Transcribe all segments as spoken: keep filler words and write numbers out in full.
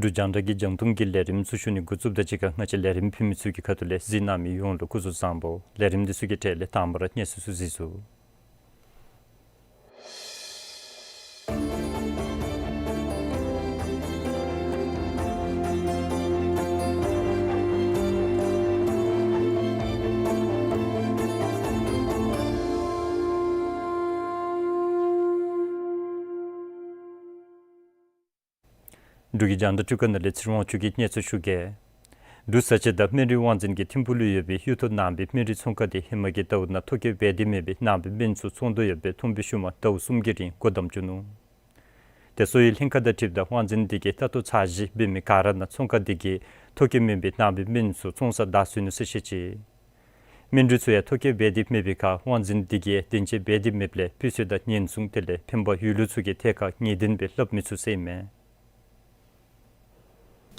འབྲུག་རྒྱང་བསྒྲགས་ཀྱི་རྒྱང་མཐོང་གི་ལས་རིམ་ཚུ་ཞུ་ནི་འགོ་བཙུགསཔ་དང་གཅིག་ཁར་ང་བཅས་ལས་རིམ་ཕུལ་མི་ཚུ་གི་ཁ་ཐུག་ལས་གཟིགས་གནང་མི་ཡོངས་ལུ་སྐུ་གཟུགས་བཟང་པོ། ལས་རིམ་འདི་ཚུ་གི་གྲས་ལས་དང་པ་ར་གནས་ཚུལ་ཚུ་གཟིགས་ཚུགས། འབྲུག་གི་རྒྱང་བསྒྲགས་ཁྲི་ཀ་ནང་ལས་ཚེ་རིང་དབང་ཕྱུག་གིས་གནས་ཚུལ་ཞུ་གེ། འབྲུག་བཟའ་ཆས་དང་སྨན་རིགས་དབང་འཛིན་གྱི་ཐིམ་ཕུག་ལུ་ཡོད་པའི་གཡུ་ཐོག་ནང་པའི་སྨན་རིགས་ཚོང་ཁང་དེ་ཧེ་མ་གི་ཟླཝ་ནང་ཐོ་བཀོད་འབད་དེ་མེད་པའི་ནང་པའི་སྨན་ཚུ་བཙོང་དོ་ཡོདཔ་སྦེ་ཐོན་པའི་ཤུལ་མ་ཟླཝ་གསུམ་གྱི་རིང་སྒོ་བསྡམ་བཅུག་ནུག། དེ་གསོ་བའི་ལྷན་ཁག་དང་འཁྲིལཝ་ད་དབང་འཛིན་དེ་གིས་ལྟ་རྟོག་ཚར་གཞི་འབད་མི་ག་ར་ནང་ཚོང་ཁང་དེ་གིས་ཐོ་བཀོད་མེད་པའི་ནང་པའི་སྨན་ཚུ་བཙོང་ས་བདའ་སོ་ནུག་ཟེར་བཤད་ཅི། སྨན་རིགས་ཚུ་ཡང་ཐོ་བཀོད་འབད་དེ་མེད་པའི་ཁར་དབང་འཛིན་དེ་གིས་བདེན་དཔྱད་འབད་དེ་མེདཔ་ལས་སྤུས་ཚད་དང་ཉེན་སྲུང་དེ་ལས་ཕན་པ་ཡོད་ལུགས་ཚུ་གི་ཐད་ཁར་ངེས་བདེན་སྦེ་སླབ་མི་ཚུ་ཟེར་ཨིན་མས།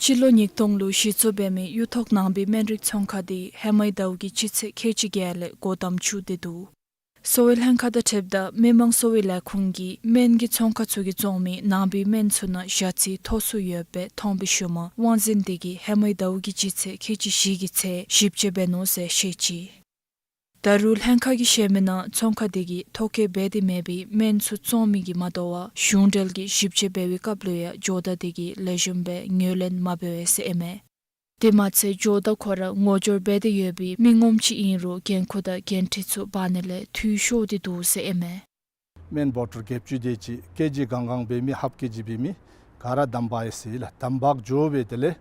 སྤྱི་ལོ་ཉིས་སྟོང་ལུ་གཞི་བཙུགས་འབད་མི་གཡུ་ཐོག་ནང་པའི་སྨན་རིགས་ཚོང་ཁང་དེ་ཧེ་མའི་ཟླཝ་གི་སྤྱི་ཚེས་ཁལ་གཅིག་བརྒྱད་ལས་སྒོ་བསྡམ་བཅུག་སྟེ་འདུག། གསོ་བའི་ལྷན་ཁག་དང་འཁྲིལཝ་ད་མི་མང་གསོ་བའི་ལས་ཁུངས་ཀྱིས་སྨན་གྱི་ཚོང་ཁང་ཚུ་གིས་བཙོང་མི་ནང་པའི་སྨན་ཚུ་ནང་ཞ་རྩི་མཐོ་སུ་ཡོདཔ་སྦེ་མཐོང་བའི་ཤུལ་མ་དབང་འཛིན་དེ་གིས་ཧེ་མའི་ཟླཝ་གི་སྤྱི་ཚེས་ཁལ་གཅིག་བཞི་གི་ཚེ་ཞིབ་དཔྱད་འབད་ནུག་ཟེར་བཤད་ཅི། ད་རུང་ལྷན་ཁག་གིས་བཤད་མི་ནང་ཚོང་ཁང་དེ་གིས་ཐོ་བཀོད་འབད་དེ་མེད་པའི་སྨན་ཚུ་བཙོང་མི་གིས་མ་དོ་བར་གཞུང་འབྲེལ་གྱི་ཞིབ་དཔྱད་འབད་བའི་སྐབས་ལུ་ཡང་ཇོ་བདག་དེ་གིས་ལེགས་ཤོམ་སྦེ་ངོས་ལེན་མ་འབད་བས་ཟེར་ཨིན་མས། དེ་མ་ཚད་ཇོ་བདག་ཁོ་ར་ངོ་སྦྱོར་འབད་དེ་ཡོད་པའི་མི་ངོམ་ཅིག་ཨིན་རུང་འགན་ཁུར་དང་འགན་འཁྲི་ཚུ་འབག་ནི་ལས་འཐུས་ཤོར་ཏེ་འདུག་ཟེར་ཨིན་མས། སྨན་བོ་ཊལ་བརྒྱད་ཅུ་དེ་ཅིག་ཀེ་ཇི་གང་གང་འབད་མི་ཧབ་ཀེ་ཇི་འབད་མི་ག་ར་དམ་འབག་ཡི་ཟེར་ལགས། དམ་འབག་འགྱོ་སྦེ་དེ་ལས་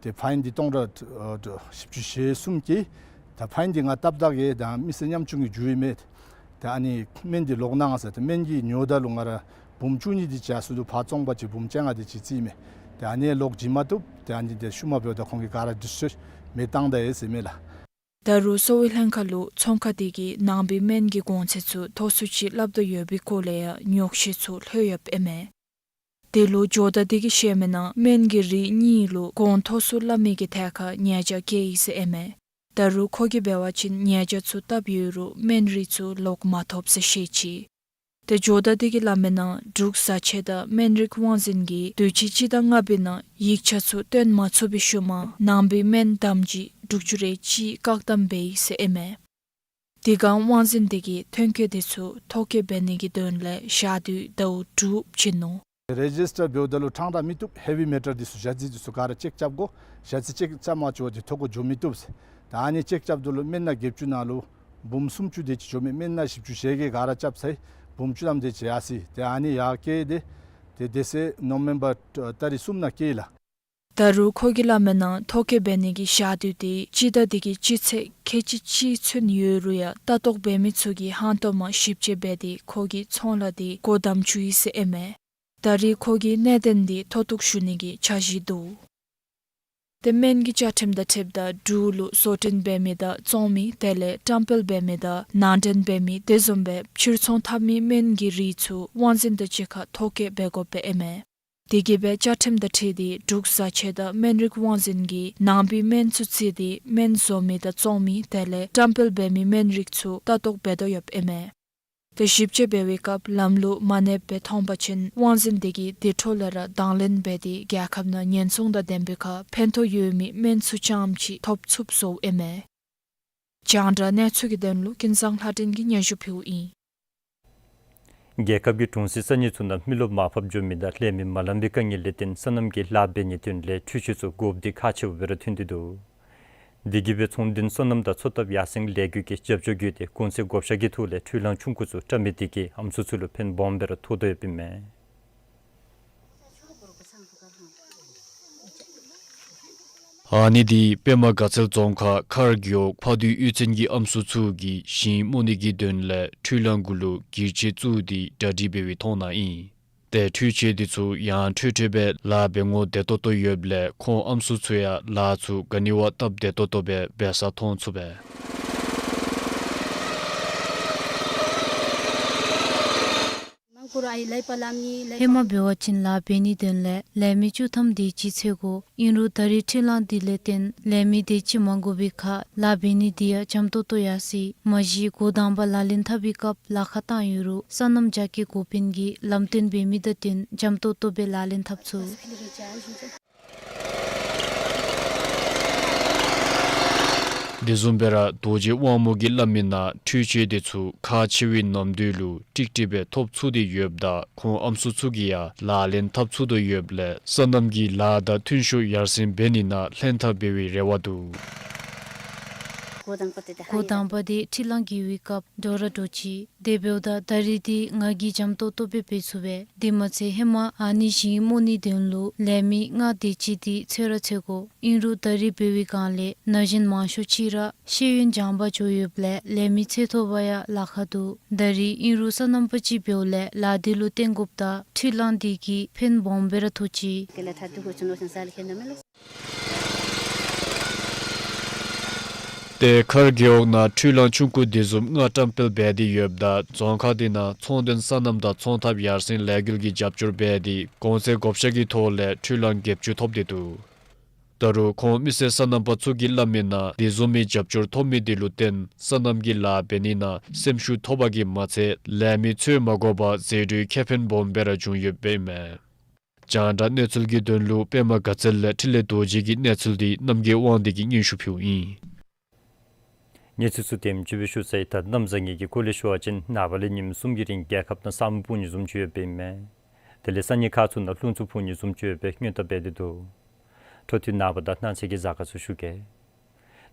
ཏེ་ཕའིན་འདི་སྟོང་ཕྲག་ཨ་བཞི་བཅུ་ཞེ་གསུམ་གྱི་ད་ཕའིན་འདི་ང་བཏབ་ད་གེ་ད་མི་སེར་ཉམ་ཆུང་གི་རྒྱུ་ཨིན་མས། ཏེ་ཨ་ནི་སྨན་འདི་ལོག་གནང་ཟེར་ཏེ་སྨན་གྱི་ཉོཝ་ད་ལུ་ང་ར་འབུམ་བཅུ་གཉིས་འདི་བྱིན་སོ་ནུག། ཕར་བཙོང་པ་ཅིན་འབུམ་བཅོ་ལྔ་འདི་ཅིག་རྩིས་མས། ཏེ་ཨ་ནི་ལོག་བྱིན་མ་བཏུབ། ཏེ་ཨ་ནི་འདི་ཤུལ་མ་འབདཝ་ད་ཁོང་གིས་ག་ར་འདི་ཚུ་མེ་བཏང་ད་ཡི་ཟེར་མས་ལགས། ད་རུང་གསོ་བའི་ལྷན་ཁག་ལུ་ཚོང་ཁང་དེ་གིས་ནང་པའི་སྨན་གྱི་གོང་ཚད་ཚུ་མཐོ་སུ་ཅིག་སླབ་དོ་ཡོད་པའི་སྐོར་ལས་ཡང་ཉོགས་བཤད་ཚུ་ལྷོད་ཡོདཔ་ཨིན་མས། དེ་ལུ་ཇོ་བདག་དེ་གིས་བཤད་མི་ནང་སྨན་གྱི་རིགས་གཉིས་ལུ་གོང་མཐོ་སུ་སླབ་མི་གི་ཐད་ཁར་ཉེས་བྱ་བཀལ་ཡི་ཟེར་ཨིན་མས། ད་རུང་ཁོ་གིས་འབད་བ་ཅིན་ཉེས་བྱ་ཚུ་བཏབ་ཡོད་རུང་སྨན་རིགས་ཚུ་ལོག་མ་ཐོབ་ཟེར་བཤད་ཅི། ཏེ་ཇོ་བདག་དེ་གིས་སླབ་མི་ནང་འབྲུག་བཟའ་ཆས་དང་སྨན་རིགས་དབང་འཛིན་གྱིས་དུས་ཅི་སྤྱི་ཟླ་ལྔ་པའི་ནང་ཡིག་ཆ་ཚུ་སྟོན་མ་ཚུགས་པའི་ཤུལ་མ་ནང་པའི་སྨན་དམ་ཇི་དྲུག་ཅུ་རེ་གཅིག་བཀག་དམ་འབད་ཡི་ཟེར་ཨིན་མས། དེ་སྒང་དབང་འཛིན་དེ་གིས་ཐོན་སྐྱེད་དེ་ཚུ་ཐོ་བཀོད་འབད་ནི་གི་དོན་ལས་ཞག་དུས་ཟླཝ་དྲུག་བྱིན་ནུག། རེ་ཇིས་ཊར་འབདཝ་ད་ལུ་ཕྲང་ད་མི་བཏུབ། ཧེ་བི་མེ་ཊལ་འདི་ཚུ་ཞ་རྩི་འདི་ཚུ་ག་ར་ཅེཀ་རྐྱབ་དགོ། ཞ་རྩི་ཅེཀ་རྐྱབ་མ་བཅུག་པ་ཅིན་ཐོ་བཀོད་འགྱོ་མི་བཏུབ་ཟེར། ད་ཨ་ནི་ཅེཀ་རྐྱབ་ད་ལུ་སྨན་སྣ་བརྒྱད་ཅུ་ནང་ལུ་འབུམ་སུམ་ཅུ་དེ་ཅིག་འགྱོ་མི་སྨན་སྣ་བཞི་བཅུ་ཞེ་བརྒྱད་ག་ར་རྐྱབ་ཚར་ཡི། འབུམ་བཅུ་ཐམ་དེ་ཅིག་ཡར་སོ་ཡི། ཏེ་ཨ་ནི་ཡར་བསྐྱལ་ཏེ་ཏེ་དེ་ཚེ་ནོ་བེམ་བར་ཏ་རིག་གསུམ་ནང་བསྐྱལ་ཡི་ལགས། ད་རུང་ཁོ་གིས་སླབ་མི་ནང་ཐོ་བཀོད་འབད་ནི་གི་ཞག་དུས་དེ་སྤྱི་ཟླ་དེ་གི་སྤྱི་ཚེས་ཁལ་གཅིག་གཅིག་ཚུན་ཡོད་རུང་ཡང་ལྟ་རྟོག་འབད་མི་ཚུ་གིས་ཧང་སྟོང་མ་ཞིབ་དཔྱད་འབད་དེ་ཁོ་གི་ཚོང་ལཱ་དེ་སྒོ་བསྡམ་བཅུག་ཡི་ཟེར་ཨིན་མས། ད་རེས་ཁོ་གིས་གནད་དོན་དེ་མཐོ་གཏུགས་ཞུ་ནི་གི་འཆར་གཞི་འདུག། ཏེ་སྨན་གྱི་བཅའ་ཁྲིམས་དང་འཁྲིལཝ་ད་འབྲུག་ལུ་བཟོ་སྐྲུན་འབད་མི་དང་བཙོང་མི་དེ་ལས་བཀྲམ་སྤེལ་འབད་མི་དང་ནང་འདྲེན་འབད་མི་དེ་བཟུམ་སྦེ་ཕྱིར་ཚོང་འཐབ་མི་སྨན་གྱི་རིགས་ཚུ་དབང་འཛིན་དང་གཅིག་ཁར་ཐོ་བཀོད་འབད་དགོཔ་སྦེ་ཨིན་མས། དེ་གིས་སྦེ་བཅའ་ཁྲིམས་དང་འཁྲིལ་ཏེ་འབྲུག་བཟའ་ཆས་དང་སྨན་རིགས་དབང་འཛིན་གྱིས་ནང་པའི་སྨན་ཚུ་བརྩིས་ཏེ་སྨན་བཟོ་མི་དང་བཙོང་མི་དེ་ལས་བཀྲམ་སྤེལ་འབད་མི་སྨན་རིགས་ཚུ་ལྟ་རྟོག་འབད་དོ་ཡོདཔ་ཨིན་མས། ཏེ་ཞིབ་དཔྱད་འབད་བའི་སྐབས་ལམ་ལུགས་མ་གནསཔ་སྦེ་མཐོང་པ་ཅིན་དབང་འཛིན་དེ་གིས་དེ་འཕྲོ་ལས་ར་དང་ལེན་འབད་དེ་རྒྱལ་ཁབ་ནང་ཉེན་སྲུང་དང་ལྡན་པའི་ཁར་ཕན་ཐོགས་ཡོད་མི་སྨན་ཚུ་རྐྱངམ་ཅིག་ཐོབ་ཚུགསཔ་བཟོཝ་ཨིན་མས། རྒྱང་བསྒྲགས་གནས་ཚུལ་གྱི་དོན་ལུ་ཀུན་བཟང་ལྷ་སྒྲོན་གྱིས་སྙན་ཞུ་ཕུལཝ་ཨིན། རྒྱལ་ཁབ་ཀྱི་གྲོང་གསེབ་ས་གནས་ཚུ་ནང་མི་རློབས་མར་ཕབ་འགྱོ་མི་དང་ལས་མི་མ་ལང་པའི་དཀའ་ངལ་ལས་བརྟེན་སོ་ནམ་གྱི་ལཱ་འབད་ནིའི་དོན་ལས་འཕྲུལ་ཆས་ཚུ་དགོཔ་འདི་ཁག་ཆེཝ་སྦེ་ར་ཐོན་ཏེ་འདུག། དེ་གིས་སྦེ་ཚོང་དོན་སོ་ནམ་དང་འཚོ་ཐབས་ཡར་སེང་ལས་འགུལ་གྱིས་རྒྱབ་སྐྱོར་བསྐྱེད་དེ་གོང་ཚད་བགོ་བཤའ་གི་ཐོག་ལས་འཕྲུལ་གླང་ཆུང་ཀུ་ཚུ་བཀྲམ་མི་དེ་གིས་ཨམ་སྲུ་ཚུ་ལུ་ཕན་སྦོམ་སྦེ་ར་ཐོགས་དོ་ཡོདཔ་ཨིན་མས། ཨ་ནི་འདི་པདྨ་དགའ་ཚལ་རྫོང་ཁག་མཁར་རྒེད་འོག་ཕག་གདུལ་གཡུས་ཚན་གྱི་ཨམ་སྲུ་ཚུ་གིས་ཞིང་རྨོ་ནི་གི་དོན་ལས་འཕྲུལ་གླང་གུ་ལུ་སྒྱིར་ཆས་བཙུགས་ཏེ་གྲ་སྒྲིག་འབད་བའི་ཐོག་ནང་ཨིན། ཏེ་འཕྲུལ་ཆས་འདི་ཚུ་ཡང་འཕྲོས་འཕྲོས་སྦེ་ལཱ་འབད་ངོ་བདེ་ཏོག་ཏོ་ཡོདཔ་ལས་ཁོང་ཨམ་སྲུ་ཚུ་ཡང་ལཱ་ཚུ་ག་ནི་བ་སྟབས་བདེ་ཏོག་ཏོ་སྦེ་འབད་ས་མཐོང་ཚུགས་པས། ཧེ་མ་འབད་བ་ཅིན་ལཱ་འབད་ནིའི་དོན་ལས་ལས་མི་བཅུ་ཐམ་དེ་ཅིག་འཚོལ་དགོ། ཨིན་རུང་ད་རེས་འཕྲུལ་གླང་འདི་ལས་བརྟེན་ལས་མི་དེ་ཅིག་མ་དགོ་པའི་ཁར་ལཱ་འབད་ནི་འདི་ཡང་འཇམ་ཏོག་ཏོ་ཡར་སོ་ཡི། མ་གཞི་འགོ་དང་པ་ལག་ལེན་འཐབ་པའི་སྐབས་ལཱ་ཁག་བཏང་ཡོད་རུང་སོ་ནམ་རྒྱ་སྐྱེད་འགོ་དཔོན་གྱིས་ལམ་སྟོན་འབད་མི་དང་བསྟུན་འཇམ་ཏོག་ཏོ་སྦེ་ལག་ལེན་འཐབ་ཚུགས། དེ་བཟུམ་སྦེ་ར་རྡོ་རྗེ་དབང་མོ་གིས་སླབ་མིའི་ནང་འཕྲུལ་ཆས་དེ་ཚུ་ཁག་ཆེ་བའི་གནམ་དུས་ལུ་ཀྲིག་ཀྲི་སྦེ་ཐོབ་ཚུགས་ཏེ་ཡོདཔ་ད་ཁོང་ཨམ་སྲུ་ཚུ་གིས་ཡང་ལག་ལེན་འཐབ་ཚུགས་དོ་ཡོདཔ་ལས་སོ་ནམ་གྱི་ལཱ་དང་ཐོན་ཤུགས་ཡར་སེང་འབད་ནི་ནང་ལྷན་ཐབས་འབད་བའི་རེ་བ་འདུག། འགོ་དང་པ་དེ་འཕྲུལ་གླང་འགྱེལ་བའི་སྐབས་འདྲོག་ར་འདྲོག་ཅི། དེ་འབདཝ་ད་ད་རེས་འདི་ང་གིས་འཇམ་ཏོག་ཏོ་སྦེ་འབད་ཚུགས་པས། དེ་མ་ཚད་ཧེ་མ་ཨ་ནི་ཞིང་རྨོ་ནིའི་དོན་ལུ་ལས་མི་ལྔ་དེ་ཅིག་འདི་འཚོལ་ར་འཚོལ་དགོ། ཨིན་རུང་ད་རེས་འབད་བའི་སྒང་ལས་ན་གཞོན་མང་ཤོས་ཅིག་ར་ཤེས་ཡོན་སྦྱངས་པ་འགྱོ་ཡོདཔ་ལས་ལས་མི་འཚོལ་ཐོབ་པར་ཡང་ལཱ་ཁག་འདུག། ད་རེས་ཨིན་རུང་སོ་ནམ་པ་ཅིག་འབདཝ་ལས་ལཱ་འདི་ལུ་བརྟེན་དགོཔ་ད་འཕྲུལ་གླང་འདི་གིས་ཕན་སྦོམ་སྦེ་ར་ཐོགས་ཅི། ཏེ་མཁར་རྒེད་འོག་ནང་འཕྲུལ་གླང་ཆུང་ཀུ་དེ་བཟུམ་ལྔ་བཀྲམ་སྤེལ་འབད་དེ་ཡོདཔ་ད་རྫོང་ཁག་དེ་ནང་ཚོང་དོན་སོ་ནམ་དང་ཚོང་ཐབས་ཡར་སེང་ལས་འགུལ་གྱིས་རྒྱབ་སྐྱོར་འབད་དེ་གོང་ཚད་བགོ་བཤའ་གི་ཐོག་ལས་འཕྲུལ་གླང་བརྒྱད་ཅུ་ཐོབ་སྟེ་འདུག། ད་རུང་ཁོང་མི་སེར་སོ་ནམ་པ་ཚུ་གིས་སླབ་མིའི་ནང་དེ་བཟུམ་མའི་རྒྱབ་སྐྱོར་ཐོབ་མི་དེ་ལུ་བརྟེན་སོ་ནམ་གྱི་ལཱ་འབད་ནི་ནང་སེམས་ཤུགས་ཐོབ་པ་གིས་མ་ཚད་ལས་མི་འཚོལ་མ་དགོ་པར་ཟད་འགྲོའི་ཁེ་ཕན་སྦོམ་སྦེ་ར་བྱུང་ཡོདཔ་ཨིན་མས། རྒྱང་བསྒྲགས་གནས་ཚུལ་གྱི་དོན་ལུ་པདྨ་དགའ་ཚལ་ལས་འཕྲིན་ལས་རྡོ་རྗེ་གི་གནས་ཚུལ་འདི་རྣམ་རྒྱལ་དབང་འདུས་ཀྱིས་སྙན་ཞུ་ཕུལཝ་ཨིན། གནས་ཚུལ་ཚུ་དེམ་ཅིག་སྦེ་ཞུ་ཚར་ཡི། ད་གནམ་བཟང་ངན་གྱི་སྐོར་ལས་ཞུ་བ་ཅིན་ནངས་པ་ལས་ཉིནམ་གསུམ་གྱི་རིང་རྒྱལ་ཁབ་ནང་ས་སྨུག་སྤུབ་ནི་བཟུམ་ཅིག་ཡོདཔ་ཨིན་མས། དེ་ལས་ས་གནས་ཁག་ཚུ་ནང་རླུང་འཚུབ་འཕུ་ནི་བཟུམ་ཅིག་ཡོད་པའི་སྔོན་བརྡ་འབད་དེ་འདུག། འཕྲོ་མཐུད་ནངས་པ་དང་གནངས་ཚེ་གི་གཟའ་སྐར་ཚུ་ཞུ་གེ།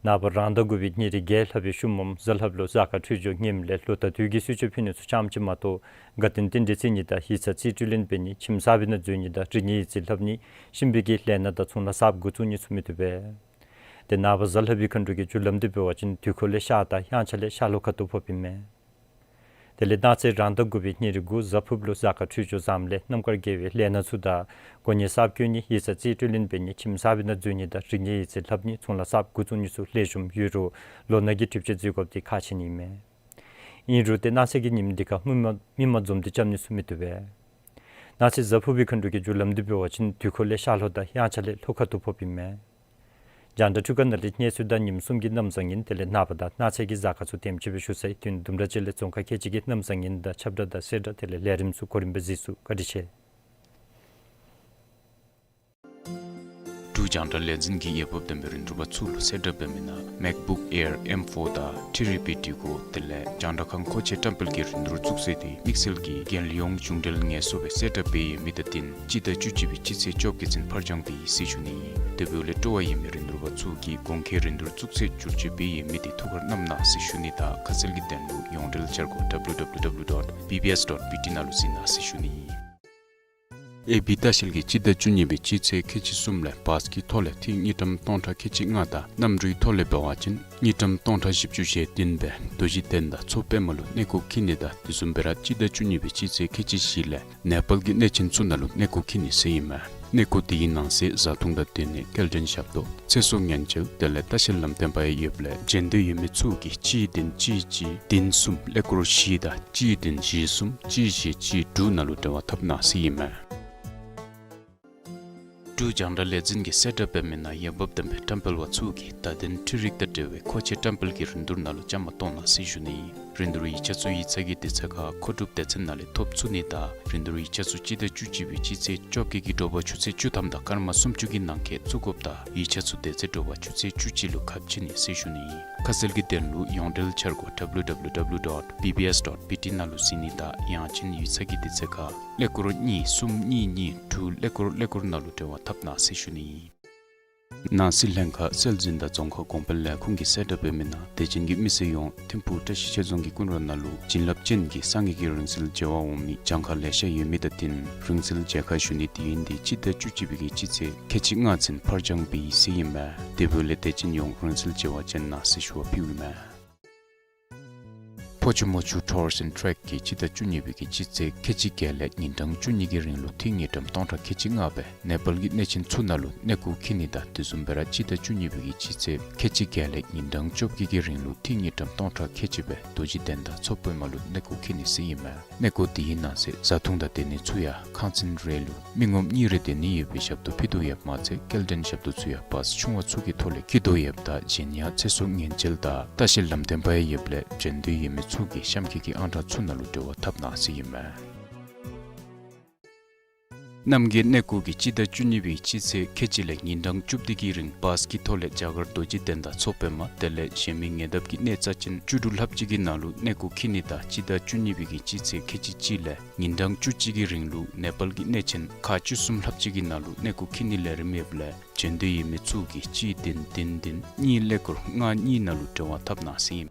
ནངས་པ་རང་ཟླ་དགུ་པའི་ཉེར་བརྒྱད་ལྷག་པའི་ཤུལ་མམ་གཟའ་ལྷགཔ་ལུ་གཟའ་སྐར་འཕྲོད་སྦྱོར་ངནམ་ལས་ལོ་ད་དུས་ཀྱི་གསོལ་མཆོད་ཕུལ་ནི་ཚུ་རྐྱངམ་ཅིག་མ་གཏོགས་དགའ་སྟོན་རྟེན་འབྲེལ་བརྩི་ནི་དང་ཡིག་ཚང་རྩིས་སྤྲོད་ལེན་འབད་ནི་ཁྱིམ་གསར་པའི་ནང་འཛུལ་ནི་དང་འབྲི་ནི་ཡིག་རྩིས་ལྷབ་ནི་གཤིན་པོའི་གི་ལས་སྣ་དང་ཚོང་ལཱ་གསརཔ་འགོ་བཙུགས་ནི་ཚུ་མི་བཏུབ་པས། ཏེ་ནངས་པ་གཟའ་ལྷག་པའི་མཁའ་འགྲོ་གི་རྒྱུ་ལམ་འདི་འབད་བ་ཅིན་དུས་འཁོར་ལས་ཤར་དང་དབྱངས་འཆར་ལས་ཤར་ལྷོ་ཁ་ཐུག་ཕོགཔ་ཨིན་མས། དེ་ལས་གནངས་ཚེ་རང་ཟླ་དགུ་པའི་ཉེར་དགུ་གཟའ་ཕུརཔ་ལུ་གཟའ་སྐར་འཕྲོད་སྦྱོར་བཟངམ་ལས་རྣམ་དཀར་དགེ་བའི་ལས་སྣ་ཚུ་དང་གོ་གནས་གསརཔ་བསྐོ་ནི་ཡིག་ཚང་རྩིས་སྤྲོད་ལེན་འབད་ནི་ཁྱིམ་གསར་པའི་ནང་འཛུལ་ནི་དང་འབྲི་ནི་ཡིག་རྩིས་ལྷབ་ནི་ཚོང་ལཱ་གསརཔ་འགོ་བཙུགས་ནི་ཚུ་ལེགས་ཤོམ་ཡོད་རུང་ལོ་ནག་གི་གྲིབ་ཆ་འཛེམ་དགོཔ་འདི་ཁག་ཆེ་ནི་ཨིན་མས། ཨིན་རུང་ཏེ་གནངས་ཚེ་གི་ཉིནམ་འདི་ཁར་མི་མང་མི་མང་འཛོམས་ཏེ་རྐྱབ་ནི་ཚུ་མི་བཏུབ་པས། གནངས་ཚེ་གཟའ་ཕུར་པའི་མཁའ་འགྲོ་གི་རྒྱུ་ལམ་འདི་འབད་བ་ཅིན་དུས་འཁོར་ལས་ཤར་ལྷོ་དང་དབྱངས་འཆར་ལས་ལྷོ་ཁ་ཐུག་ཕོགཔ་ཨིན་མས། རྒྱང་བསྒྲགས་འཕྲུལ་ཁང་ནང་ལས་གནས་ཚུལ་དང་ཉིནམ་གསུམ་གྱི་གནམ་བཟང་ངན་དེ་ལས་ནངས་པ་དང་གནངས་ཚེ་གི་གཟའ་སྐར་ཚུ་དེམ་ཅིག་སྦེ་ཞུ་ཚར་ཡི། དུས་ཡུན་དུམ་གྲ་ཅིག་ལས་རྫོང་ཁག་ཁལ་གཅིག་གི་གནམ་བཟང་ངན་དང་ཁྱབ་བསྒྲགས་དང་གསལ་བསྒྲགས་དེ་ལས་ལས་རིམ་ཚུ་གོ་རིམ་སྦེ་གཟིགས་ཚུགས། བཀའ་དྲིན་ཆེ། འབྲུག་རྒྱང་བསྒྲགས་ལས་འཛིན་གྱིས་འོས་འབབ་ལྡན་པའི་རིན་བསྡུར་པ་ཚུ་ལུ་གསལ་བསྒྲགས་འབད་མི་ནང་MacBook Air M four དང་ཐེ་རི་པི་འབྲི་སྒོ་དེ་ལས་རྒྱང་བསྒྲགས་ཁང་མཁོ་ཆས་བཀྲམ་སྤེལ་གྱི་རིན་བསྡུར་བཙུགས་ཚེས་དེ་དམིགས་བསལ་གྱི་རྒྱལ་ཡོངས་གཞུང་འབྲེལ་ངལ་གསོ་སྦེ་གསལ་བསྒྲགས་འབད་ཡོད་མི་དང་བསྟུན་སྤྱི་ཟླ་བཅུ་གཅིག་པའི་སྤྱི་ཚེས་བཅོ་བརྒྱད་ཚུན་ཕར་འགྱངས་ཏེ་ཡོད་ཟེར་ཞུ་ནི། དེ་འབདཝ་ལས་སྤྲོ་བ་ཡོད་མི་རིན་བསྡུར་པ་ཚུ་གིས་གོང་འཁོད་རིན་བསྡུར་བཙུགས་ཚེས་བསྒྱུར་བཅོས་འབད་ཡོད་མི་དེ་ཐུགས་ཁར་བསྣམ་གནང་ཟེར་ཞུ་ནི་དང་ཁ་གསལ་གྱི་དོན་ལུ་ཡོངས་འབྲེལ་འཆར་སྒོ་W W W dot B B S dot B T ནང་ལུ་གཟིགས་གནང་ཟེར་ཞུ་ནི། ཨེ་བི་ལྟ་བཤལ་གྱིས་སྤྱི་ཟླ་བཅུ་གཉིས་པའི་སྤྱི་ཚེས་ཁལ་གཅིག་གསུམ་ལས་བཱས་ཀྱི་ཐོག་ལས་ཐེངས་དངུལ་ཀྲམ་སྟོང་ཕྲག་ཁལ་གཅིག་ལྔ་དང་གནམ་གྲུའི་ཐོག་ལས་འབད་བ་ཅིན་དངུལ་ཀྲམ་སྟོང་ཕྲག་བཞི་བཅུ་ཞེ་བདུན་སྦེ་རྡོ་རྗེ་གདན་དང་མཚོ་པདྨ་ལུ་གནས་སྐོར་འཁྱིད་ནི་དང་དེ་བཟུམ་སྦེ་ར་སྤྱི་ཟླ་བཅུ་གཉིས་པའི་སྤྱི་ཚེས་ཁལ་གཅིག་བཞི་ལས་ནེ་པཱལ་གྱི་གནས་ཆེན་ཚུ་ནང་ལུ་གནས་སྐོར་འཁྱིད་ནི་ཟེར་ཨིན་མས། གནས་སྐོར་འདི་གི་ནང་གསེས་བཟའ་འཐུང་དང་སྡོད་གནས་སྐྱེལ་འདྲེན་ཞབས་ཏོག་ཚེ་སྲོག་ཉེན་བཅོལ་དེ་ལས་ལྟ་བཤལ་ལམ་སྟོན་པ་ཡང་ཡོདཔ་ལས་བྱོན་འདོད་ཡོད་མི་ཚུ་གིས་གཅིག་བདུན་གཅིག་གཅིག་བདུན་གསུམ་ཀླད་ཀོར་བཞི་དང་གཅིག་བདུན་བཞི་གསུམ་གཅིག་བཞི་གཅིག་དྲུག་ནང་ལུ་འབྲེལ་བ་འཐབ་གནང་ཟེར་ཨིན་མས། འབྲུག་རྒྱང་བསྒྲགས་ལས་འཛིན་གྱིས་གསལ་བསྒྲགས་འབད་མི་ནང་འོས་འབབ་ལྡན་པའི་བཀྲམ་སྤེལ་པ་ཚུ་གིས་བརྡ་དོན་འཕྲུལ་རིག་དང་འབྲེལ་བའི་མཁོ་ཆས་བཀྲམ་སྤེལ་གྱི་རིན་བསྡུར་ནང་ལུ་བཅའ་མར་གཏོགས་གནང་ཟེར་ཞུ་ནི་ཨིན། རིན་བསྡུར་ཡིག་ཆ་ཚུ་ཡིག་ཚང་གི་དུས་ཚོད་ཁར་མཁོ་སྒྲུབ་སྡེ་ཚན་ནང་ལས་ཐོབ་ཚུགས་ནི་དང་རིན་བསྡུར་ཡིག་ཆ་ཚུ་སྤྱི་ཟླ་བཅུ་གཅིག་པའི་སྤྱི་ཚེས་བཅོ་བརྒྱད་ཀྱི་དྲོ་པ་ཆུ་ཚོད་བཅུ་ཐམ་དང་སྐར་མ་སུམ་ཅུ་གི་ནང་འཁོད་བཙུགས་དགོཔ་དང་ཡིག་ཆ་ཚུ་དེ་ཚེ་དྲོ་པ་ཆུ་ཚོད་བཅུ་གཅིག་ལུ་ཁ་ཕྱེ་ནི་ཟེར་ཞུ་ནི་ཨིན། ཁ་གསལ་གྱི་དོན་ལུ་ཡོངས་འབྲེལ་འཆར་སྒོ་W W W dot B B S dot B T ནང་ལུ་གཟིགས་ནི་དང་ཡང་ཅིན་ཡིག་ཚང་གི་དུས་ཚོད་ཁར་ཀླད་ཀོར་གཉིས་གསུམ་གཉིས་གཉིས་དྲུག་ཀླད་ཀོར་ཀླད་ཀོར་ནང་ལུ་འབྲེལ་བ་འཐབ་གནང་ཟེར་ཞུ་ནི་ཨིན། ནང་སྲིད་ལྷན་ཁག་སྲོལ་འཛིན་དང་རྫོང་ཁ་གོང་འཕེལ་ལས་ཁུངས་ཀྱིས་གསལ་བསྒྲགས་འབད་མི་ནང་དད་ཅན་གྱི་མི་སེར་ཡོངས་ཐིམ་ཕུག་བཀྲ་ཤིས་ཆོས་རྫོང་གི་ཀུན་ར་ནང་ལུ་བྱིན་རླབས་ཅན་གྱི་སངས་རྒྱས་ཀྱི་རིང་བསྲེལ་མཇལ་བར་འོང་མི་གྱངས་ཁ་ལེ་ཤ་ཡོད་མི་དང་བསྟུན་རིང་བསྲེལ་མཇལ་ཁ་ཞུ་ནི་དུས་ཡུན་འདི་སྤྱི་ཟླ་བཅུ་གཅིག་པའི་གི་སྤྱི་ཚེས་ཁལ་གཅིག་ལྔ་ཚུན་ཕར་འགྱངས་འབད་ཡི་ཟེར་ཨིན་མས། དེ་འབདཝ་ལས་དད་ཅན་ཡོངས་རིང་བསྲེལ་མཇལ་བར་བྱོན་གནང་ཟེར་ཞུ་བ་ཕུལཝ་ཨིན་མས། ཕོ་ཆུ་མོ་ཆུ་Tours and Trek གིས་སྤྱི་ཟླ་བཅུ་གཉིས་པའི་གི་སྤྱི་ཚེས་ཁལ་གཅིག་བརྒྱད་ལས་ཉིན་གྲངས་བཅུ་གཉིས་ཀྱི་རིང་ལུ་ཐིག་ཉིས་ཀྲམ་སྟོང་ཕྲག་ཁལ་གཅིག་ལྔ་སྦེ་ནེ་པཱལ་གྱི་གནས་ཆེན་ཚུ་ནང་ལུ་གནས་སྐོར་འཁྱིད་ནི་དང་དེ་བཟུམ་སྦེ་ར་སྤྱི་ཟླ་བཅུ་གཉིས་པའི་གི་སྤྱི་ཚེས་ཁལ་གཅིག་བརྒྱད་ལས་ཉིན་གྲངས་བཅོ་བརྒྱད་ཀྱི་རིང་ལུ་ཐིག་ཉིས་ཀྲམ་སྟོང་ཕྲག་ཁལ་གཅིག་སྦེ་རྡོ་རྗེ་གདན་དང་མཚོ་པདྨ་ལུ་གནས་སྐོར་འཁྱིད་ནི་ཟེར་ཨིན་མས། གནས་སྐོར་འདི་གི་ནང་གསེས་བཟའ་འཐུང་དང་སྡོད་གནས་ཚུ་ཡང་ཁང་ཚན་རེ་ལུ་མི་ངོམ་གཉིས་རེ་སྡོད་ནི་ཡོད་པའི་ཞབས་ཏོག་ཕུལ་དོ་ཡོདཔ་མ་ཚད་སྐྱེལ་འདྲེན་ཞབས་ཏོག་ཚུ་ཡང་བཱས་ཆུང་བ་ཚུ་གི་ཐོག་ལས་འཁྱིད་དོ་ཡོདཔ་ད་གཞན་ཡང་ཚེ་སྲོག་ཉེན་བཅོལ་དང་ལྟ་བཤལ་ལམ་སྟོན་པ་ཡང་ཡོདཔ་ལས་བྱོན་འདོད་ཡོད་མི་ཚུ་གིས་གཤམ་འཁོད་ཀྱི་ཨང་གྲངས་ཚུ་ནང་ལུ་འབྲེལ་བ་འཐབ་གནང་ཟེར་ཨིན་མས། རྣམ་རྒྱལ་གནས་སྐོར་གྱིས་སྤྱི་ཟླ་བཅུ་གཉིས་པའི་སྤྱི་ཚེས་ཁལ་གཅིག་ལས་ཉིན་གྲངས་བཅུ་བདུན་གྱི་རིང་བཱས་ཀྱི་ཐོག་ལས་རྒྱ་གར་རྡོ་རྗེ་གདན་དང་མཚོ་པདྨ་དེ་ལས་གཞན་མི་ཉེ་འདབས་ཀྱི་གནས་རྩ་ཅན་བཅུ་དྲུག་ལྷགཔ་ཅིག་གི་ནང་ལུ་གནས་སྐོར་འཁྱིད་ནི་དང་སྤྱི་ཟླ་བཅུ་གཉིས་པའི་གི་སྤྱི་ཚེས་ཁལ་གཅིག་གཅིག་ལས་ཉིན་གྲངས་བཅུ་གཅིག་གི་རིང་ལུ་ནེ་པཱལ་གྱི་གནས་ཆེན་ཁག་བཅུ་གསུམ་ལྷགཔ་ཅིག་གི་ནང་ལུ་གནས་སྐོར་འཁྱིད་ནི་ལས་རིམ་ཡོདཔ་ལས་བྱོན་འདོད་ཡོད་མི་ཚུ་གིས་གཅིག་བདུན་བདུན་བདུན་གཉིས་ཀླད་ཀོར་ལྔ་གཉིས་ནང་ལུ་འབྲེལ་བ་འཐབ་གནང་ཟེར་ཨིན།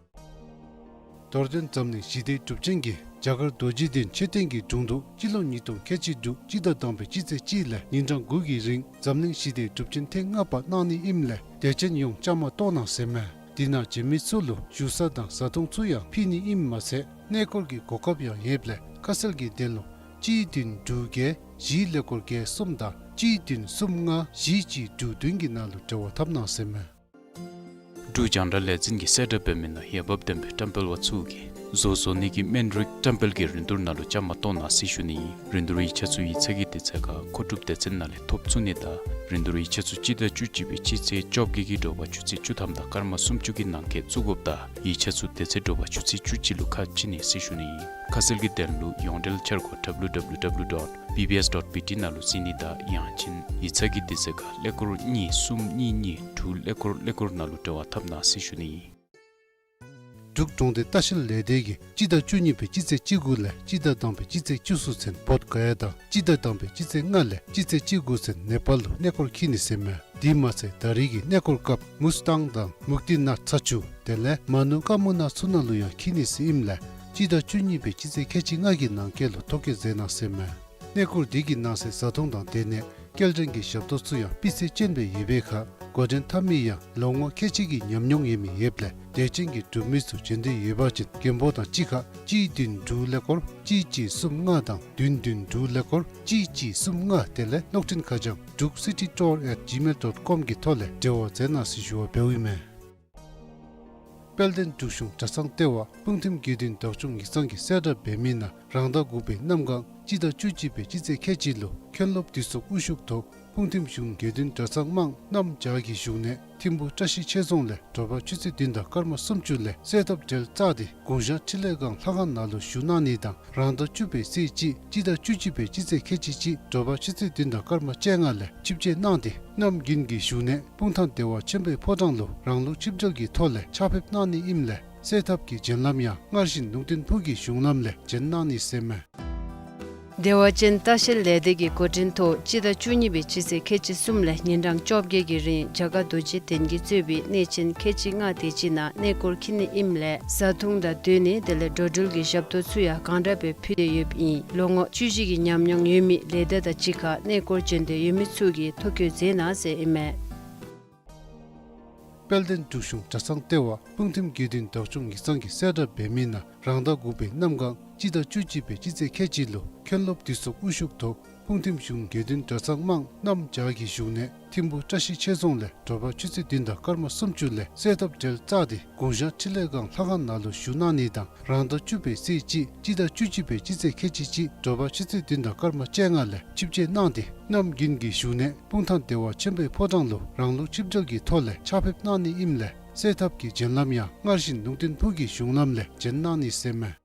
རྡོར་གདན་འཛམ་གླིང་ཞི་བདེའི་སྒྲུབ་ཆེན་གྱིས་རྒྱ་གར་རྡོ་རྗེ་གདན་མཆོད་རྟེན་གྱི་དྲུང་དུ་སྤྱི་ལོ་ཉིས་སྟོང་ཁལ་གཅིག་དྲུག་སྤྱི་ཟླ་དང་པའི་སྤྱི་ཚེས་གཅིག་ལས་ཉིན་གྲངས་དགུ་གི་རིང་འཛམ་གླིང་ཞི་བདེའི་སྒྲུབ་ཆེན་ཐེངས་ལྔ་པ་གནང་ནི་ཨིནམ་ལས་དད་ཅན་ཡོངས་བཅའ་མར་གཏོགས་གནང་ཟེར་མས། དེ་ནང་བྱོན་མི་ཚུ་ལུ་བཞུགས་ས་དང་བཟའ་འཐུང་ཚུ་ཡང་ཕུལ་ནི་ཨིནམ་མ་ཚད་གནས་སྐོར་གྱི་གོ་སྐབས་ཡང་ཡོདཔ་ལས་ཁ་གསལ་གྱི་དོན་ལུ་གཅིག་བདུན་དྲུག་བརྒྱད་བཞི་ཀླད་ཀོར་བརྒྱད་གསུམ་དང་གཅིག་བདུན་གསུམ་ལྔ་བཞི་གཅིག་དྲུག་བདུན་གྱི་ནང་ལུ་འབྲེལ་བ་འཐབ་གནང་ཟེར་མས། འབྲུག་རྒྱང་བསྒྲགས་ལས་འཛིན་གྱིས་གསལ་བསྒྲགས་འབད་མི་ནང་འོས་འབབ་ལྡན་པའི་བཀྲམ་སྤེལ་པ་ཚུ་གིས་བཟོ་བཟོ་ནི་གི་སྨན་རིགས་བཀྲམ་སྤེལ་གྱི་རིན་བསྡུར་ནང་ལུ་བཅའ་མར་གཏོགས་གནང་ཟེར་ཞུ་ནི་ཨིན། རིན་བསྡུར་ཡིག་ཆ་ཚུ་ཡིག་ཚང་གི་དུས་ཚོད་ཁར་མཁོ་སྒྲུབ་སྡེ་ཚན་ནང་ལས་ཐོབ་ཚུགས་ནི་དང་རིན་བསྡུར་ཡིག་ཆ་ཚུ་སྤྱི་ཟླ་བཅུ་གཅིག་པའི་སྤྱི་ཚེས་བཅོ་བརྒྱད་ཀྱི་དྲོ་པ་ཆུ་ཚོད་བཅུ་ཐམ་དང་སྐར་མ་སུམ་ཅུ་གི་ནང་འཁོད་བཙུགས་དགོཔ་དང་ཡིག་ཆ་ཚུ་དེ་ཚེ་དྲོ་པ་ཆུ་ཚོད་བཅུ་གཅིག་ལུ་ཁ་ཕྱེ་ནི་ཟེར་ཞུ་ནི་ཨིན། ཁ་གསལ་གྱི་དོན་ལུ་ཡོངས་འབྲེལ་འཆར་སྒོ་W W W dot B B S dot B T ནང་ལུ་གཟིགས་ནི་དང་ཡང་ཅིན་ཡིག་ཚང་གི་དུས་ཚོད་ཁར་ཀླད་ཀོར་གཉིས་གསུམ་གཉིས་གཉིས་དྲུག་ཀླད་ཀོར་ཀླད་ཀོར་ནང་ལུ་འབྲེལ་བ་འཐབ་གནང་ཟེར་ཞུ་ནི་ཨིན། འབྲུག་གྲོང་སྡེ་ལྟ་བཤལ་ལས་སྡེ་གིས་སྤྱི་ཟླ་བཅུ་གཉིས་པའི་སྤྱི་ཚེས་བཅུ་དགུ་ལས་སྤྱི་ཟླ་དང་པའི་སྤྱི་ཚེས་བཅུ་གསུམ་ཚུན་བོདྷ་ག་ཡ་དང་སྤྱི་ཟླ་དང་པའི་སྤྱི་ཚེས་ལྔ་ལས་སྤྱི་ཚེས་བཅུ་དགུ་ཚུན་ནེ་པཱལ་ལུ་གནས་སྐོར་འཁྱིད་ནི་ཟེར་མས། དེ་མ་ཚད་ད་རེས་ཀྱི་གནས་སྐོར་སྐབས་མུས་ཏང་དང་མུག་ཏི་ནཱཐ་ཚ་ཆུ་དེ་ལས་མ་ནུ་ཀ་མུ་ན་ཚུ་ནང་ལུ་ཡང་འཁྱིད་ནི་ཟེར་ཨིནམ་ལས་སྤྱི་ཟླ་བཅུ་གཉིས་པའི་སྤྱི་ཚེས་ཁལ་གཅིག་ལྔ་གི་ནང་འཁོད་ལུ་ཐོ་བཀོད་མཛད་གནང་ཟེར་མས། གནས་སྐོར་འདི་གི་ནང་གསེས་བཟའ་འཐུང་དང་སྡོད་གནས་སྐྱེལ་འདྲེན་གྱི་ཞབས་ཏོག་ཚུ་ཡང་སྤུས་ཚད་ཅན་སྦེ་ཡོད་པའི་ཁར་འགོ་འདྲེན་འཐབ་མི་ཡང་ལོ་ངོ་ཁལ་གཅིག་གི་ཉམས་མྱོང་ཡོད་མི་ཡོདཔ་ལས་དད་ཅན་གྱི་འབྲུག་མི་ཚུ་བྱོན་འདོད་ཡོད་པ་ཅིན་མགོན་པོ་དང་གཅིག་ཁར་གཅིག་བདུན་དྲུག་ཀླད་ཀོར་གཅིག་གཅིག་གསུམ་ལྔ་དང་བདུན་བདུན་དྲུག་ཀླད་ཀོར་གཅིག་གཅིག་གསུམ་ལྔ་དེ་ལས་གློག་འཕྲིན་ཁ་བྱང་druk city tour at gmail dot com གི་ཐོག་ལས་འབྲེལ་བ་མཛད་གནང་ཟེར་ཞུ་བ་འབདཝ་ཨིན་མས། དཔལ་ལྡན་འབྲུག་གཞུང་གྲྭ་ཚང་ལྟེ་བ་སྤུངས་ཐིམ་དགེ་འདུན་བདག་སྐྱོང་ཡིག་ཚང་གིས་གསལ་བསྒྲགས་འབད་མི་ནང་རང་ཟླ་དགུ་པའི་གནམ་གང་སྤྱི་ཟླ་བཅུ་གཅིག་པའི་སྤྱི་ཚེས་ཁལ་གཅིག་ལུ་མཁན་སློབ་འདུས་ཚོགས་དབུ་བཞུགས་ཐོག་སྤུངས་ཐིམ་གཞུང་དགེ་འདུན་གྲྭ་ཚང་དམངས་གནམ་བྱཱར་གྱི་བཞུགས་གནས་ཐིམ་ཕུ་བཀྲ་ཤིས་ཆོས་རྫོང་ལས་དྲོ་པ་ཆུ་ཚོད་བདུན་དང་སྐར་མ་སུམ་ཅུ་ལས་གསོལ་ཐབ་གྲལ་བཙུགས་ཏེ་དགུང་ཞག་འཕྲིན་ལས་སྒང་ལྷ་ཁང་ནང་ལུ་བཞུགས་གནང་ནི་དང་རང་ཟླ་བཅུ་པའི་ཚེས་གཅིག་སྤྱི་ཟླ་བཅུ་གཅིག་པའི་སྤྱི་ཚེས་ཁལ་གཅིག་གཅིག་དྲོ་པ་ཆུ་ཚོད་བདུན་དང་སྐར་མ་བཅོ་ལྔ་ལས་ཆིབས་བསྐྱོད་གནང་སྟེ་གནམ་དགུན་གྱི་བཞུགས་གནས་སྤུངས་ཐང་བདེ་བ་ཆེན་པོའི་ཕོ་བྲང་ལུ་རང་ལུགས་ཆིབས་གྲལ་གྱི་ཐོག་ལས་ཕྱག་ཕེབས་གནང་ནི་ཨིནམ་ལས་གསོལ་ཐབ་ཀྱི་བྱོན་ལམ་ཡང་སྔར་བཞིན་ལུང་བསྟན་ཕུག་གི་གཞུང་ལམ་ལས་བྱོན་གནང་ནི་ཟེར་མས། བདེ་བ་ཅན་ལྟ་བཤལ་ལས་སྡེ་གི་འགོ་འདྲེན་ཐོག་སྤྱི་ཟླ་བཅུ་གཉིས་པའི་སྤྱི་ཚེས་ཁལ་གཅིག་གསུམ་ལས་ཉིན་གྲངས་བཅོ་བརྒྱད་ཀྱི་རིང་རྒྱ་གར་རྡོ་རྗེ་གདན་གྱིས་གཙོས་པའི་གནས་ཆེན་ཁལ་གཅིག་ལྔ་དེ་ཅིག་ནང་གནས་སྐོར་འཁྱིད་ནི་ཨིནམ་ལས་བཟའ་འཐུང་དང་སྡོད་གནས་དེ་ལས་འགྲོ་འགྲུལ་གྱི་ཞབས་ཏོག་ཚུ་ཡང་གང་དྲག་སྦེ་ཕུལ་ཏེ་ཡོདཔ་ཨིན། ལོ་ངོ་བཅུ་བཞི་གི་ཉམས་མྱོང་ཡོད་མི་ལས་སྡེ་དང་གཅིག་ཁར་གནས་སྐོར་བྱོན་འདོད་ཡོད་མི་ཚུ་གིས་ཐོ་བཀོད་མཛད་གནང་ཟེར་ཨིན་མས། དཔལ་ལྡན་འབྲུག་གཞུང་གྲྭ་ཚང་ལྟེ་བ་སྤུངས་ཐིམ་དགེ་འདུན་བདག་སྐྱོང་ཡིག་ཚང་གིས་གསལ་བསྒྲགས་འབད་མི་ནང་རང་ཟླ་དགུ་པའི་གནམ་གང་སྤྱི་ཟླ་བཅུ་གཅིག་པའི་སྤྱི་ཚེས་ཁལ་གཅིག་ལུ་མཁན་སློབ་འདུས་ཚོགས་དབུ་བཞུགས་ཐོག་ སྤུངས་ཐིམ་གཞུང་དགེ་འདུན་གྲྭ་ཚང་དམངས་གནམ་བྱཱར་གྱི་བཞུགས་གནས་ཐིམ་ཕུ་བཀྲ་ཤིས་ཆོས་རྫོང་ལས་དྲོ་པ་ཆུ་ཚོད་བདུན་དང་སྐར་མ་སུམ་ཅུ་ལས་གསོལ་ཐབ་གྲལ་བཙུགས་ཏེ་དགུང་ཞག་འཕྲིན་ལས་སྒང་ལྷ་ཁང་ནང་ལུ་བཞུགས་གནང་ནི་དང་རང་ཟླ་བཅུ་པའི་ཚེས་གཅིག་སྤྱི་ཟླ་བཅུ་གཅིག་པའི་སྤྱི་ཚེས་ཁལ་གཅིག་གཅིག་དྲོ་པ་ཆུ་ཚོད་བདུན་དང་སྐར་མ་བཅོ་ལྔ་ལས་ཆིབས་བསྐྱོད་གནང་སྟེ་གནམ་དགུན་གྱི་བཞུགས་གནས་སྤུངས་ཐང་བདེ་བ་ཆེན་པོའི་ཕོ་བྲང་ལུ་རང་ལུགས་ཆིབས་གྲལ་གྱི་ཐོག་ལས་ཕྱག་ཕེབས་གནང་ནི་ཨིནམ་ལས་གསོལ་ཐབ་ཀྱི་བྱོན་ལམ་ཡང་སྔར་བཞིན་ལུང་བསྟན་ཕུག་གི་གཞུང་ལམ་ལས་བྱོན་གནང་ནི་ཟེར་མས།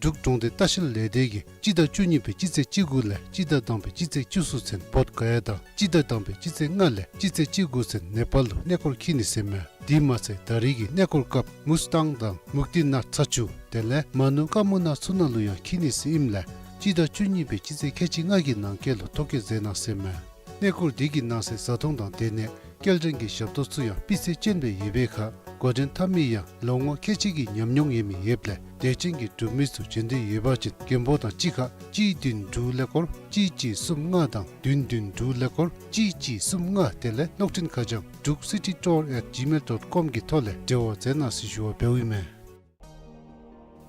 འབྲུག་གྲོང་སྡེ་ལྟ་བཤལ་ལས་སྡེ་གིས་སྤྱི་ཟླ་བཅུ་གཉིས་པའི་སྤྱི་ཚེས་བཅུ་དགུ་ལས་སྤྱི་ཟླ་དང་པའི་སྤྱི་ཚེས་བཅུ་གསུམ་ཚུན་བོདྷ་ག་ཡ་དང་སྤྱི་ཟླ་དང་པའི་སྤྱི་ཚེས་ལྔ་ལས་སྤྱི་ཚེས་བཅུ་དགུ་ཚུན་ནེ་པཱལ་ལུ་གནས་སྐོར་འཁྱིད་ནི་ཟེར་མས། དེ་མ་ཚད་ད་རེས་ཀྱི་གནས་སྐོར་སྐབས་མུས་ཏང་དང་མུཀ་ཏི་ནཱཐ་ཚ་ཆུ་དེ་ལས་མ་ནུ་ཀ་མུ་ན་ཚུ་ནང་ལུ་ཡང་འཁྱིད་ནི་ཟེར་ཨིནམ་ལས་སྤྱི་ཟླ་བཅུ་གཉིས་པའི་སྤྱི་ཚེས་ཁལ་གཅིག་ལྔ་གི་ནང་འཁོད་ལུ་ཐོ་བཀོད་མཛད་གནང་ཟེར་མས། གནས་སྐོར་དེ་གི་ནང་གསེས་བཟའ་འཐུང་དང་སྡོད་གནས་སྐྱེལ་འདྲེན་གྱི་ཞབས་ཏོག་ཚུ་ཡང་སྤུས་ཚད་ཅན་སྦེ་ཡོད་པའི་ཁར་འགོ་འདྲེན་འཐབ་མི་ཡང་ལོ་ངོ་ཁལ་གཅིག་གི་ཉམས་མྱོང་ཡོད་མི་ཡོདཔ་ལས་དད་ཅན་གྱི་འབྲུག་མི་ཚུ་བྱོན་འདོད་ཡོད་པ་ཅིན་མགོན་པོ་དང་གཅིག་ཁར་གཅིག་བདུན་དྲུག་ཀླད་ཀོར་གཅིག་གཅིག་གསུམ་ལྔ་དང་བདུན་བདུན་དྲུག་ཀླད་ཀོར་གཅིག་གཅིག་གསུམ་ལྔ་དེ་ལས་གློག་འཕྲིན་ཁ་བྱང་druk city tour at gmail dot com གི་ཐོག་ལས་འབྲེལ་བ་མཛད་གནང་ཟེར་ཞུ་བ་འབདཝ་ཨིན་མས།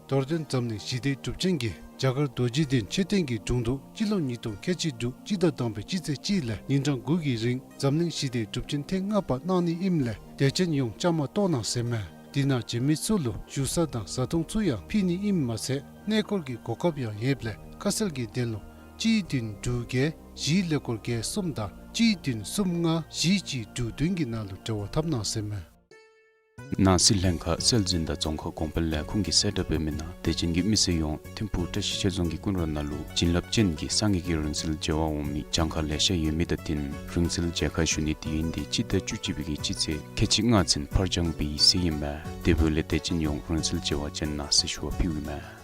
རྡོར་གདན་འཛམ་གླིང་ཞི་བདེའི་སྒྲུབ་ཆེན་གྱིས་རྒྱ་གར་རྡོ་རྗེ་གདན་མཆོད་རྟེན་གྱི་དྲུང་དུ་སྤྱི་ལོ་ཉིས་སྟོང་ཁལ་གཅིག་དྲུག་སྤྱི་ཟླ་དང་པའི་སྤྱི་ཚེས་གཅིག་ལས་ཉིན་གྲངས་དགུ་གི་རིང་འཛམ་གླིང་ཞི་བདེའི་སྒྲུབ་ཆེན་ཐེངས་ལྔ་པ་གནང་ནི་ཨིནམ་ལས་དད་ཅན་ཡོངས་བཅའ་མར་གཏོགས་གནང་ཟེར་མས། དེ་ནང་བྱོན་མི་ཚུ་ལུ་བཞུགས་ས་དང་བཟའ་འཐུང་ཚུ་ཡང་ཕུལ་ནི་ཨིནམ་མ་ཚད་གནས་སྐོར་གྱི་གོ་སྐབས་ཡང་ཡོདཔ་ལས་ཁ་གསལ་གྱི་དོན་ལུ་གཅིག་བདུན་དྲུག་བརྒྱད་བཞི་ཀླད་ཀོར་བརྒྱད་གསུམ་དང་གཅིག་བདུན་གསུམ་ལྔ་བཞི་གཅིག་དྲུག་བདུན་གྱི་ནང་ལུ་འབྲེལ་བ་འཐབ་གནང་ཟེར་མས། ནང་སྲིད་ལྷན་ཁག་སྲོལ་འཛིན་དང་རྫོང་ཁ་གོང་འཕེལ་ལས་ཁུངས་ཀྱིས་གསལ་བསྒྲགས་འབད་མི་ནང་དད་ཅན་གྱི་མི་སེར་ཡོངས་ཐིམ་ཕུག་བཀྲ་ཤིས་ཆོས་རྫོང་གི་ཀུན་ར་ནང་ལུ་བྱིན་རླབས་ཅན་གྱི་སངས་རྒྱས་ཀྱི་རིང་བསྲེལ་མཇལ་བར་འོང་མི་གྱངས་ཁ་ལེ་ཤ་ཡོད་མི་དང་བསྟུན་རིང་བསྲེལ་མཇལ་ཁ་ཞུ་ནི་དུས་ཡུན་དེ་སྤྱི་ཟླ་བཅུ་གཅིག་པའི་གི་སྤྱི་ཚེས་ཁལ་གཅིག་ལྔ་ཚུན་ཕར་འགྱངས་འབད་ཡི་ཟེར་ཨིན་མས། དེ་འབདཝ་ལས་དད་ཅན་ཡོངས་རིང་བསྲེལ་མཇལ་བར་བྱོན་གནང་ཟེར་ཞུ་བ་ཕུལཝ་ཨིན་མས།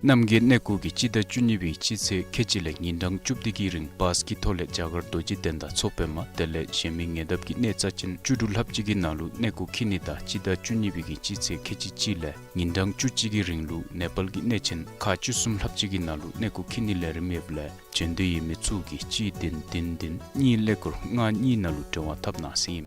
རྣམ་རྒྱལ་གནས་སྐོར་གྱིས་སྤྱི་ཟླ་བཅུ་གཉིས་པའི་སྤྱི་ཚེས་ཁལ་གཅིག་ལས་ཉིན་གྲངས་བཅུ་བདུན་གྱི་རིང་བཱས་ཀྱི་ཐོག་ལས་རྒྱ་གར་རྡོ་རྗེ་གདན་དང་མཚོ་པདྨ་དེ་ལས་གཞན་མི་ཉེ་འདབས་ཀྱི་གནས་རྩ་ཅན་བཅུ་དྲུག་ལྷགཔ་ཅིག་གི་ནང་ལུ་གནས་སྐོར་འཁྱིད་ནི་དང་སྤྱི་ཟླ་བཅུ་གཉིས་པའི་གི་སྤྱི་ཚེས་ཁལ་གཅིག་གཅིག་ལས་ཉིན་གྲངས་བཅུ་གཅིག་གི་རིང་ལུ་ནེ་པཱལ་གྱི་གནས་ཆེན་ཁག་བཅུ་གསུམ་ལྷགཔ་ཅིག་གི་ནང་ལུ་གནས་སྐོར་འཁྱིད་ནི་ལས་རིམ་ཡོདཔ་ལས་བྱོན་འདོད་ཡོད་མི་ཚུ་གིས་གཅིག་བདུན་བདུན་བདུན་གཉིས་ཀླད་ཀོར་ལྔ་གཉིས་ནང་ལུ་འབྲེལ་བ་འཐབ་གནང་ཟེར་ཨིན།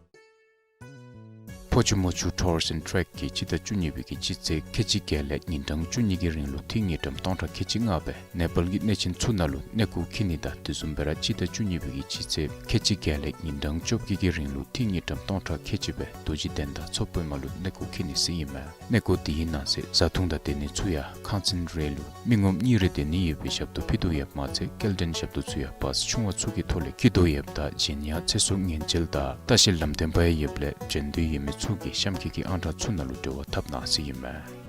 ཕོ་ཆུ་མོ་ཆུ་ཊུརསི་ཨེནཌ་ཊེཀ་གིས་སྤྱི་ཟླ་བཅུ་གཉིས་པའི་གི་སྤྱི་ཚེས་ཁལ་གཅིག་བརྒྱད་ལས་ཉིན་གྲངས་བཅུ་གཉིས་ཀྱི་རིང་ལུ་ཏི་རུ་དངུལ་ཀྲམ་སྟོང་ཕྲག་ཁལ་གཅིག་ལྔ་སྦེ་ནེ་པཱལ་གྱི་གནས་ཆེན་ཚུ་ནང་ལུ་གནས་སྐོར་འཁྱིད་ནི་དང་དེ་བཟུམ་སྦེ་ར་སྤྱི་ཟླ་བཅུ་གཉིས་པའི་གི་སྤྱི་ཚེས་ཁལ་གཅིག་བརྒྱད་ལས་ཉིན་གྲངས་བཅོ་བརྒྱད་ཀྱི་རིང་ལུ་ཏི་རུ་དངུལ་ཀྲམ་སྟོང་ཕྲག་ཁལ་གཅིག་སྦེ་རྡོ་རྗེ་གདན་དང་མཚོ་པདྨ་ལུ་གནས་སྐོར་འཁྱིད་ནི་ཟེར་ཨིན་མས། གནས་སྐོར་དེའི་ནང་གསེས་བཟའ་འཐུང་དང་སྡོད་གནས་ཚུ་ཡང་ཁང་ཚན་རེ་ལུ་མི་ངོམ་གཉིས་རེ་སྡོད་ནི་ཡོད་པའི་ཞབས་ཏོག་ཕུལ་དོ་ཡོདཔ་མ་ཚད་སྐྱེལ་འདྲེན་ཞབས་ཏོག་ཚུ་ཡང་བཱས་ཆུང་བ་ཚུ་གི་ཐོག་ལས་འཁྱིད་དོ་ཡོདཔ་ད་གཞན་ཡང་ཚེ་སྲོག་ཉེན་བཅོལ་དང་ལྟ་བཤལ་ལམ་སྟོན་པ་ཡང་ཡོདཔ་ལས་བྱོན་འདོད་ཡོད་མི་ཚུ་གིས་གཤམ་འཁོད་ཀྱི་ཨང་གྲངས་ཚུ་ནང་ལུ་འབྲེལ་བ་འཐབ་གནང་ཟེར་ཨིན་མས།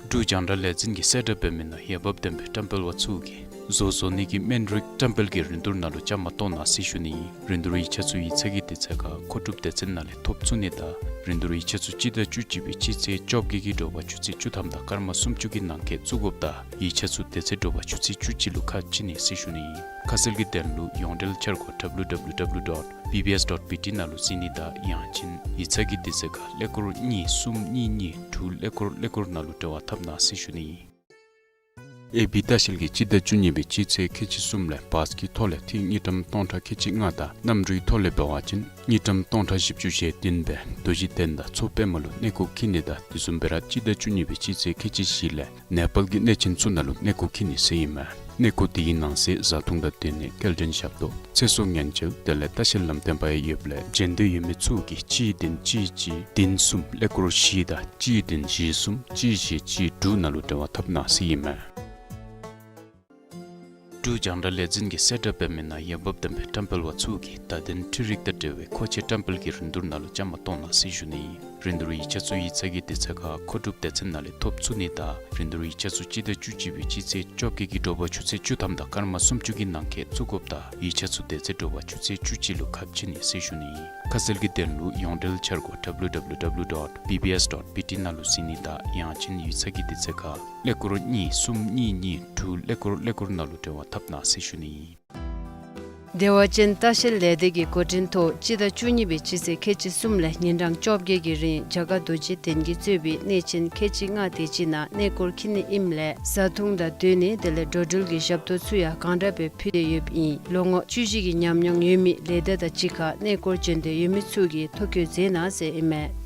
འབྲུག་རྒྱང་བསྒྲགས་ལས་འཛིན་གྱིས་གསལ་བསྒྲགས་འབད་མི་ནང་འོས་འབབ་ལྡན་པའི་བཀྲམ་སྤེལ་པ་ཚུ་གིས་བཟོ་བཟོ་ནི་གི་སྨན་རིགས་བཀྲམ་སྤེལ་གྱི་རིན་བསྡུར་ནང་ལུ་བཅའ་མར་གཏོགས་གནང་ཟེར་ཞུ་ནི་ཨིན། རིན་བསྡུར་ཡིག་ཆ་ཚུ་ཡིག་ཚང་གི་དུས་ཚོད་ཁར་མཁོ་སྒྲུབ་སྡེ་ཚན་ནང་ལས་ཐོབ་ཚུགས་ནི་དང་རིན་བསྡུར་ཡིག་ཆ་ཚུ་སྤྱི་ཟླ་བཅུ་གཅིག་པའི་སྤྱི་ཚེས་བཅོ་བརྒྱད་ཀྱི་དྲོ་པ་ཆུ་ཚོད་བཅུ་ཐམ་དང་སྐར་མ་སུམ་ཅུ་གི་ནང་འཁོད་བཙུགས་དགོཔ་ད་ཡིག་ཆ་ཚུ་དེ་ཚེ་དྲོ་པ་ཆུ་ཚོད་བཅུ་གཅིག་ལུ་ཁ་ཕྱེ་ནི་ཟེར་ཞུ་ནི་ཨིན། ཁ་གསལ་གྱི་དོན་ལུ་ཡོངས་འབྲེལ་འཆར་སྒོ་W W W dot B B S dot B T ནང་ལུ་གཟིགས་ནི་དང་ཡང་ཅིན་ཡིག་ཚང་གི་དུས་ཚོད་ཁར་ཀླད་ཀོར་གཉིས་གསུམ་གཉིས་གཉིས་དྲུག་ཀླད་ཀོར་ཀླད་ཀོར་ནང་ལུ་འབྲེལ་བ་འཐབ་གནང་ཟེར་ཞུ་ནི་ཨིན། ཨེ་བི་ལྟ་བཤལ་གྱིས་སྤྱི་ཟླ་བཅུ་གཉིས་པའི་སྤྱི་ཚེས་ཁལ་གཅིག་གསུམ་ལས་བཱས་ཀྱི་ཐོག་ལས་ཏི་རུ་དངུལ་ཀྲམ་སྟོང་ཕྲག་ཁལ་གཅིག་ལྔ་དང་གནམ་གྲུའི་ཐོག་ལས་འབད་བ་ཅིན་དངུལ་ཀྲམ་སྟོང་ཕྲག་བཞི་བཅུ་ཞེ་བདུན་སྦེ་རྡོ་རྗེ་གདན་དང་མཚོ་པདྨ་ལུ་གནས་སྐོར་འཁྱིད་ནི་དང་དེ་བཟུམ་སྦེ་ར་སྤྱི་ཟླ་བཅུ་གཉིས་པའི་སྤྱི་ཚེས་ཁལ་གཅིག་བཞི་ལས་ནེ་པཱལ་གྱི་གནས་ཆེན་ཚུ་ནང་ལུ་གནས་སྐོར་འཁྱིད་ནི་ཟེར་ཨིན་མས། གནས་སྐོར་དེའི་ནང་གསེས་བཟའ་འཐུང་དང་སྡོད་གནས་སྐྱེལ་འདྲེན་ཞབས་ཏོག་ཚེ་སྲོག་ཉེན་བཅོལ་དེ་ལས་ལྟ་བཤལ་ལམ་སྟོན་པ་ཡང་ཡོདཔ་ལས་བྱོན་འདོད་ཡོད་མི་ཚུ་གིས་གཅིག་བདུན་གཅིག་གཅིག་བདུན་གསུམ་ཀླད་ཀོར་བཞི་དང་གཅིག་བདུན་བཞི་གསུམ་གཅིག་བཞི་གཅིག་དྲུག་ནང་ལུ་འབྲེལ་བ་འཐབ་གནང་ཟེར་ཨིན་མས། འབྲུག་རྒྱང་བསྒྲགས་ལས་འཛིན་གྱིས་གསལ་བསྒྲགས་འབད་མི་ནང་འོས་འབབ་ལྡན་པའི་བཀྲམ་སྤེལ་པ་ཚུ་གིས་བརྡ་དོན་འཕྲུལ་རིག་དང་འབྲེལ་བའི་མཁོ་ཆས་བཀྲམ་སྤེལ་གྱི་རིན་བསྡུར་ནང་ལུ་བཅའ་མར་གཏོགས་གནང་ཟེར་ཞུ་ནི་ཨིན། རིན་བསྡུར་ཡིག་ཆ་ཚུ་ཡིག་ཚང་གི་དུས་ཚོད་ཁར་མཁོ་སྒྲུབ་སྡེ་ཚན་ནང་ལས་ཐོབ་ཚུགས་ནི་དང་རིན་བསྡུར་ཡིག་ཆ་ཚུ་སྤྱི་ཟླ་བཅུ་གཅིག་པའི་སྤྱི་ཚེས་བཅོ་བརྒྱད་ཀྱི་དྲོ་པ་ཆུ་ཚོད་བཅུ་ཐམ་དང་སྐར་མ་སུམ་ཅུ་གི་ནང་འཁོད་བཙུགས་དགོཔ་ད་ཡིག་ཆ་ཚུ་དེ་ཚེ་དྲོ་པ་ཆུ་ཚོད་བཅུ་གཅིག་ལུ་ཁ་ཕྱེ་ནི་ཟེར་ཞུ་ནི་ཨིན། ཁ་གསལ་གྱི་དོན་ལུ་ཡོངས་འབྲེལ་འཆར་སྒོ་W W W dot B B S dot B T ནང་ལུ་གཟིགས་ནི་དང་ཡང་ཅིན་ཡིག་ཚང་གི་དུས་ཚོད་ཁར་ཀླད་ཀོར་གཉིས་གསུམ་གཉིས་གཉིས་དྲུག་ཀླད་ཀོར་ཀླད་ཀོར་ནང་ལུ་འབྲེལ་བ་འཐབ་གནང་ཟེར་ཞུ་ནི་ཨིན། བདེ་བ་ཅན་ལྟ་བཤལ་ལས་སྡེ་གི་འགོ་འདྲེན་ཐོག་སྤྱི་ཟླ་བཅུ་གཉིས་པའི་སྤྱི་ཚེས་ཁལ་གཅིག་གསུམ་ལས་ཉིན་གྲངས་བཅོ་བརྒྱད་ཀྱི་རིང་རྒྱ་གར་རྡོ་རྗེ་གདན་གྱིས་གཙོས་པའི་གནས་ཆེན་ཁལ་གཅིག་ལྔ་དེ་ཅིག་ནང་གནས་སྐོར་འཁྱིད་ནི་ཨིནམ་ལས་བཟའ་འཐུང་དང་སྡོད་གནས་དེ་ལས་འགྲོ་འགྲུལ་གྱི་ཞབས་ཏོག་ཚུ་ཡང་གང་དྲག་སྦེ་ཕུལ་ཏེ་ཡོདཔ་ཨིན། ལོ་ངོ་བཅུ་བཞི་གི་ཉམས་མྱོང་ཡོད་མི་ལས་སྡེ་དང་གཅིག་ཁར་གནས་སྐོར་བྱོན་འདོད་ཡོད་མི་ཚུ་གིས་ཐོ་བཀོད་མཛད་གནང་ཟེར་ཨིན་མས།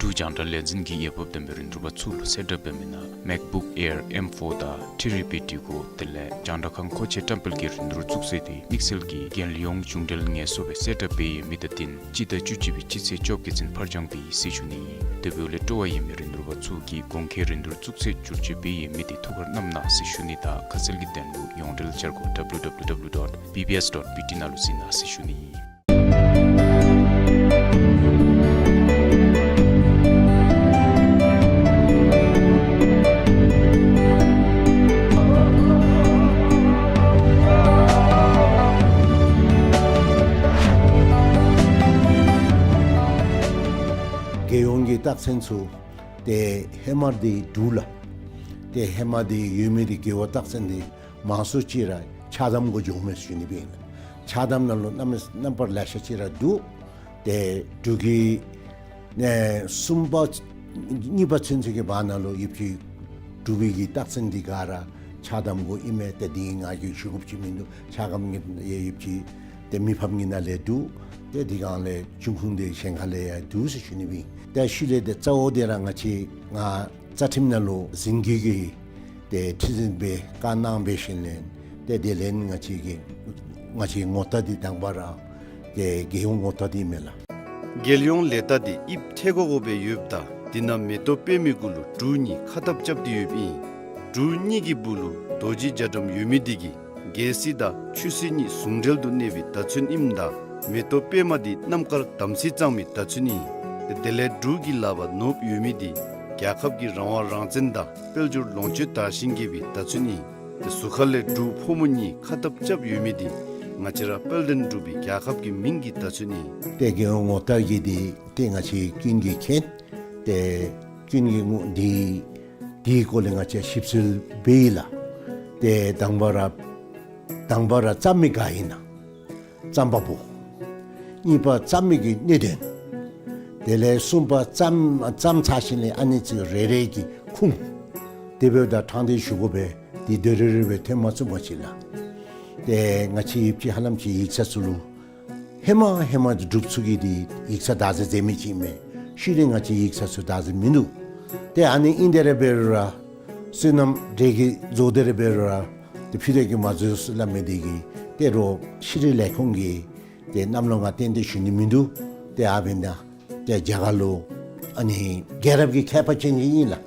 འབྲུག་རྒྱང་བསྒྲགས་ལས་འཛིན་གྱིས་འོས་འབབ་ལྡན་པའི་རིན་བསྡུར་པ་ཚུ་ལུ་གསལ་བསྒྲགས་འབད་མི་ནང་MacBook Air M four དང་ཐི་རི་པི་ཊི་གོ་དེ་ལས་རྒྱང་བསྒྲགས་ཁང་མཁོ་ཆས་བཀྲམ་སྤེལ་གྱི་རིན་བསྡུར་བཙུགས་ཚེས་དེ་དམིགས་བསལ་གྱིས་རྒྱལ་ཡོངས་གཞུང་འབྲེལ་ངལ་གསོ་སྦེ་གསལ་བསྒྲགས་འབད་ཡོད་མི་དང་བསྟུན་སྤྱི་ཟླ་བཅུ་གཅིག་པའི་སྤྱི་ཚེས་བཅོ་བརྒྱད་ཚུན་ཕར་འགྱངས་འབད་ཡི་ཟེར་ཞུ་ནི་ཨིན། དེ་འབདཝ་ལས་སྤྲོ་བ་ཡོད་མི་རིན་བསྡུར་པ་ཚུ་གིས་གོང་འཁོད་རིན་བསྡུར་བཙུགས་ཚེས་བསྒྱུར་བཅོས་འབད་ཡོད་མི་དེ་ཐུགས་ཁར་བསྣམ་གནང་ཟེར་ཞུ་ནི་དང་ཁ་གསལ་གྱི་དོན་ལུ་ཡོངས་འབྲེལ་འཆར་སྒོ་W W W dot B B S dot B T ནང་ལུ་གཟིགས་གནང་ཟེར་ཞུ་ནི་ཨིན། རྒྱལ་ཡོངས་ཀྱི་རྟགས་མཚན་ཚུ་ཏེ་ཧེ་མ་འདི་འདུག་ལགས། ཏེ་ཧེ་མ་འདི་ཡོད་མི་འདི་རྒེད་འོག་རྟགས་མཚན་འདི་མང་སུ་ཅིག་ར་ཆགས་དམ་གུ་འགྱོཝ་མས་ཟེར་ཞུ་ནི་སྦེ་ཨིན་ལགས། ཆགས་དམ་ནང་ལུ་གནམ་མེད་ས་མེད་ལེ་ཤ་ཅིག་ར་འདུག། ཏེ་འབྲུག་གི་ཨེ་གསུམ་པ་གཉིས་པ་ཚུན་ཚོད་ཀྱི་བར་ན་ལུ་ཡོདཔ་ཅིག་འབྲུག་པའི་གི་རྟགས་མཚན་འདི་ག་ར་ཆགས་དམ་གུ་ཨིན་མས། ཏེ་འདི་ང་གིས་ཞུ་དགོཔ་ཅིག་མིན་འདུག། ཆགས་དམ་གྱི་ཡོདཔ་ཅིག་ཏེ་མི་ཕམ་གྱི་ནང་ལས་འདུག། ཏེ་འདི་གང་ལས་འབྱུང་ཁུངས་འདི་གཞན་ཁ་ལས་ཡང་འདུག་ཟེར་ཞུ་ནི་སྦེ་ཨིན། ཏེ་ཤུལ་ལས་ཏེ་གཙོ་བོ་འདི་ར་ང་བཅས་ང་རྩ་ཁྲིམས་ནང་ལུ་ཟིན་བྲིས་ཀྱི་ཏེ་ཁྲི་འཛིན་སྦེ་བཀའ་གནང་འབད་ཞིནམ་ལས་ཏེ་དེ་ལས་ང་བཅས་ཀྱི་ང་བཅས་ངོ་རྟགས་འདི་དང་པ་ར་ཏེ་རྒྱལ་ཡོངས་ངོ་རྟགས་འདི་མས་ལགས། རྒྱལ་ཡོངས་ལས་རྟགས་འདི་དབྱིབས་ཐལ་གོ་གོ་སྦེ་ཡོདཔ་ད་འདི་ནང་མེ་ཏོག་པདྨའི་གུ་ལུ་འབྲུག་གཉིས་ཁ་ཐབ་རྐྱབ་སྟེ་ཡོདཔ་ཨིན། འབྲུག་གཉིས་ཀྱི་སྦུག་ལུ་རྡོ་རྗེ་རྒྱ་གྲམ་ཡོད་མི་འདི་གིས་རྒྱལ་སྲིད་དང་ཆོས་སྲིད་གཉིས་ཟུང་འབྲེལ་དུ་གནས་པའི་བརྡ་མཚོན་ཨིནམ་ད་མེ་ཏོག་པདྨ་འདི་རྣམ་དཀར་དམ་ཚིག་གཙང་མའི་བརྡ་མཚོན་ཨིན། དེ་ལས་འབྲུག་གི་ལག་པར་ནོར་བུ་ཡོད་མི་འདི་རྒྱལ་ཁབ་ཀྱི་རང་དབང་རང་བཙན་དང་དཔལ་འབྱོར་ལོངས་སྤྱོད་དར་ཞིང་རྒྱས་པའི་བརྡ་མཚོན་ཨིན། དེ་ཟུར་ཁ་ལས་འབྲུག་ཕོ་མོ་གཉིས་ཁ་ཐབ་རྐྱབ་ཡོད་མི་འདི་ང་བཅས་ར་དཔལ་ལྡན་འབྲུག་པའི་རྒྱལ་ཁབ་ཀྱི་མིང་གི་བརྡ་མཚོན་ཨིན། ཏེ་རྒྱལ་ཡོངས་ངོ་རྟགས་ཀྱི་འདི་ཏེ་ང་བཅས་ཀུན་གྱིས་མཁྱེན། ཏེ་ཀུན་གྱིས་ངོ་འདི་འདིའི་སྐོར་ལས་ང་བཅས་ཞིབ་འཚོལ་འབད་ཡི་ལགས། ཏེ་དང་པ་ར་དང་པ་ར་བརྩམ་མི་ག་ཨིན་ན། བརྩམ་པ་པོ། གཉིས་པ་བརྩམ་མི་གི་གནད་དོན། དེ་ལས་གསུམ་པ་བརྩམ་བརྩམ་ཚར་ཞིནམ་ལས་ཨ་ནི་ཚུ་རེ་རེ་གི་ཁུངས། དེ་འབདཝ་ད་དྲང་བདེན་ཞུ་དགོ་པས། འདི་དོན་རེ་རེ་སྦེ་ཐོན་མ་ཚུགས་པ་ཅིག་ལགས། ཏེ་ང་བཅས་ཡིབ་ཅིག་ཧ་ལམ་ཅིག་ཡིག་ཚང་ཚུ་ལུ་ཧེ་མ་ཧེ་མ་འབྲུག་ཚུ་གི་འདི་ཡིག་ཚང་བདག་འཛིན་མཛད་མི་ཅིག་མས། ཤུལ་ལས་ང་བཅས་ཡིག་ཚང་ཚུ་བདག་འཛིན་མིན་འདུག། ཏེ་ཨ་ནི་ཨིན་དེ་ར་འབད་རུང་ར་བསོད་ནམས་འདྲེ་གིས་བཟོ་དེ་ར་འབད་རུང་ར་ཏེ་ཕུད་ར་གིས་མ་བཟོ་ཟེར་སླབ་མི་འདི་གིས་ཏེ་རོགས་ཤེས་རིག་ལས་ཁུངས་ཀྱིས་ཏེ་གནམ་ལོ་ང་ཏན་ཏན་ཞུ་ནི་མིན་འདུག། ཏེ་ཨ་འབདན་ད་ཏེ་རྒྱ་གར་ལུ་ཨ་ནི་རྒྱལ་རབས་ཀྱི་མཁས་པ་ཅན་ཅིག་ཨིན་ལགས།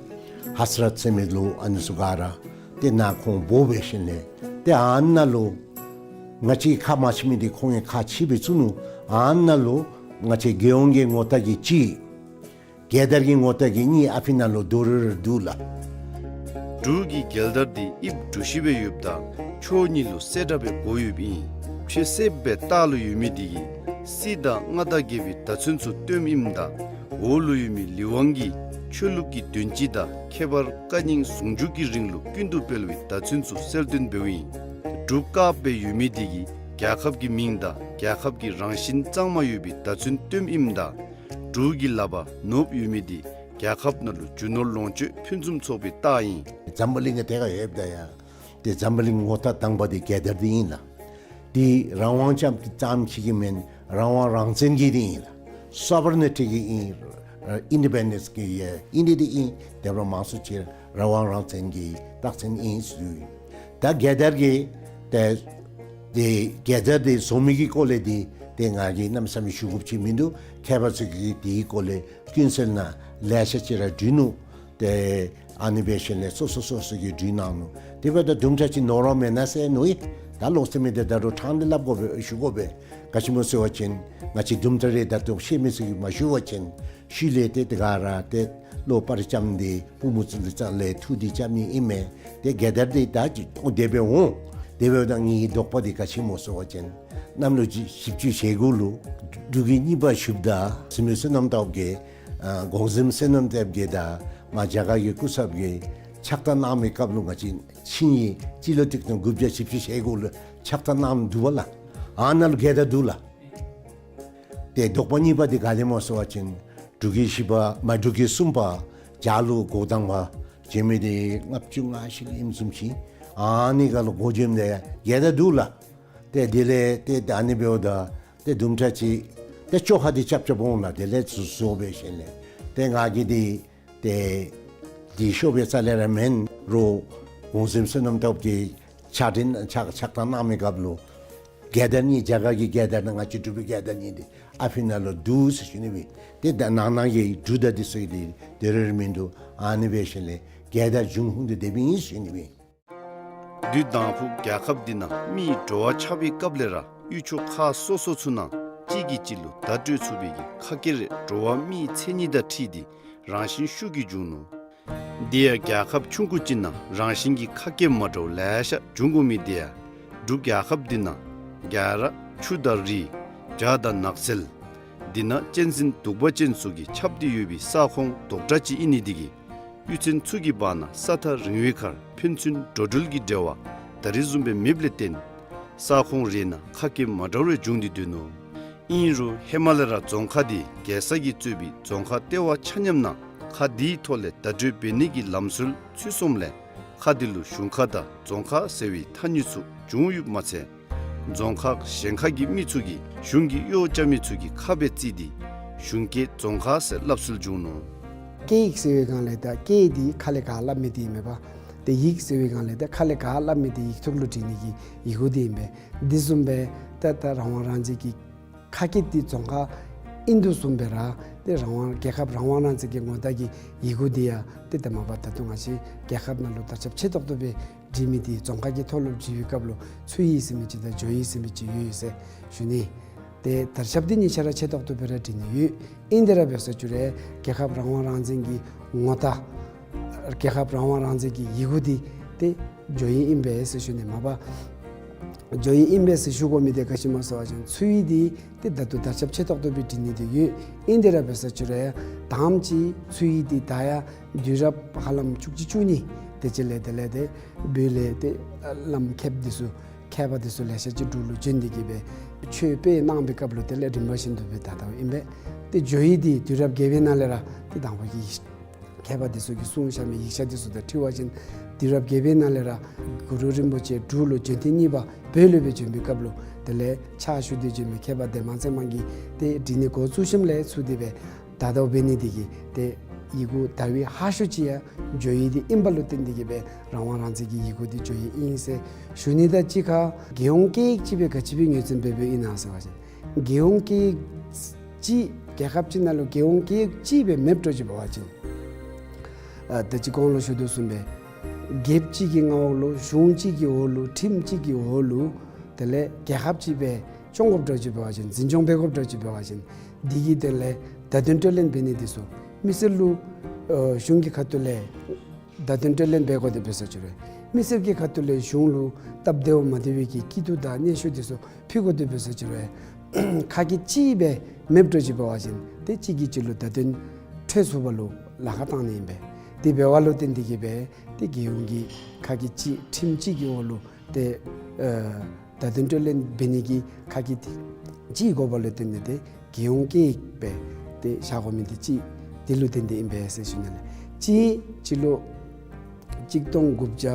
ཧ་སི་རཏ་ཟེར་མི་ལུ་ཨ་ནི་ཚུ་ག་ར་ཏེ་ནཱ་ཁོང་འབོ་འབད་ཞིནམ་ལས་ཏེ་ཨ་ནཱ་ལུ་ང་བཅས་ཁག་མ་ཆེ་མི་འདི་ཁོང་གིས་ཁག་ཆེ་སྦེ་བཙུགས་ནུག། ཨ་ནཱ་ལུ་ང་བཅས་རྒྱལ་ཡོངས་ཀྱི་ངོ་རྟགས་ཀྱི་གཅིག། རྒྱལ་དར་གྱི་ངོ་རྟགས་ཀྱི་གཉིས་ཨ་ཕི་ནང་ལུ་རྡོག་རིལ་རི་འདུག་ལགས། འབྲུག་གི་རྒྱལ་དར་འདི་དབྱིབས་གྲུ་བཞི་སྦེ་ཡོདཔ་ད་ཕྱོགས་གཉིས་ལུ་གསལ་བཀྲ་སྦེ་བགོ་ཡོདཔ་ཨིན། ཕྱེད་གསེབ་སྦེ་ལྟག་ལུ་ཡོད་མི་འདི་གིས་སྲིད་དང་མངའ་བདག་རྒྱལ་པོའི་བརྡ་མཚོན་ཚུ་སྟོནམ་ཨིནམ་ད་འོག་ལུ་ཡོད་མི་ལི་ཝང་གིས་ཆོས་ལུགས་ཀྱི་དོན་སྤྱི་དང་ཁྱད་པར་བཀའ་རྙིང་ཟུང་འཇུག་གི་རིང་ལུགས་ཀུན་ཏུ་སྤེལ་བའི་བརྡ་མཚོན་ཚུ་གསལ་སྟོན་འབདཝ་ཨིན། འབྲུག་དཀརཔོ་སྦེ་ཡོད་མི་འདི་གིས་རྒྱལ་ཁབ་ཀྱི་མིང་དང་རྒྱལ་ཁབ་ཀྱི་རང་བཞིན་གཙང་མ་ཡོད་པའི་བརྡ་མཚོན་སྟོནམ་ཨིནམ་ད་འབྲུག་གི་ལག་པར་ནོར་བུ་ཡོད་མི་འདི་རྒྱལ་ཁབ་ནང་ལུ་རྒྱུ་ནོར་ལོངས་སྤྱོད་ཕུན་སུམ་ཚོགས་པའི་རྟགས་ཨིན། འཛམ་བུ་གླིང་གི་ཐད་ཁར་ཡོདཔ་ད་ཡང་ཏེ་འཛམ་བུ་གླིང་ངོ་རྟགས་དང་པ་འདི་རྒྱལ་དར་འདི་ཨིན་ལགས། འདི་རང་དབང་ཅམ་ཙམ་ཅིག་གི་མེན། རང་དབང་རང་བཙན་གྱི་འདི་ཨིན་ལགས། སོ་བར་ནི་ཊི་གི་ཨིན། ཨིན་ཌི་པེན་ཌེནསི་གི་ཨིན་འདི་འདི་ཨིན། དེ་འབདཝ་མང་སུ་ཅིག་རང་དབང་རང་བཙན་གྱི་རྟགས་མཚན་ཨིན་ཟེར། ད་རྒྱལ་དར་གྱི་ཏེ་ཏེ་རྒྱལ་དར་འདི་བཟོ་མི་གི་སྐོར་ལས་འདི་ཏེ་ང་གིས་གནམ་མེད་ས་མེད་ཞུ་དགོཔ་ཅིག་མིན་འདུག། མཁས་པ་ཚུ་གིས་དེའི་སྐོར་ལས་ཀུན་གསལ་ནང་ལེ་ཤ་ཅིག་ར་བྲིས་ནུག། ཏེ་ཨ་ནི་འབད་ཞིནམ་ལས་སོ་སོ་སོ་སོ་གིས་བྲིས་གནང་ནུག། དེ་འབདཝ་ད་དུམ་གྲ་ཅིག་ནོར་བ་མེན་ན་ཟེར་མནོ་ཡི། ད་ལོག་སྟེ་མི་འདི་ད་རུང་དྲང་སྟེ་སླབ་དགོ་པས་ཞུ་དགོ་པས། ག་ཅི་སྨོ་ཟེར་བ་ཅིན་ང་བཅས་དུམ་གྲ་རེ་ད་ལྟོ་ཤེས་མི་ཚུ་གིས་མ་ཞུ་བ་ཅིན་ཤུལ་ལས་ཏེ་དེ་ག་ར་ཏེ་བློ་སྤར་རྐྱབ་སྟེ་པུས་མོ་ཚུ་ལུ་ཙ་ལས་འཐུ་སྟེ་རྐྱབ་ནི་ཨིན་མས། ཏེ་རྒྱལ་དར་འདི་ད་ཅི་ཨོ་དེ་སྦེ་འོང་། དེ་འབདཝ་ད་ངེའི་དོགས་པ་འདི་ག་ཅི་སྨོ་ཟེར་བ་ཅིན་གནམ་ལོ་བཞི་བཅུ་ཞེ་དགུ་ལུ་འབྲུག་གི་གཉིས་པ་ཞུཝ་ད་སྲིན་མོ་བསོད་ནམས་སྟོབས་རྒྱས་ཨ་གོང་གཟིམ་བསོད་ནམས་སྟོབས་རྒྱས་དང་མར་རྒྱ་གར་གྱི་སྐུ་ཚབ་ཀྱིས་ཕྱག་རྟགས་གནང་བའི་སྐབས་ལུ་ང་བཅས་ཆིངས་ཡིག་སྤྱི་ལོ་ཆིག་སྟོང་དགུ་བརྒྱ་བཞི་བཅུ་ཞེ་དགུ་ལུ་ཕྱག་རྟགས་གནངམ་འདུག་པ་ལགས། ཨ་ནཱ་ལུ་རྒྱལ་དར་འདུག་ལགས། ཏེ་དོགས་པ་གཉིས་པ་འདི་ག་དེ་སྨོ་ཟེར་བ་ཅིན་འབྲུག་གི་བཞི་པ་མ་འབྲུག་གི་གསུམ་པ་རྒྱ་ལུ་འགོ་དང་པ་བྱོན་མི་འདི་ལྔ་བཅུ་ང་བཞི་ལུ་ཨིནམ་བཟུམ་ཅིག། ཨ་ནི་ཁར་ལུ་འགོ་བྱོནམ་ད་ཡང་རྒྱལ་དར་འདུག་ལགས། ཏེ་དེ་ལས་ཏེ་ད་ཨ་ནི་འབདཝ་ད་ཏེ་དུམ་གྲ་ཅིག་ཏེ་བཅོ་ཁ་འདི་རྐྱབ་རྐྱབ་འོང་ལགས། དེ་ལས་ཚུར་བཟོ་འབད་ཞིནམ་ལས་ ཏེ་ང་གིས་འདི་ཏེ་འདི་ཤོབ་པའི་རྩ་ལས་ར་མེན། རོགས་གུང་གསེང་བསོད་ནམས་སྟོབས་ཀྱིས་ཕྱག་འཕྲིན་ཕྱག་ཕྱག་བཏང་གནང་མི་སྐབས་ལུ་རྒྱལ་དར་གཉིས་རྒྱ་གར་གྱི་རྒྱལ་དར་དང་ང་བཅས་འབྲུག་པའི་རྒྱལ་དར་གཉིས་འདི་ཨ་ཕི་ནང་ལུ་འདུག་ཟེར་ཞུ་ནི་སྦེ། ཏེ་ད་ནང་ན་གི་འབྲུག་དང་འདི་ཚུ་གི་འདི་དེ་རེ་རེ་མིན་འདུག། ཨ་ནི་སྦེ་ཞིནམ་ལས་རྒྱལ་དར་འབྱུང་ཁུངས་འདི་དེ་སྦེ་ཨིན་ཟེར་ཞུ་ནི་སྦེ། དུས་དང་ཕུ་རྒྱལ་ཁབ་འདི་ནང་མིའི་འགྲོ་བ་ཆགས་པའི་སྐབས་ལས་ར་ཡུལ་ཕྱོགས་ཁག་སོ་སོ་ཚུ་ནང་གཅིག་གིས་གཅིག་ལུ་བརྡ་སྤྲོད་ཚུགས་པའི་གི་ཁ་སྐད་རེ་འགྲོ་བ་མིའི་མཚན་ཉིད་དང་འཁྲིལ་ཏེ་རང་བཞིན་ཤུགས་ཀྱིས་འབྱུང་ནུག། དེ་ཡང་རྒྱལ་ཁབ་ཆུང་ཀུ་ཅིག་ནང་རང་བཞིན་གྱི་ཁ་སྐད་མ་འདྲཝ་ལེ་ཤ་འབྱུང་དགོ་མི་དེ་ཡང་འབྲུག་རྒྱལ་ཁབ་འདི་ནང་རྒྱལ་ར་ཆུ་དང་རི་བྱག་དང་ནགས་ཚལ་འདི་ནང་གཅན་གཟན་གདུག་པ་ཅན་ཚུ་གིས་ཁྱབ་སྟེ་ཡོད་པའི་ས་ཁོངས་རྡོག་ཁྲ་ཅིག་ཨིན་ནི་དེ་གིས་གཡུས་ཚན་ཚུ་གི་བར་ན་ས་ཐག་རིང་བའི་ཁར་ཕན་ཚུན་འགྲོ་འགྲུལ་གྱི་འབྲེལ་བ་ད་རེས་བཟུམ་སྦེ་མེདཔ་ལས་བརྟེན་ས་ཁོངས་རེ་ནང་ཁ་སྐད་མ་འདྲཝ་རེ་འབྱུང་སྟེ་སྡོད་ནུག། ཨིན་རུང་ཧེ་མ་ལས་ར་རྫོང་ཁག་འདི་རྒྱལ་ས་གིས་གཙོས་པའི་རྫོང་ཁག་ལྟེ་བ་ཆ་མཉམ་ནང་ཁག་འདིའི་ཐོག་ལས་བརྡ་སྤྲོད་འབད་ནི་གི་ལམ་སྲོལ་ཚུད་སོངམ་ལས་ཁག་འདི་ལུ་གཞུང་ཁག་དང་རྫོང་ཁག་ཟེར་བའི་ཐ་སྙད་ཚུ་བྱུང་ཡོདཔ་མ་ཚད་རྫོང་ཁག་གཞན་ཁག་གི་མི་ཚུ་གིས་གཞུང་གི་གཡོག་རྐྱབ་མི་ཚུ་གི་ཁ་སྦེ་བརྩི་སྟེ་གཞུང་སྐད་རྫོང་ཁ་ཟེར་སླབ་སྲོལ་བྱུང་ནུག། སྐད་ཡིག་ཟེར་བའི་སྒང་ལས་ད་སྐད་འདི་ཁ་ལས་ག་སླབ་མི་འདི་ཨིན་མས་པ། ཏེ་ཡིག་ཟེར་བའི་སྒང་ལས་ད་ཁ་ལས་ག་སླབ་མི་འདི་ཡིག་ཐོག་ལུ་བྲི་ནི་གི་ཡི་གུ་འདི་ཨིན་པས། འདི་བཟུམ་སྦེ་ད་ད་རང་དབང་རང་བཙན་གྱི་ཁ་སྐད་འདི་རྫོང་ཁ་ཨིན་དོ་བཟུམ་སྦེ་ར་ཏེ་རང་དབང་རྒྱལ་ཁབ་རང་དབང་རང་བཙན་གྱི་ངོ་རྟགས་ཀྱི་ཡི་གུ་འདི་ཡང་ཏེ་ད་མ་པ་ད་ལྟོ་ང་བཅས་རྒྱལ་ཁབ་ནང་ལུ་དར་ཁྱབ་ཆེ་ཏོག་ཏོ་སྦེ་བྲི་མི་འདི་རྫོང་ཁ་གི་ཐོག་ལུ་བྲི་བའི་སྐབས་ལུ་ཚུ་ཡི་ཟེར་མི་ཅིག་དང་ཇོ་ཡི་ཟེར་མི་ཅིག་ཡོད་ཡོད་ཟེར་ཞུ་ནི། ཏེ་དར་ཁྱབ་འདི་གཉིས་ཆ་ར་ཆེ་ཏོག་ཏོ་སྦེ་ར་བྲི་ནི་ཡོད། ཨིན་དེ་ར་འབད་ས་ཅིག་རུང་རྒྱལ་ཁབ་རང་དབང་རང་བཙན་གྱི་ངོ་རྟགས་རྒྱལ་ཁབ་རང་དབང་རང་བཙན་གྱི་ཡི་གུ་འདི་ཏེ་ཇོ་ཡི་ཨིན་པས་ཟེར་ཞུ་ནི། མ་པ་ཇོ་ཡི་ཨིན་པས་ཟེར་ཞུ་དགོ་མི་འདི་ག་ཅི་སྨོ་ཟེར་བ་ཅིན་ཚུ་ཡི་འདི་ཏེ་ད་ལྟོ་དར་ཁྱབ་ཆེ་ཏོག་ཏོ་སྦེ་བྲི་ནི་འདི་ཡོད། ཨིན་དེ་ར་འབད་ས་ཅིག་རུང་དང་པ་ཅིག་ཚུ་ཡི་འདི་ད་ཡང་དུས་རབས་ཧ་ལམ་བཅུ་གཅིག་བཅུ་གཉིས་དེ་ཅིག་ལས་དེ་ལས་ཏེ་བོད་ལས་ཏེ་བླམ་མཁསཔ་འདི་ཚུ་མཁས་པ་འདི་ཚུ་ལེ་ཤ་ཅིག་འབྲུག་ལུ་བྱོན་ཏེ་གིས་སྦེ་ཆོས་སྤེལ་གནང་བའི་སྐབས་ལུ་དེ་ལས་རིམ་པ་བཞིན་དུ་སྦེ་ད་ལྟོ་ཨིན་པས། ཏེ་ཇོ་ཡི་འདི་དུས་རབས་བརྒྱད་པའི་ནང་ལས་ར་ཏེ་དང་པ་གི་མཁས་པ་འདི་ཚུ་གིས་གསུངས་བཞག་མི་ཡིག་ཆ་འདི་ཚུ་དང་འཁྲིལ་བ་ཅིན་དུས་རབས་བརྒྱད་པའི་ནང་ལས་ར་གུ་རུ་རིན་པོ་ཆེ་འབྲུག་ལུ་བྱོན་ཐེངས་གཉིས་པ་བོད་ལུ་སྦེ་བྱོན་པའི་སྐབས་ལུ་དེ་ལས་ཕྱག་ཞུ་སྟེ་བྱོན་མི་མཁས་པ་འདན་མ་ཚེ་དམན་གྱིས་ཏེ་བྲི་ནི་འགོ་བཙུགས་ཞིནམ་ལས་ཚུར་དེ་སྦེ་ད་ལྟོ་འབད་ནི་འདི་གིས་ཏེ་ཡི་གུ་དར་བའི་ཧ་ཤོས་ཅིག་ཡང་ཇོ་ཡི་འདི་ཨིནམ་ལུ་བརྟེན་ཏེ་གིས་སྦེ་རང་དབང་རང་བཙན་གྱི་ཡི་གུ་འདི་ཇོ་ཡི་ཨིན་ཟེར་ཞུ་ནི། ད་གཅིག་ཁར་རྒྱལ་ཡོངས་སྐད་ཡིག་ཅིག་སྦེ་ག་ཅི་སྦེ་ངོས་འཛིན་འབད་འབདཝ་ཨིན་ན་ཟེར་བ་ཅིན་རྒྱལ་ཡོངས་སྐད་ཡིག་ཅིག་རྒྱལ་ཁབ་ཅིག་ནང་ལུ་རྒྱལ་ཡོངས་སྐད་ཡིག་ཅིག་སྦེ་མེདཔ་འདྲཝ་ཅིག་འབད་བ་ཅིན་ཨ་ད་ཅི་གོང་ལུ་ཞུ་དོ་བཟུམ་སྦེ་རྒྱལ་ཁབ་ཅིག་གི་མངའ་འོག་ལུ་གཞུང་གཅིག་གི་འོག་ལུ་ཁྲིམས་གཅིག་གི་འོག་ལུ་དེ་ལས་རྒྱལ་ཁབ་ཅིག་སྦེ་སྐྱོང་དགོཔ་འདྲཝ་ཅིག་འབད་བ་ཅིན་འཛིན་སྐྱོང་འབད་དགོཔ་འདྲཝ་ཅིག་འབད་བ་ཅིན་འདི་གི་དོན་ལས་བརྡ་དོན་སྤྲོད་ལེན་འབད་ནི་འདི་ཚུ་མི་སེར་ལུ་ཨ་གཞུང་གི་ཁ་ཐུག་ལས་བརྡ་དོན་སྤྲོད་ལེན་འབད་དགོ་དེ་འབད་ས་ཅིག་རུང་མི་སེར་གྱི་ཁ་ཐུག་ལས་གཞུང་ལུ་སྟབས་བདེཝ་མ་བདེ་བའི་གི་སྐྱིད་སྡུག་དང་སྙན་ཞུ་འདི་ཚུ་ཕུལ་དགོ་དེ་འབད་ས་ཅིག་རུང་ཁ་སྐད་གཅིག་སྦེ་མེདཔ་འདྲཝ་ཅིག་འབད་བ་ཅིན་ཏེ་གཅིག་གིས་གཅིག་ལུ་བརྡ་དོན་འཕྲོད་ཚུགསཔ་ལུ་ལཱ་ཁག་བཏང་ནི་ཨིན་པས། དེ་འབདཝ་ལུ་བརྟེན་ཏེ་གིས་སྦེ་ཏེ་རྒྱལ་ཡོངས་ཀྱི་ཁ་སྐད་གཅིག་ཁྲིམས་གཅིག་གི་འོག་ལུ་ཏེ་ཨ་བརྡ་དོན་སྤྲོད་ལེན་འབད་ནི་གི་ཁ་སྐད་གཅིག་དགོཔ་ལུ་བརྟེན་ཏེ་ཏེ་རྒྱལ་ཡོངས་སྐད་ཡིག་སྦེ་ཏེ་བཞག་དགོ་མི་འདི་གཅིག་འདི་ལུ་བརྟེན་ཏེ་ཨིན་པས་ཟེར་ཞུ་ནི་ལགས། གཅིག་སྤྱི་ལོ་གཅིག་སྟོང་དགུ་བརྒྱ་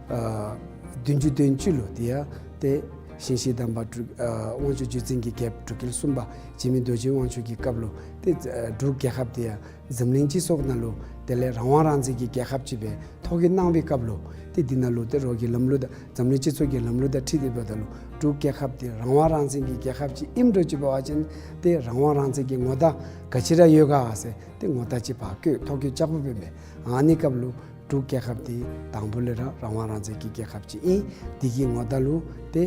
ཨ་བདུན་ཅུ་དོན་གཅིག་ལུ་དེ་ཡང་ཏེ་ཞིང་གཤེགས་དམ་པ་འབྲུག་ཨ་དབང་ཕྱུག་བརྒྱུད་འཛིན་གྱི་རྒྱལཔོ་འབྲུག་རྒྱལ་གསུམ་པ་འཇིགས་མེད་རྡོ་རྗེ་དབང་ཕྱུག་གི་སྐབས་ལུ་ཏེ་ཨ་འབྲུག་རྒྱལ་ཁབ་དེ་ཡང་འཛམ་གླིང་སྤྱི་ཚོགས་ནང་ལུ་དེ་ལས་རང་དབང་རང་བཙན་གྱི་རྒྱལ་ཁབ་ཅིག་སྦེ་ཐོ་བཀོད་གནང་བའི་སྐབས་ལུ་ཏེ་འདི་ནང་ལུ་ཏེ་རོགས་ཀྱི་ལམ་ལུགས་དང་འཛམ་གླིང་སྤྱི་ཚོགས་ཀྱི་ལམ་ལུགས་དང་འཁྲིལ་ཏེ་འབདཝ་ད་ལུ་འབྲུག་རྒྱལ་ཁབ་དེ་རང་དབང་རང་བཙན་གྱི་རྒྱལ་ཁབ་ཅིག་ཨིནམ་འདྲཝ་ཅིག་འབད་བ་ཅིན་ཏེ་རང་དབང་རང་བཙན་གྱི་ངོ་རྟགས་ག་ཅི་ར་ཡོད་ག་ཟེར་ཏེ་ངོ་རྟགས་ཅིག་ཕར་བཀོད་ཐོ་བཀོད་རྐྱབ་དགོཔ་ཨིན་པས། ཨ་ནི་སྐབས་ལུ་འབྲུག་རྒྱལ་ཁབ་དེ་དང་པོ་ལས་ར་རང་དབང་རང་བཙན་གྱི་རྒྱལ་ཁབ་ཅིག་ཨིན། དེ་གི་ངོ་རྟགས་ལུ་ཏེ་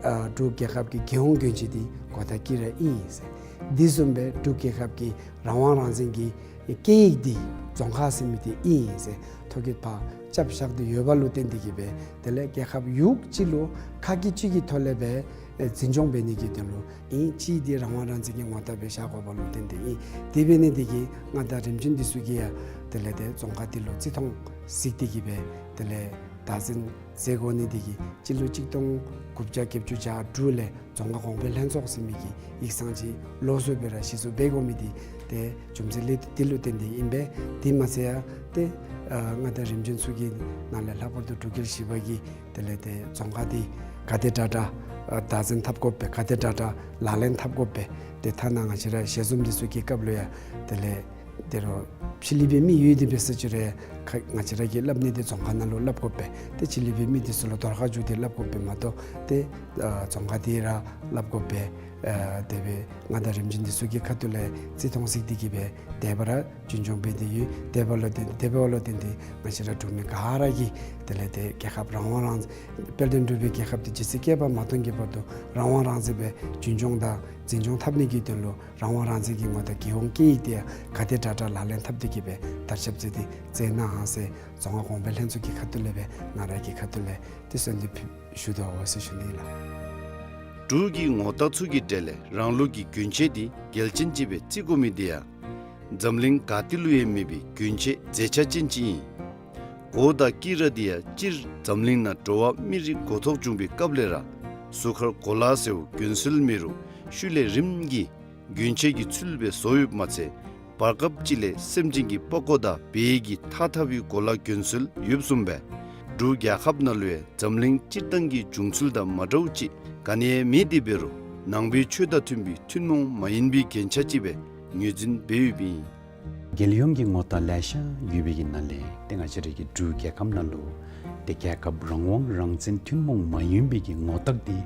ཨ་འབྲུག་རྒྱལ་ཁབ་ཀྱི་རྒྱལ་ཡོངས་གྱོན་ཆས་དེ་གོ་ཐག་གིས་ར་ཨིན་ཟེར། འདི་བཟུམ་སྦེ་འབྲུག་རྒྱལ་ཁབ་ཀྱི་རང་དབང་རང་བཙན་གྱི་སྐད་ཡིག་འདི་རྫོང་ཁ་ཟེར་མི་འདི་ཨིན་ཟེར་ཐོ་བཀོད་ཕར་རྐྱབ་བཞག་སྟེ་ཡོདཔ་ལུ་བརྟེན་ཏེ་གིས་སྦེ་དེ་ལས་རྒྱལ་ཁབ་ཡུལ་གཅིག་ལུ་ཁ་སྐད་གཅིག་གི་ཐོག་ལས་སྦེ་ཨེ་འཛིན་སྐྱོང་འབད་ནི་གི་དོན་ལུ་ཨིན། གཅིག་འདི་རང་དབང་རང་བཙན་གྱི་ངོ་རྟགས་སྦེ་བཞག་དགོཔ་ལུ་བརྟེན་ཏེ་ཨིན། དེ་འབད་ནི་འདི་གིས་མངའ་བདག་རིམ་བྱོན་འདི་ཚུ་གིས་ཡང་དེ་ལས་ཏེ་རྫོང་ཁ་འདི་ལུ་བརྩི་མཐོང་གཟིགས་ཏེ་གིས་སྦེ་དེ་ལས་བདག་འཛིན་མཛད་དགོ་ནི་འདི་གིས་སྤྱི་ལོ་གཅིག་སྟོང་དགུ་བརྒྱ་བརྒྱད་ཅུ་གྱ་དྲུག་ལས་རྫོང་ཁ་གོང་འཕེལ་ལྷན་ཚོགས་ཟེར་མི་གི་ཡིག་ཚང་ཅིག་ལོགས་སུ་སྦེ་ར་གཞི་བཙུགས་འབད་དགོ་མི་འདི་ཏེ་རྒྱུ་མཚན་ལས་འདི་ལུ་བརྟེན་ཏེ་ཨིན་པས། དེ་མ་ཚད་ཡང་ཏེ་ཨ་མངའ་བདག་རིམ་བྱོན་ཚུ་གི་ནང་ལས་ལྷག་པར་དུ་འབྲུག་རྒྱལ་བཞི་པ་གིས་དེ་ལས་ཏེ་རྫོང་ཁ་འདི་ག་དེ་དྲག་དྲག་ཨ་བདག་འཛིན་འཐབ་དགོ་པས། ག་དེ་དྲག་དྲག་ལག་ལེན་འཐབ་དགོ་པས། ཏེ་ཐ་ན་ང་བཅས་ར་ཞལ་འཛོམས་འདི་ཚུ་གི་སྐབས་ལུ་ཡང་དེ་ལས་ དེ་རུ་ཕྱི་གླིང་པའི་མི་ཡོད་དེ་འབད་ས་ཅིག་རུང་ཁ་ང་བཅས་ར་གིས་སླབ་ནི་དེ་རྫོང་ཁག་ནང་ལུ་སླབ་དགོ་པས། ཏེ་ཕྱི་གླིང་པའི་མི་དེ་ཚུ་ལུ་དོར་ཁ་བཅུག་སྟེ་སླབ་དགོ་པས་མ་གཏོགས་ཏེ་ཨ་རྫོང་ཁག་དེ་ར་སླབ་དགོ་པས། ཨ་དེ་སྦེ་མངའ་བདག་རིམ་བྱོན་དེ་ཚུ་གི་ཁ་ཐུག་ལས་རྩིས་མཐོང་གཟིགས་ཏེ་གིས་སྦེ་དེ་སྦེ་ར་རྒྱུན་སྐྱོང་འབད་དེ་ཡོད། དེ་འབདཝ་ལུ་བརྟེན་དེ་འབདཝ་ལུ་བརྟེན་ཏེ་ང་བཅས་ར་འབྲུག་མི་ག་ར་གིས་དེ་ལས་ཏེ་རྒྱལ་ཁབ་རང་དབང་རང་དཔལ་ལྡན་འབྲུག་པའི་རྒྱལ་ཁབ་དེ་ཇི་སྲིད་བསྐལ་པ་མ་སྟོངས་ཀྱི་བར་དུ་རང་དབང་རང་བཙན་སྦེ་རྒྱུན་སྐྱོང་དང་འཛིན་སྐྱོང་འཐབ་ནི་གི་དོན་ལུ་རང་དབང་རང་བཙན་གྱི་ངོ་རྟགས་རྒྱལ་ཡོངས་སྐད་ཡིག་དེ་ག་དེ་དྲག་དྲག་ལག་ལེན་འཐབ་སྟེ་གིས་སྦེ་དར་ཁྱབ་མཛད་དེ་མཛད་གནང་ཟེར་རྫོང་ཁག་གོང་འཕེལ་ལྷན་ཚོགས་ཀྱི་ཁ་ཐུག་ལས་སྦེ་ང་ར་གི་ཁ་ཐུག་ལས་ཏེ་གསོལ་འདེབས་ཞུ་དོ་ཟེར་ཞུ་ནི་ལགས། འབྲུག་གི་ངོ་རྟགས་ཚུ་གི་གྲས་ལས་རང་ལུགས་ཀྱི་གྱོན་ཆས་དེ་གལ་ཅན་ཅིག་སྦེ་བརྩི་དགོ་མི་དེ་ཡང་འཛམ་གླིང་ག་ཏེ་ལུ་ཡང་མེད་པའི་གྱོན་ཆས་མཛེས་ཆ་ཅན་ཅིག་ཨིན། གོ་དང་དཀྱི་ར་དེ་ཡང་སྤྱིར་འཛམ་གླིང་ནང་འགྲོ་བ་མི་རིགས་འགོ་ཐོག་བྱུང་པའི་སྐབས་ལས་ར་གཟུགས་ཁར་གོ་ལ་ཟེརཝ་གྱོན་སྲོལ་མེད་རུང་ཤུལ་ལས་རིམ་གྱིས་གྱོན་ཆས་ཀྱི་ཚུལ་སྦེ་བཟོ་ཡོདཔ་མ་ཚད་བར་སྐབས་ཅིག་ལས་སེམས་ཅན་གྱི་པགས་ཀོ་དང་བལ་གྱི་ཐགས་འཐག་པའི་གོ་ལ་གྱོན་སྲོལ་ཡོདཔ་བཟུམ་སྦེ་འབྲུག་རྒྱལ་ཁབ་ནང་ལུ་ཡང་འཛམ་གླིང་སྤྱིར་བཏང་གི་བྱུང་ཚུལ་དང་མ་འདྲཝ་ཅིག་ག་ནི་ཡང་མེད་དེ་འབད་རུང་ནང་པའི་ཆོས་དང་མཐུན་པའི་ཐུན་མོང་མ་ཡིན་པའི་རྒྱན་ཆ་ཅིག་སྦེ་ངོས་འཛིན་འབད་ཡོདཔ་ཨིན། རྒྱལ་ཡོངས་ཀྱི་ངོ་རྟགས་ལེ་ཤ་ཡོད་པའི་གི་ནང་ལས་ཏེ་ང་བཅས་རའི་གི་འབྲུག་རྒྱལ་ཁབ་ནང་ལུ་ཏེ་རྒྱལ་ཁབ་རང་དབང་རང་བཙན་ཐུན་མོང་མ་ཡིན་པའི་གི་ངོ་རྟགས་དེ་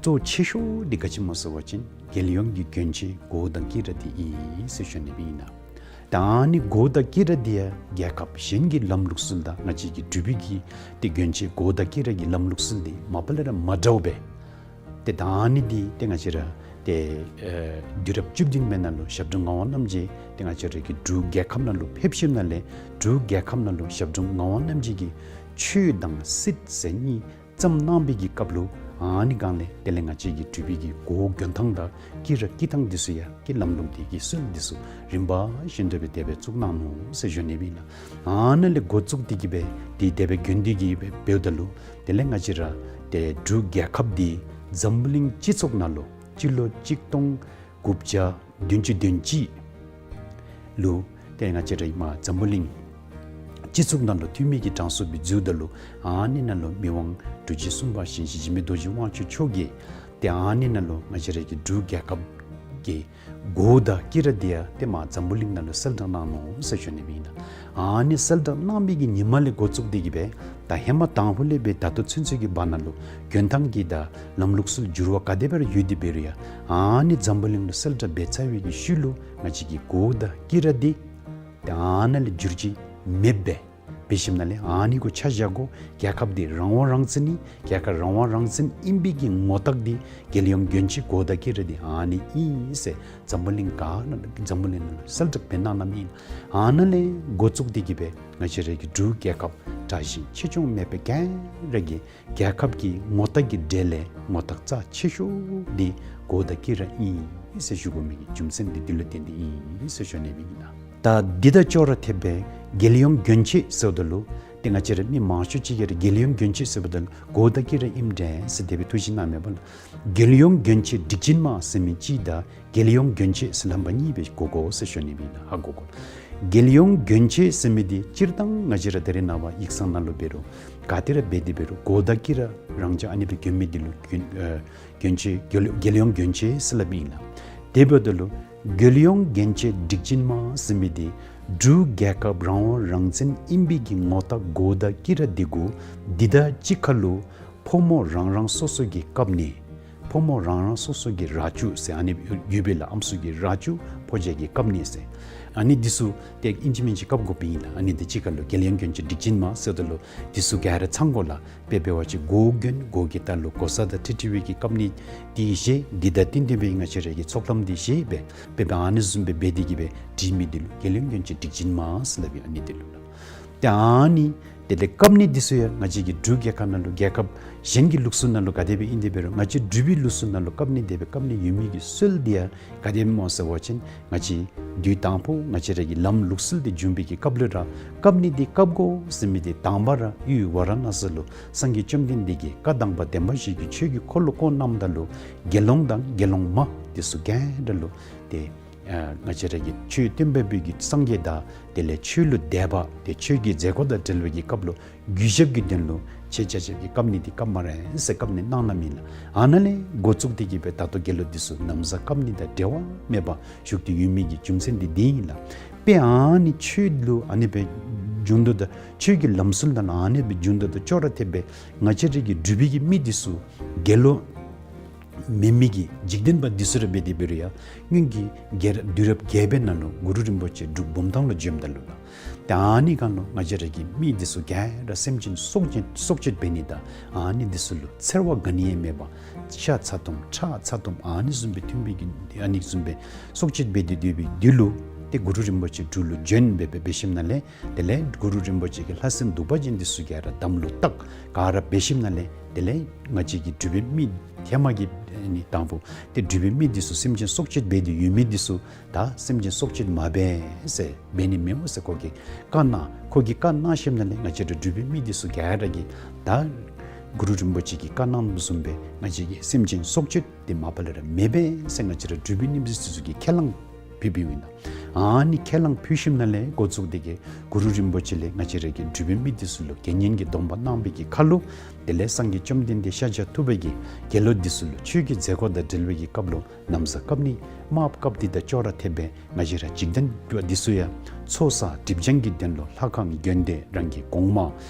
གཙོ་ཆེ་ཤོས་དེ་ག་ཅི་སྨོ་ཟེར་བ་ཅིན་རྒྱལ་ཡོངས་ཀྱི་གྱོན་ཆས་གོ་དང་དཀྱི་ར་དེ་ཨིན་ཟེར་ཞུ་ནི་ཨིན་ལགས། ད་ཨ་ནི་གོ་དང་དཀྱི་ར་དེ་ཡང་རྒྱལ་ཁབ་གཞན་གྱི་ལམ་ལུགས་སྲོལ་དང་ང་བཅས་ཀྱི་འབྲུག་པའི་གི་ཏེ་གྱོན་ཆས་གོ་དང་དཀྱི་ར་གི་ལམ་ལུགས་སྲོལ་དེ་མ་པ་ལས་ར་མ་འདྲཝ་སྦེ་ཏེ་ད་ཨ་ནི་འདི་ཏེ་ང་བཅས་ར་ཏེ་ཨེ་དུས་རབས་བཅུ་བདུན་པའི་ནང་ལུ་ཞབས་དྲུང་ངག་དབང་རྣམ་རྒྱལ་ཏེ་ང་བཅས་རའི་གི་འབྲུག་རྒྱལ་ཁབ་ནང་ལུ་ཕེབས་ཞིནམ་ལས་འབྲུག་རྒྱལ་ཁབ་ནང་ལུ་ཞབས་དྲུང་ངག་དབང་རྣམ་རྒྱལ་གྱིས་ཆོས་དང་སྲིད་ཟེར་གཉིས་བརྩམས་གནང་པའི་གི་སྐབས་ལུ་ཨ་ནི་སྒང་ལས་དེ་ལས་ང་བཅས་ཀྱི་འབྲུག་པའི་གི་གོ་གྱོན་ཐངས་དང་དཀྱི་ར་དཀྱི་ཐངས་འདི་ཚུ་ཡང་གི་ལམ་ལུགས་འདི་གི་སྲོལ་འདི་ཚུ་རིམ་པ་བཞིན་དུ་སྦེ་དེ་སྦེ་བཙུགས་གནང་ནུག་ཟེར་ཞུ་ནི་ཨིན་ལགས། ཨ་ནཱ་ལས་འགོ་བཙུགས་ཏེ་གིས་སྦེ་འདི་དེ་སྦེ་གྱོན་ཏེ་གིས་སྦེ་འབདཝ་ད་ལུ་དེ་ལས་ང་བཅས་ར་ཏེ་འབྲུག་རྒྱལ་ཁབ་འདི་འཛམ་བུ་གླིང་སྤྱི་ཚོགས་ནང་ལུ་སྤྱི་ལོ་གཅིག་སྟོང་དགུ་བརྒྱ་བདུན་ཅུ་དོན་གཅིག་ལུ་ཏེ་ང་བཅས་ར་ཨིནམ་འཛམ་བུ་གླིང་སྤྱི་ཚོགས་ནང་ལུ་འཐུས་མི་གི་གྲངས་སུ་སྦེ་འཛུལཝ་ད་ལུ་ཨ་ནི་ནང་ལུ་མི་དབང་འབྲུག་རྒྱལ་གསུམ་པ་ཞིང་གཤེགས་འཇིགས་མེད་རྡོ་རྗེ་དབང་ཕྱུག་མཆོག་གིས་ཏེ་ཨ་ནི་ནང་ལུ་ང་བཅས་ར་གི་འབྲུག་རྒྱལ་ཁབ་ཀྱི་གོ་དང་དཀྱི་ར་དེ་ཡང་ཏེ་མར་འཛམ་བུ་གླིང་ནང་ལུ་གསལ་བསྒྲགས་གནང་ནུག་ཟེར་ཞུ་ནི་ཨིན་ལགས། ཨ་ནི་གསལ་བསྒྲགས་གནང་པའི་གི་ཉིནམ་ལས་འགོ་བཙུགས་ཏེ་གིས་སྦེ་ད་ཧེ་མ་དང་ཕུ་ལས་སྦེ་ད་ལྟོ་ཚུན་ཚོད་ཀྱི་བར་ན་ལུ་གྱོན་ཐངས་ཀྱི་དང་ལམ་ལུགས་སྲོལ་འགྱུར་བ་ག་དེ་སྦེ་ར་ཡོད་དེ་འབད་རུང་ཡང་ཨ་ནི་འཛམ་བུ་གླིང་ལུ་གསལ་བསྒྲགས་འབད་ཚར་བའི་གི་ཤུལ་ལུ་ང་བཅས་ཀྱི་གོ་དང་དཀྱི་ར་འདི་ཏེ་ཨ་ནཱ་ལས་འགྱུར་བཅོས་མེདཔ་སྦེ་འབད་ཞིནམ་ལས་ཨ་ནི་གུ་ཆ་བཞག་དགོ། རྒྱལ་ཁབ་འདི་རང་དབང་རང་བཙན་ཨིན། རྒྱལ་ཁབ་རང་དབང་རང་བཙན་ཨིན་པའི་གི་ངོ་རྟགས་འདི་རྒྱལ་ཡོངས་གྱོན་ཆས་གོ་དང་དཀྱི་ར་འདི་ཨ་ནི་ཨིན་ཟེར་འཛམ་བུ་གླིང་ག་ནང་འཛམ་བུ་གླིང་ནང་ལུ་གསལ་བསྒྲགས་འབད་གནང་གནངམ་ཨིན། ཨ་ནཱ་ལས་འགོ་བཙུགས་ཏེ་གིས་སྦེ་ང་བཅས་ར་གི་འབྲུག་རྒྱལ་ཁབ་དྲག་ཞན་ཆེ་ཆུང་མེད་པར་ག་ར་གི་རྒྱལ་ཁབ་ཀྱི་ངོ་རྟགས་ཀྱི་གྲས་ལས་ངོ་རྟགས་རྩ་ཆེ་ཤོས་འདི་གོ་དང་དཀྱི་ར་ཨིན་ཟེར་ཞུ་དགོ་མི་གི་རྒྱུ་མཚན་འདི་འདི་ལུ་བརྟེན་ཏེ་ཨིན་ཟེར་ཞུ་ནི་ཨིན་ལགས། ད་འདི་དང་ཅོག་ར་འཐདཔ་སྦེ་རྒྱལ་ཡོངས་གྱོན་ཆས་ཟེརཝ་ད་ལུ་ཏེ་ང་བཅས་ར་མི་མང་ཤོས་ཅིག་གིས་ར་རྒྱལ་ཡོངས་གྱོན་ཆས་ཟེརཝ་ད་ལུ་གོ་དང་དཀྱི་ར་ཨིནམ་འདྲས་ཟེར་དེ་སྦེ་ཐུགས་བཞེད་གནངམ་མས་པ་ལགས། རྒྱལ་ཡོངས་གྱོན་ཆས་སྒྲིག་ཆེན་མ་ཟེར་མི་གཅིག་དང་རྒྱལ་ཡོངས་གྱོན་ཆས་ཟེར་ལྷམ་པ་གཉིས་སྦེ་གོ་དགོ་ཟེར་ཞུ་ནི་ཨིན་ལགས། ཧ་གོ་དགོ། རྒྱལ་ཡོངས་གྱོན་ཆས་ཟེར་མི་འདི་སྤྱིར་བཏང་ང་བཅས་ར་ད་རེས་ནངས་པ་ཡིག་ཚང་ནང་ལུ་འབད་རུང་ག་ཏེ་ར་འབད་དེ་འབད་རུང་གོ་དང་དཀྱི་ར་རང་འཇགས་ཨ་ནི་སྦེ་གྱོན་མི་འདི་ལུ་གྱོན་ཨེ་གྱོན་ཆས་རྒྱལ་རྒྱལ་ཡོངས་གྱོན་ཆས་ཟེར་སླབ་ཨིན་ལགས། དེ་འབདཝ་ད་ལུ་རྒྱལ་ཡོངས་གྱོན་ཆས་སྒྲིག་ཆེན་མ་ཟེར་མི་འདི་འབྲུག་རྒྱལ་ཁབ་རང་དབང་རང་བཙན་ཨིན་པའི་གི་ངོ་རྟགས་གོ་དང་དཀྱི་ར་འདི་གུ་འདི་དང་གཅིག་ཁར་ལུ་ཕོ་མོ་རང་རང་སོ་སོ་གི་བཀབ་ནི་ཕོ་མོ་རང་རང་སོ་སོ་གི་རྭ་ཅོ་ཟེར་ཨ་ནི་ཡོད་པས་ལགས། ཨམ་སྲུ་གི་རྭ་ཅོ་ཕོ་རྒྱས་ཀྱི་བཀབ་ནི་ཟེར། ཨ་ནི་འདི་ཚུ་ཏེ་ཨིན་ཅི་མིན་ཅི་བཀབ་དགོཔ་ཨིན་ལགས། ཨ་ནི་འདི་གཅིག་ཁར་ལུ་རྒྱལ་ཡོངས་གྱོན་ཆས་སྒྲིག་ཆེན་མ་ཟེརཝ་ད་ལུ་འདི་ཚུ་ག་ར་ཚང་དགོ་ལགས། དཔེ་འབད་བ་ཅིན་གོ་གྱོན་གོ་གི་ལྟག་ལུ་གོ་ས་དང་འཁྲིལ་འཁྲིལ་བའི་གི་བཀབ་ནི་འདི་བཞེས། འདི་དང་བསྟུན་ཏེ་སྦེ་ང་བཅས་ར་གི་ཚོགས་ལྷམ་འདི་བཞེས་སྦེ་དཔེ་འབད་ཨ་ནི་བཟུམ་སྦེ་འབད་དེ་གིས་སྦེ་སྒྲིག་མི་འདི་ལུ་རྒྱལ་ཡོངས་གྱོན་ཆས་སྒྲིག་ཆེན་མ་ཟེར་སླབ་ཨིན། ཨ་ནི་འདི་ལུ་ལགས། ཏེ་ཨ་ནི་དེ་ལས་བཀབ་ནི་འདི་ཚུ་ཡང་ང་བཅས་ཀྱི་འབྲུག་རྒྱལ་ཁབ་ནང་ལུ་རྒྱལ་ཁབ་གཞན་གྱི་ལུགས་སྲོལ་ནང་ལུ་ག་དེ་སྦེ་ཨིན་དེ་འབད་རུང་ང་བཅས་འབྲུག་པའི་ལུགས་སྲོལ་ནང་ལུ་བཀབ་ནི་དེ་སྦེ་བཀབ་ནི་ཡོད་མི་གི་སྲོལ་འདི་ཡང་ག་དེ་སྨོ་ཟེར་བ་ཅིན་ང་བཅས་དུས་དང་ཕུ་ང་བཅས་ར་གི་ལམ་ལུགས་སྲོལ་འདི་བྱུང་བའི་གི་སྐབས་ལུ་ར་བཀབ་ནི་འདི་བཀབ་དགོ་ཟེར་མི་འདི་དང་པ་ར་ཡུལ་ཝཱ་ར་ཎ་སི་ལུ་སངས་རྒྱས་བཅོམ་ལྡན་འདས་ཀྱིས་བཀའ་དང་པ་བདེན་པ་བཞི་གི་ཆོས་ཀྱི་འཁོར་ལོ་བསྐོར་གནངམ་ད་ལུ་དགེ་སློང་དང་དགེ་སློང་མ་འདི་ཚུ་ག་ར་ལུ་ཏེ་ ཨ་ང་བཅས་ར་གི་ཆོས་སྟོན་པ་པོ་གི་སངས་རྒྱས་དང་དེ་ལས་ཆོས་ལུ་དད་པ་དེ་ཆོས་ཀྱི་མཛད་སྒོ་དང་འབྲེལ་བའི་གི་སྐབས་ལུ་གུས་ཞབས་ཀྱི་དོན་ལུ་ཆོས་ཆ་ཁྱབ་ཀྱི་བཀབ་ནི་འདི་བཀབ་སྨ་རེ་ཟེར་བཀབ་ནི་གནང་གནངམ་ཨིན་ལགས། ཨ་ནཱ་ལས་འགོ་བཙུགས་ཏེ་གི་སྦེ་ད་ལྟོ་དགེ་སློང་འདི་ཚུ་ན་བཟའ་བཀབ་ནི་དང་འབྲལ་བ་མེད་པར་བཞུགས་ཏེ་ཡོད་མི་གི་རྒྱུ་མཚན་འདི་འདི་ཨིན་ལགས། དཔེ་ཨ་ནི་ཆོས་ལུ་ཨ་ནི་སྦེ་འབྱུང་དོ་དང་ཆོས་ཀྱི་ལམ་སྲོལ་དང་ཨ་ནི་སྦེ་འབྱུང་དོ་དང་ཅོག་ར་འཐདཔ་སྦེ་ང་བཅས་ར་གི་འབྲུག་པའི་གི་མི་འདི་ཚུ་དགེ་སློང་མེན་མི་གི་འཇིག་རྟེན་པ་འདི་ཚུ་ར་འབད་དེ་འབད་རུང་ཡང་སྔོན་གྱི་རྒྱལ་རབས་དུས་རབས་བརྒྱད་པའི་ནང་ལུ་གུ་རུ་རིན་པོ་ཆེ་འབྲུག་བུམ་ཐང་ལུ་བྱོནམ་ད་ལུ་ལགས། ཏེ་ཨ་ནི་སྒང་ལུ་ང་བཅས་ར་གི་མི་འདི་ཚུ་ག་ར་སེམས་ཅན་སྲོག་ཅན་སྲོག་གཅོད་འབད་ནི་དང་ཨ་ནི་འདི་ཚུ་ལུ་འཚེར་བ་ག་ནི་ཡང་མེད་པར་ཤ་ཚ་ཏོམ་ཁྲག་ཚ་ཏོམ་ཨ་ནི་བཟུམ་སྦེ་མཐུན་པའི་གི་ཨ་ནི་བཟུམ་སྦེ་སྲོག་གཅོད་འབད་དེ་སྡོད་པའི་དུས་ལུ་ཏེ་གུ་རུ་རིན་པོ་ཆེ་འབྲུག་ལུ་བྱོན་སྦེ་སྦེ་འབད་ཞིནམ་ལས་དེ་ལས་གུ་རུ་རིན་པོ་ཆེ་གི་ལྷ་སྲིན་གདུག་པ་ཅན་འདི་ཚུ་ག་ར་དམ་ལུ་བཏགས་ག་ར་འབད་ཞིནམ་ལས་དེ་ལས་ང་བཅས་ཀྱི་འབྲུག་པའི་མི་ཧེ་མ་གི་ཨ་ནི་དང་པོ་ཏེ་འབྲུག་པའི་མི་འདི་ཚུ་སེམས་ཅན་སྲོག་གཅོད་འབད་དེ་ཡོད་མི་འདི་ཚུ་ད་སེམས་ཅན་སྲོག་གཅོད་མ་འབད་ཟེར་འབད་ནི་མེདཔ་ཟེར་ཁོ་གིས་བཀའ་གནང་། ཁོ་གིས་བཀའ་གནང་ཞིནམ་ལས་ང་བཅས་ར་འབྲུག་པའི་མི་འདི་ཚུ་ག་ར་གིས་ད་གུ་རུ་རིན་པོ་ཆེ་གིས་བཀའ་གནང་བཟུམ་སྦེ་ང་བཅས་ཀྱིས་སེམས་ཅན་སྲོག་གཅོད་འདི་མ་པ་ལས་ར་མི་འབད་ཟེར་ང་བཅས་ར་འབྲུག་པའི་མི་འདི་ཚུ་གིས་ཁས་བླངས་ཕུལ་ཕུལཝ་ཨིན་ལགས། ཨ་ནི་ཁས་བླངས་ཕུལ་ཞིནམ་ལས་འགོ་བཙུགས་ཏེ་གི་གུ་རུ་རིན་པོ་ཆེ་ལས་ང་བཅས་ར་གི་འབྲུག་པའི་མི་འདི་ཚུ་ལུ་དགེ་བསྙེན་གྱི་སྡོམ་པ་གནང་བའི་གི་ཁར་ལུ་དེ་ལས་སངས་རྒྱས་བཅོམ་ལྡན་འདས་ཤཱཀྱ་ཐུབ་པ་གིས་དགེ་སློང་འདི་ཚུ་ལུ་ཆོས་ཀྱི་མཛད་སྒོ་དང་འབྲེལ་བའི་གི་སྐབས་ལུ་ན་བཟའ་བཀབ་ནི་དམརཔོ་བཀབ་ནི་དང་ཅོག་ར་འཐདཔ་སྦེ་ང་བཅས་ར་འཇིག་རྟེན་པ་འདི་ཚུ་ཡང་ཚོགས་བསགས་སྒྲིབ་སྦྱང་གི་དོན་ལུ་ལྷ་ཁང་དགོན་སྡེ་རང་གི་གོང་མ་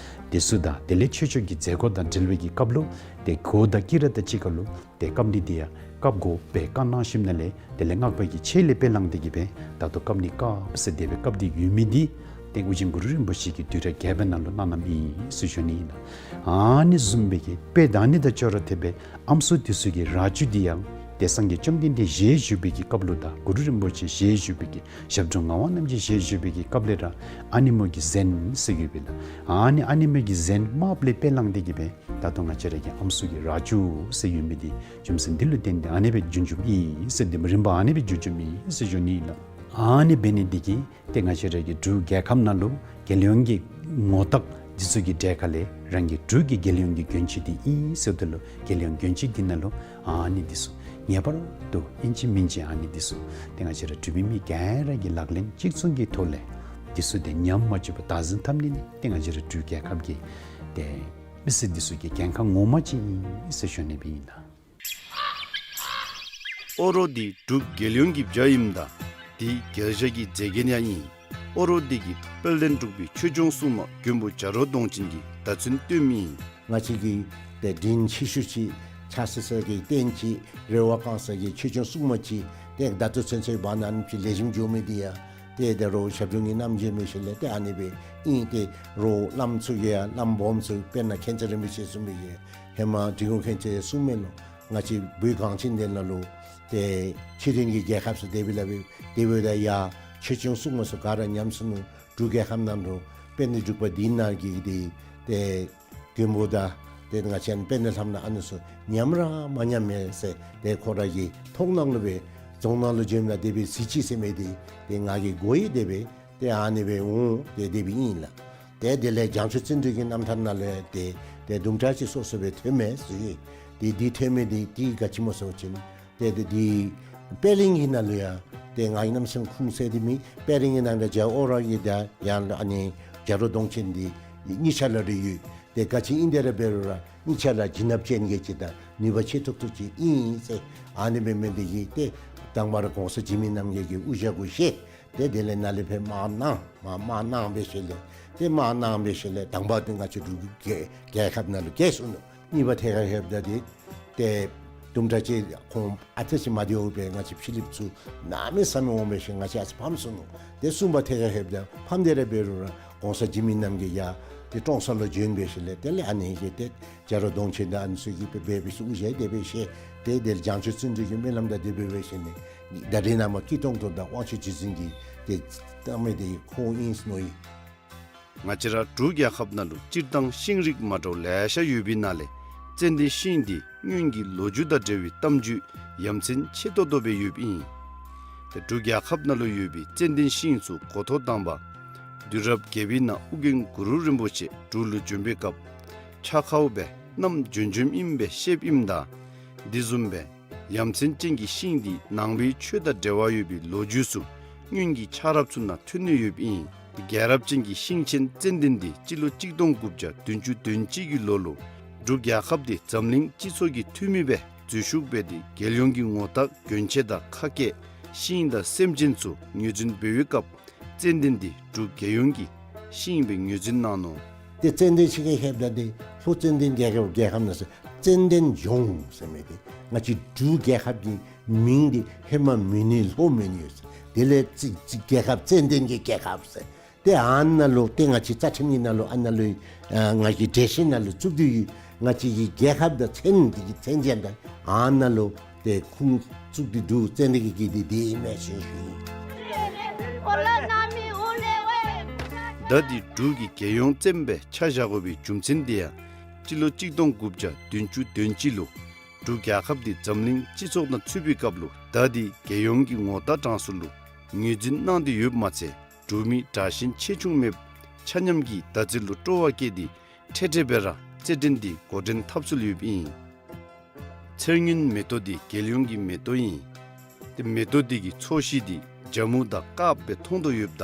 འདི་ཚུ་དང་དེ་ལས་ཆོས་ཕྱོགས་ཀྱི་མཛད་སྒོ་དང་འབྲེལ་བའི་གི་སྐབས་ལུ་ཏེ་གོས་དང་དཀྱི་ར་དང་གཅིག་ཁར་ལུ་ཏེ་བཀབ་ནི་འདི་ཡང་བཀབ་དགོ་པའི་བཀའ་གནང་ཞིནམ་ལས་དེ་ལས་སྔགས་པ་གི་ཆས་ལས་དཔེ་བླངས་ཏེ་གི་སྦེ་ད་ལྟོ་བཀབ་ནི་བཀབ་ཟེར་དེ་སྦེ་བཀབ་སྟེ་ཡོད་མི་འདི་ཏེ་ཨོ་རྒྱན་གུ་རུ་རིན་པོ་ཆེ་གིས་དུས་རབས་བརྒྱད་པའི་ནང་ལུ་གནང་གནངམ་ཨིན་ཟེར་ཞུ་ནི་ཨིན་ལགས། ཨ་ནི་བཟུམ་སྦེ་གི་དཔེ་ད་ཨ་ནི་དང་ཅོག་ར་འཐདཔ་སྦེ་ཨམ་སྲུ་འདི་ཚུ་གི་རྭ་ཅོ་འདི་ཡང་ཏེ་སངས་རྒྱས་བཅོམ་ལྡན་འདས་ཞལ་བཞུགས་པའི་གི་སྐབས་ལུ་དང་གུ་རུ་རིན་པོ་ཆེ་ཞལ་བཞུགས་པའི་གི་ཞབས་དྲུང་ངག་དབང་རྣམ་རྒྱལ་ཞལ་བཞུགས་པའི་གི་སྐབས་ལས་ར་ཨ་ནེམོ་གི་གཟན་ཟེར་ཡོདཔ་ཨིན་ལགས། ཨ་ནི་ཨ་ནེམོ་གི་གཟན་དམརཔོ་ལས་དཔེ་བླངས་ཏེ་གི་སྦེ་ད་ལྟོ་ང་བཅས་ར་གི་ཨམ་སྲུ་གི་རྭ་ཅོ་ཟེར་ཡོད་མི་འདི་རྒྱུ་མཚན་འདི་ལུ་བརྟེན་ཏེ་ཨ་ནི་སྦེ་བྱུང་བྱུངམ་ཨིན་ཟེར་འདི་རིམ་པ་ཨ་ནི་སྦེ་བྱུང་བྱུངམ་ཨིན་ཟེར་ཞུ་ནི་ཨིན་ལགས། ཨ་ནི་འབད་ནི་འདི་གིས་ཏེ་ང་བཅས་ར་གི་འབྲུག་རྒྱལ་ཁབ་ནང་ལུ་རྒྱལ་ཡོངས་ཀྱི་ངོ་རྟགས་འདི་ཚུ་གི་གྲས་ཁ་ལས་རང་གི་འབྲུག་གི་རྒྱལ་ཡོངས་ཀྱི་གྱོན་ཆས་འདི་ཨིན་ཟེརཝ་ད་ལུ་རྒྱལ་ཡོངས་གྱོན་ཆས་འདི་ནང་ལུ་ཨ་ནི་འདི་ཚུ་ངེས་པར་དུ་ཨིན་ཅི་མིན་ཅི་ཨ་ནི་འདི་ཚུ་ཏེ་ང་བཅས་ར་འབྲུག་པའི་མི་ག་ར་གིས་ལག་ལེན་གཅིག་མཚུངས་ཀྱི་ཐོག་ལས་འདི་ཚུ་ཏེ་ཉམས་མ་བཅུག་པར་བདག་འཛིན་འཐབ་ནི་ནི་ཏེ་ང་བཅས་ར་འབྲུག་རྒྱལ་ཁབ་ཀྱི་ཏེ་མི་སེར་འདི་ཚུ་གི་འགན་ཁག་ངོ་མ་ཅིག་ཨིན་ཟེར་ཞུ་ནི་སྦེ་ཨིན་ལགས། ཨོ་རོག་འདི་འབྲུག་རྒྱལ་ཡོངས་ཀྱི་བྱ་ཨིནམ་ད་འདི་རྒྱལ་བྱ་གི་མཛེས་རྒྱན་ཡང་ཨིན། ཨོ་རོག་འདི་གིས་དཔལ་ལྡན་འབྲུག་པའི་ཆོས་སྐྱོང་སྲུང་མ་མགོན་པོ་བྱ་རོག་གདོང་ཅན་གྱི་བརྡ་མཚོན་སྟོནམ་ཨིན། ང་བཅས་ཀྱི་ཏེ་དྲིན་ཆེ་ཤོས་ཅིག་ཕྱག་འཚལ་ས་གི་རྟེན་ཅིག་རེ་བ་བསྐང་ས་གི་ཆོས་སྐྱོང་སྲུང་མ་ཅིག་ཏེ་ད་ལྟོ་ཚུན་ཚོད་བར་ན་ཨ་ནེམ་ཅིག་ལེགས་ཤོམ་འགྱོ་མི་འདི་ཡང་ཏེ་ད་རུང་ཞབས་དྲུང་གི་རྣམ་རྒྱལ་མི་ཤེས་ལས་ཏེ་ཨ་ནི་སྦེ་ཨིན། ཏེ་རོགས་བླམ་ཚུ་གིས་ཡང་བླམ་སྦོམ་ཚུ་དཔེར་ན་མཁྱེན་བརྩེ་རིན་པོ་ཆེ་གསུངས་མི་གི་ཧེ་མ་འབྲི་གུང་མཁྱེན་བརྩེ་གསུངས་མི་ལུ་ང་བཅས་བོད་གངས་ཅན་འདི་ནང་ལུ་ཏེ་ཕྱི་རོལ་གྱི་རྒྱལ་ཁབ་ཚུ་དེ་སྦེ་ལཱ་འབད་དེ་འབདཝ་ད་ཡང་ཆོས་སྐྱོང་སྲུང་མ་ཚུ་ག་ར་ཉམས་སོ་ནུག། འབྲུག་རྒྱལ་ཁབ་ནང་ལུ་དཔལ་ལྡན་འབྲུག་པ་འདི་ནང་གི་འདི་ཏེ་མགོན་པོ་དང་ཏེ་ང་བཅས་དཔལ་ལྡན་ལྷ་མོ་ཨ་ནི་ཚུ་ཉམས་ར་མ་ཉམས་མས་ཟེར་ཏེ་ཁོ་ར་གི་མཐོང་སྣང་ལུ་སྦེ་རྫོང་ནང་ལུ་བྱོནམ་ད་དེ་སྦེ་གཟིགས་ཅི་ཟེར་མི་འདི་ཏེ་ང་གིས་གོ་ཡི། དེ་སྦེ་ཏེ་ཨ་ནི་སྦེ་འོང་ཏེ་དེ་སྦེ་ཨིན་ལགས། ཏེ་དེ་ལས་བྱང་ཆུབ་བརྩོན་འགྲུས་ཀྱི་རྣམ་ཐར་ནང་ལས་ཏེ་ཏེ་དུམ་གྲ་ཅིག་སོ་སོ་སྦེ་ཐོནམ་མས་ཟེར། ཏེ་འདི་ཐོན་མི་འདི་ཏེ་ག་ཅི་སྨོ་ཟེར་བ་ཅིན་ཏེ་ཏེ་འདི་དཔལ་གླིང་གི་ནང་ལུ་ཡང་ཏེ་ང་གི་རྣམ་སེམས་ཁུངས་གསལ་འདི་མེད། དཔལ་གླིང་གི་ནང་ལུ་རྒྱལ་ཨོ་རོག་གི་ད་ཡང་ཨ་ནི་བྱ་རོག་གདོང་ཅན་འདི་གཉིས་ཆ་ལ་རེ་ཡོད། ཏེ་ག་ཅི་ཨིན་དེ་ར་འབད་རུང་ར་གཉིས་ཆ་ལ་བྱིན་རླབས་ཅན་གྱི་ཅིག་དང་ནུས་པ་ཆེ་ཏོག་ཏོ་ཅིག་ཨིན་ཟེར། ཨ་ནི་སྦེ་མི་འདི་གིས་ཏེ་དང་པ་ར་གོང་ས་འཇིགས་མེད་རྣམ་རྒྱལ་གྱིས་དབུ་ཞྭ་གུ་བཞེས། ཏེ་དེ་ལས་ནཱ་ལས་ཕར་དམག་གནང་མར་དམག་གནང་འབད་ཞིནམ་ལས་ཏེ་དམག་གནང་འབད་ཞིནམ་ལས་དང་པ་འདི་ང་བཅས་འབྲུག་རྒྱལ་རྒྱལ་ཁབ་ནང་ལུ་རྒྱལ་སོ་ནུག། གཉིས་པ་ཐད་ཁར་ལྷོདཔ་ད་འདི་ཏེ་དུམ་གྲ་ཅིག་ཁོང་ཨ་ཙི་ཅིག་མ་བདེཝ་སྦེ་ང་བཅས་ཕྱི་གླིངཔ་ཚུ་གནམ་མེད་ས་མེད་འོང་འབད་ཞིནམ་ང་བཅས་ཨ་ཙི་ཕམ་སོ་ནུག། ཏེ་གསུམ་པ་ཐད་ཁར་ལྷོདཔ་ད་ཕམ་སྟེ་ར་འབད་རུང་ར་གོང་ས་འཇིགས་མེད་རྣམ་རྒྱལ་ཡང་ཏེ་ཀྲོང་གསར་ལུ་བྱོན་འབད་ཞིནམ་ལས་དེ་ལས་ཨ་ནི་གིས་ཏེ་བྱ་རོག་གདོང་ཅན་དང་ཨ་ནི་ཚུ་གིས་སྦེ་འབད་འབད་ཞིནམ་དབུ་ཞྭ་དེ་སྦེ་བཞེས། ཏེ་དེ་ལས་བྱང་ཆུབ་བརྩོན་འགྲུས་ཀྱི་སྨོན་ལམ་དང་དེ་སྦེ་འབད་ཞིནམ་ལས་ད་རིས་ནངས་པ་སྐྱིད་ཏོང་ཏོ་དང་དབང་ཕྱུག་རྗེ་བཙུན་གྱིས་ཏེ་བཏང་མི་འདི་ཁོ་ཨིན་ཟེར་མནོ་ཡི། ང་བཅས་ར་འབྲུག་རྒྱལ་ཁབ་ནང་ལུ་སྤྱིར་བཏང་ཤིང་རིགས་མ་འདྲཝ་ལེ་ཤ་ཡོད་པའི་ནང་ལས་ཙན་དན་ཤིང་འདི་སྔོན་གྱི་ལོ་རྒྱུས་དང་འབྲེལ་བའི་གཏམ་རྒྱུད་ཡ་མཚན་ཆེ་ཏོག་ཏོ་སྦེ་ཡོདཔ་ཨིན། ཏེ་འབྲུག་རྒྱལ་ཁབ་ནང་ལུ་ཡོད་པའི་ཙན་དན་ཤིང་ཚུ་འགོ་ཐོག་དང་པ་དུས་རབས་བརྒྱད་པའི་ནང་ཨོ་རྒྱན་གུ་རུ་རིན་པོ་ཆེ་འབྲུག་ལུ་བྱོན་པའི་སྐབས་ཕྱག་ཁའུ་སྦེ་བསྣམས་བྱོན་བྱོནམ་ཨིན་པའི་བཤདཔ་ཨིནམ་ད་འདི་བཟུམ་སྦེ་ ཡ་མཚན་ཅན་གྱི་ཤིང་འདི་ནང་པའི་ཆོས་དང་འབྲེལ་བ་ཡོད་པའི་ལོ་རྒྱུས་ཚུ་སྔོན་གྱི་ཆགས་རབས་ཚུ་ནང་ཐོན་ནི་ཡོདཔ་ཨིན། རྒྱལ་རབས་ཅན་གྱི་ཤིང་ཆེན་ཙན་དན་འདི་སྤྱི་ལོ་གཅིག་སྟོང་དགུ་བརྒྱ་བདུན་ཅུ་དོན་གཅིག་གི་ལོ་ལུ་འབྲུག་རྒྱལ་ཁབ་འདི་འཛམ་གླིང་སྤྱི་ཚོགས་ཀྱི་འཐུས་མི་སྦེ་འཛུལ་ཞུགས་འབད་དེ་རྒྱལ་ཡོངས་ཀྱི་ངོ་རྟགས་གྱོན་ཆས་དང་ཁ་སྐད་ཤིང་དང་སེམས་ཅན་ཚུ་ངོས་འཛིན་འབད་བའི་སྐབས་ཙན་དན་འདི་འབྲུག་རྒྱལ་ཡོངས་ཀྱི་ཤིང་སྦེ་ངོས་འཛིན་གནང་ནུག། ཏེ་ཙན་དན་ཤིང་གི་ཧེབ་ད་འདི་ལྷོ་ཙན་དན་རྒྱལ་ཁབ་རྒྱལ་ཁབ་ནང་སོ་ཙན་དན་ལྗོངས་ཟེར་མི་འདི་ང་བཅས་འབྲུག་རྒྱལ་ཁབ་ཀྱི་མིང་འདི་ཧེ་མ་མེད་ནི་ལྷོ་མེད་ནི་ཡོད་ཟེར། དེ་ལས་ཙི་ཙི་རྒྱལ་ཁབ་ཙན་དན་གྱི་རྒྱལ་ཁབ་ཟེར། ཏེ་ཨ་ནཱ་ལུ་ཏེ་ང་བཅས་རྩ་ཁྲིམས་ཀྱི་ནང་ལུ་ཨ་ནཱ་ལུ་ཨ་ང་བཅས་འགྲེལ་བཤད་ནང་ལུ་བཙུགས་ཏེ་ཡོད། ང་བཅས་ཀྱི་རྒྱལ་ཁབ་དང་མཚན་འདི་གི་མཚན་ཅན་དང་ཨ་ནཱ་ལུ་ཏེ་ཁུངས་བཙུགས་ཏེ་འདུག། ཙན་དན་གྱི་གི་འདི་འདི་ཨིན་མས་ཟེར་ཞུ་ཡི། མདའ་འདི་འབྲུག་གི་རྒྱལ་ཡོངས་རྩེདམོ་སྦེ་ཆ་བཞག་དགོ་པའི་རྒྱུ་མཚན་འདི་ཡང་སྤྱི་ལོ་གཅིག་སྟོང་དགུ་བརྒྱ་བདུན་ཅུ་དོན་གཅིག་ལུ་འབྲུག་རྒྱལ་ཁབ་འདི་འཛམ་གླིང་སྤྱི་ཚོགས་དང་ཚུད་པའི་སྐབས་ལུ་མདའ་འདི་རྒྱལ་ཡོངས་ཀྱི་ངོ་རྟགས་གྲངས་སུ་ལུ་ངོས་འཛིན་གནང་སྟེ་ཡོདཔ་མ་ཚད་འབྲུག་མི་དྲག་ཞན་ཆེ་ཆུང་མེད་པར་ཆ་མཉམ་གྱིས་མདའ་རྩེད་ལུ་སྤྲོ་བ་བསྐྱེད་དེ་འཕྲལ་འཕྲལ་སྦེ་ར་རྩེད་འགྲན་འདི་འགོ་འདྲེན་འཐབ་སྲོལ་ཡོདཔ་ཨིན། ཚེར་སྔོན་མེ་ཏོག་འདི་རྒྱལ་ཡོངས་ཀྱི་མེ་ཏོག་ཨིན། ཏེ་མེ་ཏོག་འདི་གི་ཚོས་གཞི་འདི་ཇ་མུ་དང་དཀརཔོ་སྦེ་མཐོང་དོ་ཡོདཔ་ད་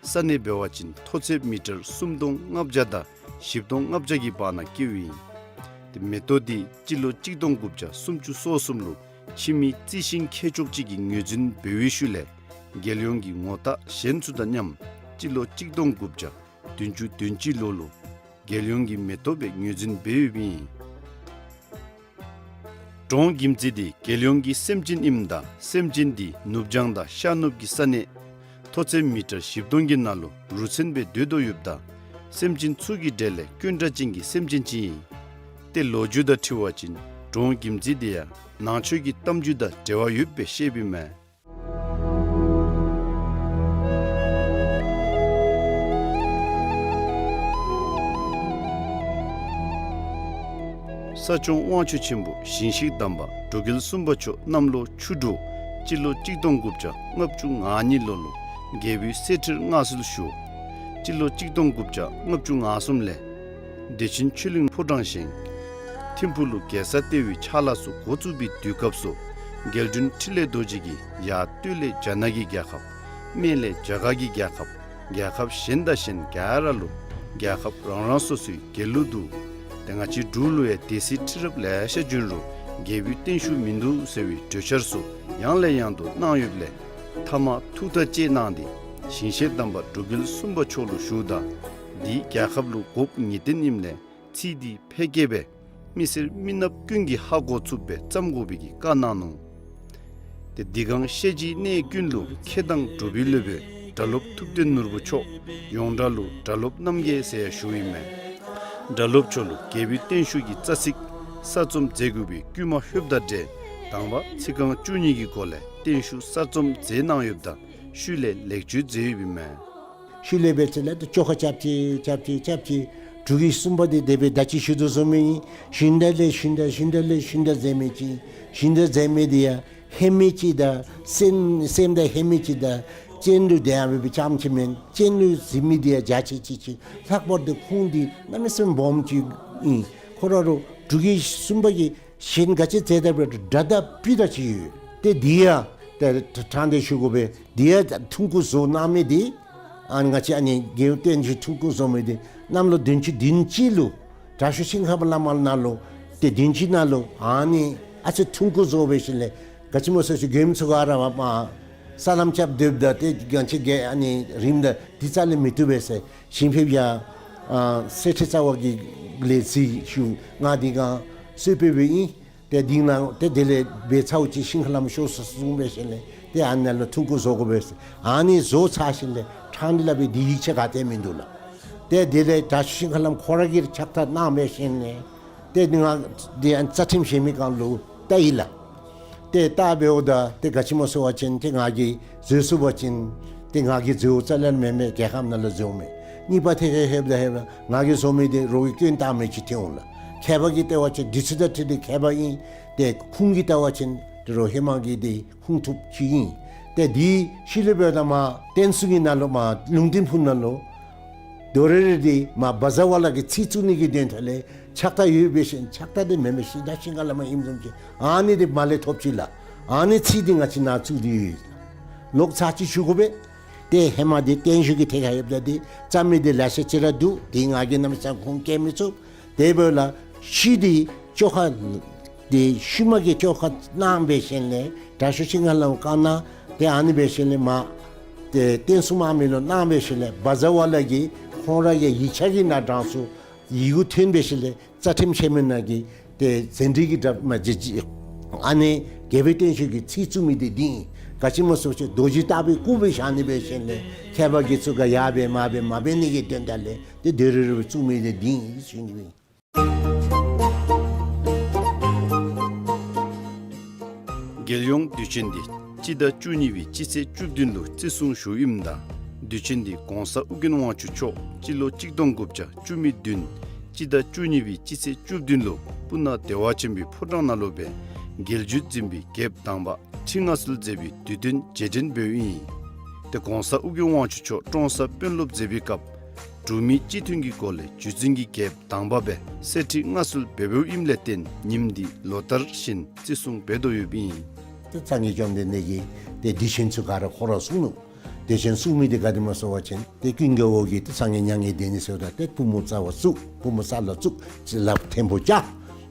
ས་གནས་འབད་བ་ཅིན་མཐོ་ཚད་མི་ཊར་སུམ་སྟོང་ལྔ་བརྒྱ་དང་བཞི་སྟོང་ལྔ་བརྒྱ་གི་བར་ན་སྐྱེཝ་ཨིན། ཏེ་མེ་ཏོག་འདི་སྤྱི་ལོ་གཅིག་སྟོང་དགུ་བརྒྱ་སུམ་ཅུ་སོ་གསུམ་ལུ་ཕྱི་མི་རྩི་ཤིང་མཁས་མཆོག་ཅིག་གིས་ངོས་འཛིན་འབད་བའི་ཤུལ་ལས་རྒྱལ་ཡོངས་ཀྱི་ངོ་རྟགས་གཞན་ཚུ་དང་མཉམ་སྤྱི་ལོ་གཅིག་སྟོང་དགུ་བརྒྱ་བདུན་ཅུ་དོན་གཅིག་ལོ་ལུ་རྒྱལ་ཡོངས་ཀྱི་མེ་ཏོག་སྦེ་ངོས་འཛིན་འབད་ཡོདཔ་ཨིན། འབྲོང་གིམ་ཙི་འདི་རྒྱལ་ཡོངས་ཀྱི་སེམས་ཅན་ཨིནམ་ད་སེམས་ཅན་འདི་ནུབ་བྱང་དང་ཤར་ནུབ་ཀྱི་ས་གནས་མཐོ་ཚད་མི་ཊར་བཞི་སྟོང་གི་ནང་ལུ་རུ་མཚོན་སྦེ་སྡོད་དོ་ཡོདཔ་ད་སེམས་ཅན་ཚུ་གི་གྲས་ལས་དཀོན་དྲགས་ཅན་གྱི་སེམས་ཅན་ཅིག་ཨིན། ཏེ་ལོ་རྒྱུས་དང་འཁྲིལ་བ་ཅིན་འབྲོང་གིམ་ཙི་འདི་ཡང་ནང་ཆོས་ཀྱི་གཏམ་རྒྱུད་དང་འབྲེལ་བ་ཡོདཔ་སྦེ་བཤདཔ་ཨིན་མས། ས་སྐྱོང་དབང་ཕྱུག་ཆེན་པོ་ཞིང་གཤེགས་དམ་པ་འབྲུག་རྒྱལ་གསུམ་པ་མཆོག་གནམ་ལོ་ཆུ་འབྲུག་སྤྱི་ལོ་གཅིག་སྟོང་དགུ་བརྒྱ་ལྔ་བཅུ་ང་གཉིས་ལོ་ལུ་རྒྱལ་པོའི་གསེར་ཁྲིར་མངའ་གསོལ་ཞུ། སྤྱི་ལོ་གཅིག་སྟོང་དགུ་བརྒྱ་ལྔ་བཅུ་ང་གསུམ་ལས་བདེ་ཆེན་ཆོས་གླིང་ཕོ་བྲང་བཞེངས། ཐིམ་ཕུག་ལུ་རྒྱལ་ས་ལྟེ་བའི་ཕྱག་ལཱ་ཚུ་འགོ་བཙུགས་པའི་དུས་སྐབས་སུ་རྒྱལ་དྲུང་འཕྲིན་ལས་རྡོ་རྗེ་གིས་ཡར་སྟོད་ལས་རྒྱ་ནག་གི་རྒྱལ་ཁབ། སྨད་ལས་རྒྱ་གར་གྱི་རྒྱལ་ཁབ། རྒྱལ་ཁབ་གཞན་དང་གཞན་ག་ར་ལུ་རྒྱལ་ཁབ་རང་རང་སོ་སོའི་རྒྱལ་གླུ་འདུག། ཏེ་ང་བཅས་འབྲུག་ལུ་ཡང་སྡེ་སྲིད་ཁྲི་རབས་ལེ་ཤ་བྱོན་རུང་རྒྱལ་པོའི་བརྟན་བཞུགས་མིན་འདུག་ཟེར་བའི་གྲོས་འཆར་ཚུ་ཡང་ལས་ཡང་དུ་གནང་ཡོདཔ་ལས་མཐའ་མ་ཐུགས་ཐག་བཅད་གནང་སྟེ་ཞིང་གཤེགས་དམ་པ་འབྲུག་རྒྱལ་གསུམ་པ་མཆོག་ལུ་ཞུཝ་ད་འདི་རྒྱལ་ཁབ་ལུ་དགོཔ་ངེས་བདེན་ཨིནམ་ལས་ཚིག་འདི་ཕལ་སྐད་སྦེ་མི་སེར་མི་ནགཔ་ཀུན་གྱིས་ཧ་གོ་ཚུགསཔ་སྦེ་བརྩམ་དགོ་པའི་གི་བཀའ་གནང་ནུག། ཏེ་འདི་གང་བཤད་རྗེས་གནས་ཀུན་ལུ་མཁས་དང་གྲུབ་པའི་སློབ་དཔོན་སྒྲ་སློབ་ཐུབ་བསྟན་ནོར་བུ་མཆོག་ཡོངས་གྲགས་ལུ་སྒྲ་སློབ་རྣམ་རྒྱལ་ཟེར་ཡང་ཞུཝ་ཨིན་མས། སྒྲ་སློབ་མཆོག་ལུ་རྒྱལ་པོའི་བརྟན་བཞུགས་ཀྱི་རྩ་ཚིག་གསར་རྩོམ་མཛད་དགོ་པའི་བསྐུལ་མ་ལྷོདཔ་དང་འབྲེལ་དང་པ་ཚིག་རྐང་བཅུ་གཉིས་ཀྱི་སྒོ་ལས་བརྟན་བཞུགས་གསར་རྩོམ་མཛད་གནང་ཡོདཔ་ད་ཤུལ་ལས་ལེགས་བཅོས་མཛད་ཡོདཔ་ཨིན་མས། ཤུལ་ལས་འབད་ཚེ་ལས་ཏེ་བཅོ་ཁ་རྐྱབ་ཅི་རྐྱབ་ཅི་རྐྱབ་ཅི་འབྲུག་གི་གསུམ་པ་འདི་དེ་སྦེ་ད་ཅི་ཞུ་དོ་བཟུམ་ཨིན། ཞིང་བདག་ལས་ཞིང་བདག་ཞིང་བདག་ལས་ཞིང་བདག་མཛད་མི་ཅིག་ཨིན། ཞིང་བདག་མཛད་མི་འདི་ཡང་ཧེ་མའི་ཅིག་དང་སེམས་སེམས་དང་ཧེ་མའི་ཅིག་དང་གཅེན་ལུ་དེ་ཡང་འབད་བའི་ཙམ་ཅིག་མེན། གཅེན་ལུ་གཟིགས་མི་འདི་ཡང་རྒྱ་ཆེ་ཅིག་ཅིག་ལྷག་པར་དུ་ཁུངས་འདི་གནམ་མེད་ས་མེད་སྦོམ་ཅིག་ཨིན། ཁོ་ར་རུ་འབྲུག་གི་གསུམ་པ་གི་གཞན་ག་ཅི་མཛད་ད་འབད་རུང་སྒྲ་དང་སྤུས་དག་ཅིག་ཡོད། ཏེ་འདི་ཡང་ཏེ་དྲང་སྟེ་ཞུ་དགོ་པས། འདི་ཡང་ཐུང་ཀུ་བཟོ་གནང་མི་འདི་ཨ་ནི་ང་བཅས་ཨ་ནི་རྒྱལ་པོའི་བརྟན་བཞུགས་ཐུང་ཀུ་བཟོ་མི་འདི་གནམ་ལོ་བདུན་ཅུ་དོན་གཅིག་ལུ་དྲག་ཤོས་ཤིང་ཁ་པ་བླ་མ་ནང་ལུ་ཏེ་བདུན་ཅུ་ནང་ལུ་ཨ་ནི་ཨ་ཙི་ཐུང་ཀུ་བཟོ་འབད་ཞིནམ་ལས་ག་ཅི་སྨོ་ཟེར་ཞུ་མགྱོནམ་ཚུ་ག་ར་མ་སྨོ་ས་ལམ་རྐྱབ་སྡོདཔ་ད་ཏེ་ག་ཅི་གེ་ཨ་ནི་རིངམ་ད་འདི་རྩ་ལས་མི་བཏུབ་པས་ཟེར། ཞིང་ཕེབས་ཡང་ཨ་གསེར་ཁྲི་རྩ་བ་གི་ལས་ཚིག་ཞུ་ང་འདི་གང་གསོལ་ཕེབས་འབདཝ་ཨིན། ཏེ་འདི་ནང་ཏེ་དེ་ལས་འབད་ཚརཝ་ཅིག་ཤིང་ཁ་ལམ་ཤོར་སོ་གསུངས་འབད་ཞིནམ་ལས་ཏེ་ཨ་ནཱ་ལུ་ཐུང་ཀུ་བཟོ་དགོ་པས། ཨ་ནི་བཟོ་ཚར་ཞིནམ་ལས་ཕྲང་སྟེ་སླབ་པའི་འདི་ཡིག་ཆ་ག་ཏེ་མིན་འདུག་ལགས། ཏེ་དེ་ལས་དྲག་ཤོས་ཤིང་ཁ་ལམ་ཁོ་ར་གིས་ཕྱག་བཏབ་གནང་འབད་ཞིནམ་ལས་ཏེ་ང་འདི་ཨ་རྩ་ཁྲིམས་བཞེས་མི་གང་ལུ་བལྟ་ཡི་ལགས། ཏེ་བལྟ་འབདཝ་ད་ཏེ་ག་ཅི་སྨོ་ཟེར་བ་ཅིན་ཏེ་ང་གིས་བཟོ་ཚུགས་པ་ཅིན་ཏེ་ང་གིས་བཟོཝ་རྩ་ལས་མེན་མས། རྒྱལ་ཁབ་ནང་ལུ་བཟོཝ་མས། གཉིས་པ་ཐད་ཁར་ལྷོདཔ་ད་ལྷོདཔ་ད་ང་གིས་བཟོ་མི་འདི་རོགས་ཀྱིས་སྐྱོན་བཏགས་མི་ཅིག་ཐོན་འོང་ལགས། མཁས་པ་གིས་བལྟ་བ་ཅིན་འདི་ཚུ་དང་འཁྲིལ་ཏེ་མཁས་པ་ཨིན། ཏེ་ཁུངས་ཀྱིས་བལྟ་བ་ཅིན་ཏེ་རོགས་ཧེ་མ་གི་འདི་ཁུངས་ཐུབ་ཅིག་ཨིན། ཏེ་འདི་ཤུལ་ལས་འབདཝ་ད་མར་བསྟན་སྲུང་གི་ནང་ལུ་མར་ལུང་བསྟན་ཕུག་ནང་ལུ་ ཡོད་རེ་རེ་འདི་མར་བ་ཛར་བ་ལ་གི་ཚིག་བཙུགས་ནི་གི་དོན་དག་ལས་ཕྱག་རྟགས་ཡོད་པའི་ཤིང་ཕྱག་རྟགས་འདི་མེན་མས། ཤིང་རྟ་ཤིང་ཁ་ལས་མར་ཨིནམ་བཟུམ་ཅིག་ཨ་ནི་འདི་མར་ལས་ཐོབ་ཅི་ལགས། ཨ་ནི་ཚིག་འདི་ང་བཅས་ནཱ་བཙུགས་ཏེ་ཡོད། ལོག་ཚར་གཅིག་ཞུ་དགོ་པས། ཏེ་ཧེ་མ་འདི་བརྟན་བཞུགས་ཀྱི་ཐད་ཁར་ཡོདཔ་ད་འདི་རྩ་མེད་འདི་ལེ་ཤ་ཅིག་ར་འདུག། འདི་ང་གིས་གནམ་མེད་ས་མེད་ཁུངས་བཀལ་མི་ཚུགས། དེ་འབདཝ་ལས་ཤུལ་འདི་བཅོ་ཁ་འདི་ཤུལ་མ་གི་བཅོ་ཁ་གནང་བའི་ཤུལ་ལས་དྲག་ཤོས་ཤིང་ཁ་ལས་བཀའ་གནང་། ཏེ་ཨ་ནི་འབད་ཤུལ་ལས་མར་ཏེ་བསྟན་སྲུང་དམག་མི་ལུ་གནང་བའི་ཤུལ་ལས་བ་ཛར་བ་ལ་གིས་ཁོང་ར་གི་ཡིག་ཆ་གི་ནང་དྲངས་སོང་། ཡི་གུ་ཐོན་པའི་ཤུལ་ལས་རྩ་ཁྲིམས་ཆེན་མོའི་ནང་གི་ཏེ་ཟིན་བྲིས་ཀྱི་འདྲ་མ་ཇི་ཇི་ཨ་ནི་རྒྱལ་པོའི་བརྟན་བཞུགས་ཀྱི་ཚིག་བཙུགས་མི་འདི་འདི་ཨིན། ག་ཅི་སྨོ་ཟེར་བ་ཅིན་རྡོ་རྗེ་ལྟ་བུའི་སྐུ་སྦེ་བཞག་ནི་འབད་ཤུལ་ལས་མཁས་པ་དགེ་ཚུལ་ཁ་ཡར་འབད་མར་འབད་མ་འབད་ནི་གི་དོན་དག་ལས་ཏེ་དེ་རེ་རེ་བཙུགས་མི་འདི་འདི་ཨིན་ཟེར་ཞུ་ནི་ཨིན། རྒྱལ་ཡོངས་དུས་ཆེན་འདི་སྤྱི་ཟླ་བཅུ་གཉིས་པའི་སྤྱི་ཚེས་བཅུ་བདུན་ལུ་བརྩི་སྲུང་ཞུཝ་ཨིནམ་ད་དུས་ཆེན་འདི་གོང་ས་ཨོ་རྒྱན་དབང་ཕྱུག་མཆོག་སྤྱི་ལོ་གཅིག་སྟོང་དགུ་བརྒྱ་བཅུ་མེད་བདུན་སྤྱི་ཟླ་བཅུ་གཉིས་པའི་སྤྱི་ཚེས་བཅུ་བདུན་ལུ་སྤུ་ན་བདེ་བ་ཆེན་པོའི་ཕོ་བྲང་ནང་ལུ་སྦེ་རྒྱལ་བརྒྱུད་འཛིན་པའི་རྒྱལཔོ་དང་པ་ཁྲི་མངའ་གསོལ་མཛད་པའི་དུས་སྟོན་རྗེས་དྲན་འབདཝ་ཨིན། ཏེ་གོང་ས་ཨོ་རྒྱན་དབང་ཕྱུག་མཆོག་ཀྲོང་གསར་དཔོན་སློབ་མཛད་པའི་སྐབས་འབྲུག་མི་སྤྱི་མཐུན་གྱི་སྒོ་ལས་བརྒྱུད་འཛིན་གྱི་རྒྱལཔོ་དང་པ་སྦེ་གསེར་ཁྲི་མངའ་གསོལ་འབད་འབདཝ་ཨིནམ་ལས་བརྟེན་ཉིནམ་འདི་ལོ་ལྟར་བཞིན་བརྩི་སྲུང་འབད་དོ་ཡོདཔ་ཨིན། ཏེ་སངས་རྒྱས་བཅོམ་ལྡན་འདས་ཀྱིས་ཏེ་དུས་ཆེན་ཚུ་ག་ར་ཁོ་ར་གསུངས་ནུག། དུས་ཆེན་གསུངས་མི་འདི་ག་དེ་སྨོ་ཟེར་བ་ཅིན་ཏེ་ཀུན་དགའ་བོ་གིས་ཏེ་སངས་རྒྱས་མྱ་ངན་འདས་ནི་ཟེརཝ་ད་ཏེ་པུས་མོ་རྩ་བར་བཙུགས། པུས་མོ་ས་ལུ་བཙུགས། ཅིག་ལགཔ་མཐོན་པོ་བཅའ།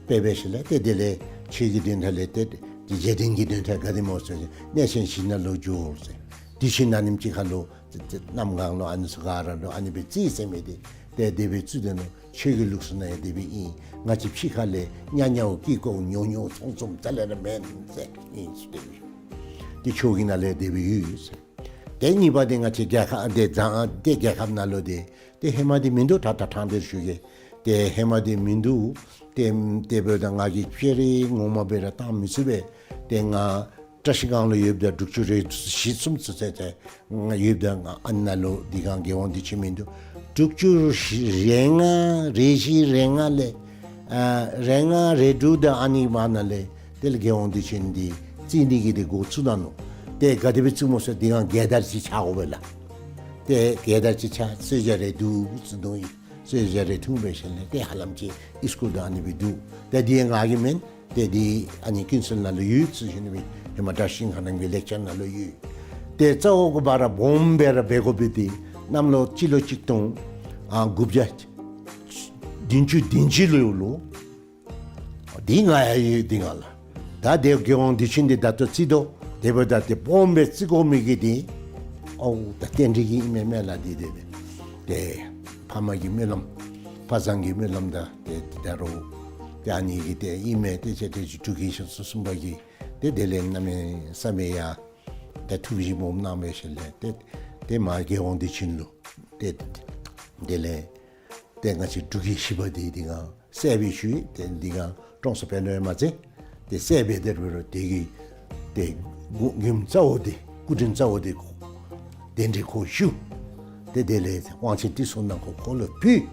དཔེ་འབད་ཞིནམ་ལས་ཏེ་དེ་ལས་ཆོས་ཀྱི་དོན་དག་ལས་ཏེ་རྗེས་དྲན་གྱི་དོན་དག་ག་དེ་སྨོ་ཟེར་བ་ཅིན་གནས་ཆེན་བཞི་ནང་ལུ་འགྱོ་ཟེར། དུས་ཆེན་ཨ་ནེམ་ཅིག་ཁར་ལུ་ཏེ་ཏེ་གནམ་གང་ལུ་ཨ་ནི་ཚུ་ག་ར་ལུ་ཨ་ནི་སྦེ་རྩིས་ཟེར་མི་འདི་ཏེ་དེ་སྦེ་རྩིས་དེ་ནང་ཆོས་ཀྱི་ལུགས་སྲོལ་ནང་ཡང་དེ་སྦེ་ཨིན། ང་བཅས་ཕྱི་ཁ་ལས་ཉ་ཉའོ་ཀི་ཀོ་ཉོ་ཉོ་ཚོང་ཚོང་རྩ་ལས་ར་མེན་ཟེར་ཨིན་ཟེར་དེ་སྦེ་ཡོད། ཏེ་ཆོས་ཀྱི་ནང་ལས་དེ་སྦེ་ཡོད་ཟེར། ཏེ་གཉིས་པ་འདི་ང་བཅས་རྒྱལ་ཁབ་འདི་དང་ཏེ་རྒྱལ་ཁབ་ནང་ལུ་འདི་ཏེ་ཧེ་མ་འདི་མིན་འདུག། ད་ད་ཕྲང་སྟེ་ཞུ་གེ། ཏེ་ཧེ་མ་འདི་མིན་འདུག། ཏེ་ཏེ་འབདཝ་ད་ང་གིས་ཅེ་རེ་ངོ་མ་སྦེ་ར་བཏང་མི་ཚུགས་པས། ཏེ་ང་བཀྲ་ཤིས་སྒང་ལུ་ཡོདཔ་ད་དྲུག་ཅུ་རེ་བཞི་གསུམ་ཚུན་ཚོད་ཏེ་ང་ཡོདཔ་ད་ང་ཨ་ནཱ་ལུ་འདི་སྒང་རྒྱལ་ཡོངས་དུས་ཆེན་མིན་འདུག། དྲུག་ཅུ་རེ་ལྔ་རེ་བཞི་རེ་ལྔ་ལས་ཨ་རེ་ལྔ་རེ་དྲུག་དང་ཨ་ནི་བར་ན་ལས་དེ་ལས་རྒྱལ་ཡོངས་དུས་ཆེན་འདི་རྩིས་ནི་གི་འདི་འགོ་བཙུགས་ད་ནུག། ཏེ་ག་དེ་སྦེ་བཙུགས་སྨོ་ཟེར་འདི་སྒང་རྒྱལ་དར་ཅིག་འཕྱར་དགོ་པས་ལགས། ཏེ་རྒྱལ་དར་ཅིག་འཕྱར་གསོལ་ཇ་རེ་འཐུང་ཟེར་འདུག་ཡི། གསོལ་ཇ་རེ་འཐུང་སྦེ་ཞིནམ་ལས་ཏེ་ཧ་ལམ་ཅིག་ཨིས་ཀུལ་དང་ཨ་ནི་སྦེ་འདུག། ཏེ་འདི་ང་གི་མེན། ཏེ་འདི་ཨ་ནི་ཀུན་གསལ་ནང་ལུ་ཡོད་ཟེར་ཞུ་ནི་སྦེ་ཧེ་མ་བཀྲ་ཤིས་ཤིང་ཁ་རྣམ་རྒྱལ་ལེགས་སྦྱར་ནང་ལུ་ཡོད། ཏེ་རྩ་བོ་གི་བར་སྦོམ་སྦེ་ར་འབད་དགོ་པས། ཏེ་གནམ་ལོ་སྤྱི་ལོ་གཅིག་སྟོང་ཨ་དགུ་བརྒྱ་བདུན་ཅུ་དོན་གཅིག་ལོ་ལུ་འདི་ང་ཡང་ཡོད་འདི་ང་ལགས། ད་འདི་རྒྱལ་ཡོངས་དུས་ཆེན་འདི་ད་ལྟོ་རྩིས་དོ། དེ་འབདཝ་ད་ཏེ་སྦོམ་སྦེ་རྩིས་དགོ་མི་གི་འདི་ཨོ་ད་རྟེན་འབྲེལ་གྱི་ཨིན་མས་མེན་ལགས། འདི་འདི་འདི་ཏེ་ཕ་མ་གི་སྨོན་ལམ་ཕ་བཟང་གི་སྨོན་ལམ་དང་ཏེ་ད་རུང་ཏེ་ཨ་ནི་གི་ཏེ་ཨིན་མས། ཏེ་ཅེ་ཏེ་ཅིག་དྲུག་གི་ཞབས་སོར་གསུམ་པ་གིས་ཏེ་དེ་ལས་གནམ་མེད་ས་མེད་ཡང་ཏེ་ཐུགས་བཞེད་སྦོམ་གནང་སྦེ་ཞིནམ་ལས་ཏེ་ཏེ་མར་རྒྱལ་ཡོངས་དུས་ཆེན་ལུ་ཏེ་དེ་ལས་ཏེ་ང་བཅས་འབྲུག་གི་བཞི་པ་འདི་འདི་སྒང་གསལ་སྦེ་ཞུ་ཡི། ཏེ་འདི་སྒང་ཀྲོང་གསར་དཔོན་སློབ་ཡང་མ་མཛད། ཏེ་གསལ་སྦེ་དེ་རུ་རུ་དེ་གི་ཏེ་མགུ་མགུནམ་རྩ་བོ་འདི་སྐུ་དྲིན་རྩ་བོ་འདི་གདན་འདྲེན་ཁོ་ཞུ། ཏེ་དེ་ལས་དབང་ཆེན་ཏི་སེ་ནང་ཁོ་ཁོ་ལུ་ཕུལ།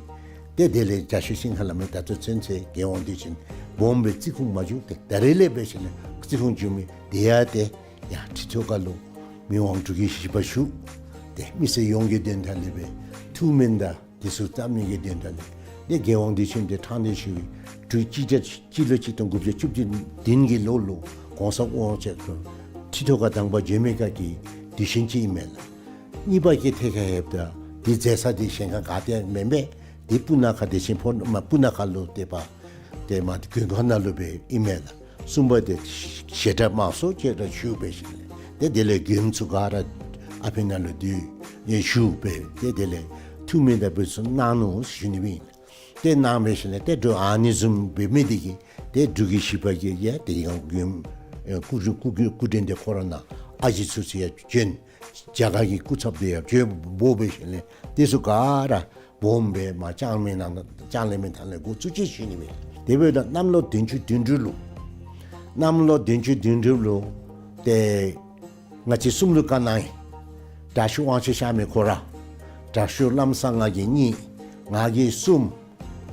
ཏེ་དེ་ལས་རྒྱལ་ཡོངས་ཤིང་ཁ་ལས་མར་ད་ལྟོ་ཚུན་ཚོད་རྒྱལ་ཡོངས་དུས་ཆེན་སྦོམ་སྦེ་རྩིས་ཁུངས་མ་བྱུང་། ཏེ་ད་རེས་ལས་འབད་ཞིནམ་ལས་རྩིས་ཁུངས་བྱུང་མི་དེ་ཡང་ཏེ་ཡར་ཁྲི་ཐོག་ཁ་ལུ་མི་དབང་འབྲུག་གི་བཞི་པ་བཞུགས། ཏེ་མི་སེར་ཡོངས་ཀྱི་དོན་དག་ལས་སྦེ་ཐུགས་སྨོན་དང་དེ་ཚུ་བཏབ་ནི་གི་དོན་དག་ལས་ཏེ་རྒྱལ་ཡོངས་དུས་ཆེན་འདི་ཕྲང་སྟེ་ཞུ་བའི་དྲུག་གཅིག་བརྒྱ་སྤྱི་ལོ་གཅིག་སྟོང་དགུ་བརྒྱ་བཅུ་བདུན་གྱི་ལོ་ལུ་གོང་ས་དབང་ཆེན་ཁོ་ཁྲི་ཐོག་ཁ་དང་པ་བྱོན་མི་སྐབས་ཀྱི་དུས་ཆེན་ཅིག་ཨིན་མས་ལགས། གཉིས་པ་གི་ཐད་ཁར་ཡོདཔ་ད་འདི་མཛད་ས་འདི་གཞན་ཁར་ག་ཏེ་མེན་པས། འདི་སྤུ་ན་ཁ་བདེ་ཆེན་ཕོ་མ་སྤུ་ན་ཁ་ལུ་ཏེ་པ་ཏེ་མ་མགོན་ཁང་ནང་ལུ་སྦེ་ཨིན་མས་ལགས། གསུམ་པ་འདི་བཤད་གྲྭ་དམངས་སྲོལ་ཅིག་ར་ཞུ་སྦེ་ཞིནམ་ལས་ཏེ་དེ་ལས་མགྱོནམ་ཚུ་ག་ར་ཨ་ཕི་ནང་ལུ་འདི་ཡང་ཞུ་སྦེ་ཏེ་དེ་ལས་ཐུགས་སྨོན་དང་འབུལ་ཚུ་གནང་ནུག་ཞུ་ནི་སྦེ་ཨིན། ཏེ་གནང་སྦེ་ཞིནམ་ལས་ཏེ་འབྲུག་ཨ་ནི་བཟུམ་འབད་མི་འདི་གིས་ཏེ་འབྲུག་གི་བཞི་པ་གིས་ཡང་ཏེ་ཡང་མགྱོནམ་ཨེ་སྐུ་སྐུ་སྐུ་སྐུ་དྲིན་འདི་ཁོ་ར་ནང་ཨ་ཞེ་ཚུ་ཚུ་ཡང་བྱོན། རྒྱ་གར་གྱི་སྐུ་ཚབ་འདི་ཡང་བྱོན་འབོ་སྦེ་ཞིནམ་ལས་དེ་ཚུ་ག་ར་སྦོམ་སྦེ་མར་ལྕང་མའི་ནང་ལྕང་གླིང་མའི་ཐང་ལས་འགོ་བཙུགས་ཅི་ཞུ་ནི་སྦེ། དེ་འབདཝ་ད་གནམ་ལོ་བདུན་ཅུ་དོན་དྲུག་ལུ་གནམ་ལོ་བདུན་ཅུ་དོན་དྲུག་ལུ་ཏེ་ང་བཅས་གསུམ་ལུ་བཀའ་གནང་ཡི། དྲག་ཤོས་དབང་ཕྱུག་གཤགས་མི་ཁོ་ར། དྲག་ཤོས་ལམ་བཟང་ང་གིས་གཉིས། ང་གིས་གསུམ།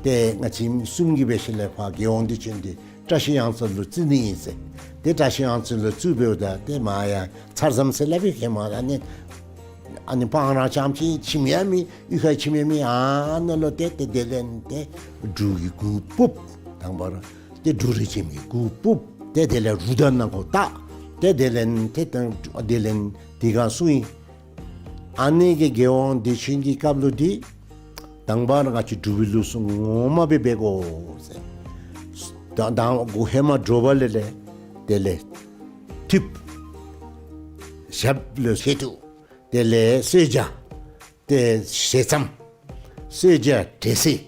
ཏེ་ང་བཅས་གསུམ་གྱིས་འབད་ཞིནམ་ལས་ཕར་རྒྱལ་ཡོངས་དུས་ཆེན་འདི་བཀྲ་ཤིས་གཡང་རྩེ་ལུ་བརྩི་ནི་ཨིན་ཟེར། ཏེ་བཀྲ་ཤིས་གཡང་རྩེ་ལུ་བརྩིཝ་འབདཝ་ད་ཏེ་མར་ཡང་ཚར་ཙམ་ཟེར་སླབ་པའི་ཧེ་མ་ཨ་ནི་ ཨ་ནི་སྤང་ར་རྐྱངམ་ཅིག་ཁྱིམ་ཡང་མེད། གཡུས་ཁར་ཁྱིམ་ཡང་མེད། ཨ་ནཱ་ལུ་ཏེ་ཏེ་དེ་ལས་ཏེ་འབྲུག་གི་གུར་ཕུབ། དང་པ་ར་ཏེ་འབྲུག་རིགས་ཅན་གྱི་གུར་ཕུབ། ཏེ་དེ་ལས་རུ་དར་ནང་ཁོ་བཏགས། ཏེ་དེ་ལས་ཏེ་དེ་ལས་དེ་སྒང་སོང་ཡི། ཨ་ནི་གི་རྒྱལ་དབང་བདེ་ཆེན་གྱི་སྐབས་ལུ་འདི་དང་པ་ར་ང་བཅས་འབྲུག་པའི་ལུགས་སྲོལ་ངོ་མ་སྦེ་འབད་དགོ་ཟེར། ད་ད་གུ་ཧེ་མ་དྲོ་པ་ལས་ལས་དེ་ལས་ཐུབ། ཞབས་ལུ་བཞེས་ཐུབ། དེ་ལས་གསོལ་ཇ། ཏེ་ཞལ་ཙམ། གསོལ་ཇ་འབྲས་སིལ།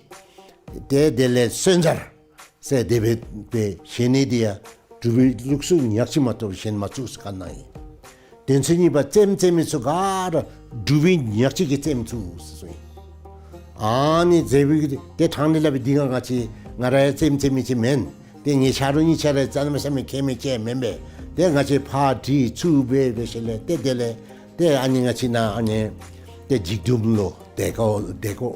ཏེ་དེ་ལས་གསོལ་ཇ་ཟེར་དེ་སྦེ་སྦེ་བཞེས་ནི་འདི་ཡང་འབྲུག་པའི་ལུགས་སྲོལ་ཉག་གཅིག་མ་གཏོགས་བཞེས་མ་ཚུགས་ཟེར་བཀའ་གནང་ཡི། དོན་ཚན་གཉིས་པ་རྩེདམོ་རྩེ་མི་ཚུ་ག་ར་འབྲུག་པའི་ཉག་གཅིག་གིས་རྩེདམོ་ཚུགས་ཟེར་གསུངས་ཡི། ཨ་ནི་རྩེདམོ་གི་ཏེ་ཐང་ནི་ལ་སྦེ་འདི་ག་ང་བཅས་ང་ར་ཡང་རྩེདམོ་རྩེ་མི་ཅིག་མེན། ཏེ་ངེའི་ཆ་རོགས་གཉིས་ཆ་ར་རྩེདམོ་རྩེ་མི་ཁྱད་མེད་ཅིག་མེན་པས། ཏེ་ང་བཅས་ཕར་དྲི་ཚུར་འབད་འབད་ཞིནམ་ལས་ཏེ་དེ་ལས་ཏེ་ཨ་ནི་ང་བཅས་ནཱ་ཨ་ནི་ཏེ་འཇིགས་མདུན་ལུ་སྡེ་ཁོག་སྡེ་ཁོག་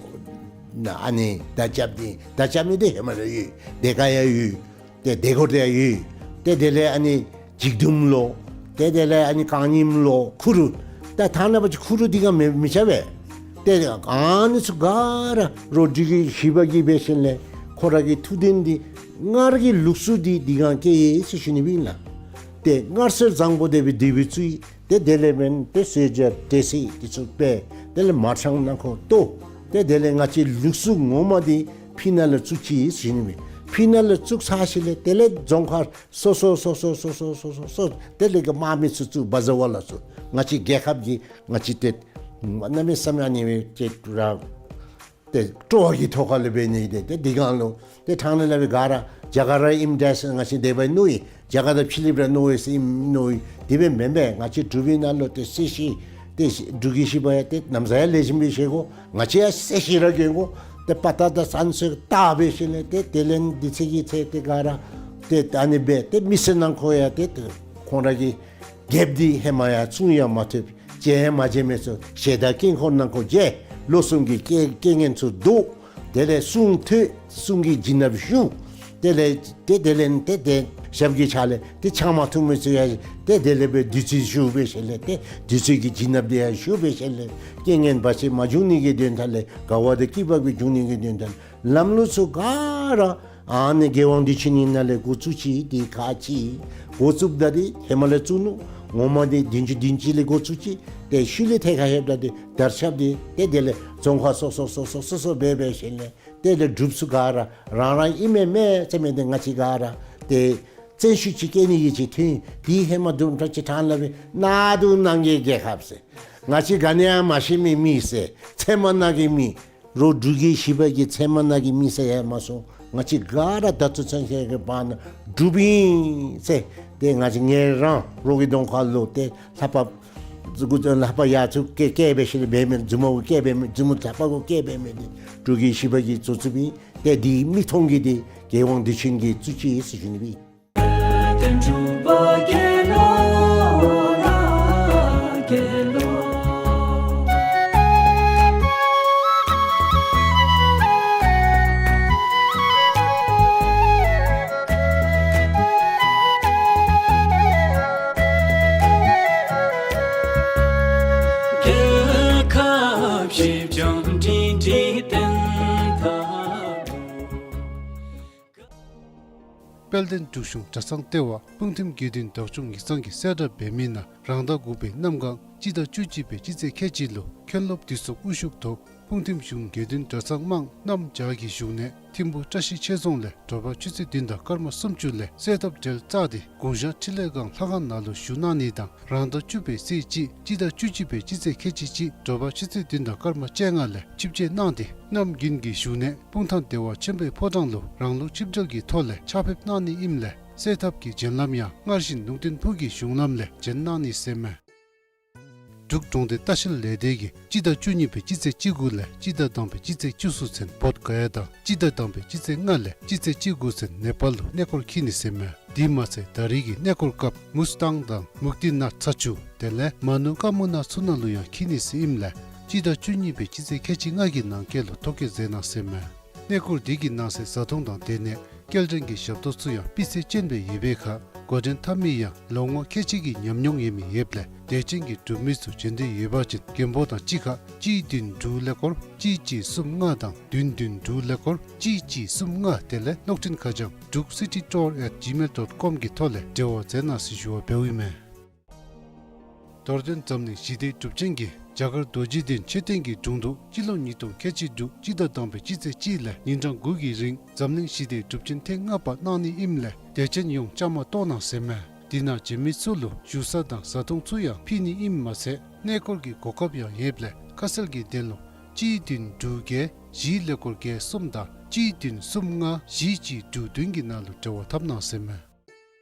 ནང་ཨ་ནི་མདའ་རྐྱབ་ནི་མདའ་རྐྱབ་ནི་འདི་ཧེ་མ་ར་ཡོད། སྡེ་ཁག་ཡང་ཡོད། ཏེ་སྡེ་ཁོག་འདི་ཡང་ཡོད། ཏེ་དེ་ལས་ཨ་ནི་འཇིགས་མདུན་ལུ་ཏེ་དེ་ལས་ཨ་ནི་རྐང་རྙིངམ་ལུ་ཁུ་རུ། ད་ཐང་ནང་པ་ཅིག་ཁུ་རུ་འདི་ག་མི་མི་ཆ་བས། ཏེ་ཨ་ནི་ཚུ་ག་ར་རོགས་འབྲུག་གི་བཞི་པ་གིས་འབད་ཞིནམ་ལས་ཁོ་ར་གི་ཐུགས་དོན་འདི་སྔར་གྱི་ལུགས་སྲོལ་འདི་འདི་ག་སྐྱེལ་ཡི་ཟེར་ཞུ་ནི་ཨིན་ལགས། ཏེ་སྔར་སྲོལ་བཟང་པོ་དེ་སྦེ་དེ་སྦེ་བཙུགས་ཡི། ཏེ་དེ་ལས་མེན་ཏེ་གསོལ་ཇ་འབྲས་སིལ་འདི་ཚུ་སྦེ་དེ་ལས་མར་ཤང་ནང་ཁོ་གཏོར། ཏེ་དེ་ལས་ང་བཅས་ལུགས་སྲོལ་ངོ་མ་འདི་ཕི་ནཱ་ལུ་བཙུགས་ཅི་ཟེར་ཞུ་ནི་མས། ཕི་ནཱ་ལུ་བཙུགས་ཚར་ཞིནམ་ལས་དེ་ལས་རྫོང་ཁག་སོ་སོ་སོ་སོ་དེ་ལས་གི་དམག་མི་ཚུ་བཙུགས། བ་ཛ་ཝ་ལ་ཚུ་ང་བཅས་རྒྱལ་ཁབ་ཀྱི་ང་བཅས་ཏེ་གནམ་མེད་ས་མེད་ཨ་ནི་སྦེ་ཏེ་ར་ཏེ་སྤྲོ་བ་གི་ཐོག་ཁ་ལས་འབད་ནི་ཏེ་ཏེ་འདི་ག་ལུ་ཏེ་ཐང་ནི་ལ་སྦེ་ག་ར་རྒྱ་གར་ར་ཨིནམ་འདྲས་ང་བཅས་དེ་སྦེ་མནོ་ཡི། རྒྱ་གར་དང་ཕྱི་གླིངཔ་ར་མནོ་ཡི་ཟེར་ཨིནམ་མནོ་ཡི། དེ་སྦེ་མེན་པས། ང་བཅས་འབྲུག་པའི་ནང་ལུ་ཏེ་སྲིད་ཞི་ཏེ་འབྲུག་གི་བཞི་པ་ཡང་ཏེ་ན་བཟའ་ཡང་ལེགས་ཤོམ་སྦེ་བཞེས་དགོ། ང་བཅས་ཡང་སྲིད་ཞི་ར་གྱོན་དགོ། ཏེ་དཔའ་རྟགས་དང་བསམ་ཚུལ་བཏགས་འབད་ཞིནམ་ལས་ཏེ་དེ་ལས་འདི་ཚེ་གི་ཚེ་ཏེ་ག་ར་ཏེ་ཨ་ནི་སྦེ་ཏེ་མི་སེར་ནང་ཁོ་ཡང་ཏེ་ཏེ་ཁོང་ར་གི་རྒྱལཔོ་འདི་ཧེ་མ་ཡང་བཙུན་ཡང་མ་ཐུབ། མཇལ་ཡང་མ་མཇལ་མི་ཚུ་ཞལ་ཏ་དཀྱིལ་འཁོར་ནང་ཁོ་མཇལ། ལོ་གསུམ་གྱི་རྐྱེན་རྐྱེན་ངན་ཚུ་བཟློག། དེ་ལས་གསུང་ཐོས། གསུང་གི་བྱིན་རླབས་ཞུགས། དེ་ལས་ཏེ་དེ་ལས་ཏེ་ཏེ་ཞབས་ཀྱི་ཕྱག་ལས་ཏེ་ཕྱག་མ་ཐུབ་མི་ཚུ་ཡང་ཏེ་དེ་ལས་སྦེ་བདུད་རྩི་ཞུགས་འབད་ཞིནམ་ལས་ཏེ་བདུད་རྩི་གི་བྱིན་རླབས་འདི་ཡང་ཞུགས་འབད་ཞིནམ་ལས་རྐྱེན་ངན་བར་ཆད་མ་འབྱུང་ནི་གི་དོན་དག་ལས་དགའ་བ་དང་སྐྱིད་པ་གི་འབྱུང་ནི་གི་དོན་དག་ལམ་ལུགས་ཚུ་ག་ར་ཨ་ནི་རྒྱལ་དབང་བདེ་ཆེན་ནི་ནང་ལས་འགོ་བཙུགས་ཅི། དེ་ཁག་ཅིག་འགོ་བཙུགསཔ་ད་འདི་ཧེ་མ་ལས་བཙུགས་ནུག། ངོ་མ་འདི་བདུན་ཅུ་བདུན་ཅུ་ལས་འགོ་བཙུགས་ཅི། ཏེ་ཤུལ་ལས་ཐད་ཁར་ལྷོདཔ་ད་འདི་དར་ཁྱབ་འདི་ཏེ་དེ་ལས་རྫོང་ཁག་སོ་སོ་སོ་སོ་སོ་སོ་འབད་འབད་ཞིནམ་ལས་དེ་ལས་འབྲུགཔ་ཚུ་ག་ར་རང་རང་ཨིན་མས་མས་ཟེར་མི་འདི་ང་བཅས་ག་ར་ཏེ་བཙན་ཤུགས་ཅིག་སྐྱེད་ནི་གི་ཅིག་ཐོན། དེ་ཧེ་མ་དུམ་གྲ་ཅིག་ཐང་ལ་སྦེ་གནག་དུང་གནང་གི་རྒྱལ་ཁབ་ཟེར། ང་བཅས་ག་ནི་ཡང་མ་ཤེས་མི་མི་ཟེར། ཚལ་མ་ནང་གི་མི། རོགས་འབྲུག་གི་བཞི་པ་གི་ཚལ་མ་ནང་གི་མི་ཟེར་ཡང་མ་སོང་། ང་བཅས་ག་ར་ད་ལྟོ་ཚུན་ཆད་ཀྱི་བར་ན་འབྲུགཔ་ཨིན་ཟེར་ཏེ་ང་བཅས་ངེ་རང་རོགས་ཀྱི་གདོང་ཁ་ལུ་ཏེ་ལྷ་པ་ལྷ་པ་ཡ་ཚུ་སྐད་སྐད་འབད་ཞིནམ་ལས་འབད་མི་མཛུབ་མོ་གུ་སྐད་འབད་མི་མཛུབ་མོ་ལྷ་པ་གུ་སྐད་འབད་མི་འདི་འབྲུག་གི་བཞི་པ་གིས་བཙུགས་བཙུགསཔ་ཨིན། ཏེ་འདི་མིག་མཐོང་གི་འདི་རྒྱལ་དབང་བདེ་ཆེན་གྱིས་བཙུགས་ཅི་ཟེར་ཞུ་ནི་ཨིན། རྒྱལ་ཁབ་བཞི་འབྱུང་འབྲིང་འབྲིང་བསྟན་ཐབས། དཔལ་ལྡན་འབྲུག་གཞུང་གྲྭ་ཚང་ལྟེ་བ་སྤུངས་ཐིམ་དགེ་འདུན་བདག་སྐྱོང་ཡིག་ཚང་གིས་གསལ་བསྒྲགས་འབད་མི་ནང་རང་ཟླ་དགུ་པའི་གནམ་གང་སྤྱི་ཟླ་བཅུ་གཅིག་པའི་སྤྱི་ཚེས་ཁལ་གཅིག་ལུ་མཁན་སློབ་འདུས་ཚོགས་དབུ་བཞུགས་ཐོག་སྤུངས་ཐིམ་གཞུང་དགེ་འདུན་གྲྭ་ཚང་དམངས་རྣམས་བཅས་ཀྱི་བཞུགས་གནས་ཐིམ་ཕུ་བཀྲ་ཤིས་ཆོས་རྫོང་ལས་དྲོ་པ་ཆུ་ཚོད་བདུན་དང་སྐར་མ་སུམ་ཅུ་ལས་གསོལ་ཐབ་གྲལ་བཙུགས་ཏེ་དགུང་ཞག་ཕྲིན་ལས་སྒང་ལྷ་ཁང་ནང་ལུ་བཞུགས་གནང་ནི་དང་རང་ཟླ་བཅུ་པའི་ཚེས་གཅིག་སྤྱི་ཟླ་བཅུ་གཅིག་པའི་སྤྱི་ཚེས་ཁལ་གཅིག་གཅིག་དྲོ་པ་ཆུ་ཚོད་བདུན་དང་སྐར་མ་བཅོ་ལྔ་ལས་ཆིབས་བསྐྱོད་གནང་སྟེ་གནམ་དགུན་གྱི་བཞུགས་གནས་སྤུངས་ཐང་བདེ་བ་ཆེན་པོའི་ཕོ་བྲང་ལུ་རང་ལུགས་ཆིབས་གྲལ་གྱི་ཐོག་ལས་ཕྱག་ཕེབས་གནང་ནི་ཨིནམ་ལས་གསོལ་ཐབ་ཀྱི་བྱོན་ལམ་ཡང་སྔར་བཞིན་ལུང་བསྟན་ཕུག་གི་གཞུང་ལམ་ལས་བྱོན་གནང་ནི་ཟེར་མས། འབྲུག་གྲོང་སྡེ་ལྟ་བཤལ་ལས་སྡེ་གིས་སྤྱི་ཟླ་བཅུ་གཉིས་པའི་སྤྱི་ཚེས་བཅུ་དགུ་ལས་སྤྱི་ཟླ་དང་པའི་སྤྱི་ཚེས་བཅུ་གསུམ་ཚུན་བོདྷ་ག་ཡ་དང་སྤྱི་ཟླ་དང་པའི་སྤྱི་ཚེས་ལྔ་ལས་སྤྱི་ཚེས་བཅུ་དགུ་ཚུན་ནེ་པཱལ་ལུ་གནས་སྐོར་འཁྱིད་ནི་ཟེར་མས། དེ་མ་ཚད་ད་རེས་ཀྱི་གནས་སྐོར་སྐབས་མུས་ཏང་དང་མུཀ་ཏི་ནཱཐ་ཚ་ཆུ་དེ་ལས་མ་ནུ་ཀ་མུ་ན་ཚུ་ནང་ལུ་ཡང་འཁྱིད་ནི་ཟེར་ཨིནམ་ལས་སྤྱི་ཟླ་བཅུ་གཉིས་པའི་སྤྱི་ཚེས་ཁལ་གཅིག་ལྔ་གི་ནང་འཁོད་ལུ་ཐོ་བཀོད་མཛད་གནང་ཟེར་མས། གནས་སྐོར་འདི་གི་ནང་གསེས་བཟའ་འཐུང་དང་སྡོད་གནས་སྐྱེལ་འདྲེན་གྱི་ཞབས་ཏོག་ཚུ་ཡང་སྤུས་ཚད་ཅན་སྦེ་ཡོད་པའི་ཁར་ འགོ་འདྲེན་འཐབ་མི་ཡང་ལོ་ངོ་ཁལ་གཅིག་གི་ཉམས་མྱོང་ཡོད་མི་ཡོདཔ་ལས་དད་ཅན་གྱི་སྒྲུབ་མི་ཚུ་བྱོན་འདོད་ཡོད་པ་ཅིན་མགོན་པོ་དང་གཅིག་ཁར་གཅིག་བདུན་དྲུག་ཀླད་ཀོར་གཅིག་གཅིག་གསུམ་ལྔ་དང་བདུན་བདུན་དྲུག་ཀླད་ཀོར་གཅིག་གཅིག་གསུམ་ལྔ་དེ་ལས་གློག་འཕྲིན་ཁ་བྱང་འབྲུག་སི་ཊི་ཊུར་ཨེཊ་ཇི་མེལ་ཌོཊ་ཀོམ་གི་ཐོག་ལས་འབྲེལ་བ་མཛད་གནང་ཟེར་ཞུ་བ་འབདཝ་ཨིན་མས། རྡོར་གདན་འཛམ་གླིང་ཞི་བདེའི་སྒྲུབ་ཆེན་གྱིས་རྒྱ་གར་རྡོ་རྗེ་གདན་མཆོད་རྟེན་གྱི་དྲུང་དུ་སྤྱི་ལོ་ཉིས་སྟོང་ཁལ་གཅིག་དྲུག་སྤྱི་ཟླ་དང་པའི་སྤྱི་ཚེས་གཅིག་ལས་ཉིན་གྲངས་དགུ་གི་རིང་འཛམ་གླིང་ཞི་བདེའི་སྒྲུབ་ཆེན་ཐེངས་ལྔ་པ་གནང་ནི་ཨིནམ་ལས་དད་ཅན་ཡོངས་བཅའ་མར་གཏོགས་གནང་ཟེར་མས། དེ་ནང་བྱོན་མི་ཚུ་ལུ་བཞུགས་ས་དང་བཟའ་འཐུང་ཚུ་ཡང་ཕུལ་ནི་ཨིནམ་མ་ཚད་གནས་སྐོར་གྱི་གོ་སྐབས་ཡང་ཡོདཔ་ལས་ཁ་གསལ་གྱི་དོན་ལུ་གཅིག་བདུན་དྲུག་བརྒྱད་བཞི་ཀླད་ཀོར་བརྒྱད་གསུམ་དང་གཅིག་བདུན་གསུམ་ལྔ་བཞི་གཅིག་དྲུག་བདུན་གྱི་ནང་ལུ་འབྲེལ་བ་འཐབ་གནང་ཟེར་མས།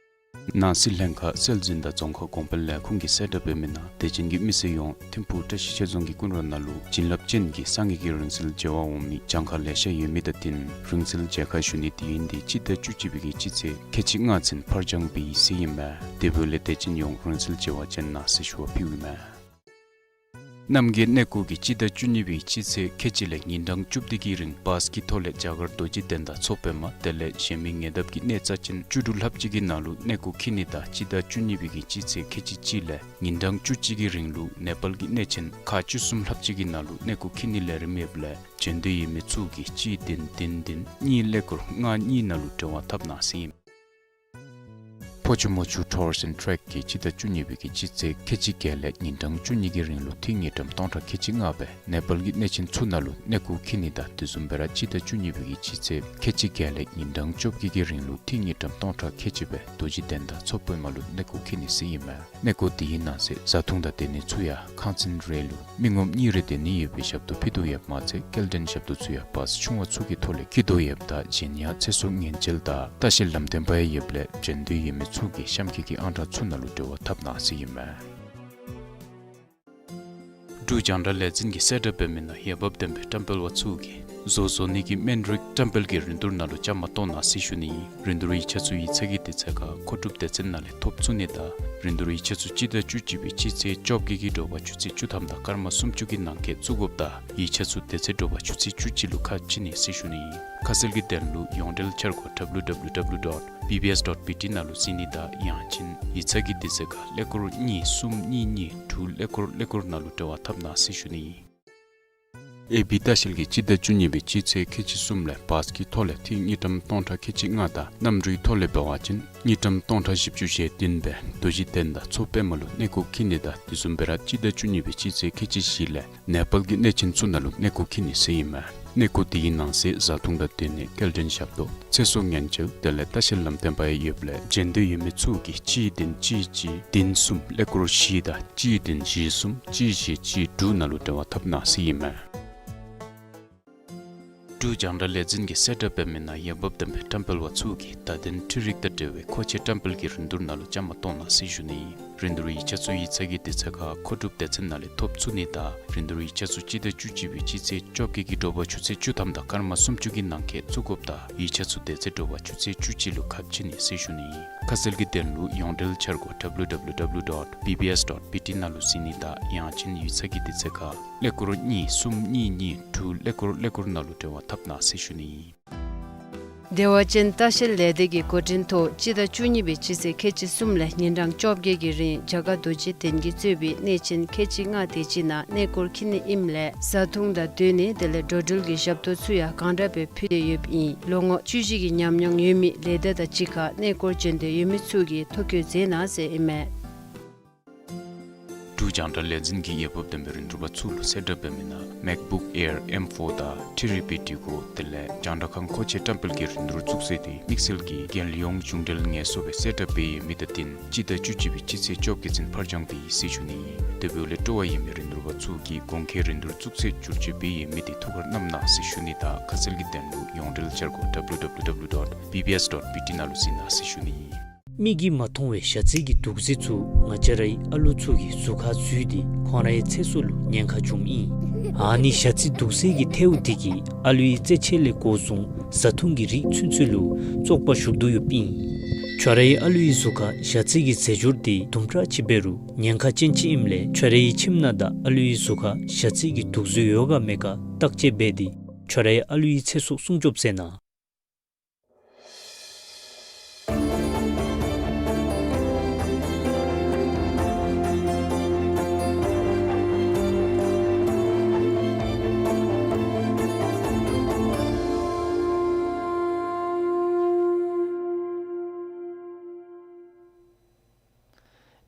ནང་སྲིད་ལྷན་ཁག་སྲོལ་འཛིན་དང་རྫོང་ཁ་གོང་འཕེལ་ལས་ཁུངས་ཀྱིས་གསལ་བསྒྲགས་འབད་མི་ནང་དད་ཅན་གྱི་མི་སེར་ཡོངས་ཐིམ་ཕུག་བཀྲ་ཤིས་ཆོས་རྫོང་གི་ཀུན་ར་ནང་ལུ་བྱིན་རླབས་ཅན་གྱི་སངས་རྒྱས་ཀྱི་རིང་བསྲེལ་མཇལ་བར་འོང་མི་གྱངས་ཁ་ལེ་ཤ་ཡོད་མི་དང་བསྟུན་རིང་བསྲེལ་མཇལ་ཁ་ཞུ་ནི་དུས་ཡུན་དེ་སྤྱི་ཟླ་བཅུ་གཅིག་པའི་གི་སྤྱི་ཚེས་ཁལ་གཅིག་ལྔ་ཚུན་ཕར་འགྱངས་འབད་ཡི་ཟེར་ཨིན་མས། དེ་འབདཝ་ལས་དད་ཅན་ཡོངས་རིང་བསྲེལ་མཇལ་བར་བྱོན་གནང་ཟེར་ཞུ་བ་ཕུལཝ་ཨིན་མས། རྣམ་རྒྱལ་གནས་སྐོར་གྱིས་སྤྱི་ཟླ་བཅུ་གཉིས་པའི་སྤྱི་ཚེས་ཁལ་གཅིག་ལས་ཉིན་གྲངས་བཅུ་བདུན་གྱི་རིང་བཱས་ཀྱི་ཐོག་ལས་རྒྱ་གར་རྡོ་རྗེ་གདན་དང་མཚོ་པདྨ་དེ་ལས་གཞན་མི་ཉེ་འདབས་ཀྱི་གནས་རྩ་ཆེན་བཅུ་དྲུག་ལྷགཔ་ཅིག་གི་ནང་ལུ་གནས་སྐོར་འཁྱིད་ནི་དང་སྤྱི་ཟླ་བཅུ་གཉིས་པའི་གི་སྤྱི་ཚེས་ཁལ་གཅིག་གཅིག་ལས་ཉིན་གྲངས་བཅུ་གཅིག་གི་རིང་ལུ་ནེ་པཱལ་གྱི་གནས་ཆེན་ཁག་བཅུ་གསུམ་ལྷགཔ་ཅིག་གི་ནང་ལུ་གནས་སྐོར་འཁྱིད་ནི་ལས་རིམ་ཡོདཔ་ལས་བྱོན་འདོད་ཡོད་མི་ཚུ་གིས་གཅིག་བདུན་བདུན་བདུན་གཉིས་ཀླད་ཀོར་ལྔ་གཉིས་ནང་ལུ་འབྲེལ་བ་འཐབ་གནང་ཟེར་ཨིན། ཕོ་ཆེ་མོ་ཆུ་ཊུརསི་ཨེནཌ་ཊེཀ་གིས་སྤྱི་ཟླ་བཅུ་གཉིས་པའི་གི་སྤྱི་ཚེས་ཁལ་གཅིག་བརྒྱད་ལས་ཉིན་གྲངས་བཅུ་གཉིས་ཀྱི་རིང་ལུ་ཏི་རུ་དངུལ་ཀྲམ་སྟོང་ཕྲག་ཁལ་གཅིག་ལྔ་སྦེ་ནེ་པཱལ་གྱི་གནས་ཆེན་ཚུ་ནང་ལུ་གནས་སྐོར་འཁྱིད་ནི་དང་དེ་བཟུམ་སྦེ་ར་སྤྱི་ཟླ་བཅུ་གཉིས་པའི་གི་སྤྱི་ཚེས་ཁལ་གཅིག་བརྒྱད་ལས་ཉིན་གྲངས་བཅོ་བརྒྱད་ཀྱི་རིང་ལུ་ཏི་རུ་དངུལ་ཀྲམ་སྟོང་ཕྲག་ཁལ་གཅིག་སྦེ་རྡོ་རྗེ་གདན་དང་མཚོ་པདྨ་ལུ་གནས་སྐོར་འཁྱིད་ནི་ཟེར་ཨིན་མས། གནས་སྐོར་དེའི་ནང་གསེས་བཟའ་འཐུང་དང་སྡོད་ནི་ཚུ་ཡང་ཁང་ཚན་རེ་ལུ་མི་ངོམ་གཉིས་རེ་སྡོད་ནི་ཡོད་པའི་ཞབས་ཏོག་ཕུལ་དོ་ཡོདཔ་མ་ཚད་སྐྱེལ་འདྲེན་ཞབས་ཏོག་ཚུ་ཡང་བཱས་ཆུང་བ་ཚུ་གི་ཐོག་ལས་འཁྱིད་དོ་ཡོདཔ་ད་གཞན་ཡང་ཚེ་སྲོག་ཉེན་བཅོལ་དང་ལྟ་བཤལ་ལམ་སྟོན་པ་ཡང་ཡོདཔ་ལས་བྱོན་འདོད་ཡོད་མི་ཚུ་གིས་གཤམ་འཁོད་ཀྱི་ཨང་གྲངས་ཚུ་ནང་ལུ་འབྲེལ་བ་འཐབ་གནང་ཟེར་ཨིན་མས། འབྲུག་རྒྱང་བསྒྲགས་ལས་འཛིན་གྱིས་གསལ་བསྒྲགས་འབད་མི་ནང་འོས་འབབ་ལྡན་པའི་བཀྲམ་སྤེལ་པ་ཚུ་གིས་བཟོ་བཟོ་ནི་གི་སྨན་རིགས་བཀྲམ་སྤེལ་གྱི་རིན་བསྡུར་ནང་ལུ་བཅའ་མར་གཏོགས་གནང་ཟེར་ཞུ་ནི་ཨིན། རིན་བསྡུར་ཡིག་ཆ་ཚུ་ཡིག་ཚང་གི་དུས་ཚོད་ཁར་མཁོ་སྒྲུབ་སྡེ་ཚན་ནང་ལས་ཐོབ་ཚུགས་ནི་དང་རིན་བསྡུར་ཡིག་ཆ་ཚུ་སྤྱི་ཟླ་བཅུ་གཅིག་པའི་སྤྱི་ཚེས་བཅོ་བརྒྱད་ཀྱི་དྲོ་པ་ཆུ་ཚོད་བཅུ་ཐམ་དང་སྐར་མ་སུམ་ཅུ་གི་ནང་འཁོད་བཙུགས་དགོཔ་དང་ཡིག་ཆ་ཚུ་དེ་ཚེ་དྲོ་པ་ཆུ་ཚོད་བཅུ་གཅིག་ལུ་ཁ་ཕྱེ་ནི་ཟེར་ཞུ་ནི་ཨིན། ཁ་གསལ་གྱི་དོན་ལུ་ཡོངས་འབྲེལ་འཆར་སྒོ་ཌབ་ལུ་ཌབ་ལུ་ཌབ་ལུ་ཌོཊ་བི་བི་ཨེསི་ཌོཊ་བི་ཊི་ནང་ལུ་གཟིགས་ནི་དང་ཡང་ཅིན་ཡིག་ཚང་གི་དུས་ཚོད་ཁར་ཀླད་ཀོར་གཉིས་གསུམ་གཉིས་གཉིས་དྲུག་ཀླད་ཀོར་ཀླད་ཀོར་ནང་ལུ་འབྲེལ་བ་འཐབ་གནང་ཟེར་ཞུ་ནི་ཨིན། ཨེ་བི་ལྟ་བཤལ་གྱིས་སྤྱི་ཟླ་བཅུ་གཉིས་པའི་སྤྱི་ཚེས་ཁལ་གཅིག་གསུམ་ལས་བཱས་ཀྱི་ཐོག་ལས་ཏི་རུ་དངུལ་ཀྲམ་སྟོང་ཕྲག་ཁལ་གཅིག་ལྔ་དང་གནམ་གྲུའི་ཐོག་ལས་འབད་བ་ཅིན་དངུལ་ཀྲམ་སྟོང་ཕྲག་བཞི་བཅུ་ཞེ་བདུན་སྦེ་རྡོ་རྗེ་གདན་དང་མཚོ་པདྨ་ལུ་གནས་སྐོར་འཁྱིད་ནི་དང་དེ་བཟུམ་སྦེ་ར་སྤྱི་ཟླ་བཅུ་གཉིས་པའི་སྤྱི་ཚེས་ཁལ་གཅིག་བཞི་ལས་ནེ་པཱལ་གྱི་གནས་ཆེན་ཚུ་ནང་ལུ་གནས་སྐོར་འཁྱིད་ནི་ཟེར་ཨིན་མས། གནས་སྐོར་དེའི་ནང་གསེས་བཟའ་འཐུང་དང་སྡོད་ནི་སྐྱེལ་འདྲེན་ཞབས་ཏོག་ཚེ་སྲོག་ཉེན་བཅོལ་དེ་ལས་ལྟ་བཤལ་ལམ་སྟོན་པ་ཡང་ཡོདཔ་ལས་བྱོན་འདོད་ཡོད་མི་ཚུ་གིས་གཅིག་བདུན་གཅིག་གཅིག་བདུན་གསུམ་ཀླད་ཀོར་བཞི་དང་གཅིག་བདུན་བཞི་གསུམ་གཅིག་བཞི་གཅིག་དྲུག་ནང་ལུ་འབྲེལ་བ་འཐབ་གནང་ཟེར་ཨིན་མས། འབྲུག་རྒྱང་བསྒྲགས་ལས་འཛིན་གྱིས་གསལ་བསྒྲགས་འབད་མི་ནང་འོས་འབབ་ལྡན་པའི་བཀྲམ་སྤེལ་པ་ཚུ་གིས་བརྡ་དོན་འཕྲུལ་རིག་དང་འབྲེལ་བའི་མཁོ་ཆས་བཀྲམ་སྤེལ་གྱི་རིན་བསྡུར་ནང་ལུ་བཅའ་མར་གཏོགས་གནང་ཟེར་ཞུ་ནི་ཨིན། རིན་བསྡུར་ཡིག་ཆ་ཚུ་ཡིག་ཚང་གི་དུས་ཚོད་ཁར་མཁོ་སྒྲུབ་སྡེ་ཚན་ནང་ལས་ཐོབ་ཚུགས་ནི་དང་རིན་བསྡུར་ཡིག་ཆ་ཚུ་སྤྱི་ཟླ་བཅུ་གཅིག་པའི་སྤྱི་ཚེས་བཅོ་བརྒྱད་ཀྱི་དྲོ་པ་ཆུ་ཚོད་བཅུ་ཐམ་དང་སྐར་མ་སུམ་ཅུ་གི་ནང་འཁོད་བཙུགས་དགོཔ་དང་ཡིག་ཆ་ཚུ་དེ་ཚེ་དྲོ་པ་ཆུ་ཚོད་བཅུ་གཅིག་ལུ་ཁ་ཕྱེ་ནི་ཟེར་ཞུ་ནི་ཨིན། ཁ་གསལ་གྱི་དོན་ལུ་ཡོངས་འབྲེལ་འཆར་སྒོ་ཌབ་ལུ་ཌབ་ལུ་ཌབ་ལུ་ཌོཊ་བི་བི་ཨེསི་ཌོཊ་བི་ཊི་ནང་ལུ་གཟིགས་ནི་དང་ཡང་ཅིན་ཡིག་ཚང་གི་དུས་ཚོད་ཁར་ཀླད་ཀོར་གཉིས་གསུམ་གཉིས་གཉིས་དྲུག་ཀླད་ཀོར་ཀླད་ཀོར་ནང་ལུ་འབྲེལ་བ་འཐབ་གནང་ཟེར་ཞུ་ནི་ཨིན། བདེ་བ་ཅན་ལྟ་བཤལ་ལས་སྡེ་གི་འགོ་འདྲེན་ཐོག་སྤྱི་ཟླ་བཅུ་གཉིས་པའི་སྤྱི་ཚེས་ཁལ་གཅིག་གསུམ་ལས་ཉིན་གྲངས་བཅོ་བརྒྱད་ཀྱི་རིང་རྒྱ་གར་རྡོ་རྗེ་གདན་གྱིས་གཙོས་པའི་གནས་ཆེན་ཁལ་གཅིག་ལྔ་དེ་ཅིག་ནང་གནས་སྐོར་འཁྱིད་ནི་ཨིནམ་ལས་བཟའ་འཐུང་དང་སྡོད་ནི་དེ་ལས་འགྲོ་འགྲུལ་གྱི་ཞབས་ཏོག་ཚུ་ཡང་གང་དྲག་སྦེ་ཕུལ་ཏེ་ཡོདཔ་ཨིན། ལོ་ངོ་བཅུ་བཞི་གི་ཉམས་མྱོང་ཡོད་མི་ལས་སྡེ་དང་གཅིག་ཁར་གནས་སྐོར་བྱོན་འདོད་ཡོད་མི་ཚུ་གིས་ཐོ་བཀོད་མཛད་གནང་ཟེར་ཨིན་མས། འབྲུག་རྒྱང་བསྒྲགས་ལས་འཛིན་གྱིས་འོས་འབབ་ལྡན་པའི་རིན་བསྡུར་པ་ཚུ་ལུ་གསལ་བསྒྲགས་འབད་མི་ནང་མེཀ་བུཀ་ཨེར་ཨེམ་ཕོར་དང་ཐི་རི་པི་ཊི་གོ་དེ་ལས་རྒྱང་བསྒྲགས་ཁང་མཁོ་ཆས་བཀྲམ་སྤེལ་གྱི་རིན་བསྡུར་བཙུགས་ཚེས་དེ་དམིགས་བསལ་གྱི་རྒྱལ་ཡོངས་གཞུང་འབྲེལ་ངལ་གསོ་སྦེ་གསལ་བསྒྲགས་འབད་ཡོད་མི་དང་བསྟུན་སྤྱི་ཟླ་བཅུ་གཅིག་པའི་སྤྱི་ཚེས་བཅོ་བརྒྱད་ཚུན་ཕར་འགྱངས་འབད་ཡི་ཟེར་ཞུ་ནི་ཨིན། དེ་འབདཝ་ལས་སྤྲོ་བ་ཡོད་མི་རིན་བསྡུར་པ་ཚུ་གིས་གོང་འཁོད་རིན་བསྡུར་བཙུགས་ཚེས་བསྒྱུར་བཅོས་འབད་ཡོད་མི་དེ་ཐུགས་ཁར་བསྣམ་གནང་ཟེར་ཞུ་ནི་དང་ཁ་གསལ་གྱི་དོན་ལུ་ཡོངས་འབྲེལ་འཆར་སྒོ་ཌབ་ལུ་ཌབ་ལུ་ཌབ་ལུ་ཌོཊ་བི་བི་ཨེསི་ཌོཊ་བི་ཊི་ནང་ལུ་གཟིགས་གནང་ཟེར་ཞུ་ནི་ཨིན། མིག་གིས་མ་མཐོང་བའི་ཞ་རྩི་གི་དུག་རྫས་ཚུ་ང་བཅས་རའི་ཨ་ལུ་ཚུ་གི་གཟུགས་ཁར་འཛུལ་ཏེ་ཁོང་རའི་ཚེ་སྲོག་ལུ་ཉེན་ཁ་འབྱུངམ་ཨིན། ཨ་ནི་ཞ་རྩི་དུག་རྫས་ཀྱི་ཐལཝ་དེ་གིས་ཨ་ལུའི་རྩེད་ཆས་ལས་འགོ་བཟུང་བཟའ་འཐུང་གི་རིགས་ཚུན་ཚོད་ལུ་བཙོག་པ་ཞུགས་དོ་ཡོདཔ་ཨིན། ཁྱོད་རའི་ཨ་ལུའི་གཟུགས་ཁར་ཞ་རྩི་གི་རྫས་སྦྱོར་དེ་དུམ་གྲ་ཅིག་འབད་རུང་ཉེན་ཁ་ཅན་ཅིག་ཨིནམ་ལས་ཁྱོད་རའི་ཁྱིམ་ནང་དང་ཨ་ལུའི་གཟུགས་ཁར་ཞ་རྩི་གི་དུག་རྫས་ཡོད་ག་མེད་ག་བརྟག་དཔྱད་འབད་དེ་ཁྱོད་རའི་ཨ་ལུའི་ཚེ་སྲོག་སྲུང་སྐྱོབ་མཛད་གནང་།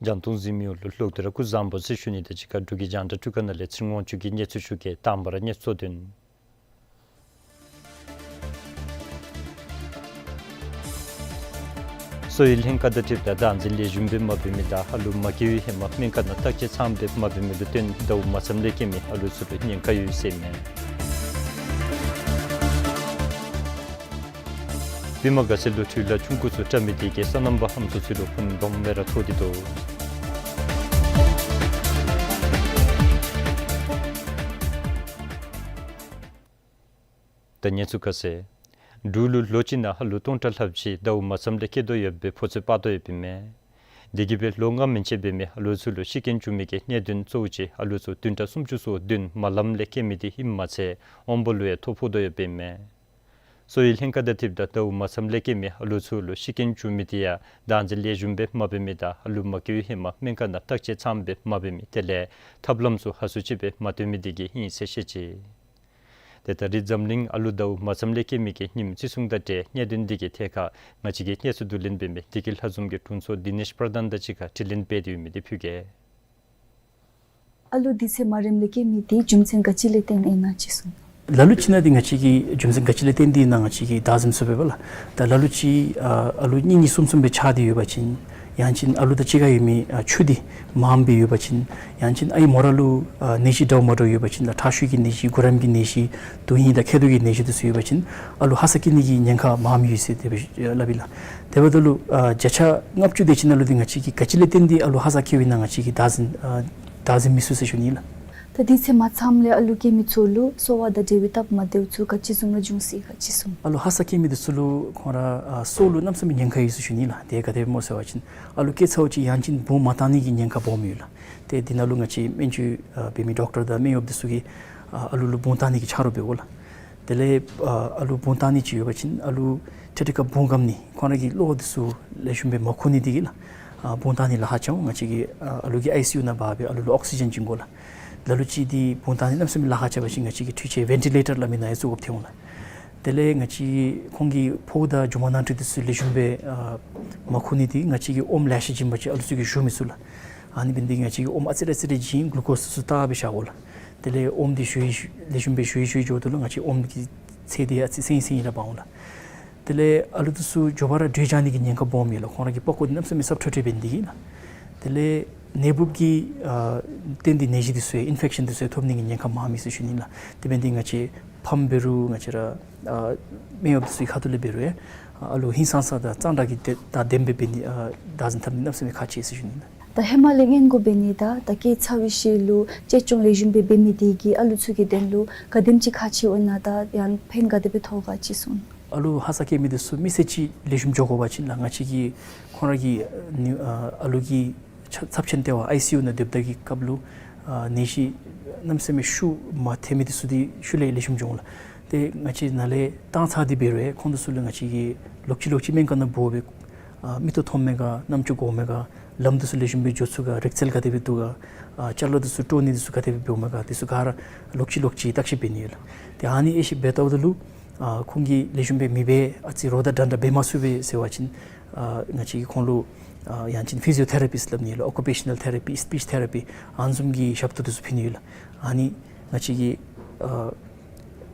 རྒྱང་མཐོང་གཟིགས་མི་ཡོངས་ལུ་ལྷག་སྟེ་ར་སྐུ་གཟུགས་བཟང་པོ་ཟེར་ཞུ་ནི་དང་གཅིག་ཁར་འབྲུག་གི་རྒྱང་བསྒྲགས་ཁང་ནང་ལས་ཚེ་རིང་དབང་ཕྱུག་གིས་གནས་ཚུལ་ཞུ་གེ། དང་པ་ར་གནས་ཚུལ་དོན། གསོ་བའི་ལྷན་ཁག་དང་འཁྲིལཝ་ད་བདག་འཛིན་ལེགས་ཤོམ་སྦེ་མ་འབད་མི་དང་ཨ་ལུ་མ་སྐྱེ་བའི་ཧེ་མ་སྨན་ཁང་ནང་བརྟག་དཔྱད་ཚངམ་སྦེ་མ་འབད་མི་ལུ་བརྟེན་ཟླཝ་མ་ཚངམ་ལས་སྐྱེས་མི་ཨ་ལུ་ཚུ་ལུ་ཉེན་ཁ་ཡོད་ཟེར་མས། པདྨ་དགའ་ཚལ་ལུ་འཕྲུལ་ལས་ཆུང་ཀུ་ཚུ་བཀྲམ་མི་དེ་གིས་སོ་ནམ་པ་ཧམ་སུ་ཚུ་ལུ་ཕུང་སྦོམ་སྦེ་ར་ཐོགས་ཏེ་འདུག། ད་གནས་ཚུལ་ཁ་གསལ། འབྲུག་ལུ་ལོ་གཅིག་ནང་ཨ་ལུ་སྟོང་ཕྲག་ལྷགཔ་ཅིག་ཟླཝ་མ་ཚངམ་ལས་སྐྱེ་དོ་ཡོདཔ་སྦེ་ཕོ་ཚོད་དཔག་དོ་ཡོདཔ་ཨིན་མས། དེ་གིས་སྦེ་ལོ་ལྔ་མན་ཆད་འབད་མི་ཨ་ལུ་ཚུ་ལུ་ཤི་རྐྱེན་བྱུང་མི་གི་གནད་དོན་གཙོ་བོ་ཅིག་ཨ་ལུ་ཚུ་བདུན་ཕྲག་སུམ་ཅུ་སོ་བདུན་མ་ལངམ་ལས་སྐྱེས་མི་དེ་ཨིནམ་མ་ཚད་དབང་པོ་ལུ་ཡང་ཐོ་ཕོག་དོ་ཡོདཔ་ཨིན་མས། གསོ་བའི་ལྷན་ཁག་དང་འཁྲིལཝ་ད་ཟླཝ་མ་ཚངམ་ལས་སྐྱེས་མི་ཨ་ལུ་ཚུ་ལུ་ཤི་རྐྱེན་བྱུང་མི་དེ་ཡང་བདག་འཛིན་ལེགས་ཤོམ་སྦེ་མ་འབད་མི་དང་ཨ་ལུ་མ་སྐྱེ་བའི་ཧེ་མ་སྨན་ཁང་ནང་བརྟག་དཔྱད་ཚངམ་སྦེ་མ་འབད་མི་དེ་ལས་ཐབས་ལམ་ཚུ་ཧ་སུ་ཅིག་སྦེ་མ་སྟོན་མི་དེ་གིས་ཨིན་ཟེར་བཤད་ཅི། དེ་ད་རིས་འཛམ་གླིང་ཨ་ལུ་ཟླཝ་མ་ཚངམ་ལས་སྐྱེས་མི་གི་ཉིནམ་བརྩི་སྲུང་དང་འབྲེལ་གནད་དོན་དེ་གི་ཐད་ཁར་ང་བཅས་ཀྱིས་གནས་ཚུལ་བསྡུ་ལེན་འབད་མི་བདེ་སྐྱིད་ལྷ་འཛོམས་ཀྱི་དྲུང་འཚོ་དི་ནེཤ་པར་དཱན་དང་གཅིག་ཁར་དྲི་ལན་འབད་དེ་ཡོད་མི་དེ་ཕུལ་གེ། ཨ་ལུ་དུས་ཚོད་མ་རནམ་ལས་སྐྱེས་མི་དེ་རྒྱུ་མཚན་ག་ཅི་ལས་བརྟེན་ཨིན་ན་ཅིག་གསུང་། ལ་ལུ་ཅིག་ནང་འདི་ང་བཅས་ཀྱིས་རྒྱུ་མཚན་ག་ཅི་ལས་བརྟེན་ཏེ་ཨིན་ན་ང་བཅས་ཀྱིས་བདའ་ཟུན་ཚུགས་པས་པ་ལགས། ད་ལ་ལུ་ཅིག་ཨ་ཨ་ལུ་གཉིས་གཉིས་གསུམ་གསུམ་སྦེ་ཆགས་ཏེ་ཡོད་པ་ཅིན་ཡང་ཅིན་ཨ་ལུ་དང་གཅིག་ཁར་ཡོད་མི་ཨ་ཆུ་དེ་མངམ་སྦེ་ཡོད་པ་ཅིན་ཡང་ཅིན་ཨའི་མོ་ར་ལུ་ཨ་ནད་གཞི་འདྲཝ་མ་འདྲཝ་ཡོད་པ་ཅིན་ད་ཁྲག་ཤུགས་ཀྱི་ནད་གཞི་གུ་རམ་གྱི་ནད་གཞི་དོན་ཧིང་དང་མཁལ་རྡོག་གི་ནད་གཞི་དེ་ཚུ་ཡོད་པ་ཅིན་ཨ་ལུ་ཧ་སག་སྐྱེ་ནི་གི་ཉེན་ཁ་མངམ་ཡོད་ཟེར་དེ་སྦེ་ཨ་སླབ་ཨིན་ལགས། དེ་འབདཝ་ད་ལུ་ཨ་བརྒྱ་ཆ་ལྔ་བཅུ་དེ་ཅིག་ནང་ལུ་འདི་ང་བཅས་ཀྱིས་ག་ཅི་ལས་བརྟེན་ཏེ་ཨ་ལུ་ཧ་སག་སྐྱེཝ་ཨིན་ན་ང་བཅས་ཀྱིས་བདའ་ཟུན་ཨ་བདའ་ཟུན་མི་ཚུགས་ཟེར་ཞུ་ནི་ལགས། ད་དུས་ཚོད་མ་ཚངམ་ལས་ཨ་ལུ་སྐྱེས་མི་ཚུ་ལུ་གསོ་བ་དང་འབྲེལ་བའི་སྟབས་མ་བདེཝ་ཚུ་ག་ཅི་བཟུམ་ར་འབྱུང་སྲིད་ག་ཅིག་གསུང་། ཨ་ལུ་ཧ་སག་སྐྱེས་མི་དེ་ཚུ་ལུ་ཁོང་ར་ཨ་སྲོག་ལུ་གནམ་མེད་ས་མེད་ཉེན་ཁ་ཡོད་ཟེར་ཞུ་ནི་ལགས། དེ་ག་དེ་སྦེ་སྨོ་ཟེར་བ་ཅིན་ཨ་ལུ་སྐྱེ་ཚརཝ་ཅིག་ཡང་ཅིན་བུང་མ་བཏང་ནི་གི་ཉེན་ཁ་སྦོམ་ཡོད་ལགས། ཏེ་འདི་ནང་ལུ་ང་བཅས་སྨན་བཅོས་ཨ་འབད་མི་ཌོག་ཊར་དང་སྨན་གཡོགཔ་དེ་ཚུ་གིས་ཨ་ཨ་ལུ་ལུ་བུང་བཏང་ནི་གི་ཆ་རོགས་འབདཝ་ལགས། དེ་ལས་ཨ་ཨ་ལུ་བུང་བཏང་ནི་ཅིག་ཡོད་པ་ཅིན་ཨ་ལུ་ཏེ་ཏེ་ཁར་བུང་སྐམ་ནི་ཁོང་ར་གི་གློ་དེ་ཚུ་ལེགས་ཤོམ་སྦེ་མ་ཁུག་ནི་དེ་གིས་ལགས། ཨ་བུང་བཏང་ནི་ལཱ་ཁག་ཆེ་འོང་། ང་བཅས་ཀྱིས་ཨ་ཨ་ལུ་གི་ཨའི་སི་ཡུ་ནང་འབག་སྦེ་ཨ་ལུ་ལུ་ཨོག་སི་ཇེན་བྱིན་དགོ་ལགས། ལ་ལུ་ཅིག་འདི་བུང་བཏང་ནི་གནམ་མེད་ས་མེད་ལཱ་ཁག་ཆེ་བ་ཅིན་ང་བཅས་ཀྱིས་འཕྲུལ་ཆས་བེན་ཊི་ལེ་ཊར་སླབ་མི་ནང་ཡང་བཙུགས་དགོཔ་ཐོན་འོང་ལགས། དེ་ལས་ང་བཅས་ཁོང་གི་ཕོཝ་དང་རྒྱུ་མ་ནང་ཁྲོལ་དེ་ཚུ་ལེགས་ཤོམ་སྦེ་ཨ་མ་ཁུག་ནི་དེ་ང་བཅས་ཀྱིས་ཨོམ་ལེ་ཤ་བྱིན་པ་ཅིན་ཨ་ལུ་ཚུ་གིས་ཞུ་མི་ཚུགས་ལགས། ཨ་ནི་འབད་ནི་དེ་གིས་ང་བཅས་ཀྱིས་ཨོམ་ཨ་ཙི་རེ་ཨ་ཙི་རེ་བྱིན་གླུ་ཀོསི་དེ་ཚུ་བཏགས་སྦེ་བཞག་དགོ་ལགས། དེ་ལས་ཨོམ་དེ་ཞུ་ཡི་ཞུ་ལེགས་ཤོམ་སྦེ་ཞུ་ཡི་ཞུ་ཡི་འགྱོཝ་ད་ལུ་ང་བཅས་ཨོམ་གྱི་ཚད་དེ་ཨ་ཙི་སེང་སེང་ཨིན་ར་འབག་འོང་ལགས། དེ་ལས་ཨ་ལུ་དེ་ཚུ་མགྱོགས་པ་ར་དྲོད་བཞག་ནི་གི་ཉེན་ཁ་སྦོམ་ཡོད་ལགས། ཁོང་ར་གི་པགས་ཀོ་དེ་གནམ་མེད་ས་མེད་སྲབ་ཁྲོ་ཁྲོ་འབད་ནི་དེ་གིས་ལགས། དེ་ལས་ནད་འབུབ་ཀྱིས་ཨ་བརྟེན་ཏེ་ནད་གཞི་དེ་ཚུ་ཡང་ཨིན་ཕེག་ཤཱན་དེ་ཚུ་ཡང་ཐོབ་ནི་གི་ཉེན་ཁ་མངམ་ཨིན་ཟེར་ཞུ་ནི་ལགས། དེ་འབད་ནི་དེ་གིས་ང་བཅས་ཕམ་འབད་རུང་ང་བཅས་ར་ཨ་སྨན་གཡོགཔ་དེ་ཚུ་གི་ཁ་ཐུག་ལས་འབད་རུང་ཡང་ཨ་ལུ་ཧིང་སངས་ས་དང་གཙང་སྦྲ་གི་དེ་དང་ལྡནམ་སྦེ་འབད་ནི་ཨ་བདའ་ཟུན་འཐབ་ནི་གནམ་མེད་ས་མེད་ཁག་ཆེ་ཟེར་ཞུ་ནི་ལགས། ད་ཧེ་མ་ལས་སྔོན་འགོག་འབད་ནི་དང་ད་སྐྱེ་ཚར་བའི་ཤུལ་ལུ་གཅེས་སྐྱོང་ལེགས་ཤོམ་སྦེ་འབད་མི་དེ་གིས་ཨ་ལུ་ཚུ་གི་དོན་ལུ་ག་དེམ་ཅིག་ཁག་ཆེཝ་ཨིན་ན་དང་ཡང་ཕན་ག་དེ་སྦེ་ཐོགས་ག་ཅིག་གསུང་། ཨ་ལུ་ཧ་སག་སྐྱེ་མི་དེ་ཚུ་མི་ཚེ་གཅིག་ལེགས་ཤོམ་འགྱོ་དགོ་པ་ཅིན་ལགས། ང་བཅས་ཀྱིས་ཁོང་ར་གི་ཨ་ནི་ཨ་ཨ་ལུ་གི་ཚབ་ཚབས་ཆེན་ལྟེ་བ་ཨའི་སི་ཡུ་ནང་སྡོདཔ་ད་གི་སྐབས་ལུ་ཨ་ནད་གཞི་གནམ་མེད་ས་མེད་ཤུགས་མ་ཐེབས་མི་དེ་ཚུ་དེ་ཤུལ་ལས་ལེགས་ཤོམ་འགྱོ་འོང་ལགས། ཏེ་ང་བཅས་ནཱ་ལས་བཏང་ཚར་ཏེ་འབད་རུང་ཁོང་དེ་ཚུ་ལུ་ང་བཅས་ཀྱིས་ལོག་ཅི་ལོག་ཅི་སྨན་ཁང་ནང་འབོ་སྦེ་ཨ་མིག་ཏོ་མཐོངམ་མས་ག་རྣམ་ཅོ་གོཝ་མས་ག་ལམ་དེ་ཚུ་ལེགས་ཤོམ་སྦེ་འགྱོ་ཚུགས་ག་རིག་རྩལ་ག་དེ་སྦེ་འདུག་ག་ཨ་ཅ་ལ་དེ་ཚུ་དཀྲོག་ནི་དེ་ཚུ་ག་དེ་སྦེ་འབདཝ་མས་ག་དེ་ཚུ་ག་ར་ལོག་ཅི་ལོག་ཅི་བརྟག་ཞིབ་འབད་ནི་ཡོད་ལགས། ཏེ་ཨ་ནི་དབྱེ་ཞིབ་འབད་ལྟཝ་ད་ལུ་ཨ་ཁོང་གིས་ལེགས་ཤོམ་སྦེ་མི་འབད་ཨ་ཙི་རོགས་དང་འདྲན་འདྲ་འབད་མ་ཚུགས་པས་ཟེར་བ་ཅིན་ཨ་ང་བཅས་ཀྱིས་ཁོང་ལུ་ཨ་ཡང་ཅིན་ཕི་ཟི་ཡོ་ཐེ་ར་པིསཊ་སླབ་ནི་ལགས། ཨོ་ཀུ་པེ་ཤ་ནཱལ་ཐེ་ར་པི་སི་པིཆ་ཐེ་ར་པི་ཨ་ནི་བཟུམ་གྱི་ཞབས་ཏོག་དེ་ཚུ་ཕུལ་ནི་ཡོད་ལགས། ཨ་ནི་ང་བཅས་ཀྱིས་ཨ་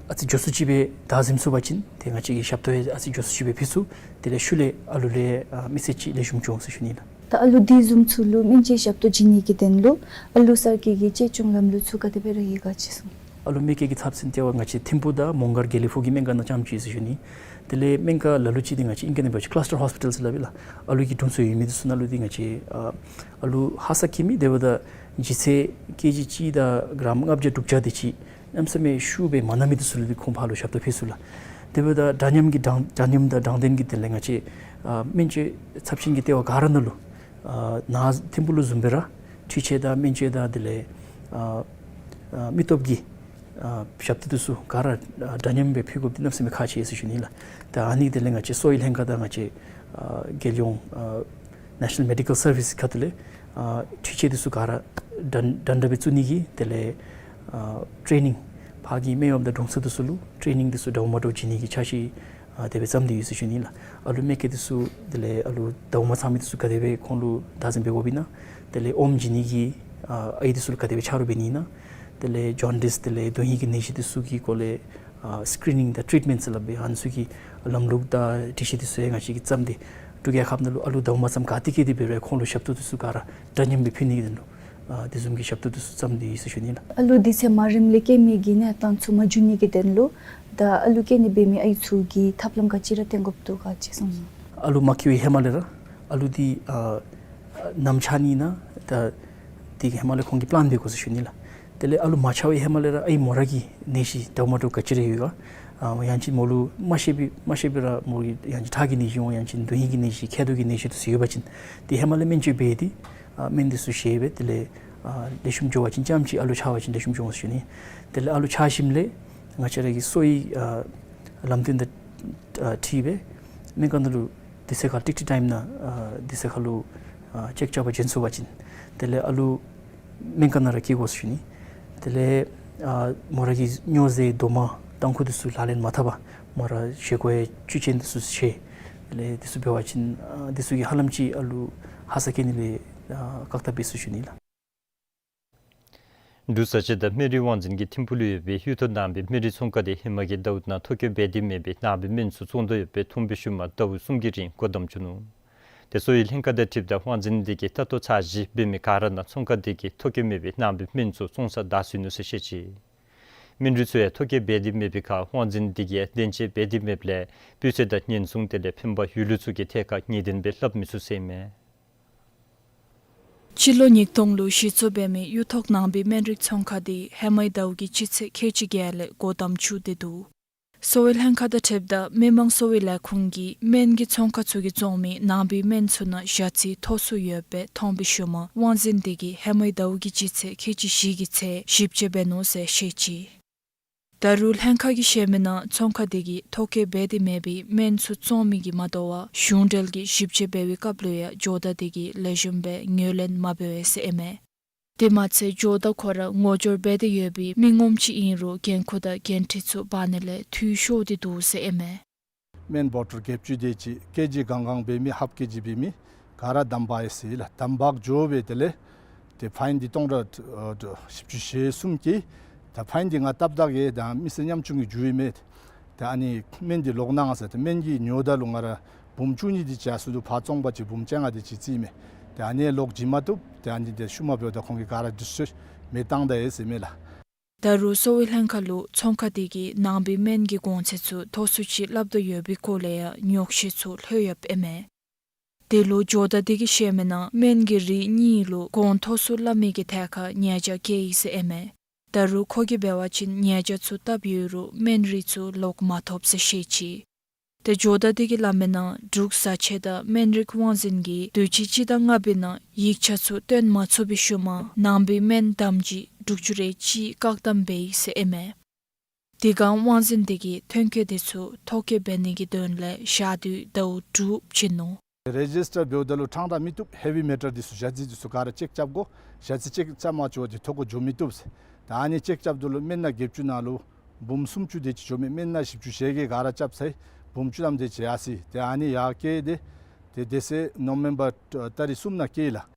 ཨ་ཙི་མགྱོགས་སུ་ཅིག་སྦེ་བདའ་ཟུན་ཚུགས་པ་ཅིན་ཏེ་ང་བཅས་ཀྱིས་ཞབས་ཏོག་ཡང་ཨ་ཙི་མགྱོགས་སུ་ཅིག་སྦེ་ཕུལ་ཚུགས། དེ་ལས་ཤུལ་ལས་ཨ་ལུ་ལུ་ཡང་ཨ་མི་ཚེ་གཅིག་ལེགས་ཤོམ་འགྱོ་འོང་ཟེར་ཞུ་ནི་ལགས། ད་ཨ་ལུ་དེ་བཟུམ་ཚུ་ལུ་སྨན་བཅོས་ཞབས་ཏོག་བྱིན་ནི་གི་དོན་ལུ་ཨ་ལུ་གསར་སྐྱེས་ཀྱི་གཅེས་སྐྱོང་ལམ་ལུགས་ཚུ་ག་དེ་སྦེ་ར་ཡོད་ག་ཅིག་གསུང་། ཨ་ལུ་མེ་སྐྱེས་ཀྱི་ཚབས་ཆེན་ལྟེ་བ་ང་བཅས་ཐིམ་ཕུག་དང་མོང་སྒར་དགེ་ལེགས་ཕུག་གི་སྨན་ཁང་ནང་རྐྱངམ་ཅིག་ཟེར་ཞུ་ནི། དེ་ལས་སྨན་ཁང་ལ་ལུ་ཅིག་འདི་ང་བཅས་ཨིང་སྐད་ནང་འབད་བ་ཅིན་ཀ་ལཱས་ཊར་ཧོསི་པི་ཊལ་ཟེར་སླབ་ཨིན་ལགས། ཨ་ལུ་གི་དྲུང་འཚོ་ཡོད་མི་དེ་ཚུ་ནང་ལུ་འདི་ང་བཅས་ཨ་ཨ་ལུ་ཧ་སག་སྐྱེ་མི་དེ་འབདཝ་ད་ལྗིད་ཚད་ཀེ་ཇི་གཅིག་དང་གྲམ་ལྔ་བརྒྱ་དྲུག་བརྒྱ་དེ་ཅིག་གནམ་མེད་ས་མེད་ཤུགས་སྦེ་མ་ན་མི་དེ་ཚུ་ལུ་འདི་ཁོང་ཕར་ལུ་ཞབས་ཏོག་ཕུལ་ཚུགས་ལགས། དེ་འབདཝ་ད་འདྲ་མཉམ་གྱི་འདྲ་འདྲ་མཉམ་དང་དྲང་བདེན་གྱི་དོན་ལས་ང་བཅས་ཨ་སྨན་བཅོས་ཚབས་ཆེན་གྱི་ལྟེ་བ་ག་ར་ནང་ལུ་ཨ་ནཱ་ཐིམ་ཕུག་ལུ་བཟུམ་སྦེ་ར་འཕྲུལ་ཆས་དང་སྨན་བཅོས་དང་དེ་ལས་ཨ་ཨ་མི་སྟོབས་ཀྱི་ཨ་ཞབས་ཏོག་དེ་ཚུ་ག་ར་ཨ་འདྲ་མཉམ་སྦེ་ཕུལ་དགོཔ་འདི་གནམ་མེད་ས་མེད་ཁག་ཆེ་ཟེར་ཞུ་ནི་ལགས། ད་ཨ་ནི་དེ་ལས་ང་བཅས་གསོ་བའི་ལྷན་ཁག་དང་ང་བཅས་ཨ་རྒྱལ་ཡོངས་ཨ་ནེ་ཤ་ནཱལ་མེ་ཌི་ཀལ་སར་བིསི་ཁ་ཐུག་ལས་ཨ་འཕྲུལ་ཆས་དེ་ཚུ་ག་ར་འདྲ་འདྲ་འདྲ་སྦེ་བཙུགས་ནི་གི་དེ་ལས་ཨ་ཊེ་ནིང་ཕར་གྱི་སྨན་གཡོགཔ་དང་དྲུང་འཚོ་དེ་ཚུ་ལུ་ཊེ་ནིང་དེ་ཚུ་འདྲཝ་མ་འདྲཝ་བྱིན་ནི་གི་འཆར་གཞི་ ཨ་དེ་སྦེ་བརྩམས་ཏེ་ཡོད་ཟེར་ཞུ་ནི་ལགས། ཨ་ལུ་མེ་སྐྱེས་འདི་ཚུ་དེ་ལས་ཨ་ལུ་ཟླཝ་མ་ཚང་མི་འདི་ཚུ་ག་དེ་སྦེ་ཁོང་ལུ་བདག་འཛིན་འབད་དགོཔ་ཨིན་ན། དེ་ལས་ཨོམ་བྱིན་ནི་གི་ཨ་ཨའི་འདི་ཚུ་ལུ་ག་དེ་སྦེ་ཆ་རོགས་འབད་ནི་ཨིན་ན། དེ་ལས་ཇོན་ཌིས་དེ་ལས་དོན་ཧིང་གི་ནད་གཞི་འདི་ཚུ་གི་སྐོར་ལས་ཨ་སི་ཀི་རི་ནིང་དང་ཊིཊ་མེནཊ་ཟེར་སླབ་པའི་ཨ་ནི་ཚུ་གི་ལམ་ལུགས་དང་སྒྲིག་གཞི་འདི་ཚུ་ཡང་ང་བཅས་ཀྱིས་བརྩམས་ཏེ་འབྲུག་རྒྱལ་ཁབ་ནང་ལུ་ཨ་ལུ་ཟླཝ་མ་ཚངམ་ག་ཏེ་སྐྱེས་ཏེ་འབད་རུང་ཁོང་ལུ་ཞབས་ཏོག་འདི་ཚུ་ག་ར་འདྲ་མཉམ་སྦེ་ཕུལ་ནི་གི་དོན་ལུ་ཨ་དེ་བཟུམ་གྱི་ཞབས་ཏོག་འདི་ཚུ་བརྩམས་ཏེ་ཡོད་ཟེར་ཞུ་ནི་ལགས། ཨ་ལུ་འདི་ཚེ་མ་རནམ་ལས་སྐྱེ་མི་གི་གནས་སྟངས་ཚུ་མ་འགྱུར་ནི་གི་དོན་ལུ་ད་ཨ་ལུ་སྐྱེ་ནི་འབད་མི་ཨའི་ཚུ་གིས་ཐབས་ལམ་ག་ཅི་ར་བཏོན་དགོཔ་འདུག་ག་ཅི་གསུངས་ནུག། ཨ་ལུ་མ་སྐྱེ་བའི་ཧེ་མ་ལས་ར་ཨ་ལུ་འདི་ཨ་ནམ་ཆགས་ནི་ཨིན་ན་ད་དེ་གི་ཧེ་མ་ལས་ཁོང་གིས་པི་ལཱན་འབད་དགོ་ཟེར་ཞུ་ནི་ལགས། དེ་ལས་ཨ་ལུ་མ་ཆགས་པའི་ཧེ་མ་ལས་ར་ཨའི་མོ་ར་གི་ནད་གཞི་འདྲཝ་མ་འདྲཝ་ག་ཅི་ར་ཡོད་ག། ཨ་ཡང་ཅིན་མོ་ལུ་མ་ཤེས་པའི་མ་ཤེས་པའི་ར་མོ་གི་ཡང་ཅིན་ཁྲག་གི་ནད་གཞི་འོང་ཡང་ཅིན་དོན་ཧིང་གི་ནད་གཞི་མཁལ་རྡོག་གི་ནད་གཞི་འདི་ཚུ་ཡོད་པ་ཅིན་དེ་ཧེ་མ་ལས་སྨན་བཅོས་འབད་དེ་ཨ་སྨན་འདི་ཚུ་བཞེས་སྦེ་དེ་ལས་ཨ་ལེགས་ཤོམ་འགྱོ་བ་ཅིན་ཙམ་ཅིག་ཨ་ལུ་ཆགས་པ་ཅིན་ལེགས་ཤོམ་འགྱོ་འོང་ཟེར་ཞུ་ནི། དེ་ལས་ཨ་ལུ་ཆགས་ཞིནམ་ལས་ང་བཅས་ར་གི་གསོ་བའི་ཨ་ལམ་སྟོན་དང་ཨ་འཁྲིལ་སྦེ་སྨན་ཁང་ནང་ལུ་དུས་ཚོད་ཁར་ཏིག་ཏིག་ཊའིམ་ནང་ཨ་དུས་ཚོད་ཁར་ལུ་ཨ་ཅེཀ་རྐྱབ་པར་བྱོན་ཚུགས་པ་ཅིན་དེ་ལས་ཨ་ལུ་སྨན་ཁང་ནང་ར་སྐྱེ་དགོ་ཟེར་ཞུ་ནི། དེ་ལས་ཨ་མོ་ར་གི་སྨྱོ་རྫས་རྡོག་མ་ཏམ་ཁུ་འདི་ཚུ་ལག་ལེན་མ་འཐབ་པར་མོ་ར་བཞེས་སྒོ་ཡང་བཅུད་ཅན་འདི་ཚུ་བཞེས། དེ་ལས་འདི་ཚུ་འབད་བ་ཅིན་ཨ་འདི་ཚུ་གིས་ཧ་ལམ་ཅིག་ཨ་ལུ་ཧ་སག་སྐྱེ་ནི་ལས་ཨ་བཀག་ཐབས་འབད་ཚུགས་ཟེར་ཞུ་ནི་ལགས། འབྲུག་བཟའ་ཆས་དང་སྨན་རིགས་དབང་འཛིན་གྱི་ཐིམ་ཕུག་ལུ་ཡོད་པའི་གཡུ་ཐོག་ནང་པའི་སྨན་རིགས་ཚོང་ཁང་འདི་ཧེ་མ་གི་ཟླཝ་ནང་ཐོ་བཀོད་འབད་དེ་མེད་པའི་ནང་པའི་སྨན་ཚུ་བཙོང་དོ་ཡོད་པའི་མཐོང་བའི་ཤུལ་མ་ཟླཝ་གསུམ་གྱི་རིང་སྒོ་བསྡམ་བཅུག་ནུག། དེ་གསོ་བའི་ལྷན་ཁག་དང་འཁྲིལཝ་ད་དབང་འཛིན་འདི་གིས་ལྟ་རྟོག་ཚར་བཞི་འབད་མི་ག་ར་ནང་ཚོང་ཁང་འདི་གིས་ཐོ་བཀོད་མེད་པའི་ནང་པའི་སྨན་ཚུ་བཙོང་ས་བདའ་ཟུན་ནུག་ཟེར་བཤད་ཅི། སྨན་རིགས་ཚུ་ཡང་ཐོ་བཀོད་འབད་དེ་མེད་པའི་ཁར་དབང་འཛིན་འདི་གིས་བདེན་དཔྱད་འབད་དེ་མེདཔ་ལས་སྤུས་ཚད་དང་ཉེན་སྲུང་དེ་ལས་ཕན་པ་ཡོད་ལུགས་ཚུ་གི་ཐད་ཁར་ངེས་གཏན་སྦེ་སླབ་མི་ཚུགས་ཟེར་ཨིན་མས། སྤྱི་ལོ་ཉིས་སྟོང་ལུ་གཞི་བཙུགས་འབད་མི་གཡུ་ཐོག་ནང་པའི་སྨན་རིགས་ཚོང་ཁང་འདི་ཧེ་མའི་ཟླཝ་གི་སྤྱི་ཚེས་ཁལ་གཅིག་བརྒྱད་ལས་སྒོ་བསྡམ་བཅུག་སྟེ་འདུག། གསོ་བའི་ལྷན་ཁག་དང་འཁྲིལཝ་ད་མི་དམངས་གསོ་བའི་ལས་ཁུངས་ཀྱིས་སྨན་གྱི་ཚོང་ཁང་ཚུ་གིས་བཙོང་མི་ནང་པའི་སྨན་ཚུ་ནང་ཞ་རྩི་མཐོ་སུ་ཡོདཔ་སྦེ་མཐོང་བའི་ཤུལ་མ་དབང་འཛིན་འདི་གིས་ཧེ་མའི་ཟླཝ་གི་སྤྱི་ཚེས་ཁལ་གཅིག་བཞི་གི་ཚེ་ཞིབ་དཔྱད་འབད་ནུག་ཟེར་བཤད་ཅི། ད་རུང་ལྷན་ཁག་གིས་བཤད་མི་ནང་ཚོང་ཁང་འདི་གིས་ཐོ་བཀོད་འབད་དེ་མེད་པའི་སྨན་ཚུ་བཙོང་མི་གིས་མ་དོ་བར་གཞུང་འབྲེལ་གྱི་ཞིབ་དཔྱད་འབད་བའི་སྐབས་ལུ་ཡང་ཇོ་བདག་འདི་གིས་ལེགས་ཤོམ་སྦེ་ངོས་ལེན་མ་འབད་བས་ཟེར་ཨིན་མས། དེ་མ་ཚད་ཇོ་བདག་ཁོ་ར་ངོ་སྦྱོར་འབད་དེ་ཡོད་པའི་མི་ངོམ་ཅིག་ཨིན་རུང་འགན་ཁུར་དང་འགན་འཁྲི་ཚུ་འབག་ནི་ལས་འཐུས་ཤོར་ཏེ་འདུག་ཟེར་ཨིན་མས། སྨན་བོ་ཊལ་བརྒྱད་ཅུ་དེ་ཅིག་ཀེ་ཇི་གང་གང་འབད་མི་ཧབ་ཀེ་ཇི་འབད་མི་ག་ར་དམ་འབག་ཡི་ཟེར་ལགས། དམ་འབག་འགྱོ་སྦེ་དེ་ལས་ཏེ་ཕའིན་འདི་སྟོང་ཕྲག་ཨ་བཞི་བཅུ་ཞེ་གསུམ་བཀལ། ད་ཕའིན་འདི་ང་བཏབ་ད་གེ་ད་མི་སེར་ཉམ་ཆུང་གི་རྒྱུ་ཨིན་མས། ད་ཨ་ནི་སྨན་འདི་ལོག་གནང་ཟེར་ཏེ་སྨན་གྱི་ཉོཝ་ད་ལུ་ང་ར་འབུམ་བཅུ་གཉིས་དེ་ཅིག་ཡར་སོང་ནུག། ཕར་བཙོང་པ་ཅིན་འབུམ་བཅོ་ལྔ་དེ་ཅིག་རྩིས་མས། ད་ཨ་ནི་ལོག་བྱིན་མ་བཏུབ། ད་ཨ་ནི་དེ་ཤུལ་མ་འབདཝ་ད་ཁོང་གིས་ག་ར་འདི་ཚུ་མེ་བཏང་ད་ཡི་ཟེར་མས་ལགས། ད་རུང་གསོ་བའི་ལྷན་ཁག་ལུ་ཚོང་ཁང་འདི་གིས་ནང་པའི་སྨན་གྱི་གོང་ཚད་ཚུ་མཐོ་སུ་ཅིག་སླབ་དོ་ཡོད་པའི་སྐོར་ལས་ཡང་ཉོགས་བཤད་ཚུ་ལྷོད་ཡོདཔ་ཨིན་མས། དེ་ལུ་ཇོ་བདག་འདི་གིས་བཤད་མི་ནང་སྨན་གྱི་རིགས་གཉིས་ལུ་གོང་མཐོ་སུ་སླབ་མི་གི་ཐད་ཁར་ཉེས་བྱ་བཀལ་ཡི་ཟེར་ཨིན་མས། ད་རུང་ཁོ་གིས་འབད་བ་ཅིན་ཉེས་བྱ་ཚུ་བཏབ་ཡོད་རུང་སྨན་རིགས་ཚུ་ལོག་མ་ཐོབ་ཟེར་བཤད་ཅི། ཏེ་ཇོ་བདག་འདི་གིས་སླབ་མི་ནང་འབྲུག་བཟའ་ཆས་དང་སྨན་རིགས་དབང་འཛིན་གྱིས་དུས་ཅི་སྤྱི་ཟླ་ལྔ་པའི་ནང་ཡིག་ཆ་ཚུ་སྟོན་མ་ཚུགས་པའི་ཤུལ་མ་ནང་པའི་སྨན་དམ་སྦྱིས་དྲུག་ཅུ་རེ་གཅིག་བཀག་དམ་འབད་ཡི་ཟེར་ཨིན་མས། དེ་སྒང་དབང་འཛིན་འདི་གིས་ཐོན་སྐྱེད་འདི་ཚུ་ཐོ་བཀོད་འབད་ནི་གི་དོན་ལས་ཞག་དུས་ཟླཝ་དྲུག་བྱིན་ནུག། རེ་ཇིས་ཊར་འབདཝ་ད་ལུ་ཕྲང་ཕྲང་མི་བཏུབ། ཧེ་བི་མེ་ཊལ་འདི་ཚུ་ཞ་རྩི་འདི་ཚུ་ག་ར་ཅེཀ་རྐྱབ་དགོ། ཞ་རྩི་ཅེཀ་རྐྱབ་མ་བཅུག་པ་ཅིན་ཐོ་བཀོད་འགྱོ་མི་བཏུབ་ཟེར། ད་ཨ་ནི་ཅེཀ་རྐྱབ་ད་ལུ་སྨན་སྣ་བརྒྱད་ཅུ་ནང་ལུ་འབུམ་སུམ་ཅུ་དེ་ཅིག་འགྱོ་མི་སྨན་སྣ་བཞི་བཅུ་ཞེ་བརྒྱད་ག་ར་རྐྱབ་ཚར་ཡི། འབུམ་བཅུ་ཐམ་དེ་ཅིག་ཡར་སོ་ཡི། ཏེ་ཨ་ནི་ཡར་བཀལ་ཏེ་ཏེ་དེ་ཚེ་ནོ་བེམ་བར་ཏ་རིག་གསུམ་ནང་བཀལ་ཡི་ལགས།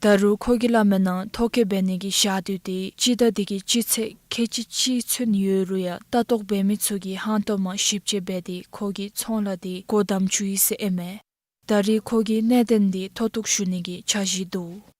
ད་རུང་ཁོ་གིས་སླབ་མི་ནང་ཐོ་བཀོད་འབད་ནི་གི་ཞག་དུས་དེ་སྤྱི་ཟླ་འདི་གི་སྤྱི་ཚེས་ཁལ་གཅིག་གཅིག་ཚུན་ཡོད་རུང་ཡང་ལྟ་རྟོག་འབད་མི་ཚུ་གིས་ཧང་སྟོང་མ་ཞིབ་དཔྱད་འབད་དེ་ཁོ་གི་ཚོང་ལཱ་འདི་སྒོ་བསྡམ་བཅུག་ཡི་ཟེར་ཨིན་མས། ད་རེས་ཁོ་གིས་གནད་དོན་འདི་མཐོ་གཏུགས་ཞུ་ནི་གི་འཆར་གཞི་འདུག།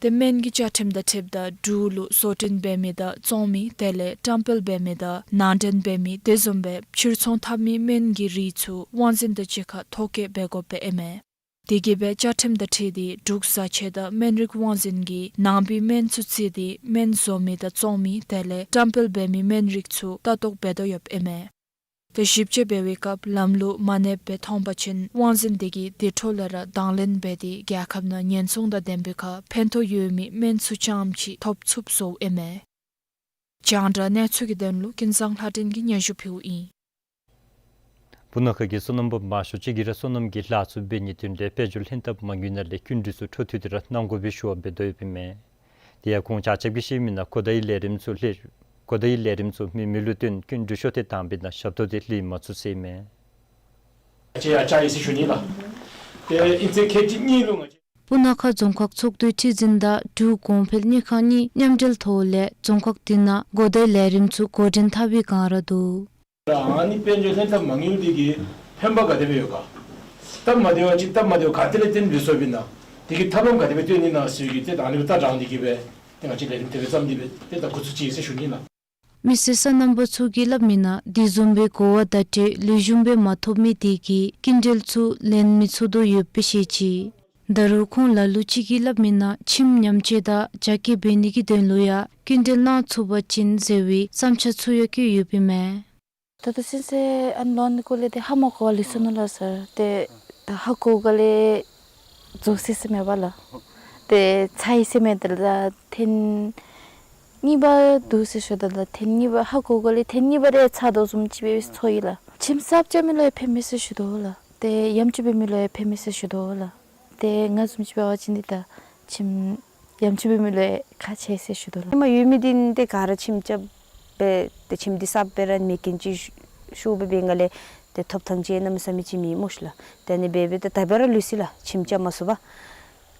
ཏེ་སྨན་གྱི་བཅའ་ཁྲིམས་དང་འཁྲིལཝ་ད་འབྲུག་ལུ་བཟོ་སྐྲུན་འབད་མི་དང་བཙོང་མི་དེ་ལས་བཀྲམ་སྤེལ་འབད་མི་དང་ནང་འདྲེན་འབད་མི་དེ་བཟུམ་སྦེ་ཕྱིར་ཚོང་འཐབ་མི་སྨན་གྱི་རིགས་ཚུ་དབང་འཛིན་དང་གཅིག་ཁར་ཐོ་བཀོད་འབད་དགོཔ་ཨིན་མས། དེ་གིས་སྦེ་བཅའ་ཁྲིམས་དང་འཁྲིལ་ཏེ་འབྲུག་བཟའ་ཆས་དང་སྨན་རིགས་དབང་འཛིན་གྱིས་ནང་པའི་སྨན་ཚུ་བརྩིས་ཏེ་སྨན་བཟོ་མི་དང་བཙོང་མི་དེ་ལས་བཀྲམ་སྤེལ་འབད་མི་སྨན་རིགས་ཚུ་ལྟ་རྟོག་འབད་དོ་ཡོདཔ་ཨིན་མས། ཏེ་ཞིབ་དཔྱད་འབད་བའི་སྐབས་ལམ་ལུགས་མ་གནསཔ་སྦེ་མཐོང་པ་ཅིན་དབང་འཛིན་དེ་གིས་དེ་འཕྲོ་ལས་ར་དང་ལེན་འབད་དེ་རྒྱལ་ཁབ་ནང་ཉེན་སྲུང་དང་ལྡན་པའི་ཁར་ཕན་ཐོགས་ཡོད་མི་སྨན་ཚུ་རྐྱངམ་ཅིག་ཐོབ་ཚུགསཔ་བཟོཝ་ཨིན་མས། རྒྱང་བསྒྲགས་གནས་ཚུལ་གྱི་དོན་ལུ་ཀུན་བཟང་ལྷ་སྒྲོན་གྱིས་སྙན་ཞུ་ཕུལཝ་ཨིན། སྦུག་ནང་ཁ་གི་སོ་ནམ་པ་མང་ཤོས་ཅིག་གིས་ར་སོ་ནམ་གྱི་ལཱ་ཚུ་འབད་ནིའི་དོན་ལས་དཔལ་འབྱོར་ལྷན་ཐབས་མ་དངུལ་ནང་ལས་སྐྱིན་འགྲུལ་ཚུ་འཕྲོ་མཐུད་དེ་ར་གནང་དགོ་པའི་ཞུ་བ་འབད་དོ་ཡོདཔ་ཨིན་མས། དེ་ཡང་ཁོང་ཆ་ཁྱབ་ཀྱིས་བཤད་མི་ནང་གོ་བརྡའི་ལས་རིམ་ཚུ་ལྷོད། གོ་བརྡའི་ལས་རིམ་ཚུ་མི་མི་ལུ་བཏོན་སྐྱིན་འགྲུལ་ཤོག་དེ་དང་པའི་ནང་ཞབས་ཏོག་དེ་ལེན་མ་ཚུགས་ཟེར་ཨིན་མས། ཅེ་ཡ་ཅ་ཡི་ཟེར་ཞུ་ནི་ལགས། ཏེ་ཨིན་ཚེ་ཁལ་གཅིག་གཉིས་ལུ་ང་བཅས། སྤུ་ན་ཁ་རྫོང་ཁག་ཚོགས་འདུའི་ཁྲི་འཛིན་དང་འབྲུག་གོང་འཕེལ་དངུལ་ཁང་གཉིས་མཉམ་འབྲེལ་ཐོག་ལས་རྫོང་ཁག་དེ་ནང་གོ་བརྡའི་ལས་རིམ་ཚུ་འགོ་འདྲེན་འཐབ་པའི་བསྒང་ར་འདུག། ཨ་ནི་དཔལ་འབྱོར་ལྷན་ཐབས་མ་དངུལ་འདི་གིས་ཕན་པ་ག་དེ་སྦེ་ཡོད་ག། སྟབས་མ་བདེ་བ་ཅིན་སྟབས་མ་བདེ་བ་ག་ཏེ་ལས་བརྟེན་ལུས་སོཔ་ཨིན་ན། དེ་གི་ཐབས་ལམ་ག་དེ་སྦེ་བཏོན་ནི་ན་ཟེར་གྱི་ཏེ་ད་ཨ་ནི་སྦེ་ལྟ་དྲངས་ཏེ་གི་སྦེ་ཏེ་ང་བཅས་ལས་རིམ་དེ་སྦེ་བརྩམས་ཏེ་སྦེ་ཏེ་ད་འགོ་བཙུགས་ཅི་ཟེར་ཞུ་ནི་ལགས། མི་སེར་སོ་ནམ་པ་ཚུ་གིས་སླབ་མི་ནང་དེ་བཟུམ་སྦེ་གོ་བ་བརྡ་སྤྲོད་ལེགས་ཤོམ་སྦེ་མ་ཐོབ་མི་དེ་གིས་སྐྱིན་འགྲུལ་ཚུ་ལེན་མི་ཚུགས་དོ་ཡོདཔ་སྦེ་བཤད་ཅི། ད་རུང་ཁོང་ལ་ལུ་ཅིག་གིས་སླབ་མི་ནང་ཁྱིམ་ཉམས་བཅོས་དང་རྒྱ་སྐྱེད་འབད་ནི་གི་དོན་ལུ་ཡང་སྐྱིན་འགྲུལ་གནང་ཚུགས་པ་ཅིན་ཟེར་བའི་བསམ་འཆར་ཚུ་ཡང་བཀོད་ཡོདཔ་ཨིན་མས། ད་ལྟོ་ཚུན་ཚོད་ཨ་ནི་ལོ་ནི་སྐོར་ལས་ཏེ་ཧ་མ་གོ་བར་ལུས་སོ་ནུག་ལགས་སར། ཏེ་ད་ཧ་གོཝ་ག་ལས་རྫོགས་སོ་ཟེར་མེན་པ་ལགས། ཏེ་ཚར་ཡི་ཟེར་མེན། ད་ལྟོ་ཐེངས་གཉིས་པ་འདུག་ཟེར་ཞུ་དོ་ལགས། ཐེངས་གཉིས་པ་ཧ་གོཝ་ག་ལས་ཐེངས་གཉིས་པ་རེ་ཚར་དོ་བཟུམ་ཅིག་སྦེ་ཚོར་ཡི་ལགས། ཁྱིམ་གསརཔ་རྐྱབ་མི་ལུ་ཡང་ཕན་མས་ཟེར་ཞུ་དོ་ལགས། ཏེ་ཉམས་བཅོས་འབད་མི་ལུ་ཡང་ཕན་མས་ཟེར་ཞུ་དོ་ལགས། ཏེ་ང་བཟུམ་ཅིག་འབད་བ་ཅིན་འདི་ད་ཁྱིམ་ཉམས་བཅོས་འབད་མི་ལུ་ཡང་ཁག་ཆེ་ཟེར་ཞུ་དོ་ལགས། ཧེ་མ་ཡོད་མི་འདི་ཏེ་ག་ར་ཁྱིམ་རྐྱབ་སྦེ་ཏེ་ཁྱིམ་འདི་གསརཔ་སྦེ་ར་མེ་རྐྱེན་ཅིག་ཤོར་སྦེ་འབད་བའི་སྒང་ལས་ཏེ་ཐོབ་ཐང་ཅིག་གནམ་མེད་ས་མེད་ཅིག་མེད་སྨོ་ཤི་ལགས། ཏེ་ཨ་ནི་སྦེ་སྦེ་ཏེ་ད་འབད་ར་ལུས་སོ་ཡི་ལགས། ཁྱིམ་རྐྱབ་མ་ཚུགས་པར།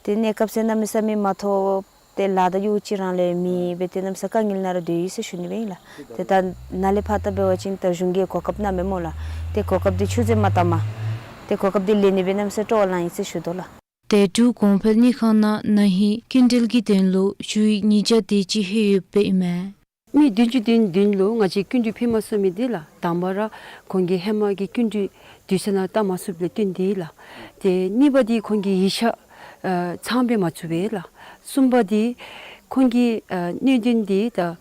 ཏེ་གནས་སྐབས་ཟེར་གནམ་མེད་ས་མེད་མ་ཐོབ། ཏེ་ལཱ་དང་ཡོད་ཅིག་རང་ལས་མེད་སྦེ་ཏེ་གནམ་མེད་ས་དཀའ་ངལ་ནང་ར་སྡོད་ཡི་ཟེར་ཞུ་ནི་སྦེ་ཨིན་ལགས། ཏེ་ད་ནཱ་ལས་ཕར་ད་འབད་བ་ཅིན་ད་གཞུང་གིས་གོ་སྐབས་གནངམ་མས་སྨོ་ལགས། ཏེ་གོ་སྐབས་འདི་ཆུད་ཟོས་མ་བཏང་པར་ཏེ་གོ་སྐབས་འདི་ལེན་ནི་སྦེ་གནམ་མེད་ས་སྤྲོ་བ་ལང་ཡི་ཟེར་ཞུ་དོ་ལགས། ཏེ་འབྲུག་གོང་འཕེལ་དངུལ་ཁང་ནང་ན་ཧིང་སྐྱིན་འགྲུལ་གྱི་དོན་ལུ་ཞུ་ཡིག་ཉིས་བརྒྱ་དེ་ཅིག་ལྷོད་ཡོདཔ་ཨིན་མས། མི་བདུན་ཅུ་དོན་བདུན་ལུ་ང་བཅས་སྐྱིན་འགྲུལ་ཕུལ་མ་ཚུགས་མི་འདི་ལགས། དང་པ་ར་ཁོང་གི་ཧེ་མ་གི་སྐྱིན་འགྲུལ་དུས་ཚོད་ནང་བཏབ་མ་ཚུགསཔ་ལས་བརྟེན་ཏེ་ལགས། ཏེ་གཉིས་པ་འདི་ཁོང་གི་ཡིག་ཆ་ཨ་ཚངམ་སྦེ་མ་བཙུགས་པས་ལགས། གསུམ་པ་འདི་ཁོང་གི་ཨ་གནད་དོན་འདི་ད་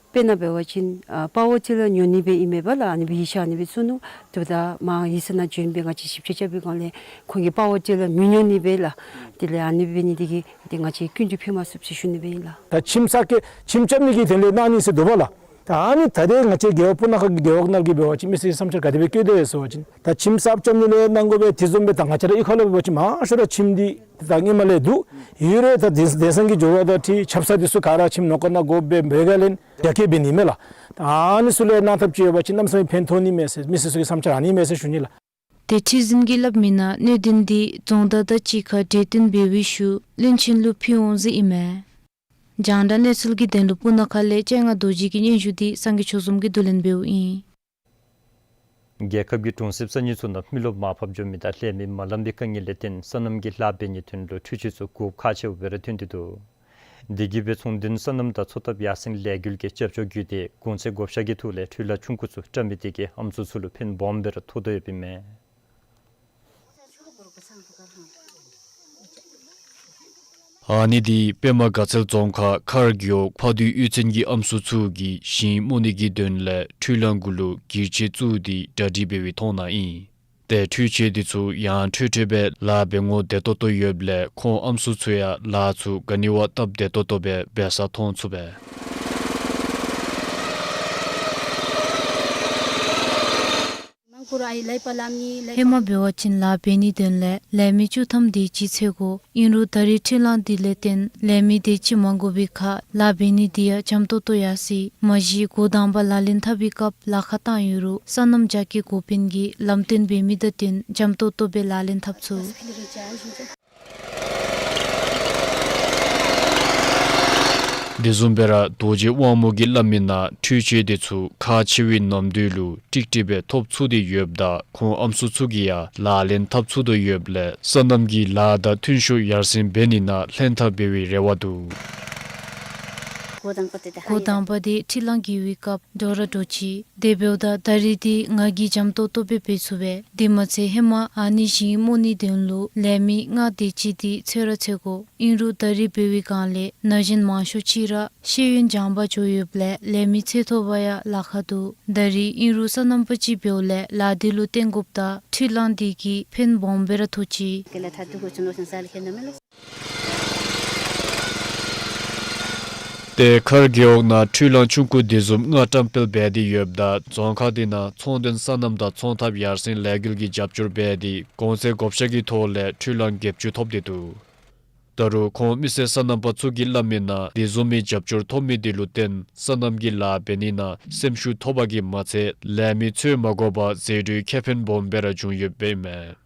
དཔེར་ན་འབད་བ་ཅིན་ཨ་པ་ཝར་ཊི་ལར་ཉོ་ནི་སྦེ་ཨིན་མས་པ་ལགས། ཨ་ནི་སྦེ་ཡིག་ཆ་ཨ་ནི་སྦེ་བཙུགས་ནུག། ཏེ་ད་མར་ཡིག་ཚང་ནང་བྱོན་སྦེ་ང་བཅས་ཞིབ་དཔྱད་རྐྱབ་པའི་སྒང་ལས་ཁོང་གིས་པ་ཝར་ཊི་ལར་མི་ཉོ་ནི་སྦེ་ལགས། དེ་ལས་ཨ་ནི་འབད་ནི་དེ་གིས་ཏེ་ང་བཅས་སྐྱིན་འགྲུལ་ཕུལ་མ་ཚུགསཔ་ཟེར་ཞུ་ནི་སྦེ་ཨིན་ལགས། ད་ཁྱིམ་གསར་སྐྱེ་ཁྱིམ་རྐྱབ་ནི་གི་དོན་ལས་གནང་ནི་ཟེར་འདུག་པ་ལགས། ད་ཨ་ནི་ད་ཏེ་ང་བཅས་རྒེད་འོག་སྤུ་ན་ཁ་གི་རྒེད་འོག་ནང་གི་འབད་བ་ཅིན་མི་སེར་བསམ་འཆར་ག་དེ་སྦེ་བཀོད་དེས་ཟེར་བ་ཅིན་ད་ཁྱིམ་གསརཔ་རྐྱབ་ནི་ལུ་གནང་དགོ་པས། དེ་བཟུམ་སྦེ་ད་ང་བཅས་ར་གཡུས་ཁ་ལུ་འབད་བ་ཅིན་མང་ཤོས་ར་ཁྱིམ་འདི་ད་སྔོན་མ་ལས་འདུག། ཡོད་རུང་ད་དེང་དེང་སང་གི་འགྱུར་བ་དང་འཁྲིལ་ཆབ་གསང་འདི་ཚུ་ག་ར་ཁྱིམ་ནང་ཁོག་ནང་དགོ་པས། འབད་ག་ལས་རྒྱ་སྐྱེད་འབད་ནི་མས་ལགས། ད་ཨ་ནི་ཚུ་ལུ་གནང་ཐབས་ཅིག་ཡོད་པ་ཅིན་གནམ་མེད་ས་མེད་ཕན་ཐོགས་ནི་མས་ཟེར་མི་སེར་ཚུ་གི་བསམ་འཆར་ཨ་ནི་མས་ཟེར་ཞུ་ནི་ལགས། ཏེ་ཁྲི་འཛིན་གྱིས་སླབ་མི་ནང་གནད་དོན་འདི་རྫོང་བདག་དང་གཅིག་ཁར་གྲོས་བསྟུན་འབད་བའི་ཤུལ་བློན་ཆེན་ལུ་ཕུལ་འོང་ཟེར་ཨིན་མས། རྒྱང་བསྒྲགས་གནས་ཚུལ་གྱི་དོན་ལུ་སྤུ་ན་ཁ་ལས་སྤྱན་སྔ་རྡོ་རྗེ་གི་སྙན་ཞུ་འདི་སངས་རྒྱས་ཆོས་འཛོམས་ཀྱིས་བསྡུ་ལེན་འབདཝ་ཨིན། རྒྱལ་ཁབ་ཀྱི་གྲོང་གསེབ་ས་གནས་ཚུ་ནང་མི་རློབས་མར་ཕབ་འགྱོ་མི་དང་ལས་མི་མ་ལང་པའི་དཀའ་ངལ་ལས་བརྟེན་སོ་ནམ་གྱི་ལཱ་འབད་ནིའི་དོན་ལུ་འཕྲུལ་ཆས་ཚུ་དགོཔ་ཁག་ཆེཝ་སྦེ་ར་ཐོན་ཏེ་འདུག། དེ་གིས་སྦེ་ཚོང་དོན་སོ་ནམ་དང་འཚོ་ཐབས་ཡར་སེང་ལས་འགུལ་གྱི་རྒྱབ་སྐྱོར་བརྒྱུད་དེ་གོང་ཚད་བགོ་བཤའ་གི་ཐོག་ལས་འཕྲུལ་གླང་ཆུང་ཀུ་ཚུ་བཀྲམ་མི་དེ་གིས་ཨམ་སྲུ་ཚུ་ལུ་ཕན་སྦོམ་སྦེ་ར་ཐོགས་དོ་ཡོདཔ་ཨིན་མས། ཨ་ནི་འདི་པདྨ་དགའ་ཚལ་རྫོང་ཁག་མཁར་རྒེད་འོག་ཕ་དུད་གཡུས་ཚན་གྱི་ཨམ་སྲུ་ཚུ་གིས་ཞིང་རྨོ་ནི་གི་དོན་ལས་འཕྲུལ་གླང་གུ་ལུ་སྒྱིར་ཆས་བཙུགས་ཏེ་གྲ་སྒྲིག་འབད་བའི་ཐོག་ནང་ཨིན། ཏེ་འཕྲུལ་ཆས་འདི་ཚུ་ཡང་འཕྲོས་འཕྲོས་སྦེ་ལཱ་འབད་ངོ་བདེ་ཏོག་ཏོ་ཡོདཔ་ལས་ཁོང་ཨམ་སྲུ་ཚུ་ཡང་ལཱ་ཚུ་ག་ནི་བ་སྟབས་བདེ་ཏོག་ཏོ་སྦེ་འབད་ས་མཐོང་ཚུགས་པས། ཧེ་མ་འབད་བ་ཅིན་ལཱ་འབད་ནིའི་དོན་ལས་ལས་མི་བཅུ་ཐམ་དེ་ཅིག་འཚོལ་དགོ། ཨིན་རུང་ད་རེས་འཕྲུལ་གླང་འདི་ལས་བརྟེན་ལས་མི་དེ་ཅིག་མ་དགོ་པའི་ཁར་ལཱ་འབད་ནི་འདི་ཡང་འཇམ་ཏོག་ཏོ་ཡར་སོ་ཡི། མ་གཞི་འགོ་དང་པ་ལག་ལེན་འཐབ་པའི་སྐབས་ལཱ་ཁག་བཏང་ཡོད་རུང་སོ་ནམ་རྒྱ་སྐྱེད་འགོ་དཔོན་གྱིས་ལམ་སྟོན་འབད་མི་དང་བསྟུན་འཇམ་ཏོག་ཏོ་སྦེ་ལག་ལེན་འཐབ་ཚུགས། དེ་བཟུམ་སྦེ་ར་རྡོ་རྗེ་དབང་མོ་གིས་སླབ་མི་ནང་འཕྲུལ་ཆས་འདི་ཚུ་ཁག་ཆེ་བའི་གནམ་དུས་ལུ་ཀྲིག་ཀྲི་སྦེ་ཐོབ་ཚུགས་ཏེ་ཡོདཔ་ད་ཁོང་ཨམ་སྲུ་ཚུ་གིས་ཡང་ལག་ལེན་འཐབ་ཚུགས་དོ་ཡོདཔ་ལས་སོ་ནམ་གྱི་ལཱ་དང་ཐོན་ཤུགས་ཡར་སེང་འབད་ནི་ནང་ལྷན་ཐབས་འབད་བའི་རེ་བ་འདུག། འགོ་དང་པ་འདི་འཕྲུལ་གླང་འགྱེལ་བའི་སྐབས་འདྲོག་ར་འདྲོག་ཅི། དེ་འབདཝ་ད་ད་རེས་འདི་ང་གིས་འཇམ་ཏོག་ཏོ་སྦེ་འབད་ཚུགས་པས། དེ་མ་ཚད་ཧེ་མ་ཨ་ནི་ཞིང་རྨོ་ནིའི་དོན་ལུ་ལས་མི་ལྔ་དེ་ཅིག་འདི་འཚོལ་ར་འཚོལ་དགོ། ཨིན་རུང་ད་རེས་འབད་བའི་སྒང་ལས་ན་གཞོན་མང་ཤོས་ཅིག་ར་ཤེས་ཡོན་སྦྱངས་པ་འགྱོ་ཡོདཔ་ལས་ལས་མི་འཚོལ་ཐོབ་པར་ཡང་ལཱ་ཁག་འདུག། ད་རེས་ཨིན་རུང་སོ་ནམ་པ་ཅིག་འབདཝ་ལས་ལཱ་འདི་ལུ་བརྟེན་དགོཔ་ད་འཕྲུལ་གླང་འདི་གིས་ཕན་སྦོམ་སྦེ་ར་ཐོགས་ཅི། ཏེ་མཁར་རྒེད་འོག་ནང་འཕྲུལ་གླང་ཆུང་ཀུ་དེ་བཟུམ་ལྔ་བཀྲམ་སྤེལ་འབད་དེ་ཡོདཔ་ད་རྫོང་ཁག་འདི་ནང་ཚོང་དོན་སོ་ནམ་དང་ཚོང་ཐབས་ཡར་སེང་ལས་འགུལ་གྱི་རྒྱབ་སྐྱོར་འབད་དེ་གོང་ཚད་བགོ་བཤའ་གི་ཐོག་ལས་འཕྲུལ་གླང་བརྒྱད་ཅུ་ཐོབ་སྟེ་འདུག། ད་རུང་ཁོང་མི་སེར་སོ་ནམ་པ་ཚུ་གིས་སླབ་མི་ནང་དེ་བཟུམ་མའི་རྒྱབ་སྐྱོར་ཐོབ་མི་དེ་ལུ་བརྟེན་སོ་ནམ་གྱི་ལཱ་འབད་ནི་ནང་སེམས་ཤུགས་ཐོབ་པ་གིས་མ་ཚད་ལས་མི་འཚོལ་མ་དགོ་པར་ཟད་འགྲོའི་ཁེ་ཕན་སྦོམ་སྦེ་ར་བྱུང་ཡོདཔ་ཨིན་མས།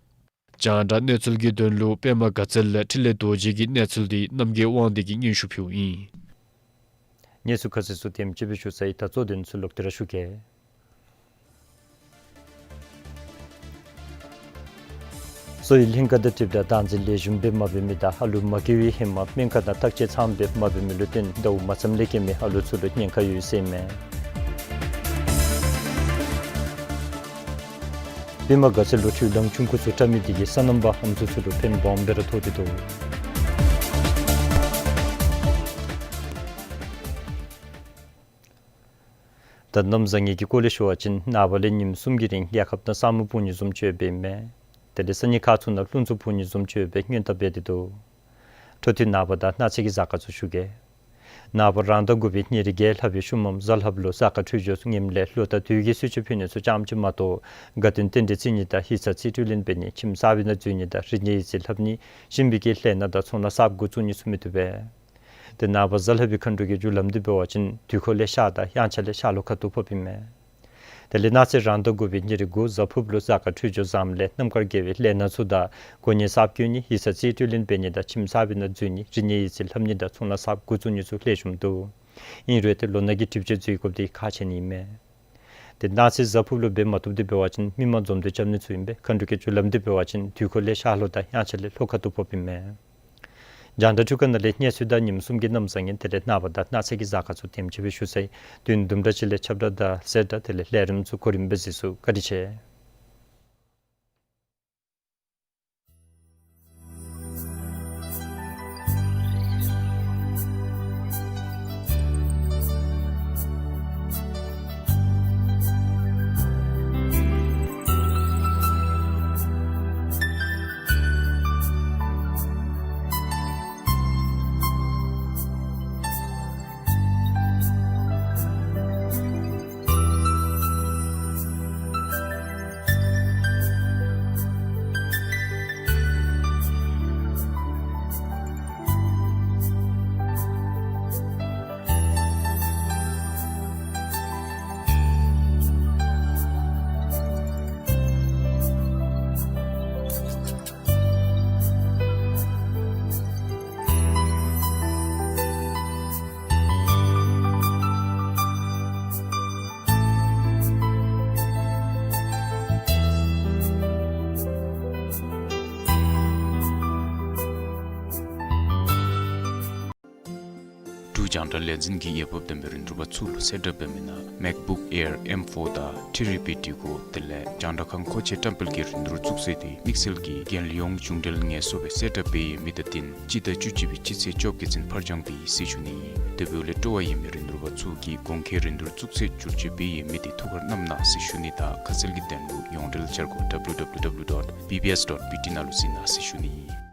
རྒྱང་བསྒྲགས་གནས་ཚུལ་གྱི་དོན་ལུ་པདྨ་དགའ་ཚལ་ལས་འཕྲིན་ལས་རྡོ་རྗེ་གི་གནས་ཚུལ་འདི་རྣམ་རྒྱལ་དབང་འདུས་ཀྱིས་སྙན་ཞུ་ཕུལཝ་ཨིན། གནས་ཚུལ་ཁ་གསལ་ཚུ་དེམ་ཅིག་སྦེ་ཞུ་ཚར་ཡི། ད་གཙོ་དོན་ཚུ་ལོག་སྟེ་ར་ཞུ་གེ། གསོ་བའི་ལྷན་ཁག་དང་འཁྲིལཝ་ད་བདག་འཛིན་ལེགས་ཤོམ་སྦེ་མ་འབད་མི་དང་ཨ་ལུ་མ་སྐྱེ་བའི་ཧེ་མ་སྨན་ཁང་ནང་བརྟག་དཔྱད་ཚངམ་སྦེ་མ་འབད་མི་ལུ་བརྟེན་ཟླཝ་མ་ཚངམ་ལས་སྐྱེ་མི་ཨ་ལུ་ཚུ་ལུ་ཉེན་ཁ་ཡོད་ཟེར་ཨིན་མས། པདྨ་དགའ་ཚལ་ལུ་འཕྲུལ་གླང་ཆུང་ཀུ་ཚུ་བཀྲམ་མི་དེ་གིས་སོ་ནམ་པ་ཨམ་སྲུ་ཚུ་ལུ་ཕན་སྦོམ་སྦེ་ར་ཐོགས་ཏེ་འདུག། ད་གནམ་བཟང་ངན་གྱི་སྐོར་ལས་ཞུ་བ་ཅིན་ནངས་པ་ལས་ཉིནམ་གསུམ་གྱི་རིང་རྒྱལ་ཁབ་ནང་ས་སྨུག་སྤུབ་ནི་བཟུམ་ཅིག་ཡོདཔ་ཨིན་མས། དེ་ལས་ས་གནས་ཁག་ཚུ་ནང་རླུང་འཚུབ་འཕུ་ནི་བཟུམ་ཅིག་ཡོདཔ་སྦེ་སྔོན་བརྡ་འབད་དེ་འདུག། འཕྲོ་མཐུད་ནངས་པ་དང་གནངས་ཚེ་གི་གཟའ་སྐར་ཚུ་ཞུ་གེ། ནངས་པ་རང་ཟླ་དགུ་པའི་ཉེར་བརྒྱད་ལྷག་པའི་ཤུལ་མམ་གཟའ་ལྷགཔ་ལུ་གཟའ་སྐར་འཕྲོད་སྦྱོར་ངནམ་ལས་ལོ་དང་དུས་ཀྱི་གསོལ་མཆོད་ཕུལ་ནི་ཚུ་རྐྱངམ་ཅིག་མ་གཏོགས་དགའ་སྟོན་རྟེན་འབྲེལ་བརྩི་ནི་དང་ཡིག་ཚང་རྩིས་སྤྲོད་ལེན་འབད་ནི་ཁྱིམ་གསརཔ་ནང་འཛུལ་ནི་དང་རིག་གནས་ཡིག་རྩིས་ལྷབ་ནི་ཞིང་པའི་གི་ལས་སྣ་དང་ཚོང་ལཱ་གསརཔ་འགོ་བཙུགས་ནི་ཚུ་མི་བཏུབ་པས། དེ་ནངས་པ་གཟའ་ལྷག་པའི་མཁའ་འགྲོ་གི་རྒྱུ་ལམ་འདི་འབད་བ་ཅིན་དུས་འཁོར་ལས་ཤར་དང་དབྱངས་འཆར་ལས་ཤར་ལྷོ་ཁ་ཐུག་ཕོགཔ་ཨིན་མས། དེ་ལས་གནངས་ཚེ་རང་ཟླ་དགུ་པའི་ཉེར་དགུ་གཟའ་ཕུརཔ་ལུ་གཟའ་སྐར་འཕྲོད་སྦྱོར་བཟངམ་ལས་རྣམ་དཀར་དགེ་བའི་ལས་སྣ་ཚུ་དང་གོ་གནས་གསརཔ་བསྐོ་ནི་ཡིག་ཚང་རྩིས་སྤྲོད་ལེན་འབད་ནི་དང་ཁྱིམ་གསརཔ་ནང་འཛུལ་ནི་རིག་གནས་ཡིག་རྩིས་ལྷབ་ནི་དང་ཚོང་ལཱ་གསརཔ་འགོ་བཙུགས་ནི་ཚུ་ལེགས་ཤོམ་འདུག། ཨིན་རུང་ཏེ་ལོ་ནག་གི་གྲིབ་བྱེད་འཛོལ་དགོཔ་འདི་ཁག་ཆེ་ནི་ཨིན་མས། དེ་གནངས་ཚེ་གཟའ་ཕུརཔ་ལུ་འབད་མ་བཏུབ་དེ་འབད་བ་ཅིན་མི་མང་འཛོམས་འདུ་རྐྱབ་ནི་ཚུ་ཨིན་པས། མཁའ་འགྲོ་གི་རྒྱུ་ལམ་འདི་འབད་བ་ཅིན་དུས་འཁོར་ལས་ཤར་ལྷོ་དང་དབྱངས་འཆར་ལས་ལྷོ་ཁ་ཐུག་ཕོགཔ་ཨིན་མས། རྒྱང་བསྒྲགས་འཕྲུལ་ཁང་ནང་ལས་གནས་ཚུལ་དང་ཉིནམ་གསུམ་གྱི་གནམ་བཟང་ངན་དེ་ལས་ནངས་པ་དང་གནངས་ཚེ་གི་གཟའ་སྐར་ཚུ་དེམ་ཅིག་སྦེ་ཞུ་ཚར་ཡི། དུས་ཡུན་དུམ་གྲ་ཅིག་ལས་ཁྱབ་བསྒྲགས་དང་གསལ་བསྒྲགས་དེ་ལས་ལས་རིམ་ཚུ་གོ་རིམ་སྦེ་གཟིགས་ཞུ། བཀའ་དྲིན་ཆེ། འབྲུག་རྒྱང་བསྒྲགས་ལས་འཛིན་གྱིས་འོས་འབབ་ལྡན་པའི་རིན་བསྡུར་པ་ཚུ་ལུ་གསལ་བསྒྲགས་འབད་མི་ནང་MacBook Air M four དང་ཐི་རི་པི་འདི་གུ་དེ་ལས་རྒྱང་བསྒྲགས་ཁང་མཁོ་ཆས་བཀྲམ་སྤེལ་གྱི་རིན་བསྡུར་བཙུགས་ཚེས་འདི་དམིགས་བསལ་གྱི་རྒྱལ་ཡོངས་གཞུང་འབྲེལ་ངལ་གསོ་སྦེ་གསལ་བསྒྲགས་འབད་ཡོད་མི་དང་བསྟུན་སྤྱི་ཟླ་བཅུ་གཅིག་པའི་སྤྱི་ཚེས་བཅོ་བརྒྱད་ཚུན་ཕར་འགྱངས་འབད་ཡི་ཟེར་ཞུ་ནི། དེ་འབདཝ་ལས་སྤྲོ་བ་ཡོད་མི་རིན་བསྡུར་པ་ཚུ་གིས་གོང་འཁོད་རིན་བསྡུར་བཙུགས་ཚེས་བསྒྱུར་བཅོས་འབད་ཡོད་མི་འདི་ཐུགས་ཁར་བསྣམ་གནང་ཟེར་ཞུ་ནི་དང་ཁ་གསལ་གྱི་དོན་ལུ་ཡོངས་འབྲེལ་འཆར་སྒོ་W W W dot B B S dot B T ནང་ལུ་གཟིགས་གནང་ཟེར་ཞུ་ནི།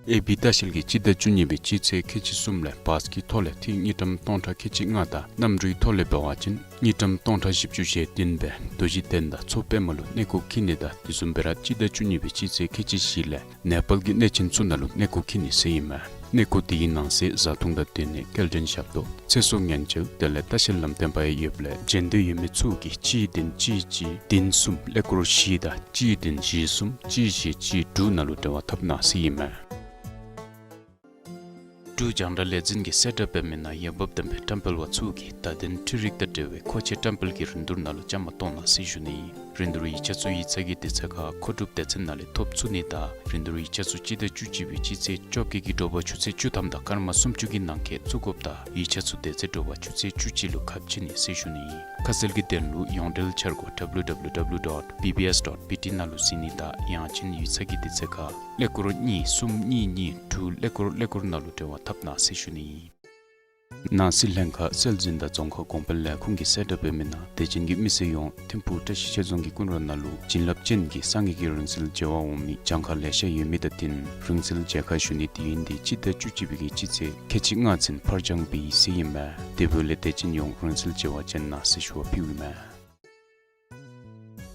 ཨེ་བི་ལྟ་བཤལ་གྱིས་སྤྱི་ཟླ་བཅུ་གཉིས་པའི་སྤྱི་ཚེས་ཁལ་གཅིག་གསུམ་ལས་བཱས་ཀྱི་ཐོག་ལས་ཐིག་དངུལ་ཀྲམ་སྟོང་ཕྲག་ཁལ་གཅིག་ལྔ་དང་གནམ་གྲུའི་ཐོག་ལས་འབད་བ་ཅིན་དངུལ་ཀྲམ་སྟོང་ཕྲག་བཞི་བཅུ་ཞེ་བདུན་སྦེ་རྡོ་རྗེ་གདན་དང་མཚོ་པདྨ་ལུ་གནས་སྐོར་འཁྱིད་ནི་དང་དེ་བཟུམ་སྦེ་ར་སྤྱི་ཟླ་བཅུ་གཉིས་པའི་སྤྱི་ཚེས་ཁལ་གཅིག་བཞི་ལས་ནེ་པཱལ་གྱི་གནས་ཆེན་ཚུ་ནང་ལུ་གནས་སྐོར་འཁྱིད་ནི་ཟེར་ཨིན་མས། གནས་སྐོར་དེའི་ནང་གསེས་བཟའ་འཐུང་དང་སྡོད་གནས་སྐྱེལ་འདྲེན་ཞབས་ཏོག་ཚེ་སྲོག་ཉེན་བཅོལ་དེ་ལས་ལྟ་བཤལ་ལམ་སྟོན་པ་ཡང་ཡོདཔ་ལས་འབྱོན་འདོད་ཡོད་མི་ཚུ་གིས་གཅིག་བདུན་གཅིག་གཅིག་བདུན་གསུམ་ཀླད་ཀོར་བཞི་དང་གཅིག་བདུན་བཞི་གསུམ་གཅིག་བཞི་གཅིག་དྲུག་ནང་ལུ་འབྲེལ་བ་འཐབ་གནང་ཟེར་ཨིན་མས། འབྲུག་རྒྱང་བསྒྲགས་ལས་འཛིན་གྱིས་གསལ་བསྒྲགས་འབད་མི་ནང་འོས་འབབ་ལྡན་པའི་བཀྲམ་སྤེལ་པ་ཚུ་གིས་བརྡ་དོན་འཕྲུལ་རིག་དང་འབྲེལ་བའི་མཁོ་ཆས་བཀྲམ་སྤེལ་གྱི་རིན་བསྡུར་ནང་ལུ་བཅའ་མར་གཏོགས་གནང་ཟེར་ཞུ་ནི། རིན་བསྡུར་ཡིག་ཆ་ཚུ་ཡིག་ཚང་གི་དུས་ཚོད་ཁར་མཁོ་སྒྲུབ་སྡེ་ཚན་ནང་ལས་ཐོབ་ཚུགས་ནི་དང་རིན་བསྡུར་ཡིག་ཆ་ཚུ་སྤྱི་ཟླ་བཅུ་གཅིག་པའི་སྤྱི་ཚེས་བཅོ་བརྒྱད་ཀྱི་དྲོ་པ་ཆུ་ཚོད་བཅུ་ཐམ་དང་སྐར་མ་སུམ་ཅུ་གི་ནང་འཁོད་བཙུགས་དགོཔ་དང་ཡིག་ཆ་ཚུ་དེ་ཚེ་དྲོ་པ་ཆུ་ཚོད་བཅུ་གཅིག་ལུ་ཁ་ཕྱེ་ནི་ཟེར་ཞུ་ནི། ཁ་གསལ་གྱི་དོན་ལུ་ཡོངས་འབྲེལ་འཆར་སྒོ་W W W dot B B S dot B T ནང་ལུ་གཟིགས་ནི་དང་ཡང་ཅིན་ཡིག་ཚང་གི་དུས་ཚོད་ཁར་ཀླད་ཀོར་གཉིས་གསུམ་གཉིས་གཉིས་དྲུག་ཀླད་ཀོར་ཀླད་ཀོར་ནང་ལུ་འབྲེལ་བ་འཐབ་གནང་ཟེར་ཞུ་ནི། ནང་སྲིད་ལྷན་ཁག་སྲོལ་འཛིན་དང་རྫོང་ཁ་གོང་འཕེལ་ལས་ཁུངས་ཀྱིས་གསལ་བསྒྲགས་འབད་མི་ནང་དད་ཅན་གྱི་མི་སེར་ཡོངས་ཐིམ་ཕུག་བཀྲ་ཤིས་ཆོས་རྫོང་གི་ཀུན་ར་ནང་ལུ་བྱིན་རླབས་ཅན་གྱི་སངས་རྒྱས་ཀྱི་རིང་བསྲེལ་མཇལ་བར་འོང་མི་གྱངས་ཁ་ལེ་ཤ་ཡོད་མི་དང་བསྟུན་རིང་བསྲེལ་མཇལ་ཁ་ཞུ་ནི་དུས་ཡུན་འདི་སྤྱི་ཟླ་བཅུ་གཅིག་པའི་གི་སྤྱི་ཚེས་ཁལ་གཅིག་ལྔ་ཚུན་ཕར་འགྱངས་འབད་ཡི་ཟེར་ཨིན་མས། དེ་འབདཝ་ལས་དད་ཅན་ཡོངས་རིང་བསྲེལ་མཇལ་བར་བྱོན་གནང་ཟེར་ཞུ་བ་ཕུལཝ་ཨིན་མས།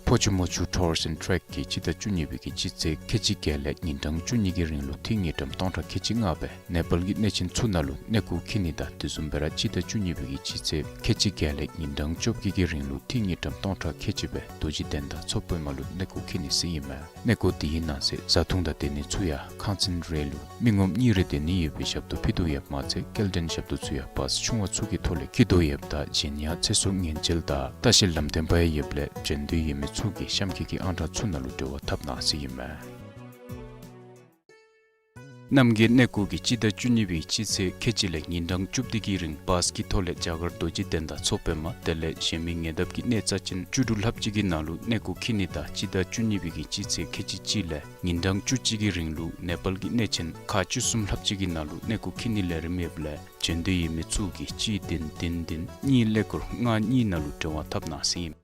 ཕོ་ཆུ་མོ་ཆུ་ཊུརསི་ཨེནཌ་ཊེཀ་གིས་སྤྱི་ཟླ་བཅུ་གཉིས་པའི་གི་སྤྱི་ཚེས་ཁལ་གཅིག་བརྒྱད་ལས་ཉིན་གྲངས་བཅུ་གཉིས་ཀྱི་རིང་ལུ་ཐིག་ངེས་ཀྲམ་སྟོང་ཕྲག་ཁལ་གཅིག་ལྔ་སྦེ་ནེ་པཱལ་གྱི་གནས་ཆེན་ཚུ་ནང་ལུ་གནས་སྐོར་འཁྱིད་ནི་དང་དེ་བཟུམ་སྦེ་ར་སྤྱི་ཟླ་བཅུ་གཉིས་པའི་གི་སྤྱི་ཚེས་ཁལ་གཅིག་བརྒྱད་ལས་ཉིན་གྲངས་བཅོ་བརྒྱད་ཀྱི་རིང་ལུ་ཐིག་ངེས་ཀྲམ་སྟོང་ཕྲག་ཁལ་གཅིག་སྦེ་རྡོ་རྗེ་གདན་དང་མཚོ་པདྨ་ལུ་གནས་སྐོར་འཁྱིད་ནི་ཟེར་ཨིན་མས། གནས་སྐོར་དེའི་ནང་གསེས་བཟའ་འཐུང་དང་སྡོད་ནི་ཚུ་ཡང་ཁང་ཚན་རེ་ལུ་མི་ངོམ་གཉིས་རེ་སྡོད་ནི་ཡོད་པའི་ཞབས་ཏོག་ཕུལ་དོ་ཡོདཔ་མ་ཚད་སྐྱེལ་འདྲེན་ཞབས་ཏོག་ཚུ་ཡང་བཱསི་ཆུང་བ་ཚུ་གི་ཐོག་ལས་འཁྱིད་དོ་ཡོདཔ་ད་གཞན་ཡང་ཚེ་སྲོག་ཉེན་བཅོལ་དང་ལྟ་བཤལ་ལམ་སྟོན་པ་ཡང་ཡོདཔ་ལས་བྱོན་འདོད་ཡོད་མི་ཚུ་གིས་གཤམ་འཁོད་ཀྱི་ཨང་གྲངས་ཚུ་ནང་ལུ་འབྲེལ་བ་འཐབ་གནང་ཟེར་ཨིན་མས། རྣམ་རྒྱལ་གནས་སྐོར་གྱིས་སྤྱི་ཟླ་བཅུ་གཉིས་པའི་སྤྱི་ཚེས་ཁལ་གཅིག་ལས་ཉིན་གྲངས་བཅུ་བདུན་གྱི་རིང་བཱསི་གི་ཐོག་ལས་རྒྱ་གར་རྡོ་རྗེ་གདན་དང་མཚོ་པདྨ་དེ་ལས་གཞན་མི་ཉེ་འདབས་ཀྱི་གནས་རྩ་ཅན་བཅུ་དྲུག་ལྷགཔ་ཅིག་གི་ནང་ལུ་གནས་སྐོར་འཁྱིད་ནི་དང་སྤྱི་ཟླ་བཅུ་གཉིས་པའི་གི་སྤྱི་ཚེས་ཁལ་གཅིག་གཅིག་ལས་ཉིན་གྲངས་བཅུ་གཅིག་གི་རིང་ལུ་ནེ་པཱལ་གྱི་གནས་ཆེན་ཁག་བཅུ་གསུམ་ལྷགཔ་ཅིག་གི་ནང་ལུ་གནས་སྐོར་འཁྱིད་ནི་ལས་རིམ་ཡོདཔ་ལས་བྱོན་འདོད་ཡོད་མི་ཚུ་གིས་གཅིག་བདུན་བདུན་བདུན་གཉིས་ཀླད་ཀོར་ལྔ་གཉིས་ནང་ལུ་འབྲེལ་བ་འཐབ་གནང་ཟེར་ཨིན།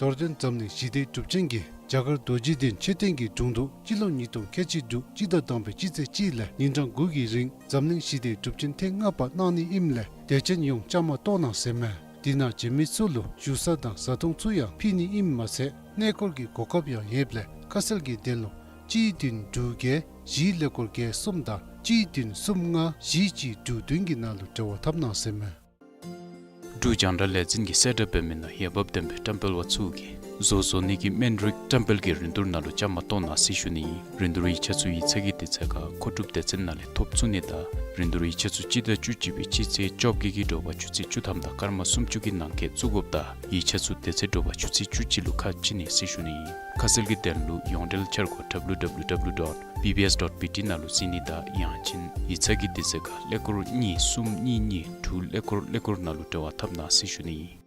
རྡོར་གདན་འཛམ་གླིང་ཞི་བདེའི་སྒྲུབ་ཆེན་གྱིས་རྒྱ་གར་རྡོ་རྗེ་གདན་མཆོད་རྟེན་གྱི་དྲུང་དུ་སྤྱི་ལོ་ཉིས་སྟོང་ཁལ་གཅིག་དྲུག་སྤྱི་ཟླ་དང་པའི་སྤྱི་ཚེས་གཅིག་ལས་ཉིན་གྲངས་དགུ་གི་རིང་འཛམ་གླིང་ཞི་བདེའི་སྒྲུབ་ཆེན་ཐེངས་ལྔ་པ་གནང་ནི་ཨིནམ་ལས་དད་ཅན་ཡོངས་བཅའ་མར་གཏོགས་གནང་ཟེར་མས། དེ་ནང་བྱོན་མི་ཚུ་ལུ་བཞུགས་ས་དང་བཟའ་འཐུང་ཚུ་ཡང་ཕུལ་ནི་ཨིནམ་མ་ཚད་གནས་སྐོར་གྱི་གོ་སྐབས་ཡང་ཡོདཔ་ལས་ཁ་གསལ་གྱི་དོན་ལུ་གཅིག་བདུན་དྲུག་བརྒྱད་བཞི་ཀླད་ཀོར་བརྒྱད་གསུམ་དང་གཅིག་བདུན་གསུམ་ལྔ་བཞི་གཅིག་དྲུག་བདུན་གྱི་ནང་ལུ་འབྲེལ་བ་འཐབ་གནང་ཟེར་མས། འབྲུག་རྒྱང་བསྒྲགས་ལས་འཛིན་གྱིས་གསལ་བསྒྲགས་འབད་མི་ནང་འོས་འབབ་ལྡན་པའི་བཀྲམ་སྤེལ་པ་ཚུ་གིས་བཟོ་བཟོ་ནི་གི་སྨན་རིགས་བཀྲམ་སྤེལ་གྱི་རིན་བསྡུར་ནང་ལུ་བཅའ་མར་གཏོགས་གནང་ཟེར་ཞུ་ནི་ཨིན། རིན་བསྡུར་ཡིག་ཆ་ཚུ་ཡིག་ཚང་གི་དུས་ཚོད་ཁར་མཁོ་སྒྲུབ་སྡེ་ཚན་ནང་ལས་ཐོབ་ཚུགས་ནི་དང་རིན་བསྡུར་ཡིག་ཆ་ཚུ་སྤྱི་ཟླ་བཅུ་གཅིག་པའི་སྤྱི་ཚེས་བཅོ་བརྒྱད་ཀྱི་དྲོ་པ་ཆུ་ཚོད་བཅུ་ཐམ་དང་སྐར་མ་སུམ་ཅུ་གི་ནང་འཁོད་བཙུགས་དགོཔ་དང་ཡིག་ཆ་ཚུ་དེ་ཚེ་དྲོ་པ་ཆུ་ཚོད་བཅུ་གཅིག་ལུ་ཁ་ཕྱེ་ནི་ཟེར་ཞུ་ནི་ཨིན། ཁ་གསལ་གྱི་དོན་ལུ་ཡོངས་འབྲེལ་འཆར་སྒོ་W W W dot B B S dot B T ནང་ལུ་གཟིགས་ནི་དང་ཡང་ཅིན་ཡིག་ཚང་གི་དུས་ཚོད་ཁར་ཀླད་ཀོར་གཉིས་གསུམ་གཉིས་གཉིས་དྲུག་ཀླད་ཀོར་ཀླད་ཀོར་ནང་ལུ་འབྲེལ་བ་འཐབ་གནང་ཟེར་ཞུ་ནི་ཨིན།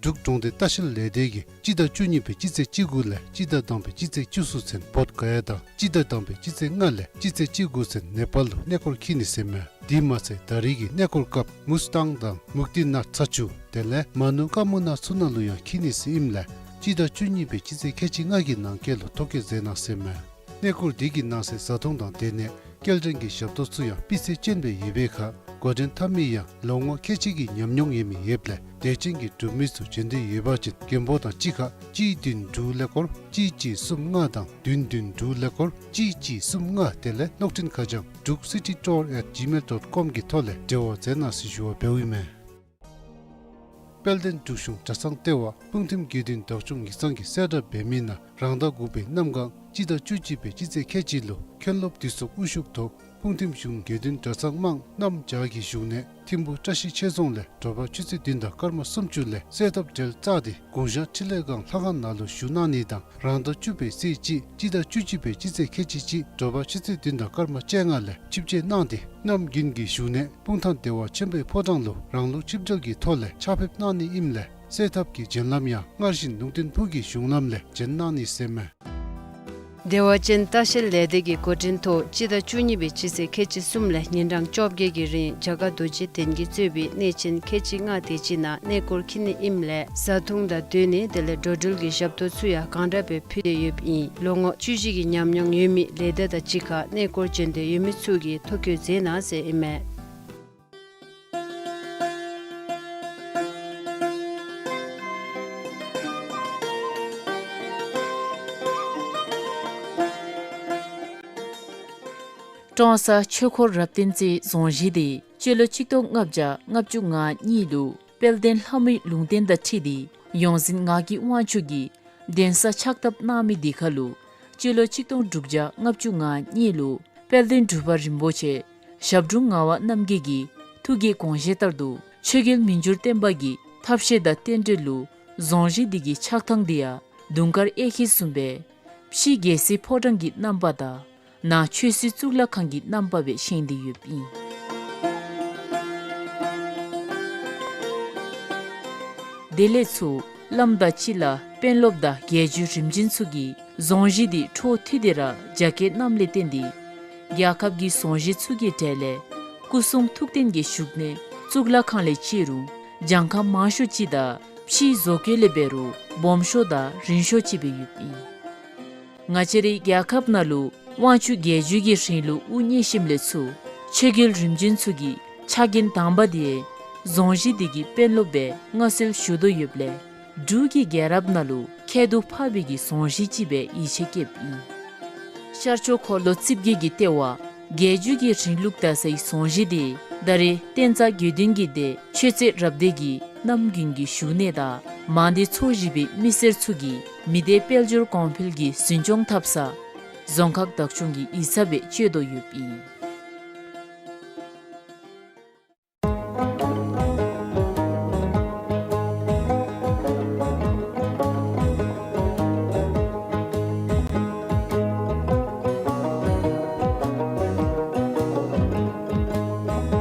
འབྲུག་གྲོང་སྡེ་ལྟ་བཤལ་ལས་སྡེ་གིས་སྤྱི་ཟླ་བཅུ་གཉིས་པའི་སྤྱི་ཚེས་བཅུ་དགུ་ལས་སྤྱི་ཟླ་དང་པའི་སྤྱི་ཚེས་བཅུ་གསུམ་ཚུན་བོདྷ་ག་ཡ་དང་སྤྱི་ཟླ་དང་པའི་སྤྱི་ཚེས་ལྔ་ལས་སྤྱི་ཚེས་བཅུ་དགུ་ཚུན་ནེ་པཱལ་ལུ་གནས་སྐོར་འཁྱིད་ནི་ཟེར་མས། དེ་མ་ཚད་ད་རེས་ཀྱི་གནས་སྐོར་སྐབས་མུས་ཏང་དང་མུག་ཏི་ནཱཐ་ཚ་ཆུ་དེ་ལས་མ་ནུ་ཀ་མུ་ན་ཚུ་ནང་ལུ་ཡང་འཁྱིད་ནི་ཟེར་ཨིནམ་ལས་སྤྱི་ཟླ་བཅུ་གཉིས་པའི་སྤྱི་ཚེས་ཁལ་གཅིག་ལྔ་གི་ནང་འཁོད་ལུ་ཐོ་བཀོད་མཛད་གནང་ཟེར་མས། གནས་སྐོར་དེ་གི་ནང་གསེས་བཟའ་འཐུང་དང་སྡོད་གནས་སྐྱེལ་འདྲེན་གྱི་ཞབས་ཏོག་ཚུ་ཡང་སྤུས་ཚད་ཅན་སྦེ་ཡོད་པའི་ཁར་འགོ་འདྲེན་འཐབ་མི་ཡང་ལོ་ངོ་ཁལ་གཅིག་གི་ཉམས་མྱོང་ཡོད་མི་ཡོདཔ་ལས་དད་ཅན་གྱི་འབྲུག་མི་ཚུ་བྱོན་འདོད་ཡོད་པ་ཅིན་མགོན་པོ་དང་གཅིག་ཁར་གཅིག་བདུན་དྲུག་ཀླད་ཀོར་གཅིག་གཅིག་གསུམ་ལྔ་དང་བདུན་བདུན་དྲུག་ཀླད་ཀོར་གཅིག་གཅིག་གསུམ་ལྔ་དེ་ལས་གློག་འཕྲིན་ཁ་བྱང་druk city tour at gmail dot com གི་ཐོག་ལས་འབྲེལ་བ་མཛད་གནང་ཟེར་ཞུ་བ་འབདཝ་ཨིན་མས། དཔལ་ལྡན་འབྲུག་གཞུང་གྲྭ་ཚང་ལྟེ་བ་སྤུངས་ཐིམ་དགེ་འདུན་བདག་སྐྱོང་ཡིག་ཚང་གིས་གསལ་བསྒྲགས་འབད་མི་ནང་རང་ཟླ་དགུ་པའི་གནམ་གང་སྤྱི་ཟླ་བཅུ་གཅིག་པའི་སྤྱི་ཚེས་ཁལ་གཅིག་ལུ་མཁན་སློབ་འདུས་ཚོགས་དབུ་བཞུགས་ཐོག་སྤུངས་ཐིམ་གཞུང་དགེ་འདུན་གྲྭ་ཚང་དམངས་རྣམས་བཅས་ཀྱི་བཞུགས་གནས་ཐིམ་ཕུ་བཀྲ་ཤིས་ཆོས་རྫོང་ལས་དྲོ་པ་ཆུ་ཚོད་བདུན་དང་སྐར་མ་སུམ་ཅུ་ལས་གསོལ་ཐབ་གྲལ་བཙུགས་ཏེ་དགུང་ཞག་ཕྲིན་ལས་སྒང་ལྷ་ཁང་ནང་ལུ་བཞུགས་གནང་ནི་དང་རང་ཟླ་བཅུ་པའི་ཚེས་གཅིག་སྤྱི་ཟླ་བཅུ་གཅིག་པའི་སྤྱི་ཚེས་ཁལ་གཅིག་གཅིག་དྲོ་པ་ཆུ་ཚོད་བདུན་དང་སྐར་མ་བཅོ་ལྔ་ལས་ཆིབས་བསྐྱོད་གནང་སྟེ་གནམ་དགུན་གྱི་བཞུགས་གནས་སྤུངས་ཐང་བདེ་བ་ཆེན་པོའི་ཕོ་བྲང་ལུ་རང་ལུགས་ཆིབས་གྲལ་གྱི་ཐོག་ལས་ཕྱག་ཕེབས་གནང་ནི་ཨིནམ་ལས་གསོལ་ཐབ་ཀྱི་བྱོན་ལམ་ཡང་སྔར་བཞིན་ལུང་བསྟན་ཕུག་གི་གཞུང་ལམ་ལས་བྱོན་གནང་ནི་ཟེར་མས། བདེ་བ་ཅན་ལྟ་བཤལ་ལས་སྡེ་གི་འགོ་འདྲེན་ཐོག་སྤྱི་ཟླ་བཅུ་གཉིས་པའི་སྤྱི་ཚེས་ཁལ་གཅིག་གསུམ་ལས་ཉིན་གྲངས་བཅོ་བརྒྱད་ཀྱི་རིང་རྒྱ་གར་རྡོ་རྗེ་གདན་གྱིས་གཙོས་པའི་གནས་ཆེན་ཁལ་གཅིག་ལྔ་དེ་ཅིག་ནང་གནས་སྐོར་འཁྱིད་ནི་ཨིནམ་ལས་བཟའ་འཐུང་དང་སྡོད་གནས་དེ་ལས་འགྲོ་འགྲུལ་གྱི་ཞབས་ཏོག་ཚུ་ཡང་གང་དྲག་སྦེ་ཕུལ་ཏེ་ཡོདཔ་ཨིན། ལོ་ངོ་བཅུ་བཞི་གི་ཉམས་མྱོང་ཡོད་མི་ལས་སྡེ་དང་གཅིག་ཁར་གནས་སྐོར་བྱོན་འདོད་ཡོད་མི་ཚུ་གིས་ཐོ་བཀོད་མཛད་གནང་ཟེར་ཨིན་མས། ཀྲོང་གསར་ཆོས་འཁོར་རབ་བརྟན་རྩེ་རྫོང་གཞིས་དེ་སྤྱི་ལོ་ཆིག་སྟོང་ལྔ་བརྒྱ་ལྔ་བཅུ་ང་གཉིས་ལུ་དཔལ་ལྡན་ལྷ་མོའི་ལུང་བསྟན་དང་འཁྲིལ་ཏེ་ཡོངས་འཛིན་ངག་གི་དབང་ཕྱུག་གིས་གདན་ས་ཕྱག་བཏབ་གནང་མི་དེ་ཁར་ལུ་སྤྱི་ལོ་ཆིག་སྟོང་དྲུག་བརྒྱ་ལྔ་བཅུ་ང་གཉིས་ལུ་དཔལ་ལྡན་འབྲུག་པ་རིན་པོ་ཆེ་ཞབས་དྲུང་ངག་དབང་རྣམ་རྒྱལ་གྱི་ཐུགས་ཀྱི་དགོངས་བཞེད་ལྟར་དུ་ཆོས་རྒྱལ་མི་འགྱུར་བརྟན་པ་གི་ཐབས་ཤེས་དང་རྟེན་འབྲེལ་ལུ་རྫོང་གཞིས་དེ་གི་ཕྱག་ཐང་དེ་ཡང་དུང་དཀར་གཡས་འཁྱིལ་བཟུམ་སྦེ་ཕྱི་རྒྱལ་སྲིད་ཕོ་བྲང་གི་རྣམ་པ་དང་ནང་ཆོས་སྲིད་གཙུག་ལག་ཁང་གི་རྣམ་པ་སྦེ་བཞེངས་ཏེ་ཡོདཔ་ཨིན། དེ་ལས་ཚུར་བླམ་དང་སྤྱི་བླ་དཔོན་སློབ་དང་རྒྱལ་བརྒྱུད་རིམ་བྱོན་ཚུ་གིས་རྫོང་གཞིས་དེ་འཕྲོ་མཐུད་དེ་ར་རྒྱ་བསྐྱེད་གནངམ་ལས་བརྟེན་ཏེ་རྒྱལ་ཁབ་ཀྱི་རྫོང་གཞིས་ཚུ་གི་གྲས་ལས་སྐུ་གསུང་ཐུགས་རྟེན་གྱི་བཞུགས་གནས་གཙུག་ལག་ཁང་ལས་བརྩི་རུང་གྱངས་ཁ་མང་ཤོས་ཅིག་དང་ཕྱིའི་བཟོ་བཀོད་ལས་འབད་རུང་སྦོམ་ཤོས་དང་རིང་ཤོས་ཅིག་སྦེ་ཡོདཔ་ཨིན། ང་བཅས་རའི་རྒྱལ་ཁབ་ནང་ལུ་དབང་ཕྱུག་རྒྱལ་བརྒྱུད་ཀྱི་རིང་ལུགས་དབུ་བརྙེས་ཞིནམ་ལས་ཚུར་ཆོས་རྒྱལ་རིམ་བྱོན་ཚུ་གི་ཕྱག་འགན་དང་པ་དེ་རྫོང་གཞིས་དེ་གི་དཔོན་སློབ་སྦེ་མངའ་གསོལ་ཞུ་དོ་ཡོདཔ་ལས་ འབྲུག་གི་རྒྱལ་རབས་ནང་ལུ་ཁྱད་དུ་འཕགས་པའི་གི་རྫོང་གཞི་ཅིག་སྦེ་ཡིད་ཆེས་བསྐྱེདཔ་ཨིན། ཤར་ཕྱོགས་འཁོར་ལོ་རྩིབས་བརྒྱད་ཀྱི་ལྟེ་བ་རྒྱལ་བརྒྱུད་ཀྱི་རིང་ལུགས་དར་སའི་རྫོང་གཞི་དེ་ད་རེས་བསྟན་རྩ་དགེ་འདུན་གྱི་སྡེ་ཆོས་རྩེ་རབ་སྡེ་གི་རྣམ་རྒྱུན་གྱི་བཞུགས་གནས་དང་མང་སྡེ་ཚོ་བཞི་པའི་མི་སེར་ཚུ་གིས་མི་སྡེ་དཔལ་འབྱོར་གོང་འཕེལ་གྱི་འཛིན་སྐྱོང་འཐབ་ས་རྫོང་ཁག་བདག་སྐྱོང་གི་ཡིག་ཚང་སྦེ་སྤྱོད་དོ་ཡོདཔ་ཨིན།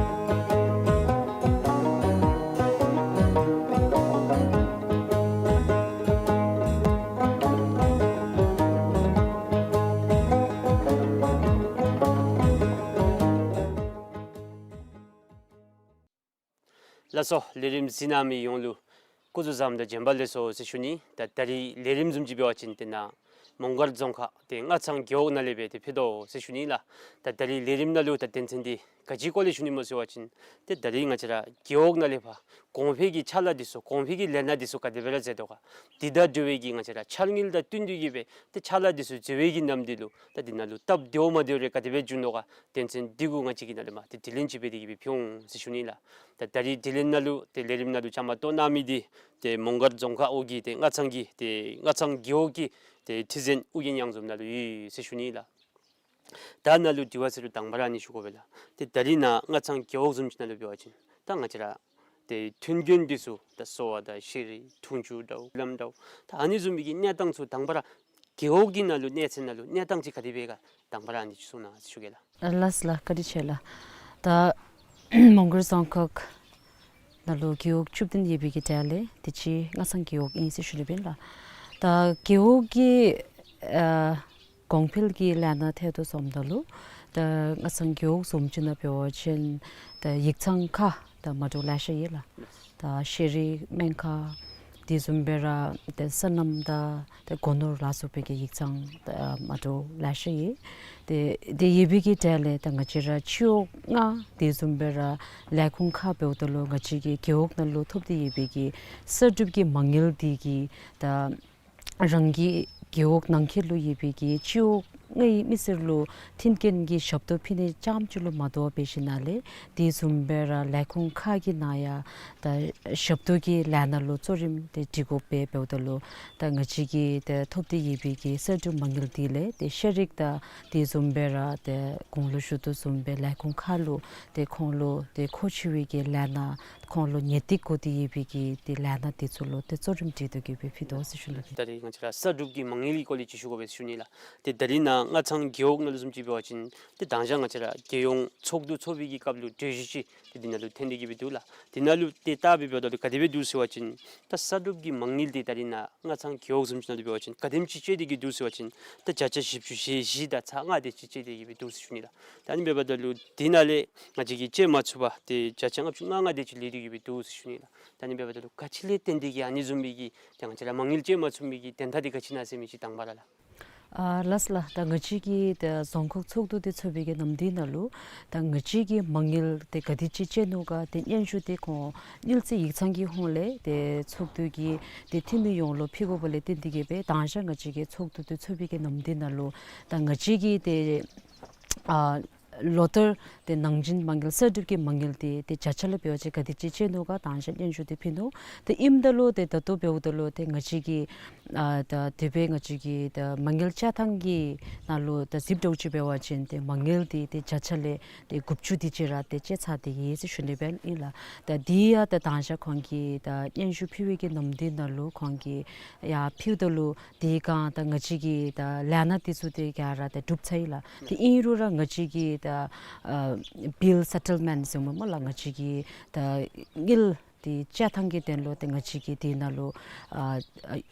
ལགས་སོ། ལས་རིམ་གཟིགས་གནང་མི་ཡོངས་ལུ་སྐུ་གཟུགས་བཟང་དང་བྱོན་པ་ལེགས་སོ་ཟེར་ཞུ་ནི། ད་ད་རིས་ལས་རིམ་བཟུམ་ཅིག་འབད་བ་ཅིན་ཏེ་ནཱ་མོང་སྒར་རྫོང་ཁག་ཏེ་སྔ་ཚང་རྒེད་འོག་ནང་ལས་སྦེ་ཏེ་ཕུལ་དོ་ཟེར་ཞུ་ནི་ལགས། ད་ད་རིས་ལས་རིམ་ནང་ལུ་ད་དོན་ཚན་འདི་ག་ཅིའི་སྐོར་ལས་ཞུ་ནི་སྨོ་ཟེར་བ་ཅིན་ཏེ་ད་རིས་ང་བཅས་ར་རྒེད་འོག་ནང་ལས་ཕར་གོང་འཕེལ་གྱི་ཕྱག་ལཱ་འདི་ཚུ་གོང་འཕེལ་གྱི་ལས་སྣ་འདི་ཚུ་ག་དེ་སྦེ་ར་མཛད་དོ་ག། དེ་དང་འབྲེལ་བའི་གི་ང་བཅས་ར་འཆར་དངུལ་དང་བསྟུན་ཏེ་གི་སྦེ་ཏེ་ཕྱག་ལཱ་འདི་ཚུ་མཛད་པའི་གི་ནམ་དུས་ལུ་ད་འདི་ནང་ལུ་སྟབས་བདེཝ་མ་བདེཝ་རེ་ག་དེ་སྦེ་བྱུང་དོ་ག། དོན་ཚན་འདི་གུ་ང་བཅས་ཀྱིས་ནཱ་ལས་མར་ཏེ་དྲི་ལན་ཅིག་འབད་དེ་གི་སྦེ་ཕུལ་འོང་ཟེར་ཞུ་ནི་ལགས། ད་ད་རིས་དྲི་ལན་ནང་ལུ་ཏེ་ལས་རིམ་ནང་ལུ་བཅའ་མར་གཏོགས་གནང་མི་འདི་ཏེ་མོང་སྒར་རྫོང་ཁག་འོག་གི་ཏེ་སྔ་ཚང་གི་ཏེ་སྔ་ཚང་རྒེད་འོག་གི་ཏེ་ཁྲི་འཛིན་ཨོ་རྒྱན་གཡང་འཛོམས་ནཱ་ལུ་ཡོད་ཟེར་ཞུ་ནི་ལགས། ད་ནཱ་ལུ་དྲི་བ་ཟེར་རུང་དང་པ་ར་ཨ་ནི་ཞུ་དགོ་པས་ལགས། ཏེ་ད་རིས་ནཱ་སྔ་ཚང་རྒེད་འོག་བཟུམ་ཅིག་ནང་ལུ་འབད་བ་ཅིན་ད་ང་བཅས་ར་ཏེ་མཐུན་རྐྱེན་འདི་ཚུ་ད་གསོ་བ་དང་ཤེས་རིག་འཐུང་ཆུ་འདྲཝ་ལམ་འདྲཝ་ད་ཨ་ནི་བཟུམ་མའི་གི་གནས་སྟངས་ཚུ་དང་པ་ར་རྒེད་འོག་གི་ནང་ལུ་གནས་ཚད་ནང་ལུ་གནས་སྟངས་ཅིག་ག་དེ་སྦེ་ག་དང་པ་ར་ཨ་ནི་ཅིག་གསུང་གནང་ཟེར་ཞུ་གེ་ལགས། ལགས་ལགས། བཀའ་དྲིན་ཆེ་ལགས། ད་མོང་སྒར་རྫོང་ཁག་ནང་ལུ་རྒེད་འོག་བཅུ་བདུན་ཡོད་པའི་གི་གྲས་ལས་དེ་ཅིག་སྔ་ཚང་རྒེད་འོག་ཨིན་ཟེར་ཞུ་ནི་ཨིན་ལགས། ད་རྒེད་འོག་གི་ཨ་གོང་འཕེལ་གྱི་ལས་སྣ་ཐད་དུ་སོངམ་ད་ལུ་ད་སྔ་ཚང་རྒེད་འོག་བཟུམ་ཅིག་ནང་འབད་བ་ཅིན་ད་ཡིག་ཚང་ཁག་ད་མ་འདྲཝ་ལེ་ཤ་ཡོད་ལགས། ད་ཤེས་རིག་སྨན་ཁང་དེ་བཟུམ་སྦེ་ར་ཏེ་སོ་ནམ་དང་ཏེ་སྒོ་ནོར་ལ་སོགས་པའི་གི་ཡིག་ཚང་ད་མ་འདྲཝ་ལེ་ཤ་ཡོད། ཏེ་དེ་ཡོད་པའི་གི་གྲས་ལས་ད་ང་བཅས་ར་སྤྱི་འོག་ལྔ་དེ་བཟུམ་སྦེ་ར་ལས་ཁུངས་ཁག་འབདཝ་ད་ལུ་ང་བཅས་ཀྱི་རྒེད་འོག་ནང་ལུ་ཐོབ་སྟེ་ཡོད་པའི་གི་གསར་སྒྲུབ་ཀྱི་མ་དངུལ་འདི་གིས་ད་རང་གི་རྒེད་འོག་ནང་འཁོད་ལུ་ཡོད་པའི་གི་སྤྱི་འོག་ལྔའི་མི་སེར་ལུ་མཐུན་རྐྱེན་གྱི་ཞབས་ཏོག་ཕུལ་ནི་རྐྱངམ་ཅིག་ལུ་མ་དོ་བར་འབད་ཞིནམ་ལས་དེ་བཟུམ་སྦེ་ར་ལས་ཁུངས་ཁག་གི་ནང་ཡང་ད་ཞབས་ཏོག་གི་ལས་སྣ་ལུ་གཙོ་རིམ་ཏེ་སྒྲིག་དགོཔ་སྦེ་འབདཝ་ད་ལུ་ད་ང་བཅས་ཀྱིས་ཏེ་ཐོབ་སྟེ་ཡོད་པའི་གི་གསར་སྒྲུབ་མ་དངུལ་འདི་ལས་ཏེ་ཤེས་རིག་དང་དེ་བཟུམ་སྦེ་ར་ཏེ་གོང་ལུ་ཞུ་དོ་བཟུམ་སྦེ་ལས་ཁུངས་ཁག་ལུ་ཏེ་ཁོང་ལུ་ཏེ་མཁོ་ཆེ་བའི་གི་ལས་སྣ་ཁོང་ལུ་གཉེར་སྒྲིག་དགོ་སྟེ་ཡོད་པའི་གི་ཏེ་ལས་སྣ་དེ་ཚུ་ལུ་ཏེ་གཙོ་རིམ་སྒྲིག་སྟེ་གི་སྦེ་ཕུལ་དོ་ཟེར་ཞུ་ནི། ད་རིས་ང་བཅས་ར་གསར་སྒྲུབ་ཀྱི་མ་དངུལ་གྱི་སྐོར་ལས་ཅིག་ཞུ་དགོ་པས་ཟེར་ཞུ་ནི་ལགས། ཏེ་ད་རིས་ནཱ་སྔ་ཚང་རྒེད་འོག་ནང་ལུ་བཟུམ་ཅིག་འབད་བ་ཅིན་ཏེ་དང་ཞག་ང་བཅས་ར་རྒྱལ་ཡོངས་ཚོགས་འདུ་ཚོགས་པའི་གི་སྐབས་ལུ་གྲོས་གཞི་ཅིག་ཏེ་འདི་ནང་ལུ་ཐོན་ཏེ་གི་སྦེ་འདུག་ལགས། འདི་ནང་ལུ་ཏེ་བལྟ་སྦེ་འབདཝ་ད་ལུ་ག་དེ་སྦེ་འདུག་ཟེར་བ་ཅིན་ད་གསར་སྒྲུབ་ཀྱི་མ་དངུལ་འདི་ད་རིས་ནཱ་སྔ་ཚང་རྒེད་འོག་བཟུམ་ཅིག་ནང་ལུ་འབད་བ་ཅིན་ག་དེམ་ཅིག་སྤྱོད་དེ་གི་འདུག་ཟེར་བ་ཅིན་ད་བརྒྱ་ཆ་བཞི་བཅུ་ཞེ་བཞི་དང་ཚག་ལྔ་དེ་ཅིག་སྤྱོད་དེ་གི་སྦེ་འདུག་ཟེར་ཞུ་ནི་ལགས། ད་ཨ་ནི་འབདཝ་ད་ལུ་འདི་ནང་ལས་ང་བཅས་ཀྱིས་སྤྱོད་མ་ཚུགས་པར་ཏེ་བརྒྱ་ཆ་ལྔ་བཅུ་ང་ལྔ་དེ་ཅིག་ལུས་ཏེ་གི་སྦེ་འདུག་ཟེར་ཞུ་ནི་ལགས། ད་ཨ་ནི་འབདཝ་ད་ལུ་ག་ཅི་ལས་བརྟེན་ཏེ་གི་ཨ་ནི་བཟུམ་མའི་གི་ཏེ་ང་བཅས་ར་མ་དངུལ་སྤྱོད་མ་ཚུགས་མི་གི་དོན་དག་འདི་ག་ཅི་ཨིན་ན་ཟེར་མི་ཅིག་དང་པ་ར་ལགས། ཨ་ལགས་ལགས། ད་ང་བཅས་ཀྱིས་ད་རྫོང་ཁག་ཚོགས་འདུ་འདི་ཚོགས་པའི་གི་ནམ་དུས་ནང་ལུ་ད་ང་བཅས་ཀྱིས་མ་དངུལ་འདི་ག་དེ་ཅིག་སྤྱོད་ནུག་ག་ཏེ་སྙན་ཞུ་འདི་ཁོང་དངུལ་རྩིས་ཡིག་ཚང་གི་ཧོངས་ལས་ཏེ་ཚོགས་འདུ་གི་ཏེ་འཐུས་མི་ཡོངས་ལུ་ཕུལ་དགོཔ་ལས་བརྟེན་ཏེ་གི་སྦེ་དང་ཞག་ང་བཅས་ཀྱིས་ཚོགས་འདུ་འདི་ཚོགས་པའི་གི་ནམ་དུས་ནང་ལུ་ད་ང་བཅས་ཀྱིས་ཏེ་ཨ་ལོ་ལྟར་ཏེ་ནང་འཛིན་མ་དངུལ་གསར་སྒྲུབ་ཀྱི་མ་དངུལ་འདི་ཏེ་བརྒྱ་ཆ་ལས་འབད་བ་ཅིན་ག་དེ་ཅིག་སྤྱོད་ནུག་ག་དང་ཞག་སྙན་ཞུ་འདི་ཕུལ་ནུག། ཏེ་ཨིནམ་ད་ལུ་ཏེ་ད་ལྟོ་འབདཝ་ད་ལུ་ཏེ་ང་བཅས་ཀྱིས་ཨ་ད་དེ་སྦེ་ང་བཅས་ཀྱི་ད་མ་དངུལ་སྤྱོད་ཐངས་ཀྱི་ནང་ལུ་ད་གཟིགསཔ་འདྲཝ་ཅིག་འབད་བ་ཅིན་ཏེ་མ་དངུལ་འདི་ཏེ་བརྒྱ་ཆ་ལས་ཏེ་དགུ་བཅུ་དེ་ཅིག་ར་ཏེ་སྤྱོད་ཚར་ཏེ་ཡོད་ཟེར་ཞུ་ནི་སྦེ་ཨིན་ལགས། ད་འདི་ཡང་ད་དང་ཞག་ཁོང་གིས་ད་སྙན་ཞུ་ཕུལ་བའི་གི་ནམ་དུས་ནང་ལུ་ཁོང་གིས་ཡར་ཕུལཝ་ད་ལུ་དེ་སྒང་ད་ང་བཅས་ཀྱི་ད་ལས་སྣ་འདི་ཚུ་ཏེ་ག་ར་ད་གྲུབ་ཚར་ཡི་ལགས། ཏེ་ཨིན་རུང་ར་ང་བཅས་ཀྱི་ད་ཨ་བིལ་སེ་ཊལ་མེནཊ་ཟེར་སྨོ་སྨོ་ལགས། ང་བཅས་ཀྱི་ད་དངུལ་འདི་སྤྱོད་ཐངས་ཀྱི་དོན་ལུ་ཏེ་ང་བཅས་ཀྱིས་དེ་ནང་ལུ་ཨ་ཨ་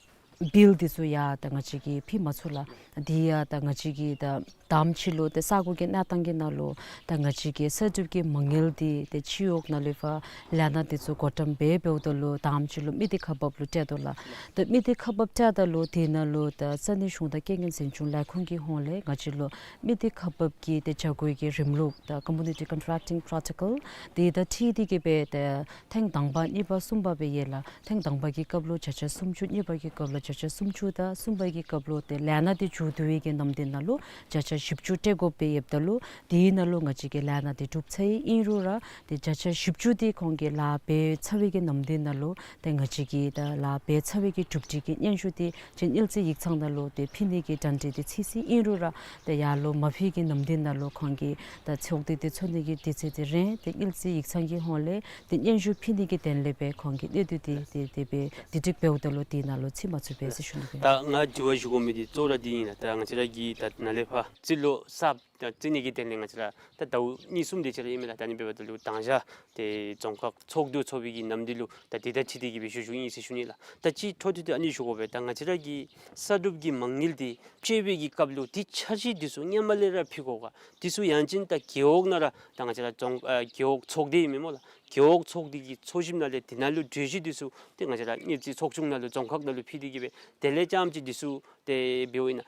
བིལ་འདི་ཚུ་ཡང་ད་ང་བཅས་ཀྱིས་ཕུལ་མ་ཚུགས་ལགས། དེ་ཡང་ད་ང་བཅས་ཀྱིས་ད་ད་ཕྱི་ལུ་ཏེ་ས་གོ་གི་གནས་སྟངས་ཀྱི་ནང་ལུ་ད་ང་བཅས་ཀྱི་གསར་སྒྲུབ་ཀྱི་མ་དངུལ་འདི་ཏེ་ཕྱི་འོག་ནང་ལུ་ཕར་ལས་སྣ་འདི་ཚུ་བགོ་བཀྲམ་འབད་འབདཝ་ད་ལུ་ད་ཕྱི་ལུ་མི་སྡེ་ཁག་འབག་ལུ་སྤྲོད་དོ་ལགས། ད་མི་སྡེ་ཁག་འབག་སྤྲོད་ད་ལུ་དེ་ནང་ལུ་ད་ས་གནས་གཞུང་དང་རྐྱེན་ངན་འཛིན་སྐྱོང་ལས་ཁུངས་ཀྱི་ཧོངས་ལས་ང་བཅས་ལུ་མི་སྡེ་ཁག་འབག་གི་ཏེ་བྱ་སྒོ་གི་རིམ་ལུགས་ད་Community Contracting Protocol དེ་ད་ཁྲིད་དེ་གི་སྦེ་ཏེ་ཐེངས་དང་པ་གཉིས་པ་གསུམ་པ་སྦེ་ཡོད་ལགས། ཐེངས་དང་པ་གི་སྐབས་ལུ་བརྒྱ་ཆ་སུམ་ཅུ། གཉིས་པ་གི་སྐབས་ལུ་བརྒྱ་ཆ་སུམ་ཅུ་དང་གསུམ་པ་གི་སྐབས་ལུ་ཏེ་ལས་སྣ་འདི་མཇུག་བསྡུ་བའི་གི་ནམ་དུས་ནང་ལུ་བརྒྱ་ཆ་བཞི་བཅུ་སྤྲོད་དགོཔ་སྦེ་ཡོདཔ་ད་ལུ་དེ་ནང་ལུ་ང་བཅས་ཀྱིས་ལས་སྣ་འདི་གྲུབ་ཚར་ཡི། ཨིན་རུང་ར་ཏེ་བརྒྱ་ཆ་བཞི་བཅུ་འདི་ཁོང་གིས་ལཱ་འབད་ཚར་བའི་གི་ནམ་དུས་ནང་ལུ་ཏེ་ང་བཅས་ཀྱིས་ད་ལཱ་འབད་ཚར་བའི་གི་གྲུབ་འབྲས་ཀྱི་སྙན་ཞུ་འདི་ཅིག་དངུལ་རྩིས་ཡིག་ཚང་ནང་ལུ་ཏེ་ཕུལ་ནི་གི་གྲ་སྒྲིག་འདི་ཚར་ཅི། ཨིན་རུང་ར་ཏེ་ཡར་ལུ་མ་ཕུལ་གྱི་ནམ་དུས་ནང་ལུ་ཁོང་གིས་ད་ཚོགས་འདུ་འདི་ཚོགས་ནི་གི་དུས་ཚོད་འདི་རན། ཏེ་དངུལ་རྩིས་ཡིག་ཚང་གི་ཧོངས་ལས་ཏེ་སྙན་ཞུ་ཕུལ་ནི་གི་དོན་ལས་སྦེ་ཁོང་གིས་གནས་སྡུད་འདི་ཏེ་དེ་སྦེ་དེ་སྒྲིག་འབདཝ་ད་ལུ་དེ་ནང་ལུ་ཚུད་མ་ཚུགས་པས་ཟེར་ཞུ་ནི་ཨིན། ད་ང་དྲི་བ་ཞུ་དགོ་མི་འདི་གཙོ་བོ་ར་འདི་ཨིན་ལགས། ད་ང་བཅས་ར་གིས་ད་ནཱ་ལས་ཕར་རྩིས་ལོ་གསརཔ་ད་རྩི་ནི་གི་དོན་ལས་ང་བཅས་ར་ད་ཟླཝ་གཉིས་གསུམ་དེ་ཅིག་ར་ཨིན་མས་ལགས། ད་ཨ་ནི་འབདཝ་ད་ལུ་དང་ཞག་ཏེ་རྫོང་ཁག་ཚོགས་འདུ་ཚོགས་པའི་གི་ནམ་དུས་ལུ་ད་དེ་དང་འཁྲིལ་ཏེ་གི་སྦེ་ཞུ་ཞུཝ་ཨིན་ཟེར་ཞུ་ནི་ལགས། ད་ཅིག་འཕྲོ་མཐུད་དེ་ཨ་ནི་ཞུ་དགོ་པས། ད་ང་བཅས་ར་གི་གསར་སྒྲུབ་ཀྱི་མ་དངུལ་འདི་སྤྲོད་པའི་གི་སྐབས་ལུ་འདི་འཆར་གཞི་འདི་ཚུ་སྔོན་མ་ལས་ར་ཕུལ་དགོ་ག། འདི་ཚུ་ཡང་ཅིན་ད་རྒེད་འོག་ནང་ར་ད་ང་བཅས་ར་རྫོང་ཨ་རྒེད་འོག་ཚོགས་སྡེ་ཨིན་མས་སྨོ་ལགས། རྒེད་འོག་ཚོགས་སྡེ་གི་ཚོགས་ཞིབ་ནང་ལས་དེ་ནང་ལུ་གྲོས་གཞི་འདི་ཚུ་ཏེ་ང་བཅས་ར་དངུལ་རྩིས་ཚོགས་ཆུང་ནང་ལུ་རྫོང་ཁག་ནང་ལུ་ཕུལ་ཏེ་གི་སྦེ་དེ་ལས་རྐྱངམ་ཅིག་འདི་ཚུ་ཏེ་འབདཝ་ཨིན་ན།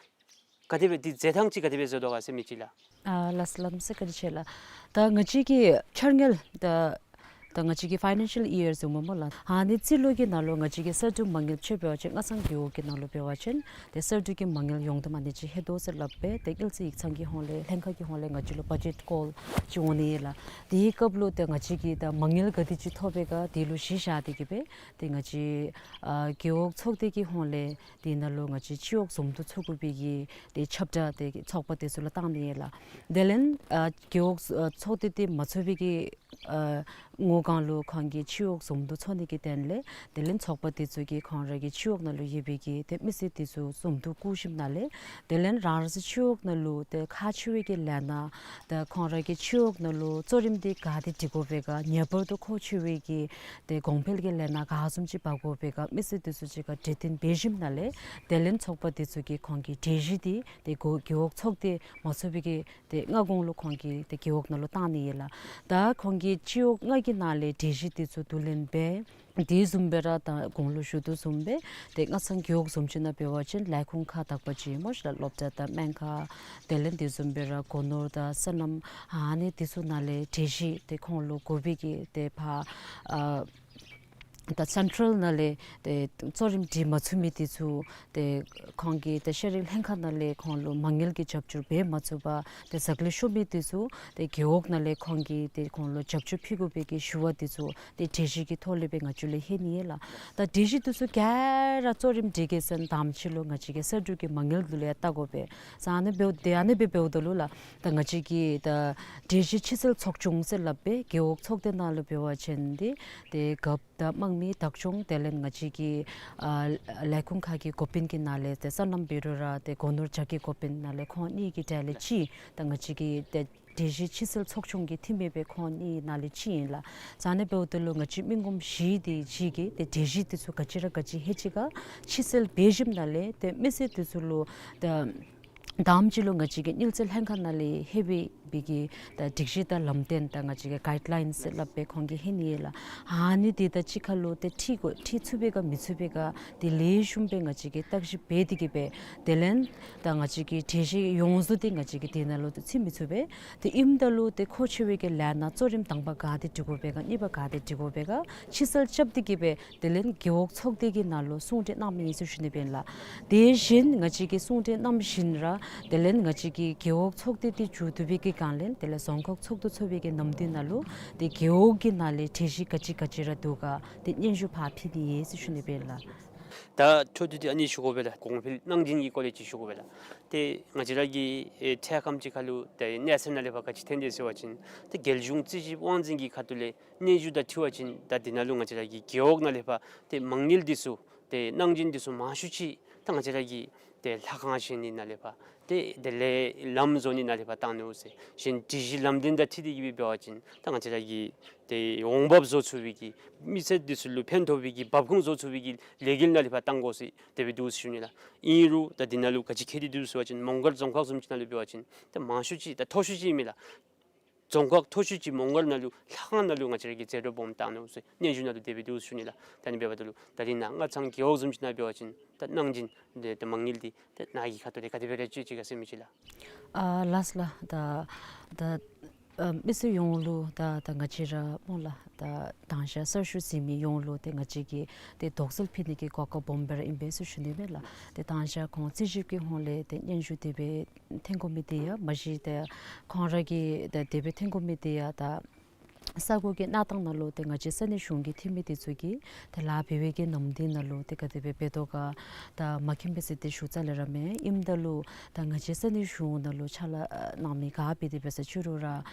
ག་དེ་སྦེ་འདི་མཛད་ཐངས་ཅིག་ག་དེ་སྦེ་མཛད་དོ་ག་ཟེར་མི་ཅིག་ལགས། ཨ་ལགས་སོ་ལགས། དམ་ཚིག་བཀའ་དྲིན་ཆེ་ལགས། ད་ང་བཅས་ཀྱི་འཆར་དངུལ་ད་ད་ང་བཅས་ཀྱི་ཕའི་ནན་ཤལ་ཡི་ཡར་ཟེར་སྨོ་སྨོ་ལགས། ཨ་ནི་རྩིས་ལོ་གི་ནང་ལུ་ང་བཅས་ཀྱི་གསར་སྒྲུབ་མ་དངུལ་ཕྱེ་འབད་བ་ཅིན་སྔ་ཚང་རྒེད་འོག་གི་ནང་ལུ་འབད་བ་ཅིན་ཏེ་གསར་སྒྲུབ་ཀྱི་མ་དངུལ་ཡོངས་བསྡོམས་ཨ་ནི་ཅིག་ལྷོད་དོ་ཟེར་སླབ་པས། ཏེ་དངུལ་རྩིས་ཡིག་ཚང་གི་ཧོངས་ལས་ལྷན་ཁག་གི་ཧོངས་ལས་ང་བཅས་ལུ་བ་ཇེཊ་ཀོལ་ཅིག་འོང་ནི་ཨིན་ལགས། དེའི་སྐབས་ལུ་ཏེ་ང་བཅས་ཀྱིས་ད་མ་དངུལ་ག་དེ་ཅིག་ཐོབ་པས་ག་དེ་ལུ་གཞི་བཞག་སྟེ་གི་སྦེ་ཏེ་ང་བཅས་ཨ་རྒེད་འོག་ཚོགས་སྡེ་གི་ཧོངས་ལས་དེ་ནང་ལུ་ང་བཅས་ཕྱི་འོག་འཛོམས་འདུ་ཚོགས་དགོ་པའི་གི་ཏེ་ཁྱབ་བསྒྲགས་ཏེ་ཚོགས་པ་དེ་ཚུ་ལུ་བཏང་ནི་ཨིན་ལགས། དེ་ལས་ཨ་རྒེད་འོག་ཨ་ཚོགས་སྡེ་དེ་མ་ཚོགས་པའི་གི་ཨ་ངོ་གང་ལུ་ཁོང་གིས་ཕྱི་འོག་འཛོམས་འདུ་ཚོགས་ནི་གི་དོན་ལས་དེ་ལས་ཚོགས་པ་དེ་ཚུ་གིས་ཁོང་ར་གི་ཕྱི་འོག་ནང་ལུ་ཡོད་པའི་གི་ཏེ་མི་སེར་དེ་ཚུ་འཛོམས་འདུ་བསྐུལ་ཞིནམ་ལས་དེ་ལས་རང་རང་སོའི་ཕྱི་འོག་ནང་ལུ་ཏེ་ཁག་ཆེ་བའི་གི་ལས་སྣ་ཏེ་ཁོང་ར་གི་ཕྱི་འོག་ནང་ལུ་གཙོ་རིམ་འདི་ག་ཏེ་སྒྲིག་དགོ་པས་ག། ངེས་པར་དུ་མཁོ་ཆེ་བའི་གི་ཏེ་གོང་འཕེལ་གྱི་ལས་སྣ་ག་བཟུམ་ཅིག་འབག་དགོ་པས་ག། མི་སེར་དེ་ཚུ་གཅིག་ཁར་གྲོས་བསྟུན་འབད་ཞིནམ་ལས་དེ་ལས་ཚོགས་པ་དེ་ཚུ་གིས་ཁོང་གི་གྲོས་གཞི་དེ་ཏེ་རྒེད་འོག་ཚོགས་སྡེ་མ་ཚོགས་པའི་གི་ཏེ་སྔ་གོང་ལུ་ཁོང་གིས་ཏེ་རྒེད་འོག་ནང་ལུ་བཏང་ནི་ཨིན་ལགས། ད་ཁོང་གིས་ཕྱི་འོག་ལྔ་གི་ནང་ལས་གྲོས་གཞི་དེ་ཚུ་བསྡུ་ལེན་འབད། དེ་བཟུམ་སྦེ་ར་ད་གོང་ལུ་ཞུ་དོ་བཟུམ་སྦེ་ཏེ་སྔ་ཚང་རྒེད་འོག་བཟུམ་ཅིག་ནང་འབད་བ་ཅིན་ལས་ཁུངས་ཁག་དག་པ་ཅིག་སྨོ་ཤ་ལགས། སློབ་གྲྭ་དང་སྨན་ཁང་དེ་ལས་དེ་བཟུམ་སྦེ་ར་སྒོ་ནོར་དང་སོ་ནམ་ཨ་ནི་དེ་ཚུ་ནང་ལས་གྲོས་གཞི་ཏེ་ཁོང་ལུ་དགོ་པའི་གི་ཏེ་ཕར་ཨ་ད་སེན་ཊལ་ནང་ལས་ཏེ་གཙོ་རིམ་སྒྲིག་མ་ཚུགས་མི་དེ་ཚུ་ཏེ་ཁོང་གིས་ཏེ་ཤེས་རིག་ལྷན་ཁག་ནང་ལས་ཁོང་ལུ་མ་དངུལ་གྱི་རྒྱབ་སྐྱོར་འབད་མ་ཚུགས་པར་ཏེ་ཟག་ལུས་ཤོར་མི་དེ་ཚུ་ཏེ་རྒེད་འོག་ནང་ལས་ཁོང་གིས་ཏེ་ཁོང་ལུ་རྒྱབ་སྐྱོར་ཕུལ་དགོ་པའི་གི་ཞུ་བ་དེ་ཚུ་ཏེ་གྲོས་གཞི་གི་ཐོག་ལས་སྦེ་ང་བཅས་ལུ་ལྷོད་ནི་ཨིན་ལགས། ད་གྲོས་གཞི་དེ་ཚུ་ག་ར་གཙོ་རིམ་སྒྲིག་གེ་ཟེར་ན་ད་ཕྱི་ལུ་ང་བཅས་ཀྱི་གསར་སྒྲུབ་ཀྱི་མ་དངུལ་དེ་ལུ་ཡང་བལྟ་དགོ་པས། ཟེར་ཨ་ནི་འབདཝ་ཏེ་ཨ་ནི་སྦེ་འབདཝ་ད་ལུ་ལགས། ད་ང་བཅས་ཀྱི་ད་གྲོས་གཞི་ཕྱིར་སེལ་ཚོགས་ཆུང་ཟེར་སླབ་པའི་རྒེད་འོག་ཚོགས་སྡེ་ནང་ལུ་འབད་བ་ཅིན་ཏེ་ཏེ་རྒཔོ་དང་དམངས་མི་བདག་སྐྱོང་དེ་ལས་ང་བཅས་ཀྱི་ཨ་ལས་ཁུངས་ཁག་གི་འགོ་དཔོན་གྱི་ནང་ལས་ཏེ་སོ་ནམ་འབད་རུང་ར་ཏེ་སྒོ་ནོར་བྱ་དགའི་འགོ་དཔོན་ནང་ལས་ཁོང་གཉིས་ཀྱི་གྲས་ལས་གཅིག། ད་ང་བཅས་ཀྱི་ཏེ་གྲོས་གཞི་ཕྱིར་སེལ་ཚོགས་ཆུང་གི་འཐུས་མི་སྦེ་ཁོང་གཉིས་ནང་ལས་གཅིག་ཨིན་ལགས། ཟེར་ཨ་ནི་འབདཝ་ད་ལུ་ང་བཅས་མི་ངོམ་བཞི་དེ་ཅིག་གིས་ཏེ་གྲོས་གཞི་དེ་ཚུ་ག་ཅི་ར་ག་ཅི་ལྷོད་ཅི་ག་ཕྱིར་སེལ་འབད་ཞིནམ་ལས་ཏེ་མི་སེར་དེ་ཚུ་ལུ་ད་ད་ཕྱི་ལུ་ང་བཅས་ཀྱི་དངུལ་རྩིས་ལྷན་ཁག་ནང་ལས་ལྷོད་པའི་པའི་གི་ད་སྒྲིག་གཞི་དང་ལམ་སྟོན་དང་ང་བཅས་ཀྱི་གའིཌ་ལའིནསི་ཟེར་སླབ་པའི་ཁོང་གིས་ལྷོད་ནི་ཨིན་ལགས། ཨ་ནི་དེ་དང་གཅིག་ཁར་ལུ་ཏེ་འཁྲིལ་དགོ་འཁྲིལ་ཚུགས་པས་ག་མི་ཚུགས་པས་ག་དེ་ལེགས་ཤོམ་སྦེ་ང་བཅས་ཀྱིས་བརྟག་ཞིབ་འབད་དེ་གི་སྦེ་དེ་ལས་ད་ང་བཅས་ཀྱི་གྲོས་གཞི་ཡོངས་རྫོགས་དེ་ང་བཅས་ཀྱིས་དེ་ནང་ལུ་ཏེ་ཚུད་མི་ཚུགས་པས། དེ་ཨིནམ་ད་ལུ་ཏེ་མཁོ་ཆེ་བའི་གི་ལས་སྣ་གཙོ་རིམ་དང་པ་ག་ཏེ་སྒྲིག་དགོ་པས་ག་གཉིས་པ་ག་ཏེ་སྒྲིག་དགོ་པས་ག་ཕྱིར་སེལ་རྐྱབ་སྟེ་གི་སྦེ་དེ་ལས་རྒེད་འོག་ཚོགས་སྡེ་གི་ནང་ལུ་གསུང་གྲོས་གནངམ་ཨིན་ཟེར་ཞུ་ནི་སྦེ་ཨིན་ལགས། དེ་བཞིན་ང་བཅས་ཀྱིས་གསུང་གྲོས་གནང་བཞིན་ར་དེ་ལས་ང་བཅས་ཀྱི་རྒེད་འོག་ཚོགས་སྡེ་དེ་མཇུག་བསྡུ་བའི་གི་སྒང་ལས་དེ་ལས་རྫོང་ཁག་ཚོགས་འདུ་ཚོགས་པའི་གི་ནམ་དུས་ནང་ལུ་ཏེ་རྒེད་འོག་གི་ནང་ལས་གྲོས་གཞི་ག་ཅི་ག་ཅི་ར་འདུག་ག་ཏེ་སྙན་ཞུ་ཕར་ཕུལ་ནི་ཨིན་ཟེར་ཞུ་ནི་སྦེ་ཨིན་ལགས། ད་འཕྲོ་མཐུད་དེ་ཨ་ནི་ཞུ་དགོ་པས་ལགས། གོང་འཕེལ་གནང་སྦྱིན་གྱི་སྐོར་ལས་ཅིག་ཞུ་དགོ་པས་ལགས། ཏེ་ང་བཅས་ར་གི་ཨེ་འཕྲལ་ཁམས་ཅིག་ཁར་ལུ་ཏེ་གནས་ཚུལ་ནང་ལས་ཕར་ག་ཅི་ཐོན་དེས་ཟེར་བ་ཅིན་ཏེ་རྒྱལ་གཞུང་རྩིས་ཞིབ་དབང་འཛིན་གྱི་ཁ་ཐུག་ལས་སྙན་ཞུ་དང་འཁྲིལ་བ་ཅིན་ད་འདི་ནང་ལུ་ང་བཅས་ར་གི་རྒེད་འོག་ནང་ལས་ཕར་ཏེ་མ་དངུལ་འདི་ཚུ་ཏེ་གནང་སྦྱིན་འདི་ཚུ་མང་ཤོས་ཅིག་ ད་ང་བཅས་ར་གི་ཏེ་ལྷ་ཁང་བཞེངས་ནི་ནང་ལས་ཕར་ཏེ་དེ་ལས་ལམ་བཟོ་ནི་ནང་ལས་ཕར་བཏང་ནུག་ཟེར། གཞན་སྒྲིག་གཞི་ལམ་སྟོན་དང་འཁྲིལ་ཏེ་གི་སྦེ་འབད་བ་ཅིན་ད་ང་བཅས་ར་གི་ཏེ་འོང་འབབ་བཟོ་ཚུགས་པའི་གི་མི་སེར་འདི་ཚུ་ལུ་ཕན་ཐོགས་པའི་གི་འབབ་ཁུངས་བཟོ་ཚུགས་པའི་གི་ལས་འགུལ་ནང་ལས་ཕར་བཏང་དགོ་ཟེར་དེ་སྦེ་འདུག་ཟེར་ཞུ་ནི་ལགས། ཨིན་རུང་ད་འདི་ནང་ལུ་ག་ཅི་ཁྱད་དེ་འདུག་ཟེར་བ་ཅིན་མོང་སྒར་རྫོང་ཁག་བཟུམ་ཅིག་ནང་ལུ་འབད་བ་ཅིན་ད་མང་ཤོས་ཅིག་ད་མཐོ་ཤོས་ཅིག་ཨིན་མས་ལགས། རྫོང་ཁག་མཐོ་ཤོས་ཅིག་མོང་སྒར་ནང་ལུ་ལྷ་ཁང་ནང་ལུ་ང་བཅས་ར་གིས་རྩེ་རོ་སྦོམ་བཏང་ནུག་ཟེར་སྙན་ཞུ་ནང་ལུ་དེ་སྦེ་འདུག་ཟེར་ཞུ་ནི་ལགས། ད་ཨ་ནི་འབདཝ་ད་ལུ་ད་རིས་ནཱ་སྔ་ཚང་རྒེད་འོག་བཟུམ་ཅིག་ནང་འབད་བ་ཅིན་ད་གནང་སྦྱིན་དེ་ད་མ་དངུལ་འདི་ད་ནཱ་གི་ཁ་ཐུག་ལས་ག་དེ་སྦེ་ར་སྤྱོད་ཅི་ག་ཟེར་མི་ཅིག་ལགས། ཨ་ལགས་ལགས། ད་ད་ཨ་མི་སེར་ཡོངས་ལུ་ད་ད་ང་བཅས་ར་སྨོ་ལགས། ད་དང་ཞག་གསར་ཞུགས་ཟེར་མི་ཡོངས་ལུ་ཏེ་ང་བཅས་ཀྱིས་ཏེ་དོགས་སེལ་ཕུལ་ནི་གི་གོ་སྐབས་སྦོམ་སྦེ་ར་ཨིན་པས་ཟེར་ཞུ་ནི་མས་ལགས། ཏེ་དང་ཞག་ཁོང་རྩིས་ཞིབ་ཀྱི་ཧོངས་ལས་ཏེ་སྙན་ཞུ་དེ་སྦེ་འཐོན་དགོ་མི་དེ་ཡང་མ་གཞི་ཏེ་ཁོང་ར་གིས་ཏེ་དེ་སྦེ་འཐོན་དགོ་མི་དེ་ཡང་ད་ས་གོ་གི་གནས་སྟངས་ནང་ལུ་ཏེ་ང་བཅས་ས་གནས་གཞུང་གི་འཐུས་མི་དེ་ཚུ་གིས་ཏེ་ལཱ་འབད་བའི་གི་ནམ་དུས་ནང་ལུ་ཏེ་ག་དེ་སྦེ་འབད་དོ་ག། ད་མ་མཁྱེན་པས་ཟེར་ཏེ་ཞུ་རྩ་ལས་ར་མེན། ཨིནམ་ད་ལུ་ད་ང་བཅས་ས་གནས་གཞུང་ནང་ལུ་ཕྱག་ལཱ་གནང་མི་ག་འབད་དེ་འབད་ས་ཅི་རུང་ར་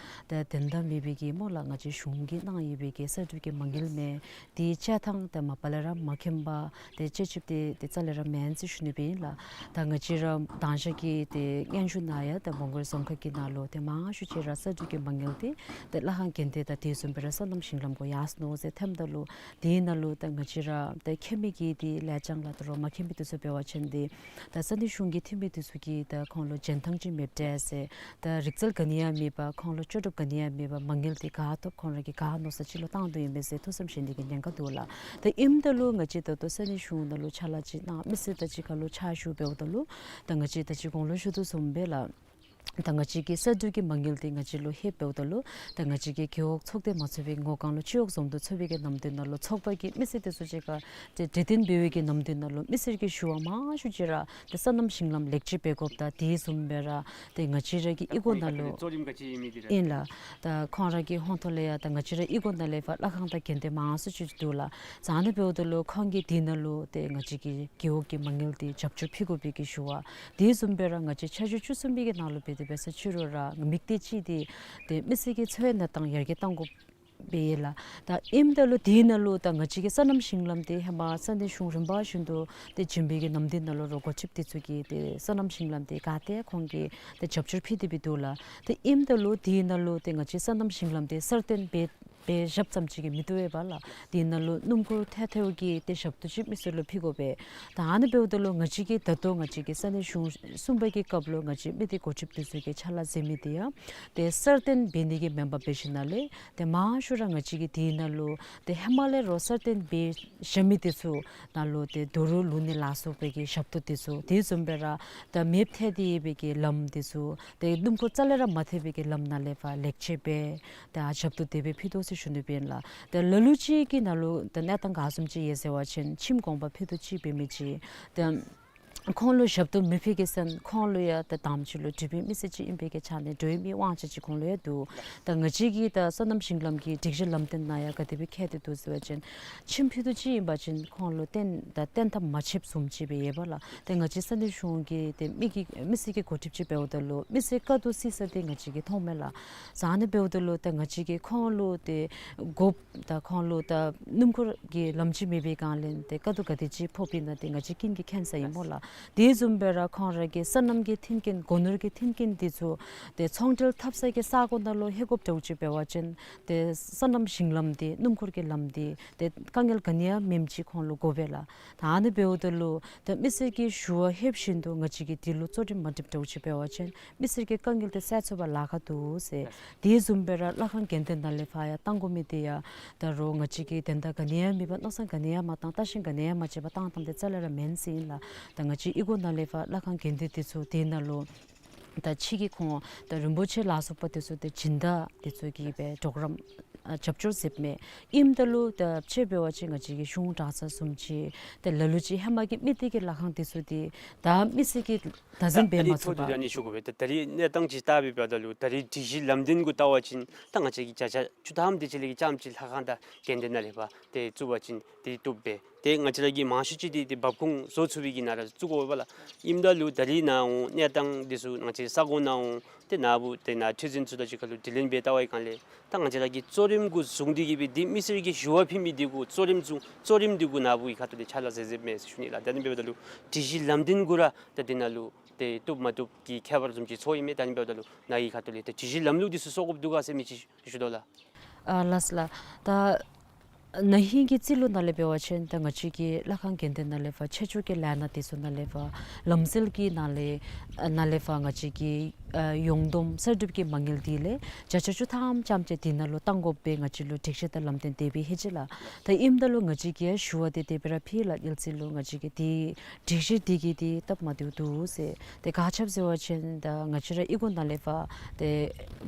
ད་དོན་དག་མེད་པའི་གི་སྨོ་ལགས། ང་བཅས་གཞུང་གིས་གནང་ཡོད་པའི་གི་གསར་གཏོད་ཀྱི་མ་དངུལ་མེན། དེ་བཅད་ཐངས་ད་མ་པ་ལས་ར་མ་མཁྱེན་པར་ཏེ་བཅད་བཅདཔ་དེ་ཏེ་རྩ་ལས་ར་མེན་ཟེར་ཞུ་ནི་སྦེ་ཨིན་ལགས། ད་ང་བཅས་ར་དང་ཞག་གི་ཏེ་སྙན་ཞུ་ནང་ཡང་ད་མོང་སྒར་རྫོང་ཁག་གི་ནང་ལུ་ཏེ་མང་ཤོས་ཅིག་ར་གསར་གཏོད་ཀྱི་མ་དངུལ་དེ་ཏེ་ལྷ་ཁང་དགོན་སྡེ་དང་དེ་བཟུམ་སྦེ་ར་སོ་ནམ་ཞིང་ལམ་གུ་ཡར་སོ་ནུག་ཟེར་འཐེནམ་ད་ལུ་དེ་ནང་ལུ་ད་ང་བཅས་ར་ད་མཁྱེན་མི་གི་དེ་ལས་བྱང་ལགས། ད་རོགས་མ་མཁྱེན་པའི་དེ་ཚུ་འབད་བ་ཅིན་དེ་ད་ས་གནས་གཞུང་གི་འཐུས་མི་དེ་ཚུ་གིས་ད་ཁོང་ལུ་འཇོན་ཐང་ཅིག་མེདཔ་འདྲས་ཟེར། ད་རིག་རྩལ་ག་ནི་ཡང་མེད་པར་ཁོང་ལུ་ལྕོགས་གྲུབ་ག་ནི་ཡང་མེད་པར་མ་དངུལ་དེ་ག་ཐོབ་ཁོང་ར་གིས་ག་མནོ་ས་ཅིག་ལུ་བཏང་དོ་ཨིན་མས་ཟེར་ཐུགས་བསམ་བཞེས་ནི་གི་ཉེན་ཁ་འདུག་ལགས། ད་ཨིནམ་ད་ལུ་ང་བཅས་ད་ལྟོ་ས་གནས་གཞུང་ནང་ལུ་ཕྱག་ལཱ་ཅིག་གནང་མི་སེར་དང་གཅིག་ཁར་ལུ་ཕྱག་ཞུ་འབདཝ་ད་ལུ་ད་ང་བཅས་ད་ཅི་གོང་ལུ་ཞུ་དོ་བཟུམ་སྦེ་ལགས། ད་ང་བཅས་ཀྱི་གསར་གཏོད་ཀྱི་མ་དངུལ་དེ་ང་བཅས་ལུ་ལྷོདཔ་འབདཝ་ད་ལུ་ད་ང་བཅས་ཀྱི་རྒེད་འོག་ཚོགས་སྡེ་མ་ཚུགས་པའི་སྔོན་གང་ལུ་སྤྱི་འོག་འཛོམས་འདུ་ཚོགས་པའི་གི་ནམ་དུས་ནང་ལུ་ཚོགས་པ་གི་མི་སེར་དེ་ཚུ་གཅིག་ཁར་ཏེ་གྲོས་བསྟུན་འབད་བའི་གི་ནམ་དུས་ནང་ལུ་མི་སེར་གྱི་ཞུ་བ་མང་ཤོས་ཅིག་ར་ཏེ་སོ་ནམ་ཞིང་ལམ་ལེགས་བཅོས་འབད་དགོཔ་དང་དེ་བཟུམ་སྦེ་ར་ཏེ་ང་བཅས་ར་གི་གཡུས་སྒོ་ནང་ལུ་གཙོ་རིམ་ག་ཅི་ཨིན་མི་དེ་ར་ཨིན་ལགས། ད་ཁོང་ར་གི་ཧོང་ཐོག་ལས་ཡང་ད་ང་བཅས་ར་གཡུས་སྒོ་ནང་ལས་ཕར་ལྷ་ཁང་དང་དགོན་སྡེ་མང་སུ་ཅིག་འདུག་ལགས། ཨ་ནི་འབདཝ་ད་ལུ་ཁོང་གིས་དེ་ནང་ལུ་ཏེ་ང་བཅས་ཀྱི་རྒེད་འོག་གི་མ་དངུལ་དེ་རྒྱབ་སྐྱོར་ཕུལ་དགོ་པའི་གི་ཞུ་བ། དེ་བཟུམ་སྦེ་ར་ང་བཅས་ཆར་ཆུ་བཅུ་གསུམ་པའི་གི་ནང་ལུ་འབད་དེ་འབད་ས་ཅི་རུང་ར་དམིགས་གཏད་ཅིག་དེ་ཏེ་མི་སེར་གྱི་འཚོ་བའི་གནས་སྟངས་ཡར་རྒྱས་གཏང་དགོ་པས་ལགས། ད་ཨིནམ་ད་ལུ་དེ་ནང་ལུ་ད་ང་བཅས་ཀྱི་སོ་ནམ་ཞིང་ལམ་དེ་ཧེ་མ་ས་གནས་གཞུང་རིམ་པ་བཞིན་དུ་ཏེ་བྱིན་པའི་གི་ནམ་དུས་ནང་ལུ་རོགས་འགོ་ཁྲིདཔ་དེ་ཚུ་གིས་ཏེ་སོ་ནམ་ཞིང་ལམ་དེ་ག་ཏེ་ཁོང་གིས་ཏེ་རྒྱབ་སྐྱོར་ཕུལ་ཏེ་སྦེ་འདུག་ལགས། ཏེ་ཨིནམ་ད་ལུ་དེ་ནང་ལུ་ཏེ་ང་བཅས་སོ་ནམ་ཞིང་ལམ་དེ་སར་བཏོན་འབད་འབད་བཞགཔ་ཙམ་ཅིག་གིས་མི་བཏུབ་པས་ལགས། དེ་ནང་ལུ་སྣུམ་འཁོར་ཐལ་ཐལཝ་གི་ཏེ་ཞབས་ཏོག་ཅིག་མི་སེར་ལུ་ཕུལ་དགོ་པས། ད་ཨ་ནི་འབདཝ་ད་ལུ་ང་བཅས་ཀྱི་ད་ལྟོ་ང་བཅས་ཀྱི་ས་གནས་གཞུང་གསུམ་པ་གི་སྐབས་ལུ་ང་བཅས་མི་སྡེ་འགོ་ཁྲིདཔ་དེ་ཚུ་གིས་ཕྱག་ལཱ་མཛད་མི་དེ་ཡང་ཏེ་སར་བཏོན་འབད་ནི་གི་མེན་པར་འབད་ཞིནམ་ལས་ཏེ་མང་ཤོས་ར་ང་བཅས་ཀྱི་དེ་ནང་ལུ་ཏེ་ཧེ་མ་ལས་རོགས་སར་བཏོན་འབད་བཞག་མི་དེ་ཚུ་ནང་ལུ་ཏེ་རྡོ་རུག་བླུག་ནི་ལ་སོགས་པའི་གི་ཞབས་ཏོག་དེ་ཚུ་དེ་བཟུམ་སྦེ་ར་ད་མེདཔ་ཐལ་ཏེ་ཡོད་པའི་གི་ལམ་དེ་ཚུ་ཏེ་སྣུམ་འཁོར་རྩ་ལས་ར་མ་ཐལ་བའི་གི་ལམ་ནང་ལས་ཕར་ལེགས་བཅོས་འབད་ད་ཞབས་ཏོག་དེ་སྦེ་ཕུལ་དོ་ཟེར་ཞུ་ནི་སྦེ་ཨིན་ལགས། ད་ལ་ལུ་ཅིག་གི་ནང་ལུ་ད་གནས་སྟངས་ག་བཟུམ་ཅིག་ཡོད་ཟེར་བ་ཅིན་ཁྱིམ་གོང་པ་ཕུད་རྡོག་ཅིག་འབད་མི་ཅིག་ད་ཁོང་ལུ་ཞབས་ཏོག་མི་ཕུལ་གེ་ཟེར་ཁོང་ལུ་ཡང་ད་དམ་ཅིག་ལུ་འབྲུག་པའི་མི་སེར་ཅིག་ཨིན་པའི་གི་ཆ་ནས་འགྲོ་བའི་མི་དབང་ཆ་ཅིག་ཁོང་ལུ་ཡང་འདུག། ད་ང་བཅས་ཀྱི་ད་སོ་ནམ་ཞིང་ལམ་གྱི་སྒྲིག་གཞི་ལམ་སྟོན་ནང་ཡང་ག་དེ་སྦེ་འཁོད་དེ་འདུག་ཟེར་བ་ཅིན་ཁྱིམ་ཕུད་རྡོག་ཅིག་ཨིན་པ་ཅིན་ཁོང་ལུ་བརྟེན་ད་བརྟེན་ཐབས་མ་ཆོདཔ་བཟུམ་ཅིག་སྦེ་ཡོདཔ་ལགས། ཏེ་ང་བཅས་ས་གནས་གཞུང་གི་ཏེ་མི་གི་མི་སེར་གྱི་འགོ་ཁྲིདཔ་ཅིག་འབདཝ་ད་ལུ་མི་སེར་དཀའ་སྡུག་བསུ་ས་དེ་ང་བཅས་ཀྱིས་མཐོང་མས་ལགས། ཨ་ནི་འབདཝ་ད་ལུ་ད་ང་བཅས་ཀྱིས་ཁོང་ལུ་ཏེ་དགོཔ་ད་ཁོང་ལུ་ད་སྣུམ་འཁོར་གྱི་ལམ་ཅིག་མེད་པའི་སྒང་ལས་ཏེ་དཀའ་སྡུག་ག་དེ་ཅིག་ཕོགཔ་ཨིན་ན་ཏེ་ང་བཅས་ཀུན་གྱིས་མཁྱེན་ས་ཨིན་སྨོ་ལགས། དེ་བཟུམ་སྦེ་ར་ཁོང་ར་གི་སོ་ནམ་གྱི་མཐུན་རྐྱེན་སྒོ་ནོར་གྱི་མཐུན་རྐྱེན་དེ་ཚུ་ཏེ་ཚོང་འབྲེལ་འཐབ་ས་གི་ས་གོ་ནང་ལུ་ལྷོད་དགོཔ་འདྲཝ་ཅིག་འབད་བ་ཅིན་ཏེ་སོ་ནམ་ཞིང་ལམ་དེ་སྣུམ་འཁོར་གྱི་ལམ་དེ་ཏེ་དཀའ་ངལ་ག་ནི་ཡང་མེནམ་ཅིག་ཁོང་ལུ་དགོ་པས་ལགས། ད་ཨ་ནི་འབདཝ་ད་ལུ་ད་མི་སེར་གྱི་ཞུ་བ་ལྷོདཔ་བཞིན་དུ་ང་བཅས་ཀྱིས་དེ་ལུ་གཙོ་རིམ་མ་འགྲིགཔ་འདྲཝ་ཅིག་འབད་བ་ཅིན་མི་སེར་གྱི་དཀའ་ངལ་དེ་སེལ་ཚུགས་པར་ལཱ་ཁག་འདུག་ཟེར། དེ་བཟུམ་སྦེ་ར་ལྷ་ཁང་དགོན་སྡེ་ནང་ལས་ཕར་ཡང་བཏང་དགོ་མི་དེ་ཡང་ད་རོགས་ང་བཅས་ཀྱིས་དོན་དག་ག་ནི་ཡང་མེད་པར་མནོ་བསམ་ག་ནི་ཡང་མ་བཏང་ལྟ་ཞིབ་ག་ནི་ཡང་མ་བྱས་པར་བཏང་བཏངམ་དེ་རྩ་ལས་ར་མེན་ཟེར་ཨིན་ལགས། ད་ང་བཅས་གཡུས་སྒོ་ནང་ལས་ཕར་ལྷ་ཁང་དགོན་སྡེ་དེ་ཚུ་དེ་ནང་ལུ་ད་ཕྱི་གི་ཁོང་ད་རིན་པོ་ཆེ་ལ་སོགས་པ་དེ་ཚུ་ཏེ་སྦྱིན་བདག་དེ་ཚུ་གིས་སྦེ་གྲོགས་རམ་ཨ་རྒྱབ་སྐྱོར་མཛདཔ་མས། ཨིནམ་ད་ལུ་ད་ཕྱེ་འབད་བ་ཅིན་ང་བཅས་ཀྱི་གཞུང་གྲྭ་ཚང་བཟུམ་ཅིག་ཏེ་ལ་ལུ་ཅིག་ཧེ་མ་གི་མི་སྡེ་གི་ལྷ་ཁང་དེ་ཚུ་དེ་ད་མི་སེར་གྱིས་བདག་འཛིན་འབད་མ་ཚུགས་པར། ད་རིས་ནད་རྟགས་ཅིག་བལྟ་བའི་བར་ན་ལུ་ད་རིས་སྒྲིག་གཞི་ལམ་སྟོན་གུ་བལྟ་བ་ཅིན་ད་ང་བཅས་ཀྱི་བརྒྱ་ཆ་བཅུ་ཐམ་དེ་ཅིག་ལས་ཀྱི་ཙམ་ཅིག་ལྷ་ཁང་དང་དགོན་སྡེ་ནང་ལས་ཕར་ཏེ་བཙུགས་པ་ཅིན་དེ་བཏུབ་པས། ཏེ་ང་བཅས་ར་གིས་མང་ཤོས་ཅིག་འདི་ཏེ་འབབ་ཁུངས་བཟོ་ཚུགས་པའི་གི་ནང་ར་བཙུགས་དགོ་པས་ལགས། ཨིནམ་ད་ལུ་ད་རིས་ནཱ་འོང་གནས་སྟངས་འདི་ཚུ་ང་བཅས་ས་གོ་ནང་འོང་ཏེ་ནཱ་བུ་ཏེ་ནཱ་ཁྲི་འཛིན་ཚུ་དང་གཅིག་ཁར་ལུ་དྲི་ལན་འབད་བལྟ་བའི་སྒང་ལས་ད་ང་བཅས་ར་གི་གཙོ་རིམ་གུ་བཟུང་སྟེ་གི་སྦེ་འདི་མི་སེར་གྱི་ཞུ་བ་ཕུལ་མི་འདི་གུ་གཙོ་རིམ་བཟུང་གཙོ་རིམ་འདི་གུ་ནཱ་བུ་གི་ཁ་ཐུག་ལས་ཕྱག་ལཱ་མཛད་མཛདཔ་མས་ཟེར་ཞུ་ནི་ལགས། ད་ཨ་ནི་འབདཝ་ད་ལུ་སྒྲིག་གཞི་ལམ་སྟོན་གུ་ར་ད་འདི་ནང་ལུ་ཏེ་བཏུབ་མ་བཏུབ་ཀྱི་ཁྱད་པར་བཟུམ་ཅིག་ཚོར་ཨིན་མས། ད་ཨ་ནི་འབདཝ་ད་ལུ་ནཱ་གི་ཁ་ཐུག་ལས་ཏེ་སྒྲིག་གཞི་ལམ་ལུགས་འདི་ཚུ་བཟོ་དགོཔ་འདུག་ག་ཟེར་མི་ཅིག་ཞུ་དོ་ལགས། ཨ་ལགས་སོ་ལགས། ད་ན་ཧིང་གི་རྩིས་ལོ་ནང་ལས་འབད་བ་ཅིན་ད་ང་བཅས་ཀྱི་ལྷ་ཁང་དགོན་སྡེ་ནང་ལས་ཕར་ཆེད་སྦྱོར་གྱི་ལས་སྣ་འདི་ཚུ་ནང་ལས་ཕར་ལམ་སྲོལ་གྱི་ནང་ལས་ཨ་ནང་ལས་ཕར་ང་བཅས་ཀྱི་ཨ་ཡོངས་བསྡོམས་གསར་སྒྲུབ་ཀྱི་མ་དངུལ་འདི་ལས་བརྒྱ་ཆ་བཅུ་ཐམ་ཙམ་ཅིག་འདི་ནང་ལུ་གཏང་དགོ་པའི་ང་བཅས་ལུ་སྒྲིག་གཞི་དང་ལམ་སྟོན་དེ་སྦེ་ལྷོད་ཅི་ལགས། ད་ཨིནམ་ད་ལུ་ང་བཅས་ཀྱིས་ཞུ་བ་འདི་དེ་སྦེ་ར་ཕུལ་ལགས། ཨེལ་སི་ལུ་ང་བཅས་ཀྱིས་འདི་སྒྲིག་གཞི་འདི་གིས་འདི་སྟབས་མ་བདེཝ་འདུག་ཟེར། ཏེ་ག་ཅི་སྦེ་ཟེར་བ་ཅིན་ད་ང་བཅས་ར་ཨི་གོ་ནང་ལས་ཕར་ཏེ་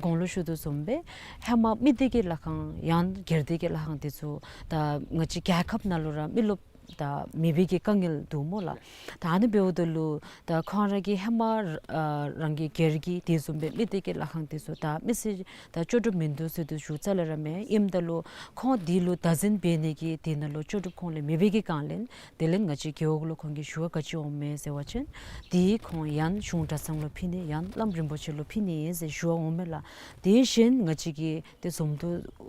གོང་ལུ་ཞུ་དོ་བཟུམ་སྦེ་ཧེ་མ་མི་སྡེ་གི་ལྷ་ཁང་ཡང་སྒེར་སྡེ་གི་ལྷ་ཁང་འདི་ཚུ་ད་ང་བཅས་རྒྱལ་ཁབ་ནང་ལུ་ར་མི་རློབས་ད་མེད་པའི་གི་དཀའ་ངལ་འདུག་སྨོ་ལགས། ད་ཨ་ནི་འབདཝ་ད་ལུ་ད་ཁོང་ར་གི་ཧེ་མ་ཨ་རང་གི་སྒེར་གྱི་དེ་བཟུམ་སྦེ་མི་སྡེ་གི་ལྷ་ཁང་འདི་ཚུ་ད་མི་སེར་ད་ལྕོགས་གྲུབ་མིན་འདུག་ཟེར་དེ་ཞུ་རྩ་ལས་ར་མེད། ཨིནམ་ད་ལུ་ཁོང་འདི་ལུ་བདག་འཛིན་འབད་ནི་གི་འདི་ནང་ལུ་ལྕོགས་གྲུབ་ཁོང་ལས་མེད་པའི་གི་སྒང་ལས་དེ་ལས་ང་བཅས་རྒེད་འོག་ལུ་ཁོང་གི་ཞུ་བ་ག་ཅི་འོངམ་མས་ཟེར་བ་ཅིན་འདི་ཁོང་ཡང་གཞུང་གྲྭ་ཚང་ལུ་ཕུལ་ནི་ཡང་བླམ་རིན་པོ་ཆེ་ལུ་ཕུལ་ནི་ཨིན་ཟེར་ཞུ་བ་འོངམ་མས་ལགས། དེ་བཞིན་ང་བཅས་ཀྱི་ཏེ་འཛོམས་འདུ་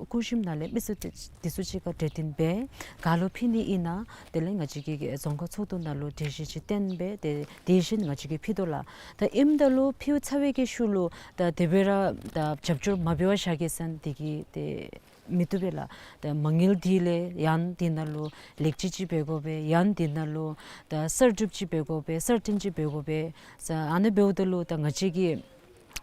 སྐུ་ཞབས་ནང་ལས་མི་སེར་འདི་ཚུ་གཅིག་ཁར་གྲོས་བསྟུན་འབད་ག་ལུ་ཕུལ་ནི་ཨིན་ན་དེ་ལས་ང་བཅས་ཀྱི་རྫོང་ཁག་ཚོགས་འདུ་ནང་ལུ་གྲོས་གཞི་ཅིག་བཏོན་འབད་ཏེ་དེ་བཞིན་ང་བཅས་ཀྱིས་ཕུལ་དོ་ལགས། ད་ཨིནམ་ད་ལུ་ཕུལ་ཚར་བའི་གི་ཤུལ་ལུ་ད་དེ་སྦེ་ར་ད་རྒྱབ་སྐྱོར་མ་འབད་བར་བཞག་གེ་ཟེར་ན་འདི་གིས་ཏེ་མི་བཏུབ་པས་ལགས། ད་མ་དངུལ་འདི་ལས་ཡང་འདི་ནང་ལུ་ལེགས་བཅོས་ཅིག་འབད་དགོ་པས། ཡང་འདི་ནང་ལུ་ད་གསར་སྒྲུབ་ཅིག་འབད་དགོ་པས། གསར་བཏོན་ཅིག་འབད་དགོ་པས། ཟེར་ཨ་ནི་འབདཝ་ད་ལུ་ད་ང་བཅས་ཀྱིས་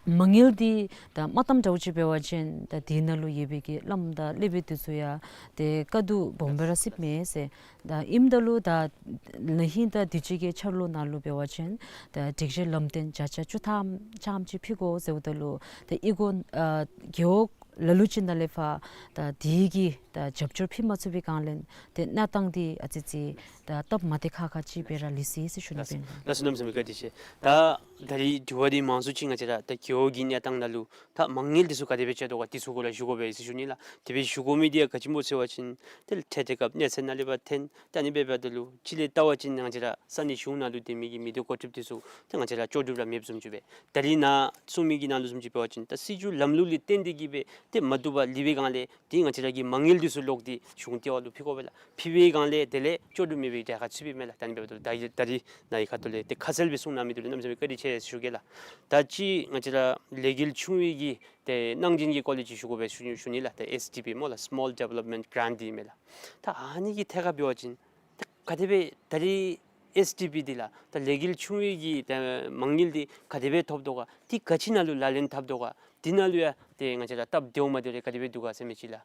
མ་དངུལ་འདི་ད་མ་བཏངམ་འདྲཝ་ཅིག་འབད་བ་ཅིན་ད་འདི་ནང་ལུ་ཡོད་པའི་གི་བླམ་དང་སློབ་དཔོན་འདི་ཚུ་ཡང་ཏེ་དཀའ་སྡུག་སྦོམ་སྦེ་ར་སྲིདཔ་མས་ཟེར། ད་ཨིནམ་ད་ལུ་ད་ན་ཧིང་ད་དུས་ཅི་གི་འཆར་ལོ་ནང་ལུ་འབད་བ་ཅིན་ད་སྒྲིག་གཞི་ལམ་སྟོན་བརྒྱ་ཆ་བཅུ་ཐམ་ཙམ་ཅིག་ཕུལ་དགོ་ཟེརཝ་ད་ལུ་ད་ཨི་གོ་ཨ་རྒེད་འོག་ལ་ལུ་ཅིག་ནང་ལས་ཕར་ད་འདི་གི་ད་རྒྱབ་སྐྱོར་ཕུལ་མ་ཚུགས་པའི་སྒང་ལས་ཏེ་གནས་སྟངས་འདི་ཨ་ཙི་ཙི་ད་སྟབས་མ་བདེ་ཁག་ཁ་ཅིག་སྦེ་ར་ལུས་སོ་ཡི་ཟེར་ཞུ་ནི་ཨིན། ལགས་སོ་གནམ་མེད་ས་མེད་བཀའ་དྲིན་ཆེ། ད་ད་རིས་དྲི་བ་འདི་མང་སུ་ཅིག་ང་བཅས་ར་ད་རྒེད་འོག་གི་གནས་སྟངས་ནང་ལུ་ད་མ་དངུལ་འདི་ཚུ་ག་དེ་སྦེ་སྤྱོད་དོ་ག་འདི་ཚུ་གུ་ར་ཞུ་དགོ་པས་ཟེར་ཞུ་ནི་ལགས། དེ་སྦེ་ཞུ་དགོ་མི་འདི་ཡང་ག་ཅི་སྨོ་ཟེར་བ་ཅིན་ཏེ་འཕྲལ་འཕྲལ་སྐབས་གནས་ཚད་ནང་ལས་ཕར་འཐེན། ད་ཨ་ནི་འབདཝ་ད་ལུ་སྤྱི་ལས་བལྟ་བ་ཅིན་ང་བཅས་ར་ས་གནས་གཞུང་ནང་ལུ་སྡོད་མི་གི་མི་སྡེ་འགོ་ཁྲིདཔ་འདི་ཚུ་ཏེ་ང་བཅས་ར་ལྕོགས་གྲུབ་ར་མེདཔ་བཟུམ་ཅིག་སྦེ། ད་རིས་ནཱ་གསུང་མི་གི་ནང་ལུ་བཟུམ་ཅིག་འབད་བ་ཅིན་ད་སྲིད་བྱུས་ལམ་ལུགས་ལས་བརྟེན་ཏེ་གི་སྦེ་ཏེ་མ་བཏུབ་པར་ལུས་པའི་སྒང་ལས་ཏེ་ང་བཅས་ར་གི་མ་དངུལ་འདི་ཚུ་ལོག་སྟེ་གཞུང་ལྟེ་བ་ལུ་ཕུལ་དགོ་པས་ལགས། ཕུལ་བའི་སྒང་ལས་དེ་ལས་ལྕོགས་གྲུབ་མེད་པའི་གྲལ་ཁར་ཚུད་པས་མས་ལགས། ད་ཨ་ནི་འབདཝ་ད་ད་རིས་ད་རིས་ནཱ་གི་ཁ་ཐུག་ལས་ཏེ་ཁ་གསལ་སྦེ་གསུང་གནང་མི་འདི་ལུ་གནམ་མེད་ས་མེད་བཀའ་དྲིན་ཆེ་ཟེར་ཞུ་གེ་ལགས། ད་ཅི་ང་བཅས་ར་ལས་འགུལ་ཆུང་བའི་གི་ཏེ་གནང་སྦྱིན་གྱི་སྐོར་ལས་ཅིག་ཞུ་དགོ་པས་ཞུ་ཞུ་ནི་ལགས། ཏེ་ཨེསི་ཌི་པི་སྨོ་ལགས། Small Development Grant འདི་མས་ལགས། ད་ཨ་ནི་གི་ཐད་ཁར་འབད་བ་ཅིན་ད་ག་དེ་སྦེ་ད་རིས་ཨེསི་ཌི་པི་འདི་ལགས་ད་ལས་འགུལ་ཆུང་བའི་གི་ད་མ་དངུལ་འདི་ག་དེ་སྦེ་ཐོབ་དོ་ག། འདི་ག་ཅི་ནང་ལུ་ལག་ལེན་འཐབ་དོ་ག། འདི་ནང་ལུ་ཡང་ཏེ་ང་བཅས་ར་སྟབས་བདེཝ་མ་བདེཝ་རེ་ག་དེ་སྦེ་འདུག་ག་ཟེར་མི་ཅིག་ལགས།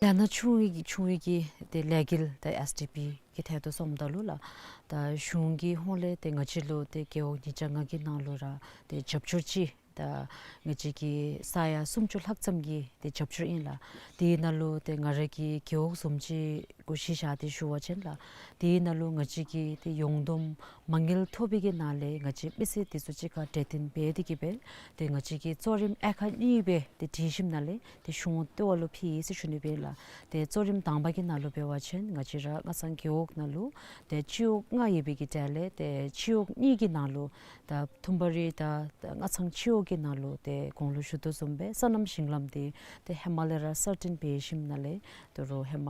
ལས་སྣ་ཆུང་བའི་གི་ཆུང་བའི་གི་ཏེ་ལས་འགུལ་ད་ཨེསི་ཌི་པི་གི་ཐད་དུ་སོངམ་ད་ལུ་ལགས། ད་གཞུང་གི་ཧོངས་ལས་ཏེ་ང་བཅས་ལུ་ཏེ་རྒེད་འོག་ཉིས་བརྒྱ་ལྔ་གི་ནང་ལུ་ར་ཏེ་རྒྱབ་སྐྱོར་ཅིག་ད་ང་བཅས་ཀྱི་ས་ཡ་སུམ་ཅུ་ལྷག་ཙམ་གྱི་ཏེ་རྒྱབ་སྐྱོར་ཨིན་ལགས། དེའི་ནང་ལུ་ཏེ་ང་ར་གི་རྒེད་འོག་བཟུམ་ཅིག་གུ་གཞི་བཞག་སྟེ་ཞུ་བ་ཅིན་ལགས། དེའི་ནང་ལུ་ང་བཅས་ཀྱི་ཏེ་ཡོངས་བསྡོམས་མ་དངུལ་ཐོབ་པའི་གི་ནང་ལས་ང་བཅས་མི་སེར་འདི་ཚུ་གཅིག་ཁར་གྲོས་བསྟུན་འབད་དེ་གི་སྦེ་ཏེ་ང་བཅས་ཀྱི་གཙོ་རིམ་དབྱེ་ཁག་གཉིས་སྦེ་ཏེ་སྒྲིག་གཞི་ནང་ལས་ཏེ་གཞུང་ལྟེ་བ་ལུ་ཕུལ་ཡི་ཟེར་ཞུ་ནི་ཨིན་ལགས། ཏེ་གཙོ་རིམ་དང་པ་གི་ནང་ལུ་འབད་བ་ཅིན་ང་བཅས་ར་སྔ་ཚང་རྒེད་འོག་ནང་ལུ་ཏེ་སྤྱི་འོག་ལྔ་ཡོད་པའི་གི་གྲས་ལས་ཏེ་སྤྱི་འོག་གཉིས་ཀྱི་ནང་ལུ་ད་ཐུམ་པ་རི་ད་སྔ་ཚང་སྤྱི་འོག་གི་ནང་ལུ་ཏེ་གོང་ལུ་ཞུ་དོ་བཟུམ་སྦེ་སོ་ནམ་ཞིང་ལམ་འདི་ཏེ་ཧེ་མ་ལས་ར་གསར་བཏོན་འབད་ཞིནམ་ལས་ད་རུང་ཧེ་མ་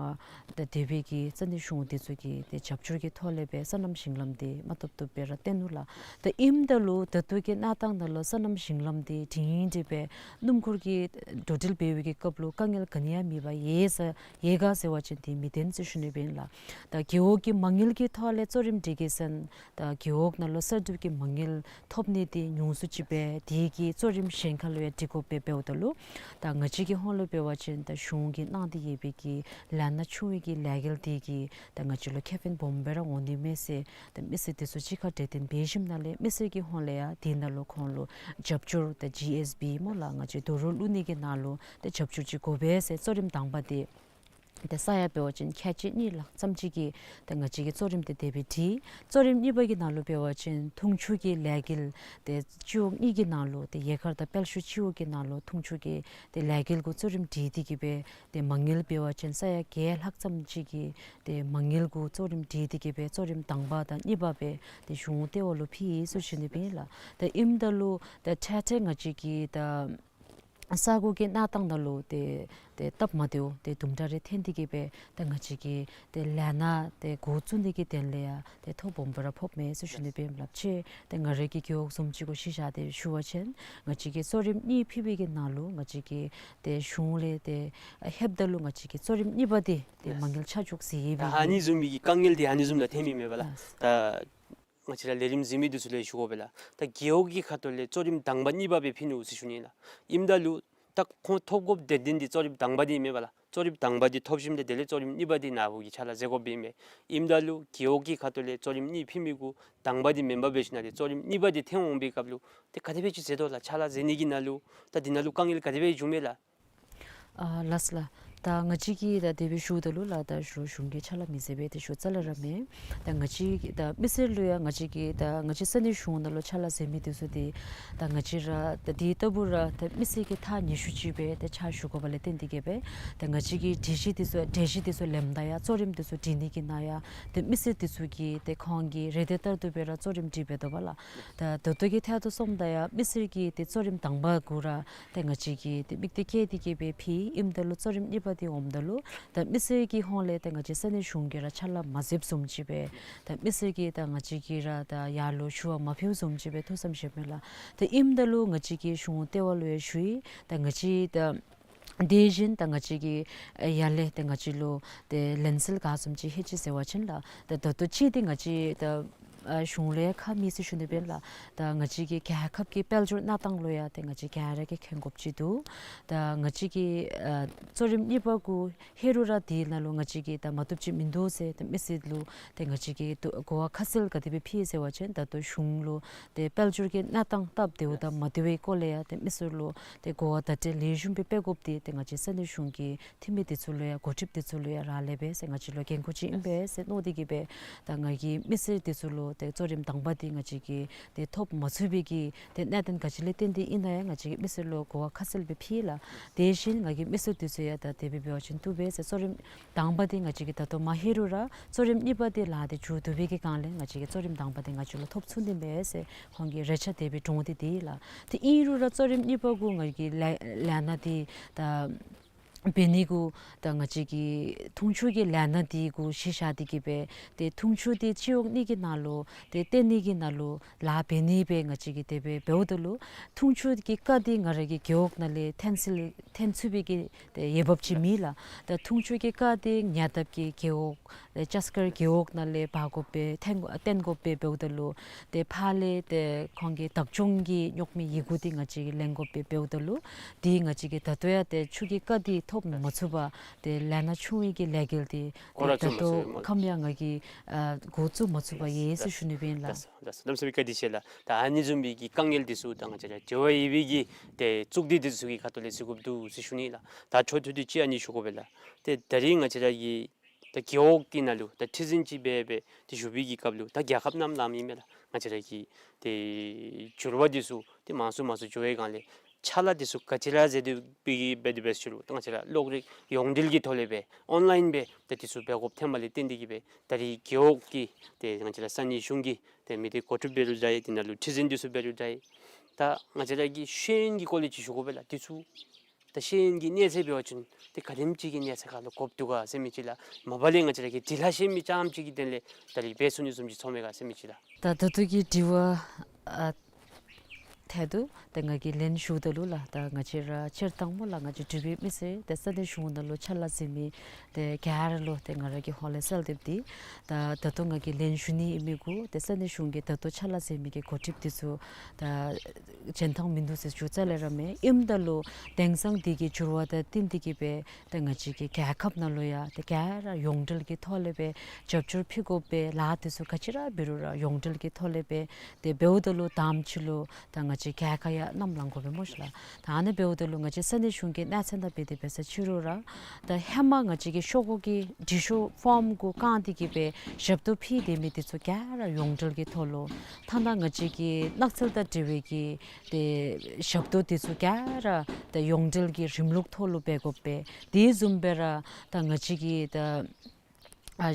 ད་དེ་སྦེ་གི་ས་གནས་གཞུང་འདི་ཚུ་གི་ཏེ་རྒྱབ་སྐྱོར་གྱི་ཐོག་ལས་སྦེ་སོ་ནམ་ཞིང་ལམ་འདི་མ་བཏུབ་བཏུབ་སྦེ་ར་བཏོན་ནུག་ལགས། ད་ཨིནམ་ད་ལུ་ད་ལྟོ་གི་གནས་སྟངས་ནང་ལུ་སོ་ནམ་ཞིང་ལམ་འདི་སྒྲིང་སྒྲི་སྦེ་སྣུམ་འཁོར་གྱི་འགྲོ་འགྲུལ་འབད་བའི་གི་སྐབས་ལུ་དཀའ་ངལ་ག་ནི་ཡང་མེད་པར་ཡོད་ས་ཡོད་ག་ཟེར་བ་ཅིན་འདི་མི་བདེན་ཟེར་ཞུ་ནི་ཨིན་ལགས། ད་རྒེད་འོག་གི་མ་དངུལ་གྱི་ཐོག་ལས་གཙོ་རིམ་སྒྲིག་གེ་ཟེར་ན་ད་རྒེད་འོག་ནང་ལུ་གསར་སྒྲུབ་ཀྱི་མ་དངུལ་ཐོབ་ནི་འདི་ཉུང་སུ་ཅིག་སྦེ་དེ་གི་གཙོ་རིམ་གཞན་ཁར་ལུ་ཡང་སྒྲིག་དགོ་པས། འབདཝ་ད་ལུ་ད་ང་བཅས་ཀྱི་ཧོངས་ལུ་འབད་བ་ཅིན་ད་གཞུང་གིས་གནང་སྟེ་ཡོད་པའི་གི་ལས་སྣ་ཆུང་བའི་གི་ལས་འགུལ་འདི་གིས་ད་ང་བཅས་ལུ་ཁེ་ཕན་སྦོམ་སྦེ་ར་འོང་ནི་མས་ཟེར་ད་མི་སེར་འདི་ཚུ་གཅིག་ཁར་གྲོས་བསྟུན་འབད་ཞིནམ་ལས་མི་སེར་གྱི་ཧོངས་ལས་ཡང་དེ་ནང་ལུ་ཁོང་ལུ་རྒྱབ་སྐྱོར་ད་ཇི་ཨེསི་བི་སྨོ་ལགས། ང་བཅས་རྡོ་རུག་བླུག་ནི་གི་ནང་ལུ་ད་རྒྱབ་སྐྱོར་ཅིག་དགོ་པས་ཟེར་གཙོ་རིམ་དང་པ་འདི་ ཏེ་ས་ཡ་འབད་བ་ཅིན་ཁལ་གཅིག་གཉིས་ལྷག་ཙམ་ཅིག་གི་ཏེ་ང་བཅས་ཀྱིས་གཙོ་རིམ་དེ་དེ་སྦེ་སྒྲིག། གཙོ་རིམ་གཉིས་པ་གི་ནང་ལུ་འབད་བ་ཅིན་འཐུང་ཆུ་གི་ལས་འགུལ་ཏེ་སྤྱི་འོག་གཉིས་ཀྱི་ནང་ལུ་ཏེ་ཡལ་གར་དང་དཔལ་ཤུལ་སྤྱི་འོག་གི་ནང་ལུ་འཐུང་ཆུ་གི་ཏེ་ལས་འགུལ་གུ་གཙོ་རིམ་སྒྲིག་སྟེ་གི་སྦེ་ཏེ་མ་དངུལ་འབད་བ་ཅིན་ས་ཡ་བརྒྱད་ལྷག་ཙམ་ཅིག་གི་ཏེ་མ་དངུལ་གུ་གཙོ་རིམ་སྒྲིག་སྟེ་གི་སྦེ་གཙོ་རིམ་དང་པ་དང་གཉིས་པ་སྦེ་ཏེ་གཞུང་ལྟེ་བ་ལུ་ཕུལ་ཡི་ཟེར་ཞུ་ནི་སྦེ་ཨིན་ལགས། ཏེ་ཨིནམ་ད་ལུ་ཏེ་ཁྲལ་ཁྲལ་ང་བཅས་ཀྱི་ད་ས་གོ་གི་གནས་སྟངས་ནང་ལུ་ཏེ་ཏེ་སྟབས་མ་བདེཝ་ཏེ་དུམ་གྲ་རེ་ཐོན་ཏེ་གི་སྦེ་ཏེ་ང་བཅས་ཀྱི་ཏེ་ལས་སྣ་ཏེ་འགོ་བཙུགས་ནི་གི་དོན་ལས་ཡང་ཏེ་ཐོ་སྦོམ་སྦེ་ར་ཕོགཔ་མས་ཟེར་ཞུ་ནི་སྦེ་ཨིན་ལགས། ཏེ་ང་རའི་གི་རྒེད་འོག་བཟུམ་ཅིག་གུ་གཞི་བཞག་སྟེ་ཞུ་བ་ཅིན་ང་བཅས་ཀྱིས་གཙོ་རིམ་གཉིས་ཕུལ་བའི་གི་ནང་ལུ་ང་བཅས་ཀྱིས་ཏེ་གཞུང་ལས་ཏེ་ལྷོདཔ་ད་ལུ་ང་བཅས་ཀྱིས་གཙོ་རིམ་གཉིས་པ་འདི་ཏེ་མ་དངུལ་ཆ་འཇོག་ཟེར་ཡོད་པའི་ཨ་ནི་བཟུམ་མའི་གི་དཀའ་ངལ་འདི་ཨ་ནི་བཟུམ་ལུ་ཐོན་མི་མས་པ་ལགས། ད་ང་བཅས་ར་ལས་རིམ་གཟིགས་མི་འདི་ཚུ་ལུ་ཞུ་དགོ་པས་ལགས། ད་རྒེད་འོག་གི་ཁ་ཐུག་ལས་གཙོ་རིམ་དང་པ་གཉིས་པ་སྦེ་ཕུལ་ནུག་ཟེར་ཞུ་ནི་ལགས། ཨིནམ་ད་ལུ་ད་ཁོང་ཐོབ་དགོཔ་དེ་འདི་གཙོ་རིམ་དང་པ་འདི་མེན་པ་ལགས། གཙོ་རིམ་དང་པ་འདི་ཐོབ་ཞིནམ་ད་དེ་ལས་གཙོ་རིམ་གཉིས་པ་འདི་ནཱ་བུ་གིས་ཕྱག་ལཱ་མཛད་དགོཔ་ཨིན་མས། ཨིནམ་ད་ལུ་རྒེད་འོག་གི་ཁ་ཐུག་ལས་གཙོ་རིམ་གཉིས་ཕུལ་མི་གུ་དང་པ་འདི་མེན་པར་འབད་ཞིནམ་ད་ཏེ་གཙོ་རིམ་གཉིས་པ་འདི་ཐོན་འོང་པའི་སྐབས་ལུ་ཏེ་ག་དེ་སྦེ་ཅིག་མཛད་དོ་ལགས། ཕྱག་ལཱ་མཛད་ནི་གི་ནང་ལུ་ད་འདི་ནང་ལུ་དཀའ་ངལ་ག་དེ་སྦེ་བྱུངམ་མས་ལགས། ཨ་ལགས་ལགས། ད་ང་བཅས་ཀྱིས་ད་དེ་སྦེ་ཞུཝ་ད་ལུ་ལགས་ད་གཞུང་གཞུང་གིས་ཕྱག་ལཱ་མི་མཛད་པས་ཏེ་ཞུཝ་རྩ་ལས་ར་མེན། ད་ང་བཅས་ཀྱིས་ད་མི་སེར་ལུ་ཡང་ང་བཅས་ཀྱིས་ད་ང་བཅས་ས་གནས་གཞུང་ནང་ལུ་ཕྱག་ལཱ་མཛད་མི་འདི་ཚུ་འདི་ད་ང་བཅས་ར་ད་དེ་ལྟ་བུ་ར་ད་མི་སེར་གྱི་ཐག་ཉེ་ཤོས་ཅིག་སྦེ་ད་ཕྱག་ཞུ་དགོཔ་ལས་བརྟེན་ཏེ་གི་སྦེ་ད་ང་བཅས་ཀྱི་གྲོས་གཞི་འདི་ཚུ་གྲོས་གཞི་འདི་ཚུ་ལེནམ་ད་ཡང་གཙོ་རིམ་འདི་ཚུ་སྒྲིག་ནི་གི་ནང་ཡང་ད་མི་སེར་འདི་ཚུ་གིས་ད་ཁོང་གི་རེ་འདོད་ལྟར་དུ་སྦེ་ར་གཙོ་རིམ་སྒྲིག་འབད་དོ་པ་ལགས། ད་ད་ལྟོ་གི་ཐད་དུ་སོངམ་ད་ཡང་མི་སེར་གྱིས་ད་གཙོ་རིམ་དང་པ་གུ་ར་ད་ང་བཅས་ཀྱིས་ད་དམིགས་གཏད་བསྐྱེད་དེ་གི་སྦེ་ཕུལ་ཡི། ཨིནམ་ད་ལུ་གཙོ་རིམ་གཉིས་པ་འདི་འོངམ་ད་ལུ་ད་མི་སེར་གྱི་ཧོངས་ལས་ད་ང་བཅས་ས་གནས་གཞུང་གིས་ར་ཕྱག་ལཱ་མ་མཛདཔ་བཟུམ་ཅིག་སྦེ་ད་མི་སེར་གྱིས་ད་ང་བཅས་ཀྱི་ར་ད་ཡར་ལུ་ཞུ་བ་མ་ཕུལཝ་བཟུམ་ཅིག་སྦེ་ཐུགས་བསམ་བཞེས་མས་ལགས། ད་ཨིནམ་ད་ལུ་ང་བཅས་ཀྱིས་གཞུང་ལྟེ་བ་ལུ་ཡང་ཞུ་ཡི། ད་ང་བཅས་ད་དེ་བཞིན་ད་ང་བཅས་ཀྱིས་ཨ་ཡར་ལས་ད་ང་བཅས་ལུ་ད་ལན་གསལ་ག་བཟུམ་ཅིག་ལྷོད་ཅི་ཟེར་བ་ཅིན་ལགས། ད་ད་ལྟོ་ཅིག་འདི་ང་བཅས་ད་ཨ་གཞུང་ལས་ཁ་མེད་ཟེར་ཞུ་ནི་སྦེ་ལགས། ད་ང་བཅས་ཀྱི་རྒྱལ་ཁབ་ཀྱི་དཔལ་འབྱོར་གནས་སྟངས་ལུ་ཡང་ད་ང་བཅས་ག་ར་གིས་མཁྱེན་དགོཔ་ཅིག་འདུག། ད་ང་བཅས་ཀྱིས་ཨ་གཙོ་རིམ་གཉིས་པ་གུ་ལྷོད་རུང་ར་དེ་ནང་ལུ་ང་བཅས་ཀྱིས་ད་མ་བཏུབ་ཅིག་མིན་འདུག་ཟེར་ད་མི་སེར་ལུ་ད་ང་བཅས་ཀྱིས་ད་གོ་བ་ཁ་གསལ་ག་དེ་སྦེ་ཕུལ་ཡི་ཟེར་བ་ཅིན་ད་ལྟོ་གཞུང་ལུ་ད་དཔལ་འབྱོར་གྱི་གནས་སྟངས་སྟབས་བདེཝ་དང་མ་བདེ་བའི་སྐོར་ལས་ཡང་ད་མི་སེར་ལུ་ད་གོ་བ་བརྡ་སྤྲོད་ལེགས་ཤོམ་སྦེ་སྤེལ་དགོཔ་འདི་ད་ང་བཅས་ས་གནས་གཞུང་གི་འཐུས་མི་འདི་ཚུ་ལུ་ཡང་འགོ་ཁྲིདཔ་འདི་ཚུ་ལུ་ཡང་རག་ལས་པས་ཟེར་ང་བཅས་ལུ་འགན་ཁུར་ཅིག་ཨིན་པས་ཟེར་མནོ་སྟེ་གི་སྦེ་ད་ང་གིས་མི་སེར་འདི་ཚུ་ལུ་ད་གཙོ་རིམ་དང་པ་འདི་ང་བཅས་ཀྱིས་ད་ཐོབ་མ་ཚུགས་པའི་གི་ད་གནད་དོན་ག་ཅི་ལས་བརྟེན་ཏེ་ཨིན་ན་ཡང་ང་བཅས་ཀྱིས་མི་སེར་ལུ་གོ་བ་ཁ་གསལ་སྦེ་ཕུལ་ཡི་ལགས། དེ་བཞིན་ང་གིས་མི་སེར་འདི་ཚུ་ཡང་ད་དེ་སྦེ་འབད་བ་ཅིན་བཏུབ་པས་ཟེར། གཙོ་རིམ་དང་པ་འདི་ང་བཅས་ཀྱིས་ད་ལྟོ་མ་ལྷོད་རུང་ར་གཙོ་རིམ་གཉིས་པ་འདི་ལཱ་འདི་མཇུག་བསྡུ་བའི་གི་སྒང་ལས་ང་བཅས་ཀྱིས་གཙོ་རིམ་དང་པ་འདི་ང་བཅས་ལུ་ཐོབ་ཚུགས་ནི་མས་ཟེར་ཁོང་གིས་རེ་ཆ་དེ་སྦེ་བསྐྱེད་དེ་ཏེ་ལགས། ཏེ་ཨིན་རུང་ར་གཙོ་རིམ་གཉིས་པ་གུ་ང་གིས་ལས་ལས་སྣ་འདི་ད་འབད་ནི་གུ་ད་ང་བཅས་ཀྱིས་འཐུང་ཆུ་གི་ལས་སྣ་འདི་གུ་གཞི་བཞག་སྟེ་གི་སྦེ་ཏེ་འཐུང་ཆུ་འདི་སྤྱི་འོག་གཉིས་ཀྱི་ནང་ལུ་ཏེ་བཏོན་ནི་གི་ནང་ལུ་ལཱ་འབད་ནི་སྦེ་ང་བཅས་ཀྱིས་དེ་སྦེ་འབདཝ་ད་ལུ་འཐུང་ཆུ་གི་རྐ་འདི་ང་ར་གི་རྒེད་འོག་ནང་ལས་འཐོན་སྲིད་འཐོན་ཚུགས་པའི་གི་ཏེ་འོས་འབབ་ཅིག་མེད་ལགས། ད་འཐུང་ཆུ་གི་རྐ་འདི་ཉེ་འདབས་ཀྱི་རྒེད་འོག་ལས་ལྕགས་མཁར་རྒེད་འོག་ནང་ལས་འབག་དགོ་པའི་འཐོན་འཐོན་དགོ་པའི་འབདཝ་ད་ལུ་ཏེ་ཕར་ལས་ཏེ་ཁོང་གི་བདག་སྐྱོང་གི་རྙོག་མི་ཡི་གུ་འདི་ང་བཅས་ཀྱིས་ལེན་དགོ་པའི་འབདཝ་ད་ལུ་ཏེ་ང་བཅས་ཀྱིས་ད་ལྟོ་ཡང་ཏེ་ཆུ་གི་རྐ་འདི་ཐོབ་མ་ཚུགས་པར་ཏེ་ལས་སྣ་ཆུང་བའི་གི་ལས་འགུལ་འདི་ཏེ་ད་ལྟོ་ཁམས་ཡང་ང་གིས་ཨ་འགོ་བཙུགས་མ་ཚུགས་པར་ཡོད་ཟེར་ཞུ་ནི་སྦེ་ཨིན་ལགས། ལགས་སོ། གནམ་མེད་ས་མེད་བཀའ་དྲིན་ཆེ་ལགས། ད་ཨ་ནི་བཟུམ་མའི་གི་དཀའ་ངལ་འདི་ཚུ་ད་ང་བཅས་ར་འབྲེལ་བ་ཡོད་པའི་གི་ཏེ་གཙུག་སྡེ་འདི་ཚུ་གི་ཁ་ཐུག་ལས་གཟིགས་དགོཔ་འདུག་ཟེར་ཞུ་ནི་ལགས། ད་ཆོ་ཐུ་དུ་ཅིག་ཨ་ནི་ཞུ་དགོ་པས་ལགས། ཏེ་ད་རིས་ང་བཅས་ར་གི་ད་རྒེད་འོག་གི་ནང་ལུ་ད་ཁྲི་འཛིན་ཅིག་སྦེ་སྦེ་ཏེ་བཞུགས་པའི་གི་སྐབས་ལུ་ད་རྒྱལ་ཁབ་ནང་ལུ་ཨིན་མས་ལགས། ང་བཅས་ར་གི་ཏེ་འགྱུར་བ་འདི་ཚུ་ཏེ་མང་སུ་མང་སུ་འགྱོ་བའི་སྒང་ལས་ཕྱག་ལཱ་འདི་ཚུ་ག་ཅི་ར་མཛད་དེ་འབད་གི་འབད་དེ་འབད་ཞུ་རུང་ད་ང་བཅས་ར་གློག་རིག་ཡོངས་འབྲེལ་གྱི་ཐོག་ལས་སྦེ་ཨོན་ལའིན་སྦེ་ད་འདི་ཚུ་འབད་དགོཔ་ཐོན་པ་ལས་བརྟེན་ཏེ་གི་སྦེ་ད་རིས་རྒེད་འོག་གི་ཏེ་ང་བཅས་ར་ས་གནས་གཞུང་གི་ཏེ་མི་སྡེ་འགོ་ཁྲིདཔ་འབད་རུང་འདྲ་ཡི། དེ་ནང་ལུ་ཁྲི་འཛིན་འདི་ཚུ་འབད་རུང་འདྲ་ཡི། ད་ང་བཅས་ར་གི་ཤེས་ཡོན་གྱི་སྐོར་ལས་ཅིག་ཞུ་དགོ་པས་ལགས། འདི་ཚུ་ད་ཤེས་ཡོན་གྱི་གནས་ཚད་འབད་བ་ཅིན་ཏེ་ག་དེམ་ཅིག་གི་གནས་ཚད་ཁར་ལུ་དགོཔ་འདུག་ག་ཟེར་མི་ཅིག་ལགས། མ་པ་ལས་ང་བཅས་ར་གི་འབྲི་ལྷག་ཤེས་མི་རྐྱངམ་ཅིག་གི་དོན་ལས་ད་རིས་འབད་ཚུགས་ནི་བཟུམ་ཅིག་ཚོར་མས་ག་ཟེར་མི་ཅིག་ལགས། ད་ད་ལྟོ་གི་དྲི་བ་ཨ་ཐད་དུ་ཏེ་ང་གིས་ལན་ཞུཝ་ད་ལུ་ལགས། ད་ང་བཅས་ར་སྤྱིར་བཏང་སྨོ་ལགས། ང་བཅས་འབྲུག་པའི་མི་སེར་ཏེ་ས་གནས་གཞུང་ནང་ལུ་ཕྱག་ལཱ་མཛད་མི་ཏེ་ག་ར་ལུ་ཏེ་ང་ར་གི་ཧོངས་ལས་གསོལ་འདེབས་འདི་ད་ད་ལྟོ་ང་གིས་ལན་ཞུ་ནི་ཨིན་མི་གུ་ཏེ་ས་གནས་གཞུང་གི་ད་ལྟོ་ཕྱག་ལཱ་མཛད་མི་གི་འགོ་ཁྲིདཔ་འདི་ཚུ་ད་འཇོན་ཐང་མིན་འདུག་ཟེར་ཞུཝ་རྩ་ལས་ར་མེན། ཨིནམ་ད་ལུ་དེང་སང་འདི་གི་འགྱུར་བ་དང་བསྟུན་ཏེ་གི་སྦེ་ཏེ་ང་བཅས་ཀྱི་རྒྱལ་ཁབ་ནང་ལུ་ཡང་ཏེ་ག་ར་ཡོངས་འབྲེལ་གྱི་ཐོག་ལས་སྦེ་རྒྱབ་སྐྱོར་ཕུལ་དགོ་པའི་ལཱ་འདི་ཚུ་ག་ཅི་ར་འབད་རུང་ར་ཡོངས་འབྲེལ་གྱི་ཐོག་ལས་སྦེ་ཏེ་འབདཝ་ད་ལུ་དང་པ་ཅིག་ལུ་ད་ང་ ཅིག་གྱལ་ཁ་ཡང་བསྣམས་ལང་དགོ་པས་སྨོ་ཤིག་ལགས། ད་ཨ་ནི་འབདཝ་ད་ལུ་ང་བཅས་ས་གནས་གཞུང་གི་གནས་ཚད་དང་འབད་དེ་འབད་ས་ཅིག་རུང་ར་ད་ཧེ་མ་ང་བཅས་ཀྱི་ཤོག་གུ་གི་འབྲི་ཤོག་ཕོརམ་གུ་བཀང་སྟེ་གི་སྦེ་ཞབས་ཏོག་ཕུལ་སྡོད་མི་དེ་ཚུ་ག་ར་ཡོངས་འབྲེལ་གྱི་ཐོག་ལུ་ཐ་ན་ང་བཅས་ཀྱི་ནགས་ཚལ་དང་འབྲེལ་བའི་གི་ཏེ་ཞབས་ཏོག་དེ་ཚུ་ག་ར་ད་ཡོངས་འབྲེལ་གྱི་རིམ་ལུགས་ཐོག་ལུ་འབད་དགོ་པས། དེ་བཟུམ་སྦེ་ར་ད་ང་བཅས་ཀྱི་ད་ཨ་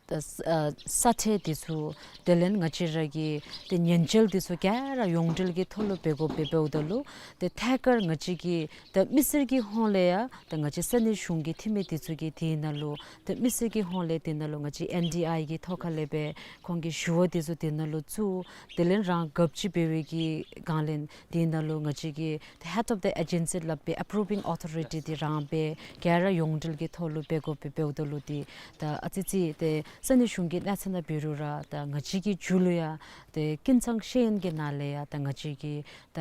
ད་ཨ་ས་ཁྲལ་དེ་ཚུ་དེ་ལས་ང་བཅས་ར་གི་ཏེ་ཉེན་བཅོལ་དེ་ཚུ་ག་ར་ཡོངས་འབྲེལ་གྱི་ཐོག་ལུ་འབད་དགོ་པས། འབདཝ་ད་ལུ་ཏེ་ཐད་ཀར་ང་བཅས་ཀྱི་ད་མི་སེར་གྱི་ཧོངས་ལས་ཡང་ད་ང་བཅས་ས་གནས་གཞུང་གི་འཐུས་མི་དེ་ཚུ་གིས་དེ་ནང་ལུ་ད་མི་སེར་གྱི་ཧོངས་ལས་དེ་ནང་ལུ་ང་བཅས་ཨེན་ཌི་ཨའི་གི་ཐོག་ཁ་ལས་སྦེ་ཁོང་གི་ཞུ་བ་དེ་ཚུ་དེ་ནང་ལུ་བཙུགས། དེ་ལས་རང་གབ་ཅིག་འབད་བའི་གི་སྒང་ལས་དེ་ནང་ལུ་ང་བཅས་ཀྱི་ད་head of the agency སླབ་པའི་approving authority དེ་རང་སྦེ་ག་ར་ཡོངས་འབྲེལ་གྱི་ཐོག་ལུ་འབད་དགོ་པས། འབདཝ་ད་ལུ་ཏེ་ད་ཨ་ཙི་ཙི་ཏེ་ས་གནས་གཞུང་གི་གནས་ཚད་ནང་འབད་རུང་ར་ད་ང་བཅས་ཀྱི་མཇུག་ལུ་ཡང་ཏེ་ཀུན་ཚང་ཤེས་ཡོན་གྱི་ནང་ལས་ཡང་ད་ང་བཅས་ཀྱི་ད་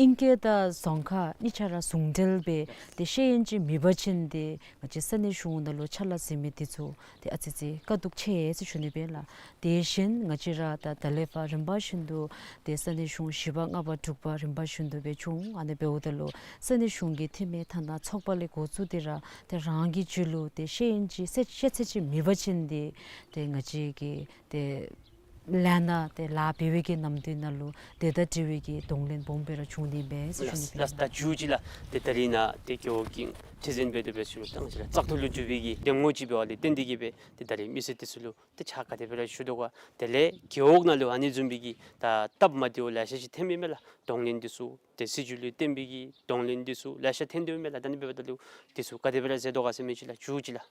ཨིང་སྐད་དང་རྫོང་ཁ་གཉིས་ཆ་ར་ཟུང་འབྲེལ་སྦེ་ཏེ་ཤེས་ཡོན་ཅིག་མེད་པ་ཅིན་ཏེ་ང་བཅས་ས་གནས་གཞུང་ནང་ལུ་ཕྱག་ལཱ་མཛད་མི་དེ་ཚུ་ཏེ་ཨ་ཙི་ཙི་དཀའ་སྡུག་ཆེ་ཟེར་ཞུ་ནི་སྦེ་ལགས། དེ་བཞིན་ང་བཅས་ར་ད་ད་ལས་ཕར་རིམ་པ་བཞིན་དུ་ཏེ་ས་གནས་གཞུང་བཞི་པ་ལྔ་པ་དྲུག་པ་རིམ་པ་བཞིན་དུ་སྦེ་བྱུང་། ཨ་ནི་འབདཝ་ད་ལུ་ས་གནས་གཞུང་གི་འཐུས་མི་ཐ་ན་ཚོགས་པ་ལས་འགོ་བཙུགས་ཏེ་ར་ཏེ་རང་གི་རྒྱུད་ལུ་ཏེ་ཤེས་ཡོན་ཅིག་ཤེས་ཤེས་ཚད་ཅིག་མེད་པ་ཅིན་ཏེ་ཏེ་ང་བཅས་ཀྱི་ཏེ་ལས་སྣ་ཏེ་ལཱ་འབད་བའི་གི་ནམ་དུས་ནང་ལུ་དེ་དང་འབྲེལ་བའི་གི་གདོང་ལེན་སྦོམ་སྦེ་ར་བྱུང་ནི་མས་ཟེར་ཞུ་ནི་སྦེ། ལགས་ལགས། ད་མཇུག་ཅིག་ལགས་ཏེ་ད་རིས་ནཱ་ཏེ་རྒེད་འོག་གི་ཁྲི་འཛིན་འབད་དེ་འབད་ཞུ་རུང་ད་ང་བཅས་ར་བཙག་འཐུ་ལུ་འགྱོ་བའི་གི་ཏེ་ངོ་ཅིག་འབད་བ་ལས་བརྟེན་ཏེ་གི་སྦེ་ཏེ་ད་རིས་མི་སེར་དེ་ཚུ་ལུ་ཏེ་ཕྱག་ག་དེ་སྦེ་ར་ཞུ་དོ་ག། དེ་ལས་རྒེད་འོག་ནང་ལུ་ཨ་ནི་བཟུམ་མའི་གི་ད་སྟབས་མ་བདེཝ་ལེ་ཤ་ཅིག་ཐོནམ་ཨིན་མས་ལགས། གདོང་ལེན་དེ་ཚུ་ཏེ་སྲིད་བྱུས་ལུ་བརྟེན་པའི་གི་གདོང་ལེན་དེ་ཚུ་ལེ་ཤ་ཐོན་དོ་ཨིན་མས་ལགས། ད་ཨ་ནི་འབདཝ་ད་ལུ་དེ་ཚུ་ག་དེ་སྦེ་ར་མཛད་དོ་ག་ཟེར་མི་ཅིག་ལགས། མཇུག་ཅིག་ལགས།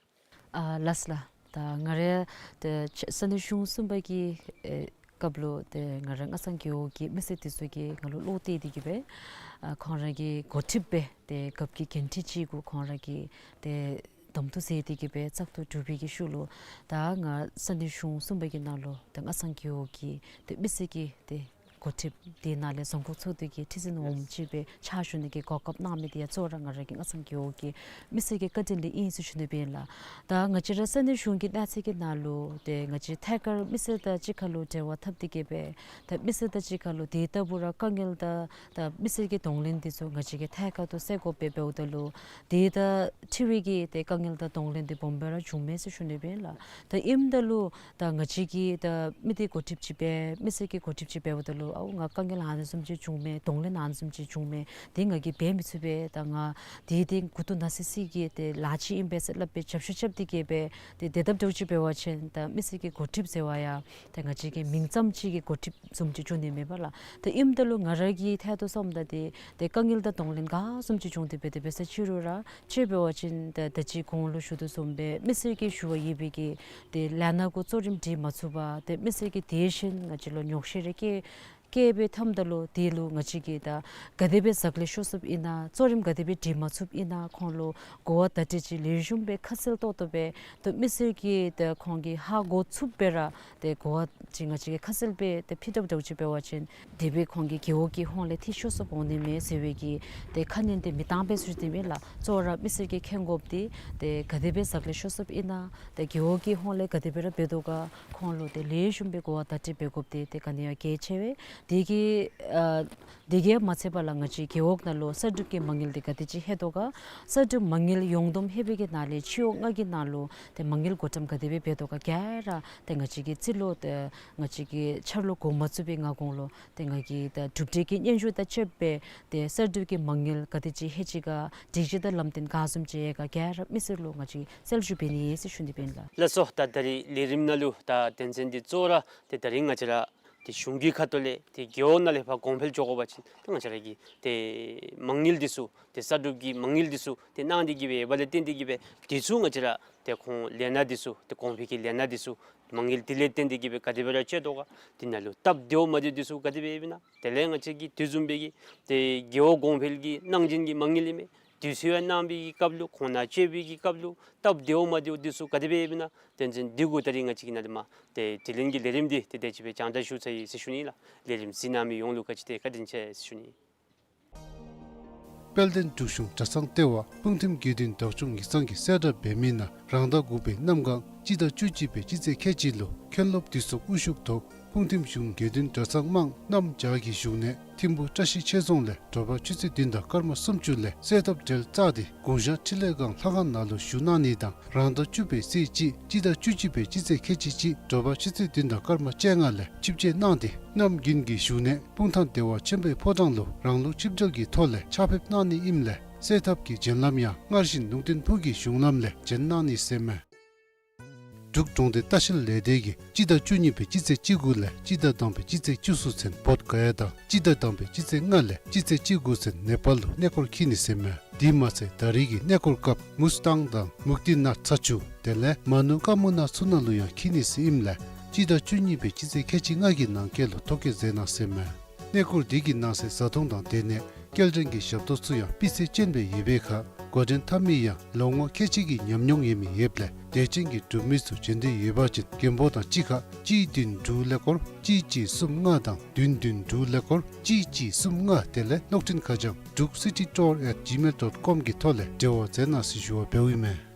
ཨ་ལགས་ལགས། ད་ང་རའི་ཏེ་ས་གནས་གཞུང་གསུམ་པ་གི་ཨེ་སྐབས་ལུ་ཏེ་ང་རའི་སྔ་ཚང་རྒེད་འོག་གི་མི་སེར་དེ་ཚུ་གིས་ང་ལུ་བློ་གཏད་དེ་གི་སྦེ་ཨ་ཁོང་ར་གི་འགོ་ཁྲིདཔ་སྦེ་ཏེ་རྒཔོ་གི་འགན་འཁྲི་ཅིག་གུ་ཁོང་ར་གིས་ཏེ་གདམ་འཐུ་མཛད་དེ་གི་སྦེ་བཙག་འཐུ་གྲུབ་པའི་གི་ཤུལ་ལུ་ད་ང་ས་གནས་གཞུང་གསུམ་པ་གི་ནང་ལུ་ཏེ་སྔ་ཚང་རྒེད་འོག་གི་ཏེ་མི་སེར་གྱི་ཏེ་འགོ་ཁྲིདཔ་དེ་ནང་ལས་རྫོང་ཁག་ཚོགས་འདུ་གི་ཁྲི་འཛིན་འོགམ་ཅིག་སྦེ་ཕྱག་ཞུ་ནི་གི་གོ་སྐབས་གནང་མི་དེ་ཡང་གཙོ་བོ་ར་ང་ར་གི་སྔ་ཚང་རྒེད་འོག་གི་མི་སེར་གྱི་བཀའ་དྲིན་ལས་ཨིན་ཟེར་ཞུ་ནི་སྦེ་ཨིན་ལགས། ད་ང་བཅས་ར་ས་གནས་གཞུང་གི་གནས་ཚད་ཀྱི་ནང་ལུ་ཏེ་ང་བཅས་ཐད་ཀར་མི་སེར་དང་གཅིག་ཁར་ལུ་འབྲེལ་བ་འཐབ་སྟེ་གི་སྦེ་ད་མི་སེར་དང་གཅིག་ཁར་ལུ་དེ་ལྟ་བུ་ར་དཀའ་ངལ་དང་ད་མི་སེར་གྱི་གདོང་ལེན་དེ་ཚུ་ང་བཅས་ཀྱིས་ཐད་ཀར་དུ་སེལ་དགོཔ་སྦེ་འབདཝ་ད་ལུ་དེ་དང་འཁྲིལ་བའི་གི་ཏེ་དཀའ་ངལ་དང་གདོང་ལེན་དེ་སྦོམ་སྦེ་ར་བྱུངམ་མས་ཟེར་ཞུ་ནི་སྦེ་ཨིན་ལགས། ད་ཨིནམ་ད་ལུ་ད་ང་བཅས་ཀྱིས་ད་མི་སྡེ་འགོ་ཁྲིདཔ་ཅིག་སྦེ་མི་སེར་གྱི་འགོ་ཁྲིདཔ་ཅིག་འབདཝ་ད་ལུ་ཨའུ་ང་དཀའ་ངལ་ཨ་ནི་བཟུམ་ཅིག་བྱུངམ་མས། གདོང་ལེན་ཨ་ནི་བཟུམ་ཅིག་བྱུངམ་མས། དེ་ང་གིས་འབད་མི་ཚུགས་པས། ད་ང་དེ་དེ་མགུ་ཏོ་ན་སི་སི་གི་ཏེ་ལཱ་ཅིག་ཨིན་པས་ཟེར་སླབ་སྦེ་རྒྱབ་བཤུད་རྐྱབ་སྟེ་གི་སྦེ་ཏེ་དེ་སླབ་འདྲཝ་ཅིག་འབད་བ་ཅིན་ད་མི་སེར་གྱི་འགོ་ཁྲིདཔ་ཟེར་བ་ཡང་ད་ང་བཅས་ཀྱི་མིང་ཙམ་ཅིག་གི་འགོ་ཁྲིདཔ་བཟུམ་ཅིག་འགྱོ་ནི་མས་པ་ལགས། ད་ཨིནམ་ད་ལུ་ང་ར་གི་ཐད་དུ་སོངམ་ད་ཏེ་ཏེ་དཀའ་ངལ་དང་གདོང་ལེན་ག་བཟུམ་ཅིག་བྱུང་སྟེ་འབད་དེ་འབད་ས་ཅིག་རུང་ར་ཅིག་འབད་བ་ཅིན་ད་ད་ཅི་གོང་ལུ་ཞུ་དོ་བཟུམ་སྦེ་མི་སེར་གྱི་ཞུ་བ་ཡོད་པའི་གི་ཏེ་ལས་སྣ་གུ་གཙོ་རིམ་སྒྲིག་མ་ཚུགས་པར་ཏེ་མི་སེར་གྱིས་དེ་བཞིན་ང་བཅས་ལུ་ཉོགས་བཤད་རེ་བཀལ་བཀལ་སྦེ་འཐོནམ་ད་ལུ་དེ་ལུ་ང་བཅས་ཀྱིས་ད་ག་དེ་སྦེ་ཟག་ལས་ཤོར་སོཔ་ཨིན་ན་གཙོ་རིམ་ག་དེ་སྦེ་སྒྲིག་མ་ཚུགསཔ་ཨིན་ན་ཁོང་ལུ་གོ་བ་བརྡ་སྤྲོད་ཅིག་ལེགས་ཤོམ་སྦེ་ཁ་གསལ་ཏོག་ཏོ་སྦེ་ཏེ་མི་སེར་གྱིས་ཏེ་ཁོང་གིས་ཧ་གོ་ཚུགསཔ་སྦེ་ར་ཏེ་གོ་བ་ཅིག་ང་བཅས་ཀྱིས་ཁ་གསལ་སྦེ་ཏེ་ཕུལ་དྲགཔ་འདྲཝ་ཅིག་འབད་བ་ཅིན་དེ་སྦེ་ཁོང་གི་རྒེད་འོག་གི་ཧོངས་ལས་འཐུས་ཤོར་སོཔ་འོང་ནི་མས་ཟེར་བའི་གི་ཏེ་ཁ་ཉན་དེ་མི་བཏང་པས་ཟེར་ཞུ་ནི་སྦེ་ཨིན་ལགས། གཙོ་བོ་ར་མི་སེར་གྱིས་མཁྱེན་དགོཔ་དེ་ཏེ་ག་དེ་སྦེ་ཟག་ལས་ཤོར་སོཔ་ཨིན་ན་ཏེ་རྒེད་འོག་གི་ཧོངས་ལས་ག་དེ་སྦེ་ར་འབད་དོ་ག་ཁོང་ལུ་ཏེ་ལེགས་ཤོམ་སྦེ་གོ་བ་བརྡ་སྤྲོད་འབད་དགོཔ་དེ་ཏེ་ག་ནི་ཡང་གལ་ཆེ་བས། དེ་གིས་ཨ་དེ་གིས་མ་ཚད་པར་ལགས་ང་བཅས་རྒེད་འོག་ནང་ལུ་གསར་སྒྲུབ་ཀྱི་མ་དངུལ་དེ་ག་དེ་ཅིག་ལྷོད་དོ་ག། གསར་སྒྲུབ་མ་དངུལ་ཡོངས་བསྡོམས་ལྷོད་པའི་གི་ནང་ལས་སྤྱི་འོག་ལྔ་གི་ནང་ལུ་ཏེ་མ་དངུལ་བགོ་བཀྲམ་ག་དེ་སྦེ་འབད་དོ་ག་ག་ར་ཏེ་ང་བཅས་ཀྱིས་རྩིས་ལོ་ཏེ་ང་བཅས་ཀྱིས་འཆར་ལོ་འགོ་མ་བཙུགས་པའི་སྔ་གོང་ལུ་ཏེ་ང་གིས་ད་གྲུབ་འབྲས་ཀྱི་སྙན་ཞུ་དང་བཅསཔ་སྦེ་ཏེ་གསར་སྒྲུབ་ཀྱི་མ་དངུལ་ག་དེ་ཅིག་ལྷོད་ཅི་ག་སྒྲིག་གཞི་དང་ལམ་སྟོན་ག་བཟུམ་ཅིག་ཡོད་ག་ག་ར་མི་སེར་ལུ་ང་བཅས་ཀྱིས་གསལ་ཞུ་འབད་ནི་ཨིན་ཟེར་ཞུ་ནི་སྦེ་ཨིན་ལགས། ལགས་སོ། ད་ད་རིས་ལས་རིམ་ནང་ལུ་ད་དོན་ཚན་འདི་གཙོ་བོ་ར་ཏེ་ད་རིས་ང་བཅས་ར་ཏེ་གཞུང་གི་ཁ་ཐུག་ལས་ཏེ་རྒེད་འོག་ནང་ལས་ཕར་གོང་འཕེལ་འགྱོ་དགོ་པ་ཅིན་ཏེ་ང་བཅས་ར་གི་ཏེ་མ་དངུལ་འདི་ཚུ་ཏེ་གསར་སྒྲུབ་ཀྱི་མ་དངུལ་འདི་ཚུ་ཏེ་གནང་སྟེ་གི་སྦེ་ཡོདཔ་ལས་བརྟེན་ཏེ་གི་སྦེ་དེ་ཚུ་ང་བཅས་ར་ཏེ་ཁོང་ལས་སྣ་འདི་ཚུ་ཏེ་གོང་འཕེལ་གྱི་ལས་སྣ་འདི་ཚུ་མ་དངུལ་དེ་ལས་བརྟེན་ཏེ་གི་སྦེ་ག་དེ་སྦེ་ར་སྤྱོད་དོ་ག། དེ་ནང་ལུ་སྟབས་བདེཝ་མ་བདེཝ་འདི་ཚུ་ག་དེ་སྦེ་ཡོདཔ་ཨིན་ན། དེ་ལས་ང་བཅས་ཀྱིས་དེ་བཟུམ་སྦེ་གི་ཏེ་རྒེད་འོག་གོང་འཕེལ་གྱི་གནང་སྦྱིན་གྱི་མ་དངུལ་ཨིན་མས། དུས་ཚོད་ཡང་གནང་བའི་གི་སྐབས་ལུ་ཁོང་ནང་སྤྱོད་པའི་གི་སྐབས་ལུ་སྟབས་བདེཝ་མ་བདེཝ་འདི་ཚུ་ག་དེ་སྦེ་ཡོདཔ་ཨིན་ན། དོན་ཚན་འདི་གུ་ད་རིས་ང་བཅས་ཀྱིས་ནཱ་ལས་མར་ཏེ་དྲི་ལན་གྱི་ལས་རིམ་འདི་ཏེ་དེ་ཅིག་སྦེ་རྒྱང་བསྒྲགས་ཞུ་ཚར་ཡི་ཟེར་ཞུ་ནི་ལགས། ལས་རིམ་གཟིགས་གནང་མི་ཡོངས་ལུ་ག་ཅི་ཏེ་བཀའ་དྲིན་ཆེ་ཟེར་ཞུ་ནི། དཔལ་ལྡན་འབྲུག་གཞུང་གྲྭ་ཚང་ལྟེ་བ་སྤུངས་ཐིམ་དགེ་འདུན་བདག་སྐྱོང་ཡིག་ཚང་གིས་གསལ་བསྒྲགས་འབད་མི་ནང་རང་ཟླ་དགུ་པའི་གནམ་གང་སྤྱི་ཟླ་བཅུ་གཅིག་པའི་སྤྱི་ཚེས་ཁལ་གཅིག་ལུ་མཁན་སློབ་འདུས་ཚོགས་དབུ་བཞུགས་ཐོག་ སྤུངས་ཐིམ་གཞུང་དགེ་འདུན་གྲྭ་ཚང་དམངས་གནམ་བྱཱར་གྱི་བཞུགས་གནས་ཐིམ་ཕུ་བཀྲ་ཤིས་ཆོས་རྫོང་ལས་དྲོ་པ་ཆུ་ཚོད་བདུན་དང་སྐར་མ་སུམ་ཅུ་ལས་གསོལ་ཐབ་གྲལ་བཙུགས་ཏེ་དགུང་ཞག་འཕྲིན་ལས་སྒང་ལྷ་ཁང་ནང་ལུ་བཞུགས་གནང་ནི་དང་རང་ཟླ་བཅུ་པའི་ཚེས་གཅིག་སྤྱི་ཟླ་བཅུ་གཅིག་པའི་སྤྱི་ཚེས་ཁལ་གཅིག་གཅིག་དྲོ་པ་ཆུ་ཚོད་བདུན་དང་སྐར་མ་བཅོ་ལྔ་ལས་ཆིབས་བསྐྱོད་གནང་སྟེ་གནམ་དགུན་གྱི་བཞུགས་གནས་སྤུངས་ཐང་བདེ་བ་ཆེན་པོའི་ཕོ་བྲང་ལུ་རང་ལུགས་ཆིབས་གྲལ་གྱི་ཐོག་ལས་ཕྱག་ཕེབས་གནང་ནི་ཨིནམ་ལས་གསོལ་ཐབ་ཀྱི་བྱོན་ལམ་ཡང་སྔར་བཞིན་ལུང་བསྟན་ཕུག་གི་གཞུང་ལམ་ལས་བྱོན་གནང་ནི་ཟེར་མས། འབྲུག་གྲོང་སྡེ་ལྟ་བཤལ་ལས་སྡེ་གིས་སྤྱི་ཟླ་བཅུ་གཉིས་པའི་སྤྱི་ཚེས་བཅུ་དགུ་ལས་སྤྱི་ཟླ་དང་པའི་སྤྱི་ཚེས་བཅུ་གསུམ་ཚུན་བོདྷ་ག་ཡ་དང་སྤྱི་ཟླ་དང་པའི་སྤྱི་ཚེས་ལྔ་ལས་སྤྱི་ཚེས་བཅུ་དགུ་ཚུན་ནེ་པཱལ་ལུ་གནས་སྐོར་འཁྱིད་ནི་ཟེར་མས། དེ་མ་ཚད་ད་རེས་ཀྱི་གནས་སྐོར་སྐབས་མུས་ཏང་དང་མུག་ཏི་ནཱཐ་ཚ་ཆུ་དེ་ལས་མ་ནུ་ཀ་མུ་ན་ཚུ་ནང་ལུ་ཡང་འཁྱིད་ནི་ཟེར་ཨིནམ་ལས་སྤྱི་ཟླ་བཅུ་གཉིས་པའི་སྤྱི་ཚེས་ཁལ་གཅིག་ལྔ་གི་ནང་འཁོད་ལུ་ཐོ་བཀོད་མཛད་གནང་ཟེར་མས། གནས་སྐོར་འདི་གི་ནང་གསེས་བཟའ་འཐུང་དང་སྡོད་གནས་སྐྱེལ་འདྲེན་གྱི་ཞབས་ཏོག་ཚུ་ཡང་སྤུས་ཚད་ཅན་སྦེ་ཡོད་པའི་ཁར་འགོ་འདྲེན་འཐབ་མི་ཡང་ལོ་ངོ་ཁལ་གཅིག་གི་ཉམས་མྱོང་ཡོད་མི་ཡོདཔ་ལས་དད་ཅན་གྱི་འབྲུག་མི་ཚུ་བྱོན་འདོད་ཡོད་པ་ཅིན་མགོན་པོ་དང་གཅིག་ཁར་གཅིག་བདུན་དྲུག་ཀླད་ཀོར་གཅིག་གཅིག་གསུམ་ལྔ་དང་བདུན་བདུན་དྲུག་ཀླད་ཀོར་གཅིག་གཅིག་གསུམ་ལྔ་དེ་ལས་གློག་འཕྲིན་ཁ་བྱང་druk city tour at gmail dot com གི་ཐོག་ལས་འབྲེལ་བ་མཛད་གནང་ཟེར་ཞུ་བ་འབདཝ་ཨིན་མས།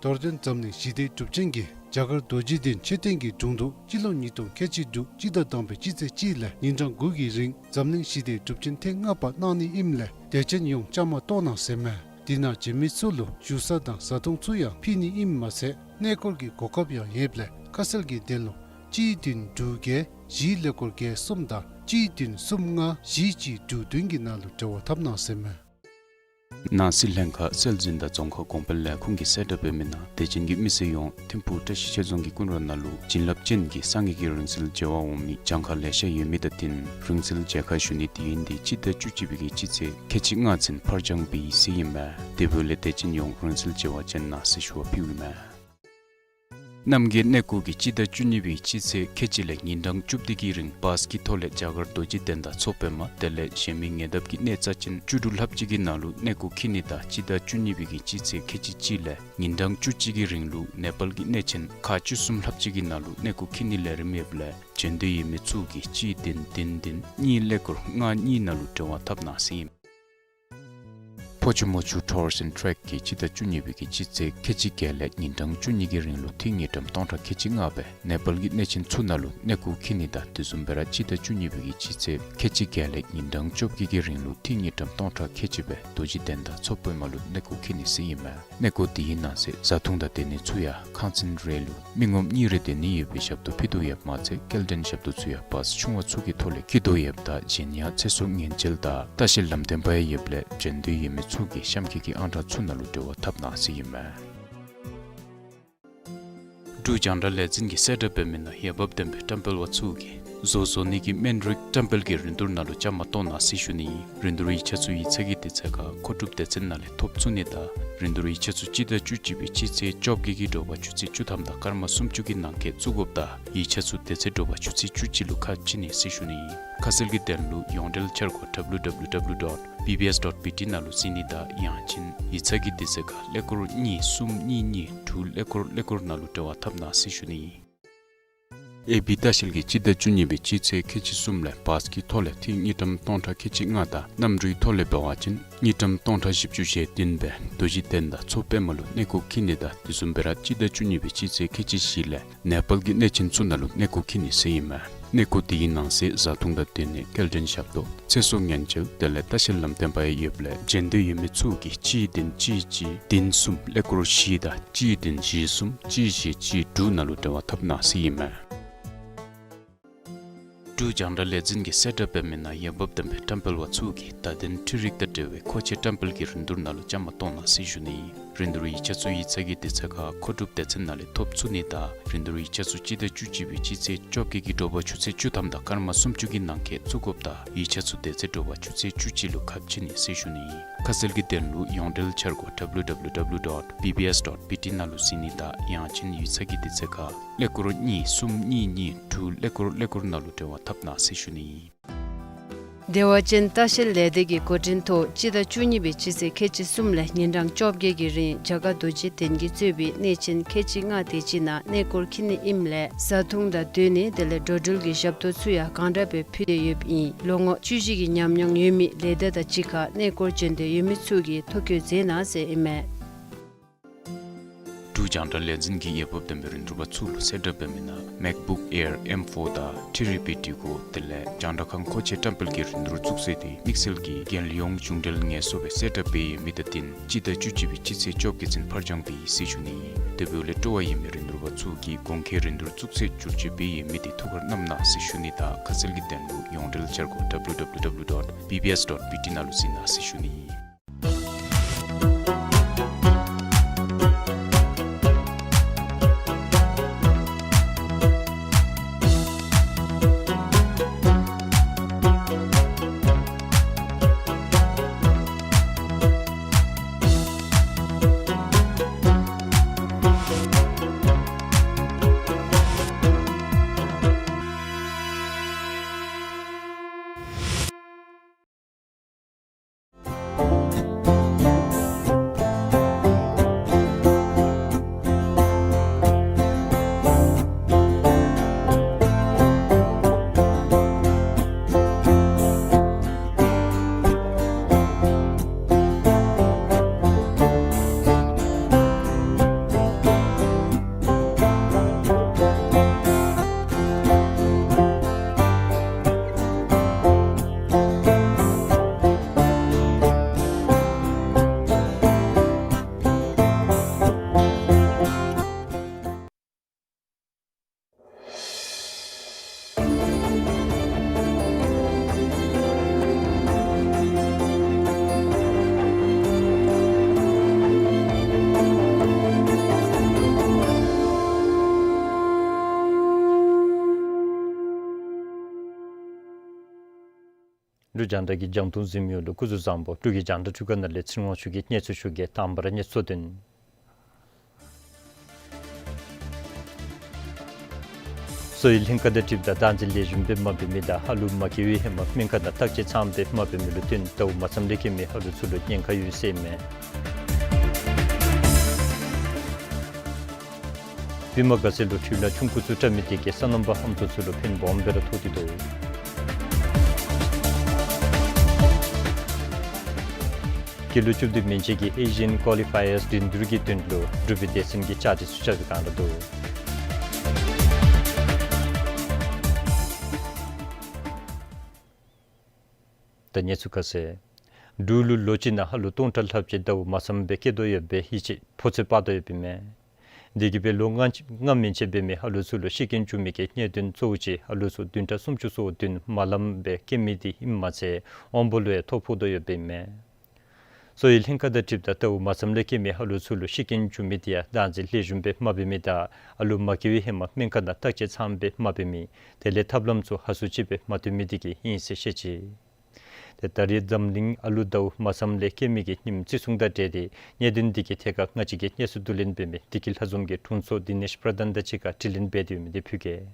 རྡོར་གདན་འཛམ་གླིང་ཞི་བདེའི་སྒྲུབ་ཆེན་གྱིས་རྒྱ་གར་རྡོ་རྗེ་གདན་མཆོད་རྟེན་གྱི་དྲུང་དུ་སྤྱི་ལོ་ཉིས་སྟོང་ཁལ་གཅིག་དྲུག་སྤྱི་ཟླ་དང་པའི་སྤྱི་ཚེས་གཅིག་ལས་ཉིན་གྲངས་དགུ་གི་རིང་འཛམ་གླིང་ཞི་བདེའི་སྒྲུབ་ཆེན་ཐེངས་ལྔ་པ་གནང་ནི་ཨིནམ་ལས་དད་ཅན་ཡོངས་བཅའ་མར་གཏོགས་གནང་ཟེར་མས། དེ་ནང་བྱོན་མི་ཚུ་ལུ་བཞུགས་ས་དང་བཟའ་འཐུང་ཚུ་ཡང་ཕུལ་ནི་ཨིནམ་མ་ཚད་གནས་སྐོར་གྱི་གོ་སྐབས་ཡང་ཡོདཔ་ལས་ཁ་གསལ་གྱི་དོན་ལུ་གཅིག་བདུན་དྲུག་བརྒྱད་བཞི་ཀླད་ཀོར་བརྒྱད་གསུམ་དང་གཅིག་བདུན་གསུམ་ལྔ་བཞི་གཅིག་དྲུག་བདུན་གྱི་ནང་ལུ་འབྲེལ་བ་འཐབ་གནང་ཟེར་མས། ནང་སྲིད་ལྷན་ཁག་སྲོལ་འཛིན་དང་རྫོང་ཁ་གོང་འཕེལ་ལས་ཁུངས་ཀྱིས་གསལ་བསྒྲགས་འབད་མི་ནང་དད་ཅན་གྱི་མི་སེར་ཡོངས་ཐིམ་ཕུག་བཀྲ་ཤིས་ཆོས་རྫོང་གི་ཀུན་ར་ནང་ལུ་བྱིན་རླབས་ཅན་གྱི་སངས་རྒྱས་ཀྱི་རིང་བསྲེལ་མཇལ་བར་འོང་མི་གྱངས་ཁ་ལེ་ཤ་ཡོད་མི་དང་བསྟུན་རིང་བསྲེལ་མཇལ་ཁ་ཞུ་ནི་དེ་ཡིན་ཏེ་སྤྱི་ཟླ་བཅུ་གཅིག་པའི་གི་སྤྱི་ཚེས་ཁལ་གཅིག་ལྔ་ཚུན་ཕར་འགྱངས་འབད་ཡི་ཟེར་ཨིན་མས། དེ་འབདཝ་ལས་དད་ཅན་ཡོངས་རིང་བསྲེལ་མཇལ་བར་བྱོན་གནང་ཟེར་ཞུ་བ་ཕུལཝ་ཨིན་མས། རྣམ་རྒྱལ་གནས་སྐོར་གྱིས་སྤྱི་ཟླ་བཅུ་གཉིས་པའི་སྤྱི་ཚེས་ཁལ་གཅིག་ལས་ཉིན་གྲངས་བཅུ་བདུན་གྱི་རིང་བཱས་ཀྱི་ཐོག་ལས་རྒྱ་གར་རྡོ་རྗེ་གདན་དང་མཚོ་པདྨ་དེ་ལས་གཞན་མི་ཉེ་འདབས་ཀྱི་གནས་རྩ་ཅན་བཅུ་དྲུག་ལྷགཔ་ཅིག་གི་ནང་ལུ་གནས་སྐོར་འཁྱིད་ནི་དང་སྤྱི་ཟླ་བཅུ་གཉིས་པའི་གི་སྤྱི་ཚེས་ཁལ་གཅིག་གཅིག་ལས་ཉིན་གྲངས་བཅུ་གཅིག་གི་རིང་ལུ་ནེ་པཱལ་གྱི་གནས་ཆེན་ཁག་བཅུ་གསུམ་ལྷགཔ་ཅིག་གི་ནང་ལུ་གནས་སྐོར་འཁྱིད་ནི་ལས་རིམ་ཡོདཔ་ལས་བྱོན་འདོད་ཡོད་མི་ཚུ་གིས་གཅིག་བདུན་བདུན་བདུན་གཉིས་ཀླད་ཀོར་ལྔ་གཉིས་ནང་ལུ་འབྲེལ་བ་འཐབ་གནང་ཟེར་ཨིན། ཕོ་ཆུ་མོ་ཆུ་ཊུརསི་ཨེནཌ་ཊེཀ་གིས་སྤྱི་ཟླ་བཅུ་གཉིས་པའི་གི་སྤྱི་ཚེས་ཁལ་གཅིག་བརྒྱད་ལས་ཉིན་གྲངས་བཅུ་གཉིས་ཀྱི་རིང་ལུ་ཐིག་དངུལ་ཀྲམ་སྟོང་ཕྲག་ཁལ་གཅིག་ལྔ་སྦེ་ནེ་པཱལ་གྱི་གནས་ཆེན་ཚུ་ནང་ལུ་གནས་སྐོར་འཁྱིད་ནི་དང་དེ་བཟུམ་སྦེ་ར་སྤྱི་ཟླ་བཅུ་གཉིས་པའི་གི་སྤྱི་ཚེས་ཁལ་གཅིག་བརྒྱད་ལས་ཉིན་གྲངས་བཅོ་བརྒྱད་ཀྱི་རིང་ལུ་ཐིག་དངུལ་ཀྲམ་སྟོང་ཕྲག་ཁལ་གཅིག་སྦེ་རྡོ་རྗེ་གདན་དང་མཚོ་པདྨ་ལུ་གནས་སྐོར་འཁྱིད་ནི་ཟེར་ཨིན་མས། གནས་སྐོར་དེའི་ནང་གསེས་བཟའ་འཐུང་དང་སྡོད་གནས་ཚུ་ཡང་ཁང་ཚན་རེ་ལུ་མི་ངོམ་གཉིས་རེ་སྡོད་ནི་ཡོད་པའི་ཞབས་ཏོག་ཕུལ་དོ་ཡོདཔ་མ་ཚད་སྐྱེལ་འདྲེན་ཞབས་ཏོག་ཚུ་ཡང་བཱས་ཆུང་བ་ཚུ་གི་ཐོག་ལས་འཁྱིད་དོ་ཡོདཔ་ད་གཞན་ཡང་ཚེ་སྲོག་ཉེན་བཅོལ་དང་ལྟ་བཤལ་ལམ་སྟོན་པ་ཡང་ཡོདཔ་ལས་བྱོན་འདོད་ཡོད་མི་ཚུ་གིས་གཤམ་འཁོད་ཀྱི་ཨང་གྲངས་ཚུ་ནང་ལུ་འབྲེལ་བ་འཐབ་གནང་ཟེར་ཨིན་མས། འབྲུག་རྒྱང་བསྒྲགས་ལས་འཛིན་གྱིས་གསལ་བསྒྲགས་འབད་མི་ནང་འོས་འབབ་ལྡན་པའི་བཀྲམ་སྤེལ་པ་ཚུ་གིས་བཟོ་བཟོ་ནི་གི་སྨན་རིགས་བཀྲམ་སྤེལ་གྱི་རིན་བསྡུར་ནང་ལུ་བཅའ་མར་གཏོགས་གནང་ཟེར་ཞུ་ནི་ཨིན། རིན་བསྡུར་ཡིག་ཆ་ཚུ་ཡིག་ཚང་གི་དུས་ཚོད་ཁར་མཁོ་སྒྲུབ་སྡེ་ཚན་ནང་ལས་ཐོབ་ཚུགས་ནི་དང་རིན་བསྡུར་ཡིག་ཆ་ཚུ་སྤྱི་ཟླ་བཅུ་གཅིག་པའི་སྤྱི་ཚེས་བཅོ་བརྒྱད་ཀྱི་དྲོ་པ་ཆུ་ཚོད་བཅུ་ཐམ་དང་སྐར་མ་སུམ་ཅུ་གི་ནང་འཁོད་བཙུགས་དགོཔ་དང་ཡིག་ཆ་ཚུ་དེ་ཚེ་དྲོ་པ་ཆུ་ཚོད་བཅུ་གཅིག་ལུ་ཁ་ཕྱེ་ནི་ཟེར་ཞུ་ནི་ཨིན། ཁ་གསལ་གྱི་དོན་ལུ་ཡོངས་འབྲེལ་འཆར་སྒོ་W W W dot B B S dot B T ནང་ལུ་གཟིགས་ནི་དང་ཡང་ཅིན་ཡིག་ཚང་གི་དུས་ཚོད་ཁར་ཀླད་ཀོར་གཉིས་གསུམ་གཉིས་གཉིས་དྲུག་ཀླད་ཀོར་ཀླད་ཀོར་ནང་ལུ་འབྲེལ་བ་འཐབ་གནང་ཟེར་ཞུ་ནི་ཨིན། ཨེ་བི་ལྟ་བཤལ་གྱིས་སྤྱི་ཟླ་བཅུ་གཉིས་པའི་སྤྱི་ཚེས་ཁལ་གཅིག་གསུམ་ལས་བཱས་ཀྱི་ཐོག་ལས་ཐིག་དངུལ་ཀྲམ་སྟོང་ཕྲག་ཁལ་གཅིག་ལྔ་དང་གནམ་གྲུའི་ཐོག་ལས་འབད་བ་ཅིན་དངུལ་ཀྲམ་སྟོང་ཕྲག་བཞི་བཅུ་ཞེ་བདུན་སྦེ་རྡོ་རྗེ་གདན་དང་མཚོ་པདྨ་ལུ་གནས་སྐོར་འཁྱིད་ནི་དང་དེ་བཟུམ་སྦེ་ར་སྤྱི་ཟླ་བཅུ་གཉིས་པའི་སྤྱི་ཚེས་ཁལ་གཅིག་བཞི་ལས་ནེ་པཱལ་གྱི་གནས་ཆེན་ཚུ་ནང་ལུ་གནས་སྐོར་འཁྱིད་ནི་ཟེར་ཨིན་མས། གནས་སྐོར་དེའི་ནང་གསེས་བཟའ་འཐུང་དང་སྡོད་གནས་སྐྱེལ་འདྲེན་ཞབས་ཏོག་ཚེ་སྲོག་ཉེན་བཅོལ་དེ་ལས་ལྟ་བཤལ་ལམ་སྟོན་པ་ཡང་ཡོདཔ་ལས་བྱོན་འདོད་ཡོད་མི་ཚུ་གིས་གཅིག་བདུན་གཅིག་གཅིག་བདུན་གསུམ་ཀླད་ཀོར་བཞི་དང་གཅིག་བདུན་བཞི་གསུམ་གཅིག་བཞི་གཅིག་དྲུག་ནང་ལུ་འབྲེལ་བ་འཐབ་གནང་ཟེར་ཨིན་མས། འབྲུག་རྒྱང་བསྒྲགས་ལས་འཛིན་གྱིས་གསལ་བསྒྲགས་འབད་མི་ནང་འོས་འབབ་ལྡན་པའི་བཀྲམ་སྤེལ་པ་ཚུ་གིས་བརྡ་དོན་འཕྲུལ་རིག་དང་འབྲེལ་བའི་མཁོ་ཆས་བཀྲམ་སྤེལ་གྱི་རིན་བསྡུར་ནང་ལུ་བཅའ་མར་གཏོགས་གནང་ཟེར་ཞུ་ནི་ཨིན། རིན་བསྡུར་ཡིག་ཆ་ཚུ་ཡིག་ཚང་གི་དུས་ཚོད་ཁར་མཁོ་སྒྲུབ་སྡེ་ཚན་ནང་ལས་ཐོབ་ཚུགས་ནི་དང་རིན་བསྡུར་ཡིག་ཆ་ཚུ་སྤྱི་ཟླ་བཅུ་གཅིག་པའི་སྤྱི་ཚེས་བཅོ་བརྒྱད་ཀྱི་དྲོ་པ་ཆུ་ཚོད་བཅུ་ཐམ་དང་སྐར་མ་སུམ་ཅུ་གི་ནང་འཁོད་བཙུགས་དགོཔ་དང་ཡིག་ཆ་ཚུ་དེ་ཚེ་དྲོ་པ་ཆུ་ཚོད་བཅུ་གཅིག་ལུ་ཁ་ཕྱེ་ནི་ཟེར་ཞུ་ནི་ཨིན། ཁ་གསལ་གྱི་དོན་ལུ་ཡོངས་འབྲེལ་འཆར་སྒོ་W W W dot B B S dot B T ནང་ལུ་གཟིགས་ནི་དང་ཡང་ཅིན་ཡིག་ཚང་གི་དུས་ཚོད་ཁར་ཀླད་ཀོར་གཉིས་གསུམ་གཉིས་གཉིས་དྲུག་ཀླད་ཀོར་ཀླད་ཀོར་ནང་ལུ་འབྲེལ་བ་འཐབ་གནང་ཟེར་ཞུ་ནི་ཨིན། བདེ་བ་ཅན་ལྟ་བཤལ་ལས་སྡེ་གི་འགོ་འདྲེན་ཐོག་སྤྱི་ཟླ་བཅུ་གཉིས་པའི་སྤྱི་ཚེས་ཁལ་གཅིག་གསུམ་ལས་ཉིན་གྲངས་བཅོ་བརྒྱད་ཀྱི་རིང་རྒྱ་གར་རྡོ་རྗེ་གདན་གྱིས་གཙོས་པའི་གནས་ཆེན་ཁལ་གཅིག་ལྔ་དེ་ཅིག་ནང་གནས་སྐོར་འཁྱིད་ནི་ཨིནམ་ལས་བཟའ་འཐུང་དང་སྡོད་གནས་དེ་ལས་འགྲོ་འགྲུལ་གྱི་ཞབས་ཏོག་ཚུ་ཡང་གང་དྲག་སྦེ་ཕུལ་ཏེ་ཡོདཔ་ཨིན། ལོ་ངོ་བཅུ་བཞི་གི་ཉམས་མྱོང་ཡོད་མི་ལས་སྡེ་དང་གཅིག་ཁར་གནས་སྐོར་བྱོན་འདོད་ཡོད་མི་ཚུ་གིས་ཐོ་བཀོད་མཛད་གནང་ཟེར་ཨིན་མས། འབྲུག་ རྒྱང་བསྒྲགས་ལས་འཛིན་གྱིས་འོས་འབབ་ལྡན་པའི་རིན་བསྡུར་པ་ཚུ་ལུ་གསལ་བསྒྲགས་འབད་མི་ནང་MacBook Air M four དང་ཐི་རི་པི་འགྲུལ་འཁོར་དེ་ལས་རྒྱང་བསྒྲགས་ཁང་མཁོ་ཆས་བཀྲམ་སྤེལ་གྱི་རིན་བསྡུར་བཙུགས་ཚེས་དེ་དམིགས་བསལ་གྱི་རྒྱལ་ཡོངས་གཞུང་འབྲེལ་ངལ་གསོ་སྦེ་གསལ་བསྒྲགས་འབད་ཡོད་མི་དང་བསྟུན་སྤྱི་ཟླ་བཅུ་གཅིག་པའི་སྤྱི་ཚེས་བཅོ་བརྒྱད་ཚུན་ཕར་འགྱངས་འབད་ཡི་ཟེར་ཞུ་ནི། དེ་འབདཝ་ལས་སྤྲོ་བ་ཡོད་མི་རིན་བསྡུར་པ་ཚུ་གིས་གོང་འཁོད་རིན་བསྡུར་བཙུགས་ཚེས་བསྒྱུར་བཅོས་འབད་ཡོད་མི་དེ་ཐུགས་ཁར་བསྣམ་གནང་ཟེར་ཞུ་ནི་དང་ཁ་གསལ་གྱི་དོན་ལུ་ཡོངས་འབྲེལ་འཆར་སྒོ་W W W dot B B S dot B T ནང་ལུ་གཟིགས་གནང་ཟེར་ཞུ་ནི། འབྲུག་རྒྱང་བསྒྲགས་ཀྱི་རྒྱང་མཐོང་གཟིགས་མི་ཡོངས་ལུ་སྐུ་གཟུགས་བཟང་པོ། འབྲུག་གི་རྒྱང་བསྒྲགས་འཕྲུལ་ཁང་ནང་ལས་ཚེ་རིང་དབང་ཕྱུག་གིས་གནས་ཚུལ་ཞུ་གེ། དང་པ་ར་གནས་ཚུལ་དོན། གསོ་བའི་ལྷན་ཁག་དང་འཁྲིལཝ་ད་བདག་འཛིན་ལེགས་ཤོམ་སྦེ་མ་འབད་མི་དང་ཨ་ལུ་མ་སྐྱེ་བའི་ཧེ་མ་སྨན་ཁང་ནང་བརྟག་དཔྱད་ཚངམ་སྦེ་མ་འབད་མི་ལུ་བསྟུན་ཟླཝ་མ་ཚངམ་ལས་སྐྱེས་མི་ཨ་ལུ་ཚུ་ལུ་ཉེན་ཁ་ཡོད་ཟེར་མས། བི་མ་དགའ་ཚལ་ལུ་འཕྲུལ་གླང་ཆུང་ཀུ་ཚུ་བཀྲམ་མི་དེ་གིས་སོ་ནམ་པ་ཨམ་སྲུ་ཚུ་ལུ་ཕན་སྦོམ་སྦེ་ར་ཐོགས་ཏེ་འདུག། སྐྱེས་ལོ་བཅུ་བདུན་མན་ཆད་ཀྱི་ཨེ་ཤི་ཡན་ཀོ་ལི་ཕ་ཡརསི་རིན་བསྡུར་གྱི་དོན་ལུ་འབྲུག་པའི་སྡེ་ཚན་གྱིས་བཅའ་སྒྲིག་ཚུ་རྐྱབ་པའི་བསྒང་ར་འདུག། ད་གནས་ཚུལ་ཁ་གསལ། འབྲུག་ལུ་ལོ་གཅིག་ནང་ཨ་ལུ་སྟོང་ཕྲག་ལྷགཔ་ཅིག་ཟླཝ་མ་ཚངམ་སྦེ་སྐྱེ་དོ་ཡོདཔ་སྦེ་ཡིད་ཆེས་ཕོ་ཚོད་དཔག་དོ་ཡོདཔ་ཨིན་མས། དེ་གིས་སྦེ་ལོ་ལྔ་ལྔ་མན་ཆད་འབད་མི་ཨ་ལུ་ཚུ་ལུ་ཤི་རྐྱེན་བྱུང་མི་གི་གནད་དོན་གཙོ་བོ་ཅིག་ཨ་ལུ་ཚུ་བདུན་ཕྲག་སུམ་ཅུ་སོ་བདུན་མ་ལངམ་སྦེ་སྐྱེ་མི་དེ་ཨིནམ་མ་ཚད་དབང་པོ་ལུ་ཡང་ཐོ་ཕོག་དོ་ཡོདཔ་ཨིན་མས། གསོ་བའི་ལྷན་ཁག་དང་འཁྲིལཝ་ད་ཟླཝ་མ་ཚངམ་ལས་སྐྱེས་མི་ཨ་ལུ་ཚུ་ལུ་ཤི་རྐྱེན་བྱུང་མི་དེ་ཡང་བདག་འཛིན་ལེགས་ཤོམ་སྦེ་མ་འབད་མི་དང་ཨ་ལུ་མ་སྐྱེ་བའི་ཧེ་མ་སྨན་ཁང་ནང་བརྟག་དཔྱད་ཚངམ་སྦེ་མ་འབད་མི། དེ་ལས་ཐབས་ལམ་ཚུ་ཧ་སུ་ཅིག་སྦེ་མ་བཏོན་མི་དེ་གིས་ཨིན་ཟེར་བཤད་ཅི། ཏེ་ད་རེས་འཛམ་གླིང་ཨ་ལུ་ཟླཝ་མ་ཚངམ་ལས་སྐྱེ་མི་གི་ཉིནམ་བརྩི་སྲུང་དང་འབྲེལ་ཏེ་གནད་དོན་དེ་གི་ཐད་ཁར་ང་བཅས་ཀྱི་གནས་ཚུལ་བསྡུ་ལེན་འབད་མི་བདེ་སྐྱིད་ལྷ་འཛོམས་ཀྱིས་དྲུང་འཚོ་དི་ནེཤ་པྲ་དྷཱན་དང་གཅིག་ཁར་དྲི་ལན་འབད་དེ་ཡོད་མི་དེ་ཕུལ་གེ།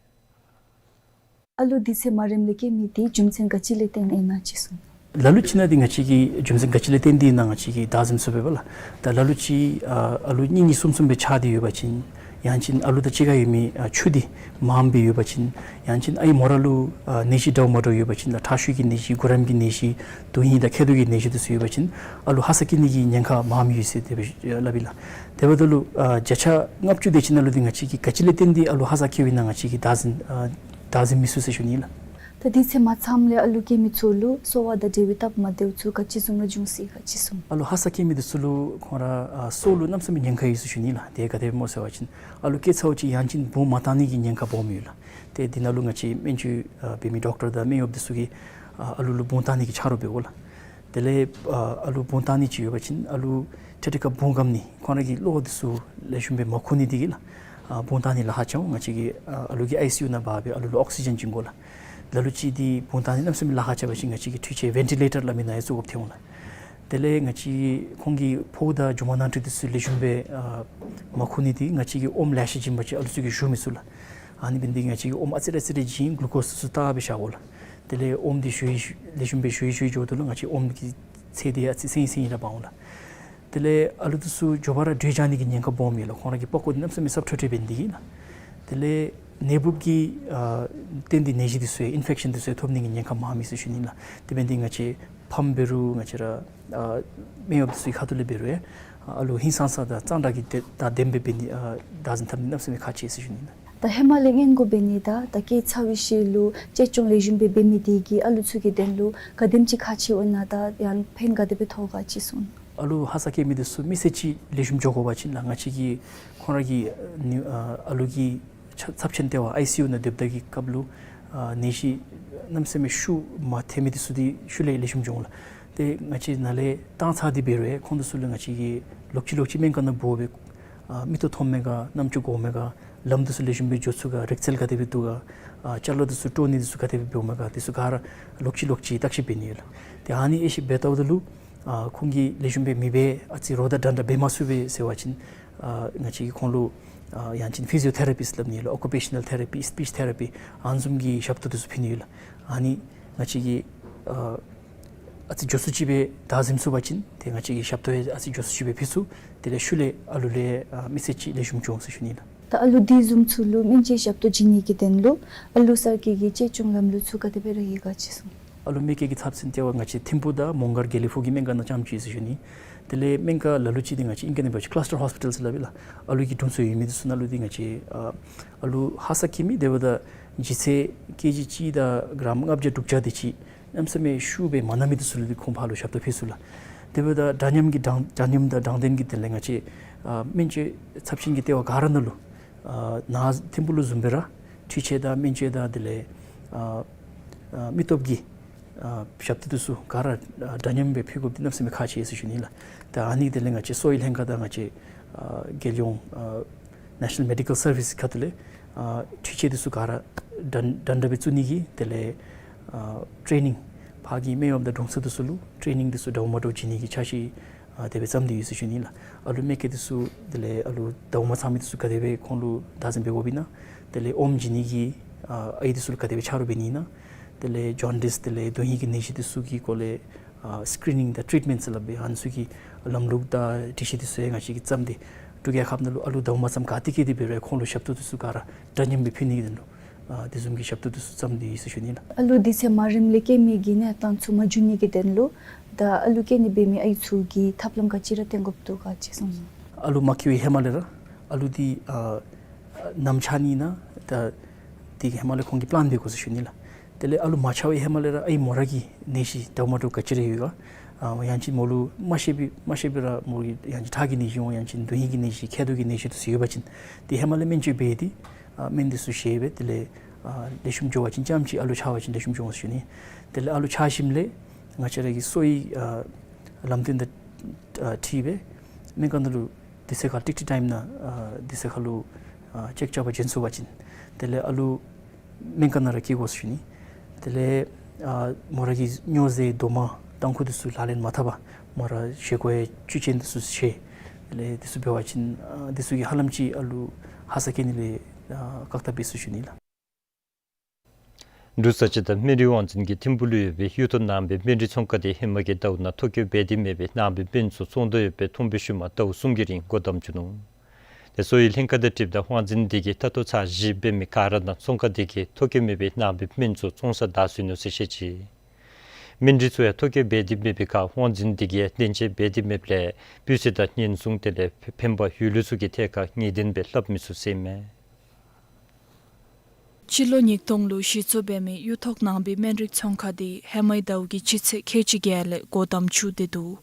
ཨ་ལུ་དུས་ཚོད་མ་རནམ་ལས་སྐྱེ་མི་དེ་རྒྱུ་མཚན་ག་ཅི་ལས་བརྟེན་ཨིན་ན་ཅིག་གསུང་། ལ་ལུ་ཅིག་ནང་འདི་ང་བཅས་ཀྱིས་རྒྱུ་མཚན་ག་ཅི་ལས་བརྟེན་ཏེ་ཨིན་ན་ང་བཅས་ཀྱིས་བདག་འཛིན་ཚུགས་པས་པ་ལགས། ད་ལ་ལུ་ཅིག་ཨ་ལུ་གཉིས་གཉིས་གསུམ་གསུམ་སྦེ་ཆགས་ཏེ་ཡོད་པ་ཅིན། ཡང་ཅིན་ཨ་ལུ་དང་གཅིག་ཁར་ཡོད་མི་ཨ་ཆུ་དེ་མངམ་སྦེ་ཡོད་པ་ཅིན། ཡང་ཅིན་ཨའི་མོ་ར་ལུ་ཨ་ནད་གཞི་འདྲཝ་མ་འདྲཝ་ཡོད་པ་ཅིན་ལགས། ཁྲག་ཤུགས་ཀྱི་ནད་གཞི་གུ་རམ་གྱི་ནད་གཞི་དོན་ཧིང་དང་མཁལ་རྡོག་གི་ནད་གཞི་དེ་ཚུ་ཡོད་པ་ཅིན་ཨ་ལུ་ཧ་སག་སྐྱེ་ནི་གི་ཉེན་ཁ་མངམ་ཡོད་ཟེར་དེ་སྦེ་སླབ་ཨིན་ལགས། དེ་འབདཝ་ད་ལུ་ཨ་བརྒྱ་ཆ་ལྔ་བཅུ་དེ་ཅིག་ནང་ལུ་འདི་ང་བཅས་ཀྱིས་ག་ཅི་ལས་བརྟེན་ཏེ་ཨ་ལུ་ཧ་སག་སྐྱེཝ་ཨིན་ན་ང་བཅས་ཀྱིས་བདག་འཛིན་ཨ་བདག་འཛིན་མི་ཚུགས་ཟེར་ཞུ་ནི་ལགས། ད་དུས་ཚོད་མ་ཚངམ་ལས་ཨ་ལུ་སྐྱེ་མི་ཚུ་ལུ་གསོ་བ་དང་འབྲེལ་བའི་སྟབས་མ་བདེཝ་ཚུ་ག་ཅི་བཟུམ་ར་འབྱུང་སྲིད་ག་ཅི་གསུང་། ཨ་ལུ་ཧ་སག་སྐྱེ་མི་དེ་ཚུ་ལུ་ཁོང་ར་ཨ་སྲོག་ལུ་གནམ་མེད་ས་མེད་ཉེན་ཁ་ཡོད་ཟེར་ཞུ་ནི་ལགས། དེ་ག་དེ་སྦེ་སྨོ་ཟེར་བ་ཅིན་ཨ་ལུ་སྐྱེ་ཚརཝ་ཅིག་ཡང་ཅིན་བུང་མ་བཏང་ནི་གི་ཉེན་ཁ་སྦོམ་ཡོད་ལགས། ཏེ་འདི་ནང་ལུ་ང་བཅས་སྨན་བཅོས་ཨ་འབད་མི་ཌོག་ཊར་དང་སྨན་གཡོགཔ་དེ་ཚུ་གིས་ཨ་ཨ་ལུ་ལུ་བུང་བཏང་ནི་གི་ཆ་རོགས་འབདཝ་ལགས། དེ་ལས་ཨ་ཨ་ལུ་བུང་བཏང་ནི་ཅིག་ཡོད་པ་ཅིན་ཨ་ལུ་ཏེ་ཏེ་ཁར་བུང་སྐམ་ནི་ཁོང་ར་གི་གློ་དེ་ཚུ་ལེགས་ཤོམ་སྦེ་མ་ཁུག་ནི་དེ་གིས་ལགས། ཨ་བུང་བཏང་ནི་ལཱ་ཁག་ཆེཝ་ང་བཅས་ཀྱིས་ཨ་ཨ་ལུ་གི་ཨའི་སི་ཡུ་ནང་འབག་སྦེ་ཨ་ལུ་ལུ་ཨོག་སི་ཇན་བྱིན་དགོ་ལགས། ལ་ལུ་ཅིག་འདི་བུང་བཏང་ནི་གནམ་མེད་ས་མེད་ལཱ་ཁག་ཆེ་བ་ཅིན་ང་བཅས་ཀྱིས་འཕྲུལ་ཆས་ཝེན་ཊི་ལེ་ཊར་སླབ་མི་ནང་ཡང་བཙུགས་དགོཔ་ཐོན་འོང་ལགས། དེ་ལས་ང་བཅས་ཁོང་གི་ཕོཝ་དང་རྒྱུ་མ་ནང་ཁྲོལ་དེ་ཚུ་ལེགས་ཤོམ་སྦེ་ཨ་མ་ཁུག་ནི་དེ་ང་བཅས་ཀྱིས་ཨོམ་ལེ་ཤ་བྱིན་པ་ཅིན་ཨ་ལུ་ཚུ་གིས་བཞུ་མི་ཚུགས་ལགས། ཨ་ནི་འབད་ནི་དེ་ང་བཅས་ཀྱིས་ཨོམ་ཨ་ཙི་རེ་ཨ་ཙི་རེ་བྱིན་གླུ་ཀོསི་དེ་ཚུ་བཏབ་སྦེ་བཞག་དགོ་ལགས། དེ་ལས་ཨོམ་འདི་བཞུ་ཡི་བཞུ་ལེགས་ཤོམ་སྦེ་བཞུ་ཡི་བཞུ་ཡི་འགྱོཝ་ད་ལུ་ང་བཅས་ཨོམ་གི་ཚད་དེ་ཨ་ཙི་སེང་སེང་ར་འབག་འོང་ལགས། དེ་ལས་ཨ་ལུ་དེ་ཚུ་མགྱོགས་པ་ར་འདྲེ་རྒྱག་ནི་གི་ཉེན་ཁ་སྦོམ་ཡོད་ལགས། ཁོང་ར་གི་པགས་ཀོ་འདི་གནམ་མེད་ས་མེད་སྲབ་ཁྲོ་ཁྲོ་འབད་ནི་དེ་གིས་ལགས། དེ་ལས་ནད་འབུབ་ཀྱི་ཨ་བརྟེན་ཏེ་ནད་གཞི་དེ་ཚུ་ཡང་ཨིན་ཕེག་ཤཱན་དེ་ཚུ་ཡང་ཐོབ་ནི་གི་ཉེན་ཁ་མངམ་ཨིན་ཟེར་ཞུ་ནི་ལགས། དེ་འབད་ནི་དེ་ང་བཅས་ཕམ་འབད་རུང་ང་བཅས་ར་ཨ་སྨན་གཡོགཔ་དེ་ཚུ་གི་ཁ་ཐུག་ལས་འབད་རུང་ཡང་ ཨ་ལུ་ཧིང་སངས་ས་དང་གཙང་སྦྲ་གི་དེ་དང་ལྡནམ་སྦེ་འབད་ནི་ཨ་བདག་འཛིན་འཐབ་ནི་གནམ་མེད་ས་མེད་ཁག་ཆེ་ཟེར་ཞུ་ནི་ལགས། ད་ཧེ་མ་ལས་སྔོན་འགོག་འབད་ནི་དང་ད་སྐྱེ་ཚར་བའི་ཤུལ་ལུ་གཅེས་སྐྱོང་ལེགས་ཤོམ་སྦེ་འབད་མི་དེ་གིས་ཨ་ལུ་ཚུ་གི་དོན་ལུ་ག་དེམ་ཅིག་ཁག་ཆེ་འོང་ན་དང་ཡང་ཕན་ག་དེ་སྦེ་ཐོགས་ག་ཅིག་གསུང་། ཨ་ལུ་ཧ་སག་སྐྱེ་མི་དེ་ཚུ་མི་ཚེ་གཅིག་ལེགས་ཤོམ་འགྱོ་དགོ་པ་ཅིན་ལགས་ང་བཅས་ཀྱིས་ཁོང་ར་གི་ནི་ཨ་ཨ་ལུ་གི་ཚབས་ཚབས་ཆེན་ལྟེ་བ་ཨའི་སི་ཡུ་ནང་སྡོདཔ་ད་གི་སྐབས་ལུ་ཨ་ནད་གཞི་གནམ་མེད་ས་མེད་ཤུགས་མ་ཐེབས་མི་དེ་ཚུ་དེ་ཤུལ་ལས་ལེགས་ཤོམ་འགྱོ་འོང་ལགས། ཏེ་ང་བཅས་ནཱ་ལས་བཏང་ཚར་ཏེ་འབད་རུང་ཁོང་དེ་ཚུ་ལུ་ང་བཅས་ཀྱིས་ལོག་ཅི་ལོག་ཅི་སྨན་ཁང་ནང་འབོ་སྦེ་ཨ་མིག་ཏོ་མཐོངམ་མས་ག་རྣམ་ཅོ་གོཝ་མས་ག་ལམ་དེ་ཚུ་ལེགས་ཤོམ་སྦེ་འགྱོ་ཚུགས་ག་རིག་རྩལ་ག་དེ་སྦེ་འདུག་ག་ཨ་ཅ་ལ་དེ་ཚུ་དཀྲོག་ནི་དེ་ཚུ་ག་དེ་སྦེ་འབདཝ་མས་ག་དེ་ཚུ་ག་ར་ལོག་ཅི་ལོག་ཅི་བརྟག་ཞིབ་འབད་ནི་ཡོད་ལགས། ཏེ་ཨ་ནི་དབྱེ་ཞིབ་འབད་བལྟཝ་ད་ལུ་ཨ་ཁོང་གིས་ལེགས་ཤོམ་སྦེ་མི་འབད་ཨ་ཙི་རོགས་དང་འདྲན་འདྲ་འབད་མ་ཚུགས་པས་ཟེར་བ་ཅིན་ཨ་ང་བཅས་ཀྱིས་ཁོང་ལུ་ཨ་ཡང་ཅིན་ཕི་ཟི་ཡོ་ཐེ་ར་པིསཊ་སླབ་ནི་ཡོད་ལགས། ཨོ་ཀུ་པེ་ཤ་ནཱལ་ཐེ་ར་པི་སི་པིཆ་ཐེ་ར་པི་ཨ་ནི་བཟུམ་གྱི་ཞབས་ཏོག་དེ་ཚུ་ཕུལ་ནི་ཡོད་ལགས། ཨ་ནི་ང་བཅས་ཀྱིས་ཨ་ཨ་ཙི་མགྱོགས་སུ་ཅིག་སྦེ་བདག་འཛིན་ཚུགས་པ་ཅིན་ཏེ་ང་བཅས་ཀྱིས་ཞབས་ཏོག་ཡང་ཨ་ཙི་མགྱོགས་སུ་ཅིག་སྦེ་ཕུལ་ཚུགས། དེ་ལས་ཤུལ་ལས་ཨ་ལུ་ལས་ཨ་མི་ཚེ་གཅིག་ལེགས་ཤོམ་འགྱོ་འོང་ཟེར་ཞུ་ནི་ལགས། ད་ཨ་ལུ་དེ་བཟུམ་ཚུ་ལུ་སྨན་བཅོས་ཞབས་ཏོག་བྱིན་ནི་གི་དོན་ལུ་ཨ་ལུ་གསར་སྐྱེས་ཀྱི་གཅེས་སྐྱོང་ལམ་ལུགས་ཚུ་ག་དེ་སྦེ་ར་ཡོད་ག་ཅིག་གསུང་། ཨ་ལུ་མེ་སྐྱེས་ཀྱི་ཚབས་ཆེན་ལྟེ་བ་ང་བཅས་ཐིམ་ཕུག་དང་མོང་སྒར་དགེ་ལེགས་ཕུག་གི་སྨན་ཁང་ནང་རྐྱངམ་ཅིག་ཟེར་ཞུ་ནི། དེ་ལས་སྨན་ཁང་ལ་ལུ་ཅིག་དེ་ང་བཅས་ཨིང་སྐད་ནང་འབད་བ་ཅིན་ཀི་ལ་སི་ཊར་ཧོསི་པི་ཊལ་ཟེར་སླབ་ཨིན་ལགས། ཨ་ལུ་གི་དྲུང་འཚོ་ཡོད་མི་དེ་ཚུ་ནང་ལུ་དེ་ང་བཅས་ཨ་ཨ་ལུ་ཧ་སག་སྐྱེ་མི་དེ་འབདཝ་ད་ལྗིད་ཚད་ཀེ་ཇི་གཅིག་དང་གྲམ་ལྔ་བརྒྱ་དྲུག་བརྒྱ་དེ་ཅིག་གནམ་མེད་ས་མེད་ཤུགས་སྦེ་མ་ན་མི་དེ་ཚུ་ལུ་དེ་ཁོང་ཕར་ལུ་ཞབས་ཏོག་ཕུལ་ཚུགས་ལགས། དེ་འབདཝ་ད་འདྲ་མཉམ་གྱི་འདྲ་འདྲ་མཉམ་དང་དྲང་བདེན་གྱི་དོན་ལས་ང་བཅས་ཨ་སྨན་བཅོས་ཚབས་ཆེན་གྱི་ལྟེ་བ་ག་ར་ནང་ལུ་ཨ་ནཱ་ཐིམ་ཕུག་ལུ་བཟུམ་སྦེ་ར་འཕྲུལ་ཆས་དང་སྨན་བཅོས་དང་དེ་ལས་ཨ་ཨ་མི་སྟོབས་ཀྱི་ཨ་ཞབས་ཏོག་དེ་ཚུ་ག་ར་ཨ་འདྲ་མཉམ་སྦེ་ཕུལ་དགོཔ་དེ་གནམ་མེད་ས་མེད་ཁག་ཆེ་ཟེར་ཞུ་ནི་ལགས། ད་ཨ་ནི་དེ་ལས་ང་བཅས་གསོ་བའི་ལྷན་ཁག་དང་ང་བཅས་ཨ་རྒྱལ་ཡོངས་ཨ་ནེ་ཤ་ནཱལ་མེ་ཌི་ཀཱལ་སར་བིསི་ཁ་ཐུག་ལས་ཨ་འཕྲུལ་ཆས་དེ་ཚུ་ག་ར་འདྲ་འདྲ་འདྲ་སྦེ་བཙུགས་ནི་གི་དེ་ལས་ཨ་ཊེ་ནིང་ཕར་གྱི་སྨན་གཡོགམ་དང་དྲུང་འཚོ་དེ་ཚུ་ལུ་ཊེ་ནིང་དེ་ཚུ་འདྲཝ་མ་འདྲཝ་བྱིན་ནི་གི་འཆར་གཞི་ཨ་དེ་སྦེ་བརྩམས་ཏེ་ཡོད་ཟེར་ཞུ་ནི་ལགས། ཨ་ལུ་མེ་སྐྱེས་དེ་ཚུ་དེ་ལས་ཨ་ལུ་འདྲཝ་མ་ཚང་མི་དེ་ཚུ་ག་དེ་སྦེ་ཁོང་ལུ་བདག་འཛིན་འབད་དགོཔ་ཨིན་ན། དེ་ལས་ཨོམ་བྱིན་ནི་གི་ཨ་ཨའི་དེ་ཚུ་ལུ་ག་དེ་སྦེ་ཆ་རོགས་འབད་ནི་ཨིན་ན། དེ་ལས་ཇོན་ཌིས་དེ་ལས་དོན་ཧིང་གི་ནད་གཞི་དེ་ཚུ་གི་སྐོར་ལས་ཨ་སི་ཀི་རི་ནིང་དང་ཊིཊ་མེནཊ་ཟེར་སླབ་པའི་ཨ་ནི་ཚུ་གི་ལམ་ལུགས་དང་སྒྲིག་གཞི་དེ་ཚུ་ཡང་ང་བཅས་ཀྱིས་བརྩམས་ཏེ་འབྲུག་རྒྱལ་ཁབ་ནང་ལུ་ཨ་ལུ་འདྲཝ་མ་ཚངམ་ག་ཏེ་སྐྱེས་ཏེ་འབད་རུང་ཁོང་ལུ་ཞབས་ཏོག་དེ་ཚུ་ག་ར་འདྲ་མཉམ་སྦེ་ཕུལ་ནི་གི་དོན་ལུ་ཨ་དེ་བཟུམ་གྱི་ཞབས་ཏོག་དེ་ཚུ་བརྩམས་ཏེ་ཡོད་ཟེར་ཞུ་ནི་ལགས། ཨ་ལུ་དུས་ཚོད་མ་རནམ་ལས་སྐྱེ་མི་གི་གནས་སྟངས་ཚུ་མ་འགྱུར་ནི་གི་དོན་ལུ་ད་ཨ་ལུ་སྐྱེ་ནི་འབད་མི་ཨའི་ཚུ་གིས་ཐབས་ལམ་ག་ཅི་ར་བཏོན་དགོཔ་འདུག་ག་ཅིག་གསུང་ནི། ཨ་ལུ་མ་སྐྱེ་བའི་ཧེ་མ་ལས་ར་ཨ་ལུ་དེ་ཨ་ནམ་ཆགས་ནི་ཨིན་ན་ད་དེ་གི་ཧེ་མ་ལས་ཁོང་གིས་པི་ལེན་འབད་དགོ་ཟེར་ཞུ་ནི་ལགས། དེ་ལས་ཨ་ལུ་མ་ཆགས་པའི་ཧེ་མ་ལས་ར་ཨའི་མོ་ར་གི་ནད་གཞི་འདྲཝ་མ་འདྲཝ་ག་ཅི་ར་ཡོད་ག་ཨ་ཡང་ཅིན་མོ་ལུ་མ་ཤེས་པའི་མ་ཤེས་པའི་ར་མོ་གི་ཡང་ཅིན་ཁྲག་གི་ནད་གཞི་འོང་ཡང་ཅིན་དོན་ཧིང་གི་ནད་གཞི་མཁལ་རྡོག་གི་ནད་གཞི་དེ་ཚུ་ཡོད་པ་ཅིན་དེ་ཧེ་མ་ལས་སྨན་བཅོས་འབད་དེ་ཨ་སྨན་དེ་ཚུ་བཞེས་སྦེ་དེ་ལས་ཨ་ལེགས་ཤོམ་འགྱོ་བ་ཅིན་རྐྱངམ་ཅིག་ཨ་ལུ་ཆགས་པ་ཅིན་ལེགས་ཤོམ་འགྱོ་འོང་ཟེར་ཞུ་ནི། དེ་ལས་ཨ་ལུ་ཆགས་ཞིནམ་ལས་ང་བཅས་ར་གི་གསོ་བའི་ཨ་ལམ་སྟོན་དང་ཨ་འཁྲིལ་སྦེ་སྨན་ཁང་ནང་ལུ་དུས་ཚོད་ཁར་ཏིག་ཏིག་ཊའིམ་ནང་ཨ་དུས་ཚོད་ཁར་ལུ་ཨ་ཅེཀ་རྐྱབ་པར་བྱོན་ཚུགས་པ་ཅིན་དེ་ལས་ཨ་ལུ་སྨན་ཁང་ནང་ར་སྐྱེ་དགོ་ཟེར་ཞུ་ནི། དེ་ལས་ཨ་མོ་ར་གི་སྨྱོ་རྫས་རྡོག་མ་ཏམ་ཁུ་དེ་ཚུ་ལག་ལེན་མ་འཐབ་པར་མོ་ར་བཞེས་སྒོ་ཡང་བཅུད་ཅན་དེ་ཚུ་བཞེས། དེ་ལས་དེ་ཚུ་འབད་བ་ཅིན་ཨ་དེ་ཚུ་གིས་ཧ་ལམ་ཅིག་ཨ་ལུ་ཧ་སག་སྐྱེ་ནི་ལས་ཨ་བཀག་ཐབས་འབད་ཚུགས་ཟེར་ཞུ་ནི་ལགས། འབྲུག་བཟའ་སྤྱོད་དང་སྨན་རིགས་དབང་འཛིན་གྱིས་ཐིམ་ཕུག་ལུ་ཡོད་པའི་གཡུ་ཐོག་ནང་པའི་སྨན་རིགས་ཚོང་ཁང་དེ་ཧེ་མ་གི་ཟླཝ་ནང་ཐོ་བཀོད་འབད་དེ་མེད་པའི་ནང་པའི་སྨན་ཚུ་བཙོང་དོ་ཡོདཔ་སྦེ་ཐོན་པའི་ཤུལ་མ་ཟླཝ་གསུམ་གྱི་རིང་སྒོ་བསྡམས་བཅུག་ནུག། དེ་གསོ་བའི་ལྷན་ཁག་དང་འཁྲིལཝ་ད་དབང་འཛིན་དེ་གིས་ད་ལྟོ་ཚར་བཞི་འབད་མི་ག་ར་ནང་ཚོང་ཁང་དེ་གིས་ཐོ་བཀོད་མེད་པའི་ནང་པའི་སྨན་ཚུ་བཙོང་ས་བདའ་ཟུན་ནུག་ཟེར་བཤད་ཅི། སྨན་རིགས་ཚུ་ཡང་ཐོ་བཀོད་འབད་དེ་མེད་པའི་ཁར་དབང་འཛིན་དེ་གིས་བདེན་འཚོལ་འབད་དེ་མེདཔ་ལས་སྤུས་ཚད་དང་ཉེན་སྲུང་དེ་ལས་ཕན་པ་ཡོད་ལུགས་ཚུ་གི་ཐད་ཁར་ངེས་གཏན་སྦེ་སླབ་མི་ཚུགས་ཟེར་ཨིན་མས། སྤྱི་ལོ་ཉིས་སྟོང་ལུ་གཞི་བཙུགས་འབད་མི་གཡུ་ཐོག་ནང་པའི་སྨན་རིགས་ཚོང་ཁང་དེ་ཧེ་མའི་ཟླཝ་གི་སྤྱི་ཚེས་ཁལ་གཅིག་བརྒྱད་ལས་སྒོ་བསྡམས་བཅུག་སྟེ་འདུག།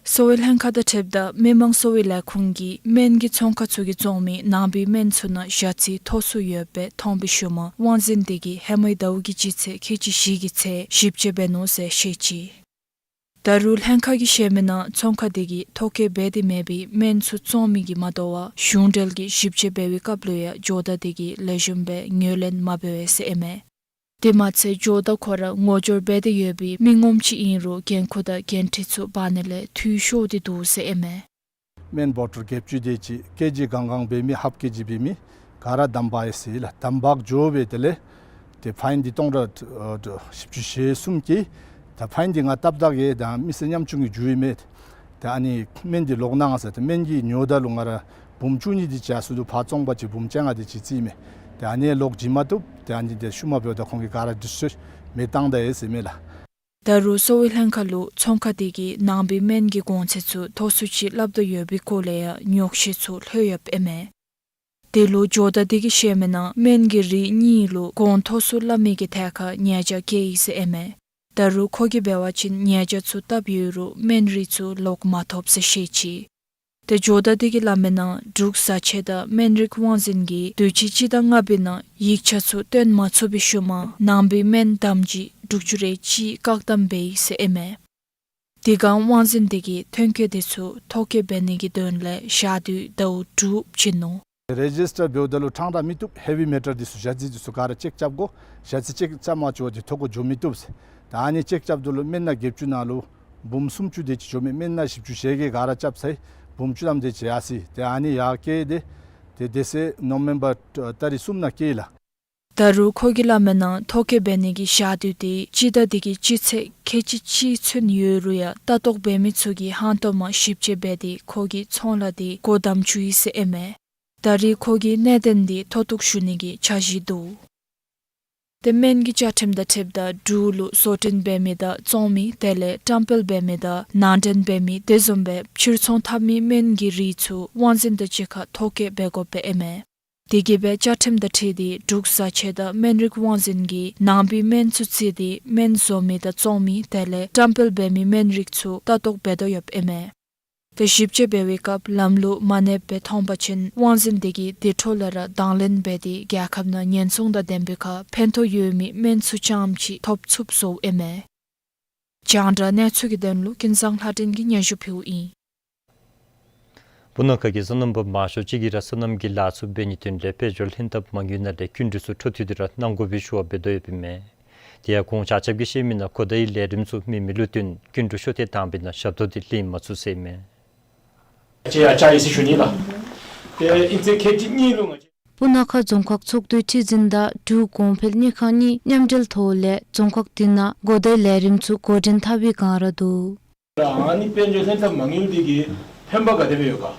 གསོ་བའི་ལྷན་ཁག་དང་འཁྲིལཝ་ད་མི་དམངས་གསོ་བའི་ལས་ཁུངས་ཀྱིས་སྨན་གྱི་ཚོང་ཁང་ཚུ་གིས་བཙོང་མི་ནང་པའི་སྨན་ཚུ་ནང་ཞ་རྩི་མཐོ་སུ་ཡོདཔ་སྦེ་མཐོང་པའི་ཤུལ་མ་དབང་འཛིན་དེ་གིས་ཧེ་མའི་ཟླཝ་གི་སྤྱི་ཚེས་ཁལ་གཅིག་བཞི་གི་ཚེ་ཞིབ་དཔྱད་འབད་ནུག་ཟེར་བཤད་ཅི། ད་རུང་ལྷན་ཁག་གིས་བཤད་མི་ནང་ཚོང་ཁང་དེ་གིས་ཐོ་བཀོད་འབད་དེ་མེད་པའི་སྨན་ཚུ་བཙོང་མི་གིས་མ་དོ་བར་གཞུང་འབྲེལ་གྱི་ཞིབ་དཔྱད་འབད་བའི་སྐབས་ལུ་ཡང་ཇོ་བདག་དེ་གིས་ལེགས་ཤོམ་སྦེ་ངོས་ལེན་མ་འབད་བས་ཟེར་ཨིན་མས། དེ་མ་ཚད་ཇོ་བདག་ཁོ་ར་ངོ་སྦྱོར་འབད་དེ་ཡོད་པའི་མི་ངོམ་ཅིག་ཨིན་རུང་འགན་ཁུར་དང་འགན་འཁྲི་ཚུ་འབག་ནི་ལས་འཐུས་ཤོར་ཏེ་འདུག་ཟེར་ཨིན་མས། སྨན་བོ་ཊལ་བརྒྱད་ཅུ་དེ་ཅིག་ཀེ་ཇི་གང་གང་འབད་མི་ཧབ་ཀེ་ཇི་འབད་མི་ག་ར་དམ་འབག་ཡི་ཟེར་ལགས། དམ་འབག་འགྱོ་སྦེ་དེ་ལས་ཏེ་ཕའིན་འདི་སྟོང་ཕྲག་ཨ་བཞི་བཅུ་ཞེ་གསུམ་གྱིས་ད་ཕའིན་འདི་ང་བཏབ་ད་གེ་ད་མི་སེར་ཉམ་ཆུང་གི་རྒྱུ་ཨིན་མས། ད་ཨ་ནི་སྨན་འདི་ལོག་གནང་ཟེར་ཏེ་སྨན་གྱི་ཉོཝ་ད་ལུ་ང་ར་འབུམ་བཅུ་གཉིས་འདི་བཅག་ས་འདུག། ཕར་བཙོང་པ་ཅིན་འབུམ་བཅོ་ལྔ་འདི་ཅིག་རྩིས་མས། ད་ཨ་ནི་ལོག་བྱིན་མ་བཏུབ། ད་ཨ་ནི་འདི་ཤུལ་མ་འབདཝ་ད་ཁོང་གིས་ག་ར་ཌིས་ཊྲིབ་ཡུཊ་མེདཔ་བཏང་ད་ཡི་ཟེར་མས་ལགས། ད་རུང་གསོ་བའི་ལྷན་ཁག་ལུ་ཚོང་ཁང་དེ་གིས་ནང་པའི་སྨན་གྱི་གོང་ཚད་ཚུ་མཐོ་སུ་ཅིག་སླབ་དོ་ཡོད་པའི་སྐོར་ལས་ཡང་ཉོགས་བཤད་ཚུ་ལྷོད་ཡོདཔ་ཨིན་མས། དེ་ལུ་ཇོ་བདག་དེ་གིས་བཤད་མིའི་ནང་སྨན་གྱི་རིགས་གཉིས་ལུ་གོང་མཐོ་སུ་སླབ་མི་གི་ཐད་ཁར་ཉེས་བྱ་བཀལ་ཡི་ཟེར་ཨིན་མས། ད་རུང་ཁོ་གིས་འབད་བ་ཅིན་ཉེས་བྱ་ཚུ་བཏབ་ཡོད་རུང་སྨན་རིགས་ཚུ་ལོག་མ་ཐོབ་ཟེར་བཤད་ཅི། ཏེ་ཇོ་བདག་དེ་གིས་སླབ་མིའི་ནང་འབྲུག་བཟའ་ཆས་དང་སྨན་རིགས་དབང་འཛིན་གྱིས་དུས་ཅི་སྤྱི་ཟླ་ལྔ་པའི་ནང་ཡིག་ཆ་ཚུ་སྟོན་མ་ཚུགས་པའི་ཤུལ་མ་ནང་པའི་སྨན་དམ་སྦྱིས་དྲུག་ཅུ་རེ་གཅིག་བཀག་དམ་འབད་ཡི་ཟེར་ཨིན་མས། དེ་སྒང་དབང་འཛིན་དེ་གིས་ཐོན་སྐྱེད་དེ་ཚུ་ཐོ་བཀོད་འབད་ནི་གི་དོན་ལས་ཞག་དུས་ཟླཝ་དྲུག་བྱིན་ནུག། རེ་ཇིས་ཊར་འབདཝ་ད་ལུ་ཕྲང་ཕྲང་མི་བཏུབ། ཧེ་བི་མེ་ཊལ་འདི་ཚུ་ཞ་རྩི་འདི་ཚུ་ག་ར་ཅེཀ་རྐྱབ་དགོ། ཞ་རྩི་ཅེཀ་རྐྱབ་མ་བཅུག་པ་ཅིན་ཐོ་བཀོད་འགྱོ་མི་བཏུབ་ཟེར། ད་ཨ་ནི་ཅེཀ་རྐྱབ་ད་ལུ་སྨན་སྣ་བརྒྱད་ཅུ་ནང་ལུ་འབུམ་སུམ་ཅུ་དེ་ཅིག་འགྱོ་མི་སྨན་སྣ་བཞི་བཅུ་ཞེ་བརྒྱད་ག་ར་རྐྱབ་ཚར་ཡི། འབུམ་བཅུ་ཐམ་དེ་ཅིག་ཡར་སོ་ཡི། ཏེ་ཨ་ནི་ཡར་བཀལ་ཏེ་ཏེ་དེ་ཚེ་ནོ་བེམ་བར་ཏ་རིག་གསུམ་ནང་བཀལ་ཡི་ལགས། ད་རུང་ཁོ་གིས་སླབ་མིའི་ནང་ཐོ་བཀོད་འབད་ནི་གི་ཞག་དུས་དེ་སྤྱི་ཟླ་དེ་གི་སྤྱི་ཚེས་ཁལ་གཅིག་གཅིག་ཚུན་ཡོད་རུང་ཡང་ལྟ་རྟོག་འབད་མི་ཚུ་གིས་ཧང་སྟོང་མ་ཞིབ་དཔྱད་འབད་དེ་ཁོ་གི་ཚོང་ལཱ་དེ་སྒོ་བསྡམ་བཅུག་ཡི་ཟེར་ཨིན་མས། ད་རེས་ཁོ་གི་གནད་དོན་དེ་མཐོ་གཏུགས་ཞུ་ནི་གི་འཆར་གཞི་འདུག། ཏེ་སྨན་གྱི་བཅའ་ཁྲིམས་དང་འཁྲིལཝ་ད་འབྲུག་ལུ་བཟོ་སྐྲུན་འབད་མི་དང་བཙོང་མི་དེ་ལས་བཀྲམ་སྤེལ་འབད་མི་དང་ནང་འདྲེན་འབད་མི་དེ་བཟུམ་སྦེ་ཕྱིར་ཚོང་འཐབ་མི་སྨན་གྱི་རིགས་ཚུ་དབང་འཛིན་དང་གཅིག་ཁར་ཐོ་བཀོད་འབད་དགོཔ་ཨིན་མས། དེ་གིས་སྦེ་བཅའ་ཁྲིམས་དང་འཁྲིལ་ཏེ་འབྲུག་བཟའ་ཆས་དང་སྨན་རིགས་དབང་འཛིན་གྱིས་ནང་པའི་སྨན་ཚུ་བརྩིས་ཏེ་སྨན་བཟོ་མི་དང་བཙོང་མི་དེ་ལས་བཀྲམ་སྤེལ་འབད་མི་སྨན་རིགས་ཚུ་ལྟ་རྟོག་འབད་དོ་ཡོདཔ་ཨིན་མས། ཏེ་ཞིབ་དཔྱད་འབད་བའི་སྐབས་ལམ་ལུགས་མ་གནསཔ་སྦེ་མཐོང་པ་ཅིན་དབང་འཛིན་དེ་གིས་དེ་འཕྲོ་ལས་ར་དང་ལེན་འབད་དེ་རྒྱལ་ཁབ་ནང་ཉེན་སྲུང་དང་ལྡན་པའི་ཁར་ཕན་ཐོགས་ཡོད་མི་སྨན་ཚུ་རྐྱངམ་ཅིག་ཐོབ་ཚུགསཔ་བཟོཝ་ཨིན་མས། རྒྱང་བསྒྲགས་གནས་ཚུལ་གྱི་དོན་ལུ་ཀུན་བཟང་ལྷ་སྒྲོན་གྱིས་སྙན་ཞུ་ཕུལཝ་ཨིན། སྤུ་ན་ཁ་གི་སོ་ནམ་པ་མང་ཤོས་ཅིག་གིས་ར་སོ་ནམ་གྱི་ལཱ་ཚུ་འབད་ནིའི་དོན་ལས་དཔལ་འབྱོར་ལྷན་ཐབས་མ་དངུལ་ནང་ལས་སྐྱིན་འགྲུལ་ཚུ་འཕྲོ་མཐུད་དེ་ར་གནང་དགོ་པའི་ཞུ་བ་འབད་དོ་ཡོདཔ་ཨིན་མས། དེ་ཡང་གོང་ཆ་ཁྱབ་ཀྱིས་བཤད་མིའི་ནང་གོ་བརྡའི་ལས་རིམ་ཚུ་མེད་མི་ལུ་བརྟེན་སྐྱིན་འགྲུལ་ཤོར་ཏེ་དང་པའི་ནང་ཞབས་ཏོག་དེ་ལེན་མ་ཚུགས་ཟེར་ཨིན་མས། ཅེས་ཡང་བཅའ་ཡི་ཟེར་ཞུ་ནི་ལགས། ཏེ་ཨིན་ཚེ་ཁལ་གཅིག་གཉིས་ལུ་ང་བཅས། སྤུ་ན་ཁ་རྫོང་ཁག་ཚོགས་འདུའི་ཁྲི་འཛིན་དང་འབྲུག་གོང་འཕེལ་དངུལ་ཁང་གཉིས་མཉམ་འབྲེལ་ཐོག་ལས་རྫོང་ཁག་དེ་ནང་གོ་བརྡའི་ལས་རིམ་ཚུ་འགོ་འདྲེན་འཐབ་པའི་བསྒང་ར་འདུག། ཨ་ནི་དཔལ་འབྱོར་ལྷན་ཐབས་མ་དངུལ་འདི་གིས་ཕན་པ་ག་དེ་སྦེ་ཡོད་ག།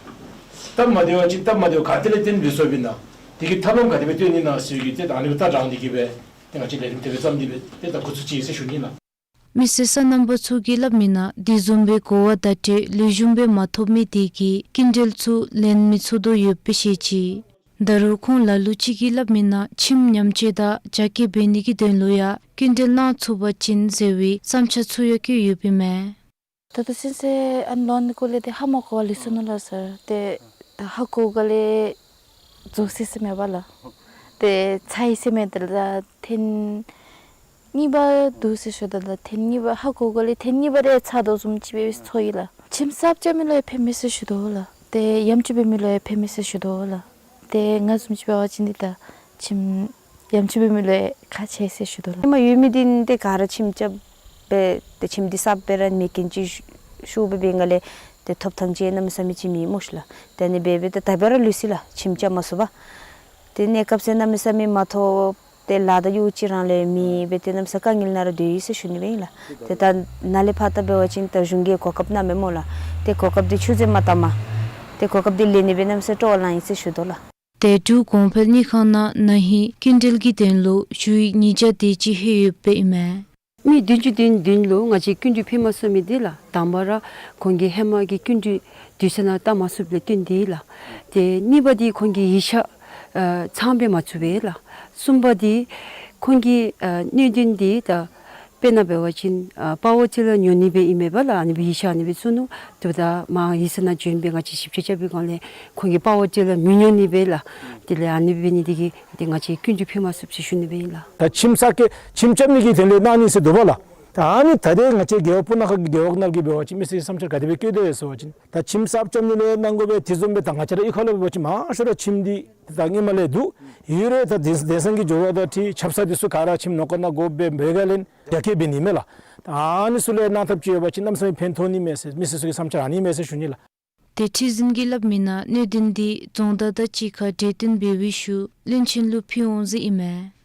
སྟབས་མ་བདེ་བ་ཅིན་སྟབས་མ་བདེ་བ་ག་ཏེ་ལས་བརྟེན་འབད་སོངམ་ཨིན་ན། དེ་གི་ཐབས་ལམ་ག་དེ་སྦེ་བཏོན་ནི་ན་ཟེར་གྱི་ཏེ་ད་ཨ་ནི་སྦེ་ལྟ་དྲངས་ཏེ་གི་སྦེ་ཏེ་ང་བཅས་ལས་རིམ་དེ་སྦེ་བརྩམས་ཏེ་སྦེ་ཏེ་ད་འགོ་བཙུགས་ཅི་ཟེར་ཞུ་ནི་ལགས། མི་སེར་སོ་ནམ་པ་ཚུ་གིས་སླབ་མིའི་ནང་དེ་བཟུམ་སྦེ་གོ་བ་བརྡ་སྤྲོད་ལེགས་ཤོམ་སྦེ་མ་ཐོབ་མི་དེ་གིས་སྐྱིན་འགྲུལ་ཚུ་ལེན་མི་ཚུགས་དོ་ཡོདཔ་སྦེ་བཤད་ཅི། ད་རུང་ཁོང་ལ་ལུ་ཅིག་གིས་སླབ་མིའི་ནང་ཁྱིམ་ཉམས་བཅོས་དང་རྒྱ་སྐྱེད་འབད་ནི་གི་དོན་ལུ་ཡང་སྐྱིན་འགྲུལ་གནང་ཚུགས་པ་ཅིན་ཟེར་བའི་བསམ་འཆར་ཚུ་ཡང་བཀོད་ཡོདཔ་ཨིན་མས། ད་ལྟོ་ཚུན་ཚོད་ཨ་ནི་ལོན་གི་སྐོར་ལས་ཏེ་ཧ་མ་གོ་བར་ལུས་སོ་ནུག་ལགས་སར། ཏེ་ད་ཧ་གོཝ་ག་ལས་རྫོགས་སོ་ཟེར་མེན་པ་ལགས། ཏེ་ཚར་ཡི་ཟེར་མི་དེ་ལས་ད་ཐེངས་གཉིས་པ་འདུག་ཟེར་ཞུ་དོ་ལགས། ཐེངས་གཉིས་པ་ཧ་གོཝ་ག་ལས་ཐེངས་གཉིས་པ་རེ་ཚར་དོ་བཟུམ་ཅིག་སྦེ་ཚོར་ཡི་ལགས། ཁྱིམ་གསརཔ་རྐྱབ་མི་ལུ་ཡང་ཕན་མས་ཟེར་ཞུ་དོ་ལགས། ཏེ་ཡམ་ཆུ་འབད་མི་ལུ་ཡང་ཕན་མས་ཟེར་ཞུ་དོ་ལགས། ཏེ་ང་བཟུམ་ཅིག་འབད་བ་ཅིན་འདི་ད་ཁྱིམ་ཡམ་ཆུ་འབད་མི་ལུ་ཡང་ཁག་ཆེ་ཟེར་ཞུ་དོ་ལགས། ཧེ་མ་ཡོད་མི་འདི་ཏེ་ག་ར་ཁྱིམ་རྐྱབ་སྦེ་ཏེ་ཁྱིམ་འདི་གསརཔ་སྦེ་ར་མེ་རྐྱེན་ཅིག་ཤོར་སྦེ་འབད་བའི་སྒང་ལས་ཏེ་ཐོབ་ཐངས་ཅིག་གནམ་མེད་ས་མེད་ཅིག་མེད་སྨོ་ཤི་ལགས། ཏེ་ཨ་ནི་སྦེ་སྦེ་ཏེ་ད་འབད་ར་ལུས་སོ་ལགས། ཁྱིམ་རྐྱབ་མ་ཚུགས་པར། ཏེ་གནས་སྐབས་ཟེར་གནམ་མེད་ས་མེད་མ་ཐོབ། ཏེ་ལཱ་དང་ཡོ་ཅིག་རང་ལས་མེད་སྦེ་ཏེ་གནམ་མེད་ས་མེད་དཀའ་ངལ་ནང་ར་སྡོད་ཡི་ཟེར་ཞུ་ནི་སྦེ་ཨིན་ལགས། ཏེ་ད་ནཱ་ལས་ཕར་ད་འབད་བ་ཅིན་ད་གཞུང་གིས་གོ་སྐབས་གནངམ་མས་སྨོ་ལགས། ཏེ་གོ་སྐབས་འདི་ཆུད་ཟོས་མ་བཏང་པར་ཏེ་གོ་སྐབས་འདི་ལེན་ནི་སྦེ་གནམ་མེད་ས་མེད་སྤྲོ་བ་ལང་ཡི་ཟེར་ཞུ་དོ་ལགས། ཏེ་འབྲུག་གོང་འཕེལ་དངུལ་ཁང་ནང་ན་ཧིང་སྐྱིན་འགྲུལ་གྱི་དོན་ལུ་ཞུ་ཡིག་ཉིས་བརྒྱ་དེ་ཅིག་ལྷོད་ཡོདཔ་ཨིན་མས། མི་བདུན་ཅུ་དོན་བདུན་ལུ་ང་བཅས་སྐྱིན་འགྲུལ་ཕུལ་མ་ཚུགས་མི་འདི་ལགས། དང་པ་ར་ཁོང་གིས་ཧེ་མ་གི་སྐྱིན་འགྲུལ་དུས་ཚོད་ནང་བཏབ་མ་ཚུགསཔ་ལས་བརྟེན་ཏེ་ལགས། ཏེ་གཉིས་པ་འདི་ཁོང་གི་ཡིག་ཆ་ཨ་ཚང་སྦེ་མ་ཚུགས་པས་ལགས། གསུམ་པ་འདི་ཁོང་གི་ཨ་གནད་དོན་འདི་ད་དཔེར་ན་འབད་བ་ཅིན་ཨ་པ་ཝར་ཊི་ལར་ཉོ་ནི་སྦེ་ཨིན་མས་པ་ལགས། ཨ་ནི་སྦེ་ཡིག་ཆ་ཨ་ནི་སྦེ་བཙུགས་ནུག། དེ་འབདཝ་ད་མར་ཡིག་ཚང་ནང་བྱོན་སྦེ་ང་བཅས་ཞིབ་དཔྱད་རྐྱབ་པའི་སྒང་ལས་ཁོང་གིས་པ་ཝར་ཊི་ལར་མི་ཉོ་ནི་སྦེ་ལགས། དེ་ལས་ཨ་ནི་འབད་ནི་འདི་གིས་ཏེ་ང་བཅས་སྐྱིན་འགྲུལ་ཕུལ་མ་ཚུགསཔ་ཅིག་ཞུ་ནི་སྦེ་ཨིན་ལགས། ད་ཁྱིམ་གསར་གྱི་ཁྱིམ་རྐྱབ་ནི་གི་དོན་ལས་གནང་ནི་ཟེར་འདུག་པ་ལགས། ད་ཨ་ནི་ད་རེས་ང་བཅས་རྒེད་འོག་སྤུ་ན་ཁ་གི་རྒེད་འོག་ནང་གི་འབད་བ་ཅིན་མི་སེར་བསམ་འཆར་ག་དེ་སྦེ་བཀོད་དེ་ཡོད་ཟེར་བ་ཅིན་ད་ཁྱིམ་གསརཔ་རྐྱབ་ནི་ལུ་གནང་དགོ་པས། དེ་བཟུམ་སྦེ་ད་ང་བཅས་ར་གཡུས་ཁ་ལུ་འབད་བ་ཅིན་མང་ཤོས་ར་ཁྱིམ་འདི་ད་སྔོན་མ་ལས་འདུག། ཡོད་རུང་ད་དེང་དེང་སང་གི་འགྱུར་བ་དང་འཁྲིལ་ཆབ་གསང་འདི་ཚུ་ག་ར་ཁྱིམ་ནང་ཁོག་ནང་དགོ་པས། འབད་བའི་སྒང་ལས་རྒྱ་སྐྱེད་འབད་ནི་མས་ལགས། ད་ཨ་ནི་ཚུ་ལུ་གནང་ཐབས་ཅིག་ཡོད་པ་ཅིན་གནམ་མེད་ས་མེད་ཕན་ཐོགས་ནི་མས་ཟེར་མི་སེར་ཚུ་གི་བསམ་འཆར་ཨ་ནི་མས་ཟེར་ཞུ་ནི་ལགས། ཏེ་ཁྲི་འཛིན་གྱིས་སླབ་མིའི་ནང་གནད་དོན་འདི་རྫོང་བདག་དང་གཅིག་ཁར་གྲོས་བསྟུན་འབད་བའི་ཤུལ་བློན་ཆེན་ལུ་ཕུལ་འོང་ཟེར་ཨིན་མས།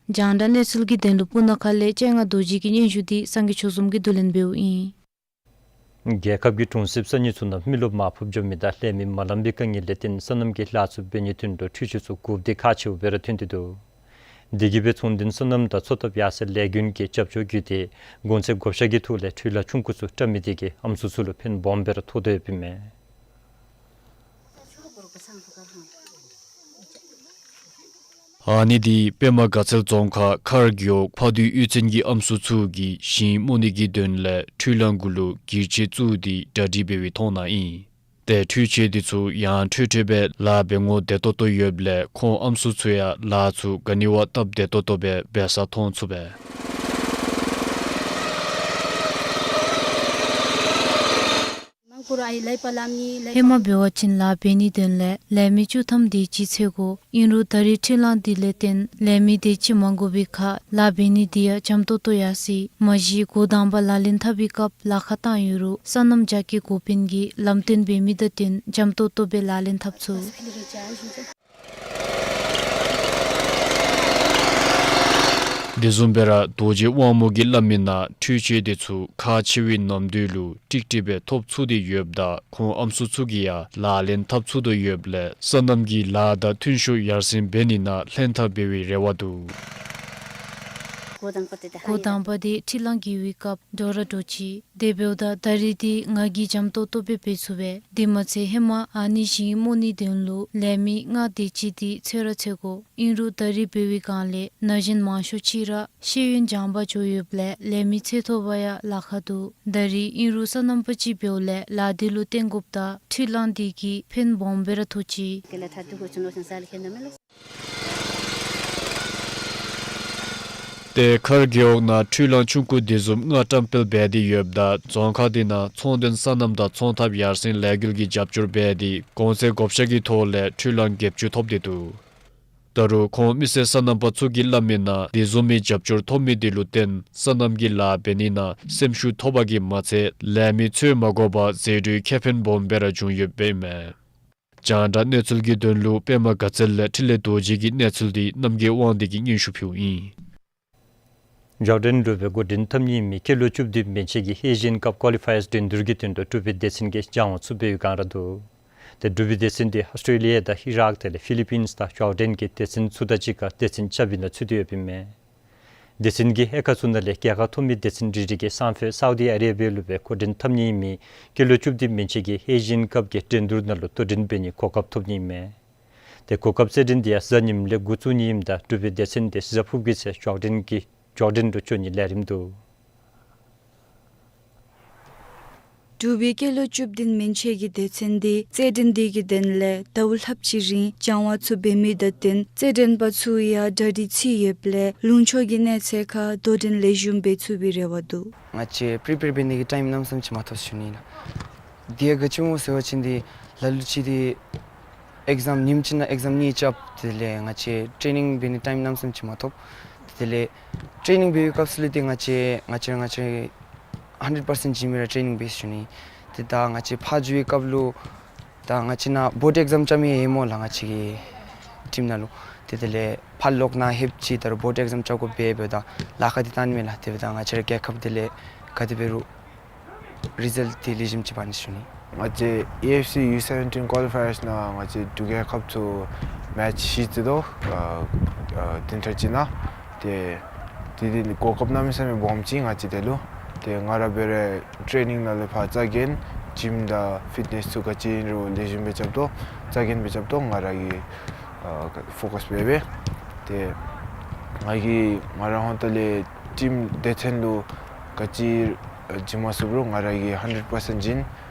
རྒྱང་བསྒྲགས་གནས་ཚུལ་གྱི་དོན་ལུ་སྤུ་ན་ཁ་ལས་སྤྱན་སྔ་རྡོ་རྗེ་གི་སྙན་ཞུ་འདི་སངས་རྒྱས་ཆོས་འཛོམས་ཀྱིས་བསྡུ་ལེན་འབདཝ་ཨིན། རྒྱལ་ཁབ་ཀྱི་གྲོང་གསེབ་ས་གནས་ཚུ་ནང་མི་རློབས་མར་ཕབ་འགྱོ་མི་དང་ལས་མི་མ་ལང་པའི་དཀའ་ངལ་ལས་བརྟེན་སོ་ནམ་གྱི་ལཱ་ཚུ་འབད་ནིའི་དོན་ལུ་འཕྲུལ་ཆས་ཚུ་དགོཔ་འདི་ཁག་ཆེཝ་སྦེ་ར་ཐོན་ཏེ་འདུག། དེ་གིས་སྦེ་ཚོང་དོན་སོ་ནམ་དང་འཚོ་ཐབས་ཡར་སེང་ལས་འགུལ་གྱི་རྒྱབ་སྐྱོར་བརྒྱུད་དེ་གོང་ཚད་བགོ་བཤའ་གི་ཐོག་ལས་འཕྲུལ་གླང་ཆུང་ཀུ་ཚུ་བཀྲམ་མི་དེ་གིས་ཨམ་སྲུ་ཚུ་ལུ་ཕན་སྦོམ་སྦེ་ར་ཐོགས་དོ་ཡོདཔ་ཨིན་མས། ཨ་ནི་འདི་པདྨ་དགའ་ཚལ་རྫོང་ཁག་མཁར་རྒེད་འོག་ཕ་དུད་གཡུས་ཚན་གྱི་ཨམ་སྲུ་ཚུ་གིས་ཞིང་རྨོ་ནི་གི་དོན་ལས་འཕྲུལ་གླང་གུ་ལུ་སྒྱིར་ཆས་བཙུགས་ཏེ་གྲ་སྒྲིག་འབད་བའི་མཐོང་སྣང་ཨིན། ཏེ་འཕྲུལ་ཆས་འདི་ཚུ་ཡང་འཕྲོས་འཕྲོས་སྦེ་ལཱ་འབད་ནི་བདེ་ཏོག་ཏོ་ཡོདཔ་ལས་ཁོང་ཨམ་སྲུ་ཚུ་ཡང་ལཱ་ཚུ་ག་ནི་བ་སྟབས་བདེ་ཏོག་ཏོ་སྦེ་འབད་ས་མཐོང་ཚུགས་པས། ཧེ་མ་འབད་བ་ཅིན་ལཱ་འབད་ནིའི་དོན་ལས་ལས་མི་བཅུ་ཐམ་དེ་ཅིག་འཚོལ་དགོ། ཨིན་རུང་ད་རིས་འཕྲུལ་གླང་འདི་ལས་བརྟེན་ལས་མི་དེ་ཅིག་མ་དགོ་པའི་ཁར་ལཱ་འབད་ནི་འདི་ཡང་འཇམ་ཏོང་ཏོ་ཡར་སོ་ཡི། མ་གཞི་འགོ་དང་པ་ལག་ལེན་འཐབ་པའི་སྐབས་ལཱ་ཁག་བཏང་ཡོད་རུང་སོ་ནམ་རྒྱ་སྐྱེད་འགོ་དཔོན་གྱིས་ལམ་སྟོན་འབད་མི་དང་བསྟུན་འཇམ་ཏོང་ཏོ་སྦེ་ལག་ལེན་འཐབ་ཚུགས། དེ་བཟུམ་སྦེ་ར་རྡོ་རྗེ་དབང་མོ་གིས་སླབ་མི་ནང་འཕྲུལ་ཆས་འདི་ཚུ་ཁག་ཆེ་བའི་གནམ་དུས་ལུ་ཀྲིག་ཀྲི་སྦེ་ཐོབ་ཚུགས་ཏེ་ཡོདཔ་ད་ཁོང་ཨམ་སྲུ་ཚུ་གིས་ཡང་ལག་ལེན་འཐབ་ཚུགས་དོ་ཡོདཔ་ལས་སོ་ནམ་གྱི་ལཱ་དང་ཐོན་ཤུགས་ཡར་སེང་འབད་ནི་ནང་ལྷན་ཐབས་འབད་བའི་རེ་བ་འདུག། འགོ་དང་པ་འདི་འཕྲུལ་གླང་འགྱེལ་བའི་སྐབས་འདྲོག་ར་འདྲོག་ཅི། དེ་འབདཝ་ད་ད་རིས་འདི་ང་གིས་འཇམ་ཏོང་ཏོ་སྦེ་འབད་ཚུགས་པས། དེ་མ་ཚད་ཧེ་མ་ཨ་ནི་ཞིང་རྨོ་ནིའི་དོན་ལུ་ལས་མི་ལྔ་དེ་ཅིག་འདི་འཚོལ་ར་འཚོལ་དགོ། ཨིན་རུང་ད་རིས་འབད་བའི་སྒང་ལས་ན་གཞོན་མང་ཤོས་ཅིག་ར་ཤེས་ཡོན་སྦྱང་པར་འགྱོ་ཡོདཔ་ལས་ལས་མི་འཚོལ་ཐོབ་པར་ཡང་ལཱ་ཁག་འདུག། ད་རིས་ཨིན་རུང་སོ་ནམ་པ་ཅིག་འབདཝ་ལས་ལཱ་འདི་ལུ་བརྟེན་དགོཔ་ད་འཕྲུལ་གླང་འདི་གིས་ཕན་སྦོམ་སྦེ་ར་ཐོགས་ཅི། ཏེ་མཁར་རྒེད་འོག་ནང་འཕྲུལ་གླང་ཆུང་ཀུ་དེ་བཟུམ་ལྔ་བཀྲམ་སྤེལ་འབད་དེ་ཡོདཔ་ད་རྫོང་ཁག་འདི་ནང་ཚོང་དོན་སོ་ནམ་དང་འཚོ་ཐབས་ཡར་སེང་ལས་འགུལ་གྱི་རྒྱབ་སྐྱོར་འབད་དེ་གོང་ཚད་བགོ་བཤའ་གི་ཐོག་ལས་འཕྲུལ་གླང་བརྒྱད་ཅུ་ཐོབ་སྟེ་འདུག། ད་རུང་ཁོང་མི་སེར་སོ་ནམ་པ་ཚུ་གིས་སླབ་མི་ནང་དེ་བཟུམ་མའི་རྒྱབ་སྐྱོར་ཐོབ་མི་དེ་ལུ་བརྟེན་སོ་ནམ་གྱི་ལཱ་འབད་ནི་ནང་སེམས་ཤུགས་ཐོབ་པ་གིས་མ་ཚད་ལས་མི་འཚོལ་མ་དགོ་པར་ཟད་འགྲོའི་ཁེ་ཕན་སྦོམ་སྦེ་ར་བྱུང་ཡོདཔ་ཨིན་མས། རྒྱང་བསྒྲགས་གནས་ཚུལ་གྱི་དོན་ལུ་པདྨ་དགའ་ཚལ་ལས་འཕྲིན་ལས་རྡོ་རྗེ་གི་གནས་ཚུལ་འདི་རྣམ་རྒྱལ་དབང་འདུས་ཀྱིས་སྙན་ཞུ་ཕུལཝ་ཨིན། ཇོར་ཌན་ལུ་སྦེ་འགོ་འདྲེན་འཐབ་ནི་མི་སྐྱེས་ལོ་བཅུ་བདུན་མན་ཆད་ཀྱི་ཨེ་ཤི་ཡན་ཀབ་ཀོ་ལི་ཕའི་ཡརསི་འགྲན་བསྡུར་གྱི་དོན་ལུ་གྲུབ་པའི་སྡེ་ཚན་གྱི་སྦྱང་བ་ཚུ་འབད་བའི་བསྒང་ར་འདུག། ཏེ་གྲུབ་པའི་སྡེ་ཚན་འདི་ཨཱོས་ཊྲེ་ལི་ཡ་དང་ཨི་རཱག་དེ་ལས་ཕི་ལི་པིནསི་དང་ཇོར་ཌན་གྱི་སྡེ་ཚན་ཚུ་དང་གཅིག་ཁར་སྡེ་ཚན་རྐྱབ་པའི་ནང་ཚུད་དེ་ཡོདཔ་ཨིན་མས། སྡེ་ཚན་གྱི་དབྱེ་ཁག་ཚུ་ནང་ལས་རྒྱལ་ཁ་ཐོབ་མི་སྡེ་ཚན་རེ་རེ་གིས་སང་ཕོད་སའུ་དི་ཨ་རེ་བི་ཡ་ལུ་སྦེ་འགོ་འདྲེན་འཐབ་ནི་མི་སྐྱེས་ལོ་བཅུ་བདུན་མན་ཆད་ཀྱི་ཨེ་ཤི་ཡན་ཀབ་ཀྱི་འགྲན་བསྡུར་ནང་ལུ་དོ་འགྲན་འབད་ནིའི་གོ་སྐབས་ཐོབ་ནི་ཨིན་མས། ཏེ་གོ་སྐབས་རྩེད་འགྲན་འདི་ཡང་གཟའ་ཉིམ་ལས་འགོ་བཙུགས་ནི་ཨིནམ་ད་གྲུབ་པའི་སྡེ་ཚན་འདི་གཟའ་ཕུརཔ་གི་ཚེ་ཇོར་ཌན་གྱི་ཇོར་ཌན་ལུ་འགྱོ་ནིའི་ལས་རིམ་འདུག། གྲུབ་པའི་སྐྱེས་ལོ་བཅུ་བདུན་མན་ཆད་ཀྱི་སྡེ་ཚན་འདི་རྩེད་འགྲན་འདི་གི་དོན་ལས་ཟླཝ་ལྷགཔ་ཅིག་རིང་སྦྱང་བ་ཚུ་འབད་མི་དང་བསྟུན་རྩེད་འགྲན་པ་ཚུ་ཡང་གྲ་སྒྲིག་ཚུད་ཡོདཔ་ལས་ལུང་ཕྱོགས་ཀྱི་གནས་ཚད་ཁར་དོ་འགྲན་ལེགས་ཤོམ་འབད་ཚུགས་པའི་རེ་བ་འདུག། ང་བཅས་པི་རི་པེར་འབད་ནི་གི་ཊའིམ་གནམ་མེད་ས་མེད་ཅིག་མ་ཐོབ་ཞུ་ནི་ལགས། དེ་ཡང་ག་ཅི་སྨོ་ཟེར་བ་ཅིན་འདི་ལ་ལུ་ཅིག་འདི་ཨེག་ཛམ་ཉིནམ་གཅིག་ནང་ཨེག་ཛམ་གཉིས་རྐྱབ། དེ་ལས་ང་བཅས་ཊྲེ་ནིང་འབད་ནི་ཊའིམ་གནམ་མེད་ས་མེད་ཅིག་མ་ཐོབ། དེ་ལས་ཊྲེ་ནིང་འབད་བའི་སྐབས་སུ་ལུ་འདི་ང་བཅས་ང་བཅས་ང་བཅས་ཧན་ཌེཌ་པར་སེནཊ་བྱིན་མི་ར་ཊྲེ་ནིང་འབད་ཞུ་ནི། ཏེ་ད་ང་བཅས་ཕར་འགྱོ་བའི་སྐབས་ལུ་ད་ང་བཅས་ནཱ་བོརཌ་ཨེག་ཛམ་རྐྱབ་མི་ཡོད་སྨོ་ལགས་ང་བཅས་ཀྱི་ཊིམ་ནང་ལུ། ཏེ་དེ་ལས་ཕར་ལོག་ནཱ་ལྷོདཔ་ཅིག་ད་རུང་བོརཌ་ཨེག་ཛམ་རྐྱབ་དགོ་པས། འབདཝ་ད་ལཱ་ཁག་འདི་བཏང་ནི་མས་ལགས། དེ་འབདཝ་ད་ང་བཅས་ར་རྒྱལ་ཁབ་དེ་ལས་ག་དེ་འབད་རུང་རི་ཛལཊ་འདི་ལེགས་ཤོམ་ཅིག་འབག་ནི་ཞུ་ནི། ང་བཅས་ཨེ་ཨེཕ་སི་ཡུ་སེ་བེན་ཊིན་ཀོ་ལི་ཕའི་ཡརསི་ནང་ང་བཅས་འབྲུག་རྒྱལ་ཁབ་ཚུ་མེཆ་བཞི་རྩེ་དོ། ཨ་ཨ་བདུན་ཕྲག་གཅིག་ནང་། ཏེ་དེ་འདི་གོ་སྐབས་གནམ་མེད་ས་མེད་སྦོམ་ཅིག་ང་བཅས་དེ་ལུ། ཏེ་ང་ར་འབད་རུང་ཊྲེ་ནིང་ནང་ལས་ཕར་རྩ་འགེངས་ཇིམ་དང་ཕིཊ་ནེསི་ཚུ་ག་ཅི་ཨིན་རུང་ལེགས་ཤོམ་སྦེ་རྐྱབ་དོ། རྩ་འགེངས་སྦེ་རྐྱབ་དོ། ང་ར་གིས་ཨ་ཕོ་ཀསི་འབད་འབད། ཏེ་ང་གིས་ང་ར་ཧོན་ཏོ་ལས་ཊིམ་སྡེ་ཚན་ལུ་ག་ཅི་བྱིན་མ་ཚུགས་རུང་ང་ར་གིས་ཧན་ཌེཌ་པར་སེནཊ་བྱིན།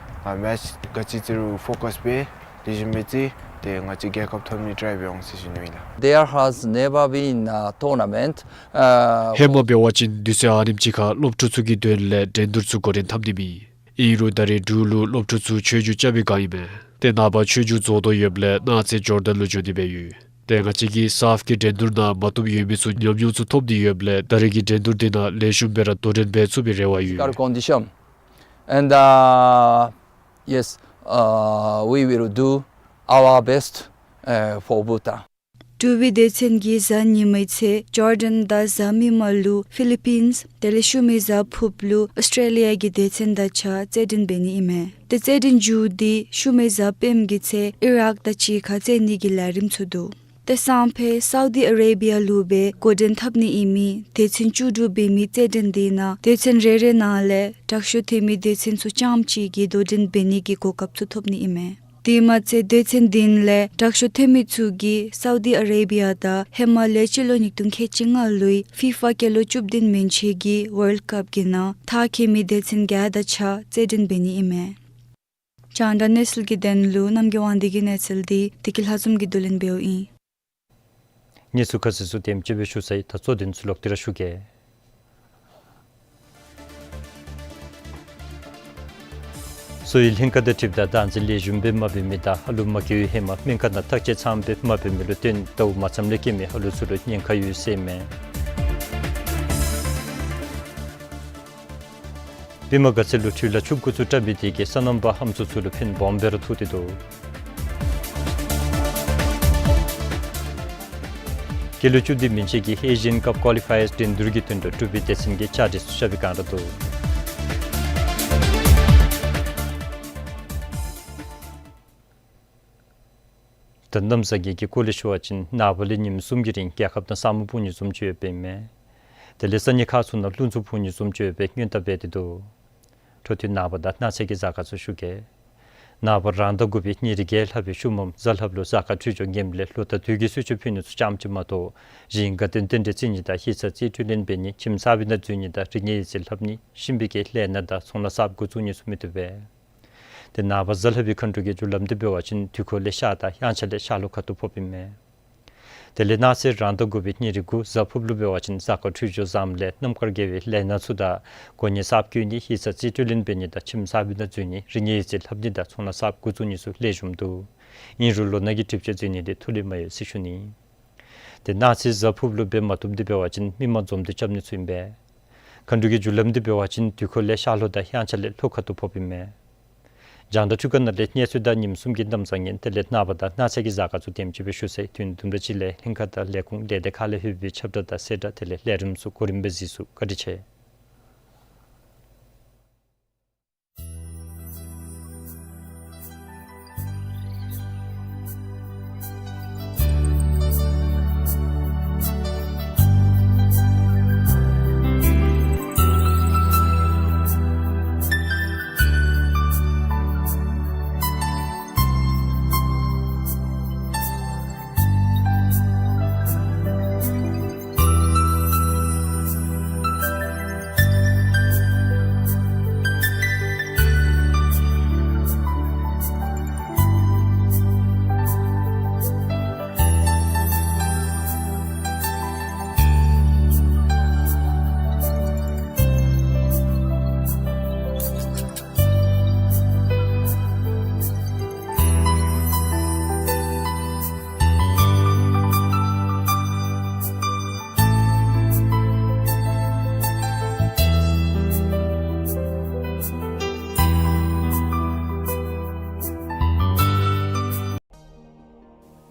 ཨ་མེཆ་ག་ཅི་རྩེ་རུང་ཕོ་ཀསི་འབད་ལེགས་ཤོམ་སྦེ་རྩེ། ཏེ་ང་བཅས་རྒྱལ་ཁབ་ཐོབ་ནི་ཊ་རའི་འབད་འོང་ཟེར་ཞུ་ནི་ཨིན་ལགས། There has never been a tournament, uh, ཧེ་མ་འབད་བ་ཅིན་དུས་ཚོད་ཨ་ནེམ་ཅིག་ཁར་སློབ་ཕྲུག་ཚུ་གི་དོན་ལས་འགྲན་བསྡུར་ཚུ་འགོ་འདྲེན་འཐབ་ནི་མེད། ཨིན་རུང་ད་རེས་འབྲུག་ལུ་སློབ་ཕྲུག་ཚུ་ཆོས་རྒྱུགས་རྐྱབ་པའི་བསྒང་ཨིན་མས། ཏེ་ནངས་པ་ཆོས་རྒྱུགས་རྫོགས་དོ་ཡོདཔ་ལས་གནངས་ཚེ་ཇོར་ཌན་ལུ་འགྱོ་ནི་སྦེ་ཡོད། ཏེ་ང་བཅས་ཀྱི་སཱཕ་གི་འགྲན་བསྡུར་ནང་མ་བཏུབ་ཡོད་མི་ཚུ་ཉམས་མྱོང་ཚུ་ཐོབ་སྟེ་ཡོདཔ་ལས་ད་རེས་ཀྱི་འགྲན་བསྡུར་འདི་ནང་ལེགས་ཤོམ་སྦེ་ར་དོ་འགྲན་འབད་ཚུགས་པའི་རེ་བ་ཡོད། Physical condition. And, uh, yes, uh, we will do our best, uh, for Bhutan. གྲུབ་པའི་སྡེ་ཚན་གྱིས་གཟའ་ཉི་མའི་ཚེ་ཇོར་ཌན་དང་གཟའ་མིག་དམར་ལུ་ཕི་ལི་པིནསི། དེ་ལས་ཤུལ་མའི་གཟའ་ཕུརཔ་ལུ་ཨཱོས་ཊྲེ་ལི་ཡ་གི་སྡེ་ཚན་དང་གཅིག་ཁར་རྩེད་འགྲན་འབད་ནི་ཨིན་མས། ཏེ་རྩེད་འགྲན་མཇུག་འདི་ཤུལ་མའི་གཟའ་སྤེནམ་གི་ཚེ་ཨི་རཱག་དང་གཅིག་ཁར་རྩེད་ནི་གི་ལས་རིམ་ཚུ་འདུག། ཏེ་སང་ཕོད་སའུ་དི་ཨ་རེ་བི་ཡ་ལུ་སྦེ་འགོ་འདྲེན་འཐབ་ནི་ཨིན་མི་སྡེ་ཚན་བཅུ་དྲུག་འབད་མི་རྩེད་འགྲན་འདི་ནང་སྡེ་ཚན་རེ་རེ་ནང་ལས་དྲག་ཤོས་ཐོན་མི་སྡེ་ཚན་ཚུ་རྐྱངམ་གཅིག་གིས་དོ་འགྲན་འབད་ནི་གི་གོ་སྐབས་ཚུ་ཐོབ་ནི་ཨིན་མས། དེ་མ་ཚད་སྡེ་ཚན་འདི་ནང་ལས་དྲག་ཤོས་ཐོན་མི་ཚུ་གིས་སའུ་དི་ཨ་རེ་བི་ཡ་དང་ཧེ་མ་ལས་སྤྱི་ལོ་ཉིས་སྟོང་ཁལ་གཅིག་ལྔ་ལོའི་ཕི་ཕ་སྐྱེས་ལོ་བཅུ་བདུན་མན་ཆད་ཀྱི་ཝཱརལཌ་ཀཔ་གི་ནང་མཐར་འཁྱོལ་མི་སྡེ་ཚན་བརྒྱད་དང་གཅིག་ཁར་རྩེད་འགྲན་འབད་ནི་ཨིན་མས། རྒྱང་བསྒྲགས་གནས་ཚུལ་གྱི་དོན་ལུ་རྣམ་རྒྱལ་དབང་འདུས་ཀྱི་གནས་ཚུལ་འདི་བདེ་སྐྱིད་ལྷ་འཛོམས་ཀྱིས་བསྡུ་ལེན་འབདཝ་ཨིན། གནས་ཚུལ་ཁ་གསལ་ཚུ་དེམ་ཅིག་སྦེ་ཞུ་ཚར་ཡི། ད་གཙོ་དོན་ཚུ་ལོག་སྟེ་ར་ཞུ་གེ། གསོ་བའི་ལྷན་ཁག་དང་འཁྲིལཝ་ད་བདག་འཛིན་ལེགས་ཤོམ་སྦེ་མ་འབད་མི་དང་ཨ་ལུ་མ་སྐྱེ་བའི་ཧེ་མ་སྨན་ཁང་ནང་བརྟག་དཔྱད་ཚངམ་སྦེ་མ་འབད་མི་ལུ་བརྟེན་ཟླཝ་མ་ཚངམ་ལས་སྐྱེས་མི་ཨ་ལུ་ཚུ་ལུ་ཉེན་ཁ་ཡོད་ཟེར་ཨིན་མས། པདྨ་དགའ་ཚལ་ལུ་འཕྲུལ་གླང་ཆུང་ཀུ་ཚུ་བཀྲམ་མི་དེ་གིས་སོ་ནམ་པ་ཧམ་སུ་ཚུ་ལུ་ཕན་སྦོམ་སྦེ་ར་ཐོགས་ཏེ་འདུག། སྐྱེས་ལོ་བཅུ་བདུན་མན་ཆད་ཀྱི་ཨེ་ཤི་ཡན་ཀཔ་ཀོ་ལི་ཕ་ཡརསི་འགྲན་བསྡུར་གྱི་དོན་ལུ་འབྲུག་པའི་སྡེ་ཚན་གྱིས་བཅའ་སྒྲིག་ཚུ་རྐྱབ་པའི་བསྒང་ར་འདུག། ད་གནམ་བཟང་ངན་གྱི་སྐོར་ལས་ཞུ་བ་ཅིན་ནངས་པ་ལས་ཉིནམ་གསུམ་གྱི་རིང་རྒྱལ་ཁབ་ནང་ས་སྨུག་སྤུབ་ནི་བཟུམ་ཅིག་ཡོདཔ་ཨིན་མས། དེ་ལས་ས་གནས་ཁག་ཚུ་ནང་རླུང་འཚུབ་འཕུ་ནི་བཟུམ་ཅིག་ཡོད་པའི་སྔོན་བརྡ་འབད་དེ་འདུག། འཕྲོ་མཐུད་ནངས་པ་དང་གནངས་ཚེ་གི་གཟའ་སྐར་ཚུ་ཞུ་གེ། ནངས་པ་རང་ཟླ་དགུ་པའི་ཉེར་བརྒྱད་ལྷག་པའི་ཤུལ་མམ་གཟའ་ལྷགཔ་ལུ་གཟའ་སྐར་འཕྲོད་སྦྱོར་ངནམ་ལས་ལོ་ཟླ་དུས་ཀྱི་གསོལ་མཆོད་ཕུལ་ནི་ཚུ་རྐྱངམ་གཅིག་མ་གཏོགས་གཞན་དགའ་སྟོན་རྟེན་འབྲེལ་བརྩི་ནི་དང་ཧི་ས་རྩིས་སྤྲོད་ལེན་འབད་ནི་ཁྱིམ་གསར་པའི་ནང་འཛུལ་ནི་དང་རིག་གནས་ཡིག་རྩིས་ལྷབ་ནི་གཤིན་པོའི་གི་ལས་སྣ་དང་ཚོང་ལཱ་གསརཔ་འགོ་བཙུགས་ནི་ཚུ་མི་བཏུབ་པས། དེ་ནངས་པ་གཟའ་ལྷག་པའི་མཁའ་འགྲོ་གི་རྒྱུ་ལམ་འདི་འབད་བ་ཅིན་དུས་འཁོར་ལས་ཤར་དང་དབྱངས་འཆར་ལས་ཤར་ལྷོ་ཁ་ཐུག་ཕོགཔ་ཨིན་མས། དེ་ལས་གནངས་ཚེ་རང་ཟླ་དགུ་པའི་ཉེར་དགུ་གཟའ་ཕུརཔ་ལུ་འབད་བ་ཅིན་གཟའ་སྐར་འཕྲོད་སྦྱོར་བཟངམ་ལས་རྣམ་དཀར་དགེ་བའི་ལས་སྣ་ཚུ་དང་གོ་གནས་གསརཔ་བསྐོ་ནི་ཧི་ས་རྩིས་སྤྲོད་ལེན་འབད་ནི་དང་ཁྱིམ་གསར་པའི་ནང་འཛུལ་ནི་རིག་གནས་ཡིག་རྩིས་ལྷབ་ནི་དང་ཚོང་ལཱ་གསརཔ་འགོ་བཙུགས་ནི་ཚུ་ལེགས་ཤོམ་འདུག། ཨིན་རུང་ལོ་ནག་གི་གྲིབ་ཆ་འཛེམ་ནི་ལས་ཐུགས་ལས་མ་ཡོད་ཟེར་ཞུ་ནི། དེ་གནངས་ཚེ་གཟའ་ཕུརཔ་ལུ་འབད་མ་བཏུབ་འདི་འབད་བ་ཅིན་མི་མང་འཛོམས་འདུ་རྐྱབ་ནི་ཚུ་ཨིན་པས། མཁའ་འགྲོ་གི་རྒྱུ་ལམ་འདི་འབད་བ་ཅིན་དུས་འཁོར་ལས་ཤར་ལྷོ་དང་དབྱངས་འཆར་ལས་ལྷོ་ཁ་ཐུག་ཕོགཔ་ཨིན་མས། རྒྱང་བསྒྲགས་འཕྲུལ་ཁང་ནང་ལས་གནས་ཚུལ་དང་ཉིནམ་གསུམ་གྱི་གནམ་བཟང་ངན་དེ་ལས་ནངས་པ་དང་གནངས་ཚེ་གི་གཟའ་སྐར་ཚུ་དེམ་ཅིག་སྦེ་ཞུ་ཚར་ཡི། དུས་ཡུན་དུམ་གྲ་ཅིག་ལས་ལྷན་ཁག་དང་ལས་ཁུངས་ལས་སྡེ་ཁག་ལས་ལྷོད་པའི་ཁྱབ་བསྒྲགས་དང་གསལ་བསྒྲགས་དེ་ལས་ལས་རིམ་ཚུ་གོ་རིམ་སྦེ་གཟིགས་ཚུགས། བཀའ་དྲིན་ཆེ།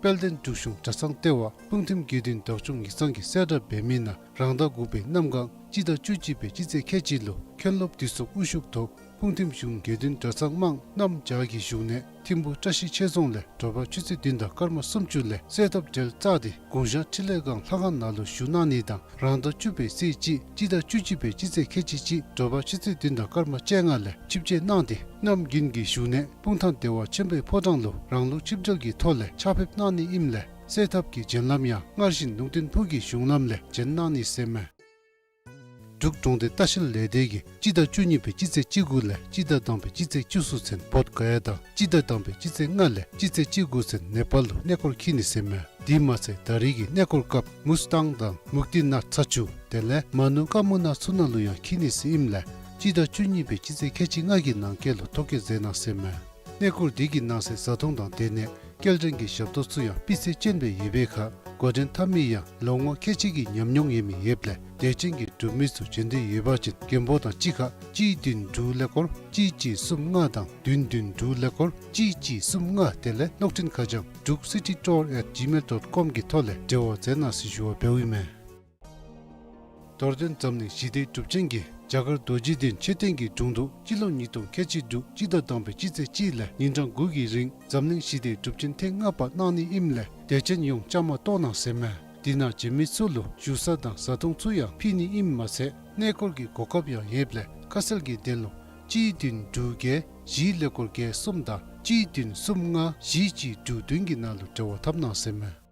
དཔལ་ལྡན་འབྲུག་གཞུང་གྲྭ་ཚང་ལྟེ་བ་སྤུངས་ཐིམ་དགེ་འདུན་བདག་སྐྱོང་ཡིག་ཚང་གིས་གསལ་བསྒྲགས་འབད་མི་ནང་རང་ཟླ་དགུ་པའི་གནམ་གང་སྤྱི་ཟླ་བཅུ་གཅིག་པའི་སྤྱི་ཚེས་ཁལ་གཅིག་ལུ་མཁན་སློབ་འདུས་ཚོགས་དབུ་བཞུགས་ཐོག་སྤུངས་ཐིམ་གཞུང་དགེ་འདུན་གྲྭ་ཚང་དམངས་རྣམས་བཅས་ཀྱི་བཞུགས་གནས་ཐིམ་ཕུ་བཀྲ་ཤིས་ཆོས་རྫོང་ལས་དྲོ་པ་ཆུ་ཚོད་བདུན་དང་སྐར་མ་སུམ་ཅུ་ལས་གསོལ་ཐབ་གྲལ་བཙུགས་ཏེ་དགུང་ཞག་འཕྲིན་ལས་སྒང་ལྷ་ཁང་ནང་ལུ་བཞུགས་གནང་ནི་དང་རང་ཟླ་བཅུ་པའི་ཚེས་གཅིག་སྤྱི་ཟླ་བཅུ་གཅིག་པའི་སྤྱི་ཚེས་ཁལ་གཅིག་གཅིག་དྲོ་པ་ཆུ་ཚོད་བདུན་དང་སྐར་མ་བཅོ་ལྔ་ལས་ཆིབས་བསྐྱོད་གནང་སྟེ་གནམ་དགུན་གྱི་བཞུགས་གནས་སྤུངས་ཐང་བདེ་བ་ཆེན་པོའི་ཕོ་བྲང་ལུ་རང་ལུགས་ཆིབས་གྲལ་གྱི་ཐོག་ལས་ཕྱག་ཕེབས་གནང་ནི་ཨིནམ་ལས་གསོལ་ཐབ་ཀྱི་བྱོན་ལམ་ཡང་སྔར་བཞིན་ལུང་བསྟན་ཕུག་གི་གཞུང་ལམ་ལས་བྱོན་གནང་ནི་ཟེར་མས། འབྲུག་གྲོང་སྡེ་ལྟ་བཤལ་ལས་སྡེ་གིས་སྤྱི་ཟླ་བཅུ་གཉིས་པའི་སྤྱི་ཚེས་བཅུ་དགུ་ལས་སྤྱི་ཟླ་དང་པའི་སྤྱི་ཚེས་བཅུ་གསུམ་ཚུན་བོདྷ་ག་ཡ་དང་སྤྱི་ཟླ་དང་པའི་སྤྱི་ཚེས་ལྔ་ལས་སྤྱི་ཚེས་བཅུ་དགུ་ཚུན་ནེ་པཱལ་ལུ་གནས་སྐོར་འཁྱིད་ནི་ཟེར་མས། དེ་མ་ཚད་ད་རེས་ཀྱི་གནས་སྐོར་སྐབས་མུས་ཏང་དང་མུག་ཏི་ནཱཐ་ཚ་ཆུ་དེ་ལས་མ་ནུ་ཀ་མུ་ན་ཚུ་ནང་ལུ་ཡང་འཁྱིད་ནི་ཟེར་ཨིནམ་ལས་སྤྱི་ཟླ་བཅུ་གཉིས་པའི་སྤྱི་ཚེས་ཁལ་གཅིག་ལྔ་གི་ནང་འཁོད་ལུ་ཐོ་བཀོད་མཛད་གནང་ཟེར་མས། གནས་སྐོར་དེ་གི་ནང་གསེས་བཟའ་འཐུང་དང་སྡོད་གནས་སྐྱེལ་འདྲེན་གྱི་ཞབས་ཏོག་ཚུ་ཡང་སྤུས་ཚད་ཅན་སྦེ་ཡོད་པའི་ཁར་འགོ་འདྲེན་འཐབ་མི་ཡང་ལོ་ངོ་ཁལ་གཅིག་གི་ཉམས་མྱོང་ཡོད་མི་ཡོདཔ་ལས་དད་ཅན་གྱི་འབྲུག་མི་ཚུ་བྱོན་འདོད་ཡོད་པ་ཅིན་མགོན་པོ་དང་གཅིག་ཁར་གཅིག་བདུན་དྲུག་ཀླད་ཀོར་གཅིག་གཅིག་གསུམ་ལྔ་དང་བདུན་བདུན་དྲུག་ཀླད་ཀོར་གཅིག་གཅིག་གསུམ་ལྔ་དེ་ལས་གློག་འཕྲིན་ཁ་བྱང་འབྲུག་སི་ཊི་ཊུར་ཨེཊ་ཇི་མེལ་ཌོཊ་ཀོམ་གི་ཐོག་ལས་འབྲེལ་བ་མཛད་གནང་ཟེར་ཞུ་བ་འབདཝ་ཨིན་མས། རྡོར་གདན་འཛམ་གླིང་ཞི་བདེའི་སྒྲུབ་ཆེན་གྱིས་རྒྱ་གར་རྡོ་རྗེ་གདན་མཆོད་རྟེན་གྱི་དྲུང་དུ་སྤྱི་ལོ་ཉིས་སྟོང་ཁལ་གཅིག་དྲུག་སྤྱི་ཟླ་དང་པའི་སྤྱི་ཚེས་གཅིག་ལས་ཉིན་གྲངས་དགུ་གི་རིང་འཛམ་གླིང་ཞི་བདེའི་སྒྲུབ་ཆེན་ཐེངས་ལྔ་པ་གནང་ནི་ཨིནམ་ལས་དད་ཅན་ཡོངས་བཅའ་མར་གཏོགས་གནང་ཟེར་མས། དེ་ནང་བྱོན་མི་ཚུ་ལུ་བཞུགས་ས་དང་བཟའ་འཐུང་ཚུ་ཡང་ཕུལ་ནི་ཨིནམ་མ་ཚད་གནས་སྐོར་གྱི་གོ་སྐབས་ཡང་ཡོདཔ་ལས་ཁ་གསལ་གྱི་དོན་ལུ་གཅིག་བདུན་དྲུག་བརྒྱད་བཞི་ཀླད་ཀོར་བརྒྱད་གསུམ་དང་གཅིག་བདུན་གསུམ་ལྔ་བཞི་གཅིག་དྲུག་བདུན་གྱི་ནང་ལུ་འབྲེལ་བ་འཐབ་གནང་ཟེར་མས།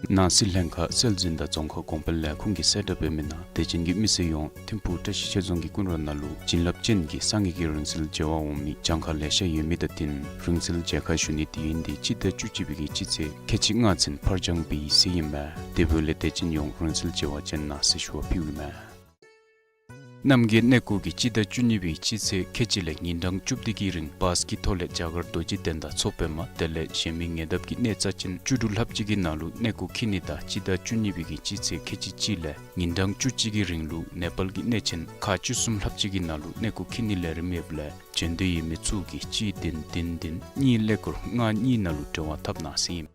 ནང་སྲིད་ལྷན་ཁག་སྲོལ་འཛིན་དང་རྫོང་ཁ་གོང་འཕེལ་ལས་ཁུངས་ཀྱིས་གསལ་བསྒྲགས་འབད་མི་ནང་དད་ཅན་གྱི་མི་སེར་ཡོངས་ཐིམ་ཕུག་བཀྲ་ཤིས་ཆོས་རྫོང་གི་ཀུན་ར་ནང་ལུ་བྱིན་རླབས་ཅན་གྱི་སངས་རྒྱས་ཀྱི་རིང་བསྲེལ་མཇལ་བར་འོང་མི་གྱངས་ཁ་ལེ་ཤ་ཡོད་མི་དང་བསྟུན་རིང་བསྲེལ་མཇལ་ཁ་ཞུ་ནི་དེ་ཡུན་དེ་སྤྱི་ཟླ་བཅུ་གཅིག་པའི་གི་སྤྱི་ཚེས་ཁལ་གཅིག་ལྔ་ཚུན་ཕར་འགྱངས་འབད་ཡི་ཟེར་ཨིན་མས། དེ་འབདཝ་ལས་དད་ཅན་ཡོངས་རིང་བསྲེལ་མཇལ་བར་བྱོན་གནང་ཟེར་ཞུ་བ་ཕུལཝ་ཨིན་མས། རྣམ་རྒྱལ་གནས་སྐོར་གྱིས་སྤྱི་ཟླ་བཅུ་གཉིས་པའི་སྤྱི་ཚེས་ཁལ་གཅིག་ལས་ཉིན་གྲངས་བཅུ་བདུན་གྱི་རིང་བཱས་ཀྱི་ཐོག་ལས་རྒྱ་གར་རྡོ་རྗེ་གདན་དང་མཚོ་པདྨ་དེ་ལས་གཞན་མི་ཉེ་འདབས་ཀྱི་གནས་རྩ་ཆེན་བཅུ་དྲུག་ལྷགཔ་ཅིག་གི་ནང་ལུ་གནས་སྐོར་འཁྱིད་ནི་དང་སྤྱི་ཟླ་བཅུ་གཉིས་པའི་གི་སྤྱི་ཚེས་ཁལ་གཅིག་གཅིག་ལས་ཉིན་གྲངས་བཅུ་གཅིག་གི་རིང་ལུ་ནེ་པཱལ་གྱི་གནས་ཆེན་ཁག་བཅུ་གསུམ་ལྷགཔ་ཅིག་གི་ནང་ལུ་གནས་སྐོར་འཁྱིད་ནིའི་ལས་རིམ་ཡོདཔ་ལས་བྱོན་འདོད་ཡོད་མི་ཚུ་གིས་གཅིག་བདུན་བདུན་བདུན་གཉིས་ཀླད་ཀོར་ལྔ་གཉིས་ནང་ལུ་འབྲེལ་བ་འཐབ་གནང་ཟེར་ཨིན།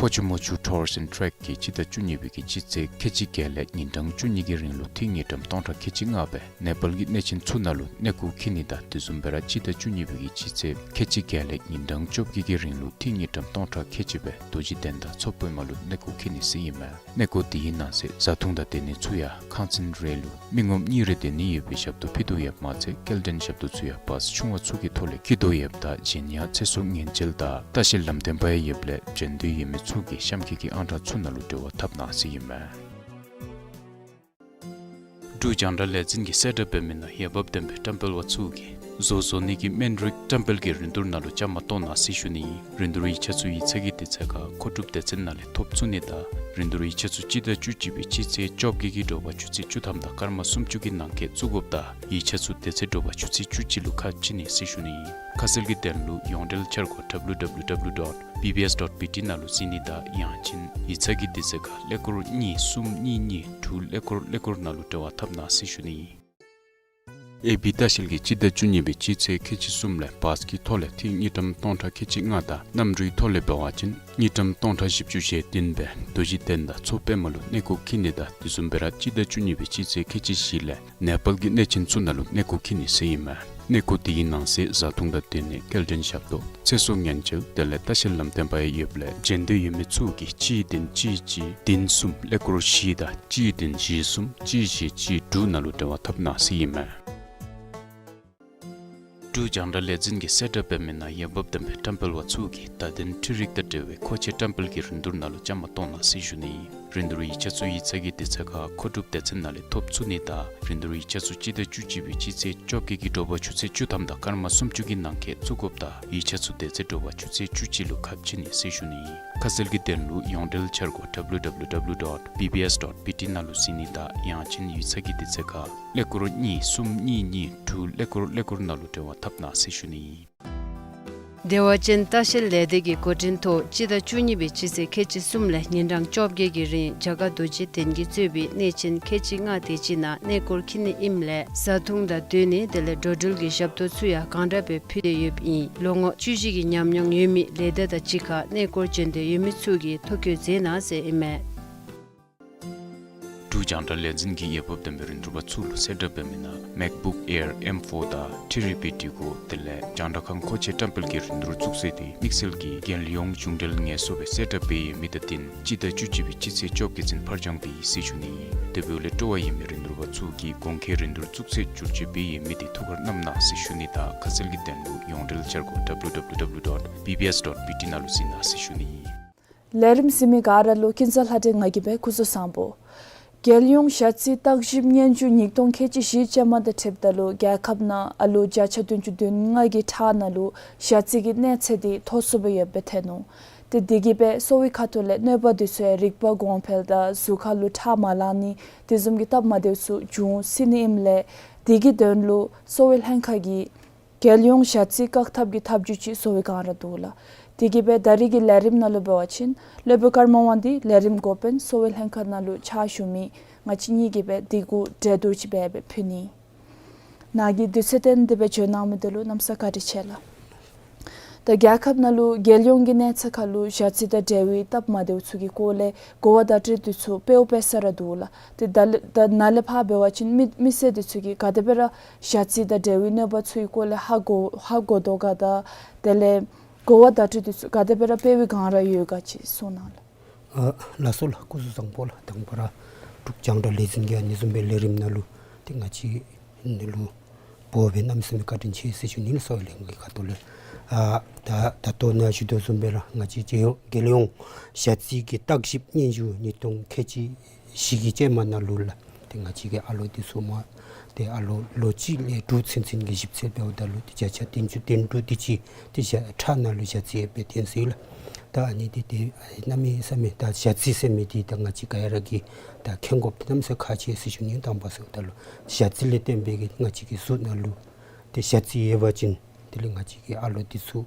ཕོ་ཆུ་མོ་ཆུ་Tours and Trek གིས་སྤྱི་ཟླ་བཅུ་གཉིས་པའི་གི་སྤྱི་ཚེས་ཁལ་གཅིག་བརྒྱད་ལས་ཉིན་གྲངས་བཅུ་གཉིས་ཀྱི་རིང་ལུ་ཏི་རུ་དངུལ་ཀྲམ་སྟོང་ཕྲག་ཁལ་གཅིག་ལྔ་སྦེ་ནེ་པཱལ་གྱི་གནས་ཆེན་ཚུ་ནང་ལུ་གནས་སྐོར་འཁྱིད་ནི་དང་དེ་བཟུམ་སྦེ་ར་སྤྱི་ཟླ་བཅུ་གཉིས་པའི་གི་སྤྱི་ཚེས་ཁལ་གཅིག་བརྒྱད་ལས་ཉིན་གྲངས་བཅོ་བརྒྱད་ཀྱི་རིང་ལུ་ཏི་རུ་དངུལ་ཀྲམ་སྟོང་ཕྲག་ཁལ་གཅིག་སྦེ་རྡོ་རྗེ་གདན་དང་མཚོ་པདྨ་ལུ་གནས་སྐོར་འཁྱིད་ནི་ཟེར་ཨིན་མས། གནས་སྐོར་དེའི་ནང་གསེས་བཟའ་འཐུང་དང་སྡོད་གནས་ཚུ་ཡང་ཁང་ཚན་རེ་ལུ་མི་ངོམ་གཉིས་རེ་སྡོད་ནི་ཡོད་པའི་ཞབས་ཏོག་ཕུལ་དོ་ཡོདཔ་མ་ཚད་སྐྱེལ་འདྲེན་ཞབས་ཏོག་ཚུ་ཡང་བཱས་ཆུང་བ་ཚུ་གི་ཐོག་ལས་འཁྱིད་དོ་ཡོདཔ་ད་གཞན་ཡང་ཚེ་སྲོག་ཉེན་བཅོལ་དང་ལྟ་བཤལ་ལམ་སྟོན་པ་ཡང་ཡོདཔ་ལས་བྱོན་འདོད་ཡོད་མི་ཚུ་གིས་གཤམ་འཁོད་ཀྱི་ཨང་གྲངས་ཚུ་ནང་ལུ་འབྲེལ་བ་འཐབ་གནང་ཟེར་ཨིན་མས། འབྲུག་རྒྱང་བསྒྲགས་ལས་འཛིན་གྱིས་གསལ་བསྒྲགས་འབད་མི་ནང་འོས་འབབ་ལྡན་པའི་བཀྲམ་སྤེལ་པ་ཚུ་གིས་བཟོ་བཟོ་ནི་གི་སྨན་རིགས་བཀྲམ་སྤེལ་གྱི་རིན་བསྡུར་ནང་ལུ་བཅའ་མར་གཏོགས་གནང་ཟེར་ཞུ་ནི་ཨིན། རིན་བསྡུར་ཡིག་ཆ་ཚུ་ཡིག་ཚང་གི་དུས་ཚོད་ཁར་མཁོ་སྒྲུབ་སྡེ་ཚན་ནང་ལས་ཐོབ་ཚུགས་ནི་དང་རིན་བསྡུར་ཡིག་ཆ་ཚུ་སྤྱི་ཟླ་བཅུ་གཅིག་པའི་སྤྱི་ཚེས་བཅོ་བརྒྱད་ཀྱི་དྲོ་པ་ཆུ་ཚོད་བཅུ་ཐམ་དང་སྐར་མ་སུམ་ཅུ་གི་ནང་འཁོད་བཙུགས་དགོཔ་དང་ཡིག་ཆ་ཚུ་དེ་ཚེ་དྲོ་པ་ཆུ་ཚོད་བཅུ་གཅིག་ལུ་ཁ་ཕྱེ་ནི་ཟེར་ཞུ་ནི་ཨིན། ཁ་གསལ་གྱི་དོན་ལུ་ཡོངས་འབྲེལ་འཆར་སྒོ་W W W dot B B S dot B T ནང་ལུ་གཟིགས་ནི་དང་ཡང་ཅིན་ཡིག་ཚང་གི་དུས་ཚོད་ཁར་ཀླད་ཀོར་གཉིས་གསུམ་གཉིས་གཉིས་དྲུག་ཀླད་ཀོར་ཀླད་ཀོར་ནང་ལུ་འབྲེལ་བ་འཐབ་གནང་ཟེར་ཞུ་ནི་ཨིན། ཨེ་བི་ལྟ་བཤལ་གྱིས་སྤྱི་ཟླ་བཅུ་གཉིས་པའི་སྤྱི་ཚེས་ཁལ་གཅིག་གསུམ་ལས་བཱས་ཀྱི་ཐོག་ལས་ཏི་རུ་དངུལ་ཀྲམ་སྟོང་ཕྲག་ཁལ་གཅིག་ལྔ་དང་གནམ་གྲུའི་ཐོག་ལས་འབད་བ་ཅིན་དངུལ་ཀྲམ་སྟོང་ཕྲག་བཞི་བཅུ་ཞེ་བདུན་སྦེ་རྡོ་རྗེ་གདན་དང་མཚོ་པདྨ་ལུ་གནས་སྐོར་འཁྱིད་ནི་དང་དེ་བཟུམ་སྦེ་ར་སྤྱི་ཟླ་བཅུ་གཉིས་པའི་སྤྱི་ཚེས་ཁལ་གཅིག་བཞི་ལས་ནེ་པཱལ་གྱི་གནས་ཆེན་ཚུ་ནང་ལུ་གནས་སྐོར་འཁྱིད་ནི་ཟེར་ཨིན་མས། གནས་སྐོར་དེའི་ནང་གསེས་བཟའ་འཐུང་དང་སྡོད་གནས་སྐྱེལ་འདྲེན་ཞབས་ཏོག་ཚེ་སྲོག་ཉེན་བཅོལ་དེ་ལས་ལྟ་བཤལ་ལམ་སྟོན་པ་ཡང་ཡོདཔ་ལས་བྱོན་འདོད་ཡོད་མི་ཚུ་གིས་གཅིག་བདུན་གཅིག་གཅིག་བདུན་གསུམ་ཀླད་ཀོར་བཞི་དང་གཅིག་བདུན་བཞི་གསུམ་གཅིག་བཞི་གཅིག་དྲུག་ནང་ལུ་འབྲེལ་བ་འཐབ་གནང་ཟེར་ཨིན་མས། འབྲུག་རྒྱང་བསྒྲགས་ལས་འཛིན་གྱིས་གསལ་བསྒྲགས་འབད་མི་ནང་འོས་འབབ་ལྡན་པའི་བཀྲམ་སྤེལ་པ་ཚུ་གིས་བརྡ་དོན་འཕྲུལ་རིག་དང་འབྲེལ་བའི་མཁོ་ཆས་བཀྲམ་སྤེལ་གྱི་རིན་བསྡུར་ནང་ལུ་བཅའ་མར་གཏོགས་གནང་ཟེར་ཞུ་ནི་ཨིན། རིན་བསྡུར་ཡིག་ཆ་ཚུ་ཡིག་ཚང་གི་དུས་ཚོད་ཁར་མཁོ་སྒྲུབ་སྡེ་ཚན་ནང་ལས་ཐོབ་ཚུགས་ནི་དང་རིན་བསྡུར་ཡིག་ཆ་ཚུ་སྤྱི་ཟླ་བཅུ་གཅིག་པའི་སྤྱི་ཚེས་བཅོ་བརྒྱད་ཀྱི་དྲོ་པ་ཆུ་ཚོད་བཅུ་ཐམ་དང་སྐར་མ་སུམ་ཅུ་གི་ནང་འཁོད་བཙུགས་དགོཔ་དང་ཡིག་ཆ་ཚུ་དེ་ཚེ་དྲོ་པ་ཆུ་ཚོད་བཅུ་གཅིག་ལུ་ཁ་ཕྱེ་ནི་ཟེར་ཞུ་ནི་ཨིན། ཁ་གསལ་གྱི་དོན་ལུ་ཡོངས་འབྲེལ་འཆར་སྒོ་W W W dot B B S dot B T ནང་ལུ་གཟིགས་ནི་དང་ཡང་ཅིན་ཡིག་ཚང་གི་དུས་ཚོད་ཁར་ཀླད་ཀོར་གཉིས་གསུམ་གཉིས་གཉིས་དྲུག་ཀླད་ཀོར་ཀླད་ཀོར་ནང་ལུ་འབྲེལ་བ་འཐབ་གནང་ཟེར་ཞུ་ནི་ཨིན། བདེ་བ་ཅན་ལྟ་བཤལ་ལས་སྡེ་གི་འགོ་འདྲེན་ཐོག་སྤྱི་ཟླ་བཅུ་གཉིས་པའི་སྤྱི་ཚེས་ཁལ་གཅིག་གསུམ་ལས་ཉིན་གྲངས་བཅོ་བརྒྱད་ཀྱི་རིང་རྒྱ་གར་རྡོ་རྗེ་གདན་གྱིས་གཙོས་པའི་གནས་ཆེན་ཁལ་གཅིག་ལྔ་དེ་ཅིག་ནང་གནས་སྐོར་འཁྱིད་ནི་ཨིནམ་ལས་བཟའ་འཐུང་དང་སྡོད་གནས་དེ་ལས་འགྲོ་འགྲུལ་གྱི་ཞབས་ཏོག་ཚུ་ཡང་གང་དྲག་སྦེ་ཕུལ་ཏེ་ཡོདཔ་ཨིན། ལོ་ངོ་བཅུ་བཞི་གི་ཉམས་མྱོང་ཡོད་མི་ལས་སྡེ་དང་གཅིག་ཁར་གནས་སྐོར་བྱོན་འདོད་ཡོད་མི་ཚུ་གིས་ཐོ་བཀོད་མཛད་གནང་ཟེར་ཨིན་མས། འབྲུག་རྒྱང་བསྒྲགས་ལས་འཛིན་གྱིས་འོས་འབབ་ལྡན་པའི་རིན་བསྡུར་པ་ཚུ་ལུ་གསལ་བསྒྲགས་འབད་མི་ནང་MacBook Air M four དང་ཐེ་རི་པི་ཊི་གོ་དེ་ལས་རྒྱང་བསྒྲགས་ཁང་མཁོ་ཆས་བཀྲམ་སྤེལ་གྱི་རིན་བསྡུར་བཙུགས་ཚེས་དེ་དམིགས་བསལ་གྱི་རྒྱལ་ཡོངས་གཞུང་འབྲེལ་ངལ་གསོ་སྦེ་གསལ་བསྒྲགས་འབད་ཡོད་མི་དང་བསྟུན་སྤྱི་ཟླ་བཅུ་གཅིག་པའི་སྤྱི་ཚེས་བཅོ་བརྒྱད་ཚུན་ཕར་འགྱངས་འབད་ཡི་ཟེར་ཞུ་ནི་ཨིན། དེ་འབདཝ་ལས་སྤྲོ་བ་ཡོད་མི་རིན་བསྡུར་པ་ཚུ་གིས་གོང་འཁོད་རིན་བསྡུར་བཙུགས་ཚེས་བསྒྱུར་བཅོས་འབད་ཡོད་མི་དེ་ཐུགས་ཁར་བསྣམས་གནང་ཟེར་ཞུ་ནི་དང་ཁ་གསལ་གྱི་དོན་ལུ་ཡོངས་འབྲེལ་འཆར་སྒོ W W W dot B B S dot B T ནང་ལུ་གཟིགས་གནང་ཟེར་ཞུ་ནི་ཨིན། ལས་རིམ་གཟིགས་མི་ག་ར་ལུ་ཀུན་བཟང་ལྷ་སྒྲོན་ང་གིས་འབད་སྐུ་གཟུགས་བཟང་པོ། རྒྱལ་ཡོངས་ཞ་རྩི་བརྟག་ཞིབ་སྙན་ཞུ་ཉིས་སྟོང་ཁལ་གཅིག་བཞི་ཅན་མ་དང་འཁྲིལཝ་ད་ལུ་རྒྱལ་ཁབ་ནང་ཨ་ལོ་བརྒྱ་ཆ་བདུན་ཅུ་དོན་ལྔ་གི་ཁྲག་ནང་ལུ་ཞ་རྩི་གི་གནས་ཚད་དེ་མཐོ་སུ་སྦེ་ཡོདཔ་སྦེ་ཐོན་ནུག། ཏེ་དེ་གིས་འབད་གསོ་བའི་ཁ་ཐུག་ལས་གནོད་པ་དེ་ཚུ་ཡང་རིག་པ་གོང་འཕེལ་དང་གཟུགས་ཁ་ལུ་ཁྲག་མ་ལང་ནི་དེ་བཟུམ་གྱི་སྟབས་མ་བདེཝ་ཚུ་འབྱུང་སྲིད་ནི་ཨིནམ་ལས་དེ་གི་དོན་ལུ་གསོ་བའི་ལྷན་ཁག་གིས་རྒྱལ་ཡོངས་ཞ་རྩི་བཀག་ཐབས་ཀྱི་ཐབས་བྱུས་ཅིག་བཟོ་བའི་བསྒང་ར་འདུག་ལགས། དེ་གིས་འབད་ད་རིས་ཀྱི་ལས་རིམ་ནང་ལུ་འབད་བ་ཅིན་སློབ་དཔོན་ཀརྨ་དབང་འདུས་ལས་རིམ་འགོ་དཔོན་གསོ་བའི་ལྷན་ཁག་ནང་ལུ་ཕྱག་ཞུ་མི་ང་བཅས་གཉིས་ཀྱིས་འབད་དེ་གུ་གྲོས་བསྡུར་ཅིག་འབད་འབད་ཕུལ་ནི། ནཱ་གིས་དུས་ཚོད་བཏོན་ཏེ་འབད་བྱོན་གནང་མི་འདི་ལུ་གནམ་ས་བཀའ་དྲིན་ཆེ་ལགས། ད་རྒྱལ་ཁབ་ནང་ལུ་རྒྱལ་ཡོངས་ཀྱི་གནས་ཚད་ཁར་ལུ་ཞ་རྩི་དང་འབྲེལ་བའི་སྟབས་མ་བདེཝ་ཚུ་གི་སྐོར་ལས་གོ་བ་བརྡ་སྤྲོད་འདི་ཚུ་སྤེལཝ་སྤེལ་ས་ར་འདུག་ལགས། ཏེ་ད་ལས་ད་ནཱ་ལས་ཕར་འབད་བ་ཅིན་མི་མི་སེར་འདི་ཚུ་གིས་ག་དེ་སྦེ་ར་ཞ་རྩི་དང་འབྲེལ་བའི་གནོད་པ་ཚུ་གི་སྐོར་ལས་ཧ་གོ་ཧ་གོ་དོ་ག། ད་དེ་ལས་གོ་བ་བརྡ་སྤྲོད་འདི་ཚུ་ག་དེ་སྦེ་ར་སྤེལ་བའི་བསྒང་ར་ཡོད་ག་ཅིག་གསུང་གནང་ལགས། ཨ་ལགས་སོ་ལགས། སྐུ་གཟུགས་བཟང་པོ་ལགས། དང་པ་ར་འབྲུག་རྒྱང་བསྒྲགས་ལས་འཛིན་གྱི་ཨ་ནི་བཟུམ་སྦེ་ལས་རིམ་ནང་ལུ་ཏེ་ང་བཅས་ནང་ལུ་འབོ་སྦེ་གནམ་མེད་ས་མེད་བཀའ་དྲིན་ཆེ་ཟེར་ཞུ་ནི་ལགས། གསོ་བའི་ལས་འགུལ་ཁ་ཐུག་ལས། ཨ་ད་ད་ལྟོ་ནཱ་ཞུ་དོ་བཟུམ་སྦེ་ར་ང་བཅས་རྒྱལ་ཡོངས་རྒྱལ་ཡོངས་ཞ་རྩི་གི་བརྟག་ཞིབ་སྙན་ཞུ་ཉིས་སྟོང་ཁལ་གཅིག་བཞི་གི་ཅན་མ་ནང་ལུ་ལགས། ཏེ་ང་བཅས་ཀྱི་ཨ་ལོ་འདི་ཚུ་མ་ཏེ་ཨ་ལོ་ལོ་གཅིག་ལས་དྲུག་ཚུན་ཚོད་ཀྱི་ཞིབ་འཚོལ་འབདཝ་ད་ལུ་ཏེ་བརྒྱ་ཆ་བདུན་ཅུ་དོན་དྲུག་དེ་ཅིག་ཏེ་ཞ་ཁྲག་ནང་ལུ་ཞ་རྩི་ཡོདཔ་སྦེ་ཐོན་སོ་ཡི་ལགས། ད་ཨ་ནི་འདི་ཏེ་གནམ་མེད་ས་མེད་ད་ཞ་རྩི་ཟེར་མི་འདི་ད་ང་བཅས་ག་ར་གིས་ད་མཁྱེན་དགོཔ་འདི་གནམ་མེད་ས་མེད་ཁག་ཆེ་ཟེར་ཞུ་ནི། དང་པ་ཟེརཝ་ད་ལུ་ཞ་རྩི་ལས་བརྟེན་སྦེ་གི་ང་བཅས་ཀྱི་གཟུགས་ནང་ལུ་ཏེ་ཞ་རྩི་ཡོད་པ་ཅིན་དེ་ལས་ང་བཅས་ཀྱི་ཨ་ལོ་འདི་ཚུ་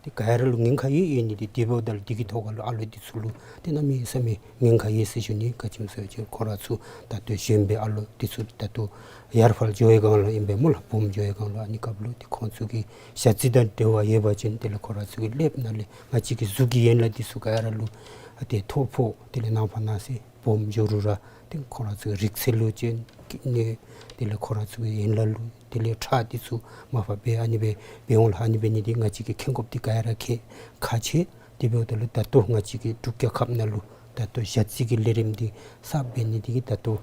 ཏེ་ག་ར་ལུ་ཉེན་ཁ་ཡོད་ཡོད་ནི་འདི་དེ་འབདཝ་ད་ལུ་འདི་གི་ཐོག་ཁར་ལུ་ཨ་ལོ་འདི་ཚུ་ལུ་ཏེ་གནམ་མེད་ས་མེད་ཉེན་ཁ་ཡོད་ཟེར་ཞུ་ནི། ག་ཅི་སྨོ་ཟེར་བ་ཅིན་ཁོང་ར་ཚུ་ད་ལྟོ་གཞོན་པའི་ཨ་ལོ་འདི་ཚུ་ད་ལྟོ་ཡར་ཕར་འགྱོ་བའི་བསྒང་ལུ་ཨིན་པས་སྨོ་ལགས། སྦོམ་འགྱོ་བའི་བསྒང་ལུ། ཨ་ནི་སྐབས་ལུ་ཏེ་ཁོང་ཚུ་གི་ཞ་རྩི་དང་འབྲེལ་བ་ཡོད་པ་ཅིན་དེ་ལས་ཁོང་ར་ཚུ་གི་ཀླདཔ་ནང་ལས་ང་བཅས་ཀྱི་གཟུགས་ཀྱི་ཡན་ལག་འདི་ཚུ་ག་ར་ལུ་ཏེ་ཐོ་ཕོག་དེ་ལས་ནང་ཕར་ནང་སེ་སྦོམ་འགྱོ་རུང་ར་ཏེ་ཁོང་ར་ཚུ་གི་རིག་རྩལ་ལུ་ཅིག་གནོད། དེ་ལས་ཁོང་ར་ཚུ་གི་ཡན་ལག་ལུ་དེ་ལས་ཁྲག་འདི་ཚུ་མར་ཕབ་སྦེ་ཨ་ནི་སྦེ་འབད་འོང་ལགས། ཨ་ནི་འབད་ནི་འདི་ང་བཅས་ཀྱིས་མཁྱེན་དགོཔ་འདི་ག་ར་ཁག་ཁག་ཆེ། དེ་འབདཝ་ད་ལུ་ད་ལྟོ་ང་བཅས་ཀྱི་འབྲུག་རྒྱལ་ཁབ་ནང་ལུ་ད་ལྟོ་ཞ་རྩི་གི་ལས་རིམ་འདི་གསརཔ་འབད་ནི་འདི་གིས་ད་ལྟོ་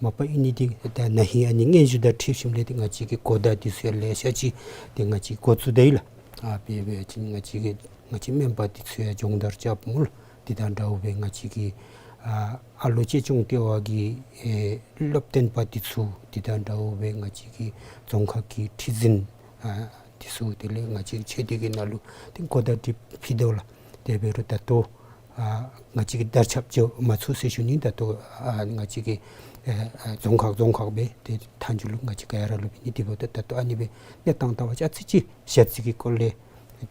མ་པ་ཨིན་ནི་འདི་ད་ན་ཧིང་ཨ་ནི་སྙན་ཞུ་དང་འཁྲིལ་ཞིནམ་ལས་ཏེ་ང་བཅས་ཀྱི་གོ་བརྡ་འདི་ཚུ་ཡང་ལེ་ཤ་ཅིག་ཏེ་ང་བཅས་འགོ་བཙུགས་ད་ཡི་ལགས། ཨ་འབད་འབད་བ་ཅིན་ང་བཅས་ཀྱི་ང་བཅས་སྨན་པ་འདི་ཚུ་ཡང་སྦྱོང་བརྡར་རྐྱབ་སྨོ་ལགས། དེ་དང་འདྲཝ་སྦེ་ང་བཅས་ཀྱི་ཨ་ཨ་ལོ་གཅེས་སྐྱོང་ལྟེ་བ་གི་ཨེ་སློབ་སྟོན་པ་འདི་ཚུ་དེ་དང་འདྲཝ་སྦེ་ང་བཅས་ཀྱི་རྫོང་ཁག་གི་ཁྲི་འཛིན་ཨ་འདི་ཚུ་དེ་ལས་ང་བཅས་ཆོས་སྡེ་གི་ནང་ལུ་ཏེ་གོ་བརྡ་འདི་ཕུལ་དོ་ལགས། དེ་འབད་རུང་ད་ལྟོ་ཨ་ང་བཅས་ཀྱིས་དར་ཁྱབ་འགྱོ་མ་ཚུགས་ཟེར་ཞུ་ནི། ད་ལྟོ་ཨ་ང་བཅས་ཀྱི་ཨེ་ཨ་རྫོང་ཁག་རྫོང་ཁག་སྦེ་ཏེ་མཐའ་མཇུག་ལུ་ང་བཅས་ག་ར་ལུ་འབད་ནི། དེ་འབདཝ་ད་ད་ལྟོ་ཨ་ནི་སྦེ་གནས་སྟངས་ལྟ་བ་ཅིན་ཨ་ཙི་ཅིག་ཞ་རྩི་གི་སྐོར་ལས་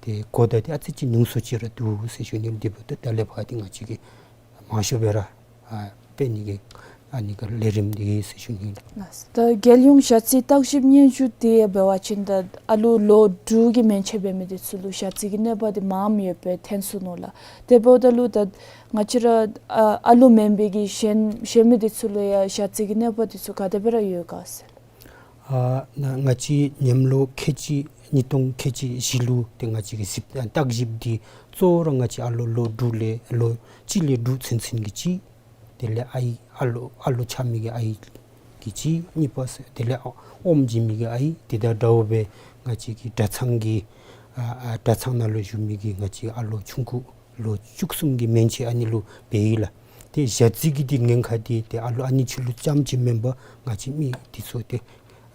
ཏེ་གོ་བརྡ་འདི་ཨ་ཙི་ཅིག་ཉུང་སུ་ཅིག་ར་འདུག་ཟེར་ཞུ་ནི། དེ་འབདཝ་ད་ད་ལས་ཕར་འདི་ང་བཅས་ཀྱིས་མང་ཤོས་སྦེ་ར་ཨ་སྤེལ་ནི་གི་ཨ་ནི་གི་ལས་རིམ་འདི་ཨིན་ཟེར་ཞུ་ནི་ལགས། ད་རྒྱལ་ཡོངས་ཞ་རྩི་བརྟག་ཞིབ་སྙན་ཞུ་འདི་འབད་བ་ཅིན་ད་ཨ་ལོ་ལོ་དྲུག་གི་མན་ཆད་འབད་མི་འདི་ཚུ་ལུ་ཞ་རྩི་གི་གནོད་པ་འདི་མངམ་ཡོདཔ་སྦེ་ཐོན་སོ་ནུག་ལགས། དེ་འབདཝ་ད་ལུ་ད་ང་བཅས་ར་ཨ་ཨ་ལོ་མེན་པའི་གི་གཞན་གཞན་མི་འདི་ཚུ་ལུ་ཡང་ཞ་རྩི་གི་གནོད་པ་འདི་ཚུ་ག་དེ་སྦེ་ར་ཡོད་ག་ཟེར། ཨ་ནཱ་ང་བཅས་ཉམས་ལོ་ཁལ་གཅིག་ཉིས་སྟོང་ཁལ་གཅིག་བཞི་ལུ་ཏེ་ང་བཅས་ཀྱི་ཞིབ་ཨ་བརྟག་ཞིབ་འདི་གཙོ་བོ་ར་ང་བཅས་ཨ་ལོ་ལོ་དྲུག་ལས་ལོ་གཅིག་ལས་དྲུག་ཚུན་ཚོད་ཀྱི་གཅིག། དེ་ལས་ཨའི་ཨ་ལོ་ཨ་ལོ་ཆགས་མི་གི་ཨའི་གི་གཅིག་གཉིས་པ་ཟེར། དེ་ལས་ཨ་ཨོམ་བྱིན་མི་གི་ཨའི། དེ་དང་འདྲཝ་སྦེ་ང་བཅས་ཀྱི་གྲྭ་ཚང་གི་ཨ་ཨ་གྲྭ་ཚང་ནང་ལུ་བཞུགས་མི་གི་ང་བཅས་ཨ་ལོ་ཆུང་ཀུ་ལོ་བཅུ་གསུམ་གྱི་མན་ཆད་ཨ་ནི་ལུ་འབད་ཡི་ལགས། ཏེ་ཞ་རྩི་གི་འདི་ཉེན་ཁ་འདི་ཏེ་ཨ་ལོ་ཨ་ནི་ཚུ་ལུ་རྐྱངམ་ཅིག་མེན་པར་ང་བཅས་མི་འདི་ཚུ་ཏེ་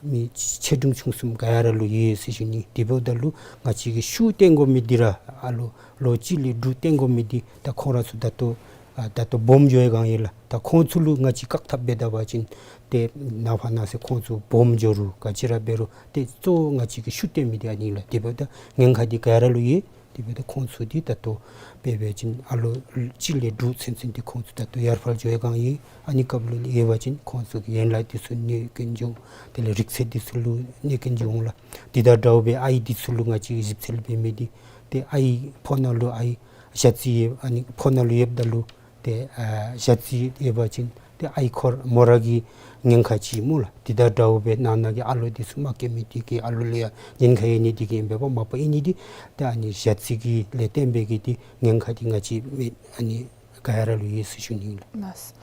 མི་ཆེ་འབྲིང་ཆུང་གསུམ་ག་ར་ལུ་ཡོད་ཟེར་ཞུ་ནི། དེ་འབདཝ་ད་ལུ་ང་བཅས་ཀྱིས་ཤུགས་བཏོན་དགོ་མི་འདི་ར་ཨ་ལོ་ལོ་གཅིག་ལས་དྲུག་བཏོན་དགོ་མི་འདི་ད་ཁོང་ར་ཚུ་ད་ལྟོ་ཨ་ད་ལྟོ་སྦོམ་འགྱོ་བའི་བསྒང་ཨིན་ལགས། ད་ཁོང་ཚུ་ལུ་ང་བཅས་བཀག་ཐབས་འབད་ད་པ་ཅིན་ཏེ་ནངས་པ་གནངས་ཚེ་ཁོང་ཚུ་སྦོམ་འགྱོ་རུང་ག་ཅི་ར་འབད་རུང་ཏེ་གཙོ་བོ་ང་བཅས་ཀྱིས་ཤུགས་བཏོན་མི་འདི་ཨ་ནི་ཨིན་ལགས། དེ་འབདཝ་ད་ཉེན་ཁ་འདི་ག་ར་ལུ་ཡོད། དེ་འབདཝ་ད་ཁོང་ཚུ་འདི་ད་ལྟོ་འབད་བ་ཅིན་ཨ་ལོ་གཅིག་ལས་དྲུག་ཚུན་ཚོད་འདི་ཁོང་ཚུ་ད་ལྟོ་ཡར་ཕར་འགྱོ་བའི་བསྒང་ཨིན། ཨ་ནི་སྐབས་ལུ་ཡོད་པ་ཅིན་ཁོང་ཚུ་གི་ཡན་ལག་འདི་ཚུ་གནོད་སྐྱོན་འབྱུང་། དེ་ལས་རིག་རྩལ་འདི་ཚུ་ལུ་གནོད་སྐྱོན་འབྱུང་ལགས། དེ་དང་འདྲཝ་སྦེ་ཨའི་འདི་ཚུ་ལུ་ང་བཅས་ཞིབ་འཚོལ་འབད་མི་འདི་ཏེ་ཨའི་ཕོཝ་ནང་ལུ་ཨའི་ཞ་རྩི་ཡོད་ཨ་ནི་ཕོཝ་ནང་ལུ་ཡོདཔ་ད་ལུ་ཏེ་ཨ་ཞ་རྩི་ཡོད་པ་ཅིན་ཏེ་ཨའི་ཁོ་ར་མོ་ར་གི་ཉེན་ཁ་ཅིག་སྨོ་ལགས། དེ་དང་འདྲཝ་སྦེ་ནང་ན་གི་ཨ་ལོ་འདི་ཚུ་མ་སྐྱེ་མི་འདི་གི་ཨ་ལོ་ལུ་ཡང་ཉེན་ཁ་ཡོད་ནི་འདི་གིས་ཨིན་པས། མ་པ་ཨིན་ནི་འདི་ཏེ་ཨ་ནི་ཞ་རྩི་གི་ལས་བརྟེན་པའི་གི་འདི་ཉེན་ཁ་འདི་ང་བཅས་མི་ཨ་ནི་ག་ར་ལུ་ཡོད་ཟེར་ཞུ་ནི་ཨིན་ལགས། ལགས།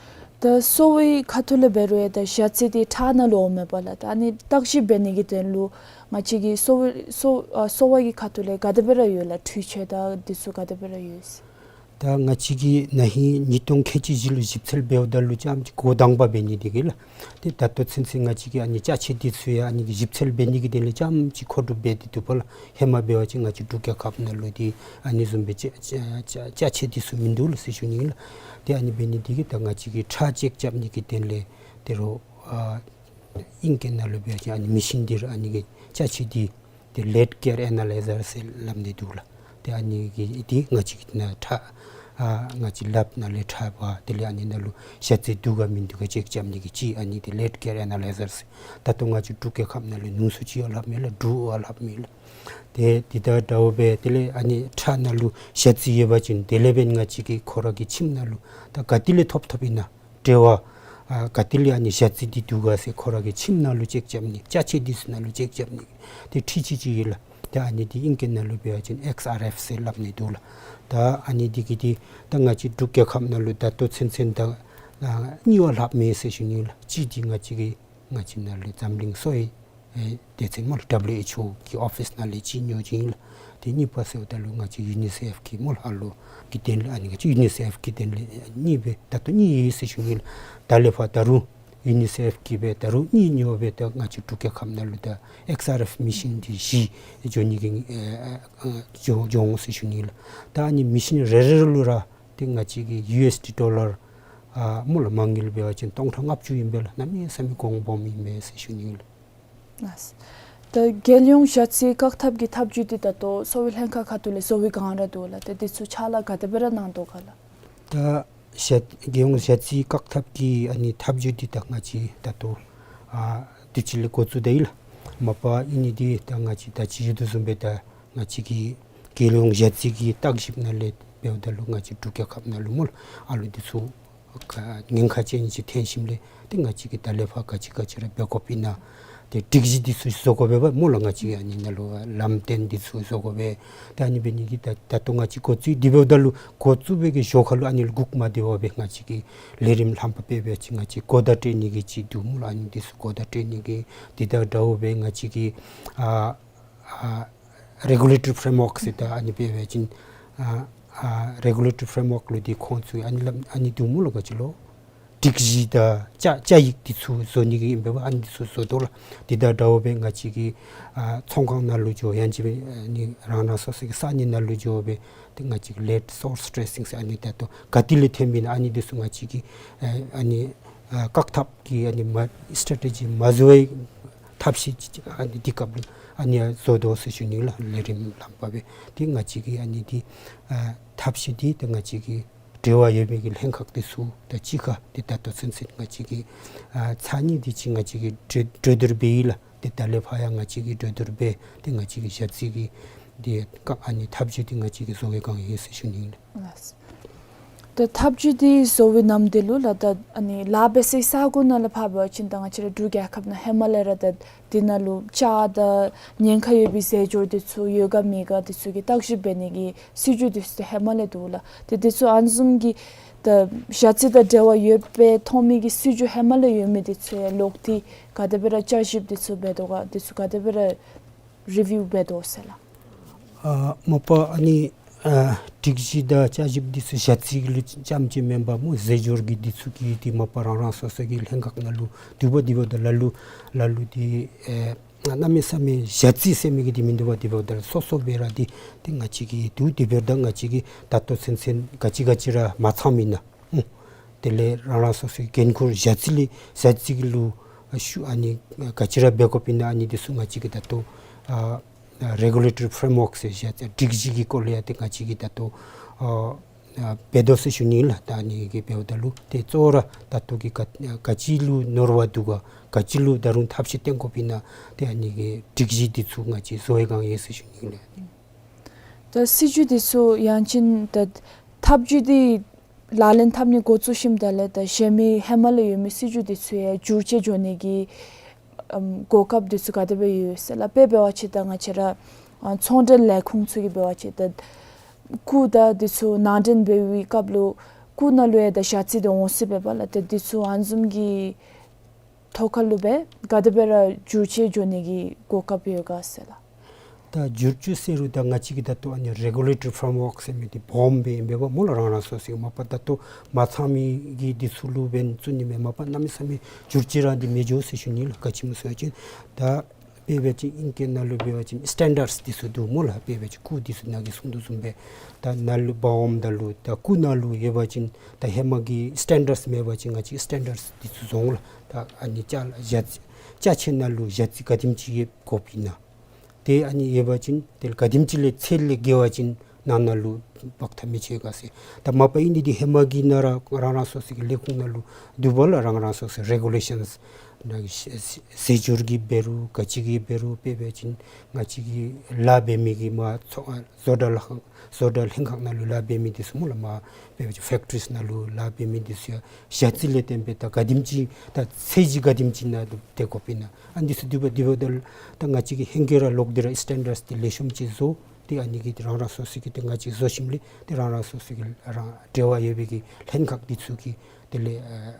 ད་གསོ་བའི་ཁ་ཐུག་ལས་འབད་རུང་ཡང་ད་ཞ་རྩི་འདི་ཁྲག་ནང་ལུ་འོངམ་མས་པ་ལགས། ད་ཨ་ནི་བརྟག་ཞིབ་འབད་ནི་གི་དོན་ལུ་ང་བཅས་ཀྱི་གསོ་བའི་གསོ་ཨ་གསོ་བ་གི་ཁ་ཐུག་ལས་ག་དེ་སྦེ་ར་ཡོད་ལགས། འཕྲུལ་ཆས་དང་འདི་ཚུ་ག་དེ་སྦེ་ར་ཡོད་ཟེར། ད་ང་བཅས་ཀྱིས་ན་ཧིང་ཉིས་སྟོང་ཁལ་གཅིག་བཞི་ལུ་ཞིབ་འཚོལ་འབདཝ་ད་ལུ་རྐྱངམ་ཅིག་འགོ་དང་པ་འབད་ནི་འདི་གིས་ལགས། ཏེ་ད་ལྟོ་ཚུན་ཚོད་ང་བཅས་ཀྱིས་ཨ་ནི་ཅ་ཆས་འདི་ཚུ་ཡང་ཨ་ནི་གི་ཞིབ་འཚོལ་འབད་ནི་གི་དོན་ལས་རྐྱངམ་ཅིག་མཁོ་སྒྲུབ་འབད་དེ་འདུག་པ་ལགས། ཧེ་མ་འབད་བ་ཅིན་ང་བཅས་འབྲུག་རྒྱལ་ཁབ་ནང་ལུ་འདི་ཨ་ནི་བཟུམ་སྦེ་ཅ་ཅ་ཅ་ཅ་ཆས་འདི་ཚུ་མིན་འདུག་ལགས་ཟེར་ཞུ་ནི་ཨིན་ལགས། ཏེ་ཨ་ནི་འབད་ནི་འདི་གིས་ད་ང་བཅས་ཀྱིས་ཁྲག་ཅེཀ་རྐྱབ་ནི་གི་དོན་ལས་ཏེ་རོགས་ཨ་ཨིང་སྐད་ནང་ལུ་འབད་བ་ཅིན་ཨ་ནི་མེ་ཤིན་འདི་ར་ཨ་ནི་གི་ཅ་ཆས་འདི་ཏེ་ལེཌ་ཀེར་ཨེ་ན་ལའི་ཛར་ཟེར་སླབ་སྟེ་འདུག་ལགས། ཏེ་ཨ་ནི་གི་འདི་ང་བཅས་ཀྱིས་ནཱ་ཁྲག་ ཨ་ང་བཅས་ལེབ་ནང་ལས་འཁྲབ་པ་དེ་ལས་ཨ་ནི་ནང་ལུ་ཞ་རྩི་འདུག་ག་མིན་འདུག་ག་ཅེཀ་རྐྱབ་ནི་གི་ཅིག་ཨ་ནི་དེ་ལེཊ་ཀེར་ཨེ་ན་ལའི་ཟར་ཟེར་ད་ལྟོ་ང་བཅས་འབྲུག་རྒྱལ་ཁབ་ནང་ལས་ཉུང་སུ་ཅིག་ཡང་ལྷབ་མས་ལགས། དྲུག་ཡང་ལྷབ་མས་ལགས། ཏེ་དེ་དང་འདྲཝ་སྦེ་དེ་ལས་ཨ་ནི་ཁྲག་ནང་ལུ་ཞ་རྩི་ཡོད་པ་ཅིན་དེ་ལས་འབདན་ང་བཅས་ཀྱིས་ཁོ་ར་གི་ཁྱིམ་ནང་ལུ་ད་ག་ཏེ་ལས་ཐོབ་ཐོབ་ཨིན་ན་འབྲེལ་བ་ཨ་ག་ཏེ་ལས་ཨ་ནི་ཞ་རྩི་འདི་འདུག་ག་ཟེར་ཁོ་ར་གི་ཁྱིམ་ནང་ལུ་ཅེཀ་རྐྱབ་ནི་ཅ་ཆས་འདི་ཚུ་ནང་ལུ་ཅེཀ་རྐྱབ་ནི་ཏེ་འཕྲུལ་ཆས་ཅིག་ཡོད་ལགས། ད་ཨ་ནི་འདི་ཨིང་སྐད་ནང་ལུ་འབད་བ་ཅིན་ཨེགསི་ཨར་ཨེཕ་ཟེར་སླབ་ནི་འདུག་ལགས། ད་ཨ་ནི་འདི་གིས་འདི་ད་ང་བཅས་འབྲུག་རྒྱལ་ཁབ་ནང་ལུ་ད་ལྟོ་ཚུན་ཚོད་ད་ཨ་གཉིས་པ་ལྷབ་མས་ཟེར་ཞུ་ནི་ལགས། གཅིག་འདི་ང་བཅས་ཀྱི་ང་བཅས་ནང་ལུ་འཛམ་གླིང་གསོ་བའི་ཨེ་སྡེ་ཚན་སྨོ་ལགས་ཌབ་ལུ་ཨེཆ་ཨོ་གི་ཨོ་ཕིསི་ནང་ལས་གཅིག་ཉོ་ཅི་ཨིན་ལགས། ཏེ་གཉིས་པ་ཟེརཝ་ད་ལུ་ང་བཅས་ཡུ་ནི་སེཕ་གི་སྨོ་ལགས་ཨ་ལོ་གི་དོན་ལས་ཨ་ནི་ང་བཅས་ཡུ་ནི་སེཕ་གི་དོན་ལས་གཉིས་སྦེ་ད་ལྟོ་གཉིས་ཡོད་ཟེར་ཞུ་ནི་ལགས། ད་ལས་ཕར་ད་རུང་ཡུ་ནི་སེཕ་གིས་སྦེ་ད་རུང་གཉིས་ཉོ་སྦེ་ད་ང་བཅས་འབྲུག་རྒྱལ་ཁབ་ནང་ལུ་ད་ཨེགསི་ཨར་ཨེཕ་མེ་ཤིན་འདི་བཞི་འགྱོ་ནི་གི་ཨེ་ཨེ་འགྱོ་འགྱོ་འོང་ཟེར་ཞུ་ནི་ལགས། ད་ཨ་ནི་མེ་ཤིན་རེ་རེ་ལུ་ར་ཏེ་ང་བཅས་ཀྱི་ཡུ་ཨེསི་ཌི་ཌོ་ལར་ཨ་སྨོ་ལགས་མ་དངུལ་འབད་བ་ཅིན་སྟོང་ཕྲག་ལྔ་བཅུ་ཨིན་པས་ལགས། གནམ་མེད་ས་མེད་གོང་སྦོམ་ཨིན་པས་ཟེར་ཞུ་ནི་ལགས། ལགས། ད་རྒྱལ་ཡོངས་ཞ་རྩི་བཀག་ཐབས་ཀྱི་ཐབས་བྱུས་འདི་ད་ལྟོ་གསོ་བའི་ལྷན་ཁག་ཁ་ཐུག་ལས་བཟོ་བའི་བསྒང་ར་འདུག་ལགས། ད་འདི་ཚུ་ཕྱག་ལཱ་ག་དེ་སྦེ་ར་གནང་དོ་ག་ལགས། ད་ཞ་རྒྱལ་ཡོངས་ཞ་རྩི་བཀག་ཐབས་ཀྱི་ཨ་ནི་ཐབས་བྱུས་འདི་ད་ང་བཅས་ད་ལྟོ་ཨ་དུས་ཅི་ལས་འགོ་བཙུགས་ད་ཡི་ལགས། མ་པ་ཨིན་ནི་འདི་ད་ང་བཅས་ད་ཅི་ཞུ་དོ་བཟུམ་སྦེ་ད་ང་བཅས་ཀྱི་རྒྱལ་ཡོངས་ཞ་རྩི་གི་བརྟག་ཞིབ་ནང་ལས་འབདཝ་ད་ལུ་ང་བཅས་འབྲུག་རྒྱལ་ཁབ་ནང་ལུ་སྨོ་ལགས་ཨ་ལོ་འདི་ཚུ་ཁ་ཉེན་ཁ་ཅན་ཅིག་ཐོན་ཞིནམ་ལས་ཏེ་ང་བཅས་ཀྱིས་ད་ལས་ཕར་ག་ཅི་ག་ཅི་ར་འབད་དགོཔ་ཨིན་ན་ཏེ་སྒྲིག་གཞི་འདི་ཚུ་བཟོ་དགོ་པས་པ་སྨོ་ལགས། ང་བཅས་ཨ་ནི་ནང་ལུ་ལམ་སྟོན་འདི་ཚུ་བཟོ་དགོ་པས། ཏེ་ཨ་ནི་འབད་ནི་གིས་ད་ད་ལྟོ་ང་བཅས་འགོ་བཙུགས་འདི་འབདཝ་ད་ལུ་འགོ་བཙུགས་པའི་གི་ཞོར་ཁ་ལུ་ཨ་ནི་ལུ་སྒུག་མ་སྡོད་པར་སྦེ་ང་བཅས་ཀྱི་ལས་རིམ་ལྷམ་པ་དཔེ་འབད་བ་ཅིན་ང་བཅས་གོ་བརྡ་སྤྲོད་ནི་གི་ཅིག་འདུག་སྨོ་ལགས། ཨ་ནི་འདི་ཚུ་གོ་བརྡ་སྤྲོད་ནི་གི་འདི་དང་འདྲཝ་སྦེ་ང་བཅས་ཀྱི་ཨ་ཨ་རེ་གུ་ལེ་ཊོ་རི་ཕྲེམ་ཝརཀ་ཟེར་ད་ཨ་ནི་འབད་བ་ཅིན་ཨ་ཨ་རེ་གུ་ལེ་ཊོ་རི་ཕྲེམ་ཝརཀ་ལུ་འདི་ཁོང་ཚུ་ཨ་ནི་ལམ་ཨ་ནི་འདུག་སྨོ་ལགས། ག་ཅི་ལོ་སྒྲིག་གཞི་དང་བཅའ་བཅའ་ཡིག་འདི་ཚུ་བཟོ་ནི་གི་ཨིན་པས་པ། ཨ་ནི་འདི་ཚུ་བཟོ་དོ་ལགས། འདི་དང་འདྲཝ་སྦེ་ང་བཅས་ཀྱི་ཨ་ཚོང་ཁང་ནང་ལུ་འགྱོ་ཡང་ཅིན་ཨ་ནི་རང་རང་སོ་སོ་གི་ས་གནས་ནང་ལུ་འགྱོ་སྦེ་ཏེ་ང་བཅས་ཀྱི་ལེཊ་སོརས་ཊེ་སིང་ཟེར་ཨ་ནི་ད་ལྟོ་ག་ཏེ་ལས་ཐོནམ་ཨིན་ན་ཨ་ནི་འདི་ཚུ་ང་བཅས་ཀྱི་ཨ་ཨ་ནི་ཨ་བཀག་ཐབས་ཀྱི་ཨ་ནི་མ་སི་ཊེ་ཊེ་ཇི་མ་བཟོ་བའི་ཐབས་ཤེས་ཅིག་ཨ་ནི་འདི་སྐབས་ལུ་ཨ་ནི་ཡང་བཟོ་དོ་ཟེར་ཞུ་ནི་ལགས། ལས་རིམ་ལྷམ་པ་སྦེ་ཏེ་ང་བཅས་ཀྱི་ཨ་ནི་འདི་ཨ་ཐབས་ཤེས་འདི་ཏེ་ང་བཅས་ཀྱི་འབྲེལ་བ་ཡོད་མི་གི་ལྷན་ཁག་འདི་ཚུ་དང་གཅིག་ཁར་ཏེ་ད་ལྟོ་ཚུན་ཚོད་ང་བཅས་ཀྱི་ཨ་ཚར་གཉིས་དེ་ཅིག་ང་བཅས་ཀྱིས་གྲོས་གྲོས་བསྡུར་འབད་ཡི་ལགས། ཏེ་ད་ལས་ཕར་ཡང་ང་བཅས་ཀྱིས་གྲོས་བསྡུར་འབད་ཏེ་ང་བཅས་ཀྱི་ཞ་རྩི་གི་འདི་ཀ་ཨ་ནི་ཐབས་བྱུས་འདི་ང་བཅས་ཀྱིས་བཟོ་བའི་བསྒང་ཡོད་ཟེར་ཞུ་ནི་ཨིན་ལགས། ལགས། ད་ཐབས་བྱུས་འདི་བཟོ་བའི་ནམ་དེ་ལུ་ལགས་ད་ཨ་ནི་ལཱ་འབད་སའི་ས་གོ་ནང་ལུ་ཕར་འབད་བ་ཅིན་ད་ང་བཅས་ར་འབྲུག་རྒྱལ་ཁབ་ནང་ཧེ་མ་ལས་ར་ད་འདི་ནང་ལུ་བཅའ་དང་ཉེན་ཁ་ཡོད་པའི་རྫས་སྦྱོར་འདི་ཚུ་ཡོད་ག་མེད་ག་འདི་ཚུ་གི་བརྟག་ཞིབ་འབད་ནི་གི་སྲིད་བྱུས་འདི་ཚུ་ཧེ་མ་ལས་འདུག་ལགས། ཏེ་འདི་ཚུ་ཨ་ནི་བཟུམ་གྱི་ད་ཞ་རྩི་དང་འབྲེལ་བ་ཡོད་པའི་མཐོང་མི་གི་སྲིད་བྱུས་ཧེ་མ་ལས་ཡོད་མི་འདི་ཚུ་ཡང་ལོག་སྟེ་ག་དེ་སྦེ་ར་བསྐྱར་ཞིབ་འདི་ཚུ་འབད་དོ་ག་འདི་ཚུ་ག་དེ་སྦེ་ར་རི་བིའུ་འབད་དོ་ཟེར་ལགས། ཨ་མ་པ་ཨ་ནི་ཨ་སྒྲིག་གཞི་དང་བསྐྱར་ཞིབ་འདི་ཚུ་ཞ་རྩི་གི་ལུ་རྐྱངམ་ཅིག་མེན་པར་སྨོ་རྫས་སྦྱོར་གྱི་འདི་ཚུ་གི་འདི་མ་པ་རང་རང་སོ་སོ་གི་ལྷན་ཁག་ནང་ལུ་འདུག་པ། འདི་འབདཝ་ད་ལ་ལུ་ལ་ལུ་འདི་ཨེ་གནམ་མེད་ས་མེད་ཞ་རྩི་ཟེར་མི་གི་འདི་མིན་འདུག་པ། འདི་འབདཝ་ད་སོ་སོ་སྦེ་ར་འདི་ཏེ་ང་བཅས་ཀྱི་འདུག། འདི་འབདཝ་ད་ང་བཅས་ཀྱིས་ད་ལྟོ་ཚུན་ཚོད་ག་ཅི་ག་ཅི་ར་མ་ཚངམ་ཨིན་ན་ཨུ་དེ་ལས་རང་རང་སོ་སོའི་འགན་ཁུར་ཞ་རྩི་ལས་ཞ་རྩི་གི་ལུ་ཨ་ཞུ་ཨ་ནི་ག་ཅི་ར་འབད་དགོཔ་ཨིན་ན་ཨ་ནི་འདི་ཚུ་ང་བཅས་ཀྱིས་ད་ལྟོ་ཨ་ཨ་རེ་གུ་ལེ་ཊོ་རི་ཕྲེམ་ཝརཀ་ཟེར་ཞ་རྩི་སྒྲིག་གཞི་གི་སྐོར་ལས་ཡང་ཏེ་ང་བཅས་ཀྱིས་ད་ལྟོ་ཨ་ཨ་འབད་དོ་ཟེར་ཞུ་ནི་ལགས། ད་ཨ་ནི་གི་འབདཝ་ད་ལུ་ཏེ་གཙོ་བོ་ར་ད་ལྟོ་གི་ག་ག་ཅི་ལུ་ནོར་བ་འདུག་ག་ག་ཅི་ལུ་ད་རུང་ཐབས་ཤེས་བཏོན་དགོཔ་ཨིན་ན་ཏེ་ཨ་ནི་གི་སྒྲིག་གཞི་འདི་ཚུ་ང་བཅས་བཟོ་བའི་བསྒང་ཡོད་ཟེར་ཞུ་ནི་ལགས། ད་སྲིད་བྱུས་འདི་ཚུ་ཡང་ཅིན་ད་ཐབས་བྱུས་འདི་ལག་ལེན་འཐབ་ནི་འགོ་བཙུགས་ཞིནམ་ད་ལས་ད་གཞན་མི་ཧེ་མ་ལས་ཡོད་མི་སྲིད་བྱུས་འདི་ཚུ་ཡང་བསྒྱུར་བཅོས་འགྱོ་ནི་གི་ཨམ་གོ་སྐབས་འདི་ཚུ་ག་དེ་སྦེ་ཡོད་ཟེར་ལགས། དཔེ་འབད་བ་ཅིན་ད་ང་བཅས་ར་ཨ་ཚོང་འབྲེལ་ལས་ཁུངས་ཚུ་གིས་འབད་བ་ཅིན་ད་སྐུགས་དང་འདི་ཚུ་ནང་འདྲེན་འབད་བའི་སྐབས་ལུ་སྐུགས་ནང་ལུ་ཡང་ད་ཞ་རྩི་འདི་འོང་སྲིད་པས་པ་ལགས། ད་འདི་ཚུ་ཨ་ནི་བཟུམ་གྱི་ཐོག་ཁར་ལུ་སྦེ་ག་དེ་སྦེ་ར་བསྒྱུར་བཅོས་འགྱོ་ནི་གི་གོ་སྐབས་ཡོད་ག་ཟེར་ལགས། ད་བསྒྱུར་བཅོས་ཟེར་རུང་ད་ང་བཅས་ཀྱིས་ད་ལྟོ་ཨ་ནི་རེ་གུ་ལེ་ཊོ་རི་ཕྲེམ་ཝརཀ་ཟེར་མི་འདི་སྦོམ་སྦེ་ཨིན་པས་པ་སྨོ་ལགས། རང་རང་སོ་སོའི་མ་པ་ད་ལྟོ་མ་ཚང་མི་གི་འདི་ཚུ་ལུ་འབད་བརྩོན་ནི་མེན། མ་པ་གནམ་མེད་ས་མེད་བསྒྱུར་བཅོས་ར་འདི་མི་འགྱོ་ཟེར་ཞུ་ནི་ལགས། ག་ཅི་སྨོ་ཟེར་བ་ཅིན་ད་དཔེ་འབད་བ་ཅིན་ཨིང་སྐད་ནང་ལུ་འབད་བ་ཅིན་སི་ཊེན་ཌརཌསི་འདི་ཚུ་འདུག་སྨོ་ལགས། དཔེ་འབད་བ་ཅིན་སྐུགས་འདི་ཚུ་ནཱ་གིས་གསུང་དོ་བཟུམ་སྦེ་ད་ནཱ་ལུ་སྦོམ་ད་ལུ་ད་སྐུགས་ནང་ལུ་ཡོད་པ་ཅིན་ད་ཧེ་མ་གི་སི་ཊེན་ཌརཌསི་མེད་པ་ཅིན་ང་བཅས་སི་ཊེན་ཌརཌསི་འདི་ཚུ་བཟོ་འོང་ལགས། ད་ཨ་ནི་ཅ་ལ་ཞ་རྩི་ཅ་ཆས་ནང་ལུ་ཞ་རྩི་ག་དེམ་ཅིག་ཡོད་དགོཔ་ཨིན་ན། ཏེ་ཨ་ནི་ཡོད་པ་ཅིན་ཏེ་ག་དེམ་ཅིག་ལས་ཚད་ལས་བརྒལ་བ་ཅིན་ ནང་ན་ལུ་འབག་ཐབས་མི་ཆེ་ག་ཟེར། ད་མ་པ་ཨིན་ནི་འདི་ཧེ་མ་གི་ནང་ར་རང་རང་སོ་སོ་གི་ལས་ཁུངས་ནང་ལུ་འདུག་པ་ལགས། རང་རང་སོ་སོ་རེ་གུ་ལེ་ཤཱནསི་ད་ཟས་སྦྱོར་གྱི་འབད་རུང་ག་ཅི་གི་འབད་རུང་དཔེ་འབད་བ་ཅིན་ང་བཅས་ཀྱི་ལཱ་འབད་མི་གི་མ་ཚོ་བཟོ་གྲྭ་ལཱ་ཁང་བཟོ་གྲྭ་ལྷན་ཁག་ནང་ལུ་ལཱ་འབད་མི་འདི་ཚུ་སྨོ་ལགས། མ་དཔེ་འབད་བ་ཅིན་ཕེཀ་ཊི་རིསི་ནང་ལུ་ལཱ་འབད་མི་འདི་ཚུ་ཡང་ཞ་རྩི་ལས་བརྟེན་པའི་ད་ག་དེམ་ཅིག་ད་ཚད་གཞི་ག་དེམ་ཅིག་ནང་སྡོད་དགོཔ་ཨིན་ན། ཨ་ནི་འདི་ཚུ་འདུག་པ་འདི་འབདཝ་ད་ལུ་ད་ང་བཅས་ཀྱིས་ཧེང་སྐལ་ར་ལོག་སྟེ་ར་སི་ཊེན་ཌརཌསི་འདི་ལེགས་ཤོམ་ཅིག་བཟོ། ཏེ་ཨ་ནི་གི་རང་རང་སོ་སོ་གི་ཏེ་ང་བཅས་བཟོ་ཞིནམ་ལས་ཏེ་རང་རང་སོ་སོ་གི་རང་འབྲེལ་བ་ཡོད་པའི་གི་ལྷན་ཁག་འདི་ཚུ་གིས་དེ་ལས་ཨ་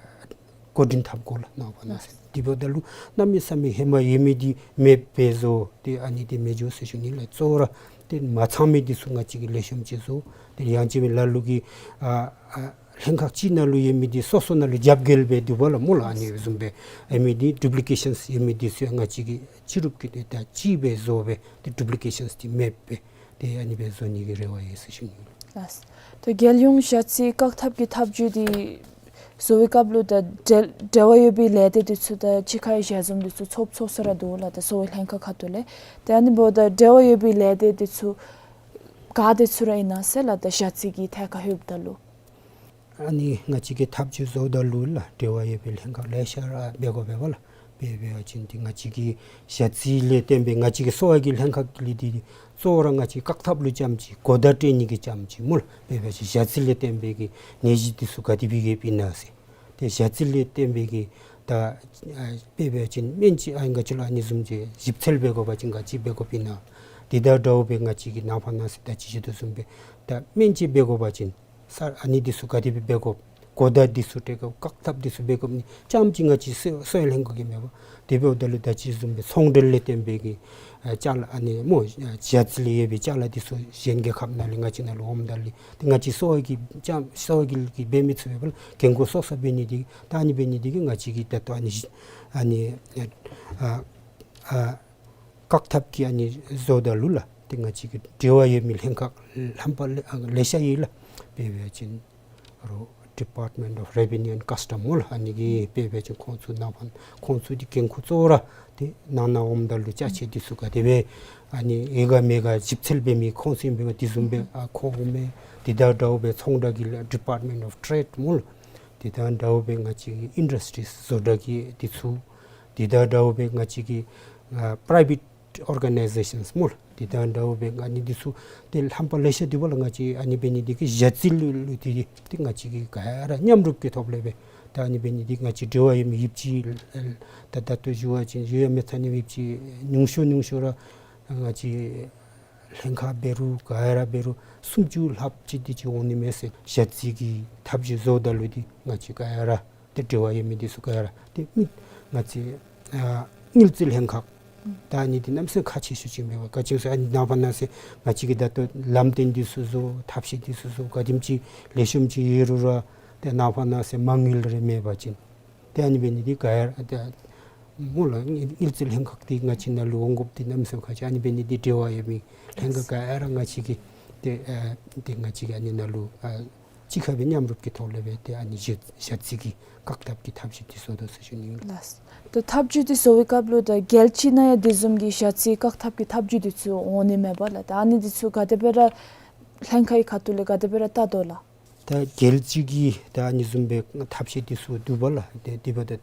འགོ་འདྲེན་འཐབ་དགོ་ལགས། ནང་པ་ནང་སེམས་འདི་འབདཝ་ད་ལུ་གནམ་མེད་ས་མེད་ཧེ་མ་ཡོད་མི་འདི་མེདཔ་སྦེ་བཟོ། ཏེ་ཨ་ནི་འདི་མེད་འགྱོ་ཟེར་ཞུ་ནི་ལགས། གཙོ་བོ་ར་ཏེ་མ་ཚང་མི་འདི་ཚུ་ང་བཅས་ཀྱིས་ལེགས་ཤོམ་ཅིག་བཟོ། ཏེ་ཡང་ཅིན་ལ་ལུ་གིས་ཨ་ཨ་ལྷན་ཁག་ཅིག་ནང་ལུ་ཡོད་མི་འདི་སོ་སོ་ནང་ལུ་རྒྱབ་འགལ་སྦེ་འདུག་པ་ལགས་སྨོ་ལགས། ཨ་ནི་བཟུམ་སྦེ་ཡོད་མི་འདི་ཌུབ་ལི་ཀེ་ཤཱནསི་ཡོད་མི་འདི་ཚུ་ཡང་ང་བཅས་ཀྱིས་ཅི་རུང་གིས་ཏེ་ད་གཅིག་སྦེ་བཟོ་སྦེ་ཏེ་ཌུབ་ལི་ཀེ་ཤཱནསི་འདི་མེདཔ་སྦེ་ཏེ་ཨ་ནི་སྦེ་བཟོ་ནི་གི་རེ་བ་ཡོད་ཟེར་ཞུ་ནི་ལགས། ལགས། ད་རྒྱལ་ཡོངས་ཞ་རྩི་བཀག་ཐབས་ཀྱི་ཐབས་བྱུས་འདི་བཟོ་བའི་སྐབས་ལུ་ད་འབྲེལ་འབྲེལ་བ་ཡོད་པའི་ལས་སྡེ་འདི་ཚུ་ད་གཅིག་ཁར་ཞལ་འཛོམས་འདི་ཚུ་ཚོགས་ཚོགས་ས་ར་འདུག་ལགས། ད་གསོ་བའི་ལྷན་ཁག་ཁ་ཐུག་ལས། ཏེ་ཨ་ནི་འབདཝ་ད་འབྲེལ་བ་ཡོད་པའི་ལས་སྡེ་འདི་ཚུ་ག་འདི་ཚུ་ར་ཨིན་ན་ཟེར་ལགས། ད་ཞ་རྩི་གི་ཐད་ཁར་ལྷོདཔ་ད་ལུ། ཨ་ནི་ང་བཅས་ཀྱིས་ཐབས་བྱུས་བཟོཝ་ད་ལུ་ལགས་འབྲེལ་བ་ཡོད་པའི་ལྷན་ཁག་ལེ་ཤ་ར་འབད་དགོ་པས་ལགས། དཔེ་འབད་བ་ཅིན་ཏེ་ང་བཅས་ཀྱི་ཞ་རྩི་ལས་བརྟེན་པའི་ང་བཅས་ཀྱི་གསོ་བ་གི་ལྷན་ཁག་གི་ལས་འདི་གཙོ་བོ་ར་ང་བཅས་བཀག་ཐབས་ལུ་རྐྱངམ་ཅིག་གོ་བརྡ་སྤྲོད་ནི་གི་རྐྱངམ་ཅིག་སྨོ་ལགས། དཔེ་འབད་བ་ཅིན་ཞ་རྩི་ལས་བརྟེན་པའི་གི་ནད་གཞི་འདི་ཚུ་ག་དེ་སྦེ་ཡོདཔ་ཨིན་ན་ཟེར། ཏེ་ཞ་རྩི་ལས་བརྟེན་པའི་གི་ད་ཨ་དཔེ་འབད་བ་ཅིན་སྨན་ཅིག་ཨ་ནི་ག་ཅི་ལོ་ཨ་ནི་བཟུམ་ཅིག་ཞིབ་འཚོལ་འབད་དགོ་པ་ཅིན་ག་ཅི་འབད་དགོཔ་ཨིན་ན། དེ་དང་འདྲཝ་སྦེ་ང་བཅས་ཀྱིས་ནངས་པ་གནངས་ཚེ་ད་ཅི་ཞུ་དོ་བཟུམ་སྦེ་ད་སྨན་ཅིག་འབད་དགོ་པ་ཅིན་ས་ཨ་ནི་འདི་ཚུ་ག་དེ་སྦེ་འབད་དགོཔ། གོ་བརྡ་འདི་ཚུ་སྤྲོད་དགོཔ། བཀག་ཐབས་འདི་ཚུ་འབད་དགོཔ་ནི་རྐྱངམ་ཅིག་ང་བཅས་གསོ་གསོ་བའི་ལྷན་ཁག་གིས་མེན་པར་དེ་འབདཝ་ད་ལུ་ད་ཅི་བཟུམ་སྦེ་ཚོང་འབྲེལ་ལས་བརྟེན་པའི་གི་ཨ་ཅ་ལ་ཨ་ནི་སྨོ་ཞ་རྩི་ལས་ཡོད་པའི་ཅ་ལ་འདི་ཚུ་གཞན་རྒྱལ་ཁབ་ནང་ལས་ང་བཅས་ནང་ལུ་འོངམ་ད་ལུ་ཏེ་ང་བཅས་གསོ་བ་གིས་རྐྱངམ་གསོ་བ་གིས་གིས་འབད་མི་ཚུགས་པས་ལགས། འགན་ཁུར་སོ་སོ་འབད་ནི་འདི་ད་ཨ་ནི་འབད་ནི་འདི་གིས་ང་བཅས་ཀྱིས་ད་ལྟོ་ཨ་ནི་ཨ་ནི་ཨ་ཨ་བཀག་ཐབས་ཀྱི་ཨ་ནི་བཟོཝ་ད་ལུ་ལགས་ཏེ་ང་བཅས་ཀྱི་འབྲེལ་བ་ཡོད་མི་ལྷན་ཁག་ལྷམ་པ་ལེ་ཨ་ལེ་ཤ་ཡོད་ལགས། དཔེ་འབད་བ་ཅིན་རོགས་Department of Revenue and Custom སྨོ་ལགས། ཨ་ནི་གིས་དཔེ་འབད་བ་ཅིན་ཁོང་ཚུ་ནང་ཕན་ཁོང་ཚུ་འདི་འགན་ཁུར་གཙོ་བོ་ར་ཏེ་ནང་ན་འོངམ་ད་ལུ་ཅ་ཆས་འདི་ཚུ་ག་དེ་སྦེ་ཨ་ནི་ཡོད་ག་མེད་ག་ཞིབ་འཚོལ་འབད་མི་ཁོང་ཚུ་ཨིན་པས། དེ་བཟུམ་སྦེ་ཨ་ཁོང་འོང་མས། དེ་དང་འདྲཝ་སྦེ་ཚོང་འབྲེལ་གྱི་ལགས་Department of Trade སྨོ་ལགས། དེ་དང་འདྲཝ་སྦེ་ང་བཅས་ཀྱི་ཨིན་ཌསི་ཊི་རིསི་བཟོ་གྲྭ་གི་འདི་ཚུ། དེ་དང་འདྲཝ་སྦེ་ང་བཅས་ཀྱི་ཨ་པ་རའི་ཝེཊ་ཨོར་ག་ནའི་ཟེ་ཤཱནསི་སྨོ་ལགས། དེ་དང་འདྲཝ་སྦེ་ཨ་ནི་འདི་ཚུ་ཏེ་ལྷམ་པ་ལེ་ཤ་འདུག་པ་ལགས། ང་བཅས་ཨ་ནི་འབད་ནི་འདི་གིས་ཞ་རྩི་ལུ་ལུ་ཏེ་ཏེ་ང་བཅས་ཀྱིས་ག་ར་མཉམ་རུབ་ཀྱི་ཐོག་ལས་སྦེ་ད་ཨ་ནི་འབད་ནི་འདི་ང་བཅས་འབྲེལ་བ་ཡོད་མི་ཡོདཔ་ཅིག་ད་ད་ལྟོ་ཞུ་བ་ཅིན་ཞུ་ཡང་མི་ཚར་ནི་ཡོདཔ་ཅིག་ཉུང་ཤོས་ཉུང་ཤོས་ར་ང་བཅས་ལྷན་ཁག་འབད་རུང་ག་ར་འབད་རུང་སུམ་ཅུ་ལྷགཔ་ཅིག་འདི་ཅིག་འོང་ནི་མས་ཟེར། ཞ་རྩི་གི་ཐབས་བྱུས་བཟོཝ་ད་ལུ་འདི་ང་བཅས་ག་ར་ཏེ་འབྲེལ་བ་ཡོད་མི་འདི་ཚུ་ག་ར་ཏེ་མི་ང་བཅས་ཨ་དངུལ་རྩིས་ལྷན་ཁག་ད་ཨ་ནི་འདི་གནམ་མེད་ས་མེད་ཁག་ཆེ་ཤོས་ཅིག་མས་པ། ག་ཅི་སྨོ་ཟེར་ཨ་ནི་ནངས་པ་གནངས་ཚེ་ང་བཅས་ཀྱིས་ད་ལྟོ་ལམ་སྟོན་འདི་ཚུ་བཟོ་ཐབས་ཤེས་འདི་ཚུ་བཟོ་ག་དེམ་ཅིག་ལེགས་ཤོམ་ཅིག་ཡོད་རུང་ར་ཏེ་ནངས་པ་གནངས་ཚེ་མ་དངུལ་རེ་མེད་པ་ཅིན་ཏེ་ཨ་ནི་འབད་ནི་འདི་ག་ར་ཏེ་སྨོ་ལགས་དངུལ་རྩིས་ལྷན་ཁག་འདི་ང་བཅས་ནང་ལུ་འོང་དགོཔ་འདི་གནམ་མེད་ས་མེད་ཁག་ཆེ། ཨ་ནི་འབད་ནི་འདི་འབྲེལ་བ་ཡོད་མི་ལྷན་ཁག་ག་ར་ང་བཅས་ཀྱིས་ཏེ་ཨ་ཏེ་ང་བཅས་ཀྱིས་ཨ་ནི་ནང་ལུ་ཨ་གཅིག་ཁར་སྦེ་མཉམ་རུབ་ཀྱི་ཐོག་ལས་སྦེ་ཏེ་ཨ་ནི་ཞ་ཞ་རྩི་གི་བཀག་ཐབས་ཀྱི་ཐབས་བྱུས་འདི་བཟོ་དོ་ཟེར་ཞུ་ནི་ཨིན་ལགས། ལགས། ཏེ་ཐབས་བྱུས་འདི་བཟོ་བའི་སྐབས་ལུ་ད་རྒྱལ་སྤྱི་ནང་ཡང་དེ་བཟུམ་གྱི་ཞ་རྩི་བཀག་ཐབས་ཀྱི་ཐབས་བྱུས་འདི་ཚུ་འོང་ནི་མས་པ་ལགས། ད་ཨ་ནི་འདི་ཚུ་ག་དེ་སྦེ་ར་ལྷན་ཁག་གི་ཁ་ཐུག་ལས་ག་དེ་སྦེ་ར་བལྟ་དོ་ལགས། ད་རྒྱལ་སྤྱི་གི་ད་ཨ་ནི་བཟུམ་སྦེ་ཐབས་ཤེས་འདི་ཚུ་འདུག་པ་ལགས། ཏེ་དེ་འབདཝ་ད་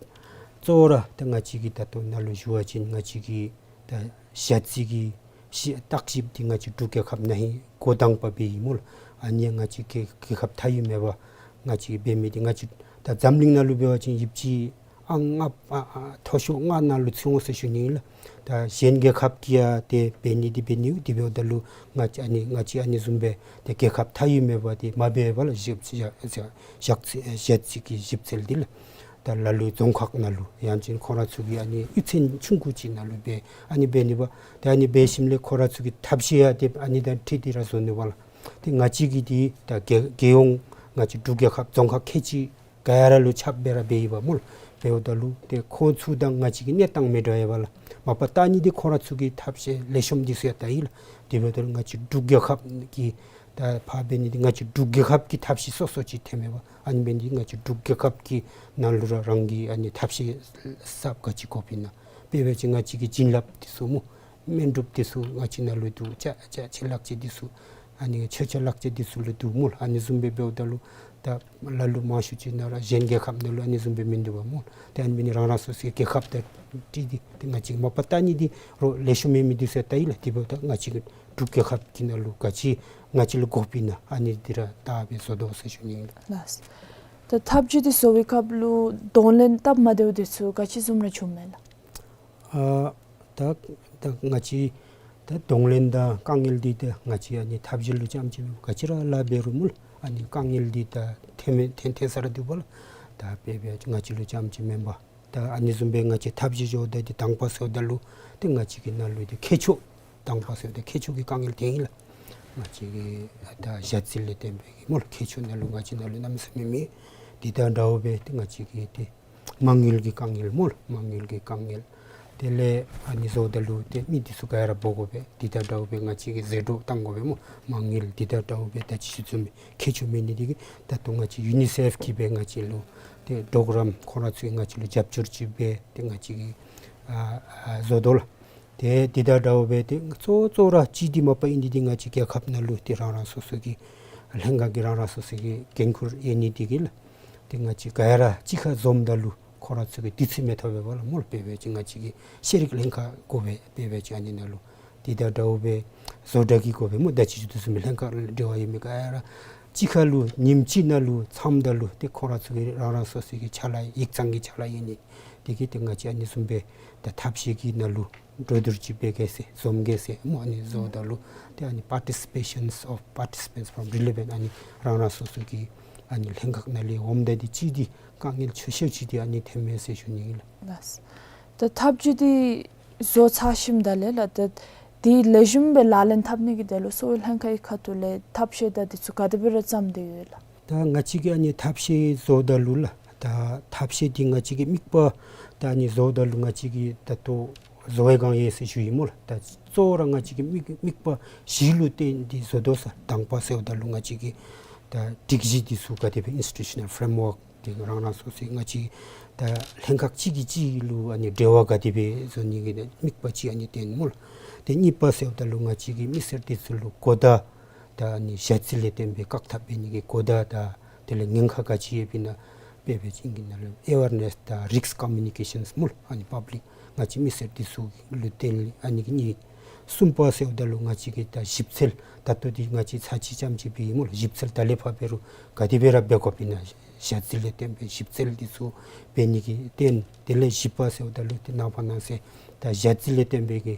གཙོ་བོ་ར་ད་ང་བཅས་ཀྱིས་ད་ལྟོ་ནཱ་ལུ་ཞུ་བ་ཅིན་ང་བཅས་ཀྱིས་ད་ཞ་རྩི་གི་ཞི་བརྟག་ཞིབ་འདི་ང་བཅས་འབྲུག་རྒྱལ་ཁབ་ནང་ཧེ་འགོ་དང་པ་འབད་ཡི་སྨོ་ལགས། ཨ་ནི་ཡང་ང་བཅས་རྒྱལ་རྒྱལ་ཁབ་མཐའ་དབུས་མེད་པར་ང་བཅས་འབད་མི་འདི་ང་བཅས་ད་འཛམ་གླིང་ནང་ལུ་འབད་བ་ཅིན་ཡོདཔ་ཅིག་ཨང་ལྔ་ཨ་ཨ་མཐོ་ཤོས་ལྔ་ནང་ལུ་ཚུད་འོང་ཟེར་ཞུ་ནི་ཨིན་ལགས། ད་གཞན་རྒྱལ་ཁབ་ཀྱིས་ཡང་ཏེ་འབད་ནི་འདི་འབད་ནི་འདི་འབདཝ་ད་ལུ་ང་བཅས་ཨ་ནི་ང་བཅས་ཨ་ནི་བཟུམ་སྦེ་ཏེ་རྒྱལ་ཁབ་མཐའ་དབུས་མེད་པར་ཏེ་མ་འབད་བར་ལགས་ཞིབ་ཞིབ་ཞིབ་ཞིབ་ཞིབ་འཚོལ་གྱི་ཞིབ་འཚོལ་འདི་ལགས། ད་ལ་ལུ་རྫོང་ཁག་ནང་ལུ་ཡང་ཅིན་ཁོང་ར་ཚུ་གི་ཨ་ནི་གཡུས་ཚན་ཆུང་ཀུ་ཅིག་ནང་ལུ་སྦེ་ཨ་ནི་འབད་ནི་པ། ཏེ་ཨ་ནི་འབད་ཞིནམ་ལས་ཁོང་ར་ཚུ་གི་ཐབས་ཤེས་ཡང་ཏེ་ཨ་ནི་དང་འཁྲིལ་ཏེ་ར་བཟོ་ནི་པ་ལགས། ཏེ་ང་བཅས་ཀྱི་འདི་ད་རྒྱལ་རྒྱལ་ཡོངས་ང་བཅས་འབྲུག་རྒྱལ་ཁབ་རྫོང་ཁག་ཁལ་གཅིག་ག་ར་ལུ་ཁྱབ་སྦེ་ར་འབད་ཡི་པ་སྨོ་ལགས། འབདཝ་ད་ལུ་ཏེ་ཁོང་ཚུ་དང་ང་བཅས་ཀྱི་གནས་སྟངས་མི་འདྲ་བས་པ་ལགས། མ་པ་བལྟ་ནི་འདི་ཁོང་ར་ཚུ་གི་ཐབས་ཤེས་ལེགས་ཤོམ་འདི་ཚུ་ཡང་བལྟ་ཡི་ལགས། དེ་འབདཝ་ད་ལུ་ང་བཅས་འབྲུག་རྒྱལ་ཁབ་ཀྱི་ད་ཕར་འབད་ནི་འདི་ང་བཅས་འབྲུག་རྒྱལ་ཁབ་ཀྱི་ཐབས་ཤེས་སོ་སོ་ཅིག་ཐོནམ་མས་པ། ཨ་ནི་འབད་ནི་འདི་ང་བཅས་འབྲུག་རྒྱལ་ཁབ་ཀྱི་ནང་ལུ་ར་རང་གི་ཨ་ནི་ཐབས་ཤེས་གསརཔ་ག་ཅི་དགོཔ་ཨིན་ན། དཔེ་འབད་བ་ཅིན་ང་བཅས་ཀྱི་བྱིན་རླབས་འདི་ཚུ་སྨོ། སྨན་སྒྲུབ་འདི་ཚུ་ང་བཅས་ནང་ལུ་འདུག། ཅ་ཅ་ཆེ་ལག་ཆས་འདི་ཚུ་ ཨ་ནི་མཆོད་ཆས་ལག་རྗེས་འདི་ཚུ་ལུ་འདུག་སྨོ་ལགས། ཨ་ནི་བཟུམ་སྦེ་འབདཝ་ད་ལུ་ད་ལ་ལུ་མང་ཤོས་ཅིག་ནང་ར་གཞན་རྒྱལ་ཁབ་ནང་ལུ་ཨ་ནི་བཟུམ་སྦེ་མིན་འདུག་པ་སྨོ་ལགས། ཏེ་ཨ་ནི་འབད་ནི་རང་རང་སོ་སོའི་རྒྱལ་ཁབ་དང་འཁྲིལ་ཏེ་ཏེ་ང་བཅས་མ་པ་བལྟ་ནི་འདི་རོགས་ལེགས་ཤོམ་མེད་མི་འདི་ཚུ་བལྟ་ཡི་ལགས། དེ་འབདཝ་ད་ང་བཅས་ཀྱི་འབྲུག་རྒྱལ་ཁབ་ཀྱི་ནང་ལུ་ག་ཅི་ང་བཅས་ལུ་དགོཔ་ཨིན་ན་ཨ་ནི་འདི་ར་བལྟ་སྦེ་བཟོ་དོ་ཟེར་ཞུ་ནི་ཨིན་ལགས། ལགས། ད་ཐབས་ཇུས་འདི་བཟོ་བའི་སྐབས་ལུ་གདོང་ལེན་སྟབས་མ་བདེཝ་འདི་ཚུ་ག་ཅི་བཟུམ་ར་བྱུངམ་མས་ལགས། ཨ་ད་ད་ང་བཅས་ད་གདོང་ལེན་དང་དཀའ་ངལ་འདི་ད་ང་བཅས་ཨ་ནི་ཐབས་ཇུས་ལུ་རྐྱངམ་ཅིག་མེན་པར་ག་ཅི་ར་ལཱ་འབད་རུང་སྨོ་ལགས། ཨ་ནི་དཀའ་ངལ་འདི་ད་ཐོན་མི་ཐོན་ཐོན་ས་ར་འདུག་པ་ལགས། ད་དཔེ་འབད་བ་ཅིན་ང་བཅས་ལུ་རྐྱངམ་ཅིག་མེན་པར་ད་ཨ་ནི་བཟུམ་སྦེ་ང་བཅས་ཐབས་ཇུས་བཟོཝ་ད་འདི་དང་པ་ཟེརཝ་ད་ལུ་ཏེ་ང་བཅས་ཀྱི་ནང་ལུ་ཏེ་མཁས་མཆོག་དང་པ་ཟེརཝ་ད་མཁས་མཆོག་གི་དཀའ་ངལ་ཐོན་ཡི་ལགས། ང་བཅས་ཀྱི་ད་ཞ་རྩི་ལས་བརྟེན་པའི་གི་སྨོ་ལགས། མཁས་མཆོག་ནང་ལུ་ང་བཅས་ནང་ལུ་གནམ་མེད་ས་མེད་མེད། འདི་དང་འདྲཝ་སྦེ་ཏེ་ང་བཅས་ཀྱི་ཏེ་མ་དངུལ་གྱི་དཀའ་ངལ་སྨོ་ལགས། མ་དངུལ་གྱི་དཀའ་ངལ། དེ་ལས་ཨ་ནི་བཟོཝ་ད་ལུ་ཏེ་མི་འདི་ཚུ་ག་ར་འབོ་དགོ་པས། འདི་དང་འདྲཝ་སྦེ་ང་བཅས་ཀྱིས་ཟད་འགྲོ་བཏང་དགོ་པས་སྨོ། མ་དངུལ་འདི་དང་འདྲཝ་སྦེ་ད་ཅི་ཞུ་ཚུགས་མི་མཁས་མཆོག་མེད་ནི་འདི་གིས་ད་ལྟོ་ང་བཅས་ཡུ་ནི་སེཕ་གིས་སྦེ་ང་བཅས་ལུ་ཏེ་པྲོ་གྲམ་ཁོང་ར་ཚུ་གིས་ང་བཅས་ལུ་རྒྱབ་སྐྱོར་ཅིག་སྦེ་ཏེ་ང་བཅས་ཀྱིས་ཨ་ཨ་བཟོ་དོ་ལགས། ཏེ་འདི་དང་འདྲཝ་སྦེ་ཏེ་གཙོ་གཙོ་ར་གཅིག་འདི་མ་པ་ཨིན་འདི་འདི་ང་བཅས་རྒྱལ་ཁབ་ནང་ལུ་ཏེ་རང་རང་སོ་སོ་གི་ལྷན་ཁག་གི་རང་རང་སོ་སོ་གི་འགན་ཁུར་ཡོད་ནི་འདི་གིས་ལགས། ཏེ་ང་བཅས་ག་ར་གཅིག་ཁར་འཛོམས་ད་ལུ་ཁོང་ར་ཚུ་གིས་དུས་ཚོད་མི་ཐོབ་པས་པ་ལགས་སྨོ་ལགས། དཔེ་འབད་བ་ཅིན་ང་བཅས་ཀྱི་ཤེས་རིག་ལྷན་ཁག་དགོ་པས། དཔེ་འབད་བ་ཅིན་ཨ་ནི་ནང་ལུ་འདི་དང་འདྲཝ་སྦེ་བཟོ་གྲྭ་གི་དགོ་པས་སྨོ། ད་ཅི་ཞུ་དོ་བཟུམ་སྦེ་ལྷན་ཁག་ལུ་འབྲེལ་བ་ཡོད་མི་ག་ར་གཅིག་ཁར་ལུ་ཉིནམ་གཅིག་ནང་ལུ་འཛོམས་ད་ལུ་ཏེ་ཁོང་ར་ཚུ་གིས་རང་རང་སོ་སོ་གི་ཕྱག་ལཱ་ཡིག་ཚང་གི་ཕྱག་ལཱ་ཡོད་ནི་འདི་གིས་ཏེ་ང་བཅས་ཨ་ནི་བཟུམ་སྦེ་ད་ཐབས་ཤེས་ཀྱི་ནང་ལུ་གྲོས་བསྡུར་ཅིག་འབད་གེ་ཟེར་འཛོམས་གེ་ཟེར་སྨོ། ཨ་ནི་བཟོཝ་ད་ལུ་ཏེ་ཨ་ནི་participation of participants from relevant ཨ་ནི་རང་རང་སོ་སོ་གི་ཨ་ནི་ལྷན་ཁག་ནང་ལས་འོངམ་ད་འདི་གཅིག་འདི་དཀའ་ངལ་ཆེ་ཤོས་ཅིག་འདི་ཨ་ནི་ཐོན་མས་ཟེར་ཞུ་ནི་ཨིན་ལགས། ལགས། ད་ཐབས་ཇུས་འདི་བཟོ་ཚར་ཞིནམ་ད་ལས་ལགས་ད་འདི་ལེགས་ཤོམ་སྦེ་ལག་ལེན་འཐབ་ནི་གི་དོན་ལུ་གསོ་བའི་ལྷན་ཁག་གི་ཁ་ཐུག་ལས་ཐབས་ཤེས་དང་འདི་ཚུ་ག་དེ་སྦེ་ར་བརྩམས་ཏེ་ཡོད་ལགས། ད་ང་བཅས་ཀྱིས་ཨ་ནི་ཐབས་ཤེས་བཟོཝ་ད་ལུ་ལགས། ད་ཐབས་ཤེས་འདི་ང་བཅས་ཀྱི་དམིགས་པ་ད་ཨ་ནི་བཟོཝ་ད་ལུ་ང་བཅས་ཀྱིས་ད་ལྟོ་བཟོ་བའི་སྒང་ཡོད་ཟེར་ཞུ་ཡི་སྨོ་ལགས། ད་གཙོ་བོ་ར་ང་བཅས་ཀྱི་དམིགས་དམིགས་པ་བཞི་ལུ་བརྟེན་ཏེ་བཟོ་དོ་ཟེར། དང་པ་ཟེརཝ་ད་ལུ་ང་བཅས་ཀྱི་ད་སྒྲིག་གཞི་འདི་ཚུ་ག་དེ་སྦེ་institutional framework འདི་རང་རང་སོ་སོའི་ང་བཅས་ད་ལྷན་ཁག་གཅིག་གིས་གཅིག་ལུ་ཨ་ནི་འབྲེལ་བ་ག་དེ་སྦེ་བཟོ་ནི་གི་དམིགས་པ་ཅིག་ཨ་ནི་བསྟན་སྨོ་ལགས། ཏེ་གཉིས་པ་ཟེརཝ་ད་ལུ་ང་བཅས་ཀྱི་མི་སེར་འདི་ཚུ་ལུ་གོ་བརྡ་ད་ཨ་ནི་ཞ་རྩི་ལས་བརྟེན་པའི་བཀག་ཐབས་འབད་ནི་གི་གོ་བརྡ་དང་དེ་ལས་ཉེན་ཁ་ག་ཅི་ཡོདཔ་ཨིན་ན་དཔེ་འབད་བ་ཅིན་ཨིང་སྐད་ནང་ལུ་ཨེ་ཝེར་ནེསི་དང་རིསཀ་ཀོ་མིའུ་ནི་ཀེ་ཤཱནསི་སྨོ་ལགས། ཨ་ནི་པབ་ལིཀ་ང་བཅས་མི་སེར་འདི་ཚུ་ལུ་བརྟེན་ཨ་ནི་གི་གཉིས། གསུམ་པ་ཟེརཝ་ད་ལུ་ང་བཅས་ཀྱིས་ད་ཞིབ་འཚོལ་ད་ལྟོ་འདི་ང་བཅས་ཚར་གཅིག་རྐྱངམ་ཅིག་འབད་ཡི་སྨོ་ལགས། ཞིབ་འཚོལ་ད་ལས་ཕར་འབད་རུང་ག་དེ་སྦེ་ར་འབད་དགོཔ་ཨིན་ན་ཞ་རྩི་ལས་བརྟེན་པའི་ཞིབ་འཚོལ་འདི་ཚུ་འབད་ནི་གི་རྟེན། དེ་ལས་བཞི་པ་ཟེརཝ་ད་ལུ་ཏེ་ནངས་པ་གནངས་ཚེ་ད་ཞ་རྩི་ལས་བརྟེན་པའི་གི་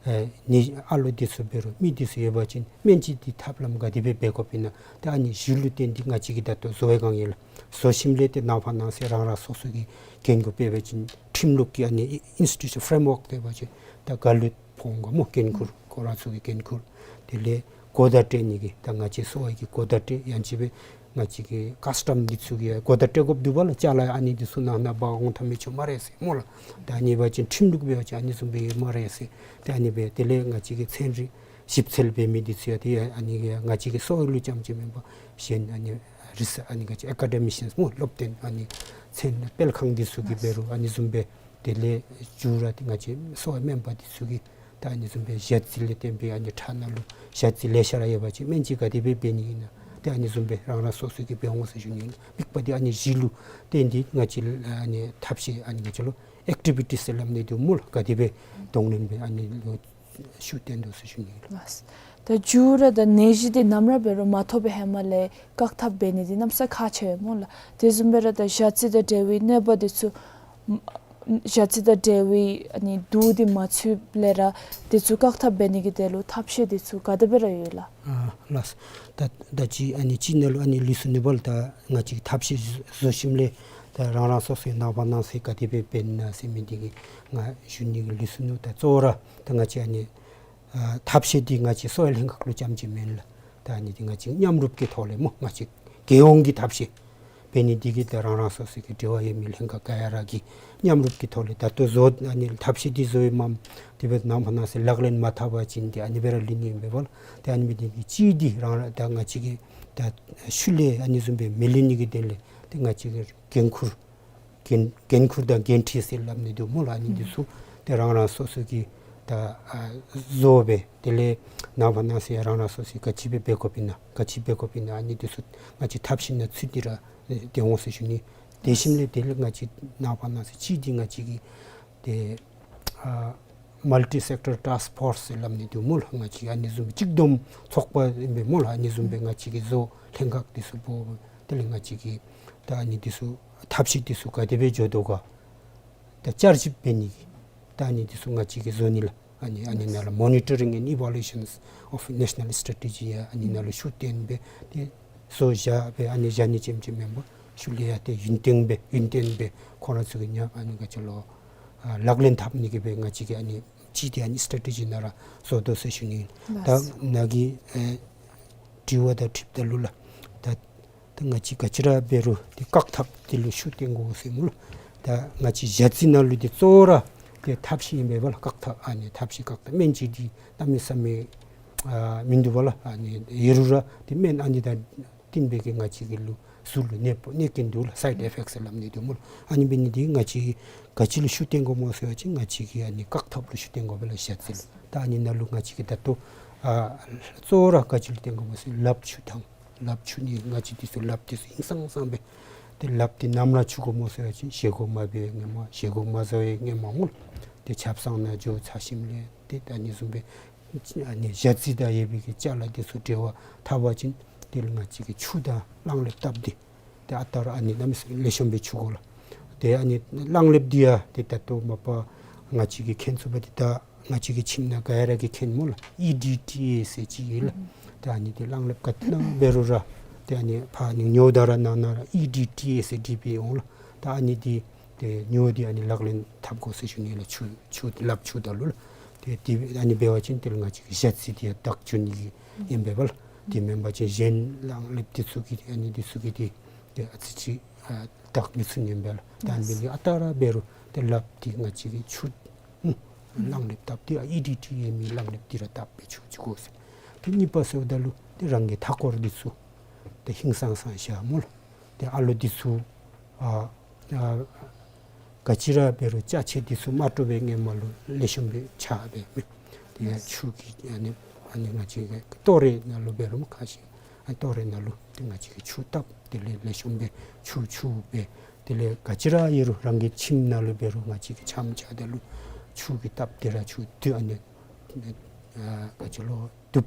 ཨེ་ནད་ཨ་ལོ་འདི་ཚུ་འབད་རུང་མི་འདི་ཚུ་ཡོད་པ་ཅིན་སྨན་བཅོས་འདི་ཐབས་ལམ་ག་དེ་སྦེ་འབད་དགོཔ་ཨིན་ན་ད་ཨ་ནི་བཞི་ལུ་བརྟེན་ཏེ་ང་བཅས་ཀྱིས་ད་ལྟོ་བཟོ་བའི་སྒང་ཡོད་ལགས། བཟོ་ཞིནམ་ལས་ཏེ་ནངས་པ་གནངས་ཚེ་རང་རང་སོ་སོ་གི་འགན་ཁུར་དཔེ་འབད་བ་ཅིན་ཁྲིམས་ལུགས་ཀྱི་ཨ་ནི་ཨིན་སི་ཊི་ཊུ་ཤཱན་ཕེརེམ་ཝརཀ་དཔེ་འབད་བ་ཅིན་ད་ག་ལུ་ཕོག་འོང་ག་སྨོ་འགན་ཁུར་ཁོང་ར་ཚུ་གི་འགན་ཁུར། དེ་ལས་གོ་བརྡ་སྤྲོད་ནི་གི་ད་ང་བཅས་གསོ་བའི་གི་གོ་བརྡ་སྤྲོད་ཡང་ཅིན་སྦེ་ང་བཅས་ཀྱི་ཀཱས་ཊམ་འདི་ཚུ་གིས་གོ་བརྡ་སྤྲོད་དགོཔ་འདུག་པ་ལགས། ཅ་ལ་ཨ་ནི་འདི་ཚུ་ནང་ན་འབག་འོང་ཐབས་མི་ཆོག་སྨ་རེ་ཟེར་སྨོ་ལགས། ད་ཨ་ནི་འབད་བ་ཅིན་ཁྲིམས་ལུགས་འབད་བ་ཅིན་ཨ་ནི་བཟུམ་སྦེ་ཡོད་སྨ་རེ་ཟེར། ད་ཨ་ནི་སྦེ་དེ་ལས་ང་བཅས་ཀྱི་ཚན་རིག་ཞིབ་འཚོལ་འབད་མི་འདི་ཚུ་ཡང་ཏེ་ཨ་ནི་གི་ང་བཅས་ཀྱི་གསོ་བ་ལུ་རྐྱངམ་ཅིག་མེན་པར་གཞན་ཨ་ནི་རི་སར་ཨ་ནི་ང་བཅས་ཨེ་ཀ་ཌི་མི་ཤཱནསི་སྨོ་སློབ་སྟོན་ཨ་ནི་ཚན་སྤེལ་ཁང་འདི་ཚུ་གིས་འབད་རུང་ཨ་ནི་བཟུམ་སྦེ་དེ་ལས་མཇུག་ར་ཏེ་ང་བཅས་གསོ་བའི་སྨན་པ་འདི་ཚུ་གིས་ད་ཨ་ནི་བཟུམ་སྦེ་ཞ་རྩི་ལས་བརྟེན་པའི་ཨ་ནི་ཁྲག་ནང་ལུ་ཞ་རྩི་ལེ་ཤ་ར་ཡོད་པ་ཅིན་སྨན་བཅོས་ག་དེ་སྦེ་འབད་ནི་ཨིན་ན་ཏེ་ཨ་ནི་བཟུམ་སྦེ་རང་རང་སོ་སོ་གིས་འབད་འོང་ཟེར་ཞུ་ནི་ཨིན། དམིགས་པ་འདི་ཨ་ནི་བཞི་ལུ་བརྟེན་ཏེ་ང་བཅས་ཨ་ནི་ཐབས་ཤེས་ཨ་ནི་ང་བཅས་ལུ་ཨེཀ་ཊི་བི་ཊིས་ཟེར་སླབ་ནི་འདུག་སྨོ་ལགས། ག་དེ་སྦེ་གདོང་ལེན་འབད་ཨ་ནི་ལུ་ཤུགས་བཏོན་དོ་ཟེར་ཞུ་ནི་ཨིན། ལགས། ད་མཇུག་ར་ད་ནད་གཞི་འདི་ནམ་ར་འབད་རུང་མ་ཐོབ་པའི་ཧེ་མ་ལས་བཀག་ཐབས་འབད་ནི་འདི་གནམ་ས་ཁག་ཆེ་བས་སྨོ་ལགས། དེ་བཟུམ་སྦེ་ར་ད་ཞ་རྩི་དང་འབྲེལ་བའི་གནོད་པ་འདི་ཚུ་ཞ་རྩི་དང་འབྲེལ་བའི་ཨ་ནི་དུག་འདི་མ་ཚུདཔ་ལས་ར་འདི་ཚུ་བཀག་ཐབས་འབད་ནི་གི་དོན་ལུ་ཐབས་ཤེས་འདི་ཚུ་ག་དེ་སྦེ་ར་ཡོད་ལགས། ཨ་ལགས། ད་ད་ཅི་ཨ་ནི་ཅིག་ནང་ལུ་ཨ་ནི་ལུས་སོ་ནུག་པ་ལགས། ད་ང་བཅས་ཐབས་ཤེས་བཟོ་ཞིནམ་ལས་ད་རང་རང་སོ་སོའི་ནངས་པ་གནངས་ཚེ་ག་དེ་སྦེ་འབད་ན་ཟེར་མི་འདི་གི་ང་ཞུ་ནི་གི་ལུས་སོ་ནུག། ད་གཙོ་བོ་ར་ད་ང་བཅས་ཨ་ནི་ཨ་ཐབས་ཤེས་འདི་ང་བཅས་གསོ་བའི་ལྷན་ཁག་ལུ་རྐྱངམ་ཅིག་མེན་ལགས། ད་ཨ་ནི་འདི་ང་བཅས་མཉམ་རུབ་ཀྱི་ཐོག་ལས་སྨོ་ང་བཅས་རྒྱལ་ཡོངས་ཀྱི་ཐབས་ཤེས་འབད་ནི་འདི་གིས་ད་རང་རང་སོ་སོ་གི་འབྲེལ་བ་ཡོད་མི་ལྷན་ཁག་ག་ཡ་ར་གིས་མཉམ་རུབ་ཀྱི་ཐོག་ལས་ད་ལྟོ་བཟོ་ཨ་ནི་ཐབས་ཤེས་འདི་བཟོ་ཡི་མས། དེ་སྦེ་ནངས་པ་གནངས་ཚེ་ལག་ལེན་མ་འཐབ་པ་ཅིན་ཏེ་ཨ་ནི་སྦེ་ར་ལུས་ནི་ཨིན་པས་པ་ལགས། ཏེ་ཨ་ནི་འབད་ནི་འདི་གིས་གཅིག་འདི་རང་ར་ད་ང་བཅས་ཀྱི་ད་ཤུལ་ལས་ཨ་ནི་བཟུམ་སྦེ་མི་ལུས་ནི་གི་དོན་ལས་ཏེ་ང་བཅས་ཀྱི་འགན་ཁུར་འགན་འགན་ཁུར་དང་འགན་འཁྲི་ཟེར་སླབ་ནི་འདུག་སྨོ་ལགས། ཨ་ནི་འདི་ཚུ་ཏེ་རང་རང་སོ་སོ་གི་ ད་ཨ་བཟོ་སྦེ་དེ་ལས་ནངས་པ་གནངས་ཚེ་རང་རང་སོ་སོའི་ག་ཅི་སྦེ་འབད་དགོཔ་ཨིན་ན་ག་ཅི་འབད་དགོཔ་ཨིན་ན་ཨ་ནི་འདི་ཚུ་ང་བཅས་ཐབས་ཤེས་ནང་ཚུད་དེ་ར་ཨེ་སྡོད་འོང་ཟེར་ཞུ་ནི། དེ་བཞིན་ལས་དེ་ལས་ང་བཅས་ནངས་པ་གནངས་ཚེ་གཅིག་འདི་ང་བཅས་ཀྱི་ཏེ་ཨ་མལ་ཊི་སེག་ཊར་ཊཱསཀ་ཕོརསི་ཟེར་སླབ་ནི་འདུག་སྨོ་ལགས། ང་བཅས་ཨ་ནི་བཟུམ་སྦེ་གཅིག་བསྡོམས་ཚོགས་པ་ཨིན་པས་སྨོ་ལགས། ཨ་ནི་བཟུམ་སྦེ་ང་བཅས་ཀྱིས་བཟོ་ལྷན་ཁག་འདི་ཚུ་འབོ་དེ་ལས་ང་བཅས་ཀྱིས་ད་ཨ་ནི་འདི་ཚུ་ཐབས་ཤེས་འདི་ཚུ་ག་དེ་སྦེ་འགྱོ་དོ་ག་ད་བསྐྱར་ཞིབ་འབད་ནི་གི་ད་ཨ་ནི་འདི་ཚུ་ང་བཅས་ཀྱིས་བཟོ་ནི་ལགས། ཨ་ནི་ཨ་ནི་ནང་ལུ་Monitoring and Evaluations of National Strategy ཡ་ཨ་ནི་ནང་ལུ་ཤུགས་བཏོན་སྦེ་ཏེ་བཟོ་བཞག་སྦེ་ཨ་ནི་བཞག་ནི་ཙམ་ཅིག་མེན་པར་ཤུལ་ལས་ཡང་ཏེ་ཡུན་བརྟན་སྦེ་ཡུན་བརྟན་སྦེ་ཁོང་ར་ཚུ་གིས་ཡང་ཨ་ནི་ག་ཅི་ལོ་ཨ་ལག་ལེན་འཐབ་ནི་གི་སྦེ་ང་བཅས་ཀྱིས་ཨ་ནི་ཅིག་ཏེ་ཨ་ནི་སི་ཊེ་ཊེ་ཇི་ནང་ར་བཟོ་དོ་ཟེར་ཞུ་ནི། ད་ནཱ་གི་ཨེ་དྲི་བ་དང་འཁྲིལཝ་ད་ལུ་ལགས། ད་ད་ང་བཅས་ག་ཅི་ར་འབད་རུང་ཏེ་བཀག་ཐབས་འདི་ལུ་ཤུགས་བཏོན་དགོ་ཟེར་སྨོ་ལགས། ད་ང་བཅས་ཞ་རྩི་ནང་ལུ་འདི་གཙོ་བོ་ར་ཏེ་ཐབས་ཤེས་ཨིན་པས་ལགས། བཀག་ཐབས་ཨ་ནི་ཐབས་ཤེས་བཀག་ཐབས་སྨན་ཅིག་འདི་གནམ་མེད་ས་མེད་ཨ་མིན་འདུག་པ་ལགས། ཨ་ནི་ཡོད་རུང་ར་ཏེ་སྨན་ཨ་ནི་དང་བསྟུན་པའི་གི་ང་བཅས་ཀྱི་ལུ་གཟུགས་ལུ་གནོད་པ་གནོད་རྐྱེན་འདུག་ལགས། སའིཌ་ཨི་ཕེཀཊ་ཟེར་སླབ་ནི་འདུག་སྨོ་ལགས། ཨ་ནི་འབད་ནི་འདི་གིས་ང་བཅས་ག་ཅི་ལུ་ཤུགས་བཏོན་དགོཔ་སྨོ་ཟེར་བ་ཅིན་ང་བཅས་ཀྱིས་ཨ་ནི་བཀག་ཐབས་ལུ་ཤུགས་བཏོན་དགོ་པས་ལགས་ཞ་རྩི་ལུ། ད་ཨ་ནི་ནང་ལུ་ང་བཅས་ཀྱིས་ད་ལྟོ་ཨ་གཙོ་བོ་ར་ག་ཅི་ལུ་བཏོན་དགོཔ་སྨོ་ཟེར་ལགཔ་འཁྱུ་ཐངས། ལགཔ་འཁྱུ་ནི་ང་བཅས་འདི་ཚུ་ལགཔ་འདི་ཚུ་ཧིང་སངས་སངས་སྦེ་ཏེ་ལགཔ་འདི་ནམ་ར་འཁྱུ་དགོཔ་སྨོ་ཟེར་བ་ཅིན་བཞེས་སྒོ་མ་འབད་བའི་སྔོན་མ་བཞེས་སྒོ་མ་བཟའ་བའི་སྔོན་མ་སྨོ་ལགས། ཏེ་ཆབ་གསང་ནང་འགྱོ་ཚར་ཞིནམ་ལས་ཏེ་ད་ཨ་ནི་བཟུམ་སྦེ་ཨ་ནི་ཞ་རྩི་དང་ཡོད་པའི་གི་ཅ་ལ་འདི་ཚུ་འབྲེལ་བ་འཐབ་པ་ཅིན་དེ་ལས་ང་བཅས་ཀྱིས་ཆུ་དང་གླང་ལེབ་བཏབ་སྟེ་ཏེ་ཨ་རྟག་ར་ཨ་ནི་གནམ་མེད་ས་མེད་ལེགས་ཤོམ་སྦེ་འཁྱུ་དགོ་ལགས། ཏེ་ཨ་ནི་གླང་ལེབ་འདི་ཡང་ཏེ་ད་ལྟོ་མ་པ་ང་བཅས་ཀྱིས་མཁྱེན་ཚུགས་པ་འདི་ད་ང་བཅས་ཀྱི་ཁྱིམ་ནང་ག་ར་གིས་མཁྱེན་སྨོ་ལགས། ཨི་ཌི་ཊི་ཨེ་ཟེར་ཅིག་ཡོད་ལགས། ད་ཨ་ནི་འདི་གླང་ལེབ་ག་ཏེ་ནང་འབད་རུང་ར་ཏེ་ཨ་ནི་ཕར་ཨ་ནི་ཉོཝ་ད་ར་ནང་ན་ར་ཨི་ཌི་ཊི་ཨེ་ཟེར་བྲིས་སྦེ་འོང་ལགས། ད་ཨ་ནི་འདི་ཏེ་ཉོ་སྟེ་ཨ་ནི་ལག་ལེན་འཐབ་དགོ་ཟེར་ཞུ་ནི་ལགས། འཁྱུ་འཁྱུ་ལགཔ་འཁྱུཝ་ད་ལུ་ལགས། ཏེ་དེ་ཨ་ནི་འབད་བ་ཅིན་དེ་ལས་ང་བཅས་ཀྱི་ཞ་རྩི་འདི་ཡང་བདག་འཛིན་གྱི་ཨིན་པས་ལགས། དེ་མེན་པ་ཅིན་གཞན་གླང་ལེབ་འདི་ཚུ་གིས་ཨ་ནི་འདི་ཚུ་གིས་ཏེ་ཏེ་ཨ་ཙི་ཅིག་ཨ་བདག་མི་ཚུགས་ནི་ཨིན་པས་ལགས། ད་ཨ་ནི་འབད་ནི་ཨ་རྟག་ར་འབད་རུང་ཏེ་ལགཔ་འདི་ང་བཅས་ཀྱིས་འཁྱུ་ཨུམ་གླང་ལེབ་བཏབ་སྟེ་ཨ་ཨི་ཌི་ཊི་ཨེ་མི་གླང་ལེབ་འདི་ར་བཏབ་སྦེ་འཁྱུ་འཁྱུ་དགོ་ཟེར། ཏེ་གཉིས་པ་ཟེརཝ་ད་ལུ་ཏེ་རང་གི་མཐའ་འཁོར་འདི་ཚུ་ཏེ་ཧིང་སངས་སངས་བཞག་སྨོ་ལགས། ཏེ་ཨ་ལོ་འདི་ཚུ་ཨ་ཨ་ག་ཅི་ར་འབད་རུང་ཅ་ཆས་འདི་ཚུ་མ་དཀྲོག་པའི་སྔོན་མ་ལུ་ལེགས་ཤོམ་སྦེ་ཕྱགས་སྦེ་མི་ཏེ་ཆུ་གི་ཨ་ནི་ཨ་ནི་ང་བཅས་ཀྱི་ལྟོ་རའི་ནང་ལུ་འབད་རུང་ཁ་ཤས་ཨ་ལྟོ་རའི་ནང་ལུ་ཏེ་ང་བཅས་ཀྱིས་ཆུ་བཏབ། དེ་ལས་ལེགས་ཤོམ་སྦེ་འཁྱུ་འཁྱུ་སྦེ་དེ་ལས་ག་ཅི་ར་ཡོད་རུང་རང་གི་ཁྱིམ་ནང་ལུ་འབད་རུང་ང་བཅས་ཀྱིས་ཆམ་རྐྱབ་ད་ལུ་ཆུ་གིས་བཏབ་སྟེ་ར་ཆུ་དེ་ཨ་ནི་ཨ་ག་ཅི་ལོ་དུག་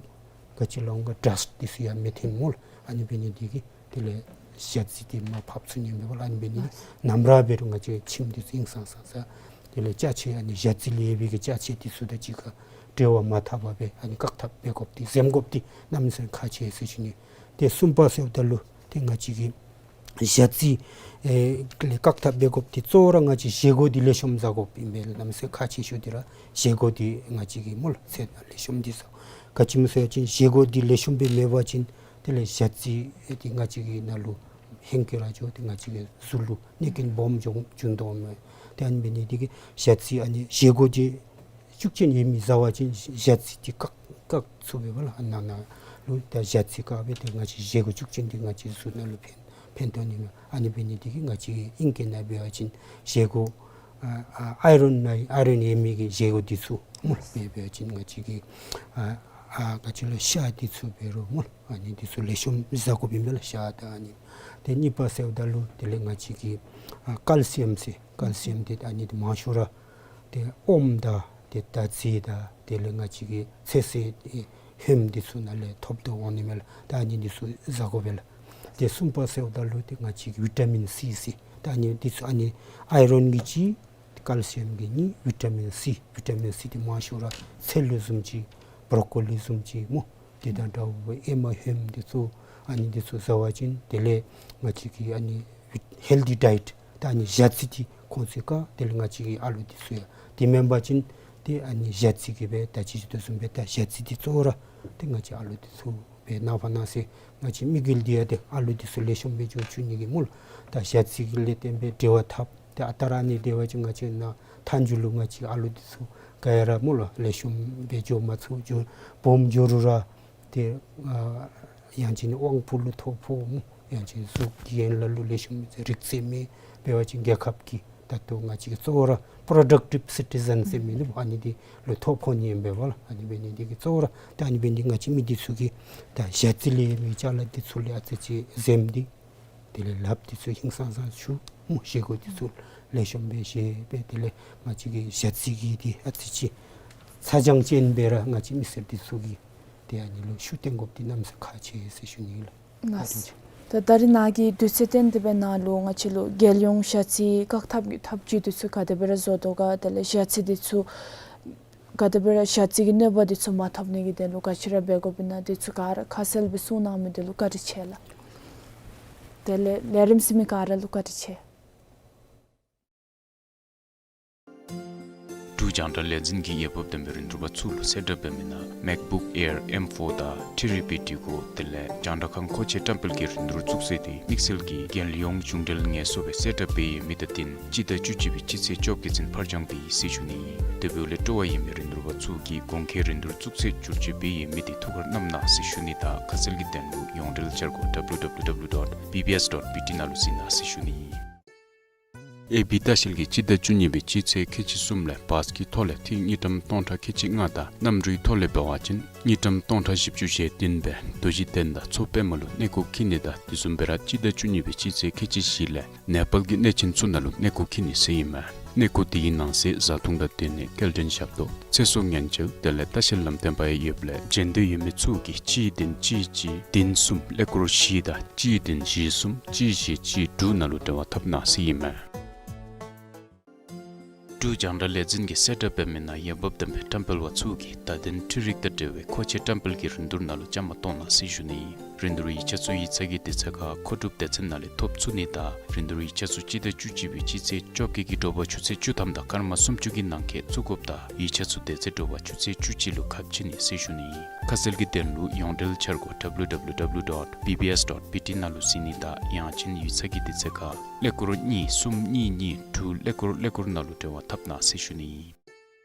ག་ཅི་ལོ་འོང་ག་ཌསཊ་འདི་ཚུ་ཡང་མི་ཐོན་སྨོ་ལགས། ཨ་ནི་འབད་ནི་འདི་གིས་དེ་ལས་ཞ་རྩི་འདི་མར་ཕབ་ཚུགས་ནི་ཨིན་པས་ལགས། ཨ་ནི་འབད་ནི་ནམ་ར་འབད་རུང་ང་བཅས་ཁྱིམ་འདི་ཚུ་ཧིང་སངས་སངས་ས་དེ་ལས་ཅ་ཆས་ཨ་ནི་ཞ་རྩི་ལས་ཡོད་པའི་གི་ཅ་ཆས་འདི་ཚུ་དང་གཅིག་ཁར་འབྲེལ་བ་མ་འཐབ་པར་སྦེ་ཨ་ནི་བཀག་ཐབས་འབད་དགོཔ་འདི་འཛེམ་དགོཔ་འདི་གནམ་མེད་ས་མེད་ཁག་ཆེ་ཟེར་ཞུ་ནི། ཏེ་གསུམ་པ་ཟེརཝ་ད་ལུ་ཏེ་ང་བཅས་ཀྱིས་ཞ་རྩི་ཨེ་ལས་བཀག་ཐབས་འབད་དགོཔ་འདི་གཙོ་བོ་ར་ང་བཅས་བཞེས་སྒོ་འདི་ལེགས་ཤོམ་བཟའ་དགོཔ་ཨིན་པས་ལགས། གནམ་མེད་ས་མེད་ཁག་ཆེ་ཤོས་འདི་ར་བཞེས་སྒོ་འདི་ང་བཅས་ཀྱིས་སྨོ་ལགས་ཚད་ལེགས་ཤོམ་འདི་བཟའ། ག་ཅི་སྨོ་ཟེར་བ་ཅིན་བཞེས་སྒོ་འདི་ལེགས་ཤོམ་སྦེ་མེད་པ་ཅིན་དེ་ལས་ཞ་རྩི་འདི་ང་བཅས་ཀྱི་ནང་ལུ་ཧེང་སྐལ་ར་འགྱོ་སྟེ་ང་བཅས་ཀྱི་གཟུགས་ལུ་གནོད་རྐྱེན་སྦོམ་འབྱུང་འབྱུང་དོ་མས། ཏེ་ཨ་ནི་འབད་ནི་འདི་གིས་ཞ་རྩི་ཨ་ནི་བཞེས་སྒོ་འདི་ཤུགས་ཅན་ཡོད་མི་བཟའ་བ་ཅིན་ཞ་རྩི་འདི་བཀག་བཀག་ཚུགས་པས་ལགས། ཨ་ནཱ་ནང་ལུ་ད་ཞ་རྩི་བཀག་སྦེ་ཏེ་ང་བཅས་བཞེས་སྒོ་ཤུགས་ཅན་འདི་ང་བཅས་གཟུགས་ནང་ལུ་ཕན་ཕན་ཐོགས་ནི་མས། ཨ་ནི་འབད་ནི་འདི་གིས་ང་བཅས་ཀྱི་ཨིང་སྐད་ནང་འབད་བ་ཅིན་བཞེས་སྒོ་ཨ་ཨ་ཨའི་རོན་ནང་ཨའི་རོན་ཡོད་མི་གི་བཞེས་སྒོ་འདི་ཚུ་སྨོ་ལགས། འབད་འབད་བ་ཅིན་ང་བཅས་ཀྱི་ཨ་ཨ་ག་ཅི་ལོ་ཤ་འདི་ཚུ་འབད་རུང་སྨོ་ལགས། ཨ་ནི་འདི་ཚུ་ལེགས་ཤོམ་བཟའ་དགོཔ་ཨིན་པས་ལགས་ཤ་དང་ཨ་ནི། ཏེ་གཉིས་པ་ཟེརཝ་ད་ལུ་དེ་ལས་ང་བཅས་ཀྱི་ཨ་ཀལ་སི་ཡམ་ཟེར་ཀལ་སི་ཡམ་འདི་ཨ་ནི་འདི་མང་ཤོས་ར་ཏེ་ཨོམ་དང་ཏེ་ད་རྫས་དང་དེ་ལས་ང་བཅས་ཀྱི་ཚོད་བསྲེ་ཧོནམ་འདི་ཚུ་ནང་ལས་ཐོབ་དོ་འོང་ནི་མས་ལགས། ད་ཨ་ནི་འདི་ཚུ་བཟའ་དགོ་པས་ལགས། ཏེ་གསུམ་པ་ཟེརཝ་ད་ལུ་ཏེ་ང་བཅས་ཀྱི་བི་ཊ་མིན་སི་ཟེར་ད་ཨ་ནི་འདི་ཚུ་ཨ་ནི་ཨའི་རོན་གྱི་གཅིག་ཀལ་སི་ཡམ་གྱི་གཉིས་བི་ཊ་མིན་སི། བི་ཊ་མིན་སི་འདི་མང་ཤོས་ར་ཚལ་ལུ་བཟུམ་ཅིག་བྲོ་ཀོ་ལི་བཟུམ་ཅིག་སྨོ། དེ་དང་འདྲཝ་སྦེ་ཨེ་མ་ཧོནམ་འདི་ཚུ་ཨ་ནི་འདི་ཚུ་བཟའ་བ་ཅིན་དེ་ལས་ང་བཅས་ཀྱི་ཨ་ནི་ཧེལ་ཐི་ཌའེཊ་ད་ཨ་ནི་ཞ་རྩི་འདི་ཁོང་ཚུ་ག་དེ་ལས་ང་བཅས་ཀྱི་ཨ་ལོ་འདི་ཚུ་ཡང་དེ་མེན་པ་ཅིན་ཏེ་ཨ་ནི་ཞ་རྩི་གི་སྦེ་ད་ཅི་ཞུ་དོ་བཟུམ་སྦེ་ད་ཞ་རྩི་འདི་གཙོ་བོ་ར་ཏེ་ང་བཅས་ཨ་ལོ་འདི་ཚུ་སྦེ་ནངས་པ་གནངས་ཚེ་ང་བཅས་དམིགས་ཡུལ་འདི་ཡང་ཏེ་ཨ་ལོ་འདི་ཚུ་ལེགས་ཤོམ་སྦེ་འགྱོ་བཅུག་ནི་གི་སྨོ་ལགས། ད་ཞ་རྩི་གི་ལས་བརྟེན་སྦེ་འབྲེལ་བ་འཐབ། ཏེ་ཨ་རྟག་ར་ཨ་ནི་འབད་བ་ཅིན་ང་བཅས་ནཱ་མཐའ་མཇུག་ལུ་ང་བཅས་ཨ་ལོ་འདི་ཚུ་ག་ཡ་ར་སྨོ་ལགས་ལེགས་ཤོམ་སྦེ་འགྱོ་མ་ཚུགས། འགྱོ་སྦོམ་འགྱོ་རུང་ར་ཏེ་ཨ་ཡང་ཅིན་དབང་ཕུག་ལུ་ཐོ་ཕོག་སྨོ། ཡང་ཅིན་གཟུགས་ཀྱི་ཡན་ལག་ལུ་ལེགས་ཤོམ་རིག་རྩལ་མེད། འབད་བ་ཅིན་རྒྱལ་ཁབ་ཀྱི་ ད་ལྟོ་ང་བཅས་ཀྱི་གཙོ་བོ་ར་productive citizen ཟེར་མི་འདི་ཨ་ནི་འདི་ལུ་ཐོ་ཕོག་ནི་ཨིན་པས་ལགས། ཨ་ནི་འབད་ནི་འདི་གིས་གཙོ་བོ་ར་ད་ཨ་ནི་འབད་ནི་འདི་ང་བཅས་མི་འདི་ཚུ་གིས་ད་ཞ་རྩི་ལས་མི་ཅ་ལ་འདི་ཚུ་ལས་ཨ་ཙི་ཅིག་འཛེམ་སྟེ་དེ་ལས་ལགཔ་འདི་ཚུ་ཧིང་སངས་ས་ཅིག་མ་བཞེས་དགོ། འདི་ཚུ་ལེགས་ཤོམ་སྦེ་བཞེས་སྦེ་དེ་ལས་ང་བཅས་ཀྱི་ཞ་རྩི་གི་འདི་ཨ་ཙི་ཅིག་ཚ་གྱང་ཅན་སྦེ་ར་ང་བཅས་མི་སེར་འདི་ཚུ་གིས་ཏེ་ཨ་ནི་ལུ་ཤུགས་བཏོན་དགོཔ་འདི་གནམ་མེད་ས་མེད་ཁག་ཆེ་ཟེར་ཞུ་ནི་ལགས། ལགས། ད་ད་རིས་ནཱ་གི་དུས་ཚོད་བཏོན་ཏེ་སྦེ་ནཱ་ལུ་ང་བཅས་ལུ་རྒྱལ་ཡོངས་ཞ་རྩི་བཀག་ཐབས་ཀྱི་ཐབས་བྱུས་འདི་ཚུ་ག་དེ་སྦེ་ར་བཟོ་དོ་ག། དེ་ལས་ཞ་རྩི་འདི་ཚུ་ག་དེ་སྦེ་ར་ཞ་རྩི་གི་གནོད་པ་འདི་ཚུ་མ་ཐོབ་ནི་གི་དོན་ལུ་ག་ཅི་ར་འབད་དགོཔ་ཨིན་ན་འདི་ཚུ་ག་ར་ཁ་གསལ་སྦེ་གསུང་གནང་མི་འདི་ལུ་བཀའ་དྲིན་ཆེ་ལགས། དེ་ལས་ལས་རིམ་གཟིགས་མི་ག་ར་ལུ་བཀའ་དྲིན་ཆེ། འབྲུག་རྒྱང་བསྒྲགས་ལས་འཛིན་གྱིས་འོས་འབབ་ལྡན་པའི་རིན་བསྡུར་པ་ཚུ་ལུ་གསལ་བསྒྲགས་འབད་མི་ནང་MacBook Air M four དང་three D P D གོ། དེ་ལས་རྒྱང་བསྒྲགས་ཁང་མཁོ་ཆས་བཀྲམ་སྤེལ་གྱི་རིན་བསྡུར་བཙུགས་ཚེས་འདི་དམིགས་བསལ་གྱི་རྒྱལ་ཡོངས་གཞུང་འབྲེལ་ངལ་གསོ་སྦེ་གསལ་བསྒྲགས་འབད་ཡོད་མི་དང་བསྟུན་སྤྱི་ཟླ་བཅུ་གཅིག་པའི་སྤྱི་ཚེས་བཅོ་བརྒྱད་ཚུན་ཕར་འགྱངས་འབད་ཡི་ཟེར་ཞུ་ནི། དེ་འབདཝ་ལས་སྤྲོ་བ་ཡོད་མི་རིན་བསྡུར་པ་ཚུ་གིས་གོང་འཁོད་རིན་བསྡུར་བཙུགས་ཚེས་བསྒྱུར་བཅོས་འབད་ཡོད་མི་འདི་ཐུགས་ཁར་བསྣམ་གནང་ཟེར་ཞུ་ནི་དང་ཁ་གསལ་གྱི་དོན་ལུ་ཡོངས་འབྲེལ་འཆར་སྒོ་W W W dot B B S dot B T ནང་ལུ་གཟིགས་གནང་ཟེར་ཞུ་ནི། ཨེ་བི་ལྟ་བཤལ་གྱིས་སྤྱི་ཟླ་བཅུ་གཉིས་པའི་སྤྱི་ཚེས་ཁལ་གཅིག་གསུམ་ལས་བཱས་ཀྱི་ཐོག་ལས་ཐིག་དངུལ་ཀྲམ་སྟོང་ཕྲག་ཁལ་གཅིག་ལྔ་དང་གནམ་གྲུའི་ཐོག་ལས་འབད་བ་ཅིན་དངུལ་ཀྲམ་སྟོང་ཕྲག་བཞི་བཅུ་ཞེ་བདུན་སྦེ་རྡོ་རྗེ་གདན་དང་མཚོ་པདྨ་ལུ་གནས་སྐོར་འཁྱིད་ནི་དང་དེ་བཟུམ་སྦེ་ར་སྤྱི་ཟླ་བཅུ་གཉིས་པའི་སྤྱི་ཚེས་ཁལ་གཅིག་བཞི་ལས་ནེ་པཱལ་གྱི་གནས་ཆེན་ཚུ་ནང་ལུ་གནས་སྐོར་འཁྱིད་ནི་ཟེར་ཨིན་མས། གནས་སྐོར་དེའི་ནང་གསེས་བཟའ་འཐུང་དང་སྡོད་གནས་སྐྱེལ་འདྲེན་ཞབས་ཏོག་ཚེ་སྲོག་ཉེན་བཅོལ་དེ་ལས་ལྟ་བཤལ་ལམ་སྟོན་པ་ཡང་ཡོདཔ་ལས་འབྱོན་འདོད་ཡོད་མི་ཚུ་གིས་གཅིག་བདུན་གཅིག་གཅིག་བདུན་གསུམ་ཀླད་ཀོར་བཞི་དང་གཅིག་བདུན་བཞི་གསུམ་གཅིག་བཞི་གཅིག་དྲུག་ནང་ལུ་འབྲེལ་བ་འཐབ་གནང་ཟེར་ཨིན་མས། འབྲུག་རྒྱང་བསྒྲགས་ལས་འཛིན་གྱིས་གསལ་བསྒྲགས་འབད་མི་ནང་འོས་འབབ་ལྡན་པའི་བཀྲམ་སྤེལ་པ་ཚུ་གིས་བརྡ་དོན་འཕྲུལ་རིག་དང་འབྲེལ་བའི་མཁོ་ཆས་བཀྲམ་སྤེལ་གྱི་རིན་བསྡུར་ནང་ལུ་བཅའ་མར་གཏོགས་གནང་ཟེར་ཞུ་ནི། རིན་བསྡུར་ཡིག་ཆ་ཚུ་ཡིག་ཚང་གི་དུས་ཚོད་ཁར་མཁོ་སྒྲུབ་སྡེ་ཚན་ནང་ལས་ཐོབ་ཚུགས་ནི་དང་རིན་བསྡུར་ཡིག་ཆ་ཚུ་སྤྱི་ཟླ་བཅུ་གཅིག་པའི་སྤྱི་ཚེས་བཅོ་བརྒྱད་ཀྱི་དྲོ་པ་ཆུ་ཚོད་བཅུ་ཐམ་དང་སྐར་མ་སུམ་ཅུ་གི་ནང་འཁོད་བཙུགས་དགོཔ་དང་ཡིག་ཆ་ཚུ་དེ་ཚེ་དྲོ་པ་ཆུ་ཚོད་བཅུ་གཅིག་ལུ་ཁ་ཕྱེ་ནི་ཟེར་ཞུ་ནི། ཁ་གསལ་གྱི་དོན་ལུ་ཡོངས་འབྲེལ་འཆར་སྒོ་W W W dot B B S dot B T ནང་ལུ་གཟིགས་ནི་དང་ཡང་ཅིན་ཡིག་ཚང་གི་དུས་ཚོད་ཁར་ཀླད་ཀོར་གཉིས་གསུམ་གཉིས་གཉིས་དྲུག་ཀླད་ཀོར་ཀླད་ཀོར་ནང་ལུ་འབྲེལ་བ་འཐབ་གནང་ཟེར་ཞུ་ནི།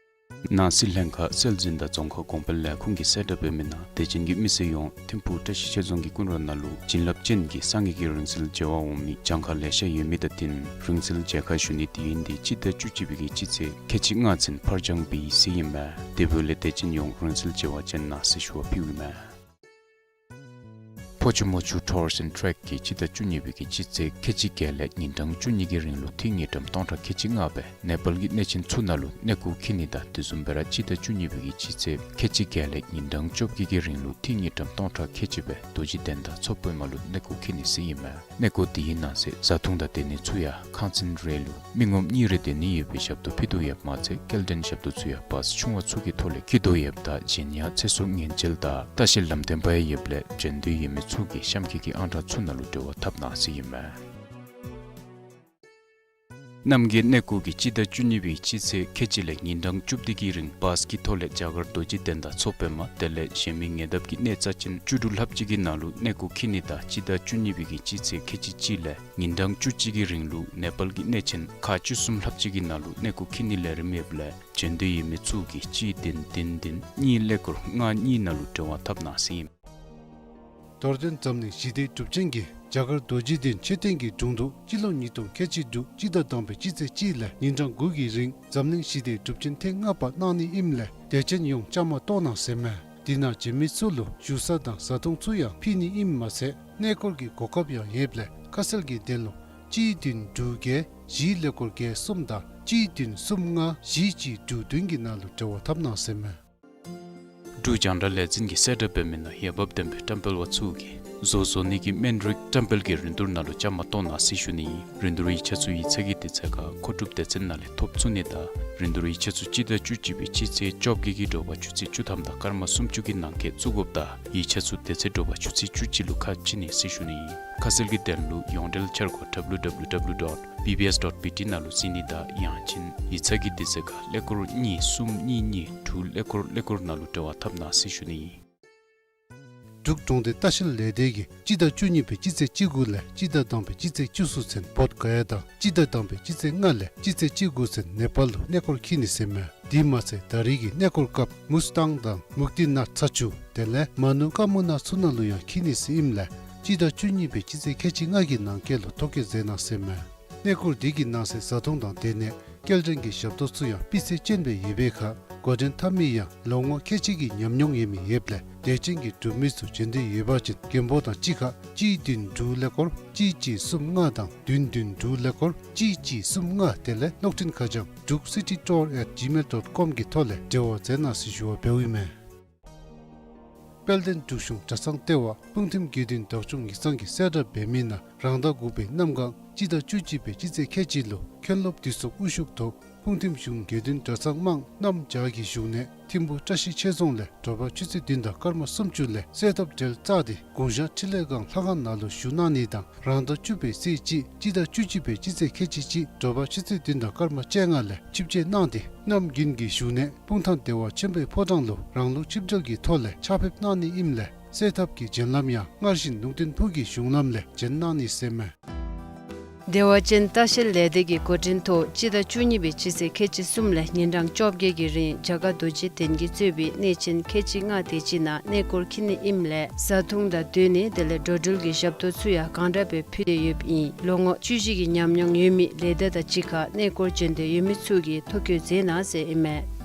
ནང་སྲིད་ལྷན་ཁག་སྲོལ་འཛིན་དང་རྫོང་ཁ་གོང་འཕེལ་ལས་ཁུངས་ཀྱིས་གསལ་བསྒྲགས་འབད་མི་ནང་དད་ཅན་གྱི་མི་སེར་ཡོངས་ཐིམ་ཕུག་བཀྲ་ཤིས་ཆོས་རྫོང་གི་ཀུན་ར་ནང་ལུ་བྱིན་རླབས་ཅན་གྱི་སངས་རྒྱས་ཀྱི་རིང་བསྲེལ་མཇལ་བར་འོང་མི་གྱངས་ཁ་ལེ་ཤ་ཡོད་མི་དང་བསྟུན་རིང་བསྲེལ་མཇལ་ཁ་ཞུ་ནི་དུས་ཡུན་འདི་སྤྱི་ཟླ་བཅུ་གཅིག་པའི་གི་སྤྱི་ཚེས་ཁལ་གཅིག་ལྔ་ཚུན་ཕར་འགྱངས་འབད་ཡི་ཟེར་ཨིན་མས། དེ་འབདཝ་ལས་དད་ཅན་ཡོངས་རིང་བསྲེལ་མཇལ་བར་བྱོན་གནང་ཟེར་ཞུ་བ་ཕུལཝ་ཨིན་མས། ཕོ་ཆུ་མོ་ཆུ་ཊུར་སི་ཨེནཌ་ཊེག་གིས་སྤྱི་ཟླ་བཅུ་གཉིས་པའི་གི་སྤྱི་ཚེས་ཁལ་གཅིག་བརྒྱད་ལས་ཉིན་གྲངས་བཅུ་གཉིས་ཀྱི་རིང་ལུ་ཐིག་དངུལ་ཀྲམ་སྟོང་ཕྲག་ཁལ་གཅིག་ལྔ་སྦེ་ནེ་པཱལ་གྱི་གནས་ཆེན་ཚུ་ནང་ལུ་གནས་སྐོར་འཁྱིད་ནི་དང་དེ་བཟུམ་སྦེ་ར་སྤྱི་ཟླ་བཅུ་གཉིས་པའི་གི་སྤྱི་ཚེས་ཁལ་གཅིག་བརྒྱད་ལས་ཉིན་གྲངས་བཅོ་བརྒྱད་ཀྱི་རིང་ལུ་ཐིག་དངུལ་ཀྲམ་སྟོང་ཕྲག་ཁལ་གཅིག་སྦེ་རྡོ་རྗེ་གདན་དང་མཚོ་པདྨ་ལུ་གནས་སྐོར་འཁྱིད་ནི་ཟེར་ཨིན་མས། གནས་སྐོར་དེའི་ནང་གསེས་བཟའ་འཐུང་དང་སྡོད་གནས་ཚུ་ཡང་ཁང་ཚན་རེ་ལུ་མི་ངོམ་གཉིས་རེ་སྡོད་ནི་ཡོད་པའི་ཞབས་ཏོག་ཕུལ་དོ་ཡོདཔ་མ་ཚད་སྐྱེལ་འདྲེན་ཞབས་ཏོག་ཚུ་ཡང་བཱས་ཆུང་བ་ཚུ་གི་ཐོག་ལས་འཁྱིད་དོ་ཡོདཔ་ད་གཞན་ཡང་ཚེ་སྲོག་ཉེན་བཅོལ་དང་ལྟ་བཤལ་ལམ་སྟོན་པ་ཡང་ཡོདཔ་ལས་འབྱོན་འདོད་ཡོད་མི་ཚུ་གིས་གཤམ་འཁོད་ཀྱི་ཨང་གྲངས་ཚུ་ནང་ལུ་འབྲེལ་བ་འཐབ་གནང་ཟེར་ཨིན་མས། རྣམ་རྒྱལ་གནས་སྐོར་གྱིས་སྤྱི་ཟླ་བཅུ་གཉིས་པའི་སྤྱི་ཚེས་ཁལ་གཅིག་ལས་ཉིན་གྲངས་བཅུ་བདུན་གྱི་རིང་བཱས་ཀྱི་ཐོག་ལས་རྒྱ་གར་རྡོ་རྗེ་གདན་དང་མཚོ་པདྨ་དེ་ལས་གཞན་མི་ཉེ་འདབས་ཀྱི་གནས་རྩ་ཅན་བཅུ་དྲུག་ལྷགཔ་ཅིག་གི་ནང་ལུ་གནས་སྐོར་འཁྱིད་ནི་དང་སྤྱི་ཟླ་བཅུ་གཉིས་པའི་གི་སྤྱི་ཚེས་ཁལ་གཅིག་གཅིག་ལས་ཉིན་གྲངས་བཅུ་གཅིག་གི་རིང་ལུ་ནེ་པཱལ་གྱི་གནས་ཆེན་ཁག་བཅུ་གསུམ་ལྷགཔ་ཅིག་གི་ནང་ལུ་གནས་སྐོར་འཁྱིད་ནི་ལས་རིམ་ཡོདཔ་ལས་འབྱོན་འདོད་ཡོད་མི་ཚུ་གིས་གཅིག་བདུན་བདུན་བདུན་གཉིས་ཀླད་ཀོར་ལྔ་གཉིས་ནང་ལུ་འབྲེལ་བ་འཐབ་གནང་ཟེར་ཨིན། རྡོར་གདན་འཛམ་གླིང་ཞི་བདེའི་སྒྲུབ་ཆེན་གྱིས་རྒྱ་གར་རྡོ་རྗེ་གདན་མཆོད་རྟེན་གྱི་དྲུང་དུ་སྤྱི་ལོ་ཉིས་སྟོང་ཁལ་གཅིག་དྲུག་སྤྱི་ཟླ་དང་པའི་སྤྱི་ཚེས་གཅིག་ལས་ཉིན་གྲངས་དགུ་གི་རིང་འཛམ་གླིང་ཞི་བདེའི་སྒྲུབ་ཆེན་ཐེངས་ལྔ་པ་གནང་ནི་ཨིནམ་ལས་དད་ཅན་ཡོངས་བཅའ་མར་གཏོགས་གནང་ཟེར་མས། དེ་ནང་བྱོན་མི་ཚུ་ལུ་བཞུགས་ས་དང་བཟའ་འཐུང་ཚུ་ཡང་ཕུལ་ནི་ཨིནམ་མ་ཚད་གནས་སྐོར་གྱི་གོ་སྐབས་ཡང་ཡོདཔ་ལས་ཁ་གསལ་གྱི་དོན་ལུ་གཅིག་བདུན་དྲུག་བརྒྱད་བཞི་ཀླད་ཀོར་བརྒྱད་གསུམ་དང་གཅིག་བདུན་གསུམ་ལྔ་བཞི་གཅིག་དྲུག་བདུན་གྱི་ནང་ལུ་འབྲེལ་བ་འཐབ་གནང་ཟེར་མས། འབྲུག་རྒྱང་བསྒྲགས་ལས་འཛིན་གྱིས་གསལ་བསྒྲགས་འབད་མི་ནང་འོས་འབབ་ལྡན་པའི་བཀྲམ་སྤེལ་པ་ཚུ་གིས་བཟོ་བཟོ་ནི་གི་སྨན་རིགས་བཀྲམ་སྤེལ་གྱི་རིན་བསྡུར་ནང་ལུ་བཅའ་མར་གཏོགས་གནང་ཟེར་ཞུ་ནི། རིན་བསྡུར་ཡིག་ཆ་ཚུ་ཡིག་ཚང་གི་དུས་ཚོད་ཁར་མཁོ་སྒྲུབ་སྡེ་ཚན་ནང་ལས་ཐོབ་ཚུགས་ནི་དང་རིན་བསྡུར་ཡིག་ཆ་ཚུ་སྤྱི་ཟླ་བཅུ་གཅིག་པའི་སྤྱི་ཚེས་བཅོ་བརྒྱད་ཀྱི་དྲོ་པ་ཆུ་ཚོད་བཅུ་ཐམ་དང་སྐར་མ་སུམ་ཅུ་གི་ནང་འཁོད་བཙུགས་དགོཔ་དང་ཡིག་ཆ་ཚུ་དེ་ཚེ་དྲོ་པ་ཆུ་ཚོད་བཅུ་གཅིག་ལུ་ཁ་ཕྱེ་ནི་ཟེར་ཞུ་ནི། ཁ་གསལ་གྱི་དོན་ལུ་ཡོངས་འབྲེལ་འཆར་སྒོ་W W W dot B B S dot B T ནང་ལུ་གཟིགས་ནི་དང་ཡང་ཅིན་ཡིག་ཚང་གི་དུས་ཚོད་ཁར་ཀླད་ཀོར་གཉིས་གསུམ་གཉིས་གཉིས་དྲུག་ཀླད་ཀོར་ཀླད་ཀོར་ནང་ལུ་འབྲེལ་བ་འཐབ་གནང་ཟེར་ཞུ་ནི། འབྲུག་གྲོང་སྡེ་ལྟ་བཤལ་ལས་སྡེ་གིས་སྤྱི་ཟླ་བཅུ་གཉིས་པའི་སྤྱི་ཚེས་བཅུ་དགུ་ལས་སྤྱི་ཟླ་དང་པའི་སྤྱི་ཚེས་བཅུ་གསུམ་ཚུན་བོདྷ་ག་ཡ་དང་སྤྱི་ཟླ་དང་པའི་སྤྱི་ཚེས་ལྔ་ལས་སྤྱི་ཚེས་བཅུ་དགུ་ཚུན་ནེ་པཱལ་ལུ་གནས་སྐོར་འཁྱིད་ནི་ཟེར་མས། དེ་མ་ཚད་ད་རེས་ཀྱི་གནས་སྐོར་སྐབས་མུས་ཏང་དང་མུག་ཏི་ནཱཐ་ཚ་ཆུ་དེ་ལས་མ་ནུ་ཀ་མུ་ན་ཚུ་ནང་ལུ་ཡང་འཁྱིད་ནི་ཟེར་ཨིནམ་ལས་སྤྱི་ཟླ་བཅུ་གཉིས་པའི་སྤྱི་ཚེས་ཁལ་གཅིག་ལྔ་གི་ནང་འཁོད་ལུ་ཐོ་བཀོད་མཛད་གནང་ཟེར་མས། གནས་སྐོར་འདི་གི་ནང་གསེས་བཟའ་འཐུང་དང་སྡོད་གནས་སྐྱེལ་འདྲེན་གྱི་ཞབས་ཏོག་ཚུ་ཡང་སྤུས་ཚད་ཅན་སྦེ་ཡོད་པའི་ཁར་འགོ་འདྲེན་འཐབ་མི་ཡང་ལོ་ངོ་ཁལ་གཅིག་གི་ཉམས་མྱོང་ཡོད་མི་ཡོདཔ་ལས་དད་ཅན་གྱི་འབྲུག་མི་ཚུ་འབྱོན་འདོད་ཡོད་པ་ཅིན་མགོན་པོ་དང་གཅིག་ཁར་གཅིག་བདུན་དྲུག་ཀླད་ཀོར་གཅིག་གཅིག་གསུམ་ལྔ་དང་བདུན་བདུན་དྲུག་ཀླད་ཀོར་གཅིག་གཅིག་གསུམ་ལྔ་དེ་ལས་གློག་འཕྲིན་ཁ་བྱང་druk city tour at gmail dot com གི་ཐོག་ལས་འབྲེལ་བ་མཛད་གནང་ཟེར་ཞུ་བ་འབདཝ་ཨིན་མས། དཔལ་ལྡན་འབྲུག་གཞུང་གྲྭ་ཚང་ལྟེ་བ་སྤུངས་ཐིམ་དགེ་འདུན་བདག་སྐྱོང་ཡིག་ཚང་གིས་གསལ་བསྒྲགས་འབད་མི་ནང་རང་ཟླ་དགུ་པའི་གནམ་གང་སྤྱི་ཟླ་བཅུ་གཅིག་པའི་སྤྱི་ཚེས་ཁལ་གཅིག་ལུ་མཁན་སློབ་འདུས་ཚོགས་དབུ་བཞུགས་ཐོག་སྤུངས་ཐིམ་གཞུང་དགེ་འདུན་གྲྭ་ཚང་དམངས་རྣམས་བཅས་ཀྱི་བཞུགས་གནས་ཐིམ་ཕུ་བཀྲ་ཤིས་ཆོས་རྫོང་ལས་དྲོ་པ་ཆུ་ཚོད་བདུན་དང་སྐར་མ་སུམ་ཅུ་ལས་གསོལ་ཐབ་གྲལ་བཅག་སྟེ་དགུང་ཞག་འཕྲིན་ལས་སྒང་ལྷ་ཁང་ནང་ལུ་བཞུགས་གནང་ནི་དང་རང་ཟླ་བཅུ་པའི་ཚེས་གཅིག་སྤྱི་ཟླ་བཅུ་གཅིག་པའི་སྤྱི་ཚེས་ཁལ་གཅིག་གཅིག་དྲོ་པ་ཆུ་ཚོད་བདུན་དང་སྐར་མ་བཅོ་ལྔ་ལས་ཆིབས་བསྐྱོད་གནང་སྟེ་གནམ་དགུན་གྱི་བཞུགས་གནས་སྤུངས་ཐང་བདེ་བ་ཆེན་པོའི་ཕོ་བྲང་ལུ་རང་ལུགས་ཆིབས་གྲལ་གྱི་ཐོག་ལས་ཕྱག་ཕེབས་གནང་ནི་ཨིནམ་ལས་གསོལ་ཐབ་ཀྱི་བྱོན་ལམ་ཡང་སྔར་བཞིན་ལུང་བསྟན་ཕུག་གི་གཞུང་ལམ་ལས་བྱོན་གནང་ནི་ཟེར་མས། བདེ་བ་ཅན་ལྟ་བཤལ་ལས་སྡེ་གི་འགོ་འདྲེན་ཐོག་སྤྱི་ཟླ་བཅུ་གཉིས་པའི་སྤྱི་ཚེས་ཁལ་གཅིག་གསུམ་ལས་ཉིན་གྲངས་བཅོ་བརྒྱད་ཀྱི་རིང་རྒྱ་གར་རྡོ་རྗེ་གདན་གྱིས་གཙོས་པའི་གནས་ཆེན་ཁལ་གཅིག་ལྔ་དེ་ཅིག་ནང་གནས་སྐོར་འཁྱིད་ནི་ཨིནམ་ལས་བཟའ་འཐུང་དང་སྡོད་གནས་དེ་ལས་འགྲོ་འགྲུལ་གྱི་ཞབས་ཏོག་ཚུ་ཡང་གང་དྲག་སྦེ་ཕུལ་ཏེ་ཡོདཔ་ཨིན། ལོ་ངོ་བཅུ་བཞི་གི་ཉམས་མྱོང་ཡོད་མི་ལས་སྡེ་དང་གཅིག་ཁར་གནས་སྐོར་བྱོན་འདོད་ཡོད་མི་ཚུ་གིས་ཐོ་བཀོད་མཛད་གནང་ཟེར་ཨིན་མས།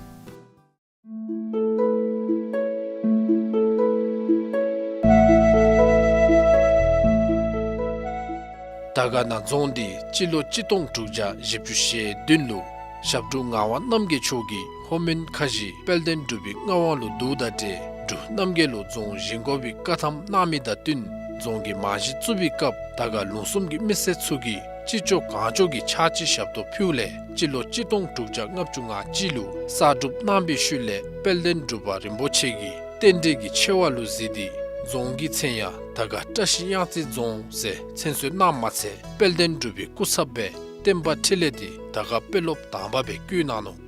དར་དཀར་ན་རྫོང་འདི་སྤྱི་ལོ་གཅིག་སྟོང་དྲུག་བརྒྱ་བཞི་བཅུ་ཞེ་བདུན་ལུ་ཞབས་དྲུང་ངག་དབང་རྣམ་རྒྱལ་མཆོག་གིས་ལྷོ་མོན་ཁ་བཞི་དཔལ་ལྡན་འབྲུག་པའི་མངའ་དབང་ལུ་བསྡུཝ་དང་འབྲེལ་འབྲུག་རྣམ་རྒྱལ་ལུ་རྫོང་བཞེངས་དགོ་པའི་བཀའ་ཐམ་གནང་མི་དང་བསྟུན་རྫོང་གི་རྨང་གཞི་བཙུགས་པའི་སྐབས་དར་དཀར་ལུང་གསུམ་གྱི་མི་སེར་ཚུ་གིས་ཅི་ལྕོགས་གང་ལྕོགས་ཀྱི་ཕྱག་ཕྱི་ཞབས་ཏོག་ཕུལཝ་ལས་སྤྱི་ལོ་གཅིག་སྟོང་དྲུག་བརྒྱ་ལྔ་བཅུ་ང་གཅིག་ལུ་གསར་སྒྲུབ་གནང་བའི་ཤུལ་ལས་དཔལ་ལྡན་འབྲུག་པ་རིན་པོ་ཆེ་གིས་རྟེན་འབྲེལ་གྱི་ཆེ་བ་ལུ་གཟིགས་ཏེ་རྫོང་གི་མཚན་ཡང་དར་དཀར་བཀྲ་ཤིས་གཡང་རྩེ་རྫོང་ཟེར་མཚན་གསོལ་གནངམ་མ་ཚད་དཔལ་ལྡན་འབྲུག་པའི་སྐུ་ཚབ་སྦེ་བསྟན་པ་འཕྲིན་ལས་འདི་དར་དཀར་དཔོན་སློབ་དང་པ་སྦེ་བསྐོ་གནང་ནུག།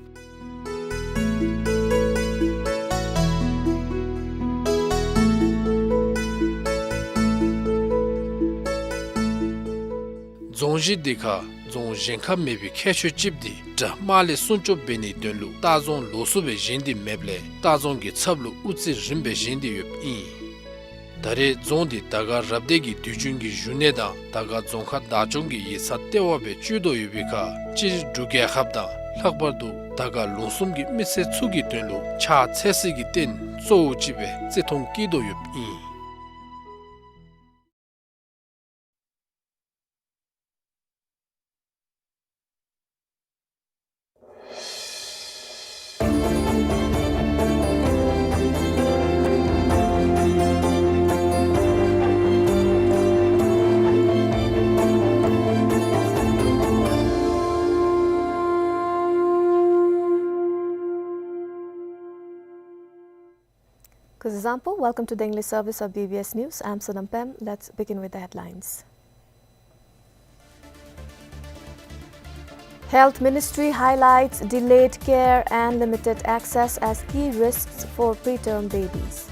རྫོང་གཞི་འདི་ཁར་རྫོང་གཞན་ཁར་མེད་པའི་ཁྱད་ཆོས་ཅིག་འདི་དགྲ་དམག་ལས་སྲུང་སྐྱོབ་འབད་ནིའི་དོན་ལུ་ལྟ་རྫོང་ལོགས་སུ་སྦེ་བཞེངས་ཏེ་མེདཔ་ལས་ལྟ་རྫོང་གི་ཚབ་ལུ་དབུ་རྩེ་རིམ་སྦེ་བཞེངས་ཏེ་ཡོདཔ་ཨིན། ད་རེས་རྫོང་འདི་དར་དཀར་རབ་སྡེ་གི་དུས་རྒྱུན་གྱི་བཞུགས་གནས་དང་དར་དཀར་རྫོང་ཁག་བདག་སྐྱོང་གི་ཡིག་ཚང་ལྟེ་བ་སྦེ་སྤྱོད་དོ་ཡོད་པའི་ཁར་སྤྱིར་འབྲུག་རྒྱལ་ཁབ་དང་ལྷག་པར་དུ་དར་དཀར་ལུང་གསུམ་གྱི་མི་སེར་ཚུ་གི་དོན་ལུ་ཕྱག་འཚལ་སའི་གི་རྟེན་གཙོ་བོ་ཅིག་སྦེ་བརྩི་མཐོང་བསྐྱེད་དོ་ཡོདཔ་ཨིན། Kuzuzangpo, welcome to the English service of B B S News. I'm Sonam Pem. Let's begin with the headlines. Health Ministry highlights delayed care and limited access as key risks for preterm babies.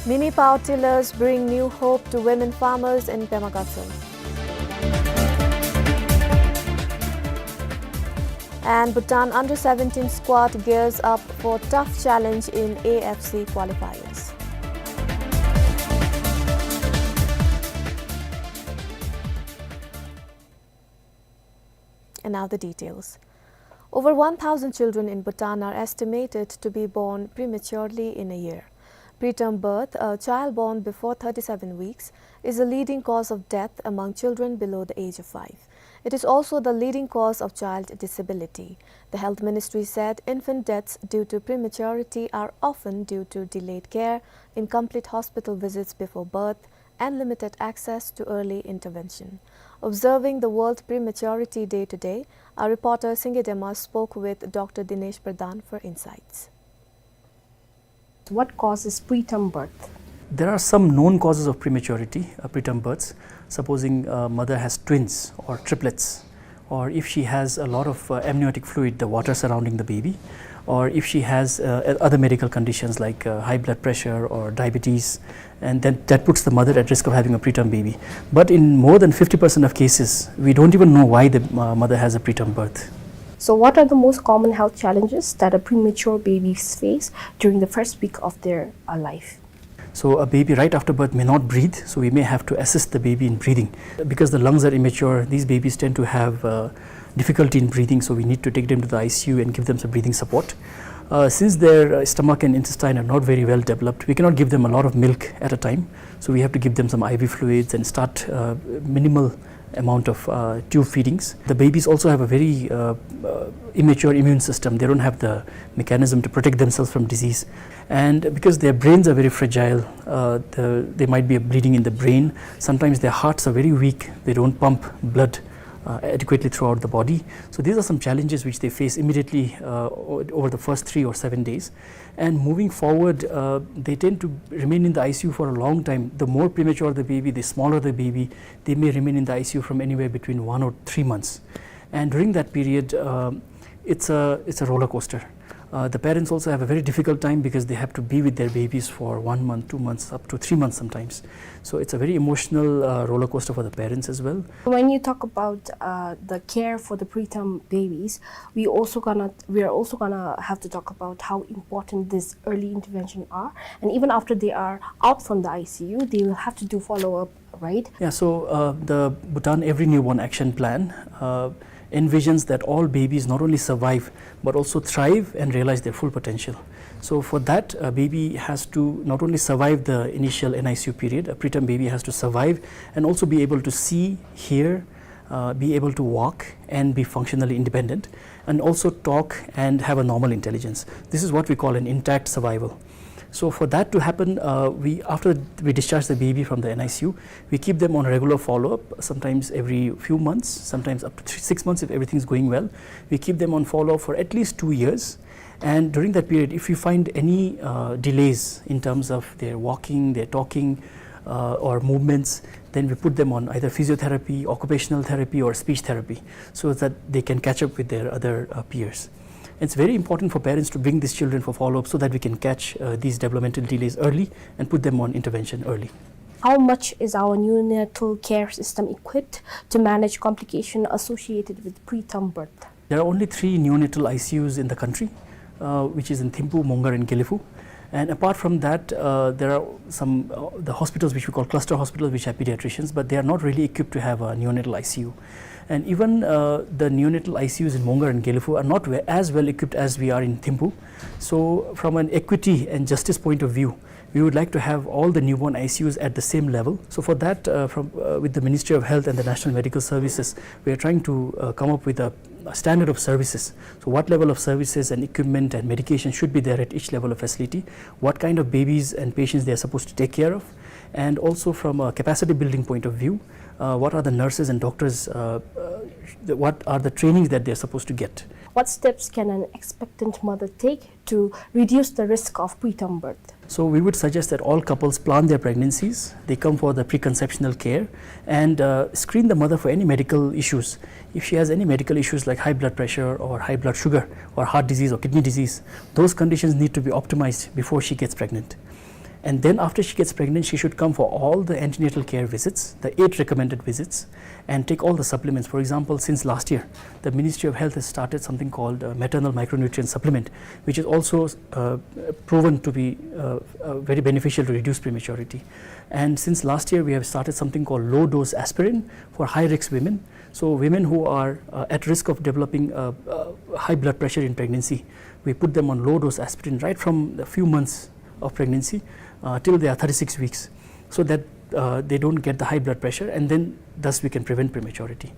Mini power tillers bring new hope to women farmers in Pema Gatshel. And Bhutan under seventeen squad gears up for tough challenge in A F C qualifiers. And now the details. Over one thousand children in Bhutan are estimated to be born prematurely in a year. Preterm birth, a child born before thirty-seven weeks, is a leading cause of death among children below the age of five. It is also the leading cause of child disability. The Health Ministry said infant deaths due to prematurity are often due to delayed care, incomplete hospital visits before birth, and limited access to early intervention. Observing the World Prematurity Day today, our reporter Singye Dema spoke with Doctor Dinesh Pradhan for insights. What causes preterm birth? There are some known causes of prematurity, uh, preterm births. Supposing a mother has twins or triplets, or if she has a lot of, uh, amniotic fluid, the water surrounding the baby, or if she has, uh, other medical conditions like, uh, high blood pressure or diabetes, and then that puts the mother at risk of having a preterm baby. But in more than fifty percent of cases, we don't even know why the, uh, mother has a preterm birth. So, what are the most common health challenges that a premature babies face during the first week of their, uh, life? So a baby right after birth may not breathe, so we may have to assist the baby in breathing. Because the lungs are immature, these babies tend to have, uh, difficulty in breathing, so we need to take them to the I C U and give them some breathing support. Uh, since their, uh, stomach and intestine are not very well developed, we cannot give them a lot of milk at a time, so we have to give them some I V fluids and start, uh, minimal amount of, uh, tube feedings. The babies also have a very, uh, uh, immature immune system. They don't have the mechanism to protect themselves from disease. And because their brains are very fragile, uh, the, they might be bleeding in the brain. Sometimes their hearts are very weak. They don't pump blood, uh, adequately throughout the body. So these are some challenges which they face immediately, uh, o-, over the first three or seven days. And moving forward, uh, they tend to remain in the I C U for a long time. The more premature the baby, the smaller the baby, they may remain in the I C U from anywhere between one or three months. And during that period, um, it's a, it's a roller coaster. Uh, the parents also have a very difficult time because they have to be with their babies for one month, two months, up to three months sometimes. So it's a very emotional, uh, roller coaster for the parents as well. When you talk about, uh, the care for the preterm babies, we also gonna, we are also gonna have to talk about how important this early intervention are. And even after they are out from the I C U, they will have to do follow-up, right? Yeah, so, uh, the Bhutan Every Newborn Action Plan, uh, envisions that all babies not only survive, but also thrive and realize their full potential. So for that, a baby has to not only survive the initial N I C U period, a preterm baby has to survive and also be able to see, hear, uh, be able to walk and be functionally independent, and also talk and have a normal intelligence. This is what we call an intact survival. So for that to happen, uh, we, after we discharge the baby from the N I C U, we keep them on regular follow-up, sometimes every few months, sometimes up to three, six months if everything is going well. We keep them on follow-up for at least two years. And during that period, if we find any, uh, delays in terms of their walking, their talking, uh, or movements, then we put them on either physiotherapy, occupational therapy, or speech therapy, so that they can catch up with their other, uh, peers. It's very important for parents to bring these children for follow-up so that we can catch, uh, these developmental delays early and put them on intervention early. How much is our neonatal care system equipped to manage complication associated with preterm birth? There are only three neonatal I C Us in the country, uh, which is in Thimphu, Mongar, and Gelephu. And apart from that, uh, there are some, uh, the hospitals which we call cluster hospitals, which have pediatricians, but they are not really equipped to have a neonatal I C U. And even, uh, the neonatal I C Us in Mongar and Gelephu are not we-, as well equipped as we are in Thimphu. So from an equity and justice point of view, we would like to have all the newborn I C Us at the same level. So for that, uh, from, uh, with the Ministry of Health and the National Medical Services, we are trying to, uh, come up with a, a standard of services. So what level of services and equipment and medication should be there at each level of facility, what kind of babies and patients they are supposed to take care of, and also from a capacity building point of view, uh, what are the nurses and doctors, uh, uh, the, what are the trainings that they are supposed to get? What steps can an expectant mother take to reduce the risk of preterm birth? So we would suggest that all couples plan their pregnancies, they come for the preconceptional care, and, uh, screen the mother for any medical issues. If she has any medical issues like high blood pressure or high blood sugar or heart disease or kidney disease, those conditions need to be optimized before she gets pregnant. And then after she gets pregnant, she should come for all the antenatal care visits, the eight recommended visits, and take all the supplements. For example, since last year, the Ministry of Health has started something called, uh, maternal micronutrient supplement, which is also, uh, proven to be, uh, uh, very beneficial to reduce prematurity. And since last year, we have started something called low-dose aspirin for high-risk women. So women who are, uh, at risk of developing, uh, uh, high blood pressure in pregnancy, we put them on low-dose aspirin right from the few months of pregnancy, uh, till they are thirty-six weeks, so that, uh, they don't get the high blood pressure, and then thus we can prevent prematurity.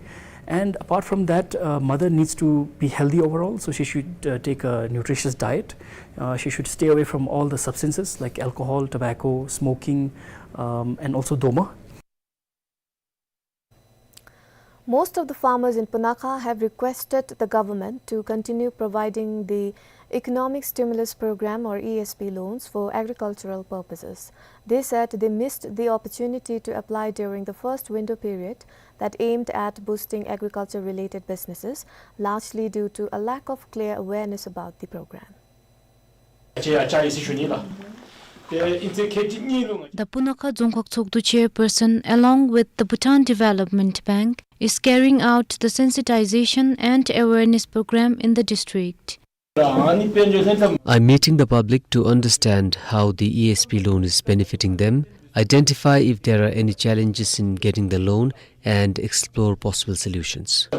And apart from that, uh, mother needs to be healthy overall, so she should, uh, take a nutritious diet. Uh, she should stay away from all the substances like alcohol, tobacco, smoking, um, and also doma. Most of the farmers in Punakha have requested the government to continue providing the Economic Stimulus Program or E S P loans for agricultural purposes. They said they missed the opportunity to apply during the first window period that aimed at boosting agriculture-related businesses, largely due to a lack of clear awareness about the program. The Punakha Dzongkhag Tshogdu chairperson, along with the Bhutan Development Bank, is carrying out the sensitization and awareness program in the district. I'm meeting the public to understand how the E S P loan is benefiting them, identify if there are any challenges in getting the loan, and explore possible solutions.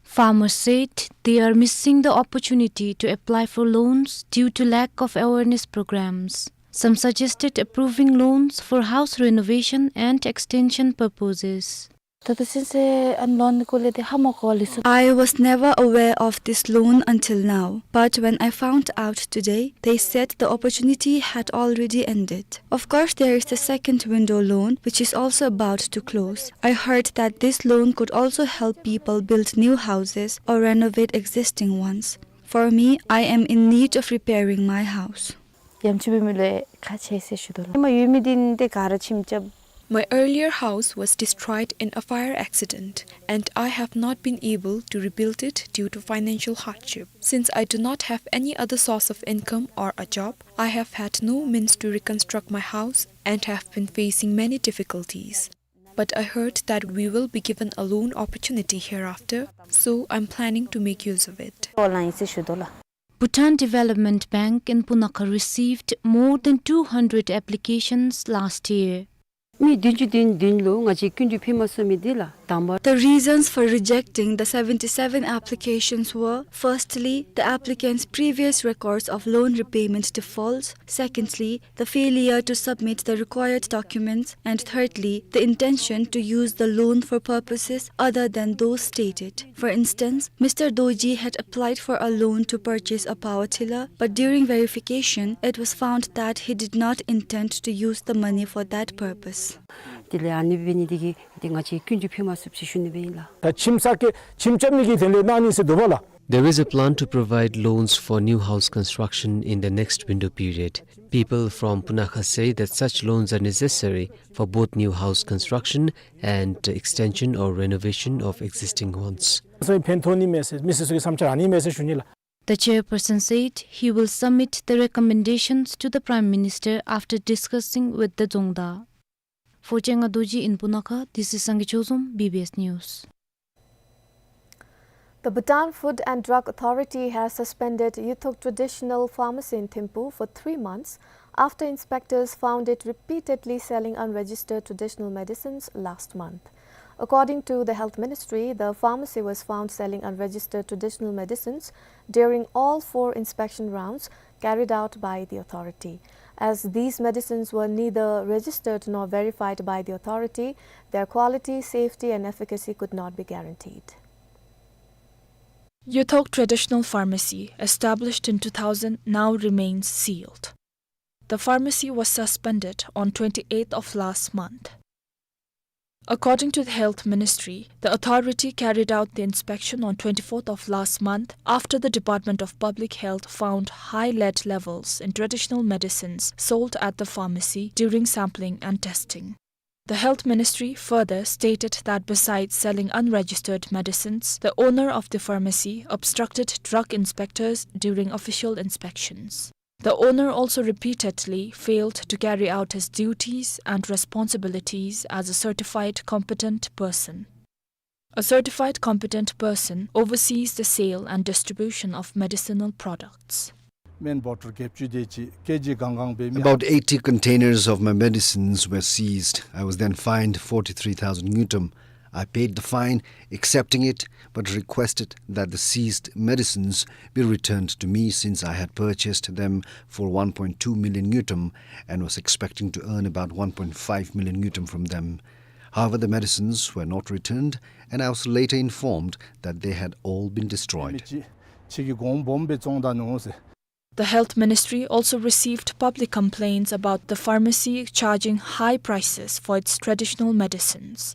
Farmers said they are missing the opportunity to apply for loans due to lack of awareness programs. Some suggested approving loans for house renovation and extension purposes. ད་ལྟོ་ཚུན་ཚོད་ཨ་ནི་ལོན་སྐོར་ལས་དེ་ཧ་མ་གོ་བ་ལས་སོ། I was never aware of this loan until now, but when I found out today, they said the opportunity had already ended. Of course, there is the second window loan, which is also about to close. I heard that this loan could also help people build new houses or renovate existing ones. For me, I am in need of repairing my house. ཡང་ཅིག་འབད་མི་ལུ་ཁག་ཆེ་ཟེར་ཞུ་དོ་ལགས། ཧེ་མ་ཡོད་མི་འདི་ནི་ཏེ་ག་ར་ཁྱིམ་རྐྱབ། My earlier house was destroyed in a fire accident, and I have not been able to rebuild it due to financial hardship. Since I do not have any other source of income or a job, I have had no means to reconstruct my house and have been facing many difficulties. But I heard that we will be given a loan opportunity hereafter, so I'm planning to make use of it. ཨོན་ལཱའིན་ཟེར་ཞུ་དོ་ལགས། Bhutan Development Bank in Punakha received more than two hundred applications last year. མི་བདུན་ཅུ་དོན་བདུན་ལུ་ང་བཅས་སྐྱིན་འགྲུལ་ཕུལ་མ་ཚུགས་མི་འདི་ལགས། དང་པ། The reasons for rejecting the seventy-seven applications were, firstly, the applicants' previous records of loan repayment defaults, secondly, the failure to submit the required documents, and thirdly, the intention to use the loan for purposes other than those stated. For instance, Mister Dorji had applied for a loan to purchase a power tiller, but during verification, it was found that he did not intend to use the money for that purpose. དེ་ལས་ཨ་ནི་འབད་ནི་འདི་གིས་ཏེ་ང་བཅས་སྐྱིན་འགྲུལ་ཕུལ་མ་ཚུགསཔ་ཅིག་ཞུ་ནི་སྦེ་ཨིན་ལགས། ད་ཁྱིམ་ས་ཀྱི་ཁྱིམ་རྐྱབ་ནི་གི་དོན་ལས་གནང་ནི་ཟེར་འདུག་པ་ལགས། There is a plan to provide loans for new house construction in the next window period. People from Punakha say that such loans are necessary for both new house construction and extension or renovation of existing ones. ཕན་ཐོགས་ནི་མས་ཟེར་མི་སེར་ཚུ་གི་བསམ་འཆར་རག་ནི་མས་ཟེར་ཞུ་ནི་ལགས། The chairperson said he will submit the recommendations to the Prime Minister after discussing with the Dzongda. For Chenga Dorji in Punakha, this is Sangay Chozom, B B S News. The Bhutan Food and Drug Authority has suspended Yuthok Traditional Pharmacy in Thimphu for three months after inspectors found it repeatedly selling unregistered traditional medicines last month. According to the Health Ministry, the pharmacy was found selling unregistered traditional medicines during all four inspection rounds carried out by the authority. As these medicines were neither registered nor verified by the authority, their quality, safety and efficacy could not be guaranteed. Yuthok Traditional Pharmacy, established in two thousand, now remains sealed. The pharmacy was suspended on twenty-eighth of last month. According to the Health Ministry, the authority carried out the inspection on twenty-fourth of last month after the Department of Public Health found high lead levels in traditional medicines sold at the pharmacy during sampling and testing. The Health Ministry further stated that besides selling unregistered medicines, the owner of the pharmacy obstructed drug inspectors during official inspections. The owner also repeatedly failed to carry out his duties and responsibilities as a certified competent person. A certified competent person oversees the sale and distribution of medicinal products. སྨན་བོ་ཊལ་བརྒྱད་ཅུ་དེ་ཅིག་ཀེ་ཇི་གང་གང་འབད་མི། About eighty containers of my medicines were seized. I was then fined forty-three thousand ngultrum. I paid the fine, accepting it, but requested that the seized medicines be returned to me since I had purchased them for one point two million ngultrum and was expecting to earn about one point five million ngultrum from them. However, the medicines were not returned, and I was later informed that they had all been destroyed. ཅིག་གིས་གོང་སྦོམ་སྦེ་བཙོང་ད་ནུག་ཟེར། The Health Ministry also received public complaints about the pharmacy charging high prices for its traditional medicines.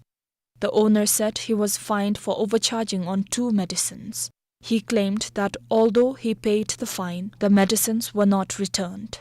The owner said he was fined for overcharging on two medicines. He claimed that although he paid the fine, the medicines were not returned.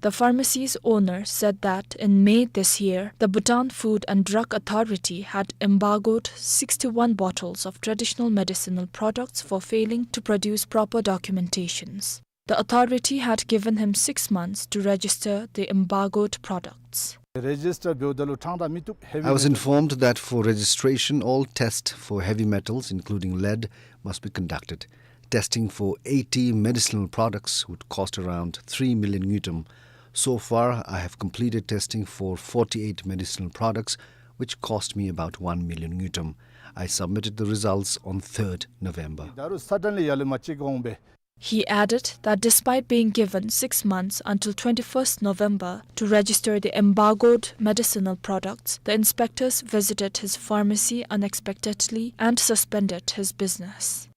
The pharmacy's owner said that in May this year, the Bhutan Food and Drug Authority had embargoed sixty-one bottles of traditional medicinal products for failing to produce proper documentations. The authority had given him six months to register the embargoed products. རེ་ཇིས་ཊར་འབདཝ་ད་ལུ་ཕྲང་ད་མི་བཏུབ། ཧེ་ཝི་མེ་ཊལ། I was informed that for registration, all tests for heavy metals, including lead, must be conducted. Testing for eighty medicinal products would cost around three million ngultrum. So far, I have completed testing for forty-eight medicinal products, which cost me about one million ngultrum. I submitted the results on third November. ད་རུང་སྲ་ཐན་ལས་ཡར་ལས་མར་ཅིག་འོང་པས། He added that despite being given six months until twenty-first November to register the embargoed medicinal products, the inspectors visited his pharmacy unexpectedly and suspended his business.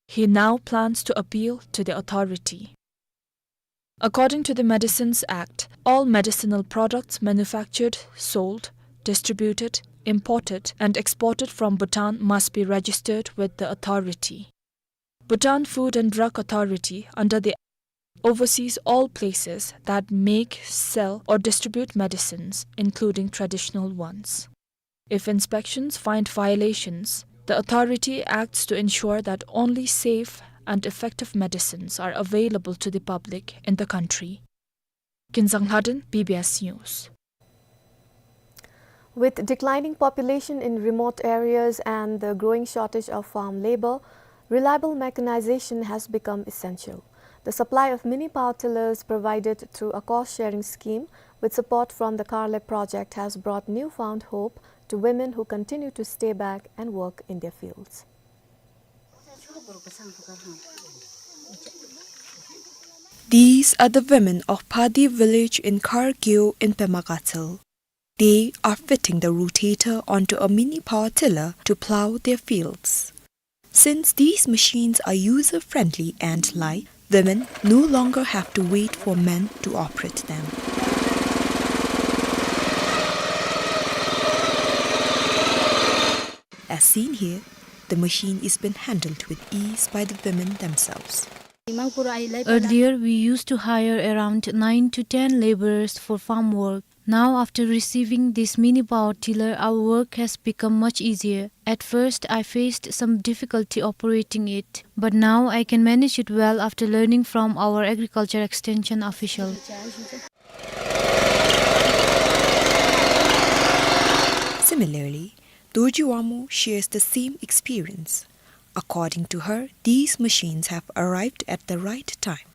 He now plans to appeal to the authority. According to the Medicines Act, all medicinal products manufactured, sold, distributed, imported, and exported from Bhutan must be registered with the authority. Bhutan Food and Drug Authority, under the, oversees all places that make, sell, or distribute medicines, including traditional ones. If inspections find violations, the authority acts to ensure that only safe and effective medicines are available to the public in the country. Kinzang Lhaden, B B S News. With declining population in remote areas and the growing shortage of farm labor, reliable mechanization has become essential. The supply of mini power tillers provided through a cost-sharing scheme with support from the Karlep project has brought newfound hope to women who continue to stay back and work in their fields. These are the women of Phadi village in Khar Keo in Pema Gatshel. They are fitting the rotator onto a mini power tiller to plow their fields. Since these machines are user-friendly and light, women no longer have to wait for men to operate them. As seen here, the machine is being handled with ease by the women themselves. Earlier, we used to hire around nine to ten laborers for farm work. Now, after receiving this mini power tiller, our work has become much easier. At first, I faced some difficulty operating it, but now I can manage it well after learning from our agriculture extension official. Similarly, Dorji Wangmo shares the same experience. According to her, these machines have arrived at the right time.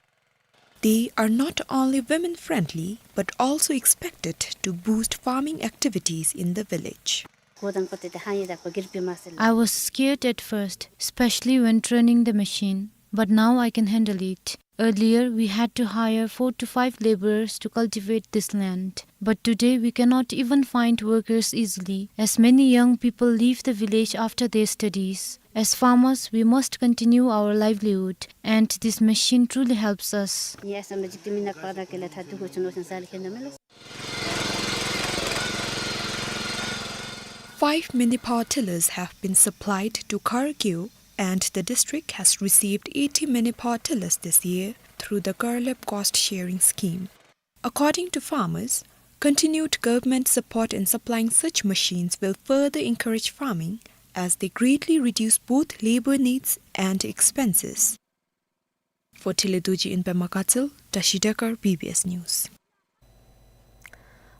They are not only women-friendly, but also expected to boost farming activities in the village. I was scared at first, especially when turning the machine, but now I can handle it. Earlier, we had to hire four to five laborers to cultivate this land, but today we cannot even find workers easily, as many young people leave the village after their studies. As farmers, we must continue our livelihood, and this machine truly helps us. Five mini power tillers have been supplied to Khar Keo, and the district has received eighty mini power tillers this year through the Karlep cost-sharing scheme. According to farmers, continued government support in supplying such machines will further encourage farming as they greatly reduce both labor needs and expenses. For Tile Dorji in Pema Gatshel, Tashi Dekar, B B S News.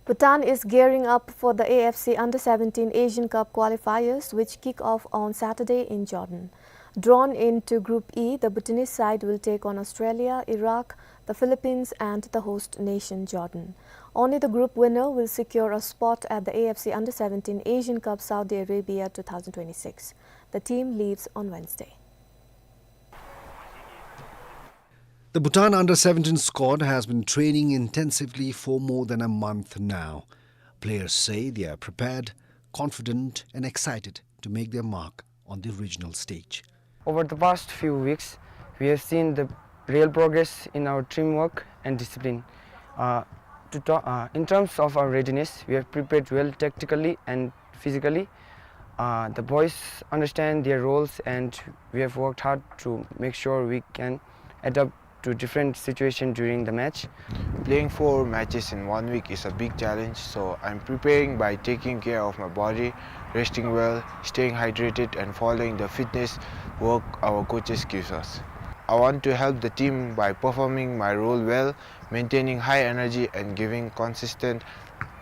Bhutan is gearing up for the A F C Under seventeen Asian Cup qualifiers, which kick off on Saturday in Jordan. Drawn into Group E, the Bhutanese side will take on Australia, Iraq, the Philippines, and the host nation, Jordan. Only the group winner will secure a spot at the A F C Under seventeen Asian Cup Saudi Arabia two thousand twenty-six. The team leaves on Wednesday. The Bhutan under seventeen squad has been training intensively for more than a month now. Players say they are prepared, confident and excited to make their mark on the regional stage. Over the past few weeks, we have seen the real progress in our teamwork and discipline. Uh, to ta-, uh, in terms of our readiness, we have prepared well tactically and physically. Uh, the boys understand their roles, and we have worked hard to make sure we can adapt to different situation during the match. Playing four matches in one week is a big challenge, so I'm preparing by taking care of my body, resting well, staying hydrated, and following the fitness work our coaches gives us. I want to help the team by performing my role well, maintaining high energy, and giving consistent,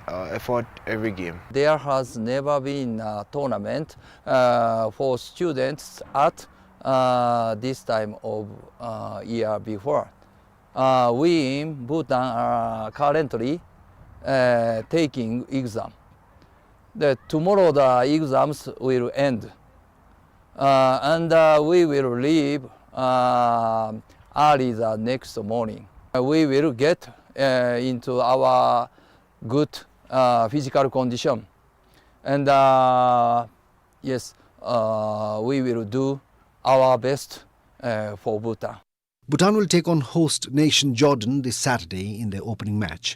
uh, effort every game. There has never been a tournament, uh, for students at uh, this time of, uh, year before. Uh, we in Bhutan are currently, uh, taking exam. The, tomorrow the exams will end. Uh, and, uh, we will leave, uh, early the next morning. Uh, we will get, uh, into our good, uh, physical condition. And, uh, yes, uh, we will do our best, uh, for Bhutan. Bhutan will take on host nation Jordan this Saturday in their opening match.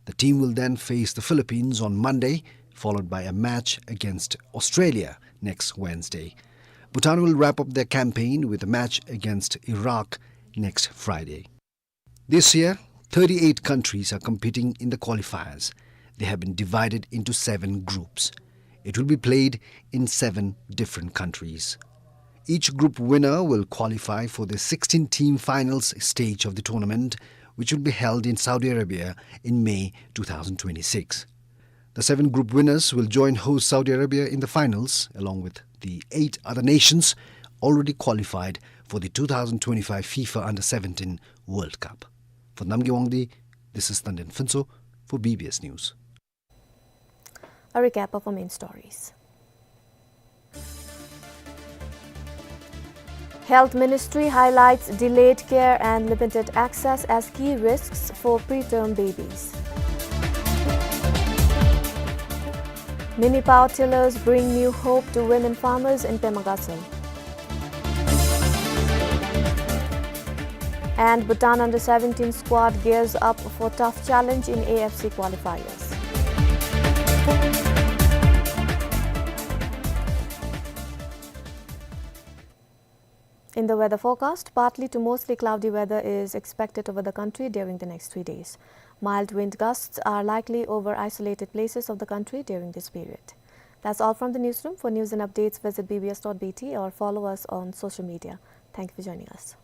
The team will then face the Philippines on Monday, followed by a match against Australia next Wednesday. Bhutan will wrap up their campaign with a match against Iraq next Friday. This year, thirty-eight countries are competing in the qualifiers. They have been divided into seven groups. It will be played in seven different countries. Each group winner will qualify for the sixteen-team finals stage of the tournament, which will be held in Saudi Arabia in May two thousand twenty-six. The seven group winners will join host Saudi Arabia in the finals, along with the eight other nations already qualified for the two thousand twenty-five FIFA Under seventeen World Cup. For Namgay Wangdi, this is Tanden Phuntsho for B B S News. A recap of our main stories. Health Ministry highlights delayed care and limited access as key risks for preterm babies. Mini power tillers bring new hope to women farmers in Pema Gatshel. And Bhutan under seventeen squad gears up for tough challenge in A F C qualifiers. In the weather forecast, partly to mostly cloudy weather is expected over the country during the next three days. Mild wind gusts are likely over isolated places of the country during this period. That's all from the newsroom. For news and updates, visit B B S dot B T or follow us on social media. Thank you for joining us.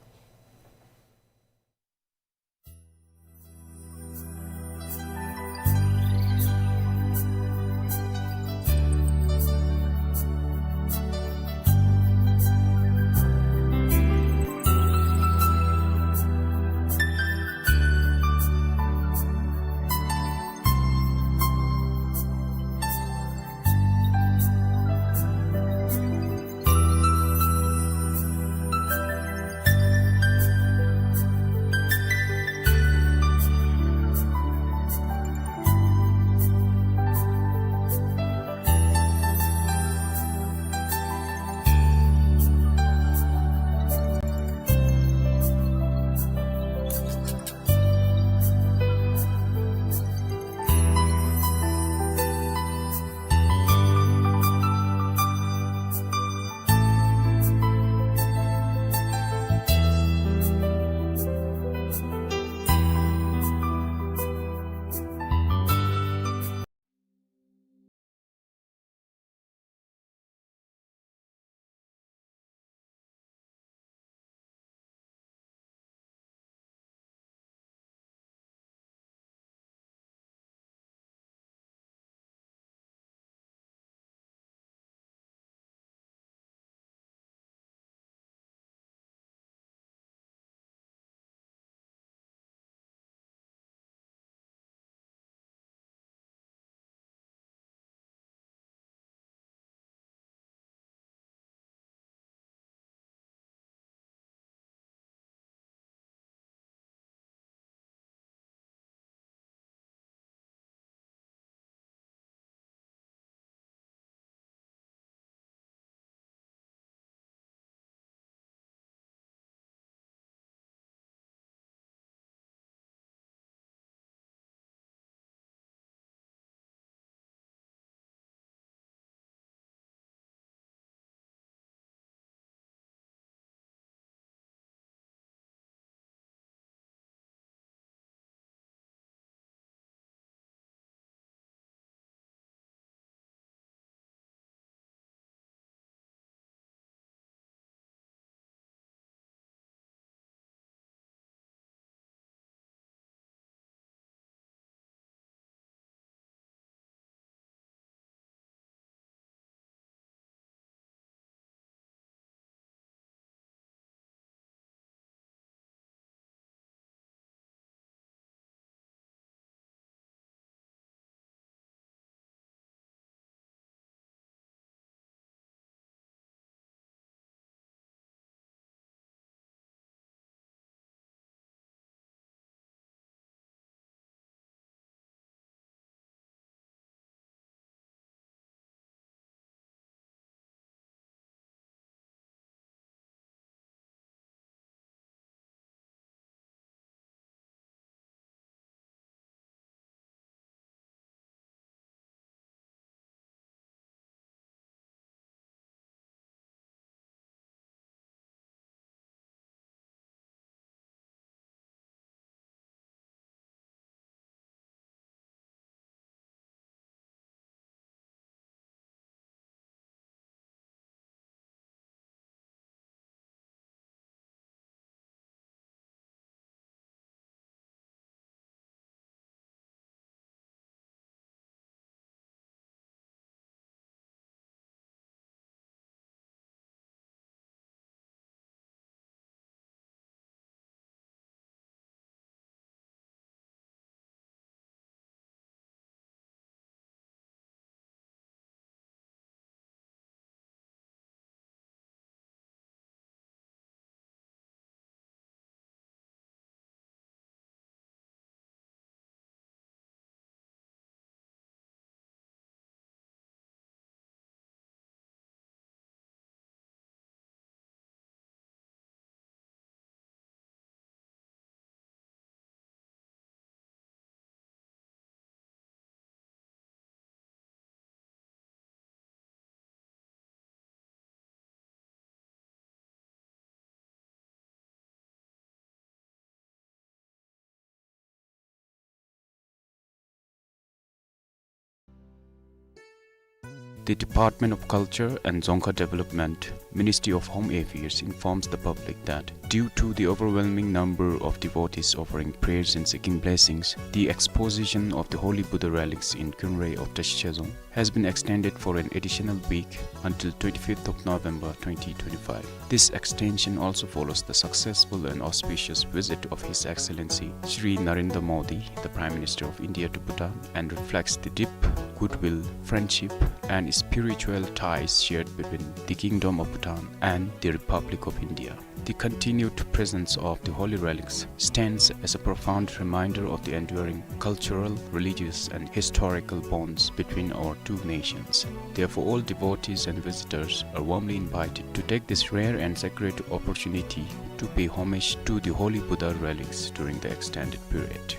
The Department of Culture and Dzongkha Development, Ministry of Home Affairs informs the public that due to the overwhelming number of devotees offering prayers and seeking blessings, the exposition of the holy Buddha relics in Khyunrae of Tashichhezong has been extended for an additional week until twenty-fifth of November twenty twenty-five. This extension also follows the successful and auspicious visit of His Excellency Shri Narendra Modi, the Prime Minister of India, to Bhutan, and reflects the deep goodwill, friendship, and spiritual ties shared between the Kingdom of Bhutan and the Republic of India. The continued presence of the holy relics stands as a profound reminder of the enduring cultural, religious, and historical bonds between our two nations. Therefore, all devotees and visitors are warmly invited to take this rare and sacred opportunity to pay homage to the holy Buddha relics during the extended period.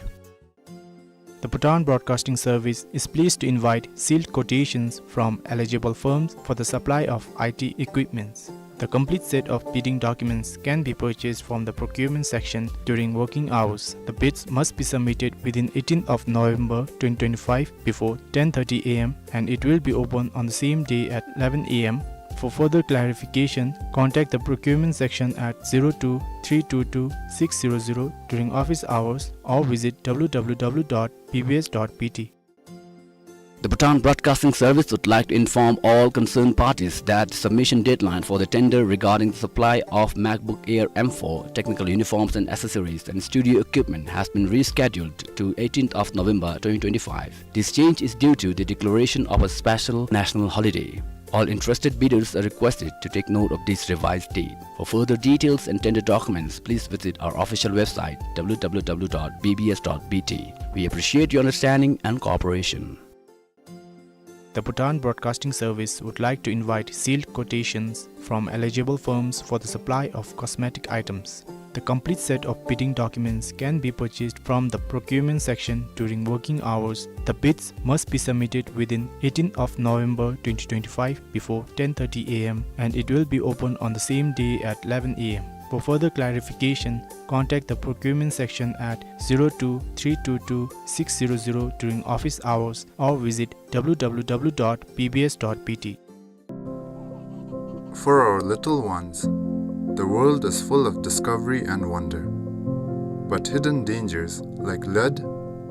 The Bhutan Broadcasting Service is pleased to invite sealed quotations from eligible firms for the supply of I T equipments. The complete set of bidding documents can be purchased from the procurement section during working hours. The bids must be submitted within eighteenth of November twenty twenty-five before ten thirty A M, and it will be open on the same day at eleven A M. For further clarification, contact the procurement section at zero two three two two six zero zero during office hours or visit W W W dot B B S dot B T. The Bhutan Broadcasting Service would like to inform all concerned parties that the submission deadline for the tender regarding the supply of MacBook Air M four, technical uniforms and accessories, and studio equipment has been rescheduled to eighteenth of November twenty twenty-five. This change is due to the declaration of a special national holiday. All interested bidders are requested to take note of this revised date. For further details and tender documents, please visit our official website, W W W dot B B S dot B T. We appreciate your understanding and cooperation. The Bhutan Broadcasting Service would like to invite sealed quotations from eligible firms for the supply of cosmetic items. The complete set of bidding documents can be purchased from the procurement section during working hours. The bids must be submitted within eighteenth of November twenty twenty-five before ten thirty A M, and it will be open on the same day at eleven A M. For further clarification, contact the procurement section at zero two three two two six zero zero during office hours or visit W W W dot B B S dot B T. For our little ones, the world is full of discovery and wonder. But hidden dangers like lead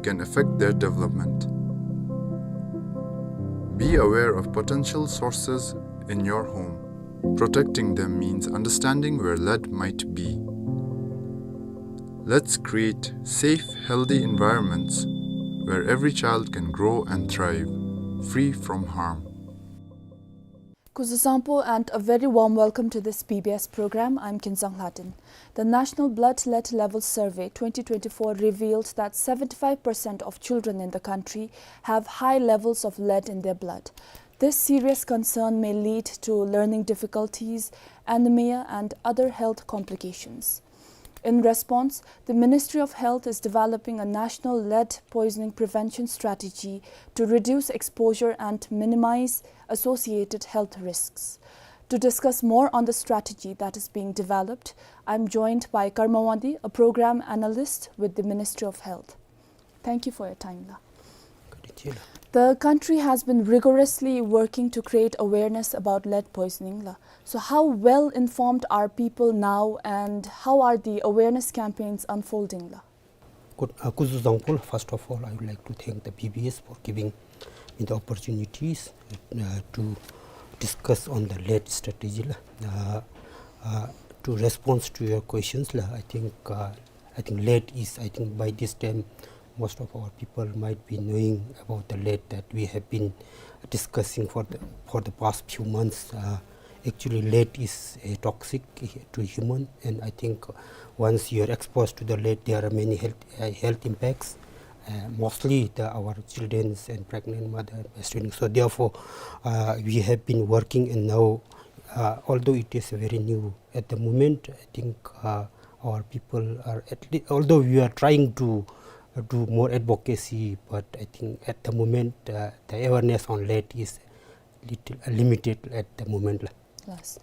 can affect their development. Be aware of potential sources in your home. Protecting them means understanding where lead might be. Let's create safe, healthy environments where every child can grow and thrive, free from harm. Kuzuzangpo and a very warm welcome to this B B S program. I'm Kinzang Hladen. The National Blood Lead Level Survey twenty twenty-four revealed that seventy-five percent of children in the country have high levels of lead in their blood. This serious concern may lead to learning difficulties, anemia, and other health complications. In response, the Ministry of Health is developing a national lead poisoning prevention strategy to reduce exposure and minimize associated health risks. To discuss more on the strategy that is being developed, I'm joined by Karma Wangdi, a program analyst with the Ministry of Health. Thank you for your time, la. Ka ding che la. The country has been rigorously working to create awareness about lead poisoning, la. So how well informed are people now, and how are the awareness campaigns unfolding, la? Good, uh, Kuzuzangpo, first of all, I would like to thank the B B S for giving me the opportunities, uh, to discuss on the lead strategy, la. Uh, uh, to respond to your questions, la, I think, uh, I think lead is, I think by this time, most of our people might be knowing about the lead that we have been discussing for the, for the past few months. Uh, actually, lead is, uh, toxic to human, and I think once you are exposed to the lead, there are many health, uh, health impacts. Uh, mostly the, our children and pregnant mother, breastfeeding. So therefore, uh, we have been working, and now, uh, although it is very new at the moment, I think, uh, our people are at least, although we are trying to, uh, do more advocacy, but I think at the moment, uh, the awareness on lead is little, uh, limited at the moment, la. Yes.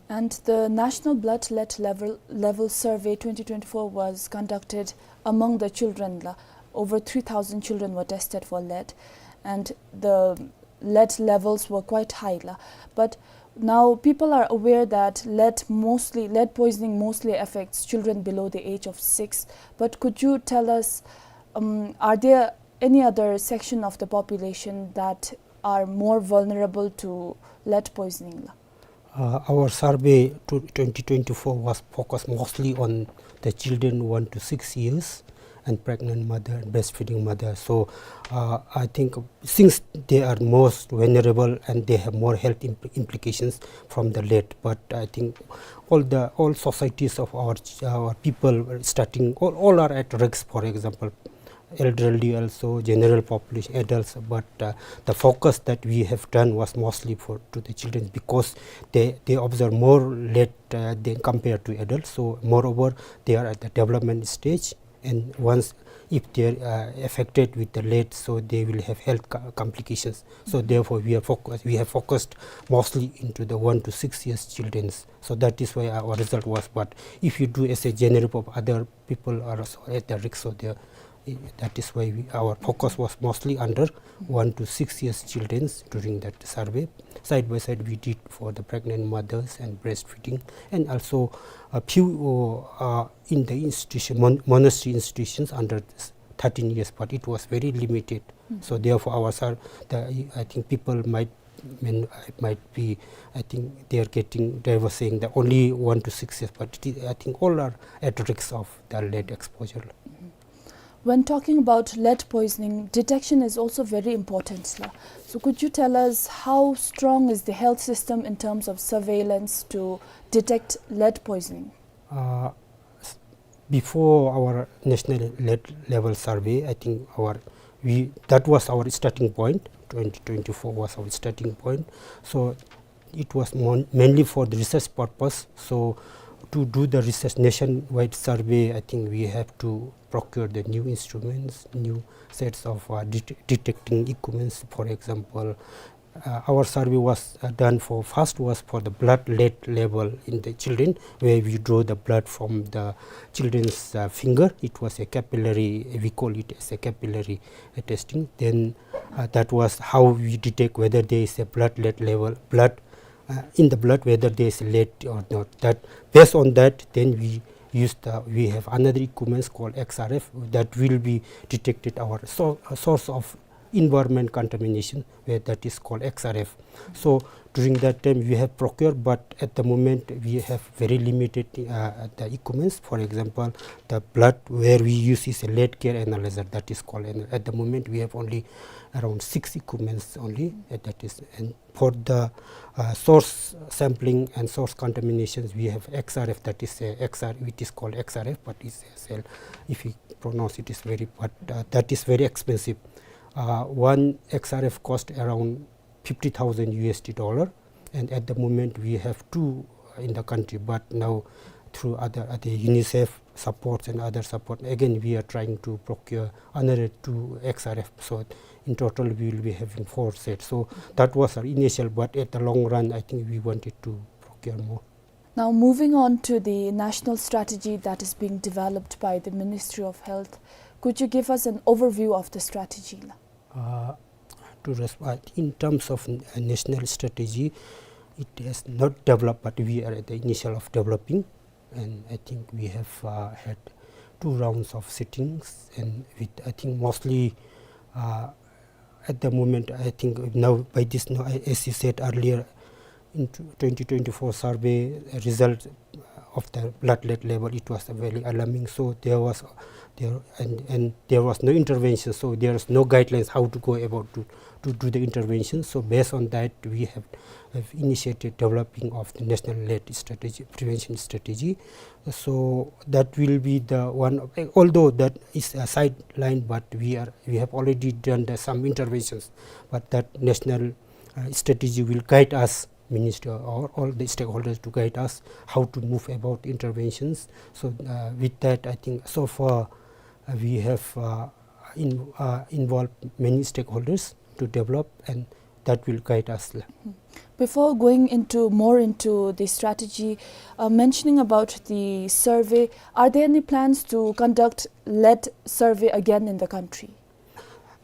And the National Blood Lead Level, Level Survey twenty twenty-four was conducted among the children, la. Over three thousand children were tested for lead, and the lead levels were quite high, la. But now people are aware that lead mostly, lead poisoning mostly affects children below the age of six. But could you tell us, um, are there any other section of the population that are more vulnerable to lead poisoning, la? Uh, our survey to twenty twenty-four was focused mostly on the children one to six years and pregnant mother and breastfeeding mother. So, uh, I think since they are most vulnerable and they have more health impl-, implications from the lead, but I think all the, all societies of our ch-, our people, starting, all, all are at risk. For example, elderly also, general population, adults, but, uh, the focus that we have done was mostly for, to the children, because they, they observe more lead, uh, than compared to adults. So moreover, they are at the development stage, and once, if they are, uh, affected with the lead, so they will have health co-, complications. So therefore, we are focus, we have focused mostly into the one to six years children's. So that is why our result was. But if you do as a general pop-, other people are also at the risk, so they are, that is why we, our focus was mostly under one to six years children's during that survey. Side by side, we did for the pregnant mothers and breastfeeding, and also a few, uh, uh, in the institution, mon-, monastery institutions under s-, thirteen years, but it was very limited. So therefore, our sur-, the, I think people might, I mean, it might be, I think they are getting, they were saying that only one to six years, but it is, I think all are at risk of the lead exposure. When talking about lead poisoning, detection is also very important, la. So could you tell us how strong is the health system in terms of surveillance to detect lead poisoning? Uh, s-, before our national lead level survey, I think our, we, that was our starting point. Twenty twenty-four was our starting point. So it was mon-, mainly for the research purpose. So to do the research nationwide survey, I think we have to procure the new instruments, new sets of, uh, det-, detecting equipments. For example, uh, our survey was, uh, done for, first was for the blood lead level in the children, where we draw the blood from the children's, uh, finger. It was a capillary, we call it as a capillary, uh, testing. Then, uh, that was how we detect whether there is a blood lead level, blood, uh, in the blood, whether there is lead or not. That, based on that, then we use the, we have another equipment called X R F that will be detected our so-, source of environment contamination, where that is called X R F. So during that time we have procured, but at the moment we have very limited, uh, the equipments. For example, the blood where we use is a lead gear analyzer, that is called, and at the moment we have only around six equipments only, uh, that is, and for the, uh, source sampling and source contaminations, we have X R F, that is a X R, it is called X R F, but it's a cell. If we pronounce it is very, but, uh, that is very expensive. Uh, one X R F cost around fifty thousand U S D dollar, and at the moment we have two in the country, but now through other, other UNICEF supports and other support, again we are trying to procure another two X R F. So in total we will be having four sets. So that was our initial, but at the long run, I think we wanted to procure more. Now, moving on to the national strategy that is being developed by the Ministry of Health, could you give us an overview of the strategy, la? Uh, to resp-, uh, in terms of n-, uh, national strategy, it has not developed, but we are at the initial of developing, and I think we have, uh, had two rounds of sittings, and with, I think, mostly, uh, at the moment, I think now by this, now, a-, as you said earlier, in tw-, twenty twenty-four survey, uh, result of the blood lead level, it was very alarming. So there was, there, and, and there was no intervention. So there is no guidelines how to go about to, to do the intervention. So based on that, we have, have initiated developing of the national lead strategy, prevention strategy. So that will be the one, although that is a sideline, but we are, we have already done the, some interventions. But that national, uh, strategy will guide us, minister or all the stakeholders, to guide us how to move about interventions. So, uh, with that, I think so far, uh, we have, uh, in-, uh, involved many stakeholders to develop, and that will guide us. Before going into, more into the strategy, uh, mentioning about the survey, are there any plans to conduct lead survey again in the country?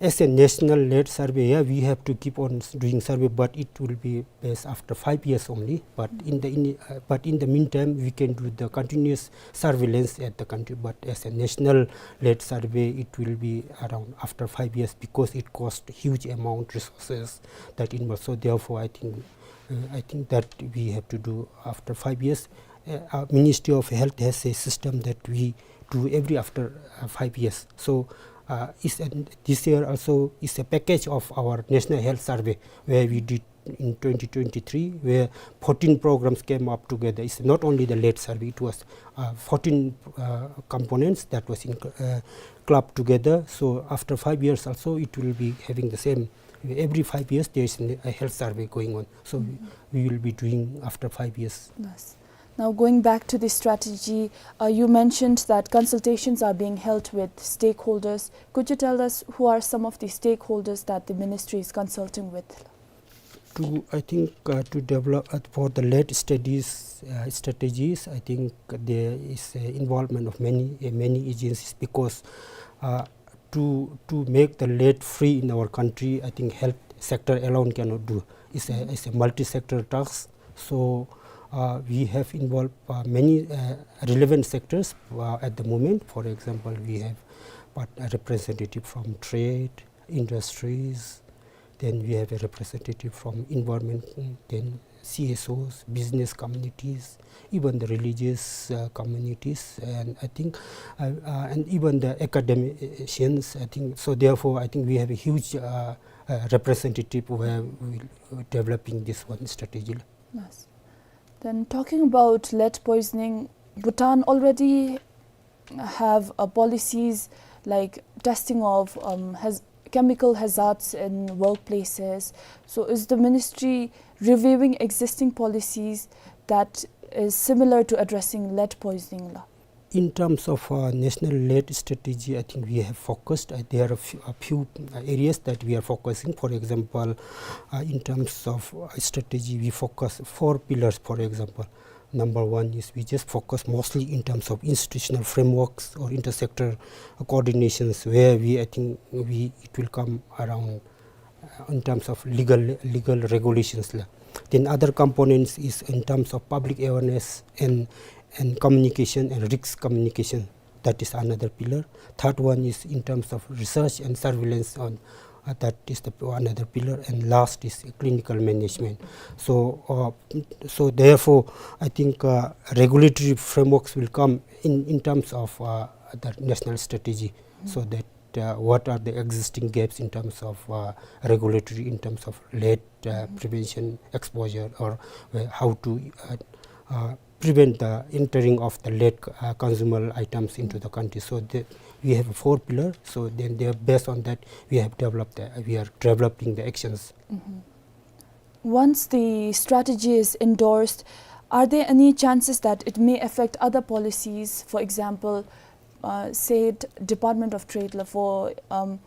As a national lead survey, yeah, we have to keep on s-, doing survey, but it will be based after five years only. But in the, in, uh, but in the meantime, we can do the continuous surveillance at the country. But as a national lead survey, it will be around after five years because it cost huge amount resources that involved. So therefore, I think, uh, I think that we have to do after five years. Uh, our Ministry of Health has a system that we do every after, uh, five years. So, uh, is, and this year also is a package of our National Health Survey where we did in twenty twenty-three, where fourteen programs came up together. It's not only the lead survey, it was, uh, fourteen, uh, components that was in, uh, club together. So after five years also, it will be having the same. Every five years, there is a health survey going on. So we, we will be doing after five years. Yes. Now, going back to the strategy, uh, you mentioned that consultations are being held with stakeholders. Could you tell us who are some of the stakeholders that the ministry is consulting with? To, I think, uh, to develop, uh, for the lead studies, uh, strategies, I think there is, uh, involvement of many, uh, many agencies because, uh, to, to make the lead free in our country, I think health sector alone cannot do. It's a, it's a multi-sector task. So, uh, we have involved, uh, many, uh, relevant sectors, uh, at the moment. For example, we have part-, a representative from trade, industries, then we have a representative from environment, then C S Os, business communities, even the religious, uh, communities, and I think, uh, uh, and even the academicians, I think. So therefore, I think we have a huge, uh, uh, representative where we developing this one strategy. Yes. Then talking about lead poisoning, Bhutan already have, uh, policies like testing of, um, haz-, chemical hazards in workplaces. So is the ministry reviewing existing policies that is similar to addressing lead poisoning la? In terms of, uh, national lead strategy, I think we have focused, uh, there are a few, a few, uh, areas that we are focusing. For example, uh, in terms of, uh, strategy, we focus four pillars, for example. Number one is we just focus mostly in terms of institutional frameworks or intersector coordinations where we, I think we, it will come around, uh, in terms of legal, legal regulations la. Then other components is in terms of public awareness and, and communication and risk communication. That is another pillar. Third one is in terms of research and surveillance on, uh, that is the p-, another pillar. And last is clinical management. So, uh, so therefore, I think, uh, regulatory frameworks will come in, in terms of, uh, the national strategy, so that, uh, what are the existing gaps in terms of, uh, regulatory, in terms of lead, uh, prevention, exposure, or, uh, how to, uh, uh, prevent the entering of the lead, uh, consumable items into the country. So the, we have four pillar. So then they are, based on that, we have developed the, we are developing the actions. Once the strategy is endorsed, are there any chances that it may affect other policies? For example, uh, say d-, Department of Trade la, for, um,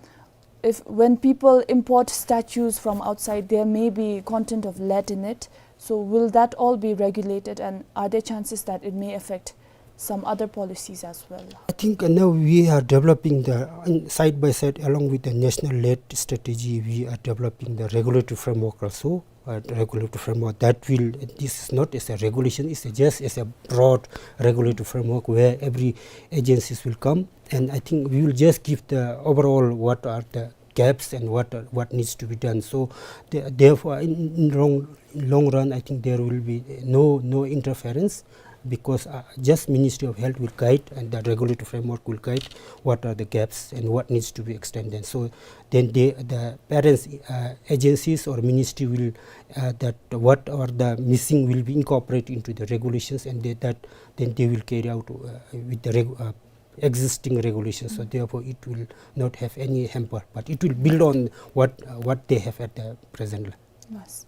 if when people import statues from outside, there may be content of lead in it. So will that all be regulated, and are there chances that it may affect some other policies as well? I think, uh, now we are developing the, in, side by side along with the national lead strategy, we are developing the regulatory framework also. Uh, regulatory framework that will, this is not as a regulation, it's a, just as a broad regulatory framework where every agencies will come, and I think we will just give the overall what are the gaps and what, what needs to be done. So the-, therefore, in, in long, long run, I think there will be no, no interference, because, uh, just Ministry of Health will guide and the regulatory framework will guide what are the gaps and what needs to be extended. So then the, the parents, uh, agencies or ministry will, uh, that what are the missing will be incorporated into the regulations, and they, that then they will carry out, uh, with the reg-, uh, existing regulations. So therefore, it will not have any hamper, but it will build on what, uh, what they have at the present. Yes.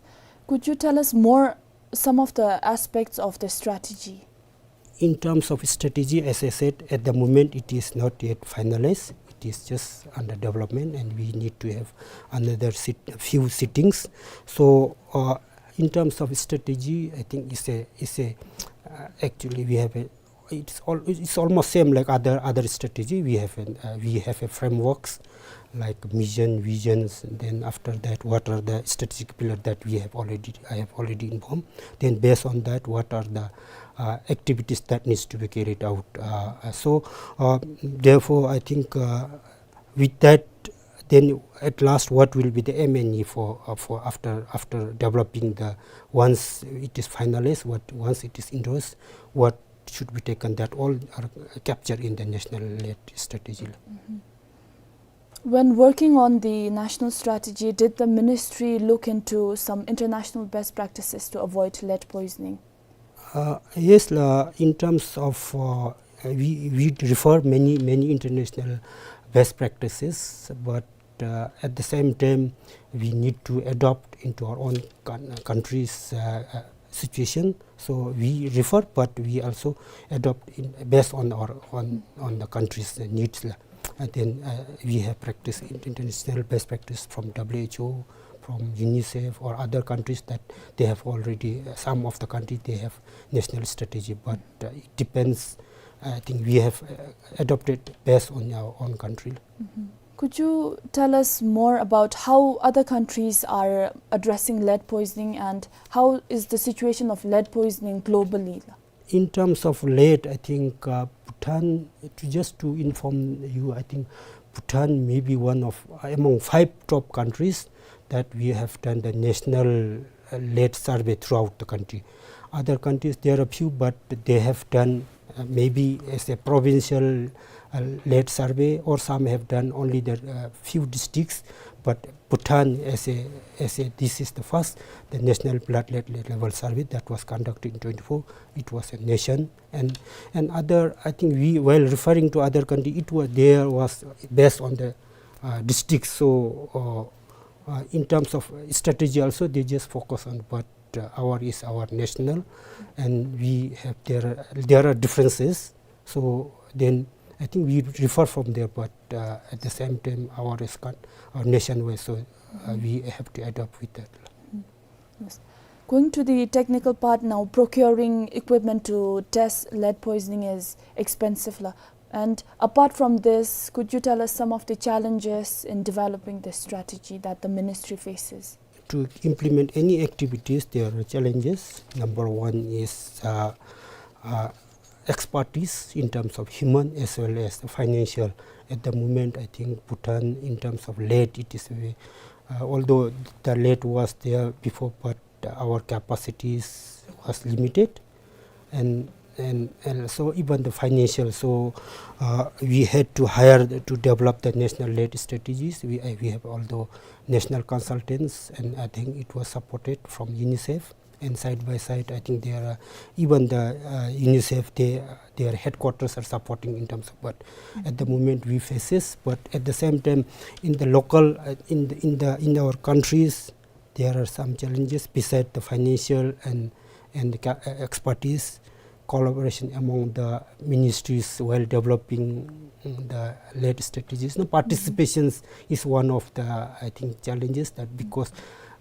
Could you tell us more some of the aspects of the strategy? In terms of strategy, as I said, at the moment it is not yet finalized. It is just under development, and we need to have another sit-, few sittings. So, uh, in terms of strategy, I think it's a, it's a, uh, actually we have a It's all, it's almost same like other, other strategy. We have an, uh, we have a frameworks like mission, visions, and then after that, what are the strategic pillar that we have already, I have already informed. Then based on that, what are the, uh, activities that needs to be carried out. Uh, uh, so, uh, therefore, I think, uh, with that, then at last, what will be the M N E for, uh, for after, after developing the, once it is finalized, what, once it is endorsed, what should be taken, that all are captured in the national led strategy. Mm-hmm. When working on the national strategy, did the ministry look into some international best practices to avoid lead poisoning? Uh, yes, la, in terms of, uh, we, we refer many, many international best practices, but, uh, at the same time, we need to adopt into our own coun-, country's, uh, uh, situation. So we refer, but we also adopt in, based on our, on, on the country's needs, la. And then, uh, we have practice in-, international best practice from W H O, from UNICEF or other countries that they have already, uh, some of the countries they have national strategy, but, uh, it depends. I think we have, uh, adopted based on our own country. Mm-hmm. Could you tell us more about how other countries are addressing lead poisoning and how is the situation of lead poisoning globally? In terms of lead, I think, uh, Bhutan, to, just to inform you, I think Bhutan may be one of, uh, among five top countries that we have done the national, uh, lead survey throughout the country. Other countries, there are few, but they have done, uh, maybe as a provincial, uh, lead survey, or some have done only the, uh, few districts. But Bhutan, as a, as a, this is the first, the national blood lead, lead level survey that was conducted in twenty-four. It was a nation, and, and other, I think we, while referring to other country, it was, there was based on the, uh, district. So, uh, uh, in terms of strategy also, they just focus on, but, uh, our is our national, and we have, there are, there are differences. So then I think we refer from there, but, uh, at the same time, our is con-, our nationwide, so, uh, we have to adapt with that. Yes. Going to the technical part now, procuring equipment to test lead poisoning is expensive, la. And apart from this, could you tell us some of the challenges in developing this strategy that the ministry faces? To implement any activities, there are challenges. Number one is, uh, uh, expertise in terms of human as well as the financial. At the moment, I think Bhutan, in terms of lead, it is very, uh, although the lead was there before, but our capacities was limited, and, and, and so even the financial. So, uh, we had to hire the, to develop the national lead strategies. We, uh, we have, although national consultants, and I think it was supported from UNICEF. And side by side, I think there are even the, uh, UNICEF, they, their headquarters are supporting in terms of, but at the moment we face this. But at the same time, in the local, uh, in the, in the, in our countries, there are some challenges beside the financial and, and the ca-, uh, expertise, collaboration among the ministries while developing the lead strategies. No, participations is one of the, I think, challenges, that because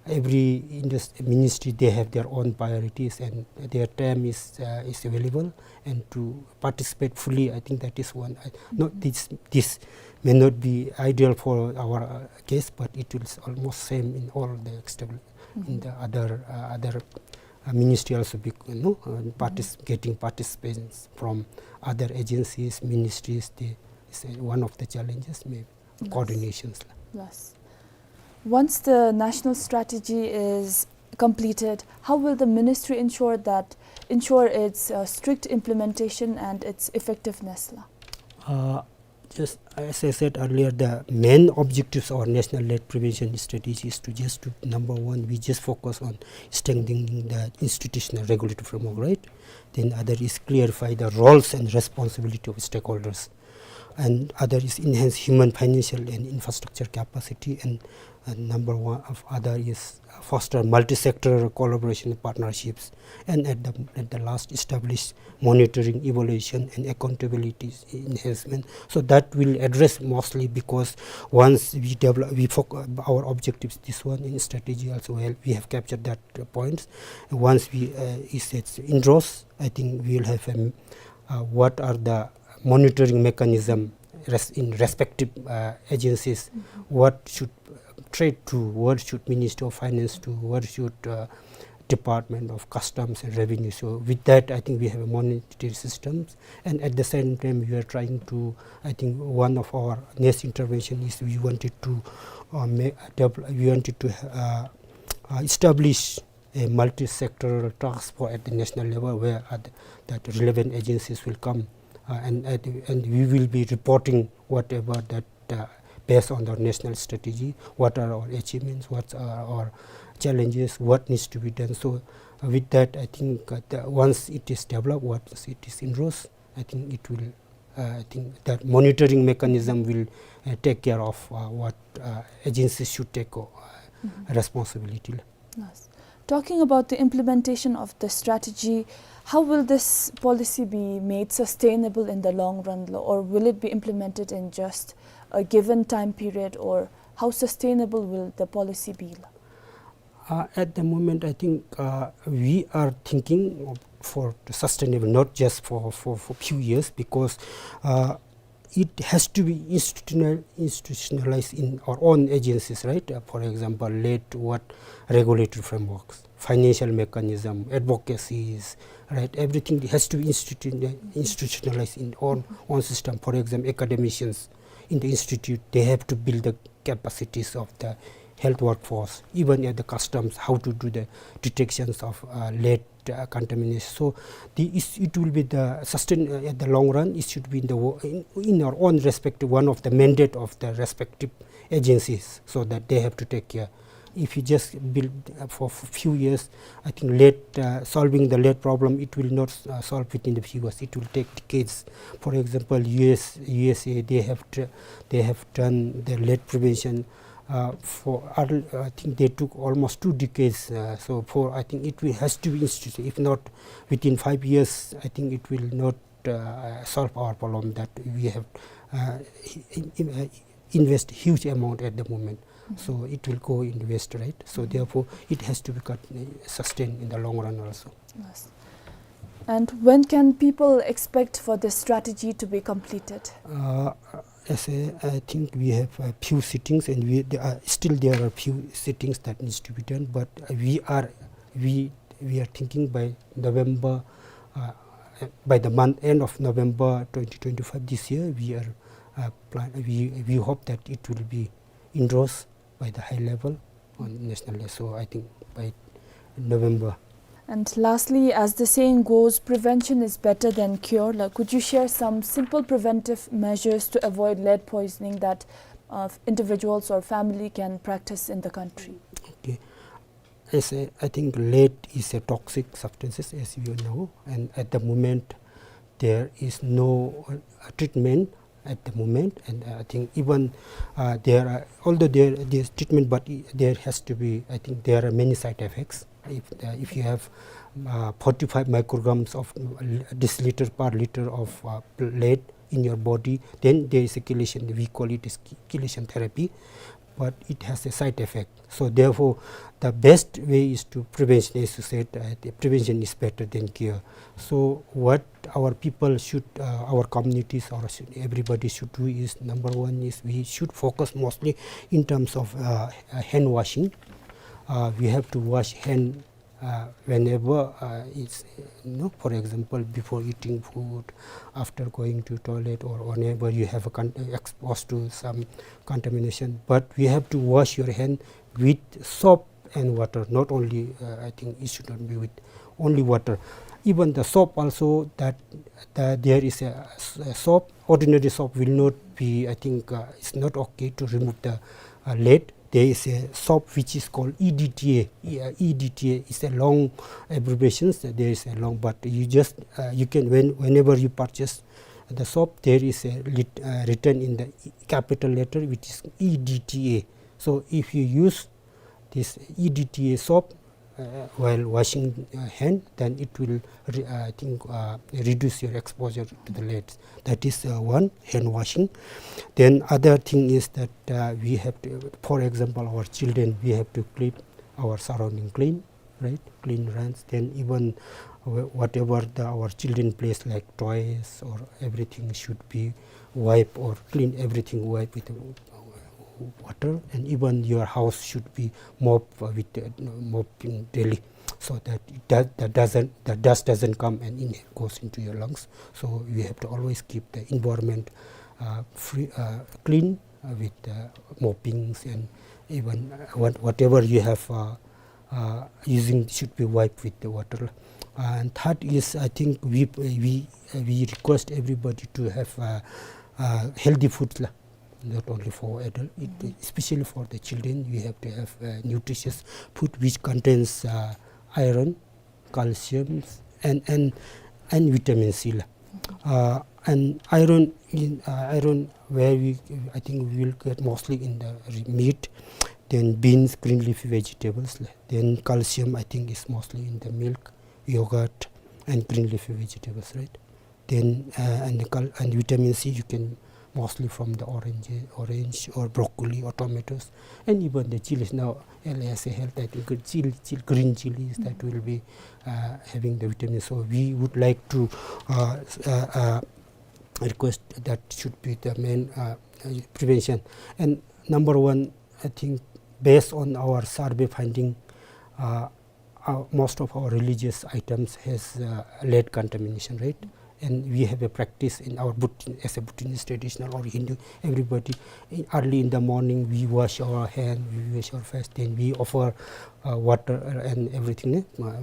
every indus-, ministry, they have their own priorities and their time is, uh, is available, and to participate fully, I think that is one. I, not this, this may not be ideal for our, uh, case, but it will s-, almost same in all the external, in the other, uh, other, uh, ministry also be, you know, uh, partic-, getting participants from other agencies, ministries. They, is, uh, one of the challenges maybe. Yes. Coordinations. Yes. Once the national strategy is completed, how will the ministry ensure that, ensure its, uh, strict implementation and its effectiveness, la? Uh, just as I said earlier, the main objectives of our national lead prevention strategy is to just to, number one, we just focus on strengthening the institutional regulatory framework, right? Then other is clarify the roles and responsibility of stakeholders. And other is enhance human, financial, and infrastructure capacity. And, and number one of other is foster multi-sector collaboration partnerships. And at the, at the last, establish monitoring, evaluation, and accountability enhancement. So that will address mostly, because once we develop, we foc-, our objectives, this one in strategy also, well, we have captured that, uh, points. Once we, uh, is, it's endorsed, I think we will have a m-, uh, what are the monitoring mechanism res-, in respective, uh, agencies? Mm-hmm. What should trade do? What should Ministry of Finance do? What should, uh, Department of Customs and Revenue? So with that, I think we have a monitoring systems, and at the same time, we are trying to, I think one of our next intervention is we wanted to, uh, ma-, devel-, we wanted to, uh, uh, establish a multi-sectoral task force at the national level where, uh, th-, that relevant agencies will come, uh, and, and, and we will be reporting whatever that, uh, based on the national strategy, what are our achievements, what are our challenges, what needs to be done. So, uh, with that, I think, uh, the, once it is developed, once it is endorsed, I think it will, uh, I think that monitoring mechanism will, uh, take care of, uh, what, uh, agencies should take, uh, Mm-hmm. responsibility. Yes. Talking about the implementation of the strategy, how will this policy be made sustainable in the long run, lo, or will it be implemented in just a given time period, or how sustainable will the policy be, lo? Uh, at the moment, I think, uh, we are thinking of, for the sustainable, not just for, for, for few years, because, uh, it has to be institutional-, institutionalized in our own agencies, right? Uh, for example, late what regulatory frameworks, financial mechanism, advocacies, right? Everything has to be institu-, institutionalized in own, own system. For example, academicians in the institute, they have to build the capacities of the health workforce, even at the customs, how to do the detections of, uh, lead, uh, contamination. So the, is, it will be the sustain, uh, at the long run, it should be in the wo-, in, in our own respective, one of the mandate of the respective agencies, so that they have to take care. If you just build, uh, for f-, few years, I think lead, uh, solving the lead problem, it will not, uh, solve within the few years. It will take decades. For example, U S, U S A, they have tr-, they have done the lead prevention, uh, for, I think they took almost two decades. Uh, so for, I think it will, has to be instituted. If not, within five years, I think it will not, uh, solve our problem that we have, uh, in, in, uh, invest huge amount at the moment. Mm-hmm. So it will go in waste, right? So, mm-hmm, therefore, it has to be cut, uh, sustained in the long run also. Yes. And when can people expect for this strategy to be completed? Uh, as I, I think we have a few sittings, and we, there are, still there are few sittings that needs to be done, but, uh, we are, we, we are thinking by November, uh, by the month, end of November twenty twenty-five this year, we are, uh, plan, we, we hope that it will be endorsed by the high level on national level. So I think by November. And lastly, as the saying goes, "Prevention is better than cure." Like, could you share some simple preventive measures to avoid lead poisoning that, uh, individuals or family can practice in the country? Okay. As I, I think lead is a toxic substances, as you know, and at the moment there is no, uh, treatment at the moment, and, uh, I think even, uh, there are, although there, there's treatment, but i-, there has to be, I think there are many side effects. If, uh, if you have, uh, forty-five micrograms of, uh, deciliter per liter of, uh, lead in your body, then there is a chelation, we call it as che-, chelation therapy, but it has a side effect. So therefore, the best way is to prevention, as you said, uh, the prevention is better than cure. So what our people should, uh, our communities, or should, everybody should do is, number one is we should focus mostly in terms of, uh, uh, hand washing. Uh, we have to wash hand, uh, whenever, uh, it's, you know, for example, before eating food, after going to toilet, or whenever you have a con-, exposed to some contamination. But we have to wash your hand with soap and water. Not only, uh, I think it should not be with only water. Even the soap also, that, that there is a s-, a soap, ordinary soap will not be, I think, uh, it's not okay to remove the, uh, lead. There is a soap which is called E D T A. E-, uh, E D T A is a long abbreviation. There is a long, but you just, uh, you can, when, whenever you purchase the soap, there is a lit-, uh, written in the capital letter, which is E D T A. So if you use this E D T A soap, uh, while washing, uh, hand, then it will re-, I think, uh, reduce your exposure to the leads. That is, uh, one, hand washing. Then other thing is that, uh, we have to, for example, our children, we have to keep our surrounding clean, right? Clean runs. Then even, wh-, whatever the, our children plays, like toys or everything, should be wipe or clean everything, wipe with, uh, water, and even your house should be mop, uh, with, uh, mopping daily, so that it does, that doesn't, the dust doesn't come and inhale, goes into your lungs. So we have to always keep the environment, uh, free, uh, clean, uh, with, uh, moppings and even, uh, what, whatever you have, uh, uh, using should be wiped with the water. And third is, I think we, we, uh, we request everybody to have, uh, uh, healthy food lah. Not only for adult, it, especially for the children, we have to have, uh, nutritious food which contains, uh, iron, calcium, and, and, and vitamin C lah. Uh, and iron in, uh, iron where we, I think we will get mostly in the re-, meat, then beans, green leafy vegetables lah. Then calcium, I think, is mostly in the milk, yogurt, and green leafy vegetables, right? Then, uh, and the col-, and vitamin C you can mostly from the orange, orange or broccoli or tomatoes, and even the chilies. Now, as a health, I think good chil-, chil-, green chilies that will be, uh, having the vitamin. So we would like to, uh, s-, uh, uh, request that should be the main, uh, uh, prevention. And number one, I think based on our survey finding, uh, uh, most of our religious items has, uh, lead contamination, right? And we have a practice in our Bhut-, as a Bhutanese traditional or Hindu, everybody in, early in the morning we wash our hand, we wash our face, then we offer, uh, water and everything, eh? Uh,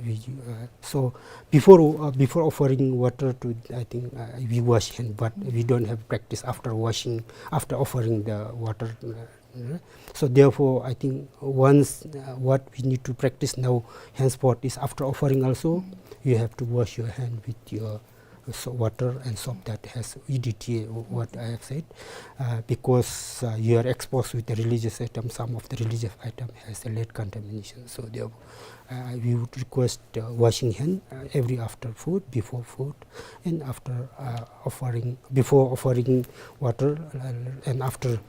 we, uh, so before, uh, before offering water to, I think, uh, we wash hand, but we don't have practice after washing, after offering the water, uh, Uh, so therefore, I think once, uh, what we need to practice now, henceforth, is after offering also, you have to wash your hand with your, uh, so-, water and soap that has E D T A, what I have said, uh, because, uh, you are exposed with the religious item. Some of the religious item has a lead contamination. So therefore, uh, we would request, uh, washing hand, uh, every after food, before food, and after, uh, offering, before offering water, uh, and after,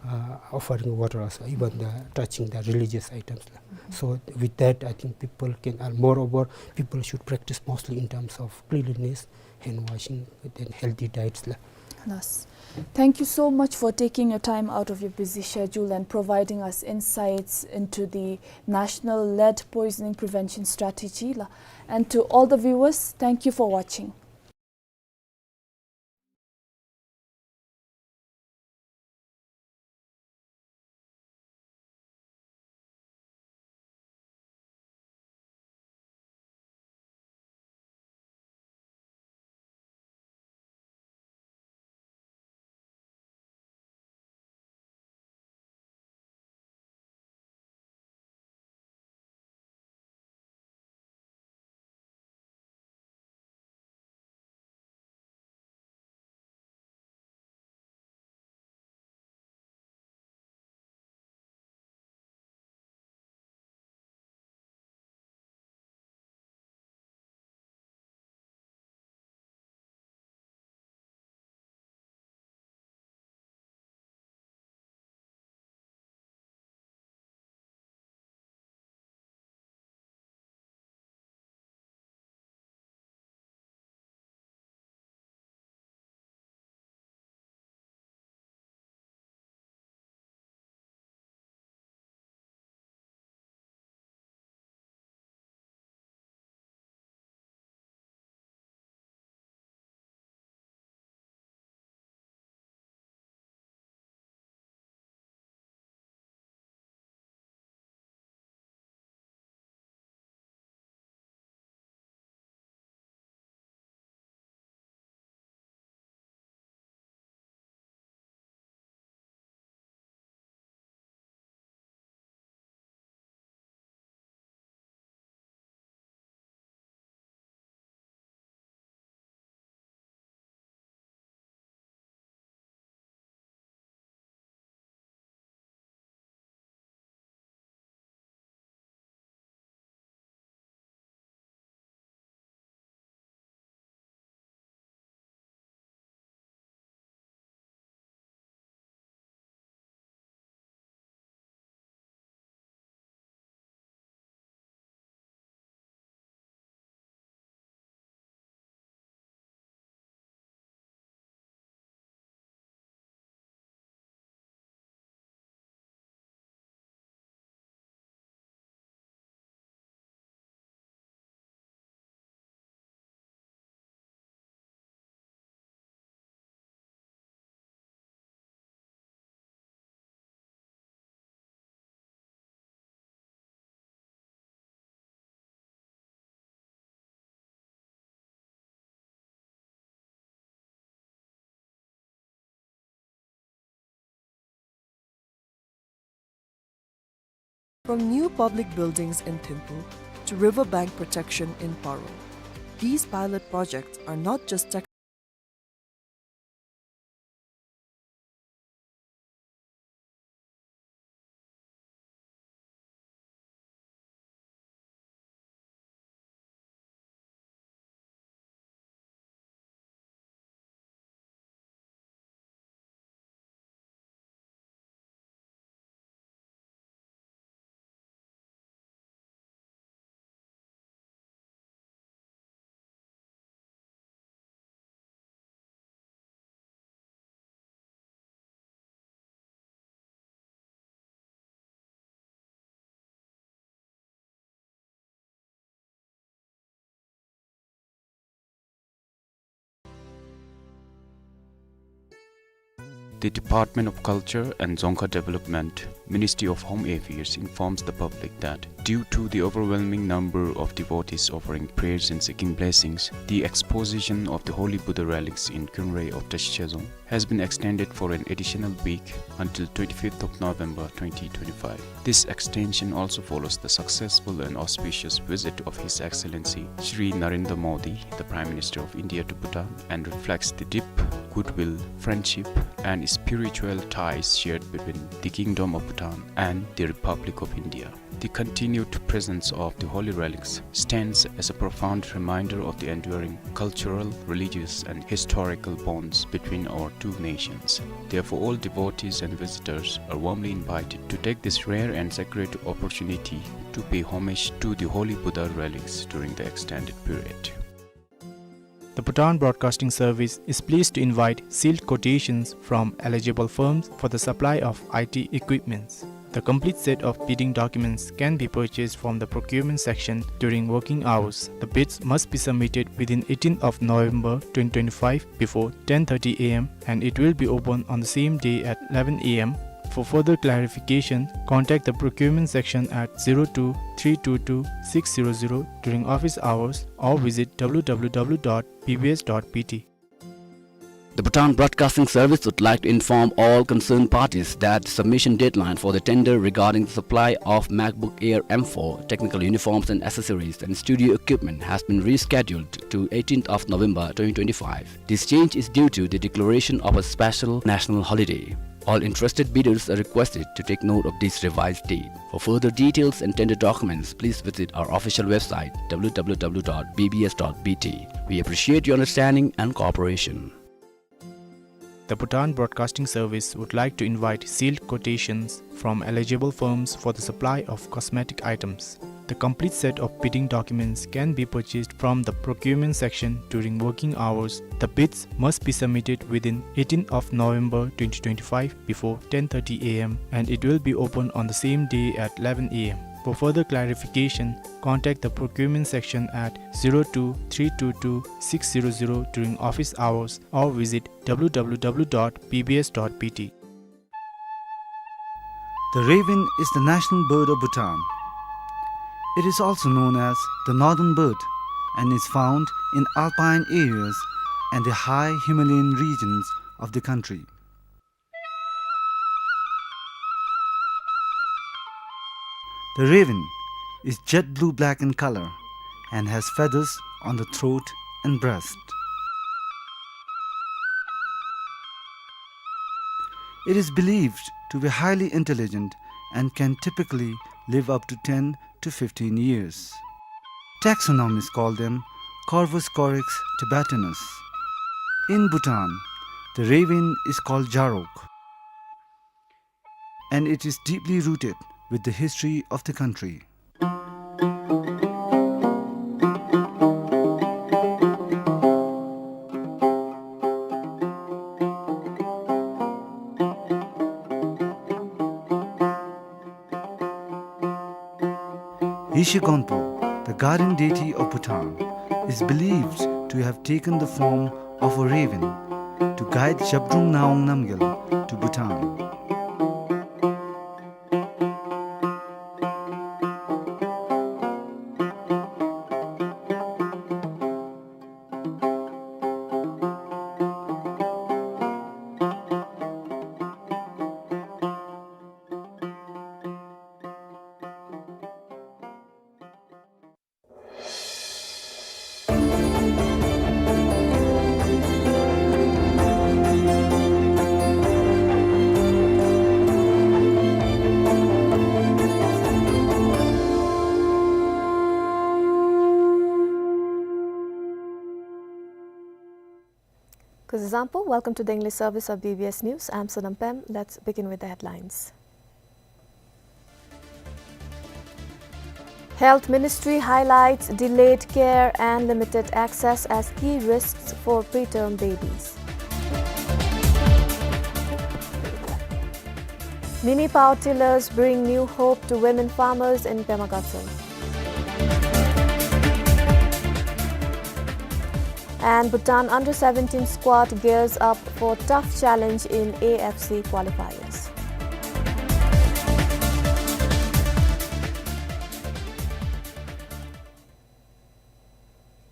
uh, offering water also, even the touching the religious items. So with that, I think people can, uh, moreover, people should practice mostly in terms of cleanliness, hand washing, then healthy diets lah. Yes. Thank you so much for taking your time out of your busy schedule and providing us insights into the National Lead Poisoning Prevention Strategy lah. And to all the viewers, thank you for watching. From new public buildings in Thimphu to riverbank protection in Paro, these pilot projects are not just tech- The Department of Culture and Dzongkha Development, Ministry of Home Affairs, informs the public that due to the overwhelming number of devotees offering prayers and seeking blessings, the exposition of the holy Buddha relics in Kyunrae of Tashichha Dzong has been extended for an additional week until twenty-fifth of November twenty twenty-five. This extension also follows the successful and auspicious visit of His Excellency Shri Narendra Modi, the Prime Minister of India, to Bhutan and reflects the deep goodwill, friendship, and spiritual ties shared between the Kingdom of Bhutan and the Republic of India. The continued presence of the holy relics stands as a profound reminder of the enduring cultural, religious, and historical bonds between our two nations. Therefore, all devotees and visitors are warmly invited to take this rare and sacred opportunity to pay homage to the holy Buddha relics during the extended period. The Bhutan Broadcasting Service is pleased to invite sealed quotations from eligible firms for the supply of I T equipments. The complete set of bidding documents can be purchased from the procurement section during working hours. The bids must be submitted within eighteenth of November twenty twenty-five before ten thirty A M, and it will be open on the same day at eleven A M. For further clarification, contact the procurement section at zero two three two two six zero zero during office hours or visit W W W dot B B S dot B T. The Bhutan Broadcasting Service would like to inform all concerned parties that the submission deadline for the tender regarding the supply of MacBook Air M four, technical uniforms and accessories, and studio equipment has been rescheduled to eighteenth of November twenty twenty-five. This change is due to the declaration of a special national holiday. All interested bidders are requested to take note of this revised date. For further details and tender documents, please visit our official website, W W W dot B B S dot B T. We appreciate your understanding and cooperation. The Bhutan Broadcasting Service would like to invite sealed quotations from eligible firms for the supply of cosmetic items. The complete set of bidding documents can be purchased from the procurement section during working hours. The bids must be submitted within eighteenth of November twenty twenty-five before ten thirty A M, and it will be open on the same day at eleven A M. For further clarification, contact the procurement section at zero two three two two six zero zero during office hours or visit W W W dot B B S dot B T. The raven is the national bird of Bhutan. It is also known as the northern bird and is found in alpine areas and the high Himalayan regions of the country. The raven is jet blue black in color and has feathers on the throat and breast. It is believed to be highly intelligent and can typically live up to ten to fifteen years. Taxonomists call them Corvus corax tibetanus. In Bhutan, the raven is called Jarok, and it is deeply rooted with the history of the country. Yeshe Gonpo, the guardian deity of Bhutan, is believed to have taken the form of a raven to guide Zhabdrung Ngawang Namgyal to Bhutan. This is Zampo. Welcome to the English service of B B S News. I'm Sonam Pem. Let's begin with the headlines. Health Ministry highlights delayed care and limited access as key risks for preterm babies. Mini power tillers bring new hope to women farmers in Pema Gatshel. And Bhutan under seventeen squad gears up for tough challenge in A F C qualifiers.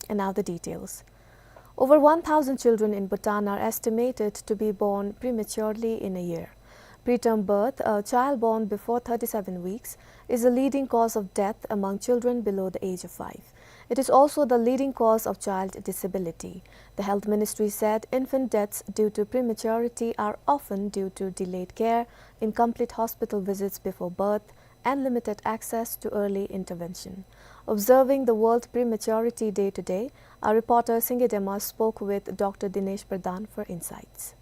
And now the details. Over one thousand children in Bhutan are estimated to be born prematurely in a year. Preterm birth, a child born before thirty-seven weeks, is a leading cause of death among children below the age of five. It is also the leading cause of child disability. The Health Ministry said infant deaths due to prematurity are often due to delayed care, incomplete hospital visits before birth, and limited access to early intervention. Observing the World Prematurity Day today, our reporter Singye Dema spoke with Doctor Dinesh Pradhan for insights.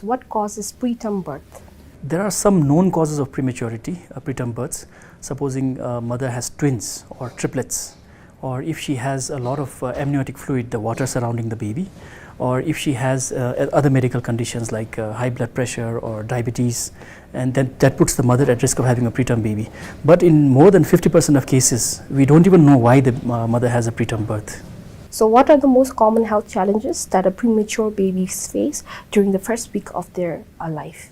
What causes preterm birth? There are some known causes of prematurity, uh, preterm births. Supposing a mother has twins or triplets, or if she has a lot of, uh, amniotic fluid, the water surrounding the baby, or if she has, uh, other medical conditions like, uh, high blood pressure or diabetes, and then that puts the mother at risk of having a preterm baby. But in more than fifty percent of cases, we don't even know why the, uh, mother has a preterm birth. So, what are the most common health challenges that a premature babies face during the first week of their, uh, life?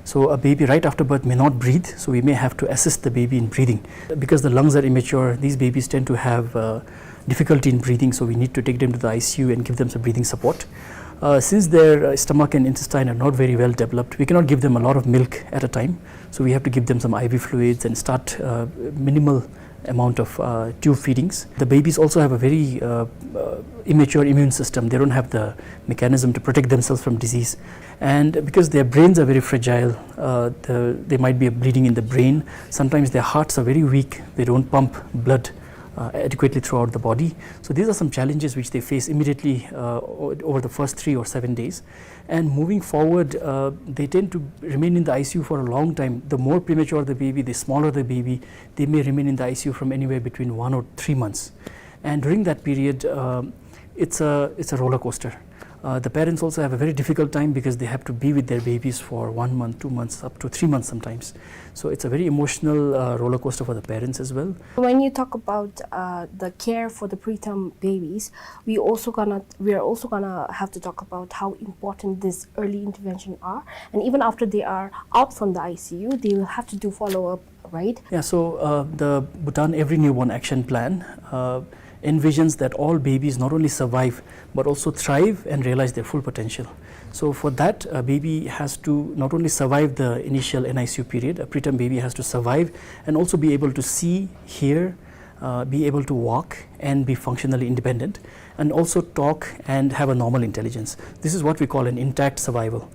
So a baby right after birth may not breathe, so we may have to assist the baby in breathing. Because the lungs are immature, these babies tend to have, uh, difficulty in breathing, so we need to take them to the I C U and give them some breathing support. Uh, since their, uh, stomach and intestine are not very well developed, we cannot give them a lot of milk at a time, so we have to give them some I V fluids and start, uh, minimal amount of, uh, tube feedings. The babies also have a very, uh, uh, immature immune system. They don't have the mechanism to protect themselves from disease. And because their brains are very fragile, uh, the, there might be a bleeding in the brain. Sometimes their hearts are very weak. They don't pump blood, uh, adequately throughout the body. So these are some challenges which they face immediately, uh, o-, over the first three or seven days. And moving forward, uh, they tend to remain in the I C U for a long time. The more premature the baby, the smaller the baby, they may remain in the I C U from anywhere between one or three months. And during that period, uh, it's a, it's a roller coaster. Uh, the parents also have a very difficult time because they have to be with their babies for one month, two months, up to three months sometimes. So it's a very emotional, uh, roller coaster for the parents as well. When you talk about, uh, the care for the preterm babies, we also gonna, we are also gonna have to talk about how important this early intervention are. And even after they are out from the I C U, they will have to do follow-up, right? Yeah, so, uh, the Bhutan Every Newborn Action Plan, uh, envisions that all babies not only survive, but also thrive and realize their full potential. So for that, a baby has to not only survive the initial N I C U period, a preterm baby has to survive and also be able to see, hear, uh, be able to walk and be functionally independent, and also talk and have a normal intelligence. This is what we call an intact survival.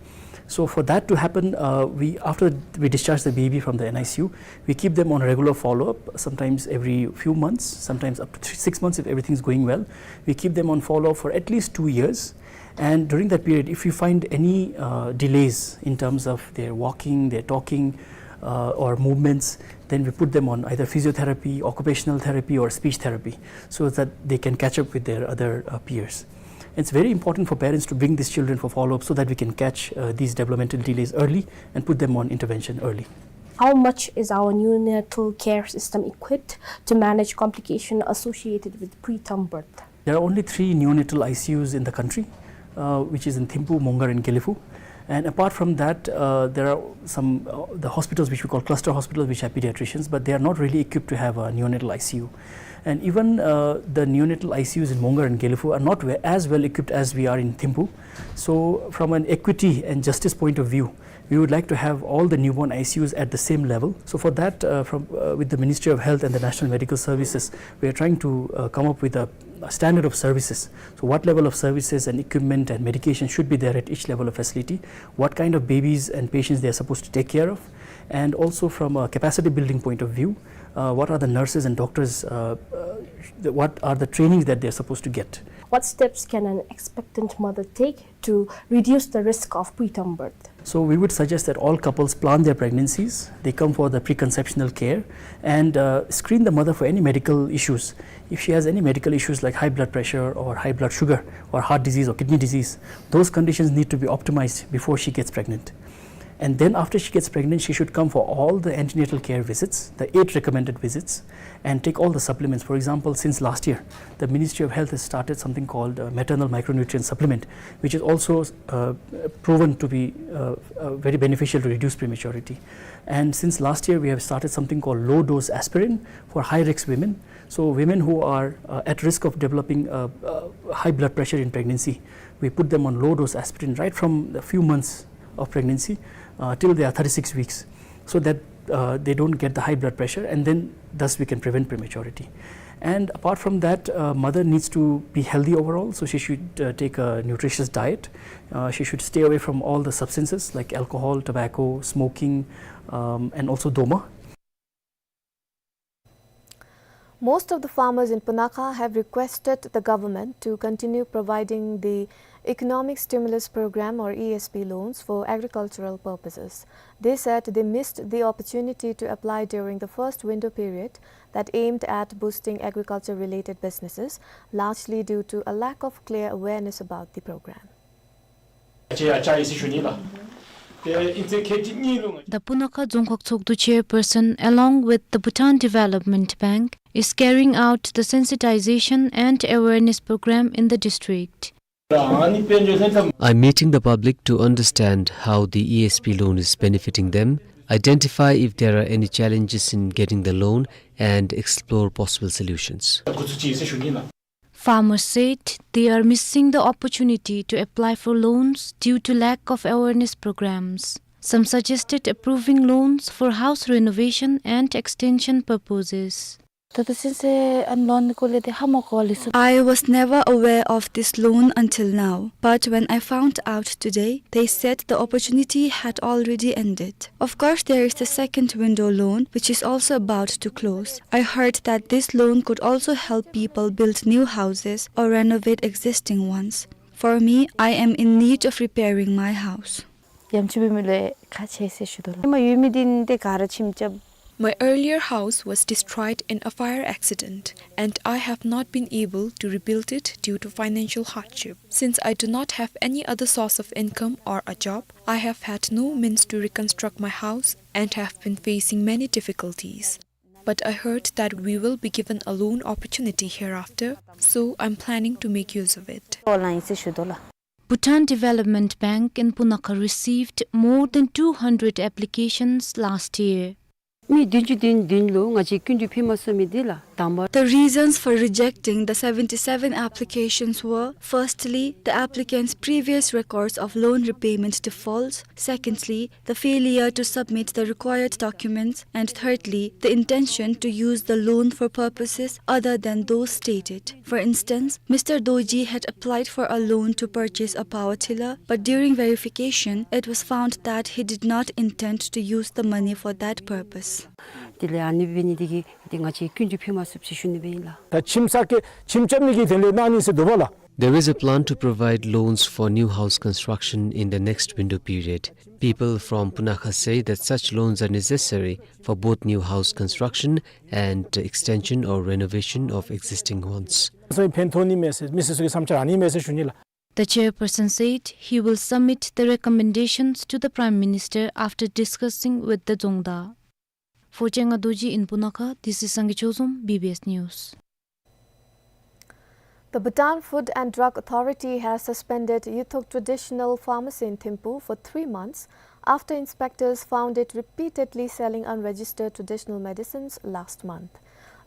So for that to happen, uh, we, after we discharge the baby from the N I C U, we keep them on regular follow-up, sometimes every few months, sometimes up to three, six months if everything's going well. We keep them on follow-up for at least two years. And during that period, if we find any, uh, delays in terms of their walking, their talking, uh, or movements, then we put them on either physiotherapy, occupational therapy, or speech therapy, so that they can catch up with their other, uh, peers. It's very important for parents to bring these children for follow-up so that we can catch, uh, these developmental delays early and put them on intervention early. How much is our neonatal care system equipped to manage complication associated with preterm birth? There are only three neonatal I C Us in the country, uh, which is in Thimphu, Mongar, and Gelephu. And apart from that, uh, there are some, uh, the hospitals which we call cluster hospitals, which have pediatricians, but they are not really equipped to have a neonatal I C U. And even, uh, the neonatal I C Us in Mongar and Gelephu are not we-, as well equipped as we are in Thimphu. So, from an equity and justice point of view, we would like to have all the newborn I C Us at the same level. So for that, uh, from, uh, with the Ministry of Health and the National Medical Services, we are trying to, uh, come up with a, A standard of services. So what level of services and equipment and medication should be there at each level of facility, what kind of babies and patients they are supposed to take care of, and also from a capacity building point of view, uh, what are the nurses and doctors, uh, uh, the, what are the trainings that they are supposed to get? What steps can an expectant mother take to reduce the risk of preterm birth? So we would suggest that all couples plan their pregnancies, they come for the preconceptional care, and, uh, screen the mother for any medical issues. If she has any medical issues like high blood pressure or high blood sugar or heart disease or kidney disease, those conditions need to be optimized before she gets pregnant. And then after she gets pregnant, she should come for all the antenatal care visits, the eight recommended visits, and take all the supplements. For example, since last year, the Ministry of Health has started something called a maternal micronutrient supplement, which is also, uh, proven to be, uh, uh, very beneficial to reduce prematurity. And since last year, we have started something called low dose aspirin for high risk women. So women who are, uh, at risk of developing, uh, uh, high blood pressure in pregnancy, we put them on low dose aspirin right from the few months of pregnancy, uh, till they are thirty-six weeks, so that, uh, they don't get the high blood pressure, and then thus we can prevent prematurity. And apart from that, uh, mother needs to be healthy overall, so she should, uh, take a nutritious diet. Uh, she should stay away from all the substances like alcohol, tobacco, smoking, um, and also doma. Most of the farmers in Punakha have requested the government to continue providing the Economic Stimulus Program, or E S P, loans for agricultural purposes. They said they missed the opportunity to apply during the first window period that aimed at boosting agriculture-related businesses, largely due to a lack of clear awareness about the program. The Punakha Dzongkhag Tshogdu chairperson, along with the Bhutan Development Bank, is carrying out the sensitization and awareness program in the district. I'm meeting the public to understand how the E S P loan is benefiting them, identify if there are any challenges in getting the loan, and explore possible solutions. Farmers said they are missing the opportunity to apply for loans due to lack of awareness programs. Some suggested approving loans for house renovation and extension purposes. ད་ལྟ་སེམས་ཅན་ཨ་ནི་ལོན་སྐོར་ལས་དེ་ཧ་མ་གོ་ལེ་སོ། I was never aware of this loan until now, but when I found out today, they said the opportunity had already ended. Of course, there is the second window loan, which is also about to close. I heard that this loan could also help people build new houses or renovate existing ones. For me, I am in need of repairing my house. ཡང་ཅིག་འབད་མི་ལས་ཁག་ཆེ་ཟེར་ཞུ་དོ་ལགས། ཨ་མ་ཡོད་མི་འདི་ནི་དེ་ག་ར་ཁྱིམ་རྐྱབ། My earlier house was destroyed in a fire accident, and I have not been able to rebuild it due to financial hardship. Since I do not have any other source of income or a job, I have had no means to reconstruct my house and have been facing many difficulties. But I heard that we will be given a loan opportunity hereafter, so I'm planning to make use of it. ཨོན་ལཱའིན་ཟེར་ཞུ་དོ་ལགས། Bhutan Development Bank in Punakha received more than two hundred applications last year. མི་བདུན་ཅུ་དོན་བདུན་ལུ་ང་བཅས་སྐྱིན་འགྲུལ་ཕུལ་མ་ཚུགས་མི་འདི་ལགས་དང་པ། The reasons for rejecting the seventy-seven applications were, firstly, the applicants' previous records of loan repayment defaults, secondly, the failure to submit the required documents, and thirdly, the intention to use the loan for purposes other than those stated. For instance, Mister Dorji had applied for a loan to purchase a power tiller, but during verification, it was found that he did not intend to use the money for that purpose. དེ་ལས་ཨ་ནི་འབད་ནི་འདི་གིས་ཏེ་ང་བཅས་སྐྱིན་འགྲུལ་ཕུལ་མ་ཚུགསཔ་ཅིག་ཞུ་ནི་སྦེ་ཨིན་ལགས། ད་ཁྱིམ་ས་གི་ཁྱིམ་རྐྱབ་ནི་གི་དོན་ལས་གནང་ནི་ཟེར་འདུག་པ་ལགས། There is a plan to provide loans for new house construction in the next window period. People from Punakha say that such loans are necessary for both new house construction and extension or renovation of existing ones. སོ་ཡི་ཕན་ཐོགས་ནི་མས་ཟེར་མི་སེར་ཚུ་གི་བསམ་འཆར་ཨ་ནི་མས་ཟེར་ཞུ་ནི་ལགས། The chairperson said he will submit the recommendations to the Prime Minister after discussing with the Dzongda. For Chenga Dorji in Punakha, this is Sangay Chozom, B B S News. The Bhutan Food and Drug Authority has suspended Yuthuk Traditional Pharmacy in Thimphu for three months after inspectors found it repeatedly selling unregistered traditional medicines last month.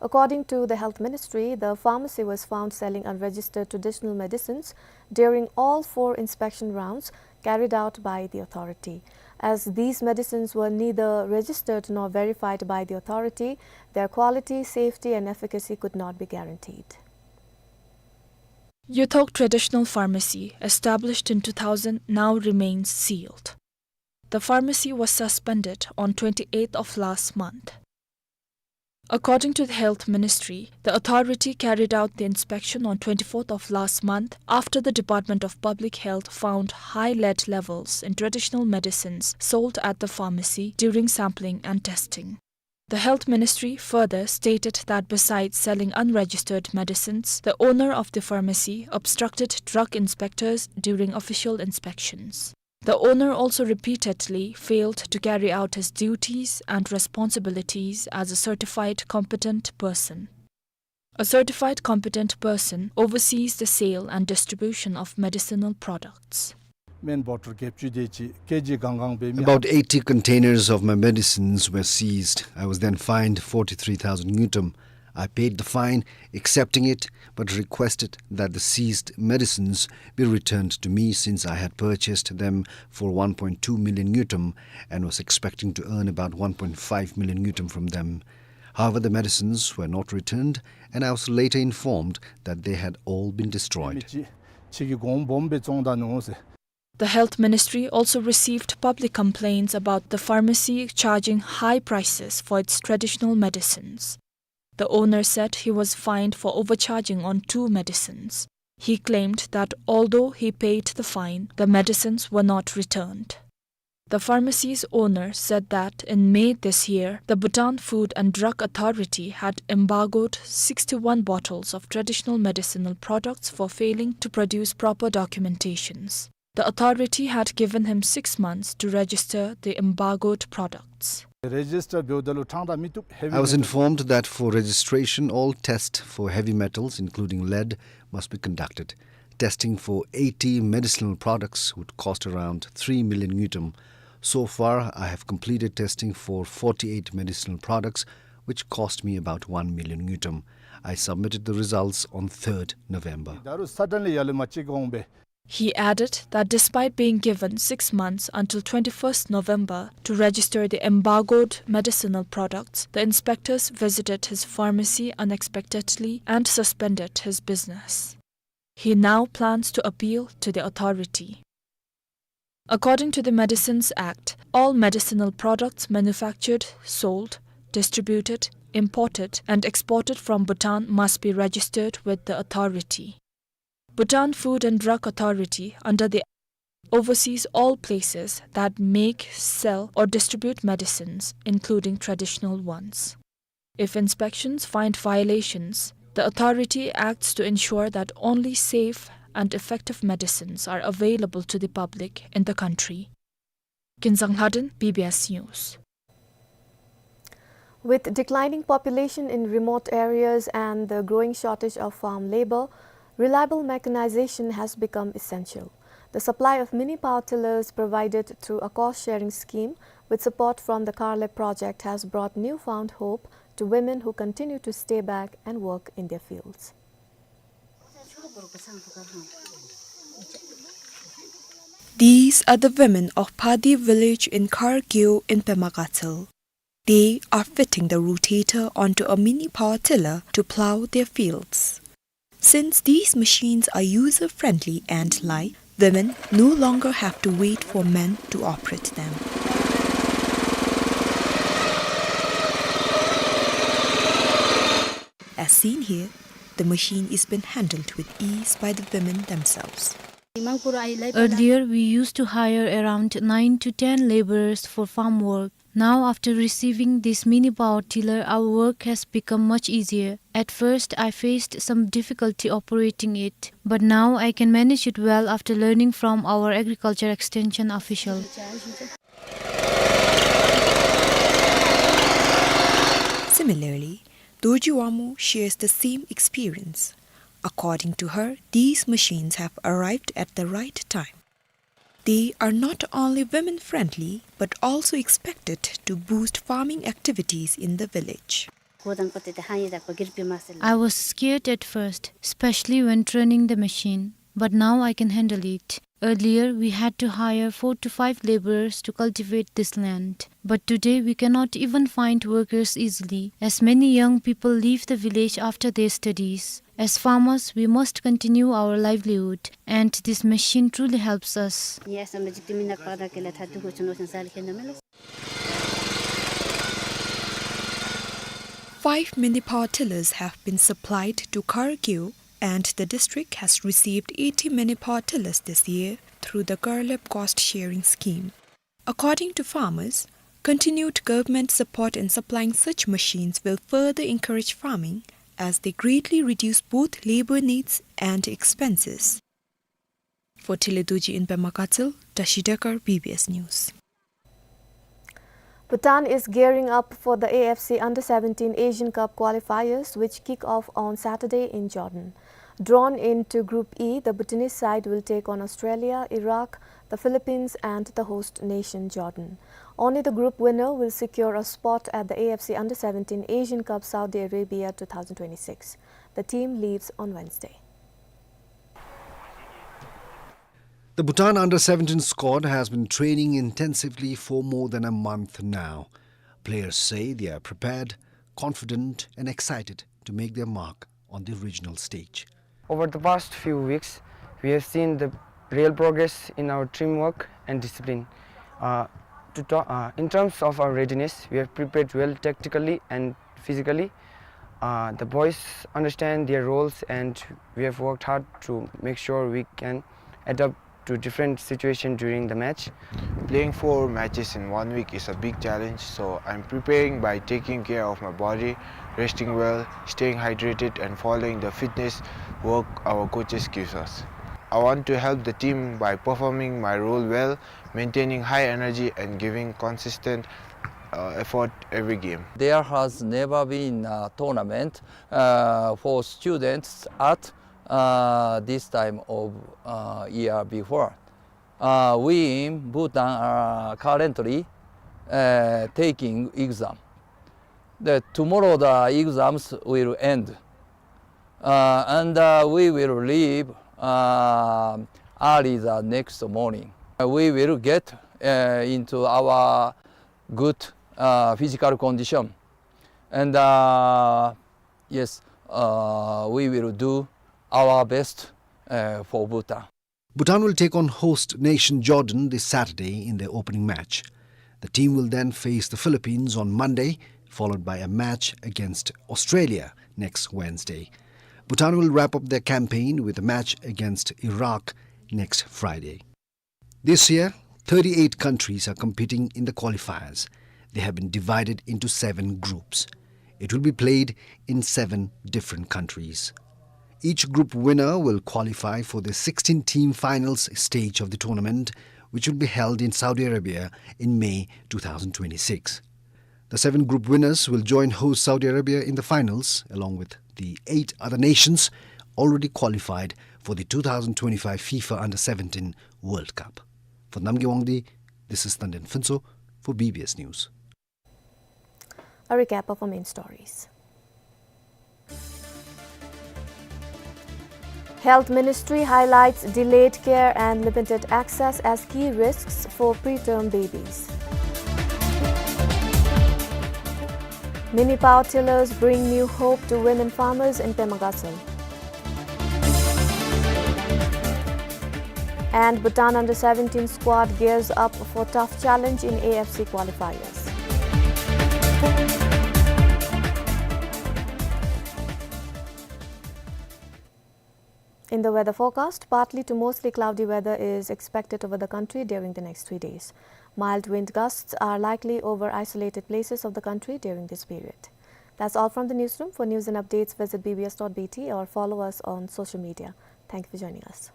According to the Health Ministry, the pharmacy was found selling unregistered traditional medicines during all four inspection rounds carried out by the authority. As these medicines were neither registered nor verified by the authority, their quality, safety and efficacy could not be guaranteed. Yuthok Traditional Pharmacy, established in two thousand, now remains sealed. The pharmacy was suspended on twenty-eighth of last month. According to the Health Ministry, the authority carried out the inspection on twenty-fourth of last month after the Department of Public Health found high lead levels in traditional medicines sold at the pharmacy during sampling and testing. The Health Ministry further stated that besides selling unregistered medicines, the owner of the pharmacy obstructed drug inspectors during official inspections. The owner also repeatedly failed to carry out his duties and responsibilities as a certified competent person. A certified competent person oversees the sale and distribution of medicinal products. སྨན་བོ་ཊལ་བརྒྱད་ཅུ་དེ་ཅིག་ཀེ་ཇི་གང་གང་སྦེ་མི། About eighty containers of my medicines were seized. I was then fined forty-three thousand ngultrum. I paid the fine, accepting it, but requested that the seized medicines be returned to me since I had purchased them for one point two million ngultrum and was expecting to earn about one point five million ngultrum from them. However, the medicines were not returned, and I was later informed that they had all been destroyed. མི་ཅིག་ཕྱི་གི་གོང་སྦོམ་སྦེ་བཙོང་ད་ནུག་ཟེར། The Health Ministry also received public complaints about the pharmacy charging high prices for its traditional medicines. The owner said he was fined for overcharging on two medicines. He claimed that although he paid the fine, the medicines were not returned. The pharmacy's owner said that in May this year, the Bhutan Food and Drug Authority had embargoed sixty-one bottles of traditional medicinal products for failing to produce proper documentations. The authority had given him six months to register the embargoed products. རེ་ཇིས་ཊར་འབདཝ་ད་ལུ་ཕྲང་ད་མི་བཏུབ། ཧེ་བི་མེ་ཊལ། I was informed that for registration, all tests for heavy metals, including lead, must be conducted. Testing for eighty medicinal products would cost around three million ngultrum. So far, I have completed testing for forty-eight medicinal products, which cost me about one million ngultrum. I submitted the results on third November. ད་རུང་སཱ་ཌེན་ལི་ཡར་ལས་མར་ཅིག་འོང་སྦེ། He added that despite being given six months until twenty-first November to register the embargoed medicinal products, the inspectors visited his pharmacy unexpectedly and suspended his business. He now plans to appeal to the authority. According to the Medicines Act, all medicinal products manufactured, sold, distributed, imported, and exported from Bhutan must be registered with the authority. Bhutan Food and Drug Authority, under the, oversees all places that make, sell, or distribute medicines, including traditional ones. If inspections find violations, the authority acts to ensure that only safe and effective medicines are available to the public in the country. Kinzang Lhaden, B B S News. With declining population in remote areas and the growing shortage of farm labor, reliable mechanization has become essential. The supply of mini power tillers provided through a cost-sharing scheme with support from the Karle project has brought newfound hope to women who continue to stay back and work in their fields. These are the women of Phadi village in Khar Geo in Pema Gatshel. They are fitting the rotator onto a mini power tiller to plow their fields. Since these machines are user-friendly and light, women no longer have to wait for men to operate them. As seen here, the machine is being handled with ease by the women themselves. Earlier, we used to hire around nine to ten laborers for farm work. Now, after receiving this mini power tiller, our work has become much easier. At first, I faced some difficulty operating it, but now I can manage it well after learning from our agriculture extension official. Similarly, Dorji Wangmo shares the same experience. According to her, these machines have arrived at the right time. They are not only women-friendly, but also expected to boost farming activities in the village. I was scared at first, especially when turning the machine, but now I can handle it. Earlier, we had to hire four to five laborers to cultivate this land, but today we cannot even find workers easily, as many young people leave the village after their studies. As farmers, we must continue our livelihood, and this machine truly helps us. Five mini power tillers have been supplied to Kharkiu, and the district has received eighty mini power tillers this year through the Kharleb cost sharing scheme. According to farmers, continued government support in supplying such machines will further encourage farming, as they greatly reduce both labor needs and expenses. For Tile Dorji in Pema Gatshel, Tashi Dekar, B B S News. Bhutan is gearing up for the A F C Under seventeen Asian Cup qualifiers, which kick off on Saturday in Jordan. Drawn into Group E, the Bhutanese side will take on Australia, Iraq, the Philippines, and the host nation, Jordan. Only the group winner will secure a spot at the A F C Under seventeen Asian Cup Saudi Arabia two thousand twenty-six. The team leaves on Wednesday. The Bhutan under seventeen squad has been training intensively for more than a month now. Players say they are prepared, confident, and excited to make their mark on the regional stage. Over the past few weeks, we have seen the real progress in our teamwork and discipline. Uh, to ta-, uh, in terms of our readiness, we have prepared well tactically and physically. Uh, the boys understand their roles, and we have worked hard to make sure we can adapt to different situation during the match. Playing four matches in one week is a big challenge, so I'm preparing by taking care of my body, resting well, staying hydrated, and following the fitness work our coaches gives us. I want to help the team by performing my role well, maintaining high energy, and giving consistent, uh, effort every game. There has never been a tournament, uh, for students at, uh, this time of, uh, year before. Uh, we in Bhutan are currently, uh, taking exam. The, tomorrow the exams will end. Uh, and, uh, we will leave, uh, early the next morning. Uh, we will get, uh, into our good, uh, physical condition. And, uh, yes, uh, we will do our best, uh, for Bhutan. Bhutan will take on host nation Jordan this Saturday in their opening match. The team will then face the Philippines on Monday, followed by a match against Australia next Wednesday. Bhutan will wrap up their campaign with a match against Iraq next Friday. This year, thirty-eight countries are competing in the qualifiers. They have been divided into seven groups. It will be played in seven different countries. Each group winner will qualify for the sixteen-team finals stage of the tournament, which will be held in Saudi Arabia in May two thousand twenty-six. The seven group winners will join host Saudi Arabia in the finals, along with the eight other nations already qualified for the two thousand twenty-five FIFA Under seventeen World Cup. For Namgay Wangdi, this is Tanden Phuntsho for B B S News. A recap of our main stories. Health Ministry highlights delayed care and limited access as key risks for preterm babies. Mini power tillers bring new hope to women farmers in Pema Gatshel. And Bhutan under seventeen squad gears up for tough challenge in A F C qualifiers. In the weather forecast, partly to mostly cloudy weather is expected over the country during the next three days. Mild wind gusts are likely over isolated places of the country during this period. That's all from the newsroom. For news and updates, visit B B S dot B T or follow us on social media. Thank you for joining us.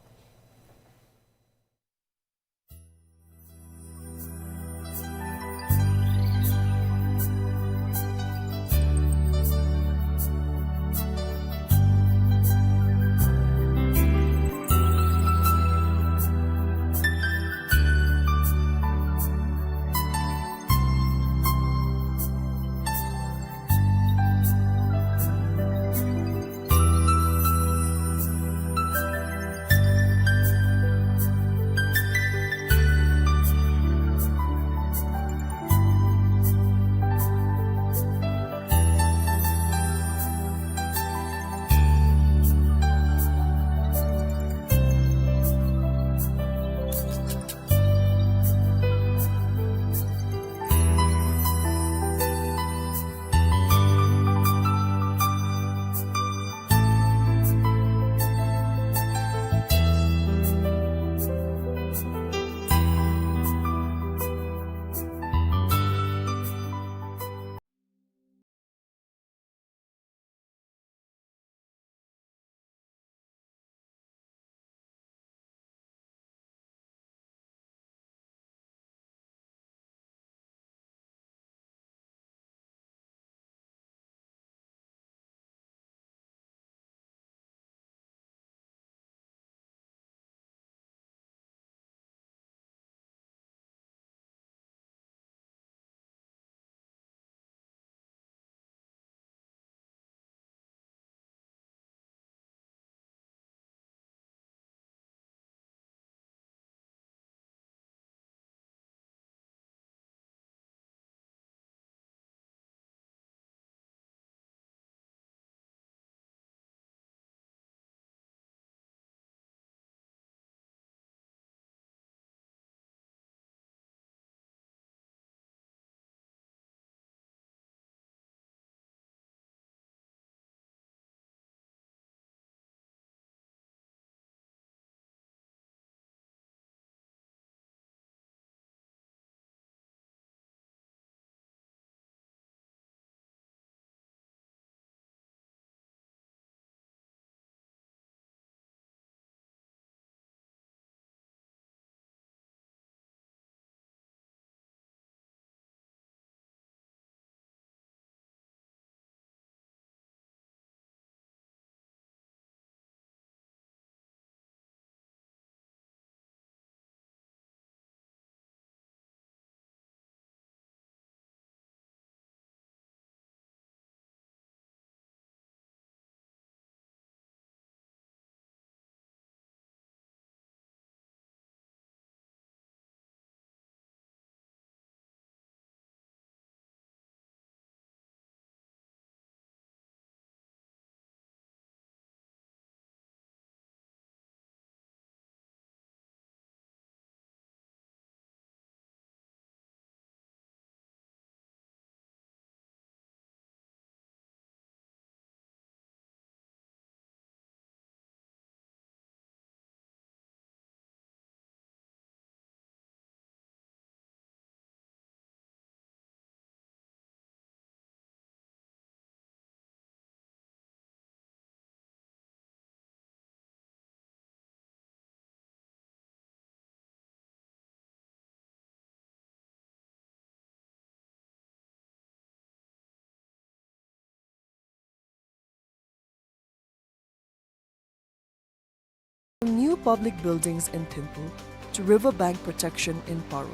From new public buildings in Thimphu to riverbank protection in Paro,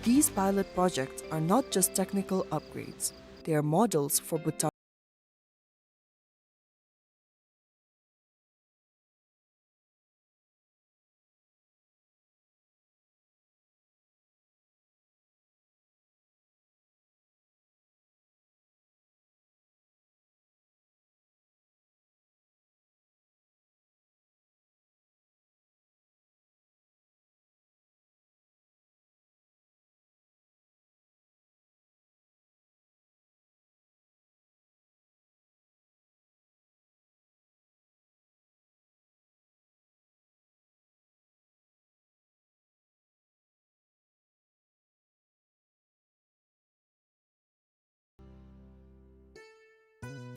these pilot projects are not just technical upgrades, they are models for Bhutan.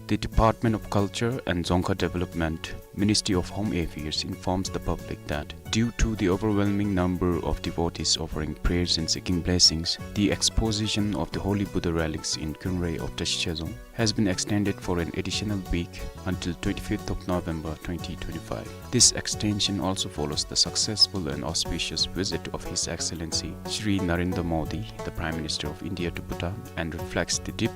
The Department of Culture and Dzongkha Development, Ministry of Home Affairs informs the public that due to the overwhelming number of devotees offering prayers and seeking blessings, the exposition of the holy Buddha relics in Kyunrei of Tashichhezong has been extended for an additional week until twenty-fifth of November twenty twenty-five. This extension also follows the successful and auspicious visit of His Excellency Shri Narendra Modi, the Prime Minister of India, to Bhutan and reflects the deep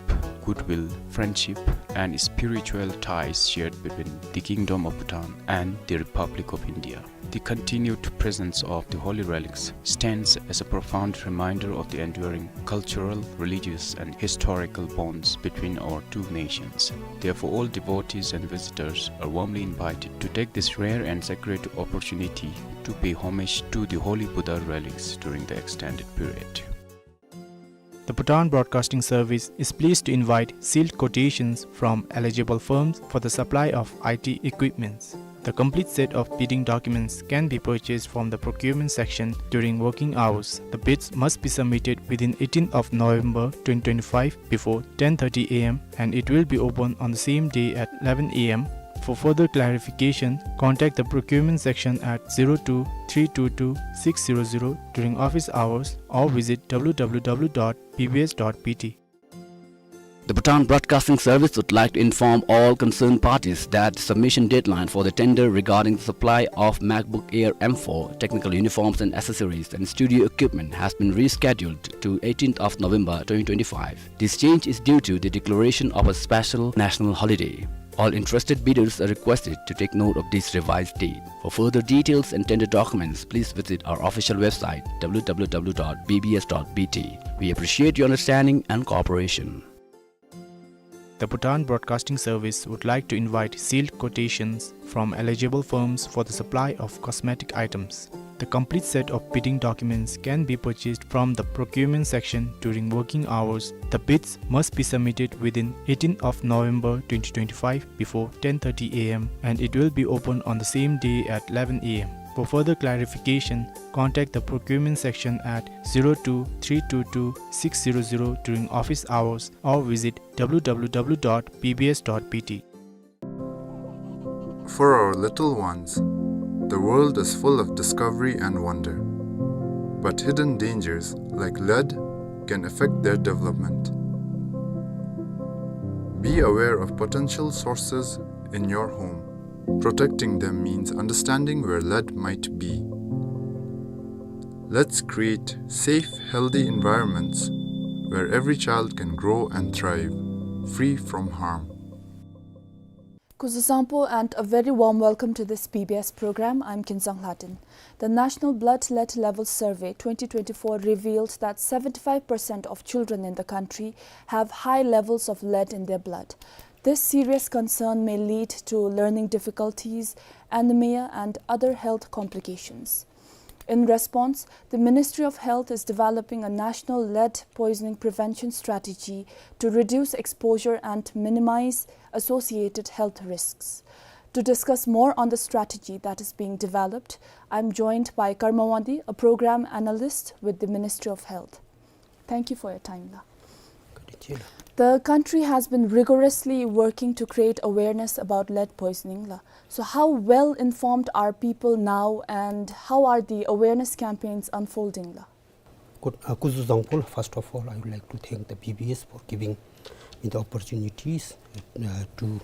goodwill, friendship, and spiritual ties shared between the Kingdom of Bhutan and the Republic of India. The continued presence of the holy relics stands as a profound reminder of the enduring cultural, religious, and historical bonds between our two nations. Therefore, all devotees and visitors are warmly invited to take this rare and sacred opportunity to pay homage to the holy Buddha relics during the extended period. The Bhutan Broadcasting Service is pleased to invite sealed quotations from eligible firms for the supply of I T equipments. The complete set of bidding documents can be purchased from the procurement section during working hours. The bids must be submitted within eighteenth of November twenty twenty-five before ten thirty A M, and it will be open on the same day at eleven A M. For further clarification, contact the procurement section at zero two three two two six zero zero during office hours or visit W W W dot B B S dot B T. The Bhutan Broadcasting Service would like to inform all concerned parties that the submission deadline for the tender regarding the supply of MacBook Air M four, technical uniforms and accessories, and studio equipment has been rescheduled to eighteenth of November twenty twenty-five. This change is due to the declaration of a special national holiday. All interested bidders are requested to take note of this revised date. For further details and tender documents, please visit our official website, W W W dot B B S dot B T. We appreciate your understanding and cooperation. The Bhutan Broadcasting Service would like to invite sealed quotations from eligible firms for the supply of cosmetic items. The complete set of bidding documents can be purchased from the procurement section during working hours. The bids must be submitted within eighteenth of November twenty twenty-five before ten thirty A M, and it will be open on the same day at eleven A M. For further clarification, contact the procurement section at zero two three two two six zero zero during office hours or visit W W W dot B B S dot B T. For our little ones, the world is full of discovery and wonder. But hidden dangers, like lead, can affect their development. Be aware of potential sources in your home. Protecting them means understanding where lead might be. Let's create safe, healthy environments where every child can grow and thrive, free from harm. Kuzuzangpo and a very warm welcome to this B B S program. I'm Kinzang Hladin. The National Blood Lead Level Survey twenty twenty-four revealed that seventy-five percent of children in the country have high levels of lead in their blood. This serious concern may lead to learning difficulties, anemia, and other health complications. In response, the Ministry of Health is developing a national lead poisoning prevention strategy to reduce exposure and minimize associated health risks. To discuss more on the strategy that is being developed, I'm joined by Karma Wangdi, a program analyst with the Ministry of Health. Thank you for your time, la. Good day, la. The country has been rigorously working to create awareness about lead poisoning, la. So how well informed are people now, and how are the awareness campaigns unfolding, la? Good, uh, Kuzuzangpo, first of all, I would like to thank the B B S for giving me the opportunities, uh, to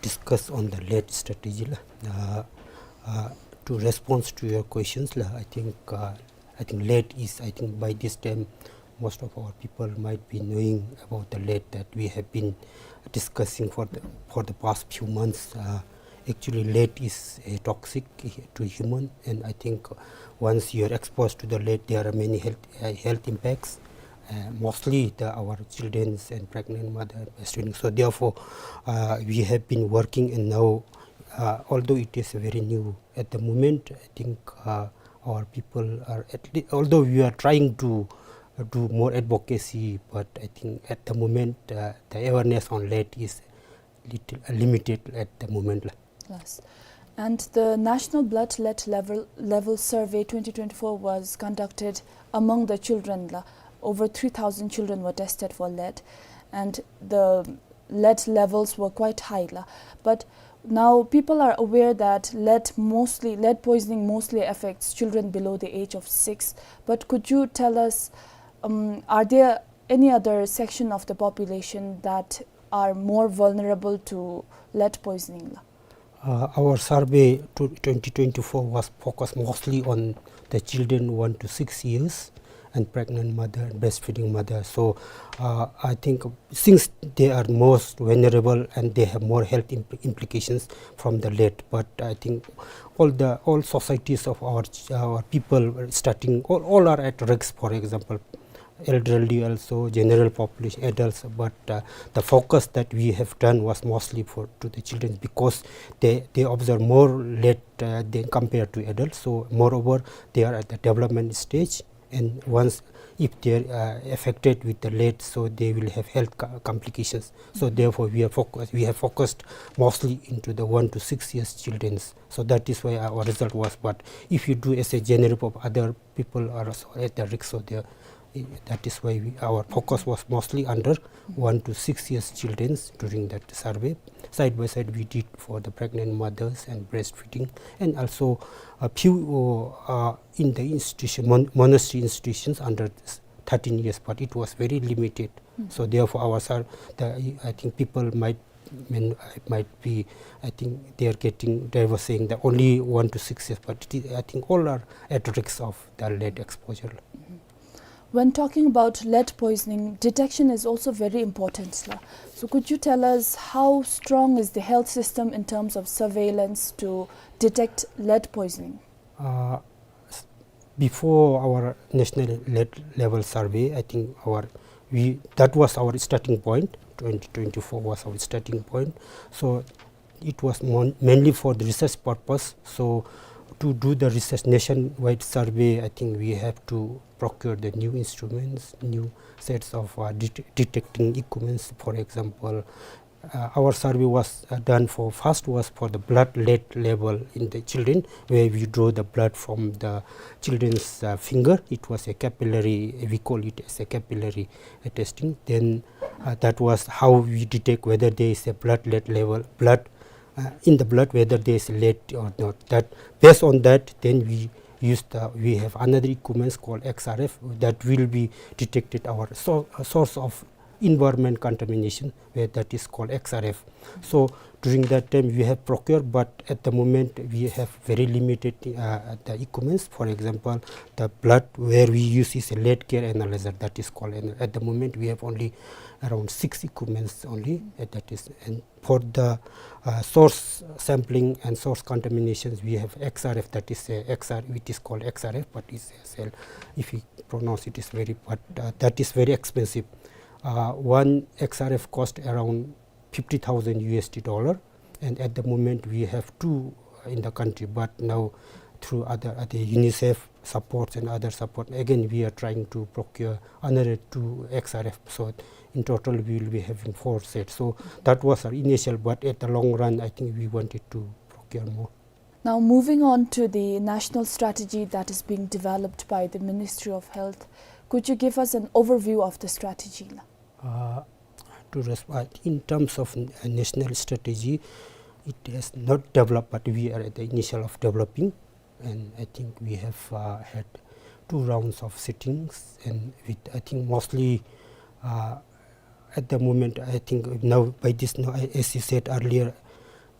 discuss on the lead strategy, la. Uh, uh, to respond to your questions, la, I think, uh, I think lead is, I think by this time, most of our people might be knowing about the lead that we have been discussing for the, for the past few months. Uh, actually, lead is a toxic to human, and I think once you are exposed to the lead, there are many health, uh, health impacts. Uh, mostly the, our children and pregnant mother, breastfeeding. So therefore, uh, we have been working, and now, uh, although it is very new at the moment, I think, uh, our people are at le-, although we are trying to, uh, do more advocacy, but I think at the moment, uh, the awareness on lead is little, uh, limited at the moment, la. Yes. And the National Blood Lead Level, Level Survey twenty twenty-four was conducted among the children, la. Over three thousand children were tested for lead, and the lead levels were quite high, la. But now people are aware that lead mostly, lead poisoning mostly affects children below the age of six. But could you tell us, um, are there any other section of the population that are more vulnerable to lead poisoning, la? Uh, our survey to twenty twenty-four was focused mostly on the children one to six years and pregnant mother and breastfeeding mother. So, uh, I think since they are most vulnerable and they have more health impl-, implications from the lead, but I think all the, all societies of our ch-, our people starting, all, all are at risk. For example, elderly also, general population, adults, but, uh, the focus that we have done was mostly for, to the children because they, they observe more lead, uh, than compared to adults. So moreover, they are at the development stage, and once if they are, uh, affected with the lead, so they will have health co-, complications. So therefore, we are focus, we have focused mostly into the one to six years children's. So that is why our result was. But if you do as a general pop-, other people are also at the risk, so they are, that is why we, our focus was mostly under one to six years children's during that survey. Side by side, we did for the pregnant mothers and breastfeeding, and also a few, uh, in the institution, mon-, monastery institutions under thirteen years, but it was very limited. So therefore, our sur-, the, I think people might, mean, might be, I think they are getting, they were saying that only one to six years, but it is, I think all are at risk of the lead exposure. When talking about lead poisoning, detection is also very important, la. So could you tell us how strong is the health system in terms of surveillance to detect lead poisoning? Uh, s-, before our national lead level survey, I think our, we, that was our starting point. Twenty twenty-four was our starting point. So it was mon-, mainly for the research purpose. So to do the research nationwide survey, I think we have to procure the new instruments, new sets of, uh, det-, detecting equipments. For example, uh, our survey was, uh, done for, first was for the blood lead level in the children, where we draw the blood from the children's, uh, finger. It was a capillary, we call it as a capillary, uh, testing. Then, uh, that was how we detect whether there is a blood lead level, blood, uh, in the blood, whether there is lead or not. That, based on that, then we use the, we have another equipments called X R F that will be detected our so-, uh, source of environment contamination, where that is called X R F. So during that time we have procured, but at the moment we have very limited, uh, the equipments. For example, the blood where we use is a lead gear analyzer, that is called, and at the moment we have only around six equipments only, uh, that is, and for the, uh, source sampling and source contaminations, we have X R F, that is a X R, it is called X R F, but it's a cell. If you pronounce it is very, but, uh, that is very expensive. Uh, one X R F cost around fifty thousand U S D dollar, and at the moment we have two in the country, but now through other, other UNICEF supports and other support, again, we are trying to procure another two X R F. So in total, we will be having four sets. So that was our initial, but at the long run, I think we wanted to procure more. Now, moving on to the national strategy that is being developed by the Ministry of Health, could you give us an overview of the strategy, la? Uh, to resp-, uh, in terms of n-, uh, national strategy, it has not developed, but we are at the initial of developing, and I think we have, uh, had two rounds of sittings, and with, I think, mostly, uh, at the moment, I think now by this, now, a-, as you said earlier,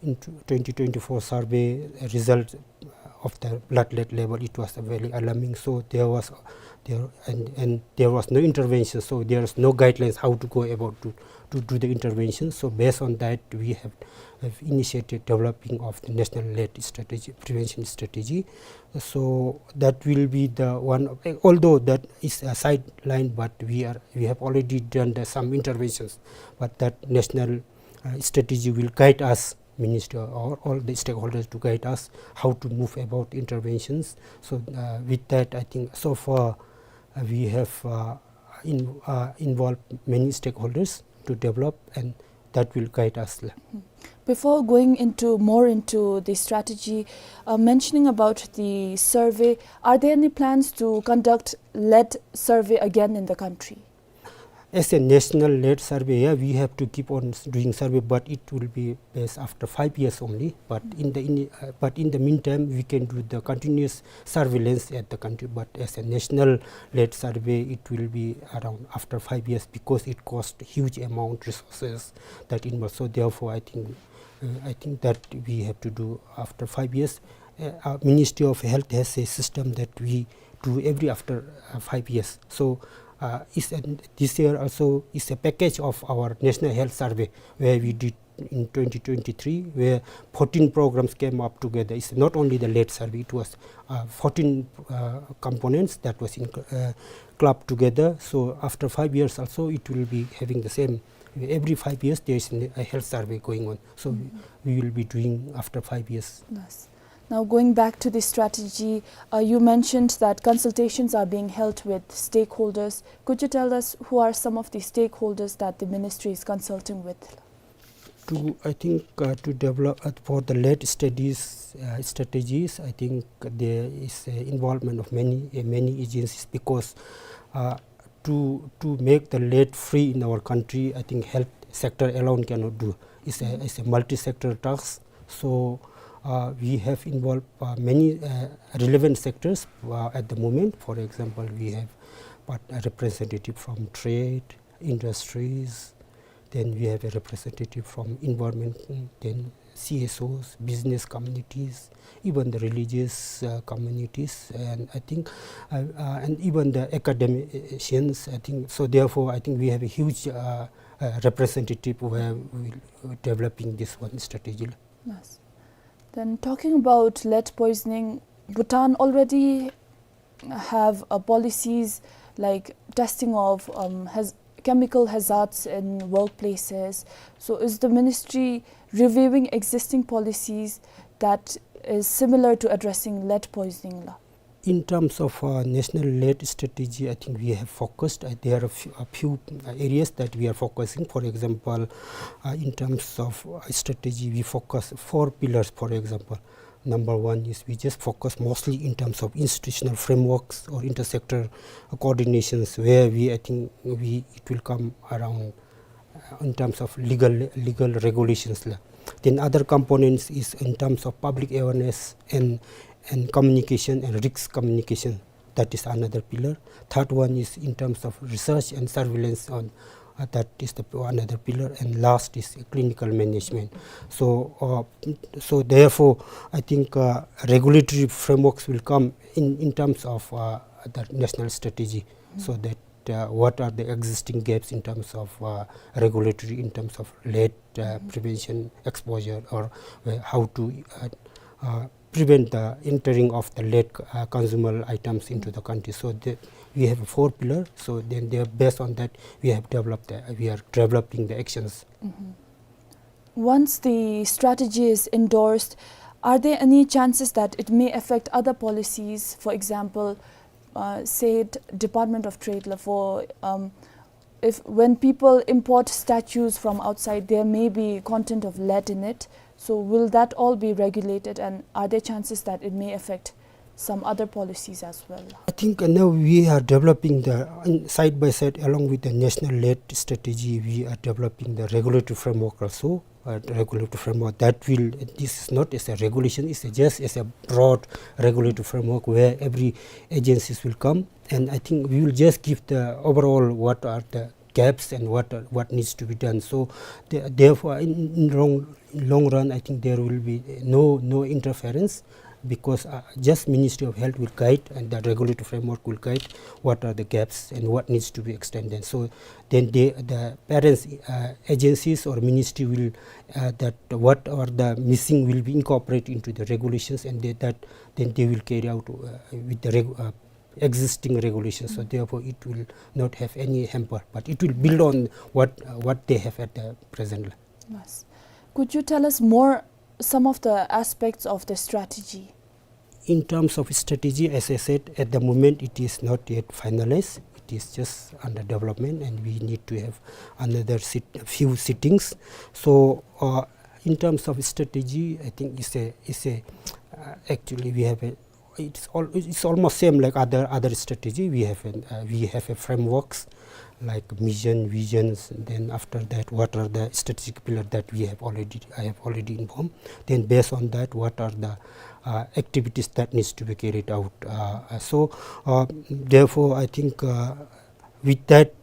in tw-, twenty twenty-four survey result, uh, of the blood lead level, it was very alarming. So there was, there, and, and there was no intervention. So there was no guidelines how to go about to, to do the intervention. So based on that, we have, have initiated developing of the national lead strategy, prevention strategy. So that will be the one, although that is a sideline, but we are, we have already done the, some interventions. But that national, uh, strategy will guide us, minister or all the stakeholders, to guide us how to move about interventions. So, uh, with that, I think so far, uh, we have, uh, in-, uh, involved many stakeholders to develop, and that will guide us. Before going into, more into the strategy, uh, mentioning about the survey, are there any plans to conduct lead survey again in the country? As a national lead survey, yeah, we have to keep on s-, doing survey, but it will be based after five years only. But in the, in, uh, but in the meantime, we can do the continuous surveillance at the country. But as a national lead survey, it will be around after five years because it cost huge amount resources that involved. So therefore, I think, uh, I think that we have to do after five years. Uh, our Ministry of Health has a system that we do every after, uh, five years. So, uh, is an, this year also is a package of our National Health Survey where we did in twenty twenty-three, where fourteen programs came up together. It's not only the lead survey, it was, uh, fourteen, uh, components that was in, uh, clubbed together. So after five years also, it will be having the same. Every five years, there is an, a health survey going on. So we will be doing after five years. Yes. Now, going back to the strategy, uh, you mentioned that consultations are being held with stakeholders. Could you tell us who are some of the stakeholders that the ministry is consulting with? To, I think, uh, to develop, uh, for the lead studies, uh, strategies, I think there is, uh, involvement of many, uh, many agencies because, uh, to, to make the lead free in our country, I think health sector alone cannot do. It's a, it's a multi-sector task. So, uh, we have involved, uh, many, uh, relevant sectors, uh, at the moment. For example, we have part-, a representative from trade, industries, then we have a representative from environment, then C S Os, business communities, even the religious, uh, communities, and I think, uh, uh, and even the academicians, I think. So therefore, I think we have a huge, uh, uh, representative where we are developing this one strategy. Yes. Then talking about lead poisoning, Bhutan already have, uh, policies like testing of, um, haz-, chemical hazards in workplaces. So is the ministry reviewing existing policies that is similar to addressing lead poisoning la? In terms of, uh, national lead strategy, I think we have focused, uh, there are a few, a few, uh, areas that we are focusing. For example, uh, in terms of, uh, strategy, we focus four pillars, for example. Number one is we just focus mostly in terms of institutional frameworks or intersector coordinations where we, I think we, it will come around, uh, in terms of legal, legal regulations la. Then other components is in terms of public awareness and, and communication and risk communication. That is another pillar. Third one is in terms of research and surveillance on, uh, that is the p-, another pillar. And last is clinical management. So, uh, so therefore, I think, uh, regulatory frameworks will come in, in terms of, uh, the national strategy, so that, uh, what are the existing gaps in terms of, uh, regulatory, in terms of lead, uh, prevention, exposure, or, uh, how to, uh, uh, prevent the entering of the lead, uh, consumable items into the country. So the, we have four pillar. So then they are, based on that, we have developed the, we are developing the actions. Once the strategy is endorsed, are there any chances that it may affect other policies? For example, uh, say it Department of Trade la, for, um, if when people import statues from outside, there may be content of lead in it. So will that all be regulated, and are there chances that it may affect some other policies as well? I think, uh, now we are developing the, in, side by side along with the national lead strategy, we are developing the regulatory framework also, uh, regulatory framework that will, this is not as a regulation, it's a, just as a broad regulatory framework where every agencies will come, and I think we will just give the overall what are the gaps and what are, what needs to be done. So the-, therefore, in, in long, long run, I think there will be no, no interference. because, uh, just Ministry of Health will guide and the regulatory framework will guide what are the gaps and what needs to be extended. So then they, the parents, uh, agencies or ministry will, uh, that what are the missing will be incorporated into the regulations, and they, that then they will carry out, uh, with the reg-, uh, existing regulations. So therefore, it will not have any hamper, but it will build on what, uh, what they have at the present. Yes. Could you tell us more some of the aspects of the strategy? In terms of strategy, as I said, at the moment it is not yet finalized. It is just under development, and we need to have another sit-, few sittings. So, uh, in terms of strategy, I think it's a, it's a, uh, actually we have a, it's all, it's almost same like other, other strategy. We have an, uh, we have a frameworks like mission, visions, then after that, what are the strategic pillar that we have already, I have already informed. Then based on that, what are the, uh, activities that needs to be carried out? Uh, uh, so, uh, therefore, I think, uh, with that,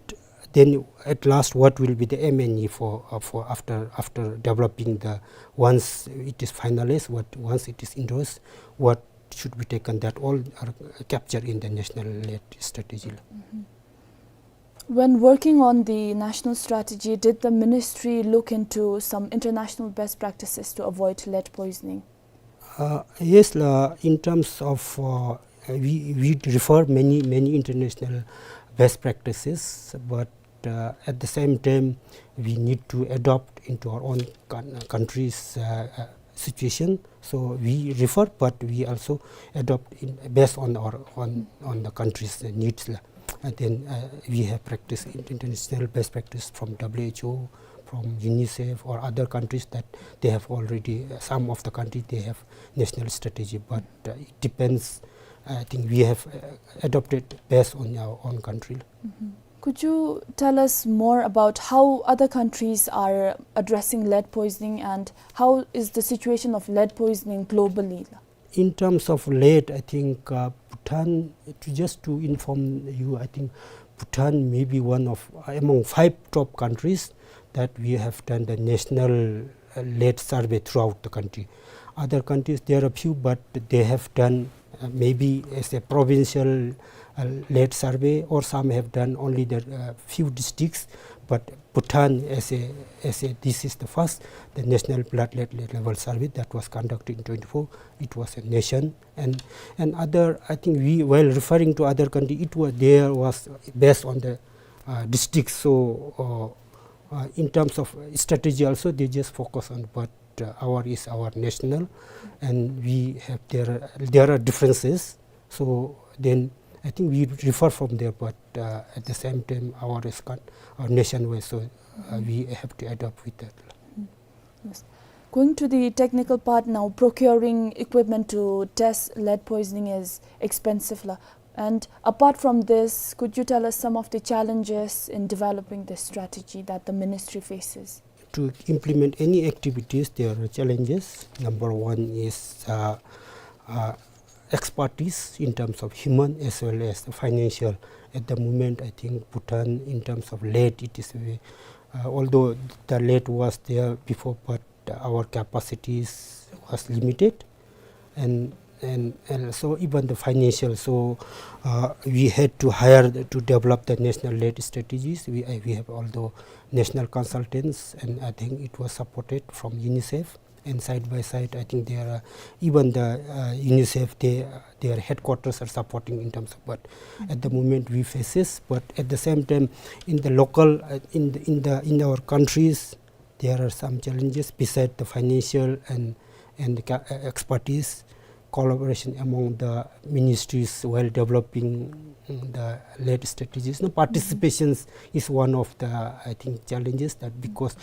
then at last, what will be the M N E for, uh, for after, after developing the, once it is finalized, what, once it is endorsed, what should be taken, that all are captured in the national lead strategy. When working on the national strategy, did the ministry look into some international best practices to avoid lead poisoning? Uh, yes, la, in terms of, uh, we, we refer many, many international best practices, but, uh, at the same time, we need to adopt into our own coun-, country's, uh, uh, situation. So we refer, but we also adopt in, based on our, on, on the country's needs, la. And then, uh, we have practice in-, international best practice from W H O, from UNICEF or other countries that they have already, uh, some of the countries they have national strategy, but, uh, it depends. I think we have, uh, adopted based on our own country. Could you tell us more about how other countries are addressing lead poisoning and how is the situation of lead poisoning globally? In terms of lead, I think, uh, Bhutan, to, just to inform you, I think Bhutan may be one of, uh, among five top countries that we have done the national, uh, lead survey throughout the country. Other countries, there are few, but they have done, uh, maybe as a provincial, uh, lead survey, or some have done only the, uh, few districts, but Bhutan as a, as a, this is the first, the national blood lead, lead level survey that was conducted in twenty-four. It was a nation, and, and other, I think we, while referring to other country, it was, there was based on the, uh, districts. So, uh, uh, in terms of strategy also, they just focus on, but, uh, our is our national, and we have, there are, there are differences. So then I think we refer from there, but, uh, at the same time, our is con-, our nationwide, so, uh, we have to adapt with that. Yes. Going to the technical part now, procuring equipment to test lead poisoning is expensive, la. And apart from this, could you tell us some of the challenges in developing this strategy that the ministry faces? To implement any activities, there are challenges. Number one is, uh, uh, expertise in terms of human as well as the financial. At the moment, I think Bhutan, in terms of lead, it is very, uh, although the lead was there before, but our capacities was limited, and, and, and so even the financial. So, uh, we had to hire the, to develop the national lead strategies. We, uh, we have all the national consultants, and I think it was supported from UNICEF. And side by side, I think there are even the, uh, UNICEF, they, their headquarters are supporting in terms of, but at the moment we face this. But at the same time, in the local, uh, in the, in the, in our countries, there are some challenges beside the financial and, and the ca-, uh, expertise, collaboration among the ministries while developing the lead strategies. No, participations is one of the, I think, challenges, that because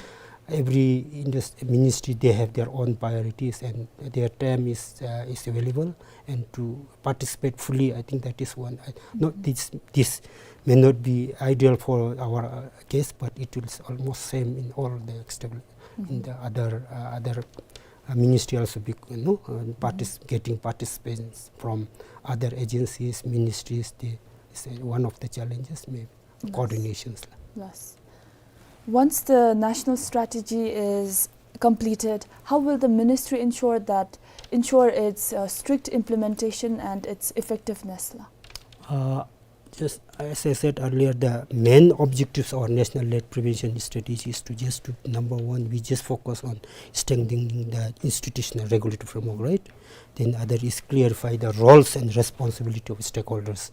every indus-, ministry, they have their own priorities and their time is, uh, is available, and to participate fully, I think that is one. I, not this, this may not be ideal for our, uh, case, but it will s-, almost same in all the external, in the other, uh, other, uh, ministry also, bec-, you know, uh, partic-, getting participants from other agencies, ministries, they, is, uh, one of the challenges, maybe coordinations. Yes. Once the national strategy is completed, how will the ministry ensure that ensure its uh, strict implementation and its effectiveness la? Uh, just as I said earlier, the main objectives of our national lead prevention strategy is to just to, number one, we just focus on strengthening the institutional regulatory framework, right? Then other is clarify the roles and responsibility of stakeholders.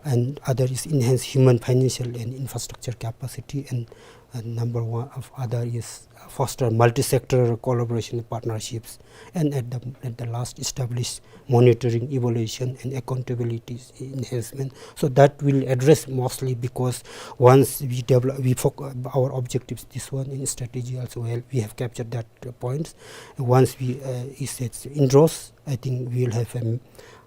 And other is enhance human, financial, and infrastructure capacity. And, and number one of other is foster multi-sectoral collaboration and partnerships. And at the, at the last, establish monitoring, evaluation, and accountability enhancement. So that will address mostly, because once we develop, we foc-, our objectives, this one in strategy also, well, we have captured that uh, points. Once we uh, is it endorsed, I think we will have a,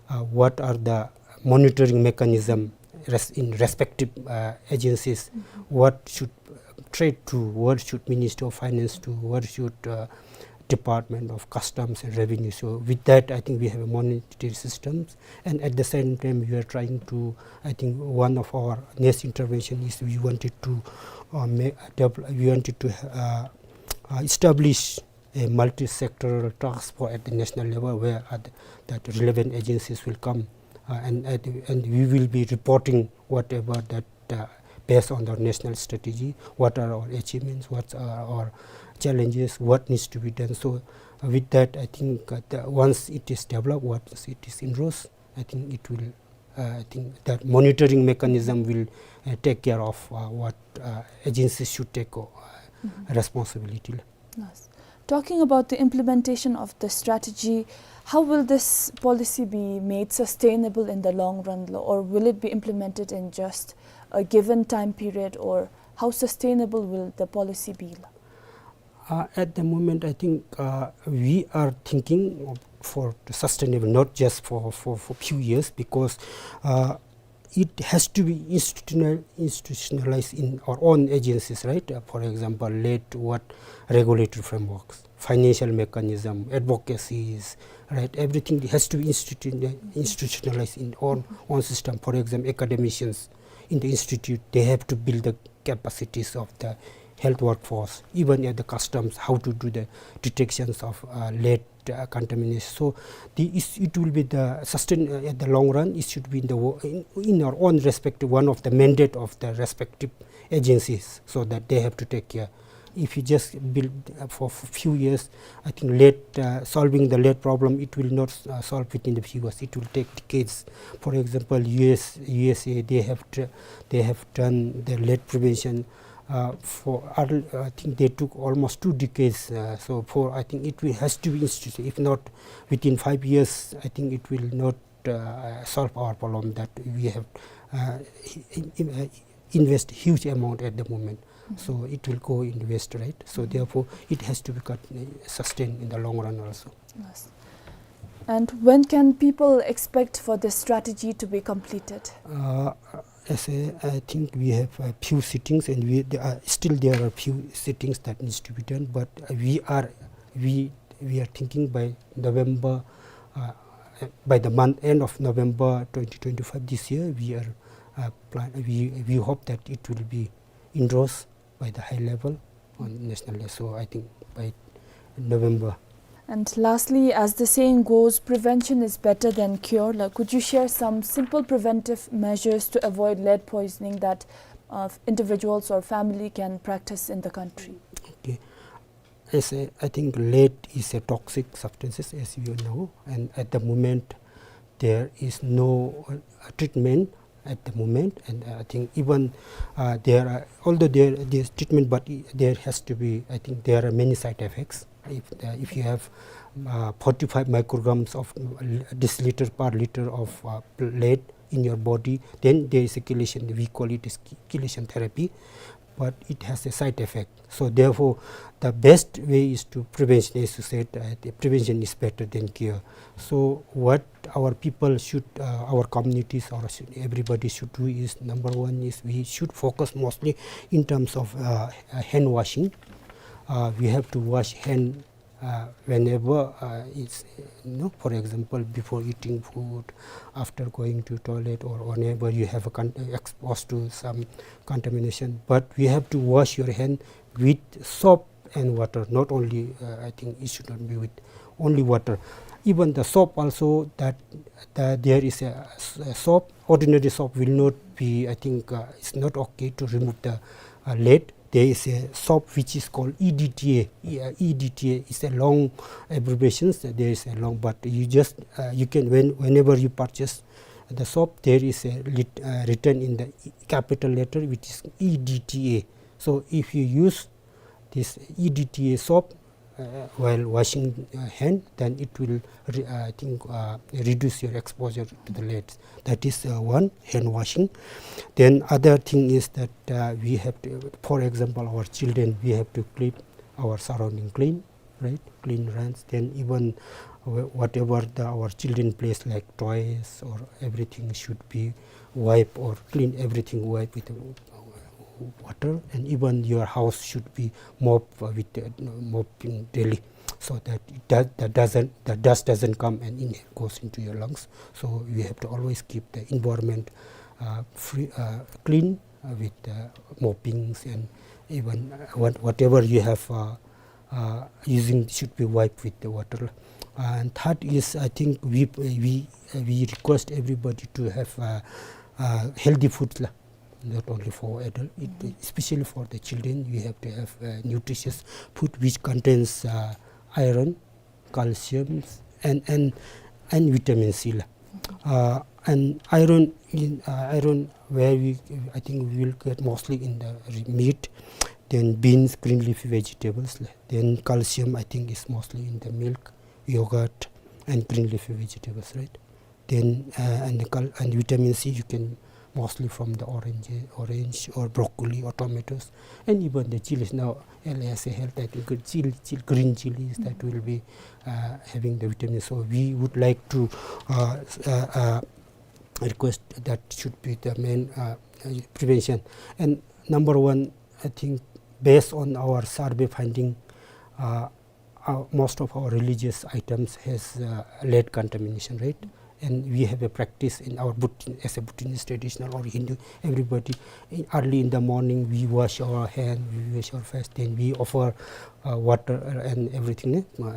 uh, what are the monitoring mechanism res-, in respective uh, agencies. Mm-hmm. What should trade to, what should Ministry of Finance to, what should uh, Department of Customs and Revenue. So with that, I think we have a monitoring systems, and at the same time, we are trying to, I think one of our next intervention is we wanted to, uh, ma-, devel-, we wanted to uh, uh, establish a multi-sectoral task force at the national level where uh, th-, that relevant agencies will come uh, and, and and we will be reporting whatever that uh, based on the national strategy, what are our achievements, what are our challenges, what needs to be done. So uh, with that, I think uh, the, once it is developed, once it is endorsed, I think it will, uh, I think that monitoring mechanism will uh, take care of uh, what uh, agencies should take uh, Mm-hmm. responsibility. Yes. Talking about the implementation of the strategy, how will this policy be made sustainable in the long run, lo, or will it be implemented in just a given time period, or how sustainable will the policy be, lo? Uh, at the moment, I think uh, we are thinking of, for the sustainable, not just for, for, for few years, because uh, it has to be institutional, institutionalized in our own agencies, right? Uh, for example, lead what regulatory frameworks, financial mechanism, advocacies, right? Everything has to be institu-, institutionalized in our own system. For example, academicians in the institute, they have to build the capacities of the health workforce, even at the customs, how to do the detections of uh, lead uh, contamination. So the, is, it will be the sustain uh, at the long run. It should be in the wo-, in, in our own respective, one of the mandate of the respective agencies, so that they have to take care. If you just build uh, for, for few years, I think lead uh, solving the lead problem, it will not uh, solve within the few years. It will take decades. For example, U S, U S A, they have tr-, they have done the lead prevention uh, for earl-, I think they took almost two decades. Uh, so for, I think it will, has to be instituted. If not, within five years, I think it will not uh, solve our problem that we have uh, in, in, uh, invest huge amount at the moment. Mm-hmm. So it will go in waste, right? So Mm-hmm. therefore, it has to be cut, uh, sustained in the long run also. Yes. And when can people expect for this strategy to be completed? Uh, as I, I think we have a few sittings, and we, there are, still there are few sittings that needs to be done. But uh, we are, we, we are thinking by November, uh, by the month, end of November twenty twenty-five this year, we are uh, plan, we, we hope that it will be endorsed by the high level on national level. So I think by November. And lastly, as the saying goes, prevention is better than cure. Like, could you share some simple preventive measures to avoid lead poisoning that uh, individuals or family can practice in the country? Okay. As I, I think lead is a toxic substances, as you know, and at the moment there is no uh, treatment at the moment, and uh, I think even uh, there are, although there is treatment, but i-, there has to be, I think there are many side effects. If, uh, if you have uh, forty-five micrograms of uh, deciliter per liter of uh, lead in your body, then there is a chelation, we call it as che-, chelation therapy, but it has a side effect. So therefore, the best way is to prevention, as you said, uh, the prevention is better than cure. So what our people should, uh, our communities, or should, everybody should do is, number one is we should focus mostly in terms of uh, uh, hand washing. Uh, we have to wash hand uh, whenever uh, it's, you know, for example, before eating food, after going to toilet, or whenever you have a con-, exposed to some contamination. But we have to wash your hand with soap and water. Not only, uh, I think it should not be with only water. Even the soap also, that, that there is a s-, a soap, ordinary soap will not be, I think, uh, it's not okay to remove the, uh, lead. There is a soap which is called E D T A. E-, uh, E D T A is a long abbreviation. There is a long, but you just, uh, you can, when, whenever you purchase the soap, there is a lit-, uh, written in the capital letter, which is E D T A. So if you use this E D T A soap, uh, while washing, uh, hand, then it will re-, uh, I think, uh, reduce your exposure to the leads. That is, uh, one, hand washing. Then other thing is that, uh, we have to, for example, our children, we have to keep our surrounding clean, right? Clean runs. Then even wh-, whatever the, our children plays, like toys or everything, should be wipe or clean everything, wipe with, uh, water, and even your house should be mop, uh, with, uh, mopping daily, so that it does, that doesn't, the dust doesn't come and in, goes into your lungs. So we have to always keep the environment, uh, free, uh, clean, uh, with, uh, moppings, and even, uh, what, whatever you have, uh, uh, using should be wiped with the water. And third is, I think we, we, uh, we request everybody to have, uh, uh, healthy food la. Not only for adult, it, especially for the children, we have to have, uh, nutritious food which contains, uh, iron, calcium, and, and, and vitamin C la. Uh, and iron, in, uh, iron where we, I think we will get mostly in the re-, meat, then beans, green leafy vegetables la. Then calcium, I think, is mostly in the milk, yogurt, and green leafy vegetables, right? Then, uh, and the cal-, and vitamin C you can mostly from the orange, orange or broccoli or tomatoes, and even the chilies. Now, L A S A Health, I think, good chili, chil-, green chilies that will be, uh, having the vitamin. So we would like to, uh, s-, uh, uh, request that should be the main, uh, uh, prevention. And number one, I think, based on our survey finding, uh, uh, most of our religious items has, uh, lead contamination, right? And we have a practice in our Bhut-, as a Bhutanese traditional or Hindu, everybody, in, early in the morning, we wash our hand, we wash our face, then we offer, uh, water, uh, and everything, eh? Uh,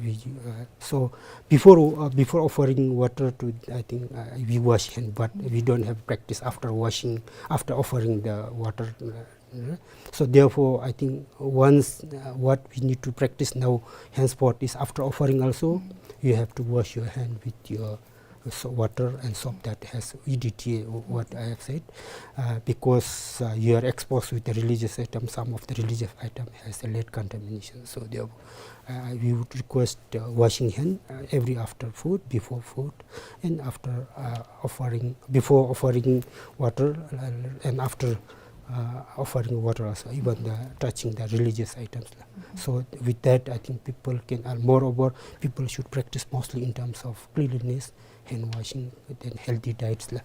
we, uh, so before, uh, before offering water to, I think, uh, we wash hand, but we don't have practice after washing, after offering the water, uh, Uh, so therefore, I think once, uh, what we need to practice now, henceforth, is after offering also, you have to wash your hand with your, uh, so-, water and soap that has E D T A, what I have said, uh, because, uh, you are exposed with the religious item, some of the religious item has a lead contamination. So therefore, uh, we would request, uh, washing hand, uh, every after food, before food, and after, uh, offering, before offering water, uh, and after, uh, offering water also, even the touching the religious items la. So with that, I think people can, uh, moreover, people should practice mostly in terms of cleanliness, hand washing, then healthy diets la.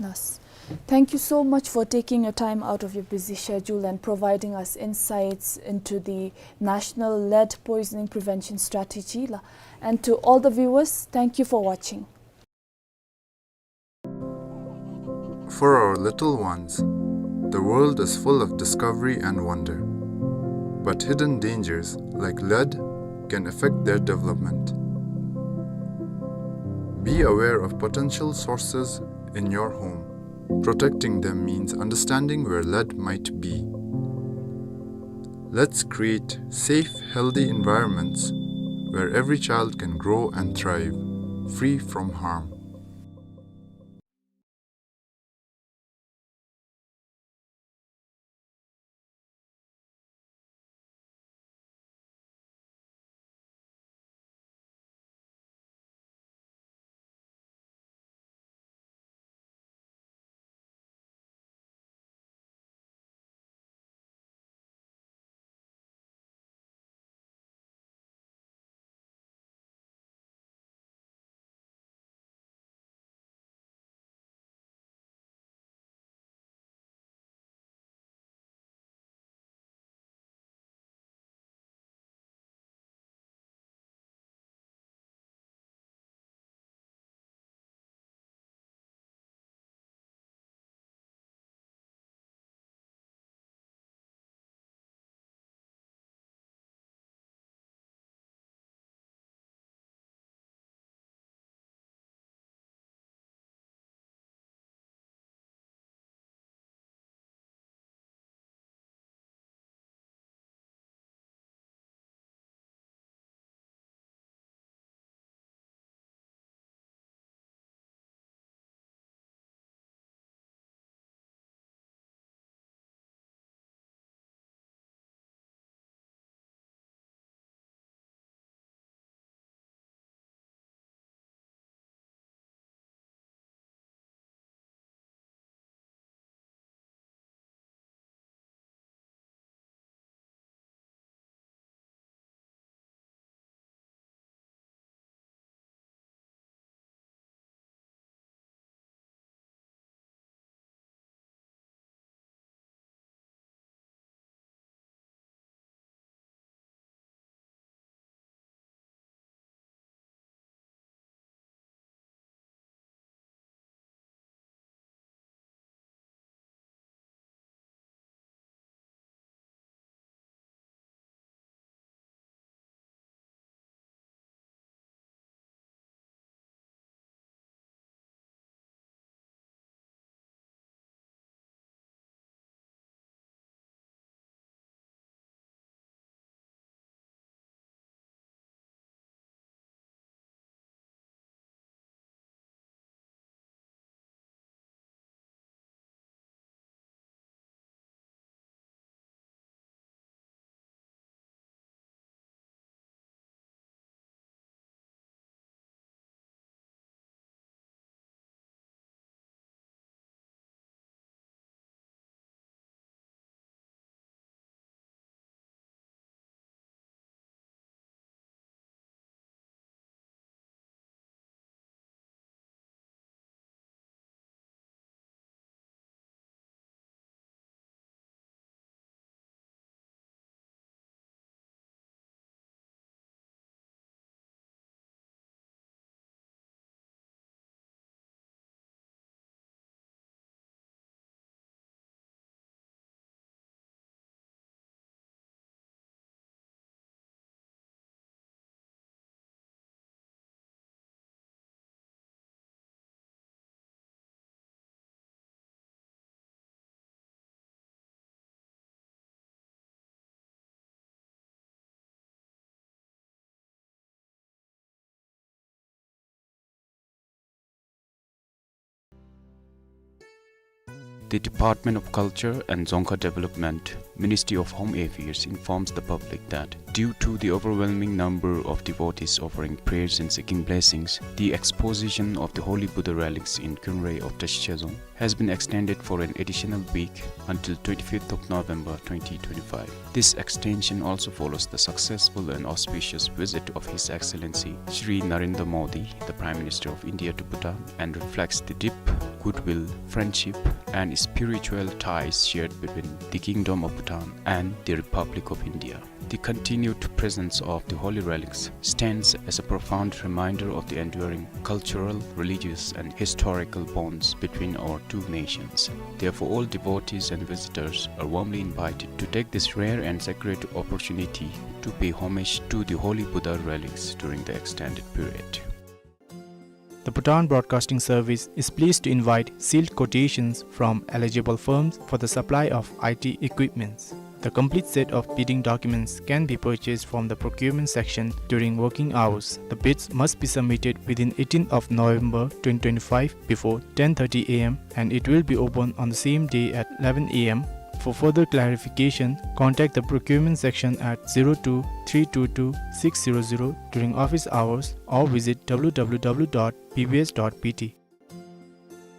Yes. Thank you so much for taking your time out of your busy schedule and providing us insights into the National Lead Poisoning Prevention Strategy la. And to all the viewers, thank you for watching. For our little ones, the world is full of discovery and wonder. But hidden dangers, like lead, can affect their development. Be aware of potential sources in your home. Protecting them means understanding where lead might be. Let's create safe, healthy environments where every child can grow and thrive, free from harm. The Department of Culture and Dzongkha Development, Ministry of Home Affairs informs the public that due to the overwhelming number of devotees offering prayers and seeking blessings, the exposition of the holy Buddha relics in Khyunrae of Tashichhezong has been extended for an additional week until twenty-fifth of November twenty twenty-five. This extension also follows the successful and auspicious visit of His Excellency Shri Narendra Modi, the Prime Minister of India, to Bhutan, and reflects the deep goodwill, friendship, and spiritual ties shared between the Kingdom of Bhutan and the Republic of India. The continued presence of the holy relics stands as a profound reminder of the enduring cultural, religious, and historical bonds between our two nations. Therefore, all devotees and visitors are warmly invited to take this rare and sacred opportunity to pay homage to the holy Buddha relics during the extended period. The Bhutan Broadcasting Service is pleased to invite sealed quotations from eligible firms for the supply of I T equipments. The complete set of bidding documents can be purchased from the procurement section during working hours. The bids must be submitted within eighteenth of November twenty twenty-five before ten thirty A M, and it will be open on the same day at eleven A M. For further clarification, contact the procurement section at zero two three two two six zero zero during office hours or visit W W W dot B B S dot B T.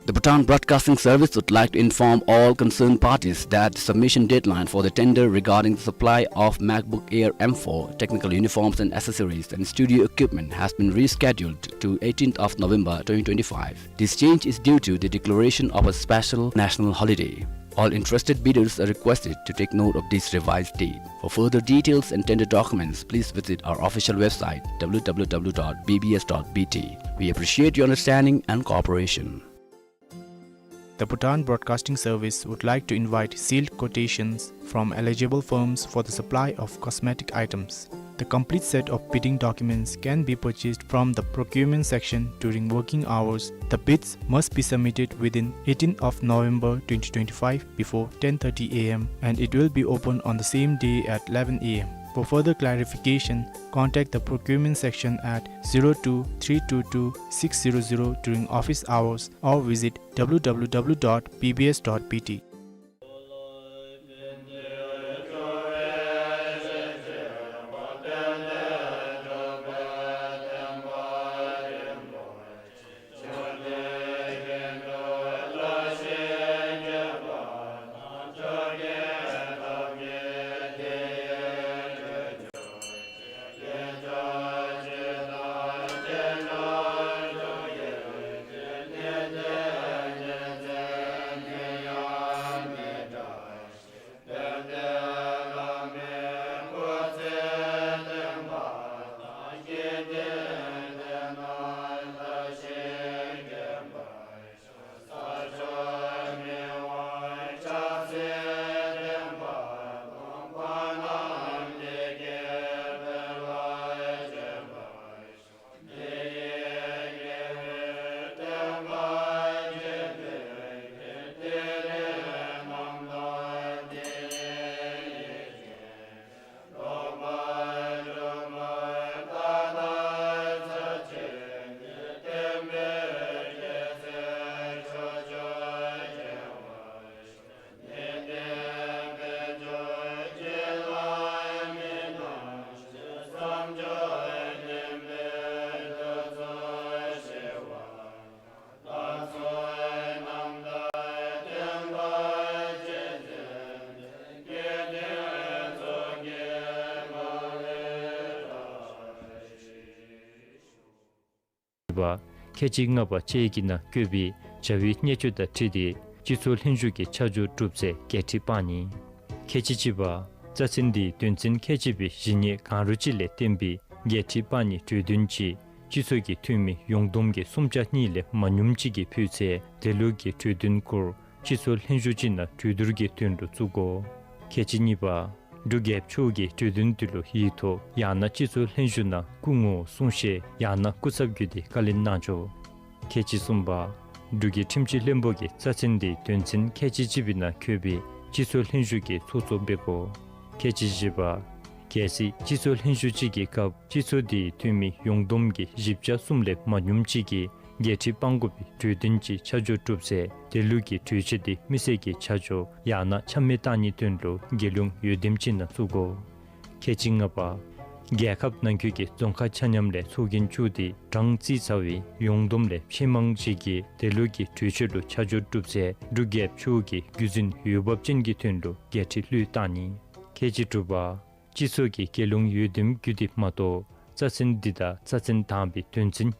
The Bhutan Broadcasting Service would like to inform all concerned parties that the submission deadline for the tender regarding the supply of MacBook Air M four, technical uniforms and accessories, and studio equipment has been rescheduled to eighteenth of November twenty twenty-five. This change is due to the declaration of a special national holiday. All interested bidders are requested to take note of this revised date. For further details and tender documents, please visit our official website, W W W dot B B S dot B T. We appreciate your understanding and cooperation. The Bhutan Broadcasting Service would like to invite sealed quotations from eligible firms for the supply of cosmetic items. The complete set of bidding documents can be purchased from the procurement section during working hours. The bids must be submitted within eighteenth of November twenty twenty-five before ten thirty A M, and it will be open on the same day at eleven A M. For further clarification, contact the procurement section at zero two three two two six zero zero during office hours or visit W W W dot B B S dot B T. པ། ཁལ་གཅིག་ལྔ་པ་བཅའ་ཡིག་གི་ནང་བཀོད་པའི་བྱ་བའི་གནད་སྤྱོད་དང་འཁྲིལ་ཏེ་སྤྱི་ཚོགས་ལྷན་བཞུགས་ཀྱི་ཆ་འཇོག་གྲུབ་ཚེ་འགན་འཁྲི་འཕངས་ནི། ཁལ་གཅིག་གཅིག་པ། རྩ་ཚན་འདིའི་དོན་ཚན་ཁལ་གཅིག་པའི་བཞི་ཉིས་གང་རུང་གཅིག་ལས་བརྟེན་པའི་འགན་འཁྲི་འཕངས་ནིའི་གྲོས་འདུན་ཅིག་སྤྱི་ཚོགས་ཀྱི་འཐུས་མི་ཡོངས་བསྡོམས་ཀྱི་གསུམ་ཆ་གཉིས་ལས་མ་ཉུངམ་ཅིག་གིས་ཕུལ་ཚེ་དེ་ལུགས་ཀྱི་གྲོས་འདུན་སྐོར་སྤྱི་ཚོགས་ལྷན་བཞུགས་ཅིག་ནང་གྲོས་བསྡུར་གྱི་དོན་ལུ་བཙུགས་དགོ། ཁལ་གཅིག་གཉིས་པ། འབྲུག་རྒྱལཔོ་མཆོག་གིས་གྲོས་འདུན་དེ་ལུ་ཡིག་ཐོག་ཡང་ན་སྤྱི་ཚོགས་ལྷན་བཞུགས་ནང་སྐུ་ངོ་གསུང་བཤད་ཡང་ན་སྐུ་ཚབ་བརྒྱུད་དེ་བཀའ་ལན་གནང་ཆོག། ཁལ་གཅིག་གསུམ་པ། འབྲུག་གི་ཁྲིམས་ཞིབ་བློན་པོ་གིས་རྩ་ཚན་འདིའི་དོན་ཚན་ཁལ་གཅིག་གཅིག་པའི་ནང་འཁོད་པའི་སྤྱི་ཚོགས་ལྷན་བཞུགས་ཀྱི་ཚོགས་གཙོ་འབད་དགོ། ཁལ་གཅིག་བཞི་པ། གལ་སྲིད་སྤྱི་ཚོགས་ལྷན་བཞུགས་གཅིག་གི་སྐབས་སྤྱི་ཚོགས་དེའི་འཐུས་མི་ཡོངས་བསྡོམས་ཀྱི་བཞི་ཆ་གསུམ་ལས་མ་ཉུངམ་ཅིག་གིས་ འགན་འཁྲི་སྤང་དགོ་པའི་གྲོས་དོན་ཅིག་ཆ་འཇོག་གྲུབ་ཚེ་དེ་ལུ་གི་གྲོས་ཆོད་དེ་མི་སེར་གྱི་ཆ་འཇོག་ཡང་ན་ཆ་མེད་བཏང་ནིའི་དོན་ལུ་རྒྱལ་ཡོངས་འོས་འདེམས་ཅིག་ནང་བཙུགས་དགོ། ཁལ་གཅིག་ལྔ་པ། རྒྱལ་ཁབ་ནང་འཁོད་ཀྱི་རྫོང་ཁག་ཆ་མཉམ་ལས་ཚོགས་རྒྱན་བཙུགས་ཏེ་གྲངས་རྩིས་ཚར་བའི་ཡོངས་བསྡོམས་ལས་ཕྱེད་མང་ཅིག་གིས་དེ་ལུ་གི་གྲོས་ཆོད་ལུ་ཆ་འཇོག་གྲུབ་ཚེ་འབྲུག་རྒྱལ་ཁབ་ཕྱོགས་ཀྱི་བརྒྱུད་འཛིན་འོས་འབབ་ཅན་གྱི་དོན་ལུ་འགན་འཁྲི་བློས་བཏང་ནི། ཁལ་གཅིག་དྲུག་པ། སྤྱི་ཚོགས་ཀྱི་རྒྱལ་ཡོངས་འོས་འདེམས་བརྒྱུད་དེ་མ་གཏོགས་རྩ་ཚན་འདི་དང་རྩ་ཚན་དང་པའི་དོན་ཚན་